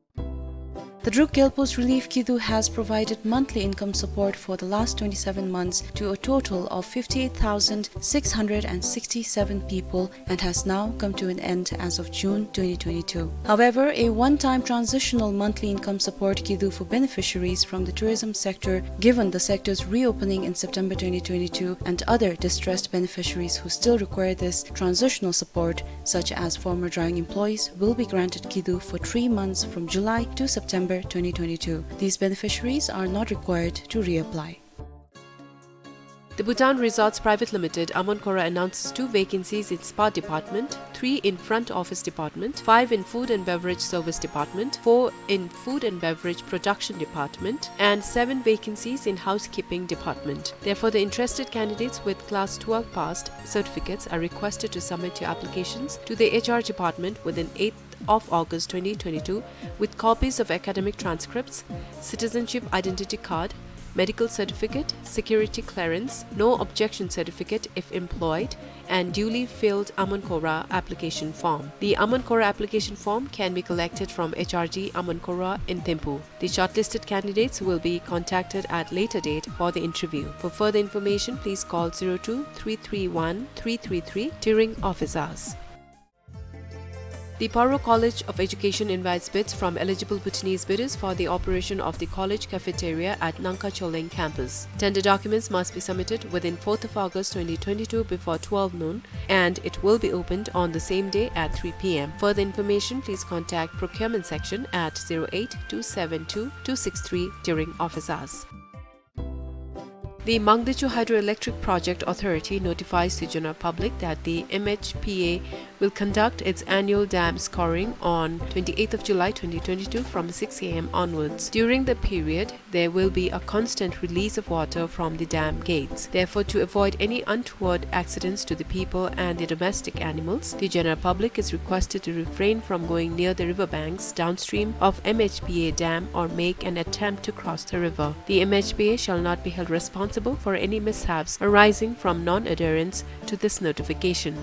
The Druk Gyalpo's Relief Kidu has provided monthly income support for the last twenty-seven months to a total of fifty-eight thousand six hundred and sixty-seven people and has now come to an end as of June twenty twenty-two. However, a one-time transitional monthly income support Kidu for beneficiaries from the tourism sector, given the sector's reopening in September twenty twenty-two, and other distressed beneficiaries who still require this transitional support, such as former drying employees, will be granted Kidu for three months from July to September twenty twenty-two. These beneficiaries are not required to reapply. The Bhutan Resorts Private Limited, Amonkora, announces two vacancies in Spa Department, three in Front Office Department, five in Food and Beverage Service Department, four in Food and Beverage Production Department, and seven vacancies in Housekeeping Department. Therefore, the interested candidates with Class twelve passed certificates are requested to submit your applications to the H R Department within eighth of August twenty twenty-two with copies of academic transcripts, citizenship identity card, medical certificate, security clearance, no objection certificate if employed, and duly filled Amonkora application form. The Amonkora application form can be collected from H R D Amonkora in Thimphu. The shortlisted candidates will be contacted at later date for the interview. For further information, please call zero two three three one three three three during office hours. The Paro College of Education invites bids from eligible Bhutanese bidders for the operation of the college cafeteria at Nangka Choling campus. Tender documents must be submitted within fourth of August twenty twenty-two before twelve noon, and it will be opened on the same day at three p m. Further information, please contact procurement section at zero eight two seven two two six three during office hours. The Mangdechu Hydroelectric Project Authority notifies the general public that the M H P A will conduct its annual dam scoring on twenty-eighth of July twenty twenty-two from six a m onwards. During the period, there will be a constant release of water from the dam gates. Therefore, to avoid any untoward accidents to the people and the domestic animals, the general public is requested to refrain from going near the river banks downstream of M H P A dam or make an attempt to cross the river. The M H P A shall not be held responsible for any mishaps arising from non-adherence to this notification.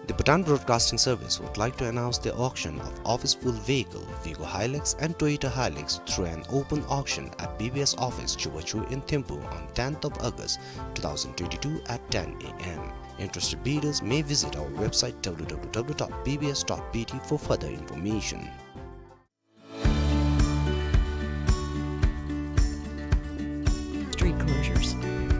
The Bhutan Broadcasting Service would like to announce the auction of office-pool vehicle, Vigo Hilux and Toyota Hilux, through an open auction at B B S office, Chubachu in Thimphu on tenth of August two thousand twenty-two at ten a m. Interested bidders may visit our website w w w dot b b s dot b t for further information. Street closures,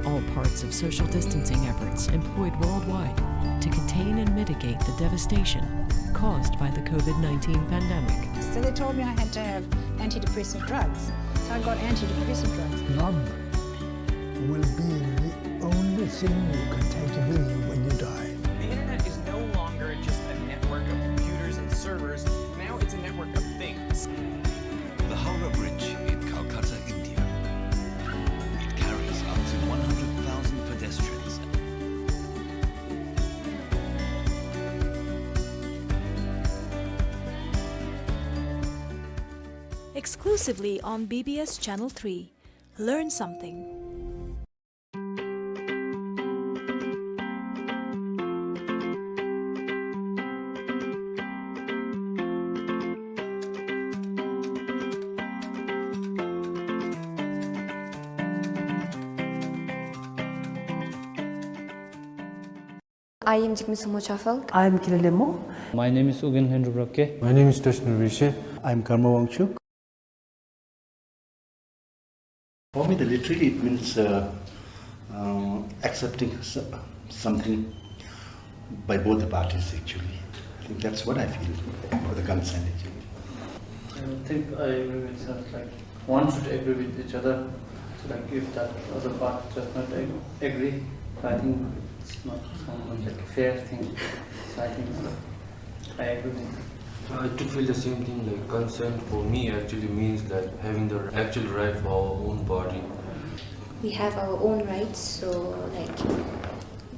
all parts of social distancing efforts employed worldwide to contain and mitigate the devastation caused by the COVID nineteen pandemic. So they told me I had to have antidepressant drugs. So I got antidepressant drugs. Love will be the only thing you can take with you when you die. The internet is no longer just a network of computers and servers. Now it's a network of things. The Howrah Bridge in Calcutta, India. It carries up to one hundred thousand pedestrians. Exclusively on B B S Channel three. Learn something. I am Jigme Sumo Chafel. I am Kilele Mo. My name is Ugyen Hlenrup Rokke. My name is Toshner Rishe. I am Karma Wangchuk. For me, the literally, it means, uh, uh, accepting s-, something by both the parties, actually. I think that's what I feel for the consent, actually. I don't think I agree with that. Like, one should agree with each other. So, like, if that other part does not ag-, agree, I think It's not some, like, fair thing. So I think I agree with you. I do feel the same thing, like, consent for me actually means, like, having the actual right for our own body. We have our own rights, so, like,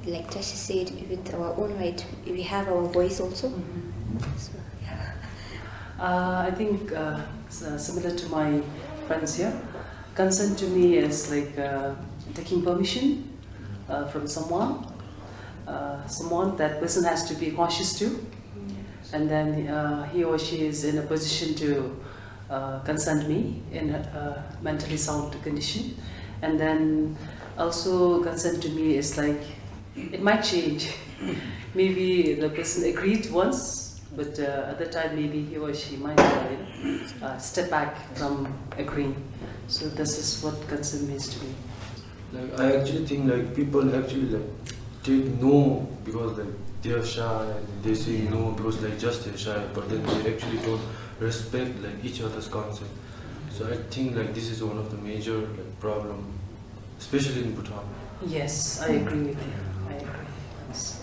like Tashi said, with our own right, we have our voice also. Mm-hmm. So, yeah. Uh, I think, uh, s-, uh, similar to my friends here, consent to me is like, uh, taking permission, uh, from someone, uh, someone that person has to be conscious to, and then, uh, he or she is in a position to, uh, consent me in a, uh, mentally sound condition. And then also consent to me is like, it might change. Maybe the person agreed once, but, uh, other time maybe he or she might, uh, you know, uh, step back from agreeing. So this is what consent means to me. Like, I actually think, like, people actually, like, take no because, like, they are shy and they say no because, like, just they're shy, but then they actually don't respect, like, each other's consent. So I think, like, this is one of the major, like, problem, especially in Bhutan. Yes, I agree with you. I agree. Yes.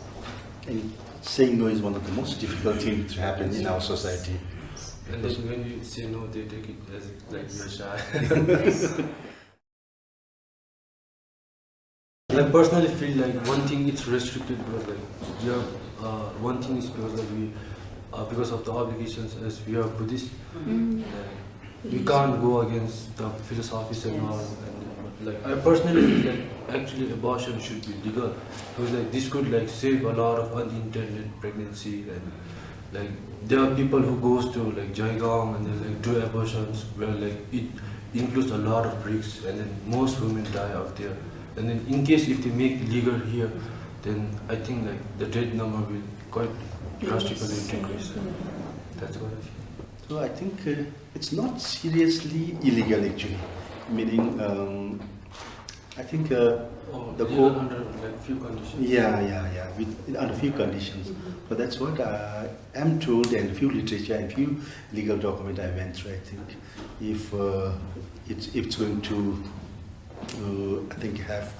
And saying no is one of the most difficult things to happen in our society. And then when you say no, they take it as, like, you're shy. Yes. I personally feel like one thing, it's restricted because, like, we are, uh, one thing is because, like, we, uh, because of the obligations as we are Buddhist, mm, like, we can't go against the philosophies and all. Yes. And, uh, like, I personally feel like actually abortion should be legal because, like, this could, like, save a lot of unintended pregnancy and, like, there are people who goes to, like, Jaigaon and then, like, do abortions where, like, it includes a lot of risks and then most women die out there. And then in case if they make legal here, then I think, like, the death number will quite drastically decrease. That's what I feel. So I think, uh, it's not seriously illegal actually. Meaning, um, I think, uh, oh, the legal co- under, like, few conditions. Yeah, yeah, yeah. With, under few conditions. Mm-hmm. But that's what I am told, and few literature and few legal document I went through. I think if, uh, it's, if it's going to, uh, I think, have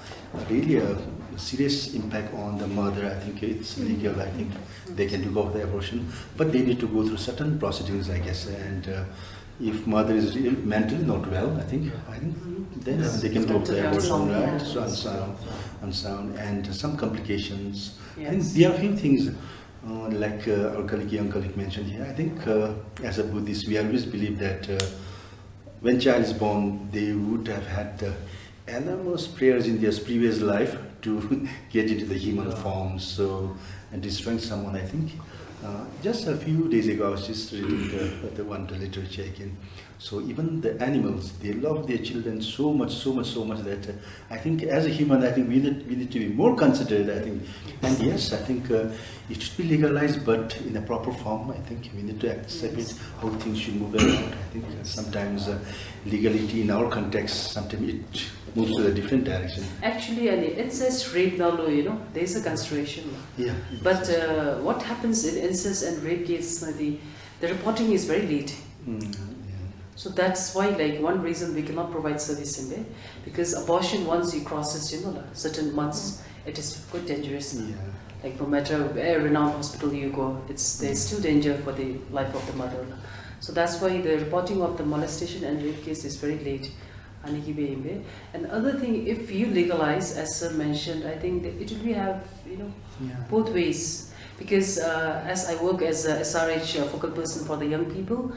really a serious impact on the mother, I think it's legal. I think they can do go for the abortion, but they need to go through certain proceedings, I guess. And, uh, if mother is really mentally not well, I think, I think then, uh, they can go for the abortion, right? So unsound, unsound, and some complications. I think there are few things, uh, like, uh, our colleague, young colleague mentioned here. I think, uh, as a Buddhist, we always believe that, uh, when child is born, they would have had, uh, enormous prayers in their previous life to get into the human form. So, and destroying someone, I think. Uh, just a few days ago, I was just reading the, the one, the literature again. So even the animals, they love their children so much, so much, so much that, uh, I think as a human, I think we need, we need to be more considerate, I think. And yes, I think, uh, it should be legalized, but in a proper form. I think we need to accept it, how things should move around. I think, uh, sometimes, uh, legality in our context, sometimes it moves to a different direction. Actually, an incest rape now, you know, there is a consideration. Yeah. But, uh, what happens in incest and rape case, uh, the, the reporting is very late. Mm, yeah. So that's why, like, one reason we cannot provide service in there, because abortion, once you crosses, you know, like, certain months, it is quite dangerous. Yeah. Like, no matter where renowned hospital you go, it's, there's still danger for the life of the mother. So that's why the reporting of the molestation and rape case is very late. Ani ki be imbe. And other thing, if you legalize, as sir mentioned, I think that it will be have, you know, both ways. Because, uh, as I work as a S R H, uh, focal person for the young people,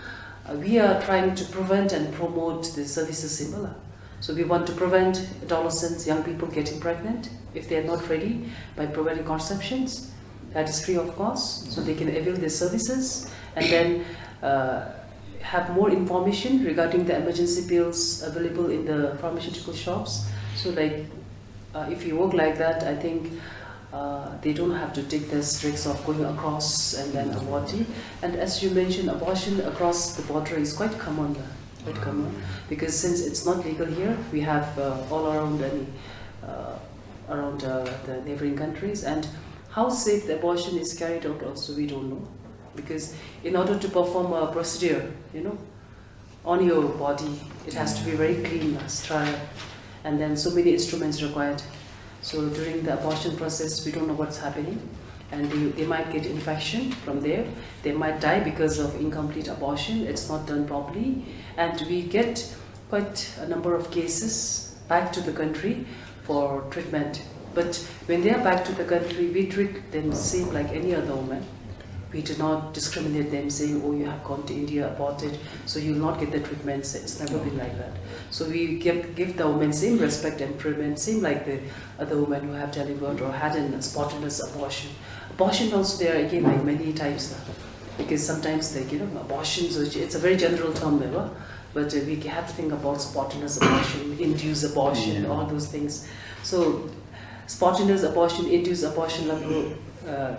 uh, we are trying to prevent and promote the services in Mala. So we want to prevent adolescents, young people getting pregnant if they are not ready by providing contraceptions that is free of cost, so they can avail their services and then, uh, have more information regarding the emergency pills available in the pharmaceutical shops. So, like, uh, if you work like that, I think, uh, they don't have to take this risks of going across and then aborting. And as you mentioned, abortion across the border is quite common, uh, quite common, because since it's not legal here, we have, uh, all around, I mean, uh, around, uh, the neighboring countries. And how safe the abortion is carried out also, we don't know. Because in order to perform a procedure, you know, on your body, it has to be very clean, uh, sterile, and then so many instruments required. So during the abortion process, we don't know what's happening, and they, they might get infection from there. They might die because of incomplete abortion. It's not done properly, and we get quite a number of cases back to the country for treatment. But when they are back to the country, we treat them same like any other woman. We do not discriminate them, saying, "Oh, you have gone to India, aborted, so you will not get the treatment." It's never been like that. So we give, give the women same respect and treatment, same like the other women who have delivered or had a spontaneous abortion. Abortion also, there are again, like, many types, uh, because sometimes, like, you know, abortions, which, it's a very general term, never, but uh, we have to think about spontaneous abortion, induced abortion, all those things. So spontaneous abortion, induced abortion, like, uh,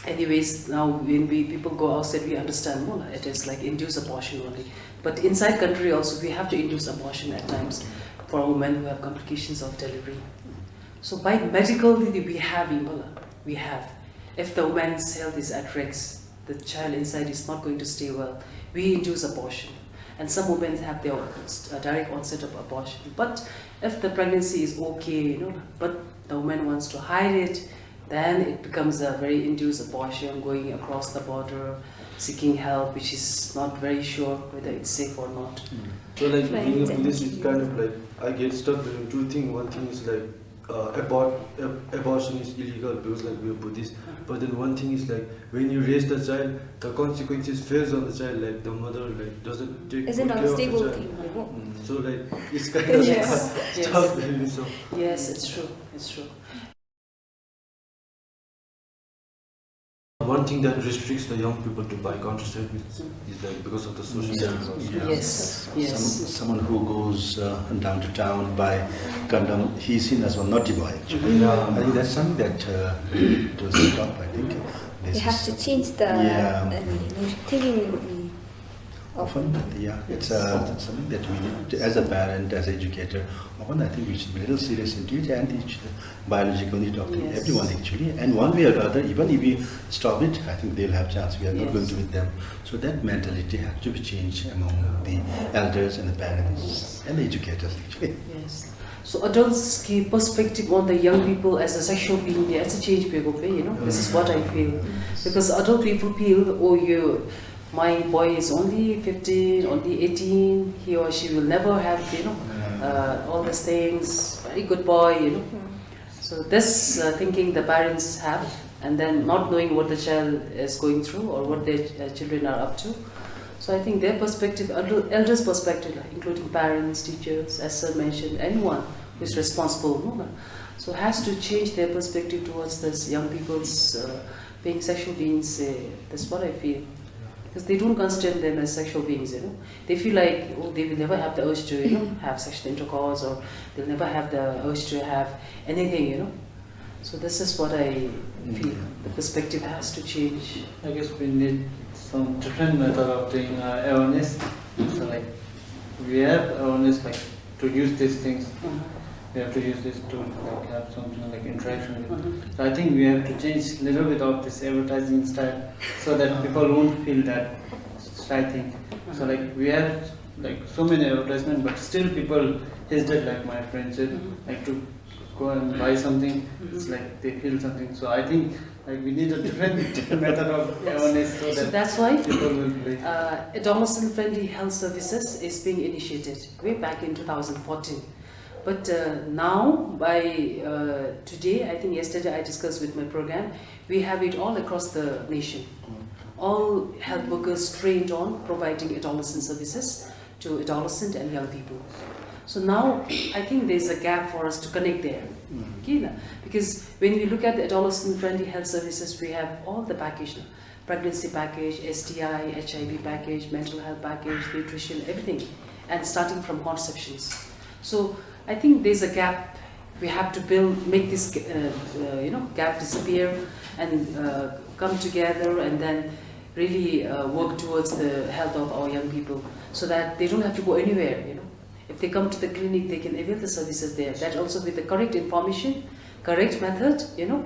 anyways, now when we, people go outside, we understand more, it is like induced abortion only. But inside country also, we have to induce abortion at times for women who have complications of delivery. So by medically, we have, we have. If the woman's health is at risk, the child inside is not going to stay well, we induce abortion. And some women have their, uh, direct onset of abortion. But if the pregnancy is okay, you know, but the woman wants to hide it, then it becomes a very induced abortion, going across the border, seeking help, which is not very sure whether it's safe or not. So, like, being a Buddhist is kind of like, I get stuck between two things. One thing is, like, uh, abort-, ab-, abortion is illegal because, like, we are Buddhist. But then one thing is, like, when you raise the child, the consequences falls on the child. Like, the mother, like, doesn't take good care of the child. Isn't a stable thing, right? Mm, so, like, it's kind of stuck between, so. Yes, it's true. It's true. One thing that restricts the young people to buy contraceptives is that because of the social circumstances. Yes, yes. Some, someone who goes, uh, down to town buy condom, he's seen as one naughty boy, actually. Yeah. I think that's something that, uh, we need to stop, I think. They have to change the, uh, thinking. Often, yeah, it's, uh, something that we need to, as a parent, as educator, often I think we should be a little serious into it, and it should, biological need of everyone, actually. And one way or the other, even if we stop it, I think they'll have chance. We are not going to with them. So that mentality has to be changed among the elders and the parents and the educators, actually. Yes. So adults' key perspective on the young people as a sexual being, there is a change, pe go pe, you know. This is what I feel. Because adult people feel, "Oh, you, my boy is only fifteen, only eighteen, he or she will never have, you know, uh, all these things, very good boy, you know." So this, uh, thinking the parents have, and then not knowing what the child is going through or what their, uh, children are up to. So I think their perspective, elder-, elders' perspective, including parents, teachers, as sir mentioned, anyone who is responsible, no, so has to change their perspective towards this young people's, uh, being sexual beings. Uh, that's what I feel. Because they don't consider them as sexual beings, you know. They feel like, oh, they will never have the urge to, you know, have sexual intercourse, or they'll never have the urge to have anything, you know. So this is what I feel. The perspective has to change. I guess we need some different method of doing, uh, awareness. So, like, we have awareness, like, to use these things. We have to use this to, like, have something like interaction with. So I think we have to change little bit of this advertising style so that people won't feel that shy thing. So, like, we have, like, so many advertisement, but still people hesitate, like my friend said, like, to go and buy something. It's like they feel something. So I think, like, we need a different method of awareness so that people will play. So that's why, uh, adolescent-friendly health services is being initiated way back in two thousand fourteen. But, uh, now, by, uh, today, I think yesterday I discussed with my program, we have it all across the nation. All health workers trained on providing adolescent services to adolescent and young people. So now, I think there's a gap for us to connect there. Okay, na? Because when we look at the adolescent-friendly health services, we have all the package, na? Pregnancy package, S T I, H I V package, mental health package, nutrition, everything, and starting from contraceptions. So I think there's a gap. We have to build, make this, uh, uh, you know, gap disappear and, uh, come together and then really, uh, work towards the health of our young people so that they don't have to go anywhere, you know. If they come to the clinic, they can avail the services there. That also with the correct information, correct method, you know,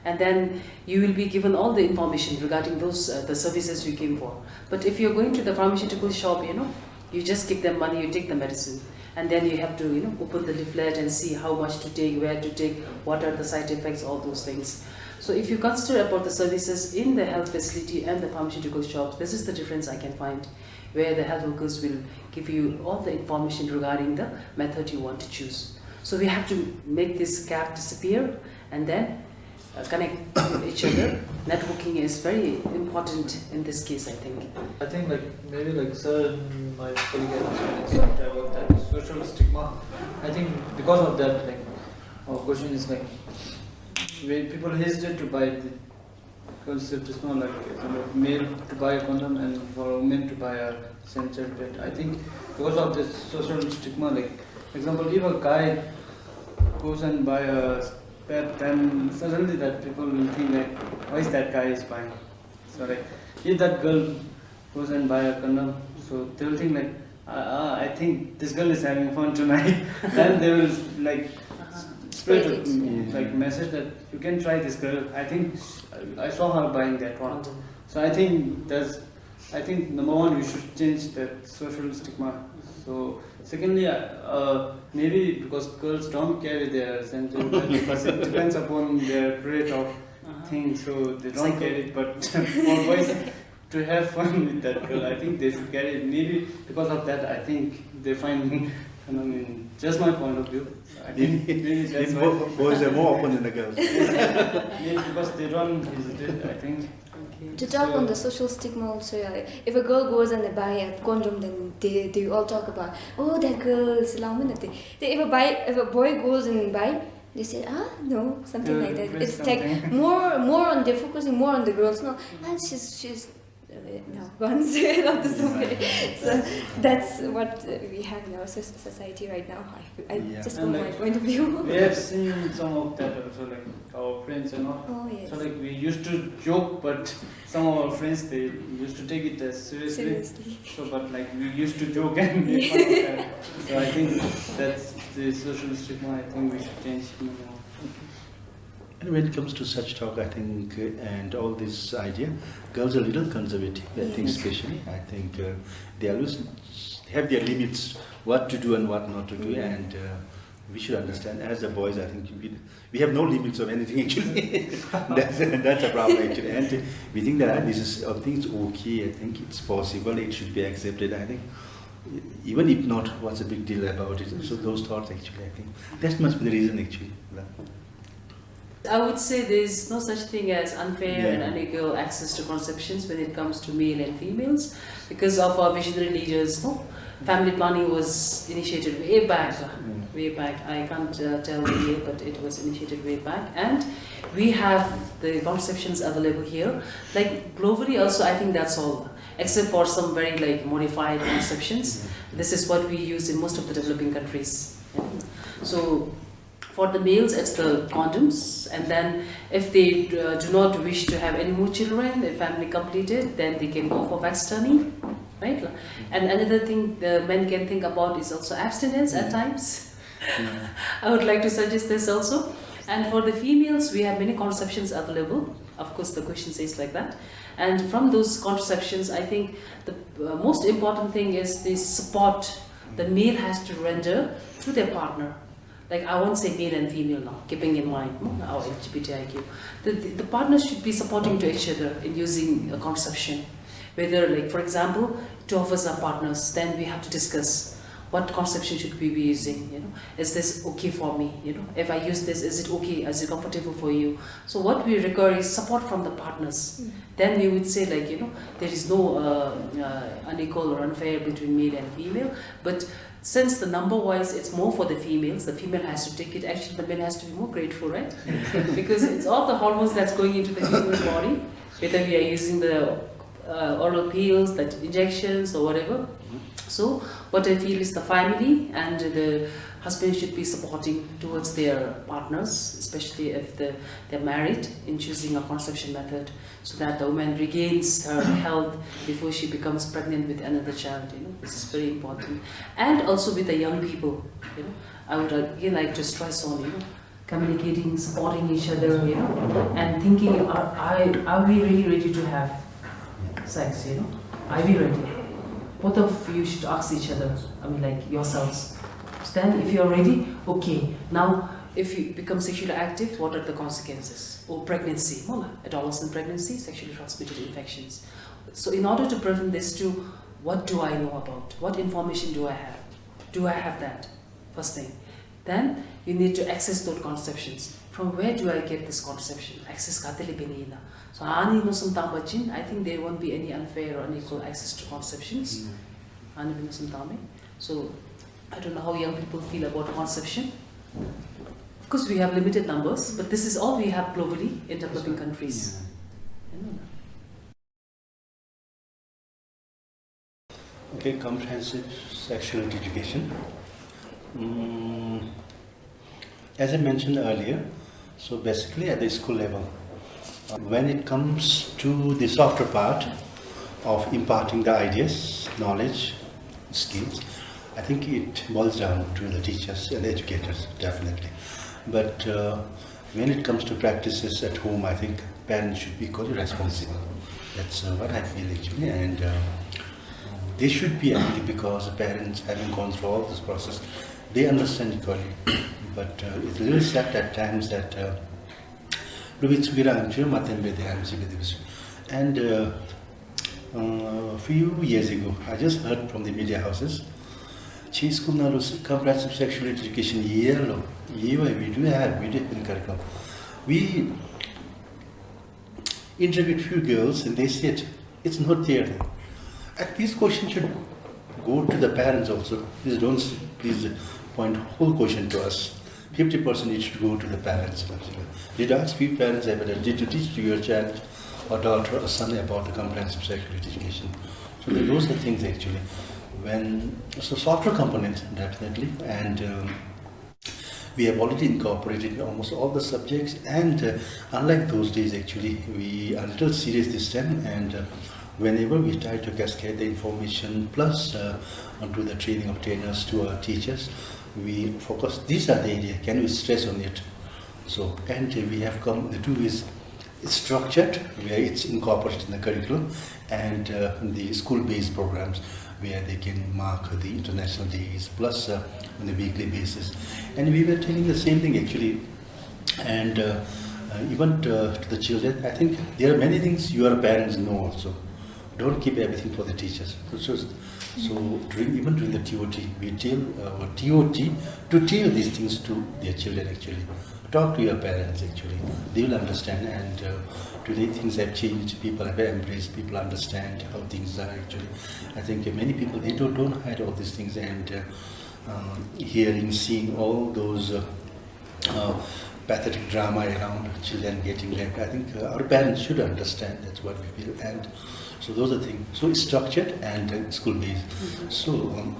and then you will be given all the information regarding those, uh, the services you came for. But if you're going to the pharmaceutical shop, you know, you just give them money, you take the medicine. And then you have to, you know, open the leaflet and see how much to take, where to take, what are the side effects, all those things. So if you consider about the services in the health facility and the pharmaceutical shops, this is the difference I can find, where the health workers will give you all the information regarding the method you want to choose. So we have to make this gap disappear and then uh, connect with each other. Networking is very important in this case, I think. I think, like, maybe, like, sir, my colleague has explained about that social stigma. I think because of that, like, our question is, like, when people hesitate to buy the, because it is not like, for example, male to buy a condom and for a woman to buy a sanitary pad. I think because of this social stigma, like, example, if a guy goes and buy a pad, then suddenly that people will think, like, "Why is that guy is buying?" So, like, if that girl goes and buy a condom, so they will think, like, "Ah, ah, I think this girl is having fun tonight." Then they will, like, spread a, mm, like, message that, "You can try this girl. I think I saw her buying that one." So I think that's, I think number one, we should change that social stigma. So secondly, uh, uh, maybe because girls don't carry their sanitary pad, because it depends upon their period of thing, so they don't carry it. But for boys to have fun with that girl, I think they should carry it. Maybe because of that, I think they find, I mean, just my point of view. I think maybe that's why. Boys are more open than the girls. Maybe because they don't hesitate, I think. Okay. To talk on the social stigma also, yeah. If a girl goes and they buy a condom, then they, they all talk about, "Oh, that girl, salam." Then if a buy, if a boy goes and buy, they say, "Ah, no," something like that. It's like more, more on, they're focusing more on the girls. "No, and she's, she's, uh, no, once, not this way." So that's what, uh, we have in our soc-, society right now. I, I just, from my point of view. We have seen some of that also, like, our friends and all. Oh, yes. So, like, we used to joke, but some of our friends, they used to take it as seriously. Seriously. So, but, like, we used to joke and make fun of that. So I think that's the social stigma I think we should change more. And when it comes to such talk, I think, uh, and all this idea, girls are a little conservative, I think, especially. I think, uh, they always have their limits, what to do and what not to do, and, uh, we should understand, as the boys, I think we, we have no limits of anything, actually. That's, that's a problem, actually. And we think that, ah, this is, I think it's okay, I think it's possible, it should be accepted, I think. Even if not, what's the big deal about it? So those thoughts, actually, I think that must be the reason, actually. I would say there is no such thing as unfair and unequal access to contraceptions when it comes to male and females, because of our visionary leaders, no? Family planning was initiated way back, way back. I can't, uh, tell the year, but it was initiated way back. And we have the contraceptions available here. Like, globally also, I think that's all, except for some very, like, modified contraceptions. This is what we use in most of the developing countries. So, for the males, it's the condoms, and then if they, uh, do not wish to have any more children, the family completed, then they can go for vasectomy, right? And another thing the men can think about is also abstinence at times. I would like to suggest this also. And for the females, we have many contraceptions available. Of course, the question says like that. And from those contraceptions, I think the, uh, most important thing is the support the male has to render to their partner. Like, I won't say male and female now, keeping in mind, no, our L G B T I Q. The, the, the partners should be supporting to each other in using a contraception. Whether, like, for example, two of us are partners, then we have to discuss what contraception should we be using, you know? Is this okay for me, you know? If I use this, is it okay? Is it comfortable for you? So what we require is support from the partners. Then we would say, like, you know, there is no, uh, uh, unequal or unfair between male and female, but since the number wise it's more for the females, the female has to take it. Actually, the male has to be more grateful, right? Because it's all the hormones that's going into the female body, whether we are using the, uh, oral pills, the injections, or whatever. So what I feel is the family and the husband should be supporting towards their partners, especially if the, they're married, in choosing a contraception method, so that the woman regains her health before she becomes pregnant with another child. You know, this is very important. And also with the young people, you know, I would again like to stress on, you know, communicating, supporting each other, you know, and thinking, are, are, are we really ready to have sex, you know? Are we ready? Both of you should ask each other, I mean, like, yourselves, Then if you're ready, okay. Now, if you become sexually active, what are the consequences? Or pregnancy, mo la, adolescent pregnancy, sexually transmitted infections. So in order to prevent this too, what do I know about? What information do I have? Do I have that? First thing. Then you need to access those contraceptions. From where do I get this contraception? Access ཁ་ཏེ་ལས་འབད་ནི་ཨིན་ན། So ཨ་ནི་མནོ་བསམ་བཏང་པ་ཅིན, I think there won't be any unfair or unequal access to contraceptions. ཨ་ནི་མནོ་བསམ་བཏང་མས། So I don't know how young people feel about contraception. Of course, we have limited numbers, but this is all we have globally in developing countries. Okay, comprehensive sexuality education. Mm, as I mentioned earlier, so basically at the school level, uh, when it comes to the softer part of imparting the ideas, knowledge, skills, I think it boils down to the teachers and the educators, definitely. But uh, when it comes to practices at home, I think parents should be equally responsible. That's uh, what I feel actually, and uh, they should be angry because the parents, having gone through all this process, they understand equally. But uh, it's a little sad at times that uh, and uh, uh, few years ago, I just heard from the media houses, ཁྱེད་སི་སྐུལ་ནང་ལུ་comprehensive sexual education ཡོད་ལོ། ཡོད་པས། We do have, we do have in curriculum. We interviewed few girls and they said it's not there. And this question should go to the parents also. Please don't, please point whole question to us. Fifty percent it should go to the parents. Did ask few parents ever, did you teach to your child or daughter or son about the comprehensive sexual education? So those are things actually. When, so softer components, definitely, and um, we have already incorporated almost all the subjects, and uh, unlike those days, actually, we are a little serious this time, and uh, whenever we try to cascade the information plus uh, onto the training of trainers to our teachers, we focus, these are the area, can we stress on it? So, and uh, we have come, the two is structured, where it's incorporated in the curriculum, and uh, the school-based programs where they can mark the international days plus uh, on a weekly basis. And we were telling the same thing actually, and uh, uh, even to, to the children, I think there are many things your parents know also. Don't keep everything for the teachers. So, so during, even during the T O T, we tell uh, T O T to tell these things to their children actually. Talk to your parents actually. They will understand, and uh, today things have changed. People have embraced, people understand how things are actually. I think many people, they don't, don't hide all these things, and uh, um, hearing, seeing all those uh, uh, pathetic drama around children getting raped, I think uh, our parents should understand. That's what we feel. And so those are things. So it's structured and uh, school-based. So um,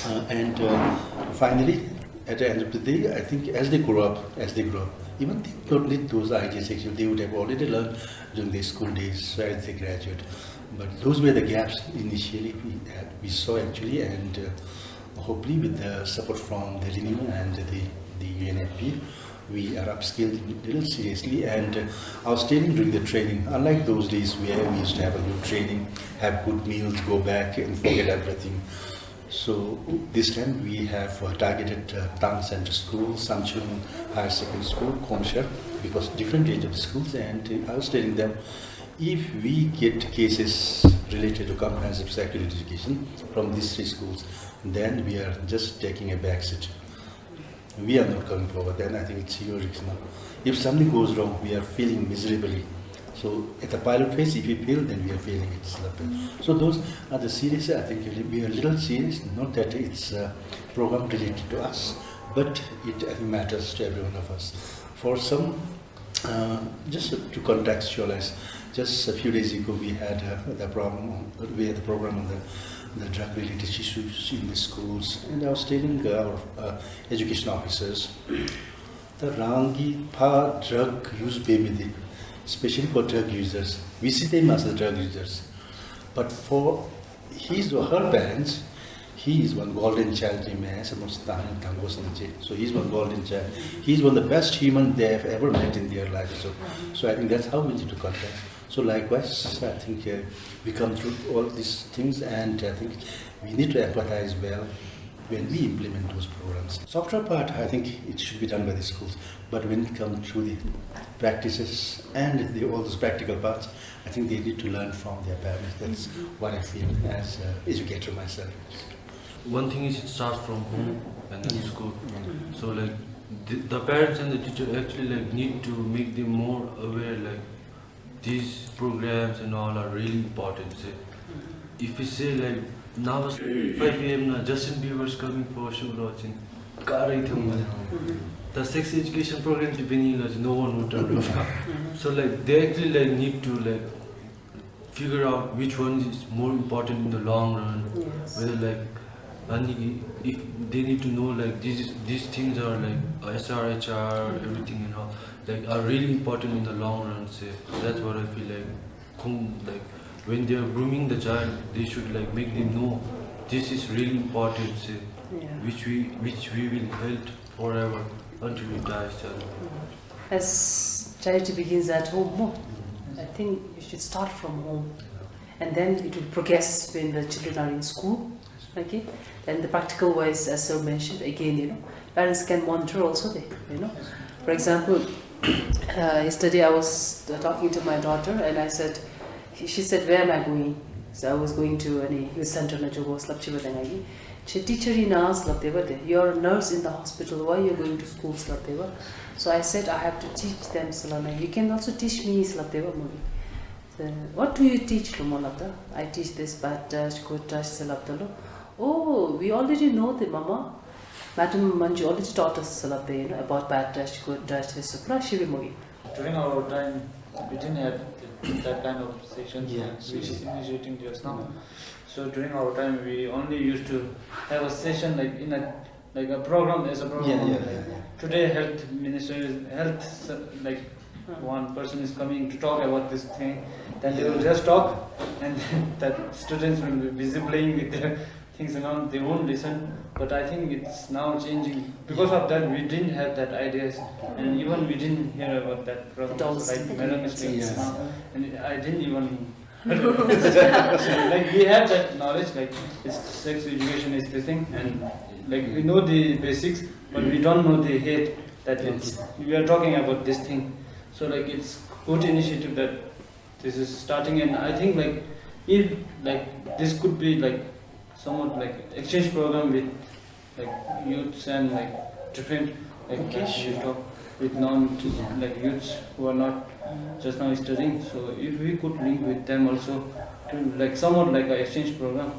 uh, and uh, finally, at the end of the day, I think as they grow up, as they grow up, even they don't need those ideas actually. They would have already learned during their school days, so as they graduate. But those were the gaps initially we, had, we saw actually, and uh, hopefully with the support from the Renew and the, the U N F P, we are upskilled a little seriously, and uh, I was telling during the training, unlike those days where we used to have a good training, have good meals, go back and forget everything. So this time we have uh, targeted uh, Tang Central School, Samchung Higher Secondary School, Khongshar, because different range of schools, and uh, I was telling them, if we get cases related to comprehensive sexual education from these three schools, then we are just taking a back seat. We are not coming forward, then I think it's your risk now. If something goes wrong, we are failing miserably. So at the pilot phase, if we fail, then we are failing it. So those are the serious, I think we are a little serious, not that it's a program related to us, but it I think, matters to every one of us. For some, uh, just to contextualize, just a few days ago we had uh, the problem, we had the program on the, the drug-related issues in the schools, and I was telling our uh, education officers, ད་རང་གིས་ཕར་drug use འབད་མི་འདི་especially for drug users, we see them as the drug users, but for his or her parents, he is one golden child ཨིན་མས་ཟེར་མནོ་བསམ་བཏང་དགོ་ཟེར་ན་ཅིག. So he is one golden child. He is one of the best human they have ever met in their life. So, so I think that's how we need to contact. So likewise, I think uh, we come through all these things, and I think we need to empathize well. when we implement those programs. Software part, I think it should be done by the schools. But when it comes to the practices and the, all those practical parts, I think they need to learn from their parents. That's what I feel as an educator myself. One thing is it starts from home and then school. So like the, the parents and the teacher actually like need to make them more aware, like these programs and all are really important. Say, if we say like now five a m now Justin Bieber is coming for a show, lochin, गाह्रै थियो मलाई। The sex education program to be, no one would turn off. So like they actually like need to like figure out which one is more important in the long run. Whether like, and if they need to know like these these things are like S R H R, everything and all, like are really important in the long run. Say, that's what I feel like. Like when they are grooming the child, they should like make them know this is really important. Say, which we which we will held forever until we die. As charity begins at home, no? I think you should start from home, and then it will progress when the children are in school. Okay? Then the practical wise, as sir mentioned, again, you know, parents can monitor also. They, you know, for example, uh, yesterday I was uh, talking to my daughter, and I said, she she said, "Where am I going?" So I was going to a youth center, na jogo slap chiba dengai. She, teacher ina slap deba de. "You're a nurse in the hospital. Why you're going to school?" slap deba. So I said, "I have to teach them," slana. "You can also teach me," slap deba mami. So, "What do you teach?" lo mo lapda. "I teach this bad touch, good touch," slap da lo. "Oh, we already know the mama. Madam Manju already taught us," slap da, you know, about bad touch, good touch, this supra shibi mogi. During our time, we didn't have that kind of sessions which is initiating just now. So during our time, we only used to have a session like in a like a program as a program. Today, health minister is health, uh, like one person is coming to talk about this thing. Then they will just talk, and that students will be busy playing with their things and all. They won't listen. But I think it's now changing. Because of that, we didn't have that ideas, and even we didn't hear about that program. Like Madam is saying now, and I didn't even like we have that knowledge, like it's sex education is this thing, and like we know the basics, but we don't know the head that it's we are talking about this thing. So like it's good initiative that this is starting, and I think like if like this could be like somewhat like exchange program with like youths and like different like we talk with non like youths who are not just now studying. So if we could link with them also to like somewhat like an exchange program,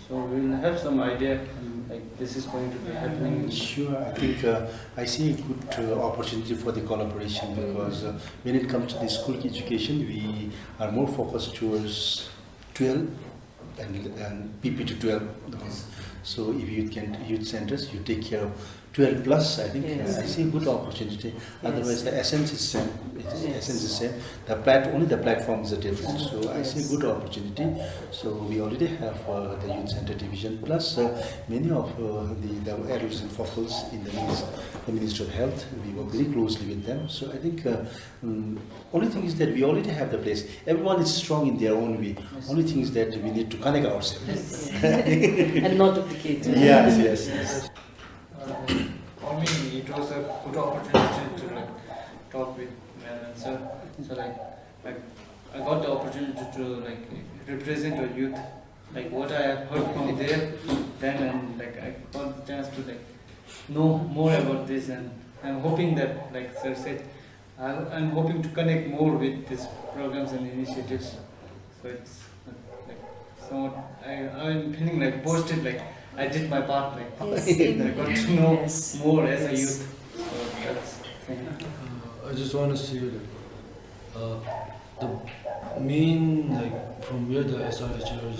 so we will have some idea like this is going to be happening. Sure, I think uh, I see a good uh, opportunity for the collaboration because uh, when it comes to the school education, we are more focused towards twelve and, and P P to twelve. So if you can youth centers, you take care of twelve plus, I think uh, I see a good opportunity. Otherwise, the essence is same. It is essence is same. The plat only the platform is a different. So I see a good opportunity. So we already have uh, the youth center division plus uh, many of uh, the, the adolescent focals in the ministry, the Ministry of Health. We work very closely with them. So I think uh, um, only thing is that we already have the place. Everyone is strong in their own way. Only thing is that we need to connect ourselves. And not duplicate. Yes, yes, yes. Uh, for me, it was a good opportunity to like talk with Madam and sir. So like, like I got the opportunity to like represent our youth, like what I have heard from there, then and like I got the chance to like know more about this, and I'm hoping that like sir said, I, I'm hoping to connect more with these programs and initiatives. So it's uh, like somewhat I, I'm feeling like boasted, like I did my part, like I got to know more as a youth. So that's the thing. Uh, I just want to say like uh, the main like from where the S R H Rs